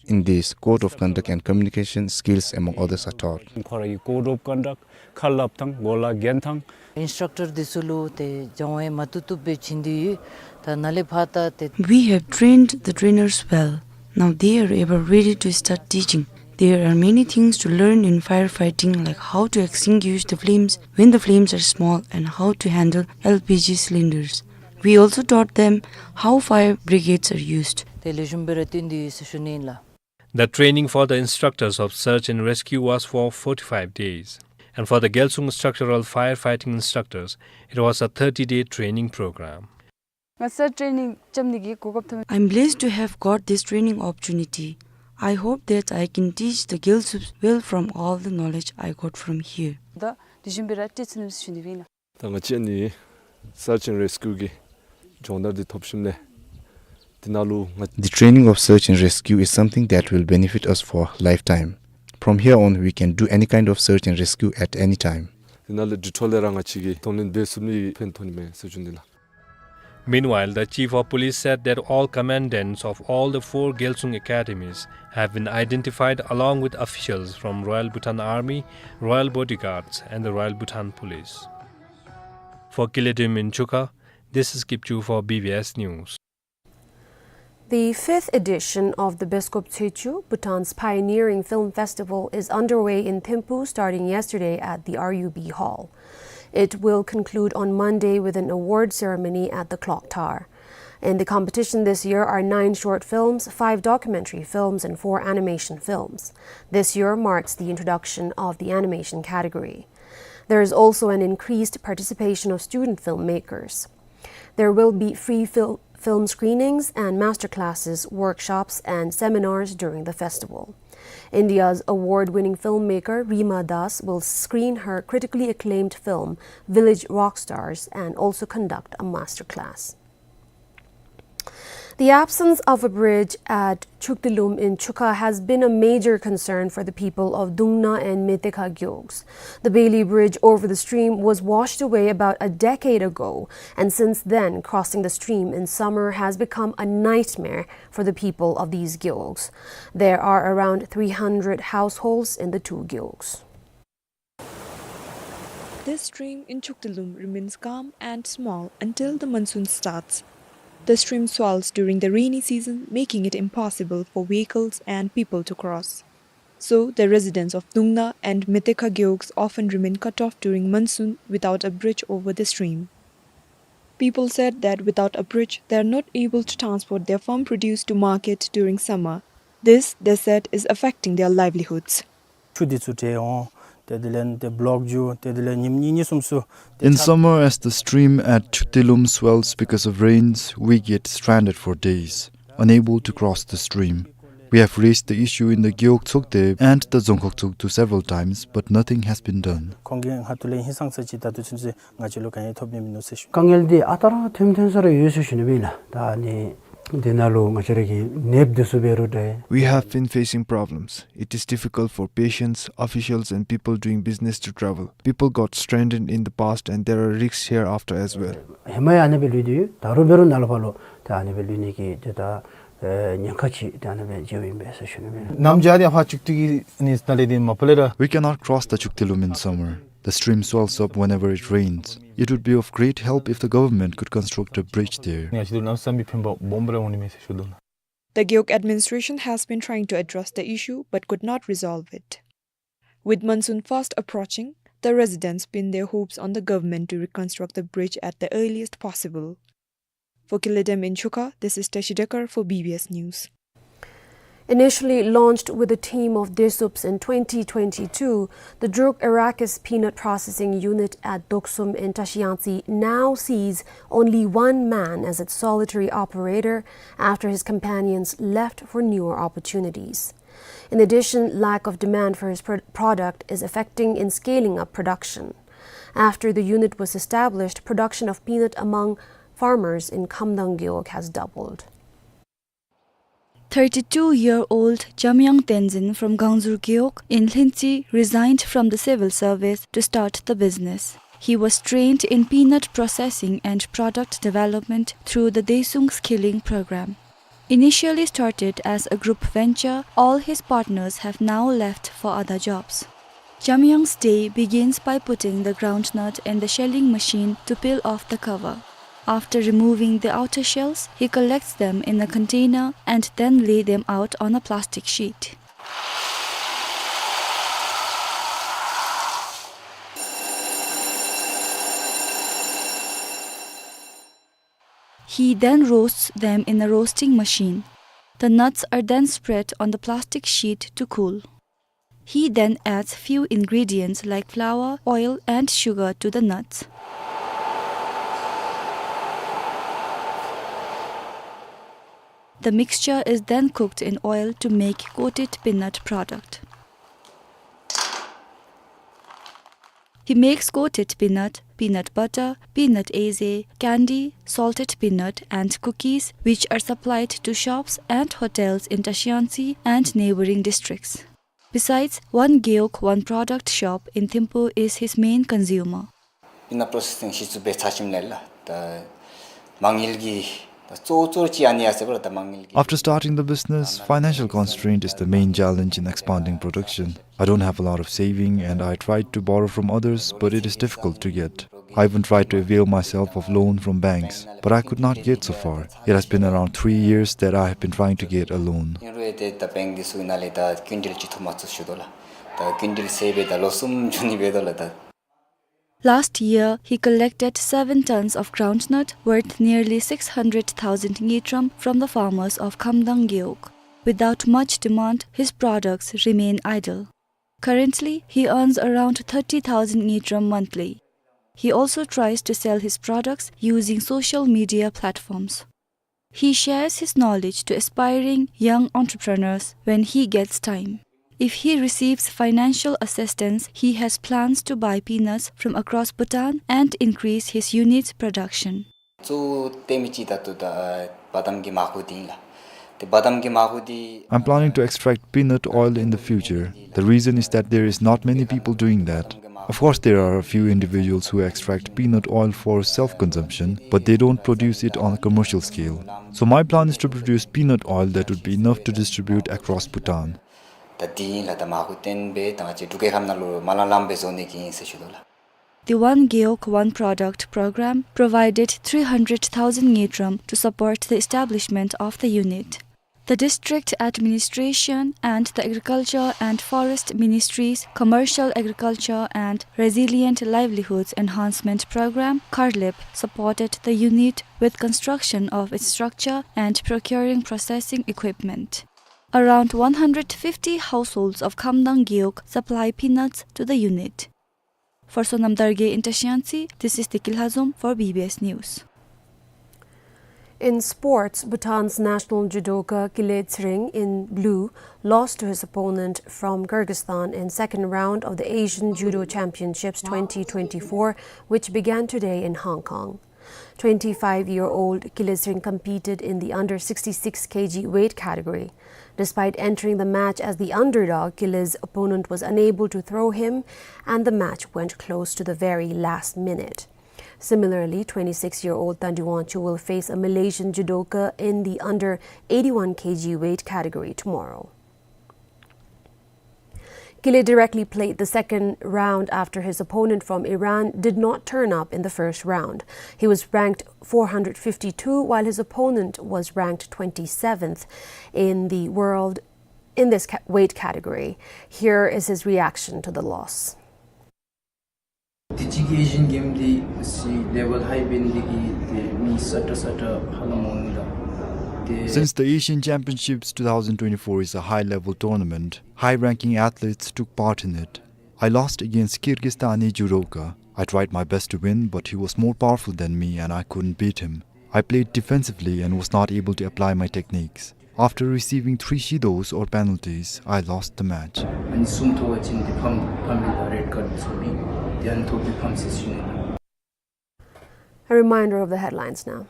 In this, code of conduct and communication skills, among others, are taught. ཁོ་རའི་code of conduct ཁ་སླབ་ཐངས་གོ་ལ་གྱོན་ཐངས། Instructor འདི་ཚུ་ལུ་ཏེ་སྦྱང་བ་མ་བཏུབ་བཏུབ་སྦེ་བྱིན་དོ་ཡོད། ད་ནཱ་ལས་ཕར་ད་ཏེ། We have trained the trainers well. Now they are ever ready to start teaching. There are many things to learn in firefighting, like how to extinguish the flames when the flames are small and how to handle L P G cylinders. We also taught them how fire brigades are used. ཏེ་ལེགས་ཤོམ་སྦེ་ར་བསྟུན་དོ་ཡོད་ཟེར་ཞུ་ནི་ཨིན་ལགས། The training for the instructors of search and rescue was for forty-five days, and for the Gyalsung structural firefighting instructors, it was a thirty-day training program. ང་སར་ཊེ་ནིང་རྐྱབ་ནི་གི་གོ་སྐབས་ཐོབ། I'm blessed to have got this training opportunity. I hope that I can teach the Gyalsungs well from all the knowledge I got from here. ད་དེ་བཞིན་སྦེ་ར་སྤྲོད་ཚུགས་ནི་ཟེར་ཞུ་ནི་ཨིན་ལགས། ད་ང་བཅས་ནི་search and rescue གི་སྦྱོང་བརྡར་འདི་ཐོབ་ཞིནམ་ལས་འདི་ནང་ལུ་ང་། The training of search and rescue is something that will benefit us for lifetime. From here on, we can do any kind of search and rescue at any time. འདི་ནང་ལུ་འདི་འཕྲོ་ལས་ར་ང་བཅས་ཀྱིས་གདོང་ལེན་འབད་ཚུགས་ནི་ཕན་ཐོགས་ནི་མས་ཟེར་ཞུ་ནི་ལགས། Meanwhile, the chief of police said that all commandants of all the four Gyalsung academies have been identified along with officials from Royal Bhutan Army, Royal Bodyguards, and the Royal Bhutan Police. For Kiledim in Chukha, this is Kipchu for B B S News. The fifth edition of the Beskop Tshwetju, Bhutan's pioneering film festival, is underway in Thimphu starting yesterday at the R U B Hall. It will conclude on Monday with an award ceremony at the clock tower. In the competition this year are nine short films, five documentary films, and four animation films. This year marks the introduction of the animation category. There is also an increased participation of student filmmakers. There will be free fil-, film screenings and masterclasses, workshops, and seminars during the festival. India's award-winning filmmaker Rima Das will screen her critically acclaimed film Village Rock Stars and also conduct a masterclass. The absence of a bridge at Chukdilum in Chukha has been a major concern for the people of Dungna and Metekha Gyogs. The Bailey Bridge over the stream was washed away about a decade ago, and since then, crossing the stream in summer has become a nightmare for the people of these gyogs. There are around three hundred households in the two gyogs. This stream in Chukdilum remains calm and small until the monsoon starts. The stream swells during the rainy season, making it impossible for vehicles and people to cross. So, the residents of Dungna and Metekha Gyogs often remain cut off during monsoon without a bridge over the stream. People said that without a bridge, they are not able to transport their farm produce to market during summer. This, they said, is affecting their livelihoods. ཆུ་འདི་ཚུ་འདྲེས་འོང་། ཏེ་དེ་ལས་ཏེ་བློག་འགྱོ། ཏེ་དེ་ལས་ཉིནམ་གཉིས་གཉིས་གསུམ་གསུམ་ཏེ། In summer, as the stream at Chukdilum swells because of rains, we get stranded for days, unable to cross the stream. We have raised the issue in the Gewog Tsokde and the Dzongkhag Tsokde several times, but nothing has been done. ཁོང་གིས་ང་ཏུ་ལས་ཧིང་སངས་ས་ཅིག་ད་ལྟོ་ཚུན་ཚོད་ང་བཅས་ལུ་ག་ནི་ཐོབ་ནི་མིན་ནུག་ཟེར་ཞུ། དཀའ་ངལ་འདི་ཨ་རྟག་ར་ཐོན་ཐོན་ས་ར་ཡོད་ཟེར་ཞུ་ནི་ཨིན་ལགས། ད་ཨ་ནི་ དེ་ནང་ལུ་ང་བཅས་ར་གི་ནདཔ་འདི་ཚུ་འབད་རུང་འདྲ། We have been facing problems. It is difficult for patients, officials and people doing business to travel. People got stranded in the past and there are risks hereafter as well. ཧེ་མ་ཡང་ཨ་ནི་སྦེ་ལུས་ཏེ་ཡོད། ད་རུང་འབད་རུང་ནཱ་ལས་ཕར་ལུ་ད་ཨ་ནི་སྦེ་ལུས་ནི་གི་ཏེ་ད་ཨེ་ཉེན་ཁ་ཅིག་ཏེ་ཨ་ནི་སྦེ་འགྱོཝ་ཨིན་པས་ཟེར་ཞུ་ནི་ཨིན། གནམ་བྱཱར་འདི་ཕར་བཅུག་ཏེ་གི་ཨ་ནི་ནཱ་ལས་འདི་མ་པ་ལས་ར། We cannot cross the Chukte Lum in summer. The stream swells up whenever it rains. It would be of great help if the government could construct a bridge there. ང་བཅས་ལུ་གནམ་ས་མེད་ཕན་པ་སྦོམ་སྦེ་ར་འོང་ནི་མས་ཟེར་ཞུ་དོ་ལགས། The Gewog administration has been trying to address the issue but could not resolve it. With monsoon fast approaching, the residents pin their hopes on the government to reconstruct the bridge at the earliest possible. For Kiledem in Chukha, this is Tashi Dekar for B B S News. Initially launched with a team of Desuups in twenty twenty-two, the Druk Arachis Peanut Processing Unit at Doksum in Trashiyangtse now sees only one man as its solitary operator after his companions left for newer opportunities. In addition, lack of demand for his pro-, product is affecting in scaling up production. After the unit was established, production of peanut among farmers in Khamdang Gewog has doubled. Thirty-two-year-old Jamyang Tenzin from Gangzur Gewog in Lhintse resigned from the civil service to start the business. He was trained in peanut processing and product development through the Desung Skilling Program. Initially started as a group venture, all his partners have now left for other jobs. Jamyang's day begins by putting the groundnut in the shelling machine to peel off the cover. After removing the outer shells, he collects them in a container and then lay them out on a plastic sheet. He then roasts them in a roasting machine. The nuts are then spread on the plastic sheet to cool. He then adds few ingredients like flour, oil, and sugar to the nuts. The mixture is then cooked in oil to make coated peanut product. He makes coated peanut, peanut butter, peanut eze, candy, salted peanut, and cookies, which are supplied to shops and hotels in Trashiyangtse and neighboring districts. Besides, One Gewog One Product shop in Thimphu is his main consumer. Peanut processing ཤེས་ཚུགས་པའི་ཚ་ཞིམ་ལས་ལགས། ད་མ་དངུལ་གྱི་ད་གཙོ་གཙོ་ཅིག་ཨ་ནི་ཡ་ཟེར་བ་ལགས། ད་མ་དངུལ་གྱི། After starting the business, financial constraint is the main challenge in expanding production. I don't have a lot of saving and I tried to borrow from others, but it is difficult to get. I even tried to avail myself of loan from banks, but I could not get so far. It has been around three years that I have been trying to get a loan. ཨིན་རུང་ཏེ་ད་བེངཀ་འདི་ཚུ་ནང་ལས་ད་ཀུན་ཌལ་གཅིག་ཐོབ་མ་ཚུགས་ཞུ་དོ་ལགས། ད་ཀུན་ཌལ་ཟེར་བའི་ད་ལོ་གསུམ་འགྱོ་ནི་འབད་དོ་ལགས་ད། Last year, he collected seven tons of groundnut worth nearly six hundred thousand ngultrum from the farmers of Khamdang Gewog. Without much demand, his products remain idle. Currently, he earns around thirty thousand ngultrum monthly. He also tries to sell his products using social media platforms. He shares his knowledge to aspiring young entrepreneurs when he gets time. If he receives financial assistance, he has plans to buy peanuts from across Bhutan and increase his unit's production. གཙོ་བོ་བཏོན་མི་ཅིག་ད་ལྟོ་ད་བ་དམ་གྱི་མར་ཁུ་འདི་ཨིན་ལགས། ཏེ་བ་དམ་གྱི་མར་ཁུ་འདི། I'm planning to extract peanut oil in the future. The reason is that there is not many people doing that. Of course, there are a few individuals who extract peanut oil for self-consumption, but they don't produce it on a commercial scale. So my plan is to produce peanut oil that would be enough to distribute across Bhutan. ད་འདི་ཨིན་ལགས། ད་མར་ཁུ་བཏོན་སྦེ་ད་ང་བཅས་འབྲུག་རྒྱལ་ཁབ་ནང་ལུ་མ་ལང་ལངམ་སྦེ་བཟོ་ནི་གི་ཨིན་ཟེར་ཞུ་དོ་ལགས། The One Gewog One Product program provided three hundred thousand ngultrum to support the establishment of the unit. The district administration and the Agriculture and Forest Ministries Commercial Agriculture and Resilient Livelihoods Enhancement Program, CARLIP, supported the unit with construction of its structure and procuring processing equipment. Around one hundred fifty households of Khamdang Gewog supply peanuts to the unit. For Sonam Dargay in Trashiyangtse, this is Teki Lhazom for B B S News. In sports, Bhutan's national judoka Kile Tshering in blue lost to his opponent from Kyrgyzstan in second round of the Asian Judo Championships twenty twenty-four, which began today in Hong Kong. Twenty-five-year-old Kile Sring competed in the under sixty-six K G weight category. Despite entering the match as the underdog, Kile's opponent was unable to throw him, and the match went close to the very last minute. Similarly, twenty-six-year-old Tandi Wangchuk will face a Malaysian judoka in the under eighty-one K G weight category tomorrow. Kile directly played the second round after his opponent from Iran did not turn up in the first round. He was ranked four hundred fifty-two, while his opponent was ranked twenty-seventh in the world in this ca-, weight category. Here is his reaction to the loss. དེ་གཅིག་གིས་ཨེ་ཤི་ཡན་གེམ་འདི་སི་ལེ་ཝེལ་ཧའི་འབད་ནི་འདི་གིས་ཏེ་མི་སོ་ཏ་སོ་ཏ་ཧ་ལམ་འོང་ནི་ལགས། ཏེ། Since the Asian Championships two thousand twenty-four is a high-level tournament, high-ranking athletes took part in it. I lost against Kyrgyzstani judoka. I tried my best to win, but he was more powerful than me and I couldn't beat him. I played defensively and was not able to apply my techniques. After receiving three shidos or penalties, I lost the match. ཨ་ནི་གསུམ་ཐོབ་པ་ཅིན་ཏེ་ཕམ་ཕམ་ཨིན་ལགས། རེཌ་ཀཱཌ་སོང་ཡི། ཏེ་ཨ་ནི་ཐོབ་སྟེ་ཕམ་ཟེར་ཞུ་ནི་ལགས། A reminder of the headlines now.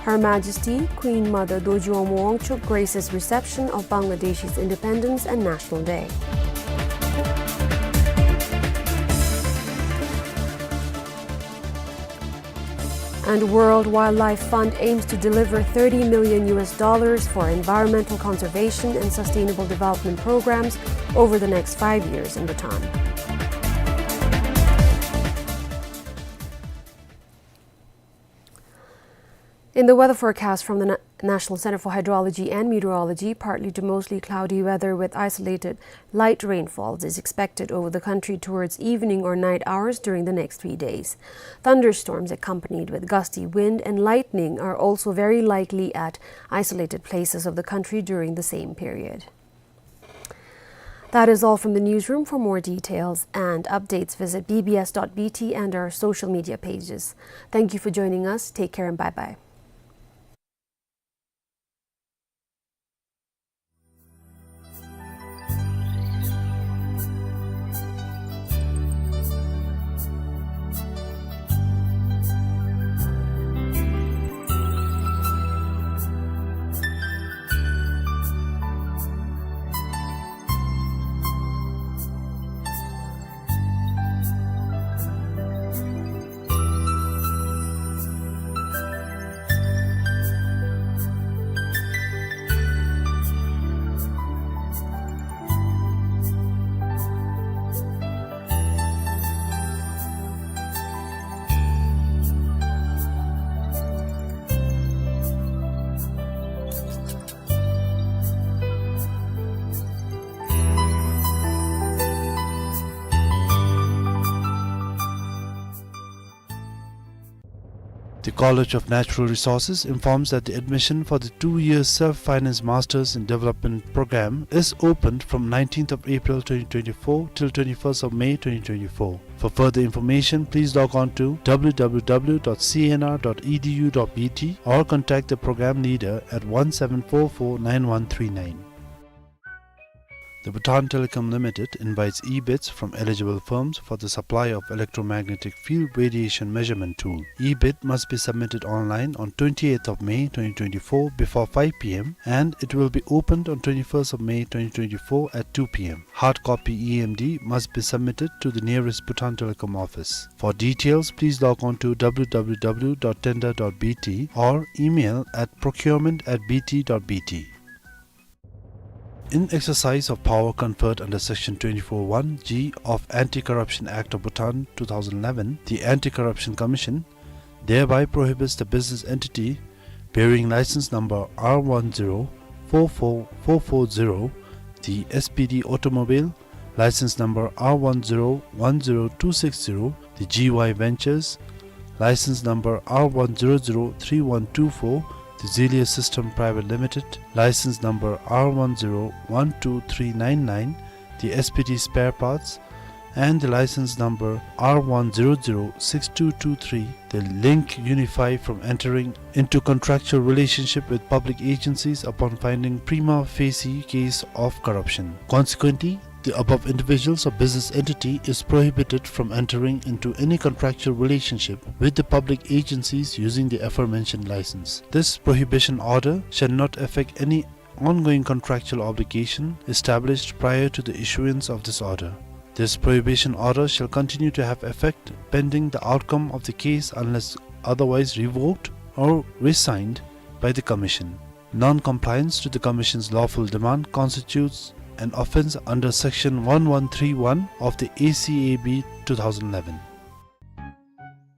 Her Majesty Queen Mother Dorji Wangma Wangchuck graces reception of Bangladesh's Independence and National Day. And World Wildlife Fund aims to deliver thirty million U S dollars for environmental conservation and sustainable development programs over the next five years in Bhutan. In the weather forecast from the Na-, National Center for Hydrology and Meteorology, partly to mostly cloudy weather with isolated light rainfalls is expected over the country towards evening or night hours during the next three days. Thunderstorms accompanied with gusty wind and lightning are also very likely at isolated places of the country during the same period. That is all from the newsroom. For more details and updates, visit B B S dot B T and our social media pages. Thank you for joining us. Take care and bye-bye. The College of Natural Resources informs that the admission for the two-year Self-Finance Masters in Development program is opened from nineteenth of April twenty twenty-four till twenty-first of May twenty twenty-four. For further information, please log on to W W W dot C N R dot E D U dot B T or contact the program leader at one seven four four nine one three nine. The Bhutan Telecom Limited invites e-bids from eligible firms for the supply of electromagnetic field radiation measurement tool. E-bid must be submitted online on twenty-eighth of May twenty twenty-four before five P M, and it will be opened on twenty-first of May twenty twenty-four at two P M. Hard copy E M D must be submitted to the nearest Bhutan Telecom office. For details, please log on to W W W dot tender dot B T or email at procurement at B T dot B T. In exercise of power conferred under Section twenty-four one G of Anti-Corruption Act of Bhutan two thousand eleven, the Anti-Corruption Commission thereby prohibits the business entity bearing license number R one zero four four four four zero, the S P D Automobile, license number R one zero one zero two six zero, the G Y Ventures, license number R one zero zero three one two four, the Zelia System Private Limited, license number R one zero one two three nine nine, the S P D Spare Parts, and the license number R one zero zero six two two three, the Link Unify, from entering into contractual relationship with public agencies upon finding prima facie case of corruption. Consequently, The above individuals or business entity is prohibited from entering into any contractual relationship with the public agencies using the aforementioned license. This prohibition order shall not affect any ongoing contractual obligation established prior to the issuance of this order. This prohibition order shall continue to have effect pending the outcome of the case unless otherwise revoked or rescinded by the Commission. Non-compliance to the Commission's lawful demand constitutes an offence under Section one one three one of the A C A B two thousand eleven.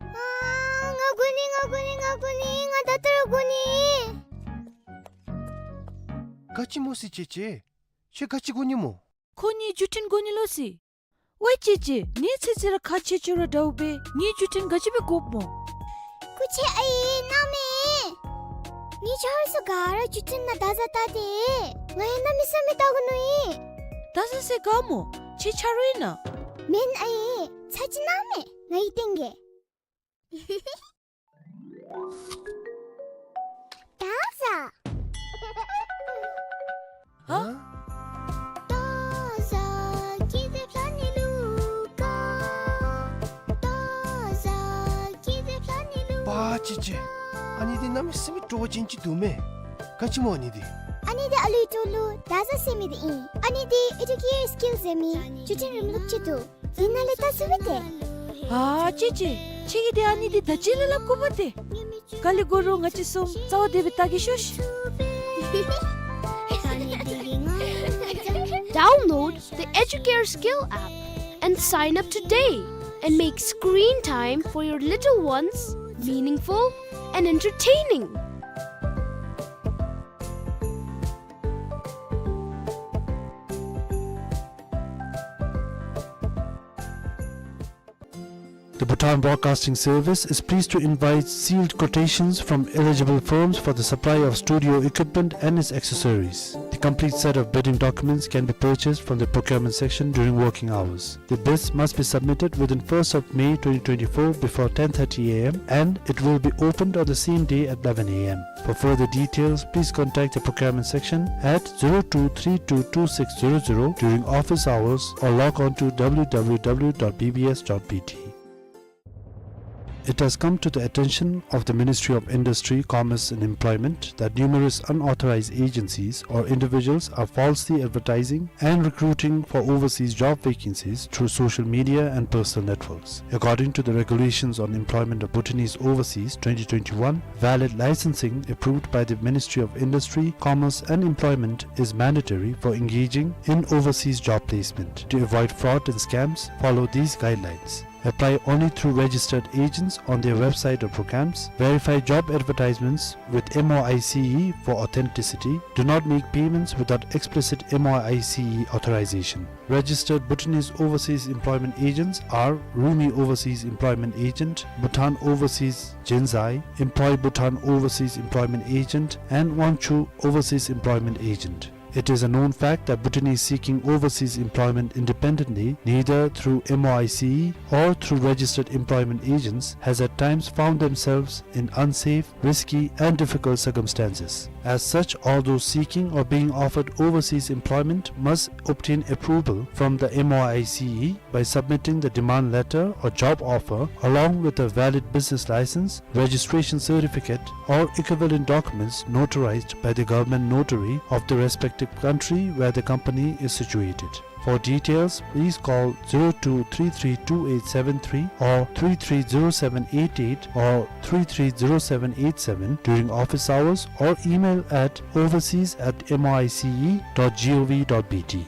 ཨ། ང་དགོ་ནི། ང་དགོ་ནི། ང་དགོ་ནི། ང་ད་ལྟོ་ར་དགོ་ནི། ག་ཅི་སྨོ་ཟེར་ཅེ་ཅེ། ཁྱོད་ག་ཅི་དགོ་ནི་སྨོ། ཁོ་ངེའི་བརྒྱུད་འཕྲིན་དགོ་ནི་ལོ་ཟེར། ཝའི་ཅེ་ཅེ། ངེའི་ཚེ་ཚེ་ར་ཁག་ཆེ་ཆེ་ར་འདྲཝ་སྦེ་ངེའི་བརྒྱུད་འཕྲིན་ག་ཅི་སྦེ་དགོཔ་སྨོ། སྐུ་མཁྱེན་ཨའི་གནང་མས། ངེའི་ཆ་རོགས་ཚུ་ག་ར་བརྒྱུད་འཕྲིན་ནང་བརྡ་བཟའ་བལྟ་སྟེ། ང་ཡང་གནམ་མེད་ས་མེད་བལྟ་དགོ་མནོ་ཡི། བརྡ་བཟའ་ཟེར་ག་སྨོ། ཁྱེད་ཆ་རོགས་ཨིན་ན། མེན་ཨའི། ཚར་ཅིག་གནང་མས། ང་ཡི་སྟེང་གི། བརྡ་བཟའ། ཧ། པ་ཅེ་ཅེ། ཨ་ནི་འདི་གནམ་མེད་ས་མེད་སྤྲོ་བ་ཅན་ཅིག་འདུག་མས། ག་ཅི་སྨོ་ཨ་ནི་འདི། ཨ་ནི་འདི་ཨ་ལུའི་སྤྲོ་ལུ་བརྡ་བཟའ་ཟེར་མི་འདི་ཨིན། ཨ་ནི་འདི་ཨེ་ཌུ་ཀེར་སི་ཀིལ་ཟེར་མི་བརྒྱུད་འཕྲིན་རིམ་ལུགས་ཅིག་འདུག། འདི་ནང་ལས་བལྟ་ཚུགས་པས་ཏེ། ཨ་ཅེ་ཅེ། ཁྱེད་ཀྱིས་འདི་ཨ་ནི་འདི་ད་ཅི་ལས་སླབ་དགོ་པས་ཏེ། ག་ལས་དགོ་རུང་ང་བཅས་གསུམ་རྩ་བ་བདེ་སྦེ་བལྟ་གེ་ཤོག་ཤིག། Download the ཨེ་ཌུ་ཀེར་སི་ཀིལ་app and sign up today and make screen time for your little ones meaningful and entertaining. The Bhutan Broadcasting Service is pleased to invite sealed quotations from eligible firms for the supply of studio equipment and its accessories. The complete set of bidding documents can be purchased from the procurement section during working hours. The bids must be submitted within first of May twenty twenty-four before ten thirty A M and it will be opened on the same day at eleven A M. For further details, please contact the procurement section at zero two three two two six zero zero during office hours or log on to W W W dot B B S dot B T. It has come to the attention of the Ministry of Industry, Commerce and Employment that numerous unauthorized agencies or individuals are falsely advertising and recruiting for overseas job vacancies through social media and personal networks. According to the Regulations on Employment of Bhutanese Overseas twenty twenty-one, valid licensing approved by the Ministry of Industry, Commerce and Employment is mandatory for engaging in overseas job placement. To avoid fraud and scams, follow these guidelines. Apply only through registered agents on their website or programs. Verify job advertisements with M O I C E for authenticity. Do not make payments without explicit M O I C E authorization. Registered Bhutanese overseas employment agents are Rumi Overseas Employment Agent, Bhutan Overseas Jenzai, Employ Bhutan Overseas Employment Agent, and Wangchuh Overseas Employment Agent. It is a known fact that Bhutanese seeking overseas employment independently, neither through M O I C E or through registered employment agents, has at times found themselves in unsafe, risky, and difficult circumstances. As such, all those seeking or being offered overseas employment must obtain approval from the M O I C E by submitting the demand letter or job offer along with a valid business license, registration certificate, or equivalent documents notarized by the government notary of the respective country where the company is situated. For details, please call zero two three three two eight seven three or three three zero seven eight eight or three three zero seven eight seven during office hours or email at overseas at M O I C E dot G O V dot B T.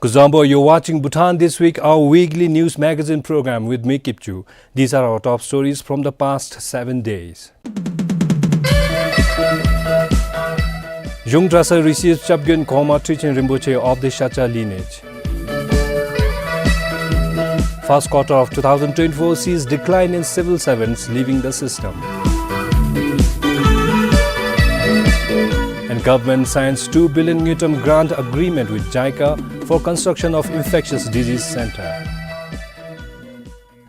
Kuzuzangpo, you're watching Bhutan This Week, our weekly news magazine program with me, Kipchu. These are our top stories from the past seven days. Zhung Trasa receives Chapgyon Kongma Trichen Rinpoche of the Shacha lineage. First quarter of two thousand twenty-four sees decline in civil servants leaving the system. And government signs two billion ngultrum grant agreement with JICA for construction of infectious disease center.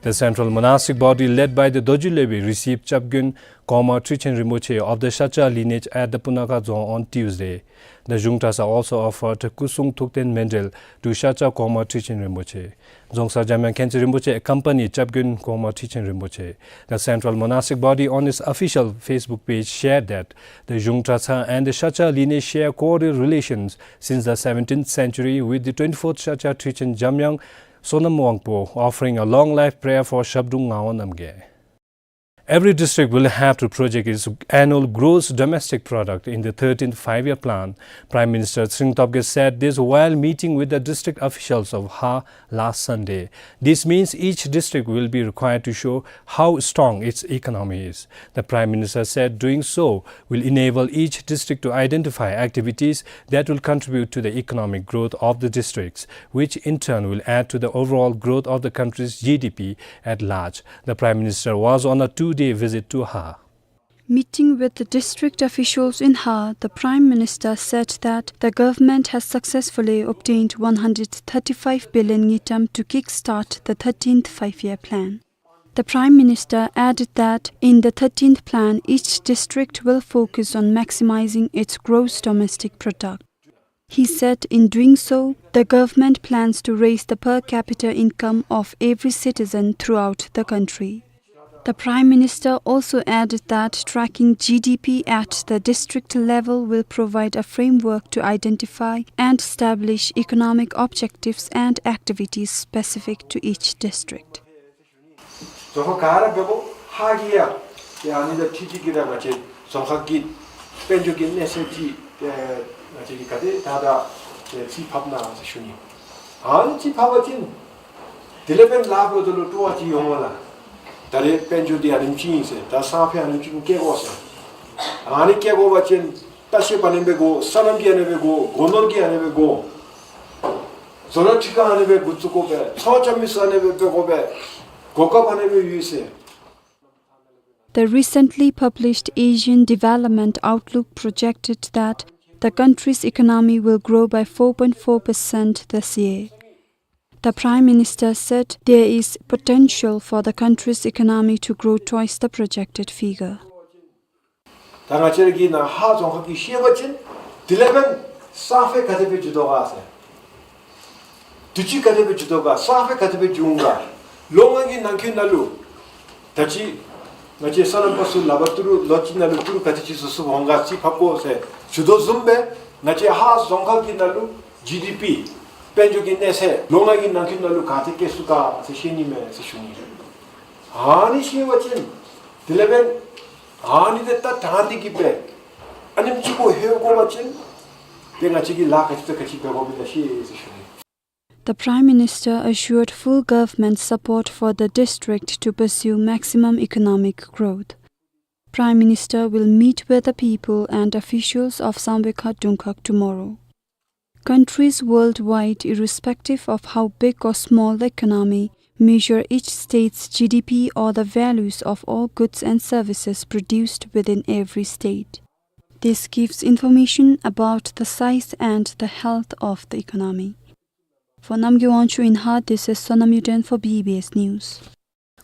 The central monastic body led by the Dorji Lwebe received Chapgyon Kongma Trichen Rinpoche of the Shacha lineage at the Punakha Dzong on Tuesday. The Zhung Trasa also offered Kusung Thukten Mendel to Shacha Kongma Trichen Rinpoche. Dzongsa Jamyang Khentsü Rinpoche accompanied Chapgyon Kongma Trichen Rinpoche. The central monastic body on its official Facebook page shared that the Zhung Trasa and the Shacha lineage share cordial relations since the seventeenth century, with the twenty-fourth Shacha Trichen Jamyang Sonam Wangpo offering a long life prayer for Shabdrung Ngawang Namgyal. Every district will have to project its annual gross domestic product in the thirteenth five-year plan. Prime Minister Tshering Tobgay said this while meeting with the district officials of Ha last Sunday. This means each district will be required to show how strong its economy is. The Prime Minister said doing so will enable each district to identify activities that will contribute to the economic growth of the districts, which in turn will add to the overall growth of the country's G D P at large. The Prime Minister was on a two-day visit to Ha. Meeting with the district officials in Ha, the Prime Minister said that the government has successfully obtained one hundred thirty-five billion ngultrum to kickstart the thirteenth five-year plan. The Prime Minister added that in the thirteenth plan, each district will focus on maximizing its gross domestic product. He said in doing so, the government plans to raise the per capita income of every citizen throughout the country. The Prime Minister also added that tracking G D P at the district level will provide a framework to identify and establish economic objectives and activities specific to each district. རྫོང་ཁག་ག་ར་འབད་དགོ། ཧ་གི་ཡ། ཏེ་ཨ་ནི་དང་འཁྲིལ་ཏེ་གི་ར་ང་བཅས་རྫོང་ཁག་གི་དཔལ་འབྱོར་གྱི་གནས་ཚད་ཅིག་ཏེ་ང་བཅས་ཀྱིས་ག་དེ་ད་ད་ཏེ་རྩིས་ཕབ་གནང་ཟེར་ཞུ་ནི། ཨ་ནི་རྩིས་ཕབ་པ་ཅིན་དེ་ལས་འབདན་ལཱ་འབདཝ་ད་ལུ་སྤྲོ་བ་ཅིག་ཡོང་བ་ལགས། ད་རེས་དཔལ་འབྱོར་འདི་ཨ་ནེམ་ཅིག་ཨིན་ཟེར། ད་སང་ཕོད་ཨ་ནེམ་ཅིག་བསྐྱལ་དགོ་ཟེར། ཨ་ནི་བསྐྱལ་དགོ་པ་ཅིན་ལྟ་བཤལཔ་ཨ་ནི་སྦེ་དགོ། སོ་ནམ་གྱི་ཨ་ནི་སྦེ་དགོ། སྒོ་ནོར་གྱི་ཨ་ནི་སྦེ་དགོ། བཟོ་གྲྭ་ཁྲི་ཁང་ཨ་ནི་སྦེ་འགོ་བཙུགས་དགོ་པས། ཚོང་རྐྱབ་མི་ཚུ་ཨ་ནི་སྦེ་འབད་དགོ་པས། གོ་སྐབས་ཨ་ནི་སྦེ་ཡོད་ཟེར། The recently published Asian Development Outlook projected that the country's economy will grow by four point four percent this year. The Prime Minister said there is potential for the country's economy to grow twice the projected figure. ད་ང་བཅས་ར་གི་ནཱ་ཧཱ་རྫོང་ཁག་གི་ཤེས་པ་ཅིན་དེ་ལས་འབདན་སང་ཕོད་ག་དེ་སྦེ་འགྱོ་དོ་ག་ཟེར། དུས་ཅི་ག་དེ་སྦེ་འགྱོ་དོ་ག། སང་ཕོད་ག་དེ་སྦེ་འགྱོ་འོང་ག། ལོ་ལྔ་གི་ནང་འཁོད་ནང་ལུ་ད་ཅི་ང་བཅས་སོ་ནམ་པ་ཚུ་ལག་པར་ཏི་རུ་ལོ་གཅིག་ནང་ལུ་ཏི་རུ་ག་དེ་ཅིག་ཚུད་ཚུདཔ་འོང་ག་རྩིས་ཕབ་དགོ་ཟེར་ཞུ་དོ་བཟུམ་སྦེ་ང་བཅས་ཧཱ་རྫོང་ཁག་གི་ནང་ལུ་ཇི་ཌི་པི་དཔལ་འབྱོར་གྱི་གནས་ཚད་ལོ་ལྔ་གི་ནང་འཁོད་ནང་ལུ་ག་དེ་བསྐྱེད་ཚུགས་ག་ཟེར་ཤེས་ནི་མས་ཟེར་ཞུ་ནི། ཨ་ནི་ཤེས་པ་ཅིན་དེ་ལས་འབདན་ཨ་ནི་དེ་ད་དྲང་སྟེ་གི་སྦེ་ཨ་ནེམ་ཅིག་གུ་ལྷོད་དགོ་པ་ཅིན་ཏེ་ང་བཅས་ཀྱིས་ལཱ་ག་ཅི་དང་ག་ཅི་འབད་དགོཔ་ཨིན་ན་ཤེས་ཟེར་ཞུ་ནི། The Prime Minister assured full government support for the district to pursue maximum economic growth. Prime Minister will meet with the people and officials of Samvekha Dungkhag tomorrow. Countries worldwide, irrespective of how big or small the economy, measure each state's G D P or the values of all goods and services produced within every state. This gives information about the size and the health of the economy. For Namgay Wangchuk in Hard, this is Sonam Yuden for B B S News.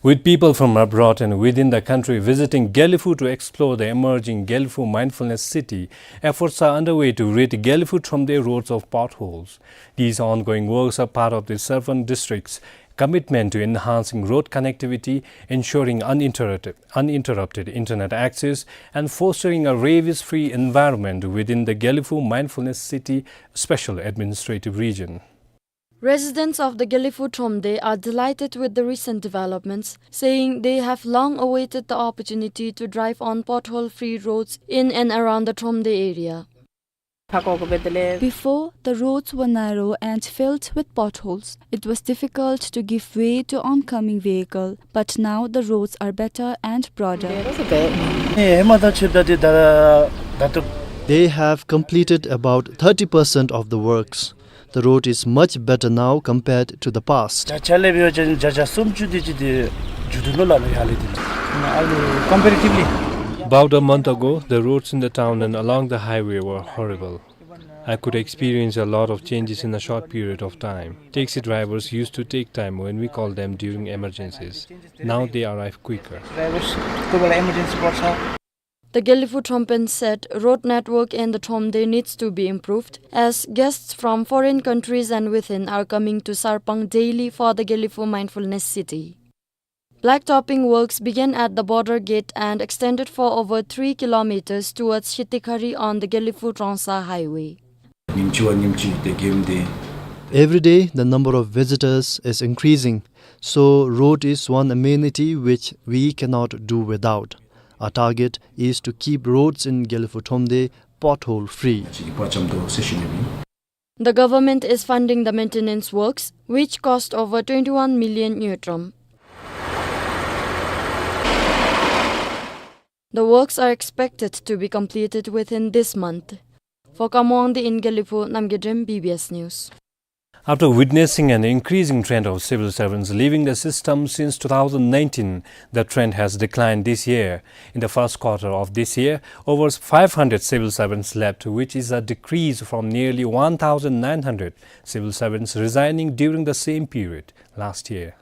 With people from abroad and within the country visiting Gelephu to explore the emerging Gelephu Mindfulness City, efforts are underway to rid Gelephu Thromde roads of potholes. These ongoing works are part of the Sarvan District's commitment to enhancing road connectivity, ensuring uninterrupted, uninterrupted internet access, and fostering a rabies-free environment within the Gelephu Mindfulness City Special Administrative Region. Residents of the Gelephu Thromde are delighted with the recent developments, saying they have long awaited the opportunity to drive on pothole-free roads in and around the Thromde area. Before, the roads were narrow and filled with potholes. It was difficult to give way to oncoming vehicle, but now the roads are better and broader. They have completed about thirty percent of the works. The road is much better now compared to the past. Comparatively. About a month ago, the roads in the town and along the highway were horrible. I could experience a lot of changes in a short period of time. Taxi drivers used to take time when we called them during emergencies. Now they arrive quicker. The Gelephu Thrompen said road network in the Thromde needs to be improved, as guests from foreign countries and within are coming to Sarpang daily for the Gelephu Mindfulness City. Blacktopping works began at the border gate and extended for over three kilometers towards Shitikhari on the Gelephu-Trongsa highway. Every day, the number of visitors is increasing, so road is one amenity which we cannot do without. Our target is to keep roads in Gelephu Thromde pothole free. The government is funding the maintenance works, which cost over twenty-one million ngultrum. The works are expected to be completed within this month. For Khammang in Gelephu, Namgay Drem, B B S News. After witnessing an increasing trend of civil servants leaving the system since two thousand nineteen, the trend has declined this year. In the first quarter of this year, over five hundred civil servants left, which is a decrease from nearly one thousand nine hundred civil servants resigning during the same period last year.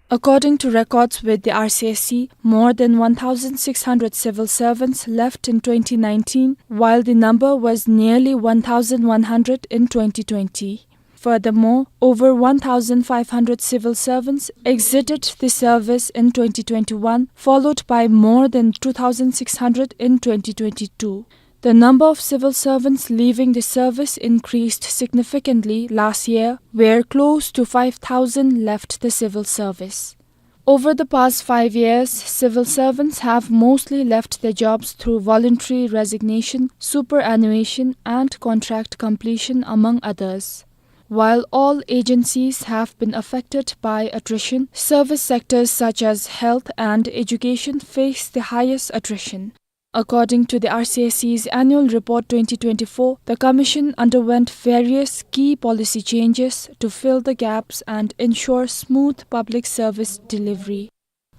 According to records with the R C S C, more than one thousand six hundred civil servants left in twenty nineteen, while the number was nearly one thousand one hundred in twenty twenty. Furthermore, over one thousand five hundred civil servants exited the service in twenty twenty-one, followed by more than two thousand six hundred in twenty twenty-two. The number of civil servants leaving the service increased significantly last year, where close to five thousand left the civil service. Over the past five years, civil servants have mostly left their jobs through voluntary resignation, superannuation, and contract completion, among others. While all agencies have been affected by attrition, service sectors such as health and education face the highest attrition. According to the R C S C's annual report twenty twenty-four, the Commission underwent various key policy changes to fill the gaps and ensure smooth public service delivery.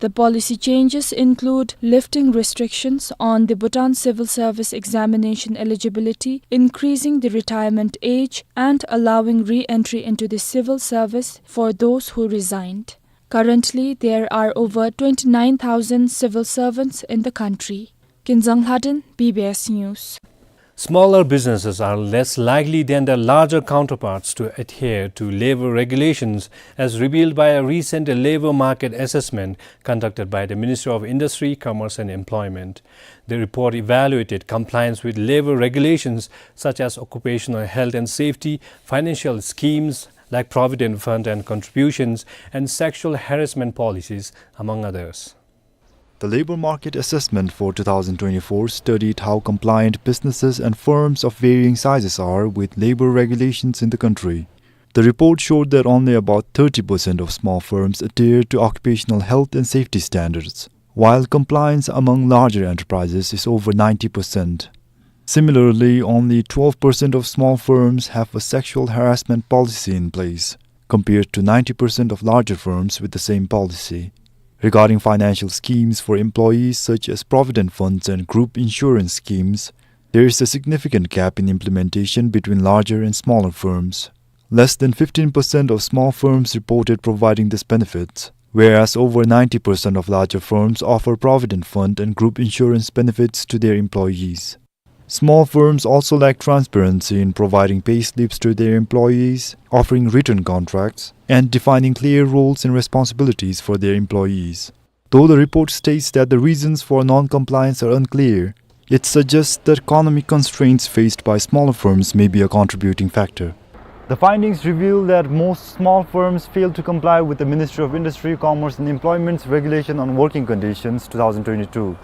The policy changes include lifting restrictions on the Bhutan civil service examination eligibility, increasing the retirement age, and allowing re-entry into the civil service for those who resigned. Currently, there are over twenty-nine thousand civil servants in the country. Kinzang Lhadon, B B S News. Smaller businesses are less likely than their larger counterparts to adhere to labor regulations, as revealed by a recent labor market assessment conducted by the Ministry of Industry, Commerce and Employment. The report evaluated compliance with labor regulations such as occupational health and safety, financial schemes like provident fund and contributions, and sexual harassment policies, among others. The labor market assessment for two thousand twenty-four studied how compliant businesses and firms of varying sizes are with labor regulations in the country. The report showed that only about thirty percent of small firms adhere to occupational health and safety standards, while compliance among larger enterprises is over ninety percent. Similarly, only twelve percent of small firms have a sexual harassment policy in place, compared to ninety percent of larger firms with the same policy. Regarding financial schemes for employees such as provident funds and group insurance schemes, there is a significant gap in implementation between larger and smaller firms. Less than fifteen percent of small firms reported providing these benefits, whereas over ninety percent of larger firms offer provident fund and group insurance benefits to their employees. Small firms also lack transparency in providing pay slips to their employees, offering written contracts, and defining clear roles and responsibilities for their employees. Though the report states that the reasons for non-compliance are unclear, it suggests that economic constraints faced by smaller firms may be a contributing factor. The findings reveal that most small firms fail to comply with the Ministry of Industry, Commerce and Employment's Regulation on Working Conditions two thousand twenty-two.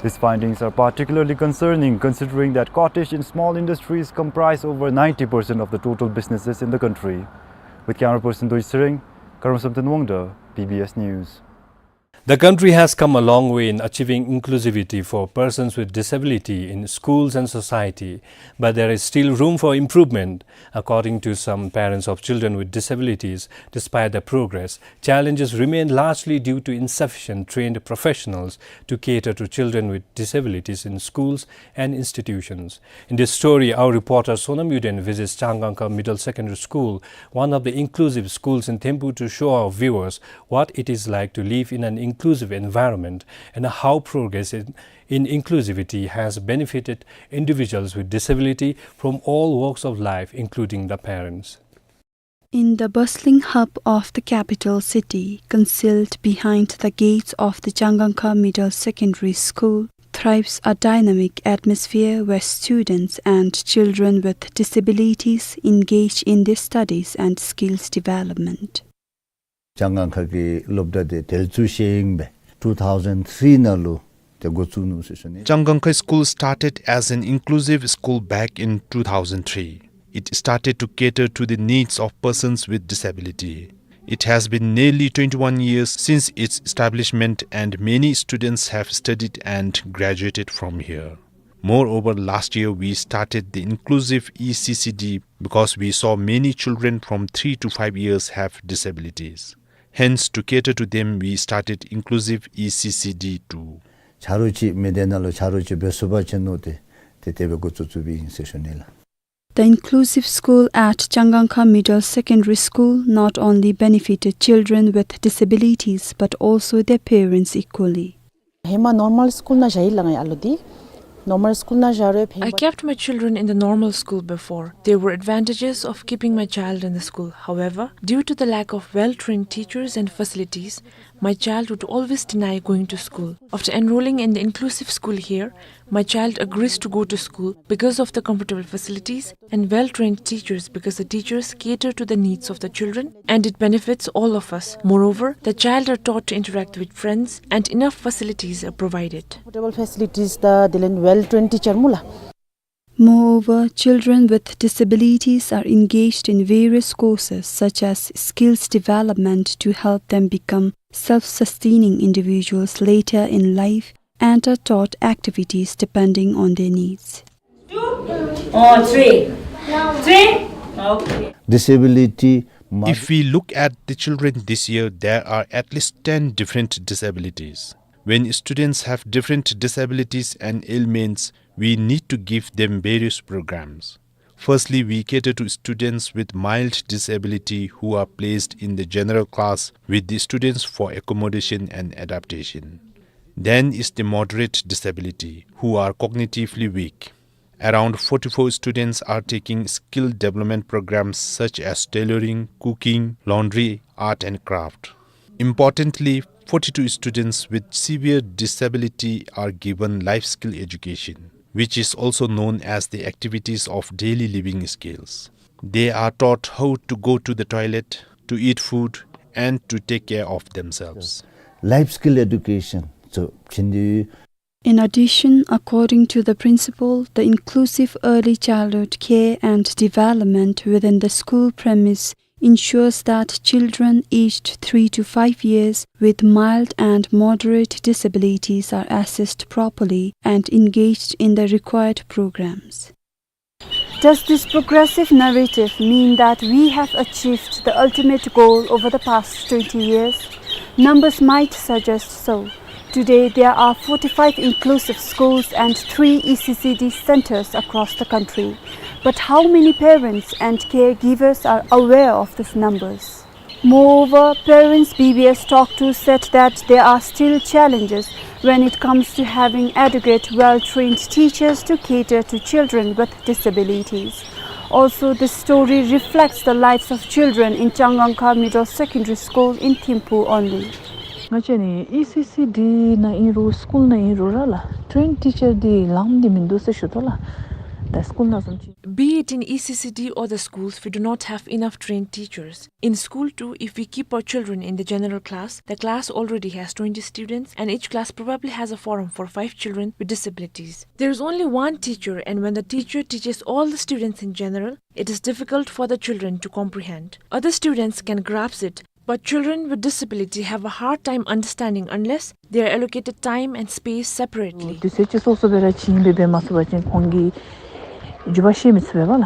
These findings are particularly concerning considering that cottage and small industries comprise over ninety percent of the total businesses in the country. With camera person Doi Tshering, Karma Samten Wangda, B B S News. The country has come a long way in achieving inclusivity for persons with disability in schools and society, but there is still room for improvement. According to some parents of children with disabilities, despite the progress, challenges remain largely due to insufficient trained professionals to cater to children with disabilities in schools and institutions. In this story, our reporter Sonam Yuden visits Changangkha Middle Secondary School, one of the inclusive schools in Thimphu, to show our viewers what it is like to live in an inclusive environment and how progress in, in inclusivity has benefited individuals with disability from all walks of life, including the parents. In the bustling hub of the capital city, concealed behind the gates of the Changangkha Middle Secondary School, thrives a dynamic atmosphere where students and children with disabilities engage in their studies and skills development. ལྕང་སྒང་ཁ་གི་སློབ་གྲྭ་དེ་དལ་འཛུལ་ཤེས་ཡིན་པས། two thousand three ནང་ལུ་དེ་འགོ་བཙུགས་ནུག་ཟེར་ཞུ་ནི། Changgangkha School started as an inclusive school back in two thousand three. It started to cater to the needs of persons with disability. It has been nearly twenty-one years since its establishment, and many students have studied and graduated from here. Moreover, last year we started the inclusive E C C D because we saw many children from three to five years have disabilities. Hence, to cater to them, we started inclusive E C C D too. ཆ་རོགས་ཅིག་མི་སྡེ་ནང་ལུ་ཆ་རོགས་ཅིག་འབད་ཚུགསཔ་ཅིན་མནོ་སྟེ་ཏེ་དེ་སྦེ་འགོ་བཙུགས་བཙུགསཔ་ཨིན་ཟེར་ཞུ་ནི་ལགས། The inclusive school at Changgangkha Middle Secondary School not only benefited children with disabilities but also their parents equally. ཧེ་མ་ནོར་མཱལ་སི་ཀུལ་ནང་བཞག་ཡི་ལགས་ང་ཨ་ལོ་འདི། ནོར་མཱལ་སི་ཀུལ་ནང་བཞག་རུང་ཧེ་མ། I kept my children in the normal school before. There were advantages of keeping my child in the school. However, due to the lack of well-trained teachers and facilities, my child would always deny going to school. After enrolling in the inclusive school here, my child agrees to go to school because of the comfortable facilities and well-trained teachers, because the teachers cater to the needs of the children and it benefits all of us. Moreover, the child are taught to interact with friends and enough facilities are provided. Comfortable facilities དང་དེ་ལས་well trained teacher སྨོ་ལགས། Moreover, children with disabilities are engaged in various courses such as skills development to help them become self-sustaining individuals later in life and are taught activities depending on their needs. Two, oh, three. Three? Okay. Disability. If we look at the children this year, there are at least ten different disabilities. When students have different disabilities and ailments, we need to give them various programs. Firstly, we cater to students with mild disability who are placed in the general class with the students for accommodation and adaptation. Then is the moderate disability, who are cognitively weak. Around forty-four students are taking skill development programs such as tailoring, cooking, laundry, art and craft. Importantly, forty-two students with severe disability are given life skill education, which is also known as the activities of daily living skills. They are taught how to go to the toilet, to eat food, and to take care of themselves. Life skill education. So, chindi. In addition, according to the principal, the inclusive early childhood care and development within the school premise ensures that children aged three to five years with mild and moderate disabilities are assessed properly and engaged in the required programs. Does this progressive narrative mean that we have achieved the ultimate goal over the past twenty years? Numbers might suggest so. Today, there are forty-five inclusive schools and three E C C D centers across the country. But how many parents and caregivers are aware of these numbers? Moreover, parents B B S talked to said that there are still challenges when it comes to having adequate, well-trained teachers to cater to children with disabilities. Also, this story reflects the lives of children in Changgangkha Middle Secondary School in Thimphu only. ང་བཅས་ནི་ཨི་སི་སི་ཌི་ནང་ཨིན་རུང་སི་ཀུལ་ནང་ཨིན་རུང་ར་ལགས་ཊེན་ཊི་ཊི་ཅར་འདི་ལངམ་འདི་མིན་འདུག་ཟེར་ཞུ་དོ་ལགས། The school ནང་བཟུམ་ཅིག Be it in E C C D or the schools, we do not have enough trained teachers. In school too, if we keep our children in the general class, the class already has twenty students, and each class probably has a forum for five children with disabilities. There is only one teacher, and when the teacher teaches all the students in general, it is difficult for the children to comprehend. Other students can grasp it, but children with disability have a hard time understanding unless they are allocated time and space separately. དུས་ཚོད་ཅིག་སོ་སོ་སྦེ་ར་ཅིག་ཨིན་པས། འབད་མ་ཚུགས་པ་ཅིན་ཁོང་གིས་འགྱོ་བ་ཤེས་མི་ཚུགས་པས་པ་ལགས།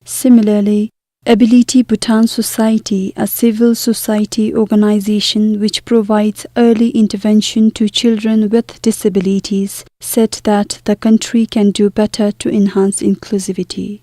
Similarly, Ability Bhutan Society, a civil society organization which provides early intervention to children with disabilities, said that the country can do better to enhance inclusivity.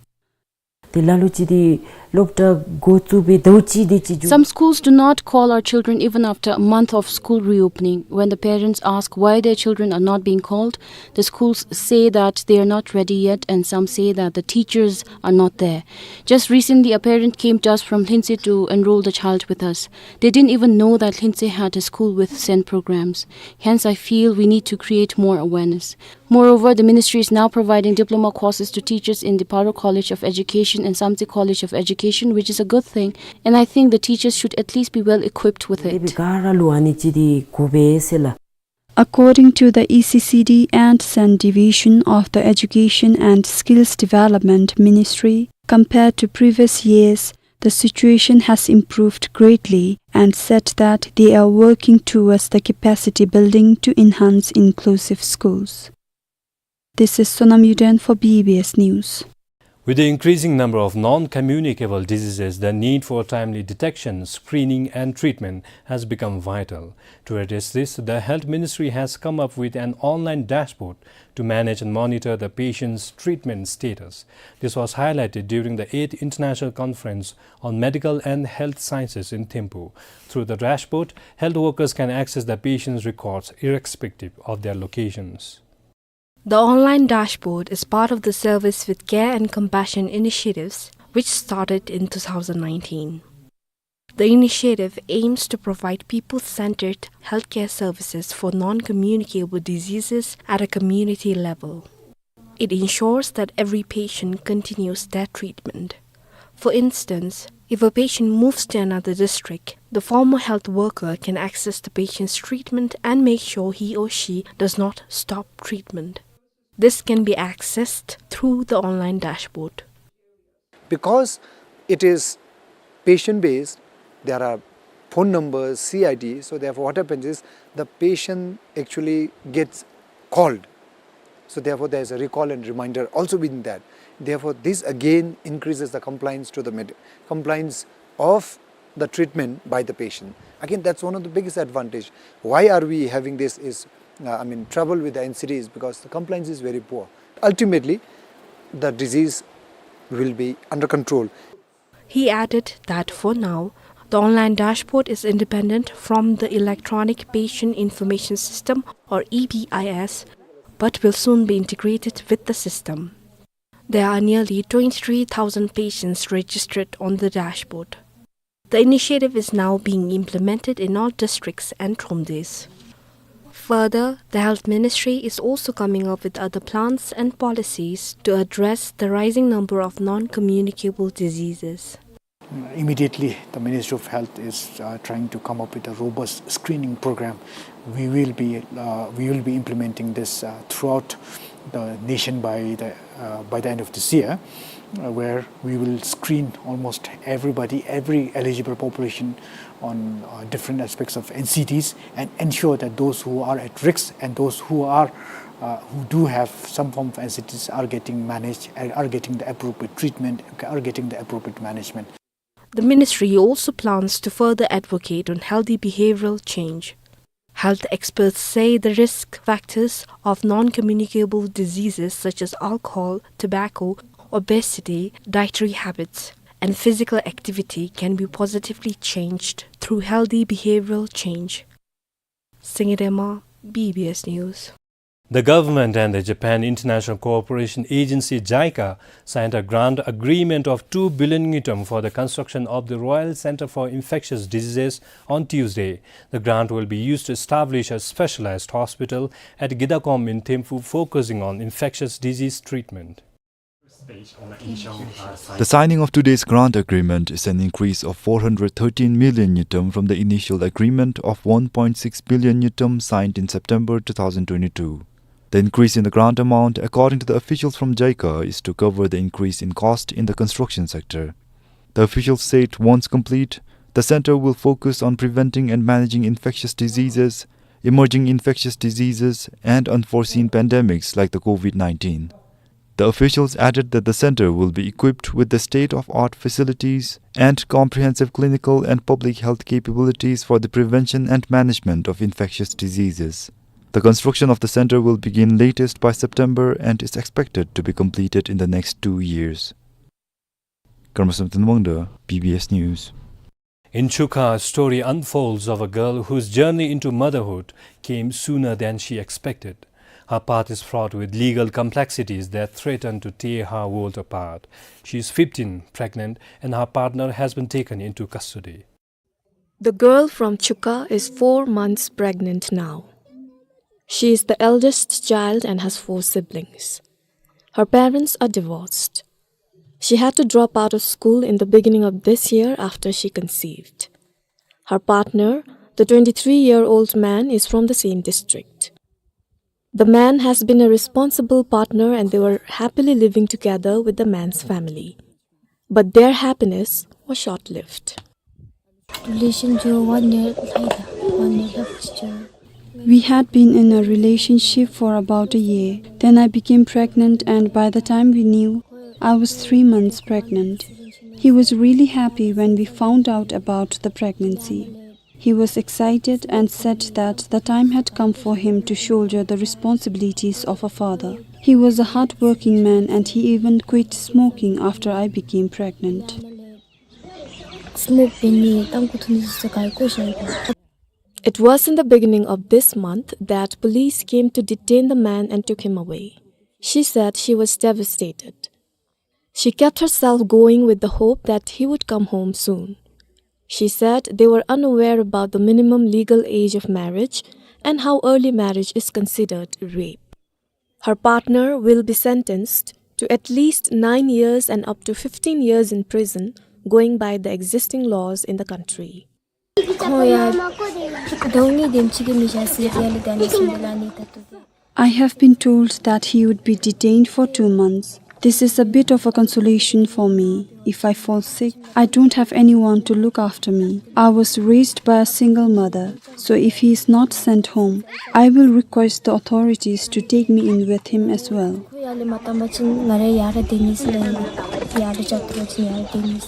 དེ་ལ་ལུ་ཅིག་དེ་སློབ་གྲྭ་འགོ་བཙུགས་པའི་ཟླཝ་གཅིག་དེ་ཅིག་འགྱོ། Some schools do not call our children even after a month of school reopening. When the parents ask why their children are not being called, the schools say that they are not ready yet, and some say that the teachers are not there. Just recently, a parent came to us from Lhinsey to enroll the child with us. They didn't even know that Lhinsey had a school with SEND programs. Hence, I feel we need to create more awareness. Moreover, the ministry is now providing diploma courses to teachers in the Paro College of Education and Samtse College of Education, which is a good thing, and I think the teachers should at least be well equipped with it. དེ་སྦེ་ག་ར་ལུ་ཨ་ནི་ཅིག་དེ་དགོ་པས་ཟེར་ལགས། According to the E C C D and SEND Division of the Education and Skills Development Ministry, compared to previous years, the situation has improved greatly and said that they are working towards the capacity building to enhance inclusive schools. This is Sonam Yuden for B B S News. With the increasing number of non-communicable diseases, the need for timely detection, screening, and treatment has become vital. To address this, the Health Ministry has come up with an online dashboard to manage and monitor the patient's treatment status. This was highlighted during the eighth International Conference on Medical and Health Sciences in Thimphu. Through the dashboard, health workers can access the patient's records irrespective of their locations. The online dashboard is part of the Service with Care and Compassion initiatives, which started in two thousand nineteen. The initiative aims to provide people-centered healthcare services for non-communicable diseases at a community level. It ensures that every patient continues their treatment. For instance, if a patient moves to another district, the former health worker can access the patient's treatment and make sure he or she does not stop treatment. This can be accessed through the online dashboard. Because it is patient-based, there are phone numbers, C I D, so therefore what happens is the patient actually gets called. So therefore there is a recall and reminder also within that. Therefore this again increases the compliance to the med-, compliance of the treatment by the patient. Again, that's one of the biggest advantage. Why are we having this is, uh, I mean, trouble with the N C Ds? Because the compliance is very poor. Ultimately, the disease will be under control. He added that for now, the online dashboard is independent from the Electronic Patient Information System, or E P I S, but will soon be integrated with the system. There are nearly twenty-three thousand patients registered on the dashboard. The initiative is now being implemented in all districts and Thromdees. Further, the Health Ministry is also coming up with other plans and policies to address the rising number of non-communicable diseases. Immediately, the Ministry of Health is, uh, trying to come up with a robust screening program. We will be, uh, we will be implementing this, uh, throughout the nation by the, uh, by the end of this year, uh, where we will screen almost everybody, every eligible population on, uh, different aspects of N C Ds and ensure that those who are at risk and those who are, uh, who do have some form of N C Ds are getting managed, are, are getting the appropriate treatment, are getting the appropriate management. The ministry also plans to further advocate on healthy behavioral change. Health experts say the risk factors of non-communicable diseases such as alcohol, tobacco, obesity, dietary habits, and physical activity can be positively changed through healthy behavioral change. Senge Dema, B B S News. The government and the Japan International Cooperation Agency, JICA, signed a grant agreement of two billion ngultrum for the construction of the Royal Center for Infectious Diseases on Tuesday. The grant will be used to establish a specialized hospital at Gidakom in Thimphu, focusing on infectious disease treatment. The signing of today's grant agreement is an increase of four hundred thirteen million ngultrum from the initial agreement of one point six billion ngultrum signed in September two thousand twenty-two. The increase in the grant amount, according to the officials from JICA, is to cover the increase in cost in the construction sector. The officials said once complete, the center will focus on preventing and managing infectious diseases, emerging infectious diseases, and unforeseen pandemics like the COVID nineteen. The officials added that the center will be equipped with the state-of-art facilities and comprehensive clinical and public health capabilities for the prevention and management of infectious diseases. The construction of the center will begin latest by September and is expected to be completed in the next two years. Karma Samten Wangda, B B S News. In Chuka, a story unfolds of a girl whose journey into motherhood came sooner than she expected. Her path is fraught with legal complexities that threaten to tear her world apart. She is fifteen, pregnant, and her partner has been taken into custody. The girl from Chuka is four months pregnant now. She is the eldest child and has four siblings. Her parents are divorced. She had to drop out of school in the beginning of this year after she conceived. Her partner, the twenty-three-year-old man, is from the same district. The man has been a responsible partner and they were happily living together with the man's family. But their happiness was short-lived. Relation jo one year laida, one year left jo. We had been in a relationship for about a year. Then I became pregnant, and by the time we knew, I was three months pregnant. He was really happy when we found out about the pregnancy. He was excited and said that the time had come for him to shoulder the responsibilities of a father. He was a hard-working man and he even quit smoking after I became pregnant. Smoke beni tamkhu thunisi sakai ko shai ko. It was in the beginning of this month that police came to detain the man and took him away. She said she was devastated. She kept herself going with the hope that he would come home soon. She said they were unaware about the minimum legal age of marriage and how early marriage is considered rape. Her partner will be sentenced to at least nine years and up to fifteen years in prison, going by the existing laws in the country. Khoya dauni dem chike mi ja si ya le dani sumulani tatu. I have been told that he would be detained for two months. This is a bit of a consolation for me. If I fall sick, I don't have anyone to look after me. I was raised by a single mother, so if he is not sent home, I will request the authorities to take me in with him as well. Khoya le matamba chin ngare yara denis le, yara chatro chin yara denis.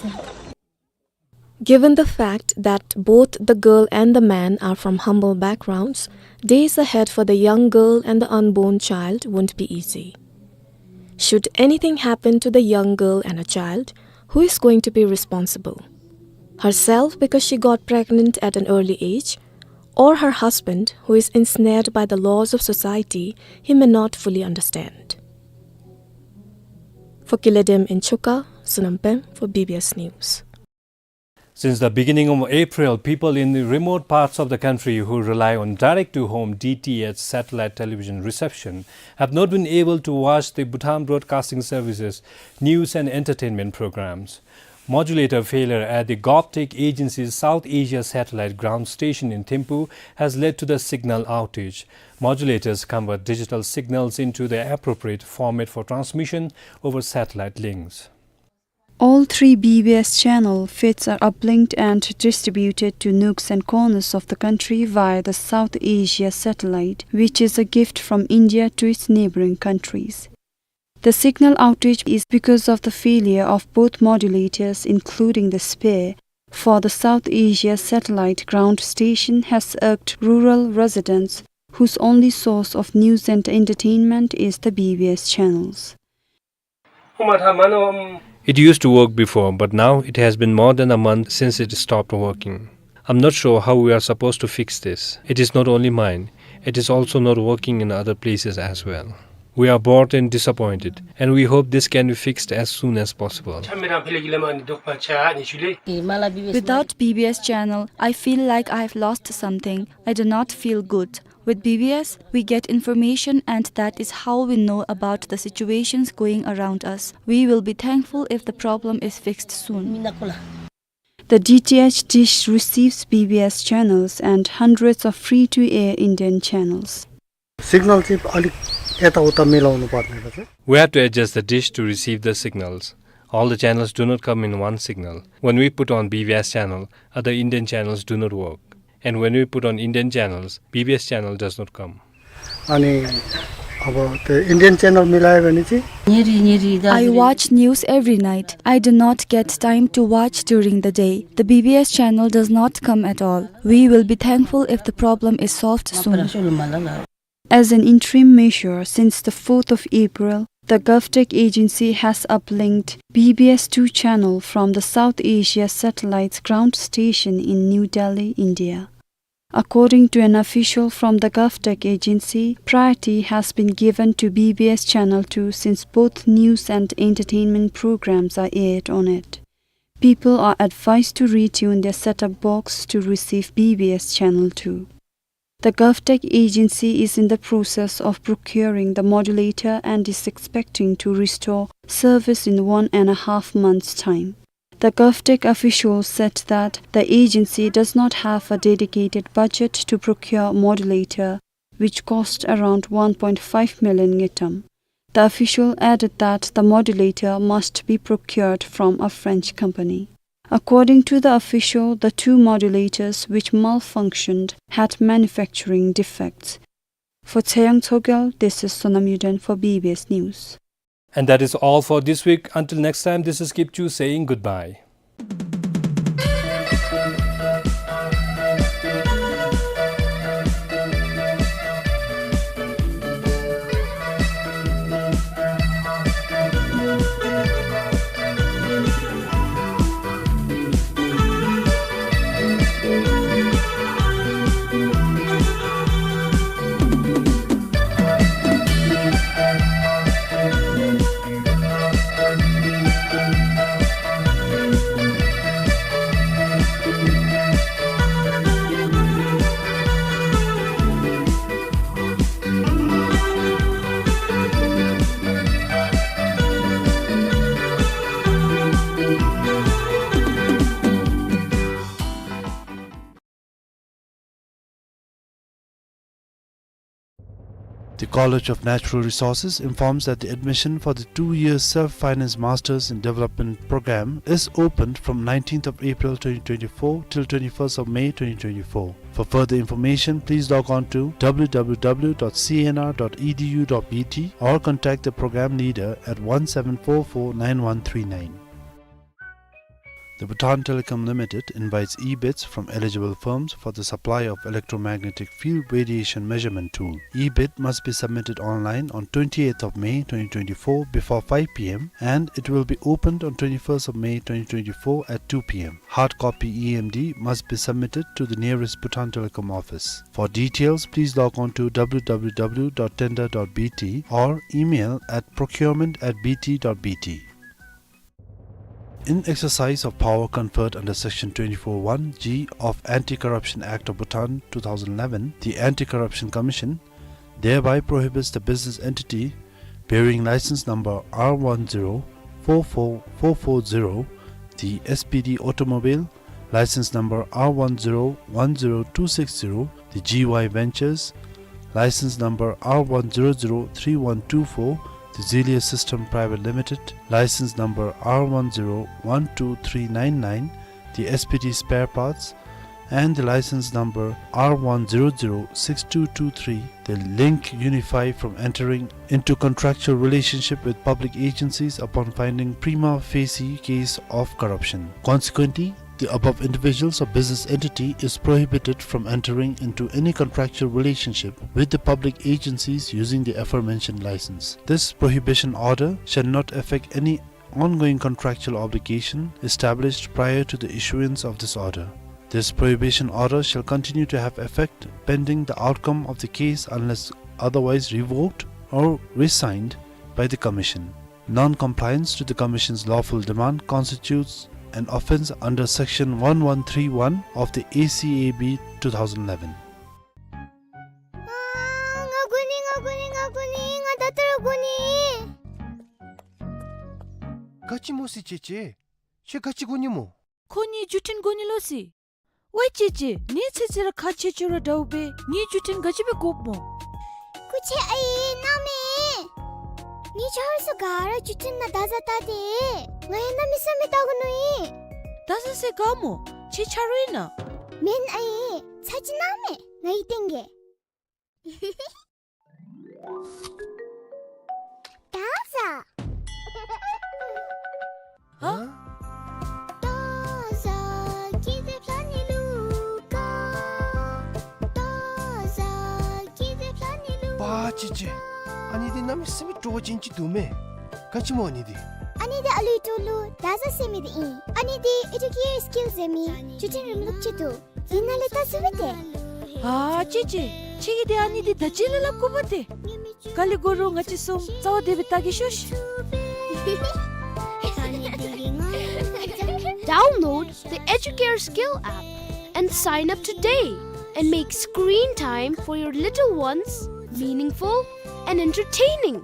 Given the fact that both the girl and the man are from humble backgrounds, days ahead for the young girl and the unborn child won't be easy. Should anything happen to the young girl and her child, who is going to be responsible? Herself, because she got pregnant at an early age, or her husband, who is ensnared by the laws of society he may not fully understand? For Kiledem in Chuka, Sonam Peng for B B S News. Since the beginning of April, people in the remote parts of the country who rely on direct-to-home D T H satellite television reception have not been able to watch the Bhutan Broadcasting Service's news and entertainment programs. Modulator failure at the GovTech agency's South Asia Satellite Ground Station in Thimphu has led to the signal outage. Modulators convert digital signals into the appropriate format for transmission over satellite links. All three B B S channel feeds are uplinked and distributed to nooks and corners of the country via the South Asia Satellite, which is a gift from India to its neighboring countries. The signal outage is because of the failure of both modulators, including the spare, for the South Asia Satellite Ground Station has irked rural residents whose only source of news and entertainment is the B B S channels. It used to work before, but now it has been more than a month since it stopped working. I'm not sure how we are supposed to fix this. It is not only mine. It is also not working in other places as well. We are bored and disappointed, and we hope this can be fixed as soon as possible. Without B B S channel, I feel like I have lost something. I do not feel good. With B B S, we get information, and that is how we know about the situations going around us. We will be thankful if the problem is fixed soon. The D T H dish receives B B S channels and hundreds of free-to-air Indian channels. Signal चाहिँ अलि यताउता मिलाउनु पर्ने रहेछ। We have to adjust the dish to receive the signals. All the channels do not come in one signal. When we put on B B S channel, other Indian channels do not work. And when we put on Indian channels, B B S channel does not come. अनि अब त्यो Indian channel मिलायो भने चाहिँ I watch news every night. I do not get time to watch during the day. The B B S channel does not come at all. We will be thankful if the problem is solved soon. As an interim measure, since the fourth of April, the GovTech agency has uplinked B B S two channel from the South Asia Satellite's ground station in New Delhi, India. According to an official from the GovTech agency, priority has been given to B B S Channel two since both news and entertainment programs are aired on it. People are advised to retune their set-top box to receive B B S Channel two. The GovTech agency is in the process of procuring the modulator and is expecting to restore service in one and a half months' time. The GovTech official said that the agency does not have a dedicated budget to procure modulator, which cost around one point five million ngultrum. The official added that the modulator must be procured from a French company. According to the official, the two modulators which malfunctioned had manufacturing defects. For Chayang Chogyal, this is Sonam Yuden for B B S News. And that is all for this week. Until next time, this is Kipchu saying goodbye. The College of Natural Resources informs that the admission for the two-year Self-Finance Masters in Development program is opened from nineteenth of April twenty twenty-four till twenty-first of May twenty twenty-four. For further information, please log on to w w w dot c n r dot e d u dot b t or contact the program leader at one seven four four nine one three nine. The Bhutan Telecom Limited invites e-bids from eligible firms for the supply of electromagnetic field radiation measurement tool. E-bid must be submitted online on twenty-eighth of May twenty twenty-four before five p m and it will be opened on twenty-first of May twenty twenty-four at two p m. Hard copy E M D must be submitted to the nearest Bhutan Telecom office. For details, please log on to w w w dot tender dot b t or email at procurement at b t dot b t. In exercise of power conferred under Section twenty-four one G of Anti-Corruption Act of Bhutan two thousand eleven, the Anti-Corruption Commission thereby prohibits the business entity bearing license number R one zero four four four four zero, the S P D Automobile, license number R one zero one zero two six zero, the G Y Ventures, license number R one zero zero three one two four, the Zelia System Private Limited, license number R one zero one two three nine nine, the S P D Spare Parts, and the license number R one zero zero six two two three, the Link Unify, from entering into contractual relationship with public agencies upon finding prima facie case of corruption. Consequently, the above individuals or business entity is prohibited from entering into any contractual relationship with the public agencies using the aforementioned license. This prohibition order shall not affect any ongoing contractual obligation established prior to the issuance of this order. This prohibition order shall continue to have effect pending the outcome of the case unless otherwise revoked or rescinded by the Commission. Non-compliance to the Commission's lawful demand constitutes an offence under Section one one three one of the A C A B two thousand eleven. ཨོ་སི་ཅེ་ཅེ། ཁྱོད་ག་ཅི་དགོ་ནི་སྨོ། ཁོ་ངེའི་བརྒྱུད་འཕྲིན་དགོ་ནི་ལོ་སི། ཝའི་ཅེ་ཅེ། ངེའི་ཚེ་ཚེ་ར་ཁ་ཆེ་ཆེ་ར་འདྲཝ་སྦེ་ངེའི་བརྒྱུད་འཕྲིན་ག་ཅི་སྦེ་དགོཔ་སྨོ། སྐུ་མཁྱེན་ཨའི་གནམ་མེད། ངེའི་ཆ་རོགས་ཚུ་ག་ར་བརྒྱུད་འཕྲིན་ནང་བརྡ་བཟའ་བལྟ་སྟེ། ང་ཡང་གནམ་མེད་ས་མེད་བལྟ་དགོ་མནོ་ཡི། བརྡ་བཟའ་ཟེར་ག་སྨོ། ཁྱོད་ཆ་རོགས་ཨིན་ན། མེན་ཨའི། ཚ་གྱང་གནམ་མེད་ང་གིས་བཏོན་གེ། བརྡ་བཟའ། ཨ། བརྡ་བཟའ་ཀི་ཏེ་ཕ་ནི་ལུ་ཀ། བརྡ་བཟའ་ཀི་ཏེ་ཕ་ནི་ལུ། པ་ཅེ་ཅེ། ཨ་ནི་འདི་གནམ་མེད་ས་མེད་སྤྲོ་བ་ཅན་ཅིག་འདུག་མས། ག་ཅི་སྨོ་ཨ་ནི་འདི། ཨ་ནི་འདི་ཨ་ལུའི་འགྲོ་ལུགས་བརྡ་བཟའ་ཟེར་མི་འདི་ཨིན། ཨ་ནི་འདི་ཨེ་ཌུ་ཀེར་སི་ཀིལ་ཟེར་མི་བརྒྱུད་འཕྲིན་རིམ་ལུགས་ཅིག་འདུག། ཨིན་ན་ལས་བལྟ་ཚུགས་པས་ཏེ། ཨ་ཅེ་ཅེ། ཁྱོད་ཀྱིས་འདི་ཨ་ནི་འདི་བརྡ་བརྒྱུད་ལས་སླབ་དགོ་པས་ཏེ། ག་ལས་དགོ་རུང་ང་བཅས་གསུམ་རྩ་བ་བདེ་སྦེ་བལྟ་གེ་ཤོག་ཤིག། Download the Educare Skill app and sign up today and make screen time for your little ones meaningful and entertaining.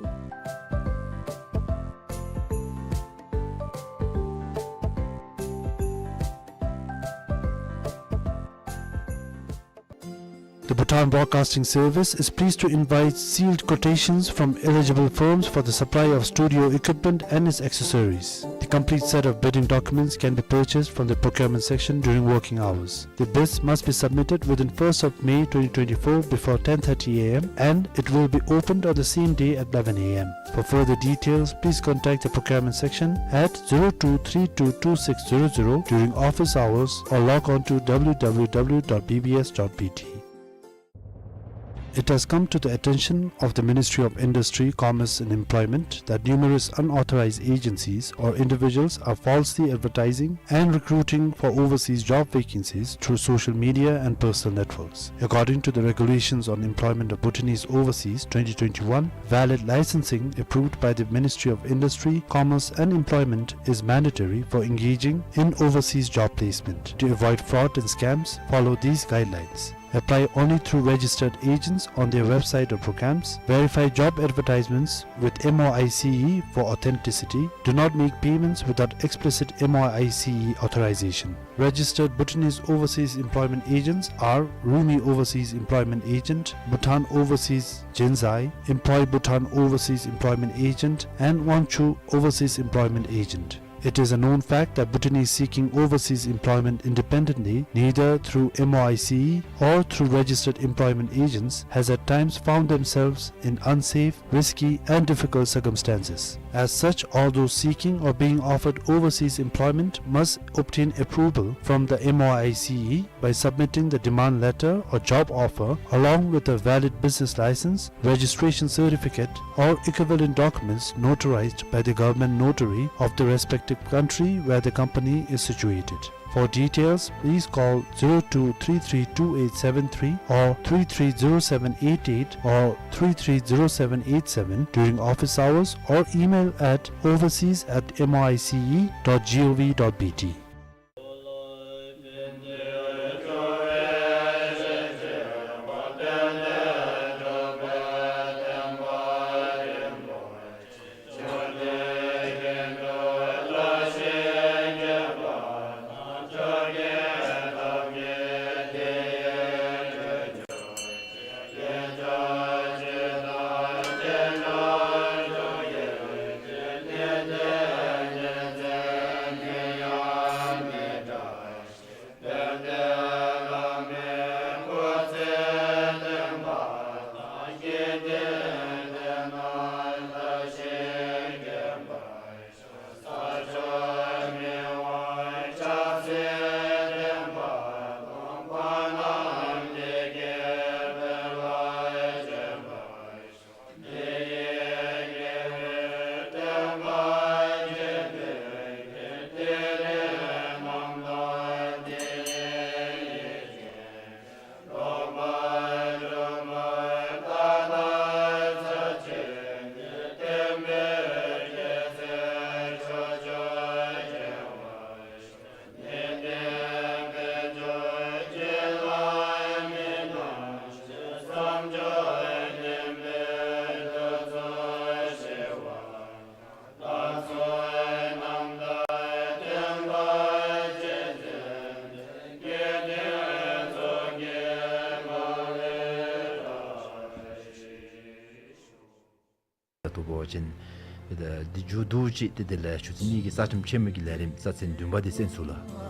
The Bhutan Broadcasting Service is pleased to invite sealed quotations from eligible firms for the supply of studio equipment and its accessories. The complete set of bidding documents can be purchased from the procurement section during working hours. The bids must be submitted within first of May twenty twenty-four before ten thirty A M and it will be opened on the same day at eleven A M. For further details, please contact the procurement section at zero two three two two six zero zero during office hours or log on to W W W dot B B S dot B T. It has come to the attention of the Ministry of Industry, Commerce and Employment that numerous unauthorized agencies or individuals are falsely advertising and recruiting for overseas job vacancies through social media and personal networks. According to the Regulations on Employment of Bhutanese Overseas twenty twenty-one, valid licensing approved by the Ministry of Industry, Commerce and Employment is mandatory for engaging in overseas job placement. To avoid fraud and scams, follow these guidelines. Apply only through registered agents on their website or programs. Verify job advertisements with M O I C E for authenticity. Do not make payments without explicit M O I C E authorization. Registered Bhutanese overseas employment agents are Rumi Overseas Employment Agent, Bhutan Overseas Jenzai, Employ Bhutan Overseas Employment Agent, and Wangchu Overseas Employment Agent. It is a known fact that Bhutanese seeking overseas employment independently, neither through M O I C E or through registered employment agents, has at times found themselves in unsafe, risky, and difficult circumstances. As such, all those seeking or being offered overseas employment must obtain approval from the M O I C E by submitting the demand letter or job offer along with a valid business license, registration certificate, or equivalent documents notarized by the government notary of the respective country where the company is situated. For details, please call zero two three three two eight seven three or three three zero seven eight eight or three three zero seven eight seven during office hours or email at overseas at M O I C E dot G O V dot B T. འབད་བ་ཅིན་ཏེ་ད་འདི་མཇུག་བསྡུ་ཅི། ཏེ་དེ་ལས་ཆུ་ཚོད་གཉིས་ཀྱི་རྩ་ཁྲིམས་ཆེན་མོ་གི་ལས་རིམ་རྩ་ཚན་བདུན་པ་འདི་གསན་ཚུགས་ལགས།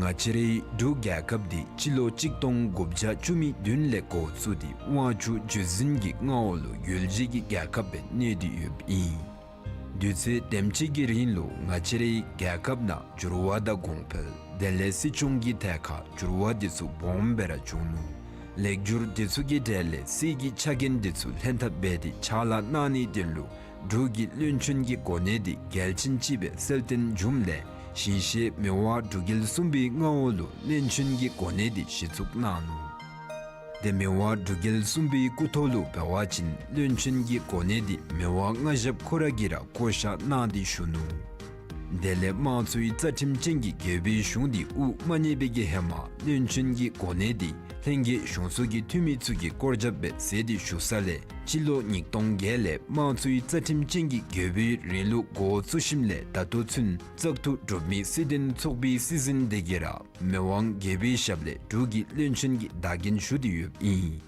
ང་བཅས་རའི་འབྲུག་རྒྱལ་ཁབ་འདི་སྤྱི་ལོ་གཅིག་སྟོང་དགུ་བརྒྱ་བཅུ་མེད་བདུན་ལས་འགོ་བཙུགས་ཏེ་དབང་ཕྱུག་བརྒྱུད་འཛིན་གྱི་མངའ་འོག་ལུ་ཡུལ་གཞིས་ཀྱི་རྒྱལ་ཁབ་སྦེ་གནས་ཏེ་ཡོདཔ་ཨིན། དུས་ཚོད་དེམ་ཅིག་གི་རིང་ལུ་ང་བཅས་རའི་རྒྱལ་ཁབ་ནང་འགྱུར་བ་དང་གོང་འཕེལ་དེ་ལས་སྲིད་སྐྱོང་གི་ཐད་ཁར་འགྱུར་བ་འདི་ཚུ་སྦོམ་སྦེ་ར་བྱུང་ནུག། ལེགས་འགྱུར་འདི་ཚུ་གི་གྲས་ལས་སྲིད་ཀྱི་ཆ་རྐྱེན་འདི་ཚུ་ལྷན་ཐབས་འབད་དེ་ཕྱག་ལཱ་གནང་ནིའི་དོན་ལུ་འབྲུག་གི་བློན་ཆེན་གྱི་གོ་གནས་འདི་རྒྱལ་ཆེན་ཅིག་སྦེ་གསལ་སྟོན་བྱུངམ་ལས་ཞིང་གཤེགས་མི་དབང་འབྲུག་རྒྱལ་གསུམ་པའི་མངའ་འོག་ལུ་བློན་ཆེན་གྱི་གོ་གནས་འདི་གཞི་བཙུགས་གནང་ནུག། ཏེ་མི་དབང་འབྲུག་རྒྱལ་གསུམ་པའི་སྐུ་ཐོག་ལུ་འབད་བ་ཅིན་བློན་ཆེན་གྱི་གོ་གནས་འདི་མི་དབང་མངའ་ཞབས་ཁོ་ར་གིས་ར་བསྐོ་བཞག་གནང་སྟེ་བཞུགས་ནུག། དེ་ལས་དམངས་གཙོའི་རྩ་ཁྲིམས་ཅན་གྱི་རྒྱལ་པོའི་གཞུང་འདི་དབུ་མ་བརྙེས་པའི་གི་ཧེ་མ་བློན་ཆེན་གྱི་གོ་གནས་འདི་ལྷན་རྒྱས་གཞུང་ཚོགས་ཀྱི་འཐུས་མི་ཚུ་གིས་སྐོར་རྒྱབ་སྦེ་མཛད་དེ་བཞུགས་ས་ལས་སྤྱི་ལོ་ཉིས་སྟོང་བརྒྱད་ལས་དམངས་གཙོའི་རྩ་ཁྲིམས་ཅན་གྱི་རྒྱལ་པོའི་རིང་ལུགས་འགོ་བཙུགས་ཞིནམ་ལས་ད་ལྟོ་ཚུན་བཙག་འཐུ་གྲུབ་མི་སྲིད་དོན་ཚོགས་པའི་སྲིད་འཛིན་དེ་གིས་ར་མི་དབང་རྒྱལ་པོའི་ཞབས་ལས་འབྲུག་གི་བློན་ཆེན་གྱི་བདག་འཛིན་ཞུ་སྟེ་ཡོདཔ་ཨིན།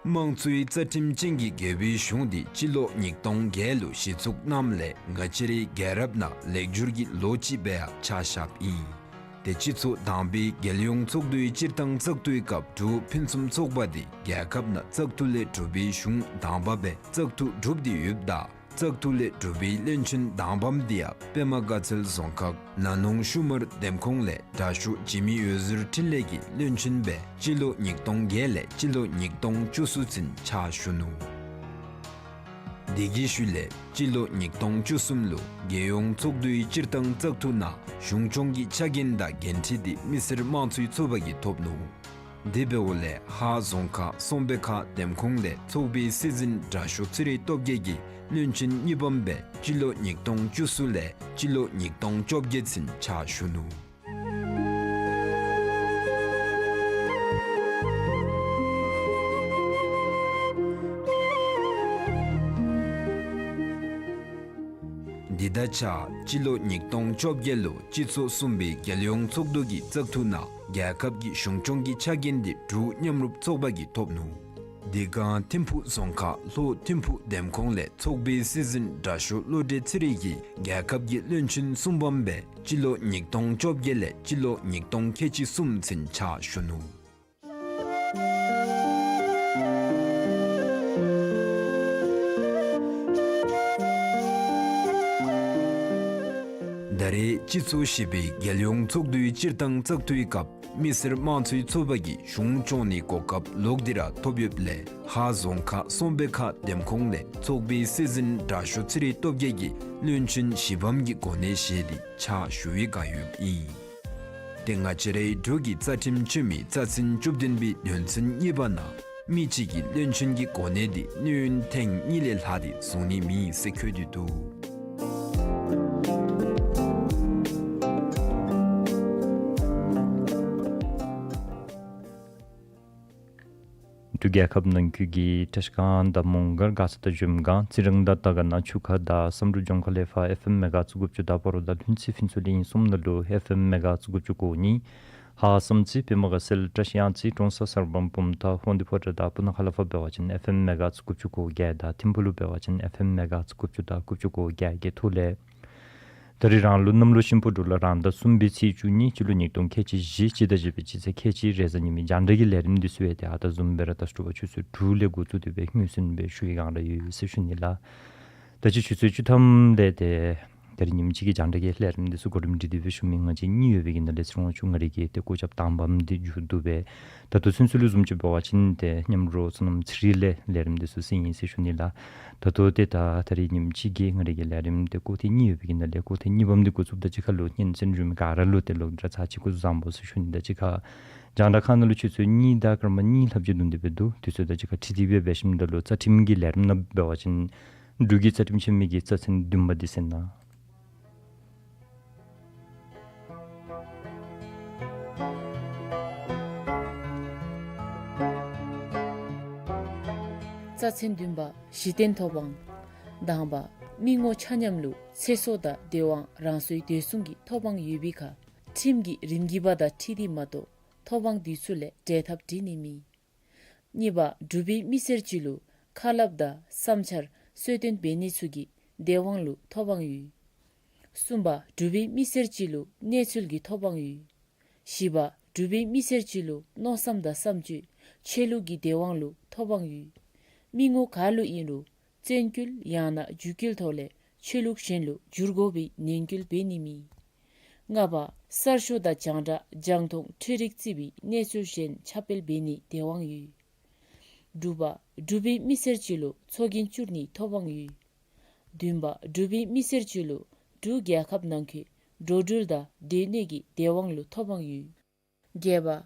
དམངས་གཙོའི་རྩ་ཁྲིམས་ཅན་གྱི་རྒྱལ་པོའི་གཞུང་འདི་སྤྱི་ལོ་ཉིས་སྟོང་བརྒྱད་ལུ་གཞི་བཙུགས་གནངམ་ལས་ང་བཅས་རའི་རྒྱལ་རབས་ནང་ལེགས་བསྒྱུར་གྱི་ལོ་ཅིག་སྦེ་ཡང་ཆ་བཞགཔ་ཨིན། ཏེ་སྤྱི་ཚོགས་དང་པའི་རྒྱལ་ཡོངས་ཚོགས་འདུའི་སྤྱིར་བཏང་བཙག་འཐུའི་སྐབས་འབྲུག་ཕུན་སུམ་ཚོགས་པ་འདི་རྒྱལ་ཁབ་ནང་བཙག་འཐུ་ལས་གྲུབ་པའི་གཞུང་དང་པ་སྦེ་བཙག་འཐུ་གྲུབ་སྟེ་ཡོདཔ་ད་བཙག་འཐུ་ལས་གྲུབ་པའི་བློན་ཆེན་དང་པམ་འདི་ཡང་པདྨ་དགའ་ཚལ་རྫོང་ཁག་ན་ནོང་ཤུ་མར་འདེམས་ཁོངས་ལས་དྲག་ཤོས་འཇིགས་མེད་འོད་ཟེར་འཕྲིན་ལས་ཀྱིས་བློན་ཆེན་སྦེ་སྤྱི་ལོ་ཉིས་སྟོང་བརྒྱད་ལས་སྤྱི་ལོ་ཉིས་སྟོང་བཅུ་གསུམ་ཚུན་ཕྱག་ཞུ་ནུག། དེ་གི་ཤུལ་ལས་སྤྱི་ལོ་ཉིས་སྟོང་བཅུ་གསུམ་ལུ་རྒྱལ་ཡོངས་ཚོགས་འདུའི་སྤྱིར་བཏང་བཙག་འཐུ་ནང་གཞུང་སྐྱོང་གི་ཆ་རྐྱེན་དང་འགན་འཁྲི་འདི་མི་སེར་དམངས་གཙོའི་ཚོགས་པ་གིས་ཐོབ་ནུག། དེ་འབདཝ་ལས་ཧཱ་རྫོང་ཁག་གསང་སྦས་ཁ་འདེམས་ཁོངས་ལས་ཚོགས་པའི་སྲིད་འཛིན་དྲག་ཤོས་ཚེ་རིང་སྟོབས་རྒྱས་ཀྱིས་བློན་ཆེན་གཉིས་པམ་སྦེ་སྤྱི་ལོ་ཉིས་སྟོང་བཅུ་གསུམ་ལས་སྤྱི་ལོ་ཉིས་སྟོང་བཅོ་བརྒྱད་ཚུན་ཕྱག་ཞུ་ནུག། འདི་དང་གཅིག་ཁར་སྤྱི་ལོ་ཉིས་སྟོང་བཅོ་བརྒྱད་ལུ་སྤྱི་ཚོགས་གསུམ་པའི་རྒྱལ་ཡོངས་ཚོགས་འདུ་གི་བཙག་འཐུ་ནང་རྒྱལ་ཁབ་ཀྱི་གཞུང་སྐྱོང་གི་ཆ་རྐྱེན་འདི་འབྲུག་མཉམ་རུབ་ཚོགས་པ་གིས་ཐོབ་ནུག། དེ་སྒང་ཐིམ་ཕུག་རྫོང་ཁག་ལྷོ་ཐིམ་ཕུག་འདེམས་ཁོངས་ལས་ཚོགས་པའི་སྲིད་འཛིན་དྲག་ཤོས་བློ་གྲོས་ཚེ་རིང་གིས་རྒྱལ་ཁབ་ཀྱི་བློན་ཆེན་གསུམ་པམ་སྦེ་སྤྱི་ལོ་ཉིས་སྟོང་བཅོ་བརྒྱད་ལས་སྤྱི་ལོ་ཉིས་སྟོང་ཁལ་གཅིག་གསུམ་ཚུན་ཕྱག་ཞུ་ནུག། ད་རེས་སྤྱི་ཚོགས་བཞི་པའི་རྒྱལ་ཡོངས་ཚོགས་འདུའི་སྤྱིར་བཏང་བཙག་འཐུའི་སྐབས་མི་སེར་དམངས་གཙོའི་ཚོགས་པ་གིས་གཞུང་སྐྱོང་ནིའི་གོ་སྐབས་ལོག་སྟེ་ར་ཐོབ་ཡོདཔ་ལས་ཧཱ་རྫོང་ཁག་གསང་སྦས་ཁ་འདེམས་ཁོངས་ལས་ཚོགས་པའི་སྲིད་འཛིན་དྲག་ཤོས་ཚེ་རིང་སྟོབས་རྒྱས་ཀྱིས་བློན་ཆེན་བཞི་པམ་གྱི་གོ་གནས་བཞེས་ཏེ་ཕྱག་ཞུ་བའི་བསྒང་ཡོདཔ་ཨིན། ཏེ་ང་བཅས་རའི་འབྲུག་གི་རྩ་ཁྲིམས་ཆེན་མོའི་རྩ་ཚན་བཅུ་བདུན་པའི་དོན་ཚན་གཉིས་པ་ནང་མི་གཅིག་གིས་བློན་ཆེན་གྱི་གོ་གནས་འདི་གནས་ཡུན་ཐེངས་གཉིས་ལས་ལྷག་སྟེ་བཟུང་ནི་མེད་ཟེར་འཁོད་དེ་འདུག། འབྲུག་རྒྱལ་ཁབ་ནང་འཁོད་ཀྱི་བཀྲིས་སྒང་དང་མོང་སྒར་མགར་ས་དང་འཇམ་དབྱངས་རྩི་རང་དང་དར་དཀར་ན་ཆུ་ཁ་དང་བསམ་གྲུབ་ལྗོངས་མཁར་ལས་ཕར་ཨེཕ་ཨེམ་མེ་གྷ་ཧར་ཙི་དགུ་བཅུ་དང་སྤ་རོ་དང་ལྷུན་རྩེ་ཕུན་ཚོགས་གླིང་གསུམ་ནང་ལུ་ཨེཕ་ཨེམ་མེ་གྷ་ཧར་ཙི་དགུ་བཅུ་གོ་གཉིས། ཧཱ་བསམ་རྩེ་པདྨ་དགའ་ཚལ་བཀྲིས་གཡང་རྩེ་ཀྲོང་གསར་གསར་སྤང་བུམ་ཐང་ཧོང་སྡེ་ཕོ་བྲང་དང་སྤུ་ན་ཁ་ལ་ཕར་འབད་བ་ཅིན་ཨེཕ་ཨེམ་མེ་གྷ་ཧར་ཙི་དགུ་བཅུ་གོ་བརྒྱད་དང་ཐིམ་ཕུག་ལུ་འབད་བ་ཅིན་ཨེཕ་ཨེམ་མེ་གྷ་ཧར་ཙི་དགུ་བཅུ་དང་དགུ་བཅུ་གོ་བརྒྱད་ཀྱི་ཐོག་ལས་ད་རིས་རང་ལུགས་གནམ་ལོ་ཤིང་ཕོ་འབྲུག་ལོ་རང་ཟླ་གསུམ་པའི་ཚེས་བཅུ་གཉིས་སྤྱི་ལོ་ཉིས་སྟོང་ཁལ་གཅིག་བཞི་སྤྱི་ཟླ་བཞི་པའི་སྤྱི་ཚེས་ཁལ་གཅིག་རེས་གཟའ་ཉི་མའི་རྒྱང་བསྒྲགས་ཀྱི་ལས་རིམ་འདི་ཚུ་ཡང་ཏེ་ཨ་རྟག་བཟུམ་སྦེ་ར་ད་ལྟོ་དྲོ་པ་ཆུ་ཚོད་དྲུག་ལས་འགོ་བཙུགས་ཏེ་སྦེ་སྨོན་ཚིག་སྦེ་ཞུ་བའི་བསྒང་ར་ཡོད་ཟེར་ཞུ་ནི་ལགས། ད་ཅི་ཆུ་ཚོད་བཅུ་ཐམ་ལས་ཏེ་ད་རིས་ཉིནམ་གཅིག་གི་རྒྱང་བསྒྲགས་ཀྱི་ལས་རིམ་འདི་ཚུ་གོ་རིམ་སྒྲིག་སྟེ་སྦེ་ཞུ་མི་ང་བཅས་གཉིས་ཡོད་པའི་གི་ནང་ལས་ཚེ་རིང་དབང་ཕྱུག་ང་རའི་གི་ཏེ་སྐོར་རྒྱབ་དང་པམ་འདི་མཇུག་བསྡུ་སྦེ་ད་ལྟོ་ཚུན་ཚོད་ལུ་བཟུམ་ཅིག་འབད་བ་ཅིན་ཏེ་མཉམ་རོགས་བསོད་ནམས་ཚེ་རིང་ལས་ལས་རིམ་འདི་ཚུ་གསན་ཡི་ཟེར་ཞུ་ནི་ལགས། ད་ལྟོ་ཏེ་ད་ད་རིས་ཉིནམ་གཅིག་གི་ང་རའི་གི་ལས་རིམ་འདི་སྐོར་ཐེངས་གཉིས་ཡོད་པའི་གི་ནང་ལས་སྐོར་ཐེངས་གཉིས་པམ་འདི་འགོ་བཙུགསཔ་ད་གཅིག་ཁར་ལུ་སྙན་གསན་བྱོན་མི་ག་ར་ལུ་ཏེ་ལོག་སྟེ་ར་ཚར་གཅིག་སྐུ་གཟུགས་བཟང་པོ་ཟེར་ཞུ་ནི། ད་གཅིག་ཁར་རྒྱང་བསྒྲགས་ཁང་ནང་ལུ་ཆུ་ཚོད་གཉིས་དང་སྐར་མ་གཉིས་ལྷགཔ་ཅིག་བསྡུ་སྟེ་སྦེ་འདུག། དུས་ཚོད་དང་གཅིག་ཁར་འཁྲིལ་ཏེ་སྦེ་འབད་ཞིནམ་ད་ལུ་རྩ་ཁྲིམས་ཀྱི་ལས་རིམ་ནང་འབད་བ་ཅིན་འབྲུག་གི་རྩ་ཁྲིམས་ཆེན་མོའི་གི་རྩ་ཚན་བདུན་པ་འདི་གསན་གནང་། རྩ་ཚན་བདུན་པ། གཞི་རྟེན་ཐོབ་དབང་། དང་པ། མི་ངོ་ཆ་མཉམ་ལུ་ཚེ་སྲོག་དང་དེ་དབང་རང་སོའི་འདོད་གསུམ་གྱི་ཐོབ་དབང་ཡོད་པའི་ཁར་ཁྲིམས་ཀྱི་རིམ་གྱིས་པ་དང་འཁྲིལ་ཏེ་མ་གཏོགས་ཐོབ་དབང་དེ་ཚུ་ལས་བྲལ་ཐབས་འབྲི་ནི་མེད། གཉིས་པ། འབྲུག་པའི་མི་སེར་ཅིག་ལུ་ཁ་སླབ་དང་བསམ་འཆར་གསོལ་སྟོན་འབད་ནི་ཚུ་གི་དེ་དབང་ལུ་ཐོབ་དབང་ཡོད། གསུམ་པ། འབྲུག་པའི་མི་སེར་ཅིག་ལུ་གནས་ཚུལ་གྱི་ཐོབ་དབང་ཡོད། བཞི་པ། འབྲུག་པའི་མི་སེར་ཅིག་ལུ་མནོ་བསམ་དང་བསམ་སྤྱོད་ཆོས་ལུགས་ཀྱི་དེ་དབང་ལུ་ཐོབ་དབང་ཡོད། མི་ངོ་ག་ལུ་ཨིན་རུང་བཙན་སྐུལ་ཡང་ན་འཇུག་སྐུལ་ཐོག་ལས་ཆོས་ལུགས་གཞན་ལུ་བསྒྱུར་དགོ་པའི་ནན་སྐུལ་འབད་ནི་མེད། ལྔ་པ། གསར་ཤོག་དང་རྒྱང་བསྒྲགས་རྒྱང་མཐོང་འཕྲུལ་རིག་བརྩི་བའི་གནས་ཚུལ་གཞན་ཁྱབ་སྤེལ་འབད་ནིའི་དེ་དབང་ཡོད། དྲུག་པ། འབྲུག་པའི་མི་སེར་ཅིག་ལུ་ཚོགས་རྒྱན་བསྐྱུར་ནིའི་ཐོབ་དབང་ཡོད། བདུན་པ། འབྲུག་པའི་མི་སེར་ཅིག་ལུ་འབྲུག་རྒྱལ་ཁབ་ནང་འཁོད་འགྲོ་འགྲུལ་དང་སྡོད་གནས་ཀྱི་དེ་དབང་ལུ་ཐོབ་དབང་ཡོད། བརྒྱད་པ།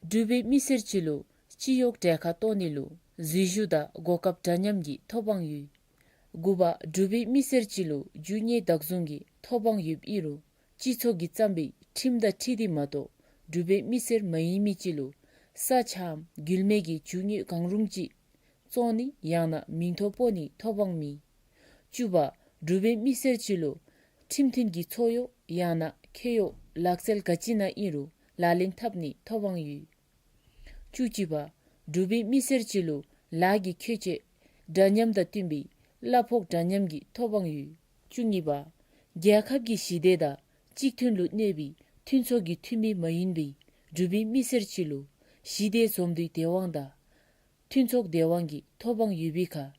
འབྲུག་པའི་མི་སེར་ཅིག་ལུ་སྤྱི་གཡོག་གྲལ་ཁར་གཏོགས་ནི་ལུ་འཛུལ་ཞུགས་དང་གོ་སྐབས་འདྲ་མཉམ་གྱི་ཐོབ་དབང་ཡོད། དགུ་པ། འབྲུག་པའི་མི་སེར་ཅིག་ལུ་རྒྱུ་དངོས་བདག་བཟུང་གི་ཐོབ་དབང་ཡོདཔ་ཨིན་རུང་སྤྱི་ཚོགས་ཀྱིས་བརྩམས་པའི་ཁྲིམས་དང་འཁྲིལ་ཏེ་མ་གཏོགས་འབྲུག་པའི་མི་སེར་མ་ཡིན་མི་ཅིག་ལུ་ས་ཆའམ་རྒྱུད་སྨད་ཀྱི་རྒྱུ་དངོས་གང་རུང་ཅིག་བཙོང་ནི་ཡང་ན་མིང་ཐོ་སྤོ་ནིའི་ཐོབ་དབང་མེད། བཅུ་པ། འབྲུག་པའི་མི་སེར་ཅིག་ལུ་ཁྲིམས་མཐུན་གྱི་ཚོགས་གཡོག་ཡང་ན་ཁེ་གཡོག་ལག་རྩལ་ག་ཅི་ནང་ཨིན་རུང་ལག་ལེན་འཐབ་ནིའི་ཐོབ་དབང་ཡོད། བཅུ་གཅིག་པ། འབྲུག་པའི་མི་སེར་ཅིག་ལུ་ ལཱ་གི་འཁོད་ཆས་འདྲ་མཉམ་དང་བསྟུན་པའི་གླ་ཕོགས་འདྲ་མཉམ་གྱི་ཐོབ་དབང་ཡོད། བཅུ་གཉིས་པ། རྒྱལ་ཁབ་ཀྱི་ཞི་བདེ་དང་གཅིག་མཐུན་ལུ་གནས་པའི་མཐུན་ཚོགས་ཀྱི་འཐུས་མི་མ་ཡིན་པའི་འབྲུག་པའི་མི་སེར་ཅིག་ལུ་ཞི་བདེ་འཛོམས་འདུའི་བདེན་དབང་དང་མཐུན་ཚོགས་བདེན་དབང་གི་ཐོབ་དབང་ཡོད་པའི་ཁར་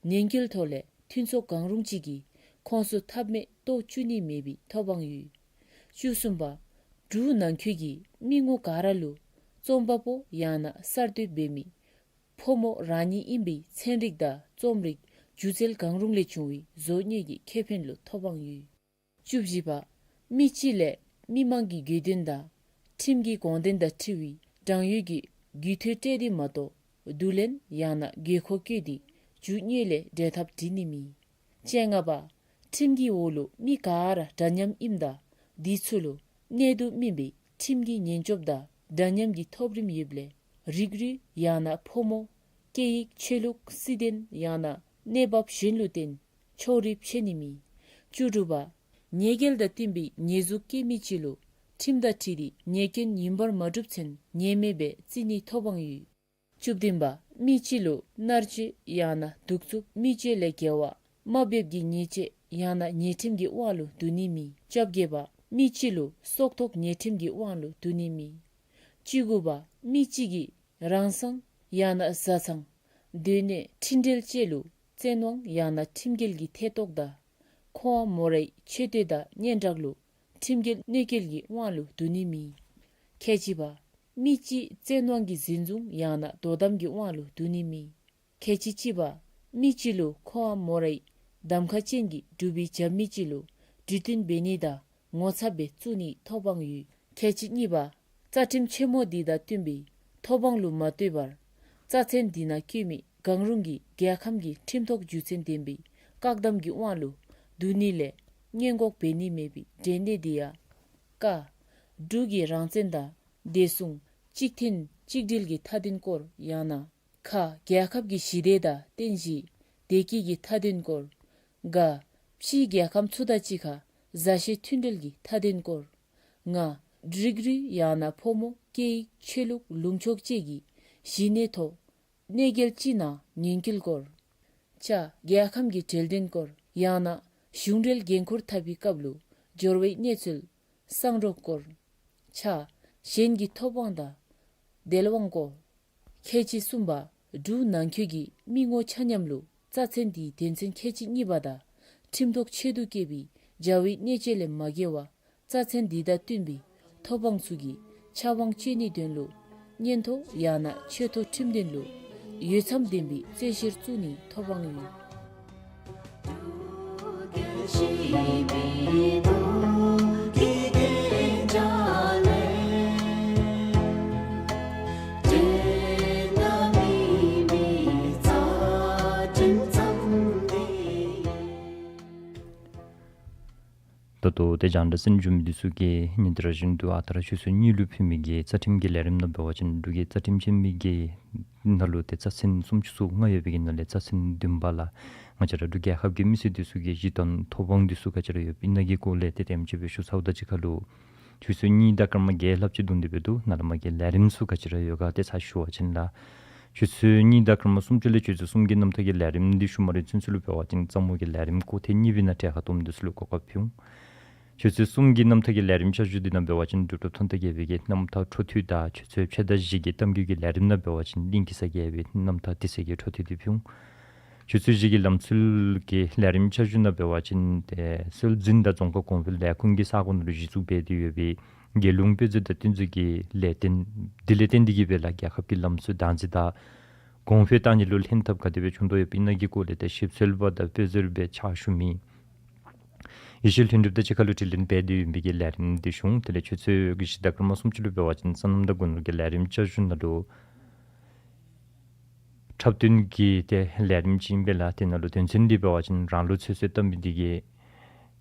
ཉེས་འགེལ་ཐོག་ལས་མཐུན་ཚོགས་གང་རུང་ཅིག་གིས་ཁོངས་སུ་འཐབ་མི་གཏོགས་བཅུག་ནི་མེད་པའི་ཐོབ་དབང་ཡོད། བཅུ་གསུམ་པ། འབྲུག་ནང་འཁོད་ཀྱི་མི་ངོ་ག་ར་ལུ་རྩོམ་པ་པོ་ཡང་ན་གསར་གཏོད་འབད་མི་ཕོ་མོ་རང་ཉིད་ཨིན་པའི་ཚན་རིག་དང་རྩོམ་རིག་སྒྱུ་རྩལ་གང་རུང་ལས་བྱུང་བའི་བཟོ་གནས་ཀྱི་ཁེ་ཕན་ལུ་ཐོབ་དབང་ཡོད། བཅུ་བཞི་པ། མི་སྤྱི་ལས་མི་མང་གི་དགོས་འདུན་དང་ཁྲིམས་ཀྱི་དགོངས་དོན་དང་འཁྲིལ་བའི་དྲང་ཡོད་ཀྱི་རྒུད་འཐུས་སྤྲོད་དེ་མ་གཏོགས་བསྡུ་ལེན་ཡང་ན་དགོས་མཁོ་བཀོད་དེ་རྒྱུ་དངོས་ལས་འབྲེལ་ཐག་བྲིས་ནི་མེད། བཅོ་ལྔ་པ། ཁྲིམས་ཀྱི་འོག་ལུ་མི་ག་ར་འདྲ་མཉམ་ཨིནམ་དང་དེ་ཚུ་ལུ་གནད་དུ་སྨིན་པའི་ཁྲིམས་ཀྱི་ཉེན་སྐྱོབ་དང་འདྲ་མཉམ་གྱི་ཐོབ་རིམ་ཡོདཔ་ལས་རིགས་རུས་ཡང་ན་ཕོ་མོ་སྐད་ཡིག་ཆོས་ལུགས་སྲིད་དོན་ཡང་ན་གནས་བབ་གཞན་ལུ་བརྟེན་ཕྱོགས་རིས་ཕྱེ་ནི་མེད། བཅུ་དྲུག་པ། ཉེས་འགེལ་དང་བསྟུན་པའི་ཉེས་འཛུགས་བཀལ་མི་ཅིག་ལུ་ཁྲིམས་དང་འཁྲིལ་ཏེ་ཉེས་སྐྱོན་ཡུན་བར་མ་གྲུབ་ཚུན་ཉེས་མེད་སྦེ་བརྩི་ནིའི་ཐོབ་དབང་ཡོད། བཅུ་བདུན་པ། མི་སྤྱི་ལུ་མནར་གཅོད་ཡང་ན་གདུག་རྩུབ་མི་སྤྱོད་ལས་འགལ་བ་དམའ་འབེབས་ཀྱི་ཉེས་ཆད་ཡང་ན་ཉེས་ཁྲིམས་ཀྱི་དབང་ལུ་བསྡུ་ནི་མེད། བཅོ་བརྒྱད་པ། མི་སྤྱི་ལུ་སྲོག་ཐོག་ཉེས་ཁྲིམས་ཀྱི་དབང་ལུ་བསྡུ་ནི་མེད། བཅུ་དགུ་པ། མི་སྤྱི་གིས་རང་སང་ཡང་ན་བཟའ་ཚང་སྡོད་གནས་འཕྲིན་འབྲེལ་བཅས་ལུ་བཙན་དབང་ཡང་ན་ཁྲིམས་འགལ་གྱི་ཐེ་གཏོགས་དང་ཁོ་དབང་མོ་རའི་མཆོད་རྟེན་དང་སྙན་གྲགས་ལུ་ཁྲིམས་འགལ་གནོད་སྐྱེལ་གྱི་དབང་ལུ་བསྡུ་ནི་མེད། ཁལ་གཅིག་པ། མི་སྤྱི་བཙན་དབང་གིས་འཛིན་བཟུང་ཡང་ན་དོ་དམ་གྱི་དབང་ལུ་བསྡུ་ནི་མེད། ཁལ་གཅིག་གཅིག་པ། མི་སྤྱི་ལུ་ཁོ་དབང་མོ་རའི་གདམ་ཁ་ཅན་གྱི་སྒྲུབ་པའི་རྒྱབ་མི་ཅིག་ལུ་འབྲུ་བཏོན་འབད་ནི་དང་ངོ་ཚབ་སྦེ་བཙུགས་ནིའི་ཐོབ་དབང་ཡོད། ཁལ་གཅིག་གཉིས་པ། རྩ་ཁྲིམས་ཆེན་མོ་འདི་དང་བསྟུན་པའི་ཐོབ་དབང་ལུ་མ་ལྟོས་པར་རྩ་ཚན་འདི་ནང་བཀོད་མི་གང་རུང་གིས་རྒྱལ་ཁམས་ཀྱི་ཁྲིམས་ཐོག་རྒྱུ་མཚན་ལྡན་པའི་བཀག་དམ་གྱི་དབང་ལུ་བསྡུ་ནི་ལས་སྔོན་འགོག་འབད་ནི་མེད་པའི་འབྲེལ་གནད་འདི་ཡང་། ཀ། འབྲུག་གི་རང་བཙན་དང་བདེ་སྲུང་གཅིག་མཐུན་གཅིག་སྒྲིལ་གྱི་མཐའ་དོན་སྐོར་ཡང་ན། ཁ། རྒྱལ་ཁབ་ཀྱི་ཞི་བདེ་དང་རྟེན་གཞི་བདེ་སྐྱིད་ཀྱི་མཐའ་དོན་སྐོར། ག། ཕྱིའི་རྒྱལ་ཁམས་ཚུ་དང་གཅིག་ཁར་མཛའ་བཤེས་མཐུན་འབྲེལ་གྱི་མཐའ་དོན་སྐོར། ང་། རིགས་རུས་ཡང་ན་ཕོ་མོ་སྐད་ཡིག་ཆོས་ལུགས་ལུང་ཕྱོགས་བཅས་ཀྱི་གཞི་གནས་ཐོག་གནོད་འགེལ་ཅིག་ནང་ཉེས་འགེལ་སྐོར། ཅ། རྒྱལ་ཁམས་ཀྱི་འབྲེལ་དོན་སྐོར་ཡང་ན་གཞུང་འབྲེལ་འགན་འཁུར་འཐབ་པའི་སྐབས་ལུ་འབྱོར་བའི་གནས་ཚུལ་གསང་སྒྲོག་སྐོར། ཆ། གཞན་གྱི་ཐོབ་དབང་དང་འདེལ་དབང་སྐོར། ཁལ་གཅིག་གསུམ་པ། འབྲུག་ནང་འཁོད་ཀྱི་མི་ངོ་ཆ་མཉམ་ལུ་རྩ་ཚན་འདིའི་དོན་ཚན་ཁལ་གཅིག་གཉིས་པ་དང་ཁྲིམས་ཐོག་ཆེད་དུ་བཀོད་པའི་བྱ་བའི་གནོད་འཚེ་ལས་མ་འགལ་བར་རྩ་ཚན་འདི་དང་བསྟུན་པའི་ཐོབ་དབང་ཚུ་གི་ཆབ་དབང་སྤྱོད་ནིའི་དོན་ལུ་གཉེན་ཐོ་ཡང་ན་ཆོས་ཐོ་ཁྲིམས་དོན་ལུ་འོས་འཚམ་ལྡན་པའི་རྩོད་གཞིར་བཙུགས་ནིའི་ཐོབ་དབང་ཡོད། ད་ལྟོ་ཏེ་རྒྱང་བསྒྲགས་གསན་བྱོན་མི་འདི་ཚུ་གིས་ཉིན་དེ་ར་བཞིན་དུ་ཨ་རྟག་ར་ཆུ་ཚོད་གཉིས་ལུ་ཕུལ་མི་གི་རྩ་ཁྲིམས་ཀྱི་ལས་རིམ་ནང་འབད་བ་ཅིན་འབྲུག་གི་རྩ་ཁྲིམས་ཆེན་མོ་གི་ནང་ལུ་ཏེ་རྩ་ཚན་སུམ་ཅུ་སོ་ལྔ་ཡོད་པའི་གི་ནང་ལས་རྩ་ཚན་བདུན་པ་ལགས། ང་བཅས་ར་འབྲུག་རྒྱལ་ཁབ་ཀྱི་མི་སེར་འདི་ཚུ་གི་གཞི་དང་ཐོབ་དབང་འདི་ཚུ་ག་ཅི་ར་ཡོདཔ་ཨིན་ན་གི་སྐོར་ལས་ཏེ་དེམ་ཅིག་སྦེ་ཞུ་ཚརཝ་ད་གཅིག་ཁར་ལུ་ཆུ་ཚོད་གཉིས་དང་སྐར་མ་བརྒྱད་ལྷགཔ་ཅིག་བརྡུངས་ཏེ་འབད་འདུག། ནཱ་ལས་མར་གྱི་ལས་རིམ་ཚུ་ག་ཅི་ར་ཡོད་ག་ཏེ་ཚར་ཞུ་བ་ཅིན་ལགས། ཆུ་ཚོད་གཉིས་དང་སྐར་མ་སུམ་ཅུ་ལས་ཆུ་ཚོད་གསུམ་གྱི་རྣམ་ཐར་གྱི་ལས་རིམ་འདི་ཞུ་མ་རན་ཚུན་ཚོད་ལུ་འབད་བ་ཅིན་གཙང་མོ་གི་ལས་རིམ་སྐོར་ཐེངས་གཉིས་པའི་ནང་ཐད་ཁར་གཏངམ་འདི་ཚུ་ལུ་གོ་སྐབས་ཕུལ་འོང་། ཆུ་ཚོད་གསུམ་གྱི་རྣམ་ཐར་གྱི་ལས་རིམ་བསྐྱར་ཞུ་འདི་ནང་འབད་བ་ཅིན་འབྲུག་གྲུབ་ཐང་སྟག་རྒྱལ་པོའི་གི་རྣམ་ཐར་འཕྲོ་མཐུད་དང་ཆུ་ཚོད་ཕྱེད་དང་བཞི་གི་གཏམ་རྒྱུད་ཀྱི་ལས་རིམ་ནང་འབད་བ་ཅིན་གླིང་གེ་སར་རྒྱལ་པོའི་རྣམ་ཐར་དེ་ཚུ་གི་འཕྲོ་མཐུད་འདི་ཕུལ་འོང་། ཆུ་ཚོད་བཞི་གི་ལམ་སྲོལ་གྱི་ལས་རིམ་བསྐྱར་ཞུ་ནང་འབད་བ་ཅིན་ཏེ་སྲོལ་འཛིན་དང་རྫོང་ཁ་གོང་འཕེལ་ལས་ཁུངས་ཀྱི་ས་གོ་ནང་ལུ་གཞི་བཙུགས་འབད་དེ་ཡོད་པའི་རྒྱལ་ལུང་དཔེ་མཛོད་དང་རྟེན་མཛོད་ཀྱི་ལས་རྟེན་འདི་ལས་བརྟེན་ཏེ་གིས་སྦེ་ལགས་རྒྱལ་ཁབ་ཀྱི་ལམ་སྲོལ་བདག་འཛིན་དང་གོང་འཕེལ་གཏང་ནི་ལུ་ལྷན་ཐབས་ག་དེ་སྦེ་བྱུང་དོ་ཡོདཔ་ཨིན་ན་གི་སྐོར་ལས་ཏེ་ཞིབ་འཚོལ་པ་དང་དཔེ་མཛོད་པའི་ཕྱག་ཞུ་མི་ཡེ་ཤེས་ལྷུན་གྲུབ་དང་གཅིག་ཁར་ལུ་དྲི་ལན་འབད་དེ་ཡོད་པའི་གི་ལས་རིམ་འདི་ཞུ་འོང་། དེ་ལས་ཆུ་ཚོད་བཞི་དང་སྐར་མ་སུམ་ཅུ་ལུ་འབད་བ་ཅིན་སོ་ནམ་དང་སྒོ་ནོར་གྱི་ལས་རིམ་བསྐྱར་ཞུ་ནང་ལུ་འཁྲབ་སྟོན་གྱི་ཏེ་ལས་རིམ་ཅིག་ཨིན་པས་ལགས། དེ་ནང་ལུ་དོན་ཚན་འདི་འབད་བ་ཅིན་རང་ལུགས་ཚོད་བསྲེ་བཏབ་མི་འདི་གི་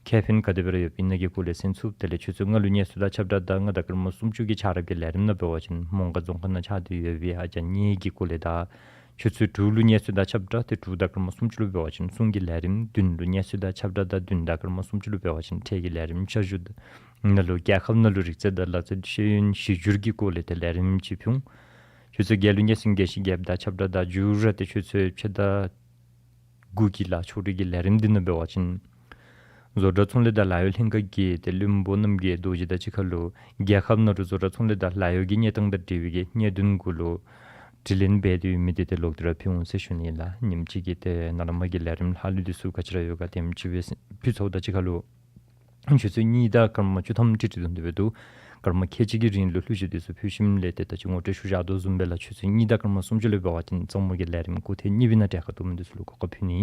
ཁེ་ཕན་ག་དེ་སྦེ་ར་ཡོདཔ་ཨིན་ན་གི་སྐོར་ལས་གསན་ཚུགས། དེ་ལས་ཆུ་ཚོད་ལྔ་ལུ་གནས་ཚུལ་དང་ཁྱབ་བསྒྲགས་དང་ལྔ་དང་སྐར་མ་སུམ་ཅུ་གི་ཆ་རོགས་ཀྱི་ལས་རིམ་ནང་འབད་བ་ཅིན་མོང་སྒར་རྫོང་ཁག་ནང་ཆགས་ཏེ་ཡོད་པའི་ཨ་ཅག་གཉིས་ཀྱི་སྐོར་ལས་དང་ཆུ་ཚོད་དྲུག་ལུ་གནས་ཚུལ་དང་ཁྱབ་བསྒྲགས་ཏེ་དྲུག་དང་སྐར་མ་སུམ་ཅུ་ལུ་འབད་བ་ཅིན་གསུང་གི་ལས་རིམ། བདུན་ལུ་གནས་ཚུལ་དང་ཁྱབ་བསྒྲགས་དང་བདུན་དང་སྐར་མ་སུམ་ཅུ་ལུ་འབད་བ་ཅིན་འཕྲལ་གྱི་ལས་རིམ་བསྐྱར་ཞུ་ནང་ལུ་རྒྱལ་ཁབ་ནང་ལུ་རིག་རྩལ་དང་ལག་རྩལ་ཤེས་ཡོན་གཞི་བསྒྱུར་གྱི་སྐོར་ལས་ཏེ་ལས་རིམ་ཅིག་ཕུལ་འོང་། ཆུ་ཚོད་བརྒྱད་ལུ་སྙན་གསན་མཁན་ཞིག་རྒྱབ་ད་ཁྱབ་བསྒྲགས་དང་མཇུག་ར་ཏེ་ཆུ་ཚོད་ཕྱེད་དང་དགུ་གི་ལ་ཕྱོགས་སྒྲིག་གི་ལས་རིམ་འདི་ནང་འབད་བ་ཅིན་བཟོ་གྲྭ་ཚོང་ལས་དང་ལཱ་གཡོག་ལྷན་ཁག་གིས་ཏེ་བློན་པོ་རྣམ་རྒྱལ་རྡོ་རྗེ་དང་གཅིག་ཁར་ལུ་རྒྱལ་ཁབ་ནང་ལུ་བཟོ་གྲྭ་ཚོང་ལས་དང་ལཱ་གཡོག་གི་གནས་སྟངས་དང་འབྲེལ་བའི་གི་གནད་དོན་གུ་ལུ་དྲི་ལན་འབད་དེ་ཡོད་མི་འདི་ཏེ་ལོག་སྟེ་ར་ཕུལ་འོང་ཟེར་ཞུ་ནི་ཨིན་ལགས། ཉིནམ་གཅིག་གི་ཏེ་ནཱ་ལས་མར་གྱི་ལས་རིམ་ལྷག་ལུས་འདི་ཚུ་ག་ཅི་ར་ཡོད་ག་དེམ་ཅིག་སྦེ་ཕུལ་ཚརཝ་དང་གཅིག་ཁར་ལུ་ཆུ་ཚོད་གཉིས་དང་སྐར་མ་བཅུ་ཐམ་ཅིག་འགྲོ་དོ་འདི་འབདཝ་ད་སྐར་མ་ཁལ་གཅིག་གི་རིང་ལུ་གླུ་གཞས་འདི་ཚུ་ཕུལ་ཞིནམ་ལས་ཏེ་ད་ཅི་ངོ་སྤྲོད་ཞུ་བཞག་དོ་བཟུམ་སྦེ་ལགས། ཆུ་ཚོད་གཉིས་དང་སྐར་མ་སུམ་ཅུ་ལུ་འབད་བ་ཅིན་གཙང་མ་གི་ལས་རིམ་སྐུ་ཐེངས་གཉིས་པའི་ནང་གྲལ་ཁར་གཏོགས་མི་འདི་ཚུ་ལུ་གོ་སྐབས་ཕུལ་ནི།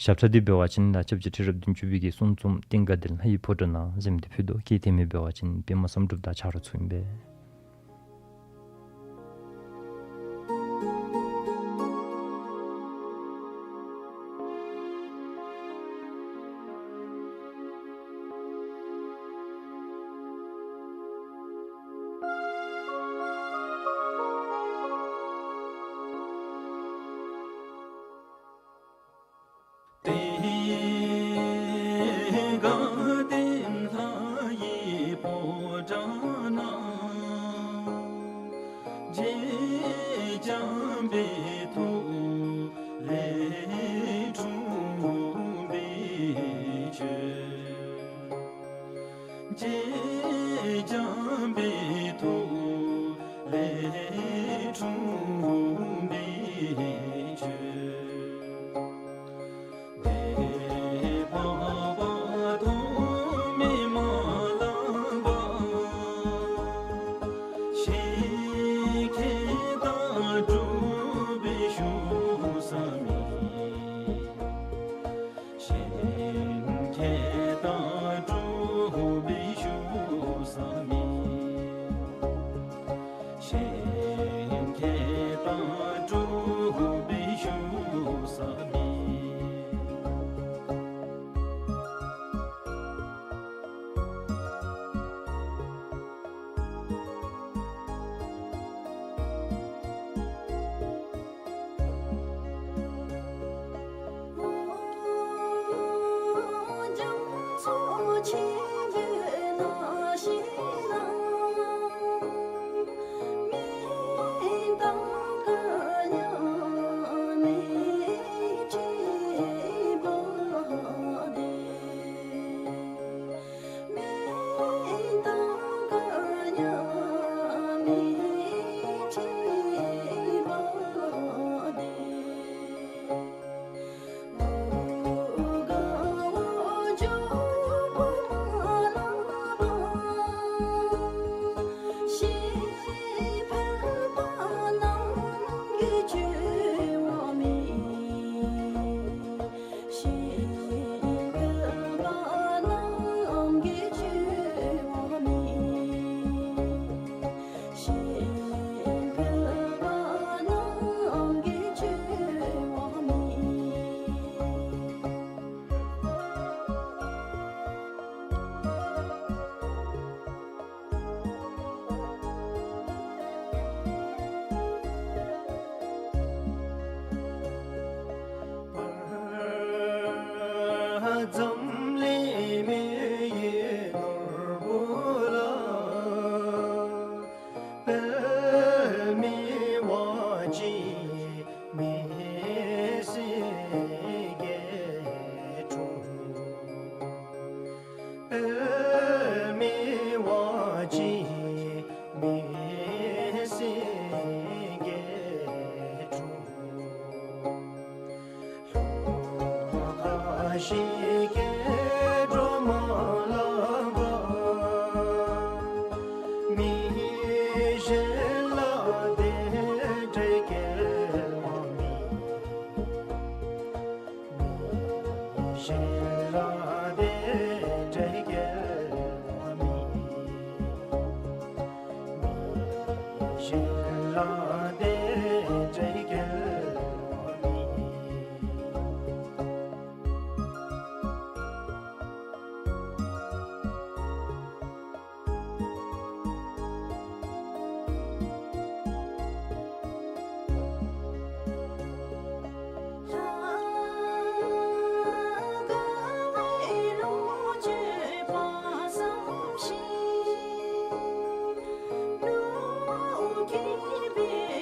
ཞབས་ཁྲ་འདི་འབད་བ་ཅིན་ལགས་སྐྱབས་རྗེ་ཁྲི་རབས་བདུན་ཅུ་པའི་གི་གསུང་རྩོམ་བསྟན་དགའ་བདེ་ལྷ་ཡི་ཕོ་བྲང་ནང་གཟིགས་ཏེ་ཕུལ་དོ། གལ་ཏེ་མེདཔ་འབད་བ་ཅིན་པདྨ་བསམ་གྲུབ་དང་ཆ་རོགས་ཚུ་ཨིན་པས། བསྟན་དགའ་བདེ་ལྷ་ཡི་ཕོ་བྲང་ན། རྗེ་འཇམ་དཔལ་ཐུགས་ལས་འཁྲུངས་པའི་ཆོས། རྗེ་འཇམ་དཔལ་ཐུགས་ལས་འཁྲུངས་པའི་ཆོས། དེ་འཕགས་པ་ཐོགས་མེད་མ་ལང་པ། གཞན་ཁྱེད་ལྟར་སྒྲུབ་པའི་ཞུ་ས་མེད། གཞན་ཁྱེད་ལྟར་སྒྲུབ་པའི་ཞུ་ས་མེད། གཞན་ཁྱེད་ལྟར་སྒྲུབ་པའི་ཞུ་ས་མེད། འཛམ་གླིང་མི་ཡི་ནོར་བུ་ལ། པདྨའི་དབང་བྱིན་མི་སྲིད་རྒྱས་འཁྲུངས། པདྨའི་དབང་བྱིན་མི་སྲིད་རྒྱས་འཁྲུངས། ལྷོ་ཁ་ཞི་རྒྱས་སྒྲོལ་མ་ལ་བབས། མི་གཞན་ལ་བདེ་འབྲས་སྐྱེལ་བ་མེད། མི་གཞན་ལ་བདེ་འབྲས་སྐྱེལ་བ་མེད། མི་གཞན་ལ་བདེ་འབྲས་སྐྱེལ་བ་མེད།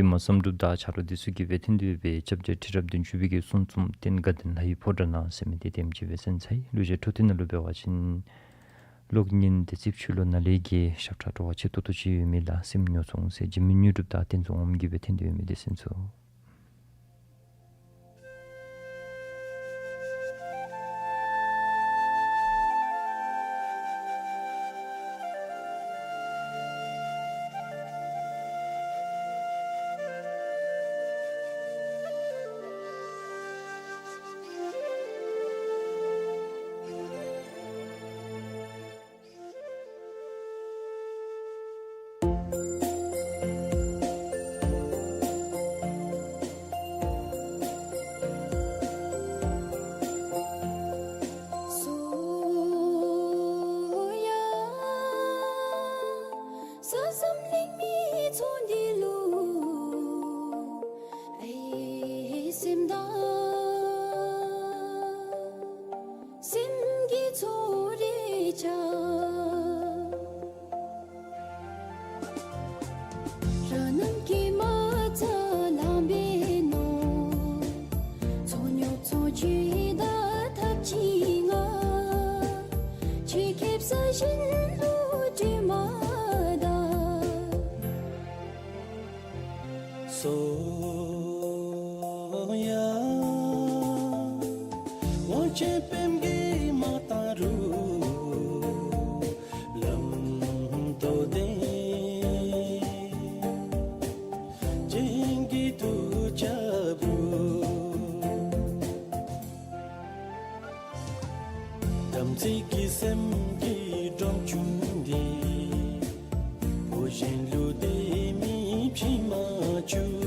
པདྨ་བསམ་གྲུབ་དང་ཆ་རོགས་འདི་ཚུ་གིས་སྦེ་འཐེན་ཏེ་ཡོད་པའི་སྐྱབས་རྗེ་ཁྲི་རབས་བདུན་ཅུ་པའི་གི་གསུང་རྩོམ་རྟེན་དགའ་ལྡན་ལྷ་ཡི་ཕོ་བྲང་ན་ཟེར་མི་འདི་དེམ་ཅིག་སྦེ་གསན་ཚར་ཡི། ལུ་ཅིག་འཕྲོ་མཐུད་ནང་ལུ་འབད་བ་ཅིན་གློག་བརྙན་དེ་ཙིགཔ་ཚུ་ལུ་ནཱ་ལས་ཀྱི་ཞབས་ཁྲ་སྤྲོ་བ་ཆེ་ཏོག་ཏོ་ཅིག་ཡོད་མི་ལ་སེམས་མྱོང་ཚོར་ཟེར་འཇིགས་མེད་དངོས་གྲུབ་དང་བསྟན་འཛིན་དབང་མོ་གིས་སྦེ་འཐེན་ཏེ་འོང་མི་འདི་གསན་ཚུགས། དམ་ཚིག་གི་སེམས་ཀྱི་སྒྲོམ་ཆུང་འདི། བུ་གཞན་ལུ་སྟེར་མི་ཕྱི་མ་བཅུག།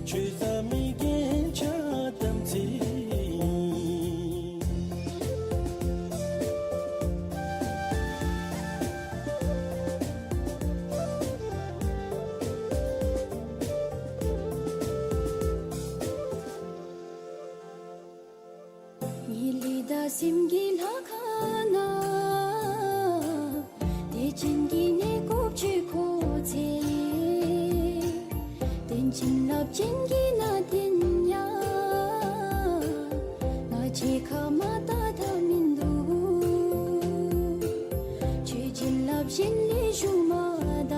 ཆོས་ཟབ་མོའི་རྒྱན་ཆ་དམ་ཚིག་ཡིན། ཉིད་ལུས་དང་སེམས་ཀྱི་ལྷ་ཁང་ན། བདེ་ཆེན་གྱི་གནས་སྒོ་ཕྱེ་ཁོ་ཚེ། བསྟན་བྱིན་རླབས་ཅན་གྱི་ནང་རྟེན་ཡང་། ང་བཅས་ཁ་མ་ད་ད་མིན་འདུག། ཆོས་བྱིན་རླབས་གཞན་ལས་ཞུགས་མ་ད།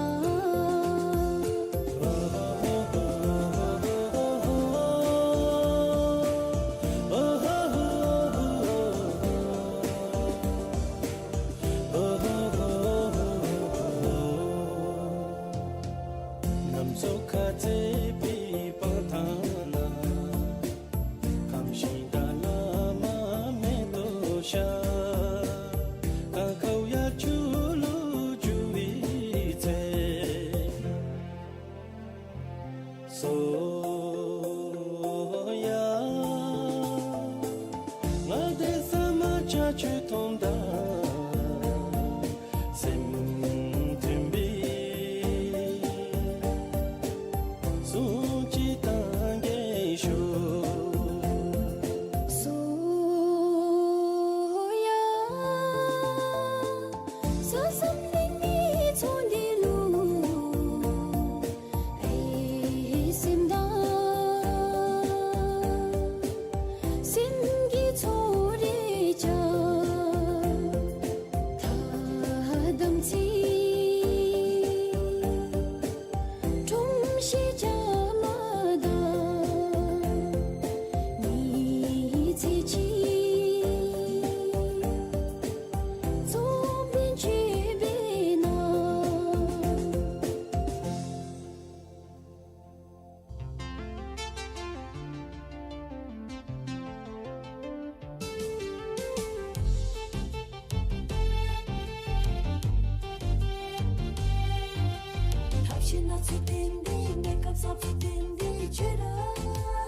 ནམ་སོ་ཁ་ཚེ་པི་པང་ཐང་ན། ཁམས་ཤིང་དང་བླ་མ་མེ་ཏོག་ཤར། གང་ཁའུ་ཡ་ཆུ་ལུ་རྒྱུ་བའི་ཚེ། དམ་ཚིག་ཁྲོམ་གཤིས་བྱ་མ་དང་ཉི་ཚེ་གཅིག་ཚོགས་པའི་མཆོད་པའི་ནང་། ཐབས་ཤེས་སྣ་ཚོགས་བསྟེན་ཏེ་གནས་སྐབས་གསར་བཟོ་བསྟེན་ཏེ་ཁྱོད་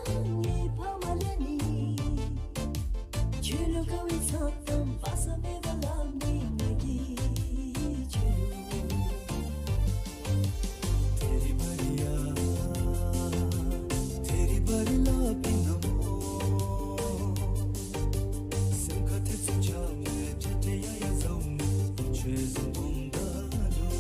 རང་ངེའི་ཕ་མ་ལས་ནི། ཁྱོད་ལུ་དགའ་བའི་ས་དང་བ་ས་མེད་པ་ལ་མི་ང་གིས་ཁྱོད་ལུ། ཐེ་རི་བ་རི་ཡ། ཐེ་རི་བ་རི་ལ་པི་ན་མོ། སེམས་ཁ་ཐེ་ཚོམ་ཆགས་ནས་ཏྲེ་ཏྲེ་ཡ་ཡ་བཟའ་འོང་། ཁྱོད་བཟུམ་སྤོམ་ད་ལུ།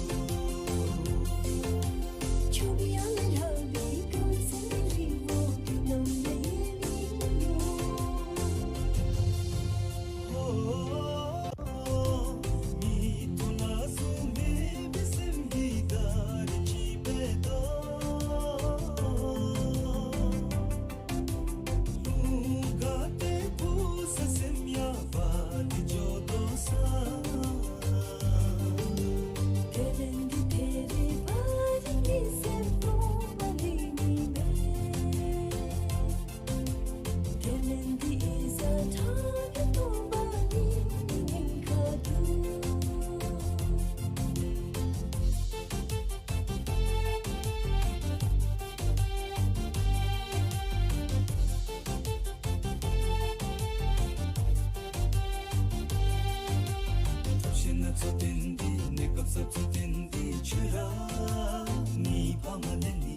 ཐབས་ཤེས་སྣ་ཚོགས་བསྟེན་ཏེ་གནས་སྐབས་གསར་བཟོ་བསྟེན་ཏེ་ཁྱོད་རང་ངེའི་ཕ་མ་ལས་ནི།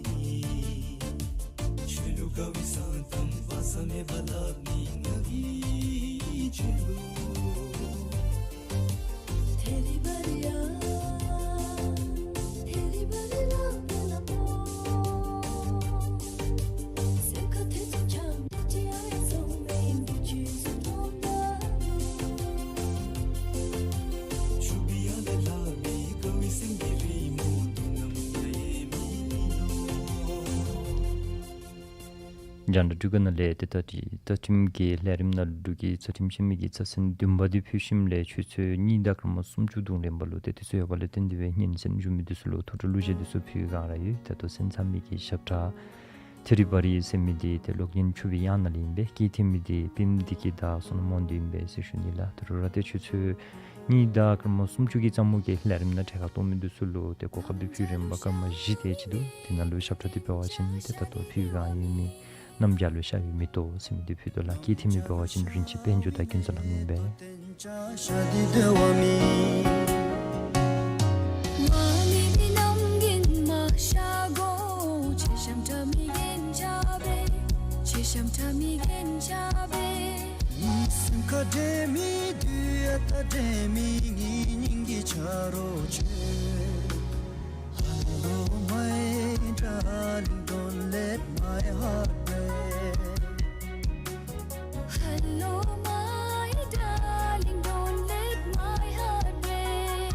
ཁྱོད་ལུ་དགའ་བའི་ས་དང་བ་ས་མེད་པ་ལ་མི་ང་གིས་ཁྱོད་ལུ། ཐེ་རི་བ་རི་ཡ། ཐེ་རི་བ་རི་ལ་པི་ལ་པོ། སེམས་ཁ་ཐེ་ཚོམ་ཆགས་ནས་ཅི་ཨའི་སོང་མེན་འདི་ཅི་སུ་མཐོང་ད་ལུ། ཆུ་བི་ཡ་ལེ་ལ་མི་དགའ་བའི་སེམས་ཀྱི་རི་མོ་འདི་ནམ་ཡང་མི་ལུ། རྒྱང་བསྒྲགས་སྒྲིག་ཁང་ནང་ལས་ཏེ་ད་ཅི་ད་ཁྲིམས་ཀྱི་ལས་རིམ་ནང་ལུ་འབྲུག་གི་རྩ་ཁྲིམས་ཆེན་མོ་གི་རྩ་ཚན་བདུན་པ་འདི་ཕུལ་ཞིནམ་ལས་ཆུ་ཚོད་གཉིས་དང་སྐར་མ་སུམ་ཅུ་དུམ་རེ་བར་ལུ་ཏེ་དུས་ཚོད་ཡོད་པ་ལུ་བརྟེན་ཏེ་སྦེ་སྙན་གསན་བཞུགས་མི་འདི་ཚུ་ལུ་ཐུགས་སྤྲོ་གླུ་གཞས་འདི་ཚུ་ཕུལ་གང་ར་ཡོད། ད་ལྟོ་གསན་ཚར་མི་གི་ཞབས་ཁྲ་ཐེ་རི་བ་རི་ཟེར་མི་འདི་ཏེ་གློག་བརྙན་ཆུ་བི་ཡ་ནང་ལས་ཨིན་པས། སྐད་འཐེན་མི་འདི་པིམ་བདེ་སྐྱིད་དང་བསོད་ནམས་མོང་སྒྲོན་ཨིན་པས་ཟེར་ཞུ་ནི་ལགས། ད་རུང་ར་ཏེ་ཆུ་ཚོད་གཉིས་དང་སྐར་མ་སུམ་ཅུ་གི་ཙམ་མོ་གི་ལས་རིམ་ནང་གྲལ་ཁར་གཏོགས་མི་འདི་ཚུ་ལུ་ཏེ་གོ་སྐབས་འདི་ཕུལ། རིམ་པ་སྐར་མ་བཞི་དེ་ཅིག་འདུག། དེ་ནང་ལུ་ཞབས་ཁྲ་འདི་འབད་བ་ཅིན་ཏེ་ད་ལྟོ་ཕུལ་གང་ཡོད་མི་གནམ་བྱཱར་ལུ་ཤར་ཡོད་མི་ལྟོ་ཟེར་མི་འདི་ཕུལ་དོ་ལགས། སྐད་འཐེན་མི་འབད་བ་ཅིན་རིན་ཆེན་དཔལ་འབྱོར་དང་ཀུན་བཟང་ལྷ་མོ་ཨིན་པས། Hello, my darling, don't let my heart break. Hello, my darling, don't let my heart break.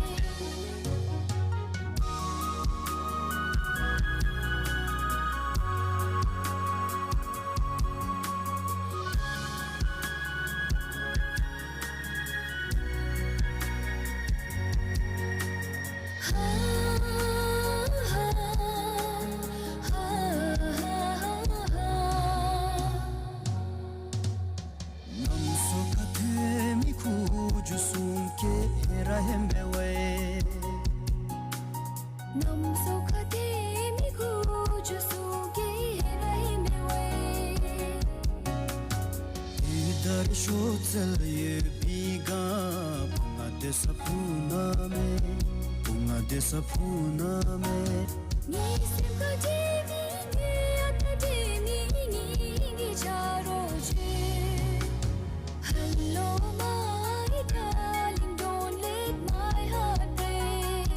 Hello, my darling, don't let my heart break.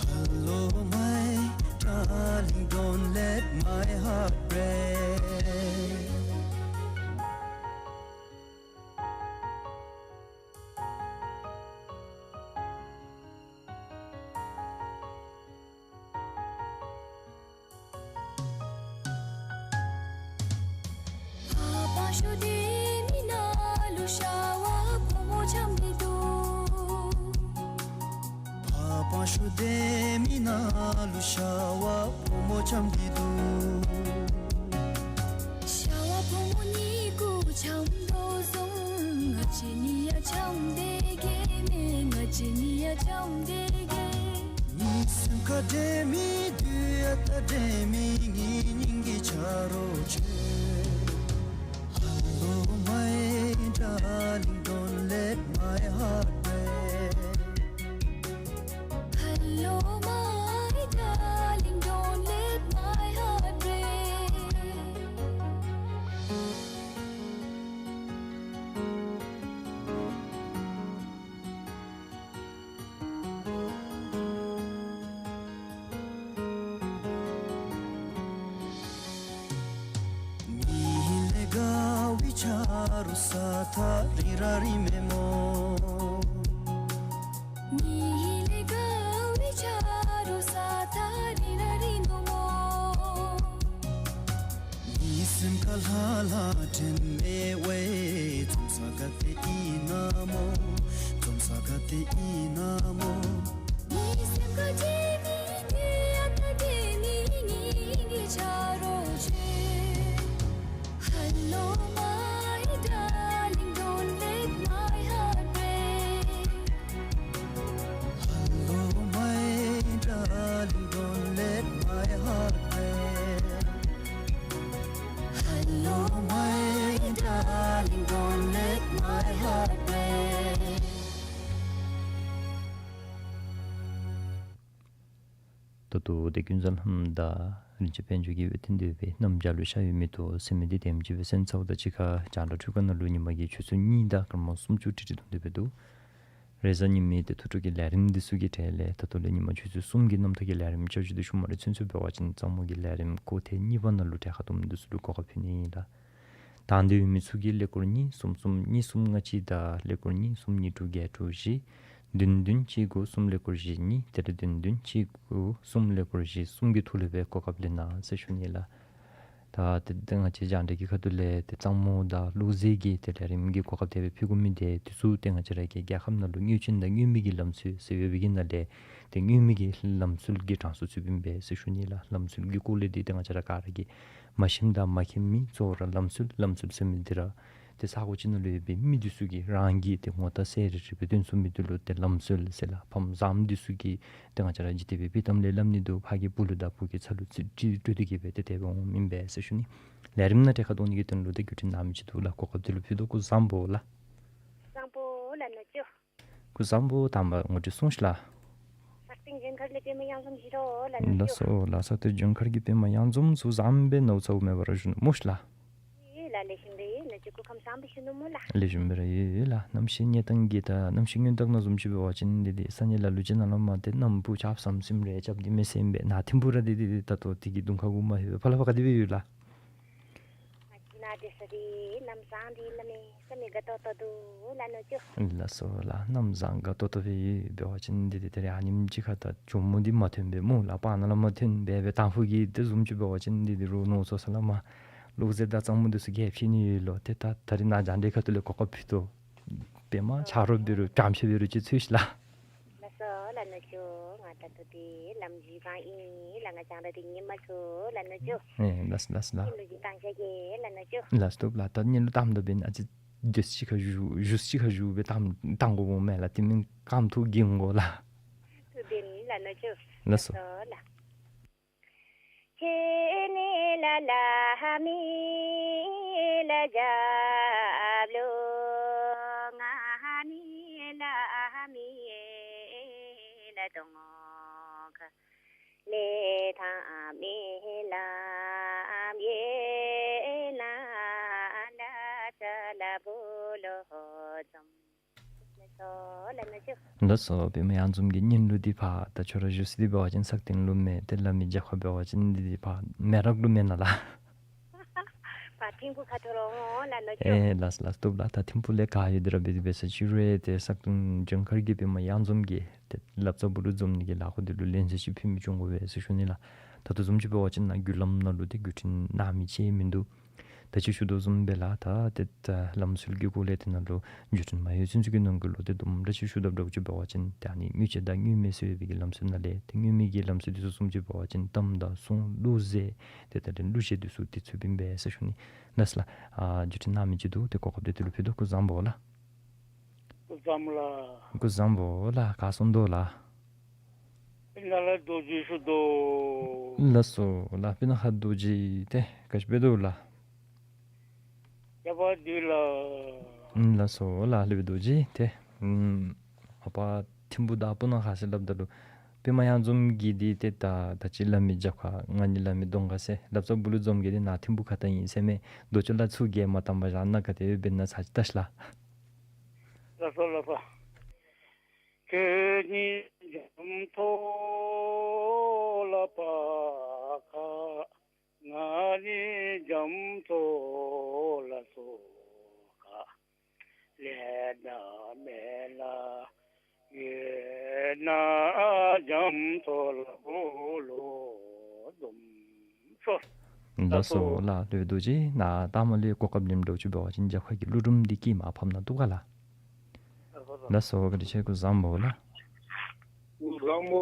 Hello, my darling, don't let my heart break. མ་ཤུ་དེ་མི་ན་ལུ་ཤ་བ་བུ་མོ་ཆམ་དེ་དུ། ཤ་བ་བུ་མོ་ནི་གུ་ཆམ་དོ་སོང་། ང་བཅས་ནི་ཡ་ཆམ་དེ་གེ་མེ། ང་བཅས་ནི་ཡ་ཆམ་དེ་གེ། ནི་སེམས་ཁ་དྲེ་མི་དུ་ཡ་ད་དྲེ་མི་ངི་སྙིང་གི་ཆ་རོགས་བྱོས། Hello, my darling, don't let my heart break. Hello, my darling, don't let my heart break. ཉི་ལེ་ག་བི་ཆ་རུ་ས་ཐ་རི་ར་རི་མེ་མོ། ཉི་ལེ་ག་བི་ཆ་རུ་ས་ཐ་རི་ར་རི་ནུ་མོ། ནི་སེམས་ཁ་ལྷ་ལྷ་དྲན་མེ་ཝེ། འཛོམས་ས་ག་ཏེ་ཨིན་ན་མོ། འཛོམས་ས་ག་ཏེ་ཨིན་ན་མོ། ནི་སེམས་ཁ་དྲེ་མི་དུ་ཡ་ད་དྲེ་མི་ངི་སྙིང་གི་ཆ་རོགས་བྱོས། Hello, my darling, don't let my heart break. Hello, my darling, don't let my heart break. Hello, my darling, don't let my heart break. ད་ལྟོ་དེ་ཀུན་བཟང་ལྷམོ་དང་རིན་ཆེན་དཔལ་འབྱོར་གྱི་འོས་འཐེན་འདོད་པའི་རྣམ་རྒྱལ་ལུ་ཤ་ཡོད་མི་དོ་ཟེར་མི་འདི་དེམ་ཅིག་སྦེ་གསན་ཚརཝ་ད་གཅིག་ཁར་རྒྱང་བསྒྲགས་འཕྲུལ་ཁང་ནང་ལུ་ཉི་མ་གི་ཆུ་ཚོད་གཉིས་དང་སྐར་མ་སུམ་ཅུ་ཏིག་ཏིག་ཐོན་ཏེ་སྦེ་འདུག། རེས་གཟའ་ཉི་མའི་ཏེ་ཐུགས་སྤྲོ་གི་ལས་རིམ་འདི་ཚུ་གི་གྲས་ལས་ད་ལྟོ་ལས་ཉི་མ་ཆུ་ཚོད་གསུམ་གྱི་རྣམ་ཐར་གྱི་ལས་རིམ་བསྐྱར་ཞུ་འདི་ཞུ་མ་རེ་ཚུན་ཚོད་འབད་བ་ཅིན་གཙང་མོ་གི་ལས་རིམ་སྐོར་ཐེངས་གཉིས་པ་ནང་ལུ་གྲལ་ཁར་གཏོགས་མི་འདི་ཚུ་ལུ་གོ་སྐབས་ཕུལ་ནི་ཨིན་ལགས། དང་འདོད་ཡོད་མི་ཚུ་གིས་ཀླད་ཀོར་གཉིས་གསུམ་གསུམ་གཉིས་གསུམ་ལྔ་གཅིག་དང་ཀླད་ཀོར་གཉིས་གསུམ་གཉིས་དྲུག་བརྒྱད་དྲུག་བཞི་བདུན་བདུན་གཅིག་དགུ་གསུམ་ཀླད་ཀོར་བཞི་གཉིས་དེ་ལས་བདུན་བདུན་གཅིག་དགུ་གསུམ་ཀླད་ཀོར་བཞི་གསུམ་གྱི་ཐོག་ལས་སྦེ་གོ་སྐབས་ལེན་གནང་ཟེར་ཞུ་ནི་ལགས། ད་ཏེ་ཏེ་ང་བཅས་རྒྱང་བསྒྲགས་ཀྱི་ཁ་ཐུག་ལས་ཏེ་གཙང་མོ་དང་ལུག་རྫི་གི་ཏེ་ལས་རིམ་གྱི་གོ་སྐབས་དེ་སྦེ་ཕུལ་དགོ་མི་དེ་དེ་ཚུ་ཏེ་ང་བཅས་ར་གི་རྒྱལ་ཁབ་ནང་ལུ་དངོས་ཅན་དང་དངོས་མེད་ཀྱི་ལམ་སྲོལ་ཟེར་ཡོད་པའི་གི་ནང་ལས་ཏེ་དངོས་མེད་ཀྱི་ལམ་སྲོལ་གྱི་གྲངས་སུ་ཚུདཔ་ཨིན་པས་ཟེར་ཞུ་ནི་ལགས། ལམ་སྲོལ་གྱི་སྐོར་ལས་འདི་ཏེ་ང་བཅས་ར་ག་ར་གིས་མ་ཤེསཔ་དང་མ་མཁྱེནམ་མེད། གཙོ་བོ་ར་ལམ་སྲོལ་ལམ་སྲོལ་ཟེར་མི་འདི་ར་ཏེ་ས་གོ་ཅིག་ནང་ལུ་ཡོད་པའི་མི་འདི་ཚུ་གིས་རང་གི་ཏེ་ངོ་རྟགས་གསལ་རི་རི་སྦེ་སྟོན་ཚུགས་མི་འདི་ལུ་ཏེ་ལམ་སྲོལ་ཟེར་ལགས། ཕམ་བཟངམ་འདི་ཚུ་གིས་ཏེ་ང་བཅས་ར་འཇིག་རྟེན་པའི་དཔྱེ་གཏམ་ལས་སླབ་ནི་འདུག། ཕ་གི་བུ་ལུ་དང་བུ་གི་ཚ་ལུ་ཚིག་ཁྲི་སྤྲོད་དེ་གི་སྦེ་ཏེ་དེ་སྦེ་འོངམ་ཨིན་པས་ཟེར་ཞུ་ནི། ལས་རིམ་ནང་གྲལ་ཁར་གཏོགས་ནི་གི་དོན་ལུ་ཏེ་བརྒྱུད་འཕྲིན་གནང་མི་ཅིག་འདུག་ལགས། གོ་སྐབས་འདི་ལུ་ཕུལ་དོ། སྐུ་བཟང་པོ་ལགས། བཟང་པོ་ལགས་ནུ་གཅུང་། སྐུ་བཟང་པོ་དང་པ་ངོ་སྤྲོད་གསུངས་ཤིག་ལགས། སག་སྟེང་ལྗོངས་མཁར་ལས་པདྨ་གཡང་འཛོམས་ཨིན་ལོ་ལགས་ནུ་གཅུང་། ལགས་སོ་ལགས། སག་སྟེང་ལྗོངས་མཁར་གྱི་པདྨ་གཡང་འཛོམས་གཟུགས་བཟང་སྦེ་ནཝ་ཚཝ་མེད་པར་བཞུགས་ནུག་སྨོ་ཤིག་ལགས། ལགས་ལེགས་ཤོམ་སྦེ་ཡོད་ནུ་གཅུང་། སྐུ་ཁམས་བཟང་པོ་བཞུགས་ནུག་སྨོ་ལགས། ལེགས་ཤོམ་སྦེ་ར་ཡོད་ལགས། གནམ་གཤིས་གནས་སྟངས་ཀྱི་ད་གནམ་གཤིས་སྔོན་བརྟག་ནང་བཟུམ་ཅིག་འབད་བ་ཅིན་འདི་འདི་ས་གནས་ལ་ལུ་ཅིག་ནང་ལུ་མ་ཏེ་གནམ་སྦུག་ཆརཔ་ཟམ་ཟིམ་རེ་རྐྱབ་སྟེ་མེན་ཟེར་ཨིན་པས། ནཱ་ཐིམ་ཕུག་ར་འདི་འདི་འདི་ད་ལྟོ་འདི་གི་གདོང་ཁ་གུ་མ་ལྷོད་པས། ཕར་ལས་ཕར་ག་དེ་སྦེ་ཡོད་ལགས། ང་བཅས་ནཱ་འདི་ས་འདི་གནམ་བཟང་འདི་གནམ་མེད་ས་མེད་དགའ་ཏོག་ཏོ་འདུག་ལགས་ནུ་གཅུང་། ལགས་སོ་ལགས། གནམ་བཟང་དགའ་ཏོག་ཏོ་སྦེ་ཡོད་པ་ཅིན་འདི་འདི་ད་རེས་ཨ་ནེམ་ཅིག་ཁར་ད་གྱོག་མོ་འདི་མ་ཐོན་པས་སྨོ་ལགས། སྤང་ནང་ལུ་མ་ཐོན་པས། སྦེ་དང་ཕུ་གི་དེ་བཟུམ་ཅིག་འབད་བ་ཅིན་འདི་འདི་རོགས་ནོར་སོང་ས་ལུ་མ་ལུག་རྫི་དང་གཙང་མོ་འདི་ཚུ་གིས་ཕྱེ་ནི་ཡོད་ལོ། ཏེ་ད་ད་རེས་ནཱ་རྒྱང་བསྒྲགས་ཁ་ཐུག་ལས་གོ་སྐབས་ཕུལ་དོ། པདྨ་ཆ་རོགས་འབད་རུང་བྱམས་ཤོས་འབད་རུང་ཅིག་འཚོལ་ཤིག་ལགས། ལགས་སོ་ལགས་ནུ་གཅུང་། ང་ད་ལྟོ་འདི་ལམ་འཛོལ་སྒང་ཨིན་ལགས། ང་རྒྱང་བསྒྲགས་འདི་ཉན་མ་ཚུགས་ལགས་ནུ་གཅུང་། ཨེ་ལགས་ལགས་ལགས། སྙན་ལུགས་ཅིག་བཏང་བཞག་གེ་ལགས་ནུ་གཅུང་། ལགས་སོ་ལགས། ད་སྙན་ལུགས་བཏངམ་ད་འབདན་ཨ་ཙི་ཞུ་ཅིག་ཁར་ཞུ་ཞུ་ཅིག་ཁར་ཞུ་སྦེ་བཏང་བཏང་དགོཔ་འོང་མས་ལགས། དེ་མེན་རྐངམ་ཐུག་འགྱིང་དགོ་ལགས། ཐུགས་བདེན་ལགས་ནུ་གཅུང་། ལགས་སོ། ལགས་སོ་ལགས། ཁྱེད་ནི་ལ་ལ་མི་ལ་རྒྱབ་ལུ་ང་ནི་ལ་མི་ལ་གདོང་ཁ་ལས་ཐང་མི་ལམ་ཡེ་ན་ལ་ཙ་ལ་བུ་ལོ་འཛོམས། ལགས་སོ་ལགས་ནུ་གཅུང་། ལགས་སོ། པདྨ་གཡང་འཛོམས་ཀྱི་སྙན་ལུགས་འདི་ཕར་ད་ཁྱོད་ར་ཞུ་ས་འདི་འབད་བ་ཅིན་སག་སྟེང་ལུ་མེད། ཏེ་ལ་མི་རྒྱབ་ཁར་འབད་བ་ཅིན་འདི་འདི་ཕར་མེ་རག་ལུ་མེན་ན་ལགས། ཕར་ཐིམ་ཕུག་ཁ་ཐུག་ར་འོང་ལགས་ནུ་གཅུང་། ཨེ་ལགས་ལགས། བཏུབ་ལགས། ད་ཐིམ་ཕུག་ལས་ག་ཡོད་དེ་ར་འབད་དེ་འབད་ས་ཅིག་རུང་ཏེ་སག་སྟེང་ལྗོངས་མཁར་གྱི་པདྨ་གཡང་འཛོམས་ཀྱི་ཏེ་ལབ་ཙ་བུ་ལུ་འཛོམས་ནི་གི་ལཱ་ཁག་འདི་ལུ་ལན་གསལ་ཅིག་ཕུལ་མི་བྱུང་དགོ་པས་ཟེར་ཞུ་ནི་ལགས། ད་ལྟོ་བཟུམ་ཅིག་འབད་བ་ཅིན་ནཱ་བརྒྱུད་ལམ་ནང་ལུ་ཏེ་བརྒྱུད་འཕྲིན་གནང་མི་ཅིག་མིན་འདུག། ད་ཅི་ཞུ་དོ་བཟུམ་སྦེ་ལགས། ད་ཏེ་ད་ལམ་སྲོལ་གྱི་སྐོར་ལས་དེ་ནང་ལུ་བརྒྱུད་འཕྲིན་མ་ཡོད་ཚུན་ཚོད་ཀྱི་ནང་གི་ལུ་ཏེ་དུམ་གྲ་ཅིག་ཞུ་དོ་འདྲཝ་ཅིག་འབད་བ་ཅིན་ཏེ་ཨ་ནི་དངུལ་ཆད་དང་དངུལ་མེད་ཟེར་བའི་གི་ལམ་སྲོལ་ནང་ལས་ཏེ་དངུལ་མེད་ཀྱི་ལམ་སྲོལ་དེ་ཚུ་བཟུམ་ཅིག་འབད་བ་ཅིན་གཏམ་དང་གསུང་གླུ་གཞས་ཏེ་ད་ཏེ་གླུ་གཞས་དེ་ཚུ་ཏེ་ཚུདཔ་ཨིན་པས་ཟེར་ཞུ་ནི། ལགས་ལགས། ཨ་བརྒྱུད་འཕྲིན་གནང་མི་ཅིག་འདུག། ཏེ་གོ་སྐབས་དེ་དེ་ལུ་ཕུལ་དོ། སྐུ་གཟུགས་བཟང་པོ་ལགས། སྐུ་གཟུགས་བཟང་པོ་ལགས། སྐུ་གཟུགས་བཟང་པོ་ལགས། ག་སོང་དོ་ལགས། སྤུ་ན་ཁ་རྡོ་རྗེ་ཞུ་དོ། ལགས་སོ་ལགས། སྤུ་ན་ཁ་རྡོ་རྗེ་ཏེ་ག་ཅི་འབད་དོ་ལགས། ཡ་བ་འདི་ལགས། ལགས་སོ་ལགས། ལེགས་པའི་རྡོ་རྗེ་ཏེ། ཨམ་ཨ་པ་ཐིམ་ཕུ་དང་སྤུ་ན་ཁ་ཟེར་སླབ་ད་ལུ་པདྨ་གཡང་འཛོམས་ཀྱིས་འདི་ཏེ་ད་ད་ཅི་སླབ་མི་རྒྱབ་ཁ་ང་གཉིས་སླབ་མི་གདོང་ཁ་ཟེར་སླབ་ས་སྦུག་ལུ་འཛོམས་ཀྱི་འདི་ནཱ་ཐིམ་ཕུ་ཁ་ཐང་ཨིན་ཟེར་མས། རྡོ་ཅོག་ལ་ཚུར་རྒལ་མ་བཏང་པར་བཞག་ན་ག་དེ་སྦེ་འབད་ན་ཚར་ཅིག་བལྟ་ཤིག་ལགས། ལགས་སོ་ལགས་སོ། ཁྱོད་ནི་འཇམ་ཐོག་ལ་བབས་ཁ། ང་ནི་འཇམ་ཐོག་ལ་སོང་ཁ། ལས་དང་མེད་ལ་ཡོད་ན་འཇམ་ཐོག་ལ་འོ་ལོ་འཛོམས་སོ། ལགས་སོ་ལགས། ལེགས་པའི་རྡོ་རྗེ། ནཱ་ལྟག་མ་ལས་གོ་སྐབས་ལེནམ་འདྲཝ་ཅིག་འབད་བ་ཅིན་རྒྱབ་ཁ་གི་གླུ་སྒྲུང་འདི་སྐྱེལ་མར་ཕབ་ནི་འདུག་ག་ལགས། ལགས་སོ། བཀའ་དྲིན་ཆེ། སྐུ་གཟུགས་བཟང་པོ་ལགས། སྐུ་གཟུགས་བཟང་པོ།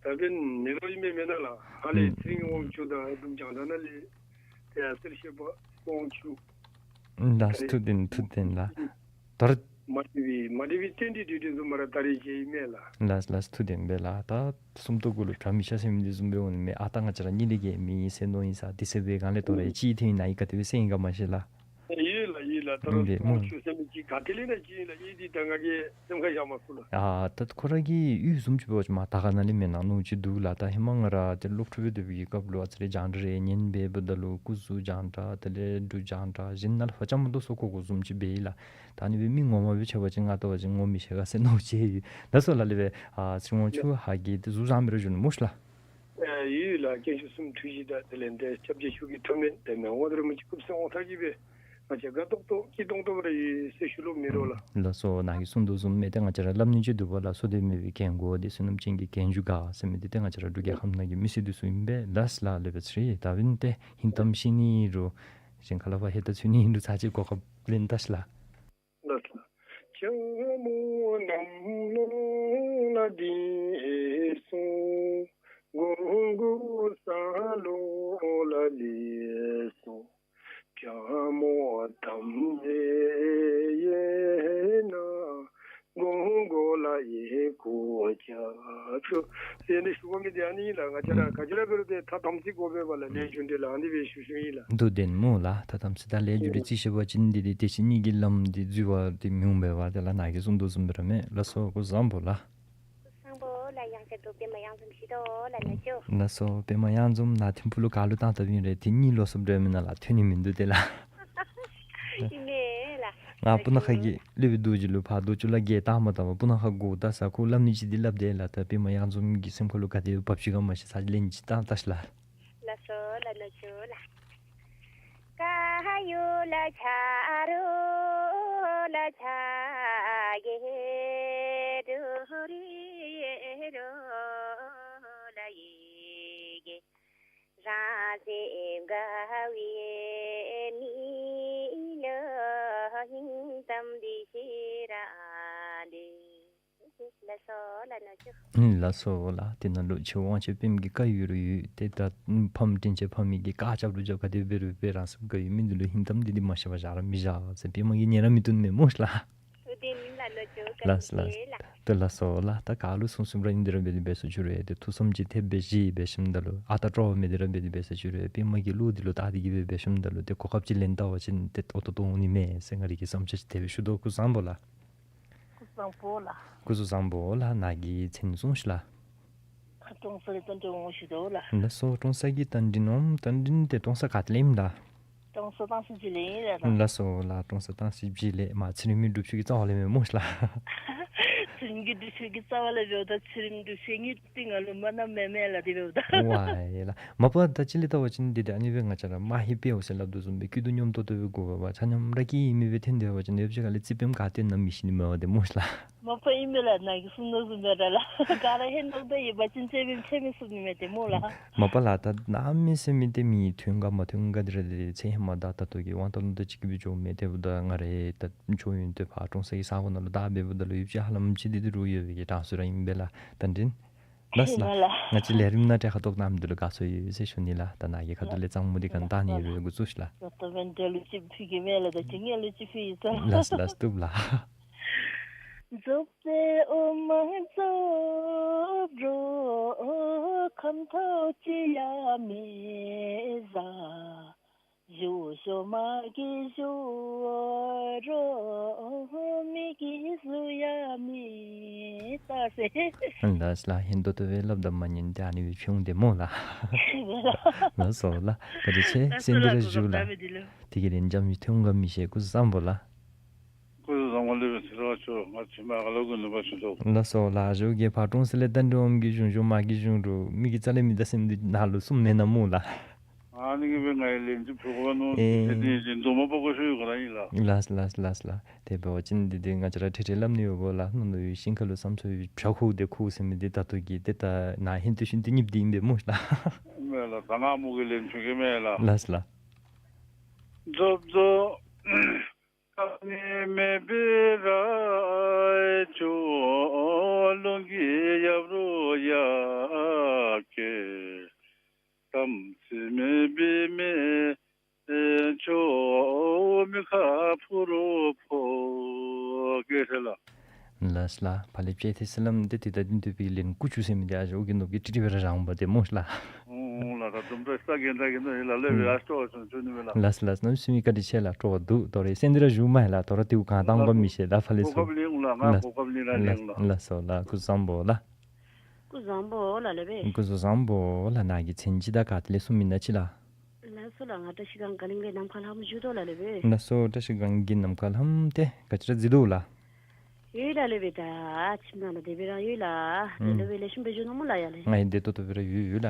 ད་འབདན་ནི་རོ་ཨིན་མས་མེན་ན་ལགས། ཧ་ལས་ཨུམ་ཚེ་རིང་དབང་ཕྱུག་དང་འབྲུག་རྒྱང་བསྒྲགས་ནང་ལས་ཏེ་གསལ་བཤད་པ་དབང་ཕྱུག། ལགས་ཐུགས་བདེན་ཐུགས་བདེན་ལགས། ད་རུང་མ་བདེ་བའི་མ་བདེ་བའི་རྟེན་འབྲེལ་འདྲིས་འདྲིས་བཟུམ་མར་ད་རེས་མཇལ་ཡི་མས་ལགས། ལགས་ལགས་ཐུགས་བདེན་པས་ལགས། ད་སུམ་མདོ་གུ་ལུ་གྲ་མི་ཤ་ཟེར་མི་འདི་བཟུམ་སྦེ་འོང་ནི་མས། ཨ་རྟག་ང་བཅས་ར་གཉིས་ལས་བརྒལ་མེད་ཟེར་མནོ་ཡི་ས། དེ་ཟེར་བའི་སྒང་ལས་དོ་རུང་ཨུམ་ཅིག་ཐོན་ནི་ཨིན་ག་དེ་སྦེ་སེམས་ཡི་ག་མ་ཤེས་ལགས། ཡོད་ལགས་ཡོད་ལགས། ད་རུང་ཨིན་པས་སྨོ། དབང་ཕྱུག་ཟེར་མི་ཅིག་ག་ཏེ་ལས་ན་ཅིག་ཨིན་ལགས། ཨེ་འདི་ད་ང་གིས་སེམས་ཁར་བཞག་མ་ཚུགས་ལགས། ཨ་ད་ཁོ་ར་གི་གཡུས་བཟུམ་ཅིག་འབད་བ་ཅིན་མར་དར་དཀར་ནང་ལས་མེན་ན་མནོཝ་ཅིག་འདུག་ལགས། ད་ཧེ་མ་ང་ར་ཏེ་སློབ་ཕྲུག་སྦེ་སྡོད་པའི་གི་སྐབས་ལུ་ཨ་ཙི་རེ་རྒྱང་བསྒྲགས་རེ་ཉན་སྦེ་འབདཝ་ད་ལུ་སྐུ་གཟུགས་རྒྱང་བསྒྲགས་དེ་ལས་འབྲུག་རྒྱང་བསྒྲགས་གཞན་ནང་ལུ་ཧ་ཅང་མ་འདུག་ཟེར་གོ་དགོཔ་བཟུམ་ཅིག་འབད་ཡི་ལགས། ད་ཨ་ནི་སྦེ་མི་ངོ་མ་སྦེ་ཕྱད་པ་ཅིན་ང་ལྟ་བ་ཅིན་ངོ་མི་ཤེས་ག་ཟེར་མནོཝ་ཅིག་ཡོད། ལགས་སོ་ལགས། ལེགས་པས། ཨ་ཚེ་རིང་དབང་ཕྱུག་ཧ་གི་ཏེ་གཟུགས་བཟང་པས་ར་ཞུ་ནི་སྨོ་ཤིག་ལགས། ཨེ་ཡོད་ལགས། དཀོན་མཆོག་གསུམ་ཐུགས་རྗེ་དང་དེ་ལས་ཏེ་སྐྱབས་རྗེ་ཆོས་ཀྱི་ཐུགས་སྨོན་དེ་མེན་དབང་འདུས་རིན་པོ་ཆེ་སྐུ་གསུང་ཐུགས་ཀྱིས་སྦེ་ང་བཅས་དགའ་ཏོག་ཏོ་སྐྱིད་ཏོང་ཏོ་སྦེ་ར་ཡོད་ཟེར་ཞུ་ལོང་མེད་རོགས་ལགས། ལགས་སོ། ནཱ་གིས་གསུང་དོ་བཟུམ་སྦེ་ཏེ་ང་བཅས་ར་སླབ་ནི་ཅིག་འདུག་པ་ལགས། བསོད་བདེ་མེད་པའི་རྒན་གོག་དེ་བསོད་ནམས་ཅན་གྱི་རྒན་རྒྱུད་དགའ་ཟེར་མི་འདི་ཏེ་ང་བཅས་ར་འབྲུག་རྒྱལ་ཁབ་ནང་གི་མི་སེར་འདི་ཚུ་ཨིན་པས། ལགས་ལགས། ལེགས་པས་ཚེ་རིང་། ད་འབདན་ཏེ་ཧིང་གཏམ་བཤད་ནི་རུང་གཞན་ཁ་ལས་ཕར་ཧེ་ད་ཚུད་ནི་ཨིན་རུང་ཚར་ཅིག་གོ་སྐབས་ལེན་ད་ཤིག་ལགས། ལགས་སོ། ལྕགས་མོ་གནམ་ལོ་ལ་འདས་སོང་། སྒོར་སྒོར་ས་ལོགས་ལ་ལུས་སོང་། ལྕགས་མོ་དམ་རྫས་ཡོད་ན་སྒོར་སྒོར་ལ་ཡི་གུ་རྒྱབ་ཤོག་ཟེར་ནི་ཞུ་དགོ་མི་འདི་ཨ་ནི་ཨིན་ལགས། ང་བཅས་ར་ཨུམ་ག་ཅི་ར་འབད་རུང་ཏེ་ཐ་དམ་ཚིག་དགོ་པས་པ་ལགས། ལས་རྒྱུ་འབྲས་ལགས། ཨ་ནི་སྦེ་ཞུ་ཞུཝ་ཨིན་ལགས། འདི་བདེན་སྨོ་ལགས། ཐ་དམ་ཚིག་དང་ལས་རྒྱུ་འབྲས་རྩིས་ཤེས་པ་ཅིན་འདི་འདི་བདེ་སྐྱིད་གཉིས་ཀྱི་ལམ་འདི་འཛོལ་བ་འདི་མི་འོང་པས་པ། དེ་ལགས་ནཱ་གིས་གསུང་དོ་བཟུམ་སྦེ་ར་མས། ལགས་སོ། སྐུ་གཟུགས་བཟང་པོ་ལགས། སྐུ་གཟུགས་བཟང་པོ་ལགས། ཡང་ཟེར་འབྲུག་པདྨ་གཡང་འཛོམས་ཤིག་དོ་ལགས་ནཱ་ཚུ། ལགས་སོ། པདྨ་གཡང་འཛོམས་ནཱ་ཐིམ་ཕུ་ལུ་ག་ལུ་བཏང་བཏངམ་ཨིན་རུང་ཏེ་གཉིད་ལོག་སོངམ་འདྲཝ་མེན་ན་ལགས། ཐོན་ནི་མིན་འདུག་ཏེ་ལགས། ཨིན་མས་ལགས། ང་སྤུ་ན་ཁ་གི་ལེགས་པའི་རྡོ་རྗེ་ལུ་ཕར་རྡོ་ཅོག་ལ་བརྒལ་བཏང་མ་བཏང་བར་སྤུ་ན་ཁ་སྒོ་བདའ་ས་ཁོ་སླབ་ནི་ཅིག་འདི་སླབ་དེས་ལགས། ད་པདྨ་གཡང་འཛོམས་ཀྱི་སེམས་ཁ་ལུ་ག་དེ་སྦེ་བབས་ཅི་ག་མ་ཤེས། ཚར་ཅིག་ལན་ཅིག་བཏང་བལྟ་ཤིག་ལགས། ལགས་སོ་ལགས་ནཱ་ཚུ་ལགས། ཀ་ཡུ་ལ་ཆ་རུ་ལ་ཆ་གེ་རུ་རི་རུ་ལ་ཡི་གེ། རང་སེམས་དགའ་བའི་མི་ལུ་ཧིང་གཏམ་འདི་ཤེས་ར་འདི། ལགས་སོ་ལགས་ནཱ་ཚུ། ཨིན་ལགས་སོ་ལགས། དེ་ནང་ལུ་ཆེ་དབང་ཆེན་པདྨ་གི་བཀའ་ཡོད་རུང་ཡོད། ཏེ་ད་ཕམ་དྲིན་ཆེན་ཕ་མའི་གི་བཀའ་རྐྱབ་རུང་རྐྱབ་ག་དེ་འབད་རུང་འབད་རང་སེམས་དགའ་བའི་མི་འདི་ལུ་ཧིང་གཏམ་འདི་འདི་མ་བཤད་པར་བཞག་ར་མི་བཞག་ཟེར་པདྨ་གིས་ཉན་ར་མི་བཏུབ་མས་སྨོ་ཤིག་ལགས། ལགས་ལགས། ཏེ་ལགས་སོ་ལགས། ད་ག་ལུ་གསུང་གསུངམ་ར་ཨིན་འདི་ར་འབད་དེ་འབད་ས་ཅིག་རུང་ཏེ་ཐུགས་བསམ་ཅིག་ཐེབས་སྦེ་བཞེས་འབད་ཞིནམ་ད་ལུ་ཨ་རྟག་སྤྲོ་བ་མེད་དེ་ར་འབད་དེ་འབད་ས་ཅིག་རུང་པདྨ་གི་བློ་འདི་ལུ་བལྟ་སྟེ་གི་སྦེ་འབད་ཞིནམ་ད་ལུ་ཏེ་གོ་སྐབས་ཅིག་ལེན་བལྟ་བ་ཅིན་ཏེ་ཨོ་ཏོ་ཏོ་འོང་ནི་མས་ཟེར་ང་རའི་གི་བསམ་འཆར་ཅིག་དེ་སྦེ་ཞུ་དོ། སྐུ་གཟུགས་བཟང་པོ་ལགས། སྐུ་གཟུགས་བཟང་པོ་ལགས། སྐུ་གཟུགས་བཟང་པོ་ལགས། ནཱ་གི་མཚན་གསུངས་ཤིག་ལགས། ཀྲོང་གསར་རྟ་མགྲིན་འོང་ཞུ་དོ་ལགས། ལགས་སོ། ཀྲོང་གསར་གྱི་རྟ་མགྲིན་འོང་། རྟ་མགྲིན་ཏེ་ཀྲོང་གསར་ག་ཏེ་ལས་ཨིནམ་ད། ཀྲོང་གསར་སྟང་སི་སྦྱིས་ལས་ཨིན་ལགས་ད། ལགས་སོ་ལགས། ཀྲོང་གསར་སྟང་སི་སྦྱིས་ལས་མར་ཚེ་རིང་མི་འབྲུག་ཆོས་ཀྱི་རྩ་བ་ལས་མས་སྨོ་ཤིག་ལགས། ཚེ་རིང་གི་འབྲུག་ཆོས་ཀྱི་རྩ་བ་ལས་འབདཝ་ད་ཚེ་རིང་འབྲུག་ཆོས་གཉིས་ཏེ་ང་ལུ་མ་ན་མེན་མས་ལགས་དེ་འབདཝ་ད། ཝའི་ལགས། མ་པ་ད་ཅི་ལས་བལྟ་བ་ཅིན་འདི་ཏེ་ཨ་ནི་སྦེ་ང་བཅས་ར་མ་ཧེ་པེའོ་ཟེར་སླབ་དོ་བཟུམ་སྦེ་སྐྱིད་སྡུག་མཉམ་ཏོག་ཏོ་སྦེ་དགོ་པས་པ། ཆ་མཉམ་ར་སྐྱིད་ཨིན་མི་སྦེ་འཐོན་སྡོད་པ་ཅིན་ཡོད་པ་ཅིག་ཁ་ལས་ཙིགཔ་ཨིནམ་ག་ཏེ་ན་མི་ཤེས་ནི་མས་པ་ཏེ་སྨོ་ཤིག་ལགས། མ་པ་ཨིན་མས་ལགས། ནཱ་གིས་གསུངས་དོ་བཟུམ་སྦེ་ར་ལགས། ག་ར་ཧན་ཏོང་ཏོ་ཡོད་པ་ཅིན་ཅིག་སྦེ་ཕྱེ་མི་ཚུགས་ནི་མས་ཏེ་སྨོ་ལགས། མ་པ་ལགས། ད་གནམ་མེད་ས་མེད་ཏེ་མི་ཐོན་ག་མ་ཐོན་ག་འདི་ར་ཏེ་ཚེ་ཧེ་མ་ད་ད་ལྟོ་གི་དབང་ཐང་ལུ་ད་ཅིག་གིས་སྦེ་འགྱོ་མི་འདི་འབདཝ་ད་ང་ར་ད་འགྱོ་ཡོད་དེ་ཕར་ཀྲོང་གསར་གྱི་ས་གོ་ནང་ལུ་ད་འབདཝ་ད་ལུ་ཡུདཔ་ཅིག་ཧ་ལམ་ཅིག་འདི་འདི་རུ་ཡོད་པའི་གི་གྲངས་སུ་ར་ཨིན་པས་ལགས། ད་འདྲན་ལགས་སོ་ལགས། ང་བཅས་ལས་རིམ་ནང་ཏེ་ཁ་ཐུག་གནང་མི་འདི་ལུ་དགའ་ཚོར་ཡོད་ཟེར་ཞུ་ནི་ལགས། ད་ནཱ་གིས་ཁ་ཐུག་ལས་གཙང་མོ་འདི་ག་བཏང་ནི་ཡོད་པའི་འགོ་བཙུགས་ཤིག་ལགས། ད་ལྟོ་མེན་འདི་ལུ་ཅིག་ཕུལ་གེ་མས་ལགས། ད་ཅི་ངེ་ལུ་ཅིག་ཕུལ་ཡི་ཟེར། ལགས་སོ་ལགས་སོ། བཏུབ་ལགས། རྫོགས་པའི་དབུ་མ་རྫོགས་རུང་ཁམས་ཐོབ་ཅི་ཡང་མི་བཟང་། བཞུགས་བཞུགས་མ་གིས་བཞུགས་རུང་མི་གིས་གཟུགས་ཡང་མི་བལྟ་ཟེར། ལགས་ལགས། ཧན་ཏོང་ཏོ་སྦེ་སླབ་ད་མ་ཉན་ཏེ་ཨ་ནི་སྦེ་ཕུལ་འོང་ཏེ་སྨོ་ལགས། ལགས་སོ་ལགས། བཀའ་དྲིན་ཆེ། ལགས་སོ་སེམས་བདེ་ར་ལགས། བཞུགས་ལགས། ད་གི་ལན་འཇམ་ཡུ་ཐོན་ག་མི་ཤེས། སྐུ་གཟུགས་བཟང་པོ་ལགས། སྐུ་གཟུགས་བཟང་པོ་ལགས། ལེགས་པའི་ཚེ་ར་ཆོ་ང་བཅས་མ་ག་ལ་གུ་ནུ་བ་ཆུ་ཐོག། ལགས་སོ་ལགས། ཞོ་གི་ཕར་ཀྲོང་གསར་ལས་ད་འདྲ་འོང་གི་བཞུགས་བཞུགས་མ་གིས་བཞུགས་རུང་མི་གིས་རྩ་ལས་མི་བལྟ་ཟེར་མི་འདི་ནཱ་ལུ་གསུངམ་མེན་ན་སྨོ་ལགས། ཨ་ནི་གིས་སྦེ་ང་ཡང་ལན་ཅིག་ཕུལ་དགོ་པས་མནོ། ཨེ། དེ་འདི་ཅིག་འདུག་མ་པ་གོ་ཤུ་ཡོད་ག་ར་ཨིན་ལགས། ལགས་ལགས་ལགས་ལགས། དེ་འབད་བ་ཅིན་འདི་འདི་ང་བཅས་ར་ཁྲེ་ཁྲེ་སླབ་ནི་ཡོད་གོ་ལགས། ནང་ལུ་ཡོད་ཤིང་ཁ་ལུ་སམ་སོ་ཡོད་བྱ་ཁུ་དེ་ཁུ་ཟེར་མི་འདི་ད་ལྟོ་གི་དེ་ད་ནཱ་ཧན་ཏོང་ཤིན་ཏུ་ཉིབ་འདི་ཨིན་པས་སྨོ་ལགས། མེན་ལགས། ད་ང་མོ་གིས་ལན་ཕུལ་གེ་མས་ལགས། ལགས་ལགས། རྫོབ་རྫོབ། ཁ་ནི་མེད་པའི་རྭ་ཅོ་རླུང་གིས་ཡབ་རུ་ཡར་བསྐྱལ། དམ་ཚིག་མེད་པའི་མེ་ཅོ་མི་ཁ་ཕུ་རུ་ཕོ་གེ་ཧེ་ལགས། ལགས་ལགས། ཕར་ལས་ཕྱེ་ཐེ་སི་ལམ་འདི་ཏེ་ད་འདི་འདུག་པའི་ལན་ཀུ་ཅུ་ཟེར་མི་འདི་ཨ་ཞོ་གི་ནུབ་ཀྱི་ཏི་ཏི་སྦེ་ར་རང་པ་དེ་སྨོ་ལགས། ཨོ་ལགས། ད་དུམ་གྲ་ས་གེ་འདྲ་གི་ནོ་ཡི་ལགས། ལེགས་པའི་ཨ་སྤྲོ་བ་ཆུང་ཆུང་ནི་མེན་ལགས། ལགས་ལགས། གནམ་མེད་ས་མེད་བཀའ་དྲིན་ཆེ་ལགས། སྤྲོ་བ་འདུག། དོ་རེ་སེམས་འདི་ར་བཞུགས་མས་ལགས། དོ་ར་དེའུ་གང་བཏང་དགོ་མི་ཤེས་ལགས། ཕར་ལས་གོ་སྐབས་ལེན་འོང་ལགས། ང་གོ་སྐབས་ལེན་ར་ལེན་འོང་ལགས། ལགས་སོ་ལགས། སྐུ་གཟུགས་བཟང་པོ་ལགས། སྐུ་གཟུགས་བཟང་པོ་ལགས། ལེགས་པས། སྐུ་གཟུགས་བཟང་པོ་ལགས། ནཱ་གི་མཚན་ཅིག་དང་ག་ཏེ་ལས་གསུངམ་ཨིན་ན་ཅིག་ལགས། ལགས་སོ་ལགས། ང་བཀྲ་ཤིས་སྒང་བཀའ་གླིང་ལས་ནམ་མཁའ་ལྷམོ་བཞུགས་དོ་ལགས། ལེགས་པས། ལགས་སོ། བཀྲ་ཤིས་སྒང་གི་ནམ་མཁའ་ལྷམོ་དེ་ག་ཅི་ར་གཟིགས་དོ་ལགས། ཡོད་ལགས། ལེགས་པས། ད་ཁྱིམ་ནང་ལུ་བདེ་སྦེ་ར་ཡོད་ལགས། ཨུམ། ལེགས་པས། ལེགས་ཤོམ་སྦེ་བཞུགས་ནུག་སྨོ་ལགས། ཡ་ལེ། ང་ཡང་བདེ་ཏོག་ཏོ་སྦེ་ར་ཡོད་ཡོད་ལགས།